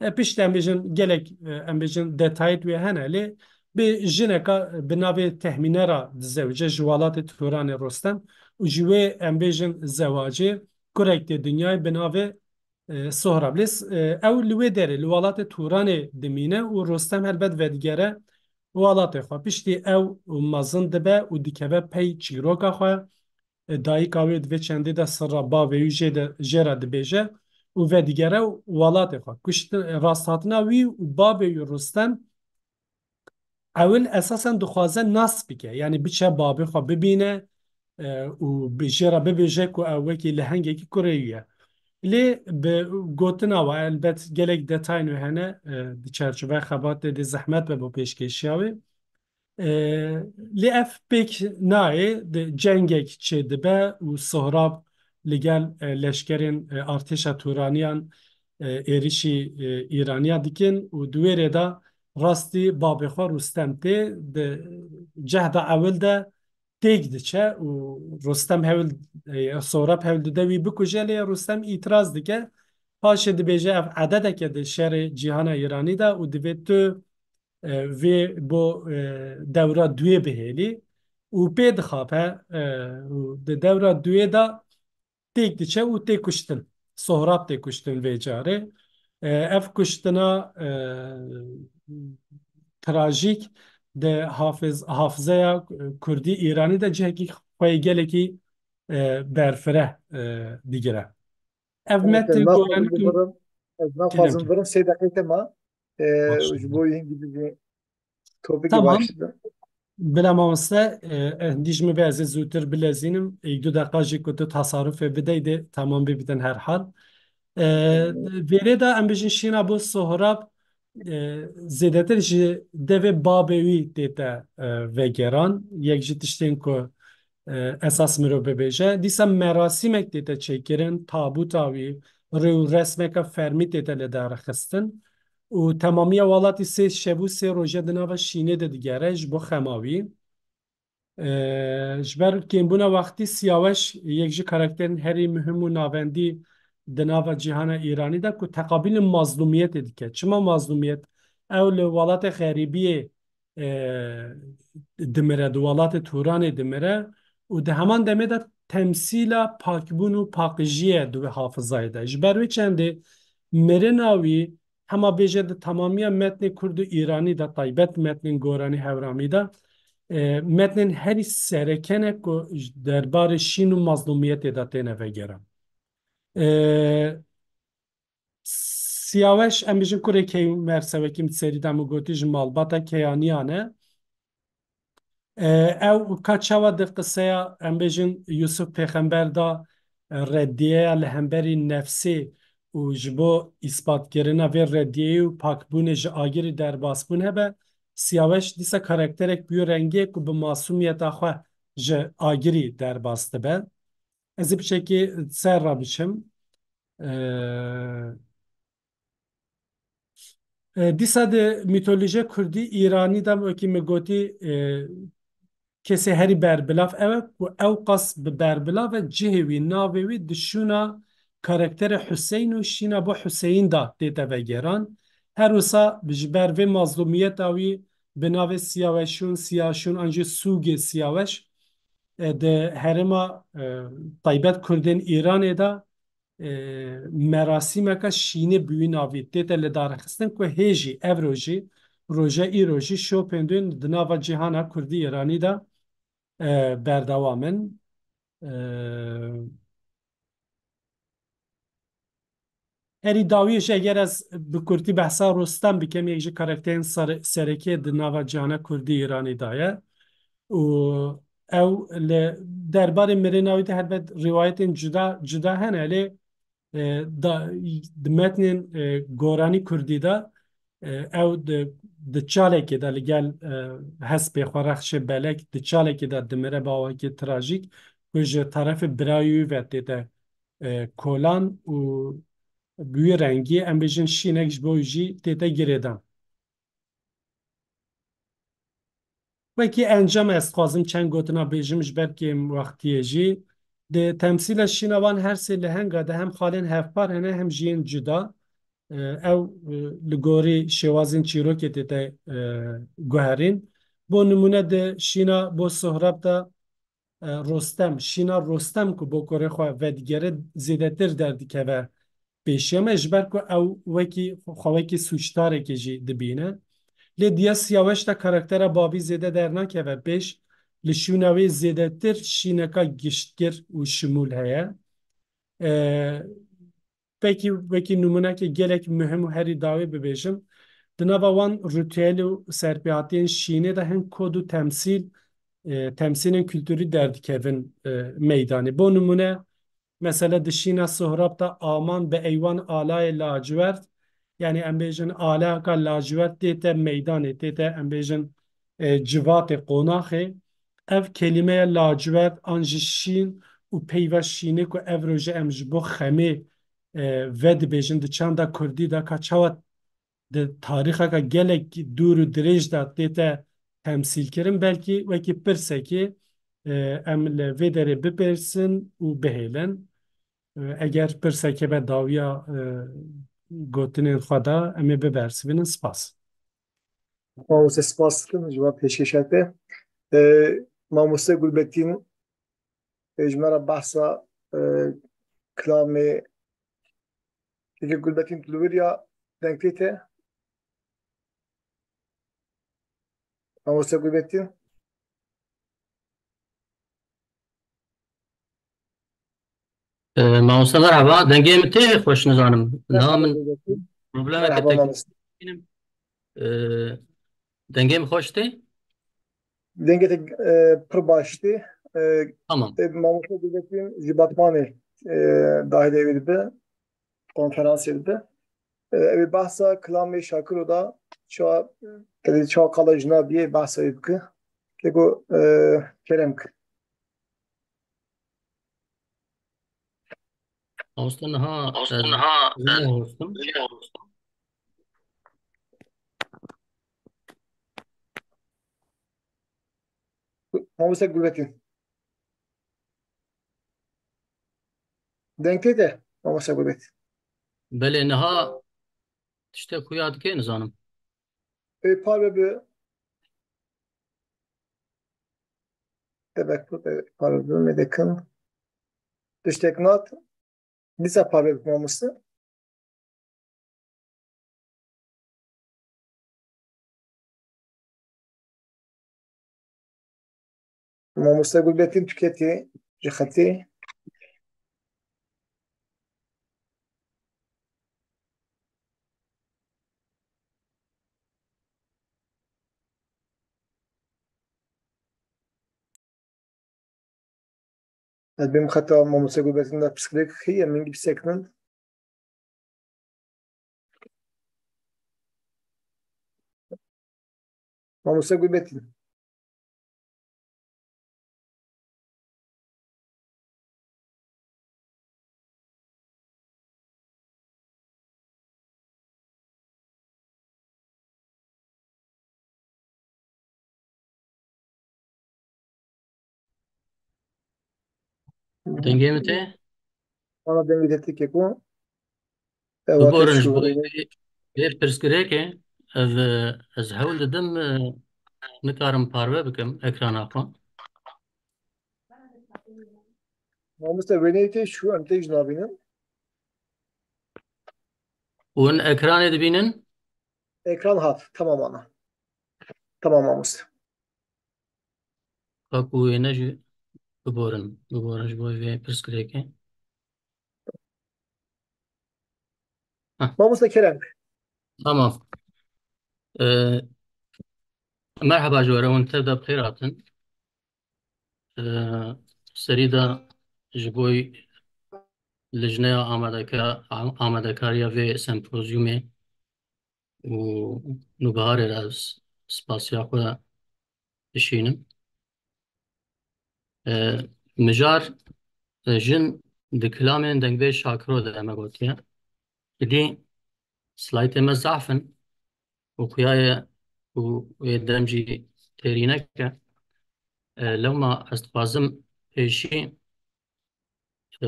E, piştî em bêjin gelek, e, em bêjin detayê wê hene, lê bi jineka bi navê Tehmîne re dizewice ji welatê Turanê Rostem û ji wê em bêjin zewacê kurek tê dinyayê bi navê, e, Sohrab. Lê s-, e, ew li wê derê li welatê Turanê dimîne û Rostem helbet vedigere welatê xwe. Piştî ew mezin dibe û dikeve pey çîroka xwe. E, dayika wê di vê çendê de sirra bavê wî jê de, jê re dibêje û vedigere welatê xwe. Kuştin, rasthatina wî û bavê wî Rustem ewil esasen dixwaze nas bike. Yanî biçe bavê xwe bibîne, e, û bi jê re bibêje ku ew wekî lehengekî kurê wî ye. Lê bi gotina we, elbet gelek detayên wê hene, e, di çarçoveya xebatê de zehmet be bo pêşkêşiya wê. E, lê ev pêk nayê, di cengek çêdibe û Sohrab li gel, e, leşkerên, e, artêşa Turaniyan, e, êrişî, e, Îraniya dikin û di wê rê de rastî babê xwe Rustem tê di cehda ewil de têk diçe û Rustem hewl, e, Sohrab hewl dide wî bikuje, lê Rustem îtiraz dike. Paşê dibêje ev ededeke di şerê cîhana Îranî de û divê tu, e, vê bo, e, dewra duyê bihêlî û pê dixape, e, û di dewra duyê de têk diçe û tê kuştin. Sohrab tê kuştin vê carê. E, ev kuştina, e, trajîk di hafiz, hafizeya kurdî îranî de cihekî xwe yê gelekî, e, berfireh, e, digire. Ev metnên goranî ku Ez naxwazim virim sê deqeyê te ma. E, ji bo hingî topîkê baş. Bila mamoste, e, hindî ji min ve ez ê zûtir bilezînim. Êk du deqa jî ku tu tasarufê bidey dê temam bibîtin her hal. E, vêrê de em bijin şîna bo Sohrab, e, zêdetir ji devê babê wî tête, e, vegeran. Yek ji tiştên ku, e, esas mirov bibêje. Dîsa merasîmek tête çêkirin, tabuta wî, rê û resmeke fermî tête li dar xistin. Û temamiya welatî sê şev û sê roje di nava şînê de digere ji bo xema wî. E, ji ber kêmbûna wextî Siyaweş yek ji karakterên herî muhim û navendî di nava cîhana Îranî de ku teqabîlê mazlûmiyetê dike. Çima mazlûmiyet? Ew li welatê xerîbiyê, e, dimire, di welatê Turanê dimire û di heman demê de temsîla pakbûn û paqijiyê di wê hafizayê de. Ji ber wê çendê mirina wî hema bêje di temamiya metnê kurd û îranî de, taybet metnên goranî hewramî de, e, metnên herî sereke ne ku ji derbarê şîn û mazlûmiyetê de têne vegeran. E, Siyaweş, em bijin kurê Keyûmer, sewekî min serî de min gotî, ji malbata Keyaniyan e. E, ew ka çawa di qiseya, em bêjin, Yusuf Pêxember de, e, reddiyeya li hemberî nefsê û ji bo îspatkirina vê reddiyeyê û pakbûnê ji agirî derbasbûn hebe, Siyaweş dîsa karakterek bûye rengê ku bi masûmiyeta xwe ji agirî derbas dibe. Ez ê piçekî ser re biçim. E, E, dîsa di mîtolojîya kurdî îranî de, wekî min gotî, e, kesê herî berbilav ew e ku ew qas bi berbilav e, cihê wî, navê wî di şûna karakterê Huseyn û şîna bo Huseyîn de tête vegeran. Her wisa ji ber vê mazlûmiyeta wî bi navê Siyaweşûn, Siyaşûn an jî Sûgê Siyaweş, e, di herêma, e, taybet Kurdên Îranê de e, merasîmeke şînê bi wî navî tête lidarxistin ku hê jî ev rojî, roja îro jî şopên dûn di nava cîhana kurdî îranî de, e, berdewam in. E, herî dawiyê jî eger ez bi kurtî behsa Rostem bikim, yek ji karakterên sere-, serekê di nava cîhana kurdî îranî de ye. Û ew li derbarê mirina wî de helbet rîwayetên cuda cuda hene, lê, e, da, di metnên, e, goranî kurdî de, e, ew di, di çalekê de li gel, e, hespê xwe, rexşê belek, di çalekê de dimire bi awakî trajîk ku ji terefê birayê wî ve tête, e, kolan û bi wî rengî, em bêjin, şînek ji bo wî jî tête girêdan. Wekî encam ez dixwazim çend gotina bêjim ji ber kêm wextiyê jî. Di temsîla şîna wan her sê lehenga de hem xalên hevpar hene hem jî yên cuda. E, ew, e, li gorî şêwazên çîrokê tête, e, guherîn. Bo nimûne di şîna bo Sohrab de, e, Rostem, şîna Rostem ku bo korê xwe vedigere zêdetir derdikeve pêşiya me, ji ber ku ew wekî xwe wekî sûcdarekê jî dibîne. Lê diya Siyaweş de karaktera babî zêde dernakeve pêş, li şûna wê zêdetir şîneka giştgir û şimûl heye. E, Pekî wekî nimûnekê gelek muhim û herî dawî bibêjim, di nava wan rîtuel û serpêhatiyên şînê de hin kod û temsîl, e, temsîlên kulturî derdikevin, e, meydanê. Bo nimûne, mesela di şîna Sohrab de aman bi eywan alayê lacivert, yanî em bêjin alaka lacivert tête meydanê, tête em bêjin, e, civatê, qonaxê. Ev kelîmeya lacivert an jî şîn û peyva şînê ku ev roje em ji bo xemê, e, vedibêjin di çanda kurdî de, ka çawa di tarîxeke gelek dûr û dirêj de tête temsîlkirin, belkî wekî pirsekê, e, em li vê derê bipirsin û bihêlin. E, eger pirsek hebe dawiya, e, gotinên xwe de, em ê bibersivînin. Spas. Mamoste, spas dikim ji bo pêşkêşa te. E, Mamoste Gulbetîn, e, ji me re behsa, e, kilamê Kekê Gulbetîn, tu li wir ya, deng tê te? Mamoste Gurbetî. Ee, mamoste merhaba. Dengê min tê xweş nizanim. Niha min Merhaba Gurbetî. Problemeke Merhaba teknîk mamoste. Ee, dengê min xweş tê? Dengê te, e, pir baş tê. E, Tamam. e, Mamoste Gurbetî ji Batmanê, e, dahilê wê dibe. Konferansê dibe. E, ew ê behsa kilamê Şakiro da çawa, tedê çawa qala jina biyê behsa wê bike. Lê ku, e, kerem ki. Mamoste niha Mamoste ez niha ez nehostim. Mamoste Gurbetî. Deng tê de, mamoste Gurbetî. Belê, niha tiştek xuya dike, nizanim. Ê, parve bi. Tebek bu, parve bi, me dekin. Tiştek nat. Dîsa parve bi, mamoste. Mamoste Gurbetî tüketî ji xetê. Ez bêm xeta Mamoste Gurbetî de pirsgirêk heye, min gi bisekinin. Mamoste Gurbetî. Dengê min tê? Ana dengê te tê keko. Ewa te Biborin, ji bo şûrê. Vê, vê pirsgirêkê, ev, ez hewl didim, e, nikarim parve bikim ekrana xwe. Mamoste, wêneyê tê şû, em tê jî nabînin. Hûn ekranê dibînin? Ekran hat. Tamam ana. Tamam mamoste. Ka ku wêne jî biborin. Biborin ji bo vê pirsgirêkê. Heh. Mamoste kerem. Tamam. Ee, merhaba ji we re, hûn tev de bi xêr hatin. Ee, serî de ji bo lijneya amadeka-, am-, amadekariya vê sempozyumê û Nûbiharê re ez spasiya xwe dişînim. E, mijar, e, jin di kilamên dengbêj Şakiro de me gotiye. Êdî slaytê me zaf in û xuya ye û wê dem jî têrî neke. E, lewma ez dixwazim pêşî, e,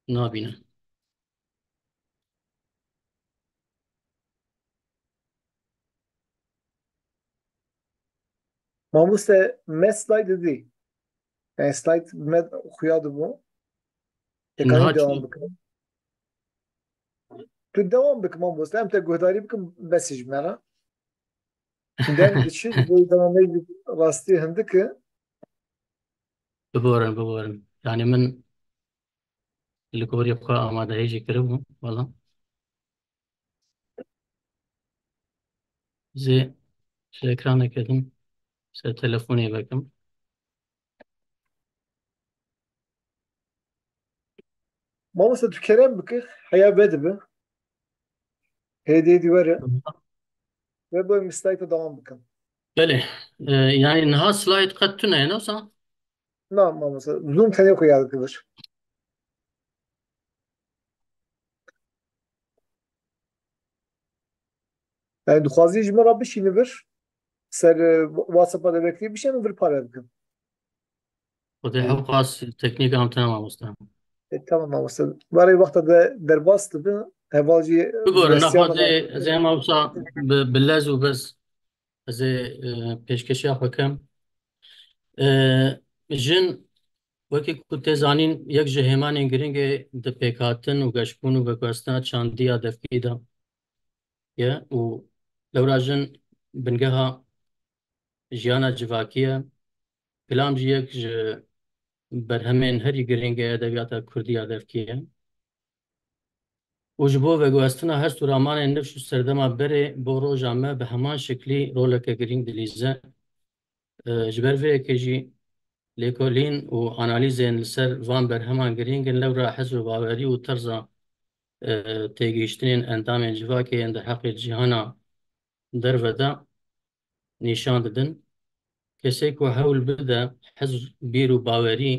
nabîne. Mamoste, me slide didî. Yani slide me xuya dibû. Niha çi? Tekanî devam bikin. Tu devam bik mamoste. Em te guhdarî bikin, bes ji me re. Dem diçi, bo dema me rastî hindik e. Biborin, biborin. Yani min li gorî xwe amadehî jî kiribû, wela. Zê ji ekranê ketim, ser telefonê vekim. Mamoste, tu kerem bike, heya vedibe. Hêdî hêdî were. Ve bo em slayta devam bikin. Belê. E, yani niha slayt qet tune ye, ne wisa? Na, mamoste. Zoom tenê xwe yad dikir. Yani dixwazî ji me re bişînî vir. Ser, e, WhatsApp-a de bekleyî bişînim vir parve bikim. Xwedê hewqas teknîka em tune mamoste. E, tamam mamoste. Barê wexta de derbas dibe, heval jî Bibore, destya nexwe me dê, ez ê hema wisa bi, bi lez û bez ez ê, e, pêşkeşiya xwe kem. E, jin Wekî ku tê zanîn, yek ji hêmanên girîngê di pêkhatin û geşbûn û veguhestina çandiya devkî de ye û lewra jin bingeha jiyana civakî ye. Kilam jî yek ji berhemên herî girîng ê edebiyata kurdî ya devkî ye. Û ji bo veguhestina hest û ramanên nifş û serdema berê bo roja me bi heman şiklî roleke girîng dilîze. E, ji ber vê yekê jî lêkolîn û analîzên li ser van berheman girîng in, lewra hizr û bawerî û terza, e, têgihiştinên endamên civakê yên derheqê cîhana derve de nîşan didin. Kesê ku hewl bide hizr, bîr û bawerî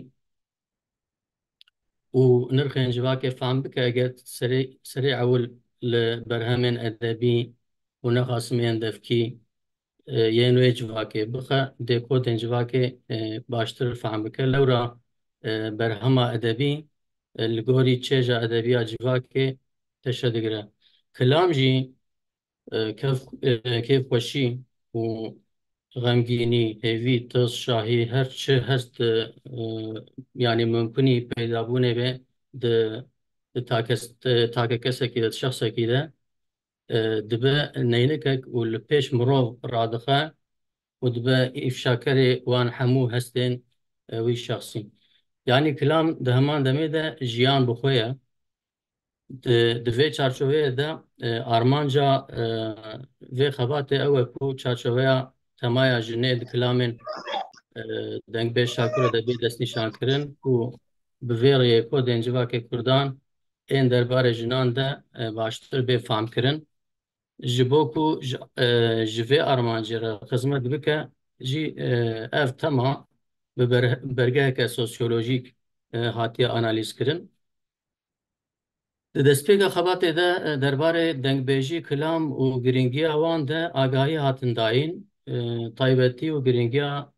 û nirxên civakê fehm bike, eger serê, serê ewil li berhemên edebî û nexasimiyên devkî, e, yên wê civakê bixe, dê kodên civakê, e, baştir fehm bike. Lewra, e, berhema edebî, e, li gorî çêja edebiya civakê teşe digire. Kilam jî, e, kef-, e, kêfxweşî û xemgînî, hêvî, tirs, şahî, her çi hest, e, e, yanî mimkunî peydabûnê be di, di takes-, e, takekesekî de, di şexsekî de, e, dibe neynikek û li pêş mirov radixe û dibe îfşakerê wan hemû hestên, e, wî şexsî. Yanî kilam di heman demê de jiyan bi xwe ye. Di, di vê çarçoveyê de, e, armanca, e, vê xebatê ew e ku çarçoveya temaya jinê di kilamên, e, dengbêj Şakiro de bê destnîşankirin û bi vê rêyê kodên civakê kurdan ên derbarê jinan de, e, baştir bê famkirin. Ji bo ku ji, e, ji vê armancê re xizmet bike jî, e, ev tema bi ber-, bergeheke sosyolojîk, e, hatiye analîzkirin. Di destpêka xebatê de, e, derbarê dengbêjî, kilam û girîngiya wan de agahî hatin dayîn, e, taybetî û girîngiya,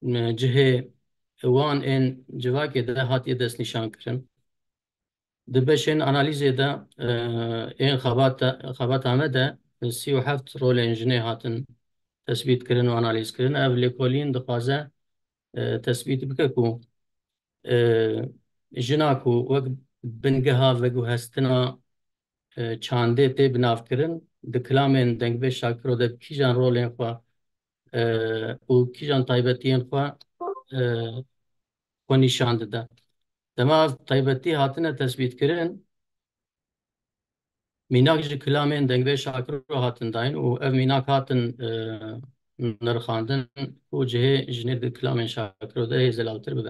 e, cihê wan ên civakê de hatiye destnîşankirin. Di beşên analîzê de, e, ên xebata, xebata me de sî û heft rolên jinê hatin tesbîtkirin û analîzkirin. Ev lêkolîn dixwaze, e, tesbît bike ku, e, jina ku wek bingeha veguhestina, e, çandê tê binavkirin, di kilamên dengbêj Şakiro de bi kîjan rolên xwe, e, û kîjan taybetiyên xwe, e, xwe nîşan dide. Dema ev taybetî hatine tesbîtkirin, mînak ji kilamên dengbêj Şakiro hatin dayîn û ev mînak hatin, e, nirxandin ku cihê jinê di kilamên Şakiro de hê zelaltir bibe.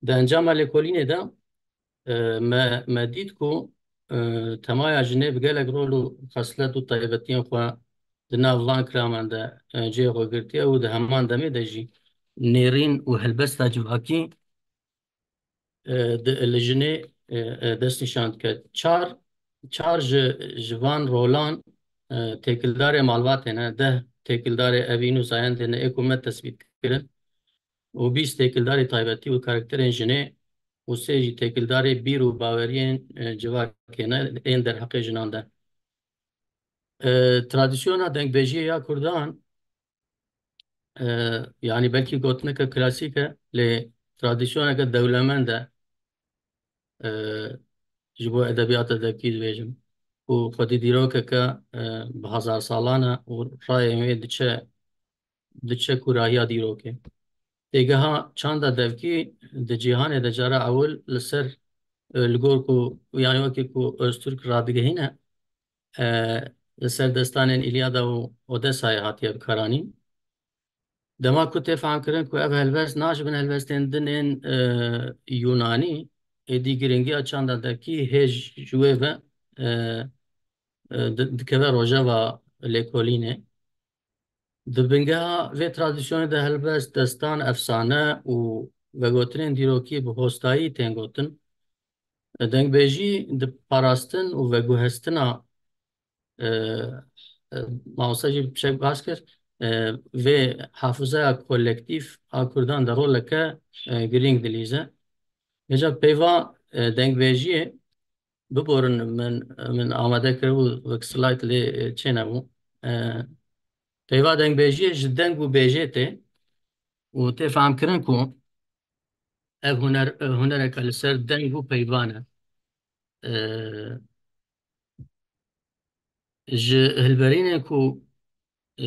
Di encama lêkolînê de, e, me, me dît ku, e, temaya jinê bi gelek rol û xeslet û taybetiyên xwe di nav van kilaman de, e, cihê xwe girtiye û di heman demê de jî nêrîn û helbesta civakî, e, di, li jinê, e, e, destnîşan dike. Çar, çar ji, ji van rolan, e, têkildarê malbatê ne, deh têkildarê evîn û zayendê ne ê ku me tesbît kirin û bîst têkildarê taybetî û karakterên jinê û sê jî têkildarê bîr û baweriyên, e, civakê ne ên derheqê jinan de. E, tradisyona dengbêjiyê ya Kurdan, e, yanî belkî gotineke klasîk e, lê tradisyoneke dewlemend e, e, ji bo edebiyata devkî dibêjim. Û xwedî dîrokeke, e, bi hezar salan e û rayên wê diçe, diçe kûrahiya dîrokê. Têgeha çanda devkî di cîhanê de cara ewil li ser, e, li gor ku, yanî wekî ku Öztürk radigihîne, e, li ser destanên Îlyada û Odesayê hatiye bikaranîn. Dema ku tê fehmkirin ku ev helbest ne ji bin helbestên din ên, e, Yûnanî, êdî giringiya çanda devkî hê ji, ji wê ve, e, e, di-, dikeve rojeva lêkolînê. Di bingeha vê tradisyonê de helbest, destan, efsane û vegotinên dîrokî bi hostayî tên gotin. Dengbêjî di parastin û veguhestina, e, e, mamosta jî bi şek behs kir, e, vê hafizaya kolektîf a Kurdan de roleke, e, girîng dilîze. Hêja peyva, e, dengbêjiyê, biborin min, min amade kiribû, wek slide lê, e, çênebû. E, peyva dengbêjiyê ji deng û bêjê tê û tê fehmkirin ku ev huner, e, hunereke li ser deng û peyvan e. E, ji hilberînên ku, e,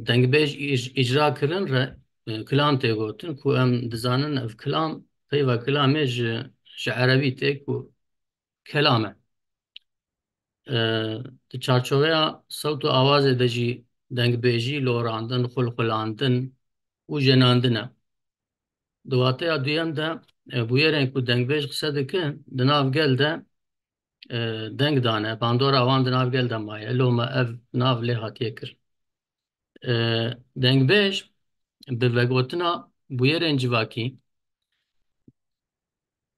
dengbêj îc-, îcra kirin re, e, kilam tê gotin ku em dizanin ev kilam, peyva kilamê ji, ji erebî tê ku kelam e. E, di çarçoveya sewt û awazê de jî dengbêjî lorandin, xulxulandin û jenandin e. Di wateya duyem de, e, bûyerên ku dengbêj qise dikin, di nav gel de, e, deng dane, bandora wan di nav gel de maye. Loma ev nav lê hatiye kirin. E, dengbêj bi vegotina bûyerên civakî,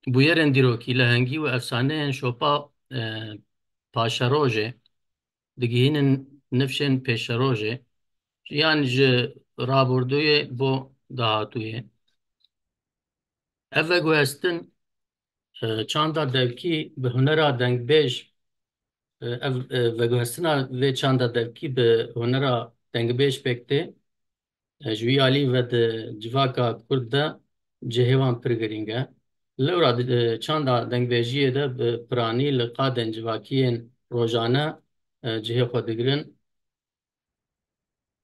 bûyerên dîrokî, lehengî û efsaneyên şopa, e, paşerojê digihînin nifşên pêşerojê, yan ji rabirdûyê bo dahatûyê. Ev veguhestin, e, çanda devkî bi hunera dengbêj, e, ev, e, veguhestina vê çanda devkî bi hunera dengbêj pêk tê. E, ji wî alî ve di civaka kurd de cihê wan pir girîng e. Lewra di, e, çanda dengbêjiyê de bi piranî li qadên civakiyên rojane, e, cihê xwe digirin.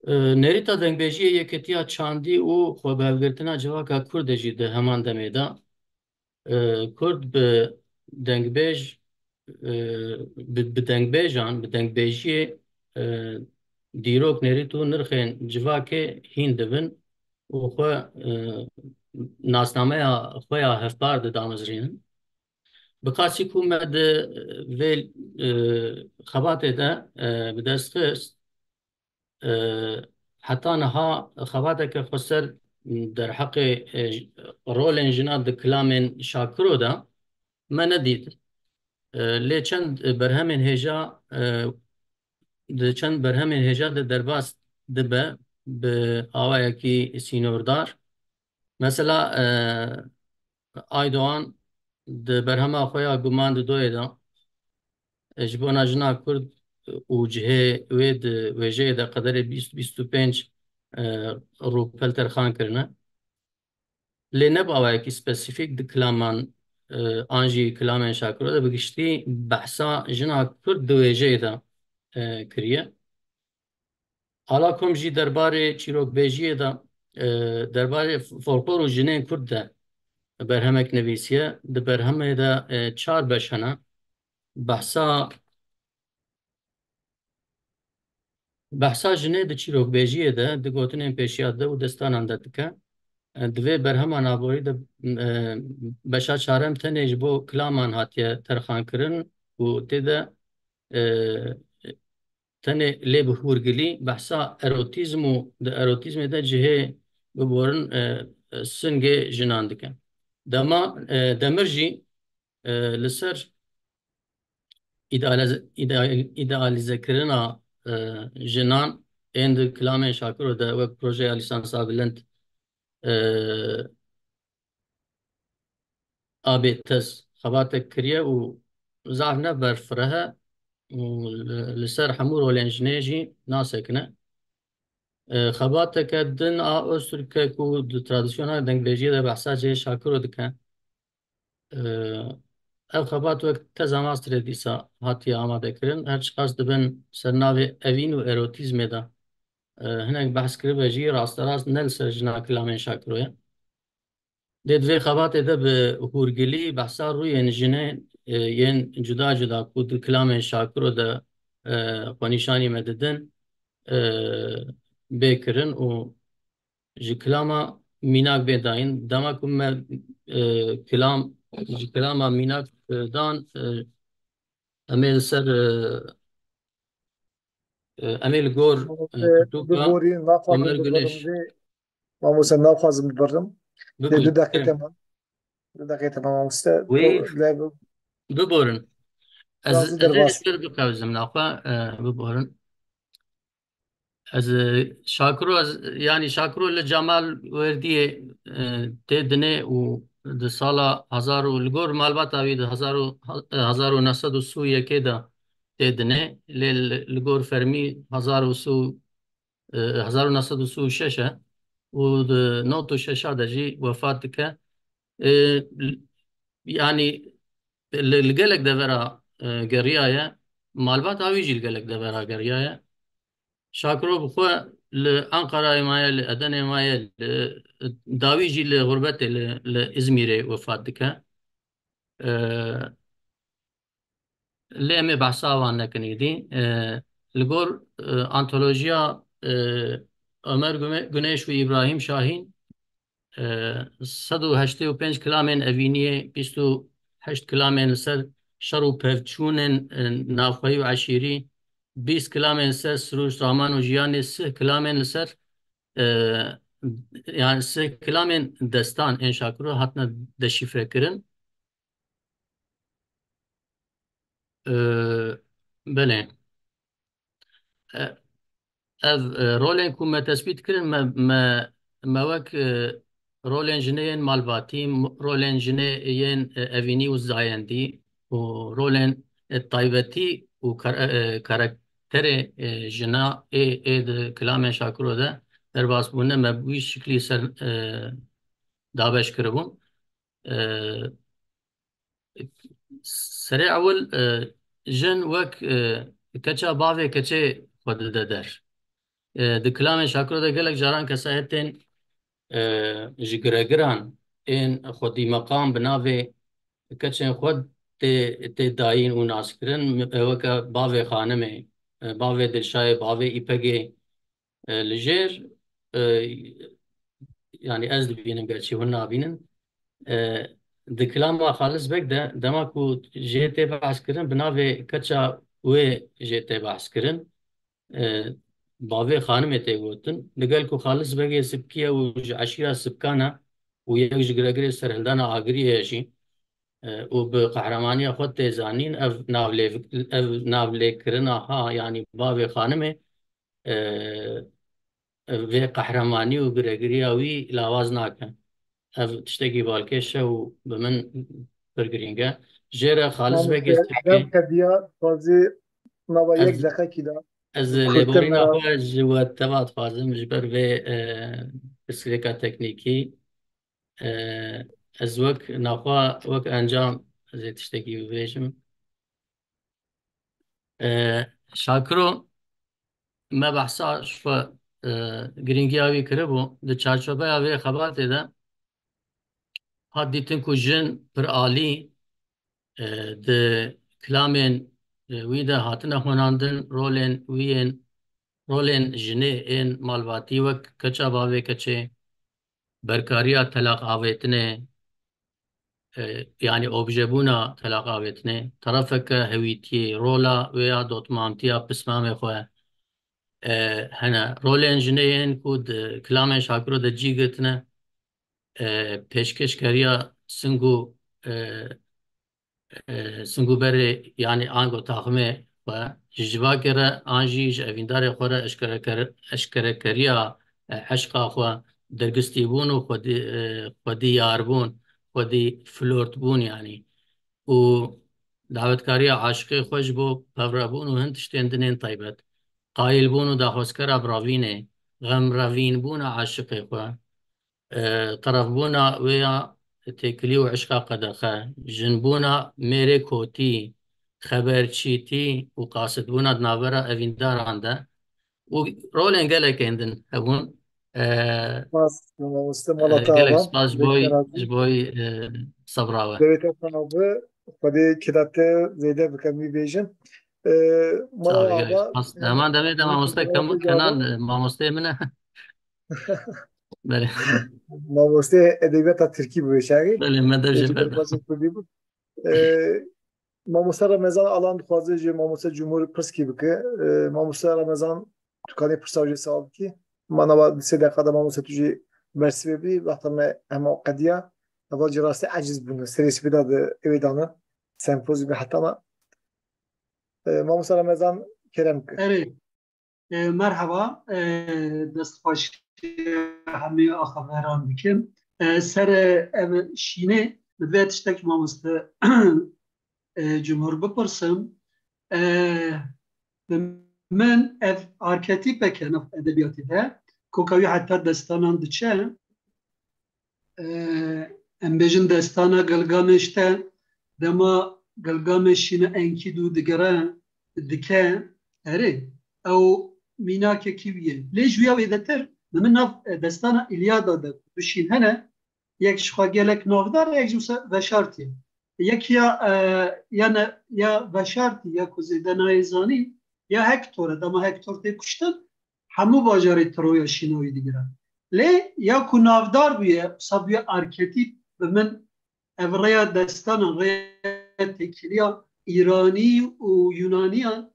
E, nêrîta dengbêjiyê yeketiya çandî û xwebihevgirtina civaka kurd e jî di heman demê de. E, Kurd bi dengbêj, e, bi, bi dengbêjan, bi dengbêjiyê, e, dîrok, nêrît û nirxên civakê hîn dibin û xwe, e, nasnameya xwe ya hevpar didamizrînin. Bi qasî ku me di vê, e, xebatê de, e, bi dest xist, e, heta niha xebateke xweser derheqê, e, rolên jina di kilamên Şakiro de me nedît. E, lê çend berhemên hêja, e, di çend berhemên hêja de derbas dibe bi awayekî sînordar. Mesela, e, Aydoğan di berhema xwe ya Guman di Doyê de, e, ji bona jina Kurd û cihê wê di wêjeyê de qederê bîst, bîst û pênc, e, rûpel terxan kirine. Lê ne bi awayekî spesîfîk di kilaman, e, an jî kilamên Şakiro de bi giştî behsa jina Kurd di wêjeyê de, e, kiriye. Ala kom jî derbarê çîrokbêjiyê de, e, derbarê f-, folklor û jinên Kurd de berhemek nivîsiye. Di berhemê de, e, çar beş hene. Behsa, behsa jinê di çîrokbêjiyê de, di gotinên pêşiya de û destanan de dike. E, di vê berhema naborî de, e, beşa çarem tenê ji bo kilaman hatiye terxankirin û tê de, e, tenê lê bi hûrgilî behsa erotîzm û di erotîzmê de cihê biborin, e, e, singê jinan dike. Dema, e, Demir jî, e, li ser îdealize-, îdeal-, îdealîzekirina, e, jinan ên di kilamên Şakiro de wek projeya lîsansa bilind, e, A B tez xebatek kiriye û zaf ne berfireh e û li, li ser hemû rolên jinê jî nasekine. E, xebateke din a Öztürk e ku di tradisyona dengbêjiyê de behsa cihê Şakiro dike. E, ev xebat wek teza masterê dîsa hatiye amadekirin. Her çiqas dibin ser navê evîn û erotîzmê de, e, hinek behs kiribe jî rasterast ne li ser jina kilamên Şakiro ye. Lê di vê xebatê de bi hûrgilî behsa rûyên jinê, e, yên cuda cuda ku di kilamên Şakiro de, e, xwenîşanî me didin, e, bê kirin û ji kilama mînak bê dayîn. Dema ku me, e, kilam, ji kilama mînak, e, dan, e, em ê li ser, e, e, em ê li gor, e, Mamoste, pirtûka biborîn, naxwazim Omer bibirim Güneş. Vê, mamoste, naxwazim bibirim. Lê du Bibirin, deqîqe bibirin. Ma. Du deqîqe ma, mamoste. Wî, lê bi- biborin. Ez, Razî ez ê derbas. Li ser biqewzim naxwe, e, biborin. Ez, e, Şakiro, ez, yanî Şakiro li Cemal Werdiyê, e, tê dinê û di sala hezar û, li gor malbata wî di hezar û, e, hezar û neh sed û sî û yekê de tê dinê. Lê li, li gor fermî hezar û sî û, e, hezar û neh sed û sî û şeş e û di nod û şeş de jî wefat dike. E, yanî li, li gelek devera, e, geriyaye, malbata wî jî li gelek devera geriyaye. Şakiro bi xwe li Ankarayê maye, li Edenê maye, li dawî jî li xurbetê li, li Îzmîrê wefat dike. E, Lê em ê behsa wan nekin êdî. E, li gor, e, antolojiya, e, Ömer Güme-, Güneş û Îbrahîm Şahîn, e, sed û heştê û pênc kilamên evîniyê, bîst û heşt kilamên li ser şer û pevçûnên, e, navxweyî û eşîrî, bîst kilamên li ser sirûşt, raman û jiyanê, sih kilamên li ser, e, yani sih kilamên destan ên Şakiro hatine deşîfrekirin. E, belê. E, ev, e, rolên ku me tespît kirin, me, me, me wek, e, rolên jinê yên malbatî, m-, rolên jinê yên, e, evînî û zayendî û rolên, e, taybetî û kar-, e, karakterê, e, jina ê, ê di kilamên Şakiro de derbas bûne, me bi wî şiklî ser, e, dabeş kiribûn. E, Serê ewil, e, jin wek, e, keça bavê keçê xwe dide der. E, di kilamên Şakiro de gelek caran kesayetên, e, ji giregiran ên xwedî meqam bi navê keçên xwe tê, tê dayîn û naskirin, e, weke bavê Xanimê, e, bavê Dilşayê, bavê Îpegê, E, li jêr, e, yanî ez dibînim, gerçî hûn nabînin. E, di kilama Xalis Beg de, dema ku jê tê behs kirin, bi navê keça wê jê tê behs kirin. E, bavê Xanimê tê gotin. Digel ku Xalis Begê Sibkî ye û ji eşîra Sibkan e û yek ji giregirê serhildana Agiriyê ye jî. E, û bi qehremaniya xwe tê zanîn, ev navlê-, ev navlêkirina ha, yanî bavê Xanimê, e, vê qehremanî û giregiriya wî lawaz nake. Ev tiştekî balkêş e û bi min pir girîng e. Jê re Xalis Begê Sibkî, Kerem Kediya, dixwazî nava yek deqekî de. Ez lêborîna xwe ji we teva dixwazim ji ber vê, e, pirsgirêka teknîkî. E, ez wek naxwe, wek encam ez ê tiştekî bibêjim. E, Şakiro me behsa ji xwe, e, girîngiya wî kiribû. Di çarçoveya vê xebatê de hat dîtin ku jin pir alî, e, di kilamên, e, wî de hatine xwenandin, rolên wî yên, rolên jinê ên malbatî wek keça bavê keçê, berkariya telaq avêtinê, e, yanî objebûna telaq avêtinê, terefeke hewîtiyê, rola wê ya dotmamtiya pismamê xwe, e, hene. Rolên jinê yên ku di kilamên Şakiro de cî girtine, e, pêşkêşkeriya sing û, e, e, sing û berê, yanî ango taximê xwe ji civakê re an jî ji evîndarê xwe re eşkereker-, eşkerekeriya, e, eşqa xwe, dergistîbûn û xwedî-, e, xwediyarbûn, xwedî flortbûn yanî. Û dawetkariya aşiqê xwe ji bo pevrebûn û hin tiştên din ên taybet. Qayilbûn û daxwazkera biravînê, xemrevînbûna aşiqê xwe, e, terefbûna wê ya têkilî û eşqa qedexe, jinbûna mêrê kotî, xeberçîtî û qasidbûna di navbera evîndaran de û rolên gelekên din hebûn. E, Spas, mamoste, e, mala te gelek ava. Spas ji bo, ji bo, e, sebra we. Devê te sağ be. Xwedê keda te zêde bike, em wî bêjin. E, mala ava. Spas. Heman demê de mamoste Kenan, e, mamosteyê min e. Belê. Mamostê edebiyata Tirkî bû şaxî. Belê, me dev jê berda. Kurdî bû. E, mamoste Remezan Alan dixwaze ji mamoste Cumhur pirskî bike. E, mamoste Remezan, tu kanê pirsa jê sal bikî. Ma nava sê deqa de mamoste tu jî bersivê bî. Wexta me hema qediya. Eva jî rastî eciz bûne. Serê sipî de di ewê dane. Sempozyumê hetana. E, mamoste Remezan kerem ke. Erê. E, merheba, e, destxweşî hemî axaveran dikim. E, ser, e, ev şînê, min divê tiştek mamoste, e, Cumhur bipirsim. E, bi min ev arketîpek e nav edebiyatê de, koka wî heta destanan diçe. E, em bêjin destana Gilgameş te, dema Gilgameş şîne Enkîdû digire, dike, erê, ew mînakekî wî ye. Lê ji wî ya wêdetir, li min nav, e, destana Îlyada de bişîn hene, yek ji xwe gelek navdar, yek jî wisa veşartî ye. Yek ya, e, ya ne, ya veşartî, ya ku zêde nayê zanîn, ya Hektor e. Dema Hektor tê kuştin, hemû bajarê Troya şîna wî digire. Lê ya ku navdar bûye, wisa bûye arketîp, bi min ev rêya destanan, rêya têkiliya Îranî û Yûnaniyan,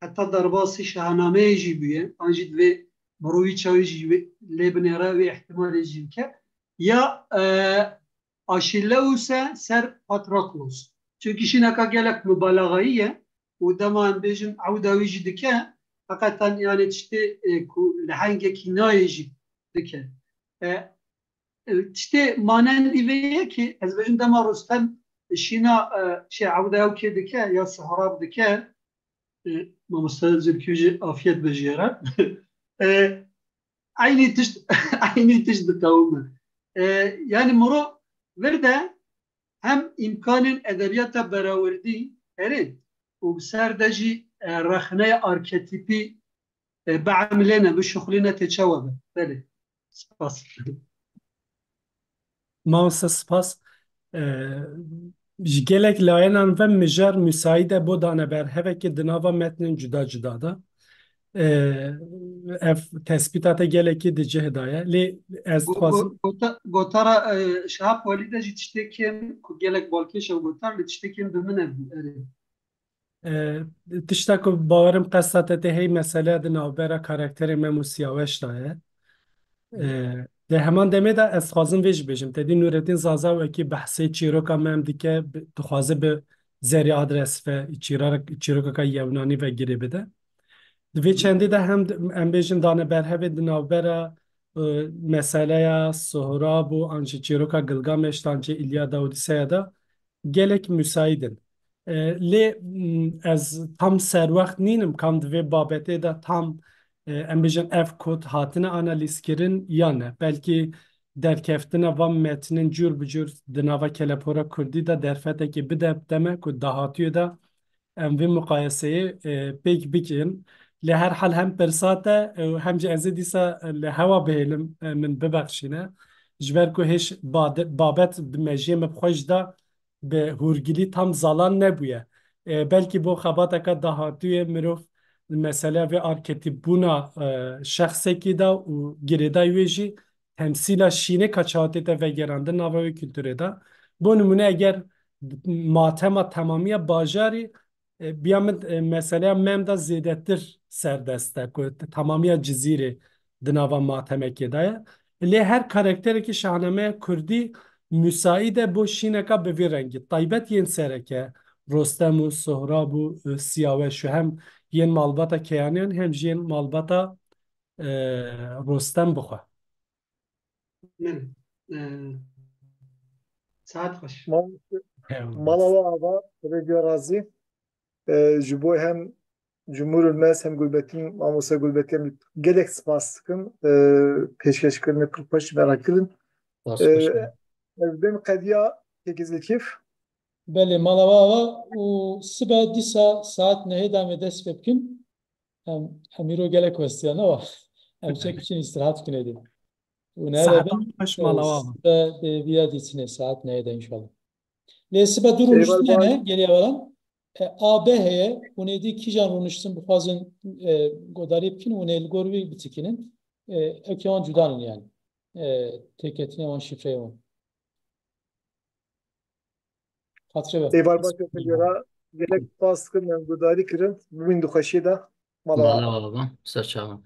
heta derbasî Şahnameyê jî bûye, an jî divê bi rûyî çawî jî wê lê binêre, wê îhtimalê jî bike. Ya, e, Aşîleus e ser Patraklos. Çimkî şîneka gelek mubalaxayî ye û dema em bêjin ewda wî jî dike, heqeten, yani, tiştê, e, ku lehengekî nayê jî dike. E, e, tiştê manendî vê ye ki ez bêjim dema Rustem şîna, e, şey, ewda ew kê dike ya Sohrab dike, e, mamoste Zülküf jî afiyet be jê re. E, eynî tişt, eynî tişt diqewime. E, yani miro vir de hem îmkanên edebiyata berawerdî hene û bi ser de jî, e, rexneya arketîpî, e, biemilêne, bişuxulîne tê çawa be. Belê. Spas. Mamoste spas. E, ji gelek layenan ve mijar müsait e bo dane berhevekê di nava metnên cuda cuda de. E, ev tespîta te gelekî di cih de ye. Lê ez Go-, dixwazim go-, gota-, gotara, e, Şahap Welî de jî tiştê kêm ku gelek balkêş e û gotar, lê tiştê kêm bi min e bû, erê. E, tişta ku bawerim qesta te tê hey mesele di navbera karakterê Mem û Siyaweş de ye. E, di heman demê de ez dixwazim vê jî bêjim. Te dî Nureddin Zaza wekî behsê çîroka Mem dike, bi-, dixwaze bi Zerî Adres ve çîrar-, çîrokeka Yewnanî ve girê bide. Di vê çendê de hem d-, em bêjin dane berhevê di navbera, e, meseleya Sohrab û an jî çîroka Gilgameş de an jî Îlyada Odîseya de gelek müsait in. E, lê, m, ez tam serwext nînim, kam di vê babetê de tam, e, em bêjin ev kot hatine analîzkirin yan ne. Belkî derkeftina van metnin cûr bi cûr di nava kelepora kurdî de derfetekê bide deme ku dahatûyê de em vê muqayeseyê, e, pêk bikin. Lê her hal hem pirsa te, e, hem jî ez ê dîsa, e, li hewa bihêlim, e, min bibexşîne. Ji ber ku hêj bade-, babet bi mejiyê min bi xwe jî de bi hûrgilî tam zalan nebûye. E, belkî bo xebateke dahatûyê mirov meseleya vê arketîpbûna, e, şexsekî de û girêdayî wê jî temsîla şînê ka çawa tête vegerandin nava wê kulturê de. Bo nimûne eger matema temamiya bajarî, e, biya min, e, meseleya Mem de zêdetir serdest e ku temamiya Cizîrê di nava matemekê de ye. Lê her karakterekî şahnameya kurdî müsait e bo şîneka bi vî rengî. Taybet yên sereke, Rostem û Sohrab û, e, Siyaweş û hem yên malbata Keyaniyan hem jî yên malbata, e, Rostem bixwe. Min, e, saet xweş. Ma-, Eyvallah. Mala we ava, Rêdiya Razî. E, ji bo hem Cumhur Ülmez hem Gulbettin, Mamoste Gulbettin gelek spas dikim. E, pêşkêşkirinê pir xweş, merak kirin. Spas, E, xweş. Ez bên qediya Tekiz Lifif. Belê, mala we ava û sibe dîsa saet nehê de em ê dest pê bikin. Em, em îro gelek westiya, ne wa? Em çek biçin îstirahat bikin êdî. Û nehê de Saetan bin, xweş, mala we ava. Sibe dê viya dîtinê saet nehê de înşallah. Lê sibe du rûniştin hene, gelî hevalan. E, A B heye, hûn êdî kîjan rûniştin bixwazin, e, godarî bikin, hûn ê li gor wî bitikinin. E, ew kê wan cudan in yani. E, têketinê wan, şifreyê wan. Xatirê be. Êvar baş e, te gera gelek spas dikim, em guhdarî kirin. Bimîn di xweşiyê de. Mala Mala we ava, ser çavan.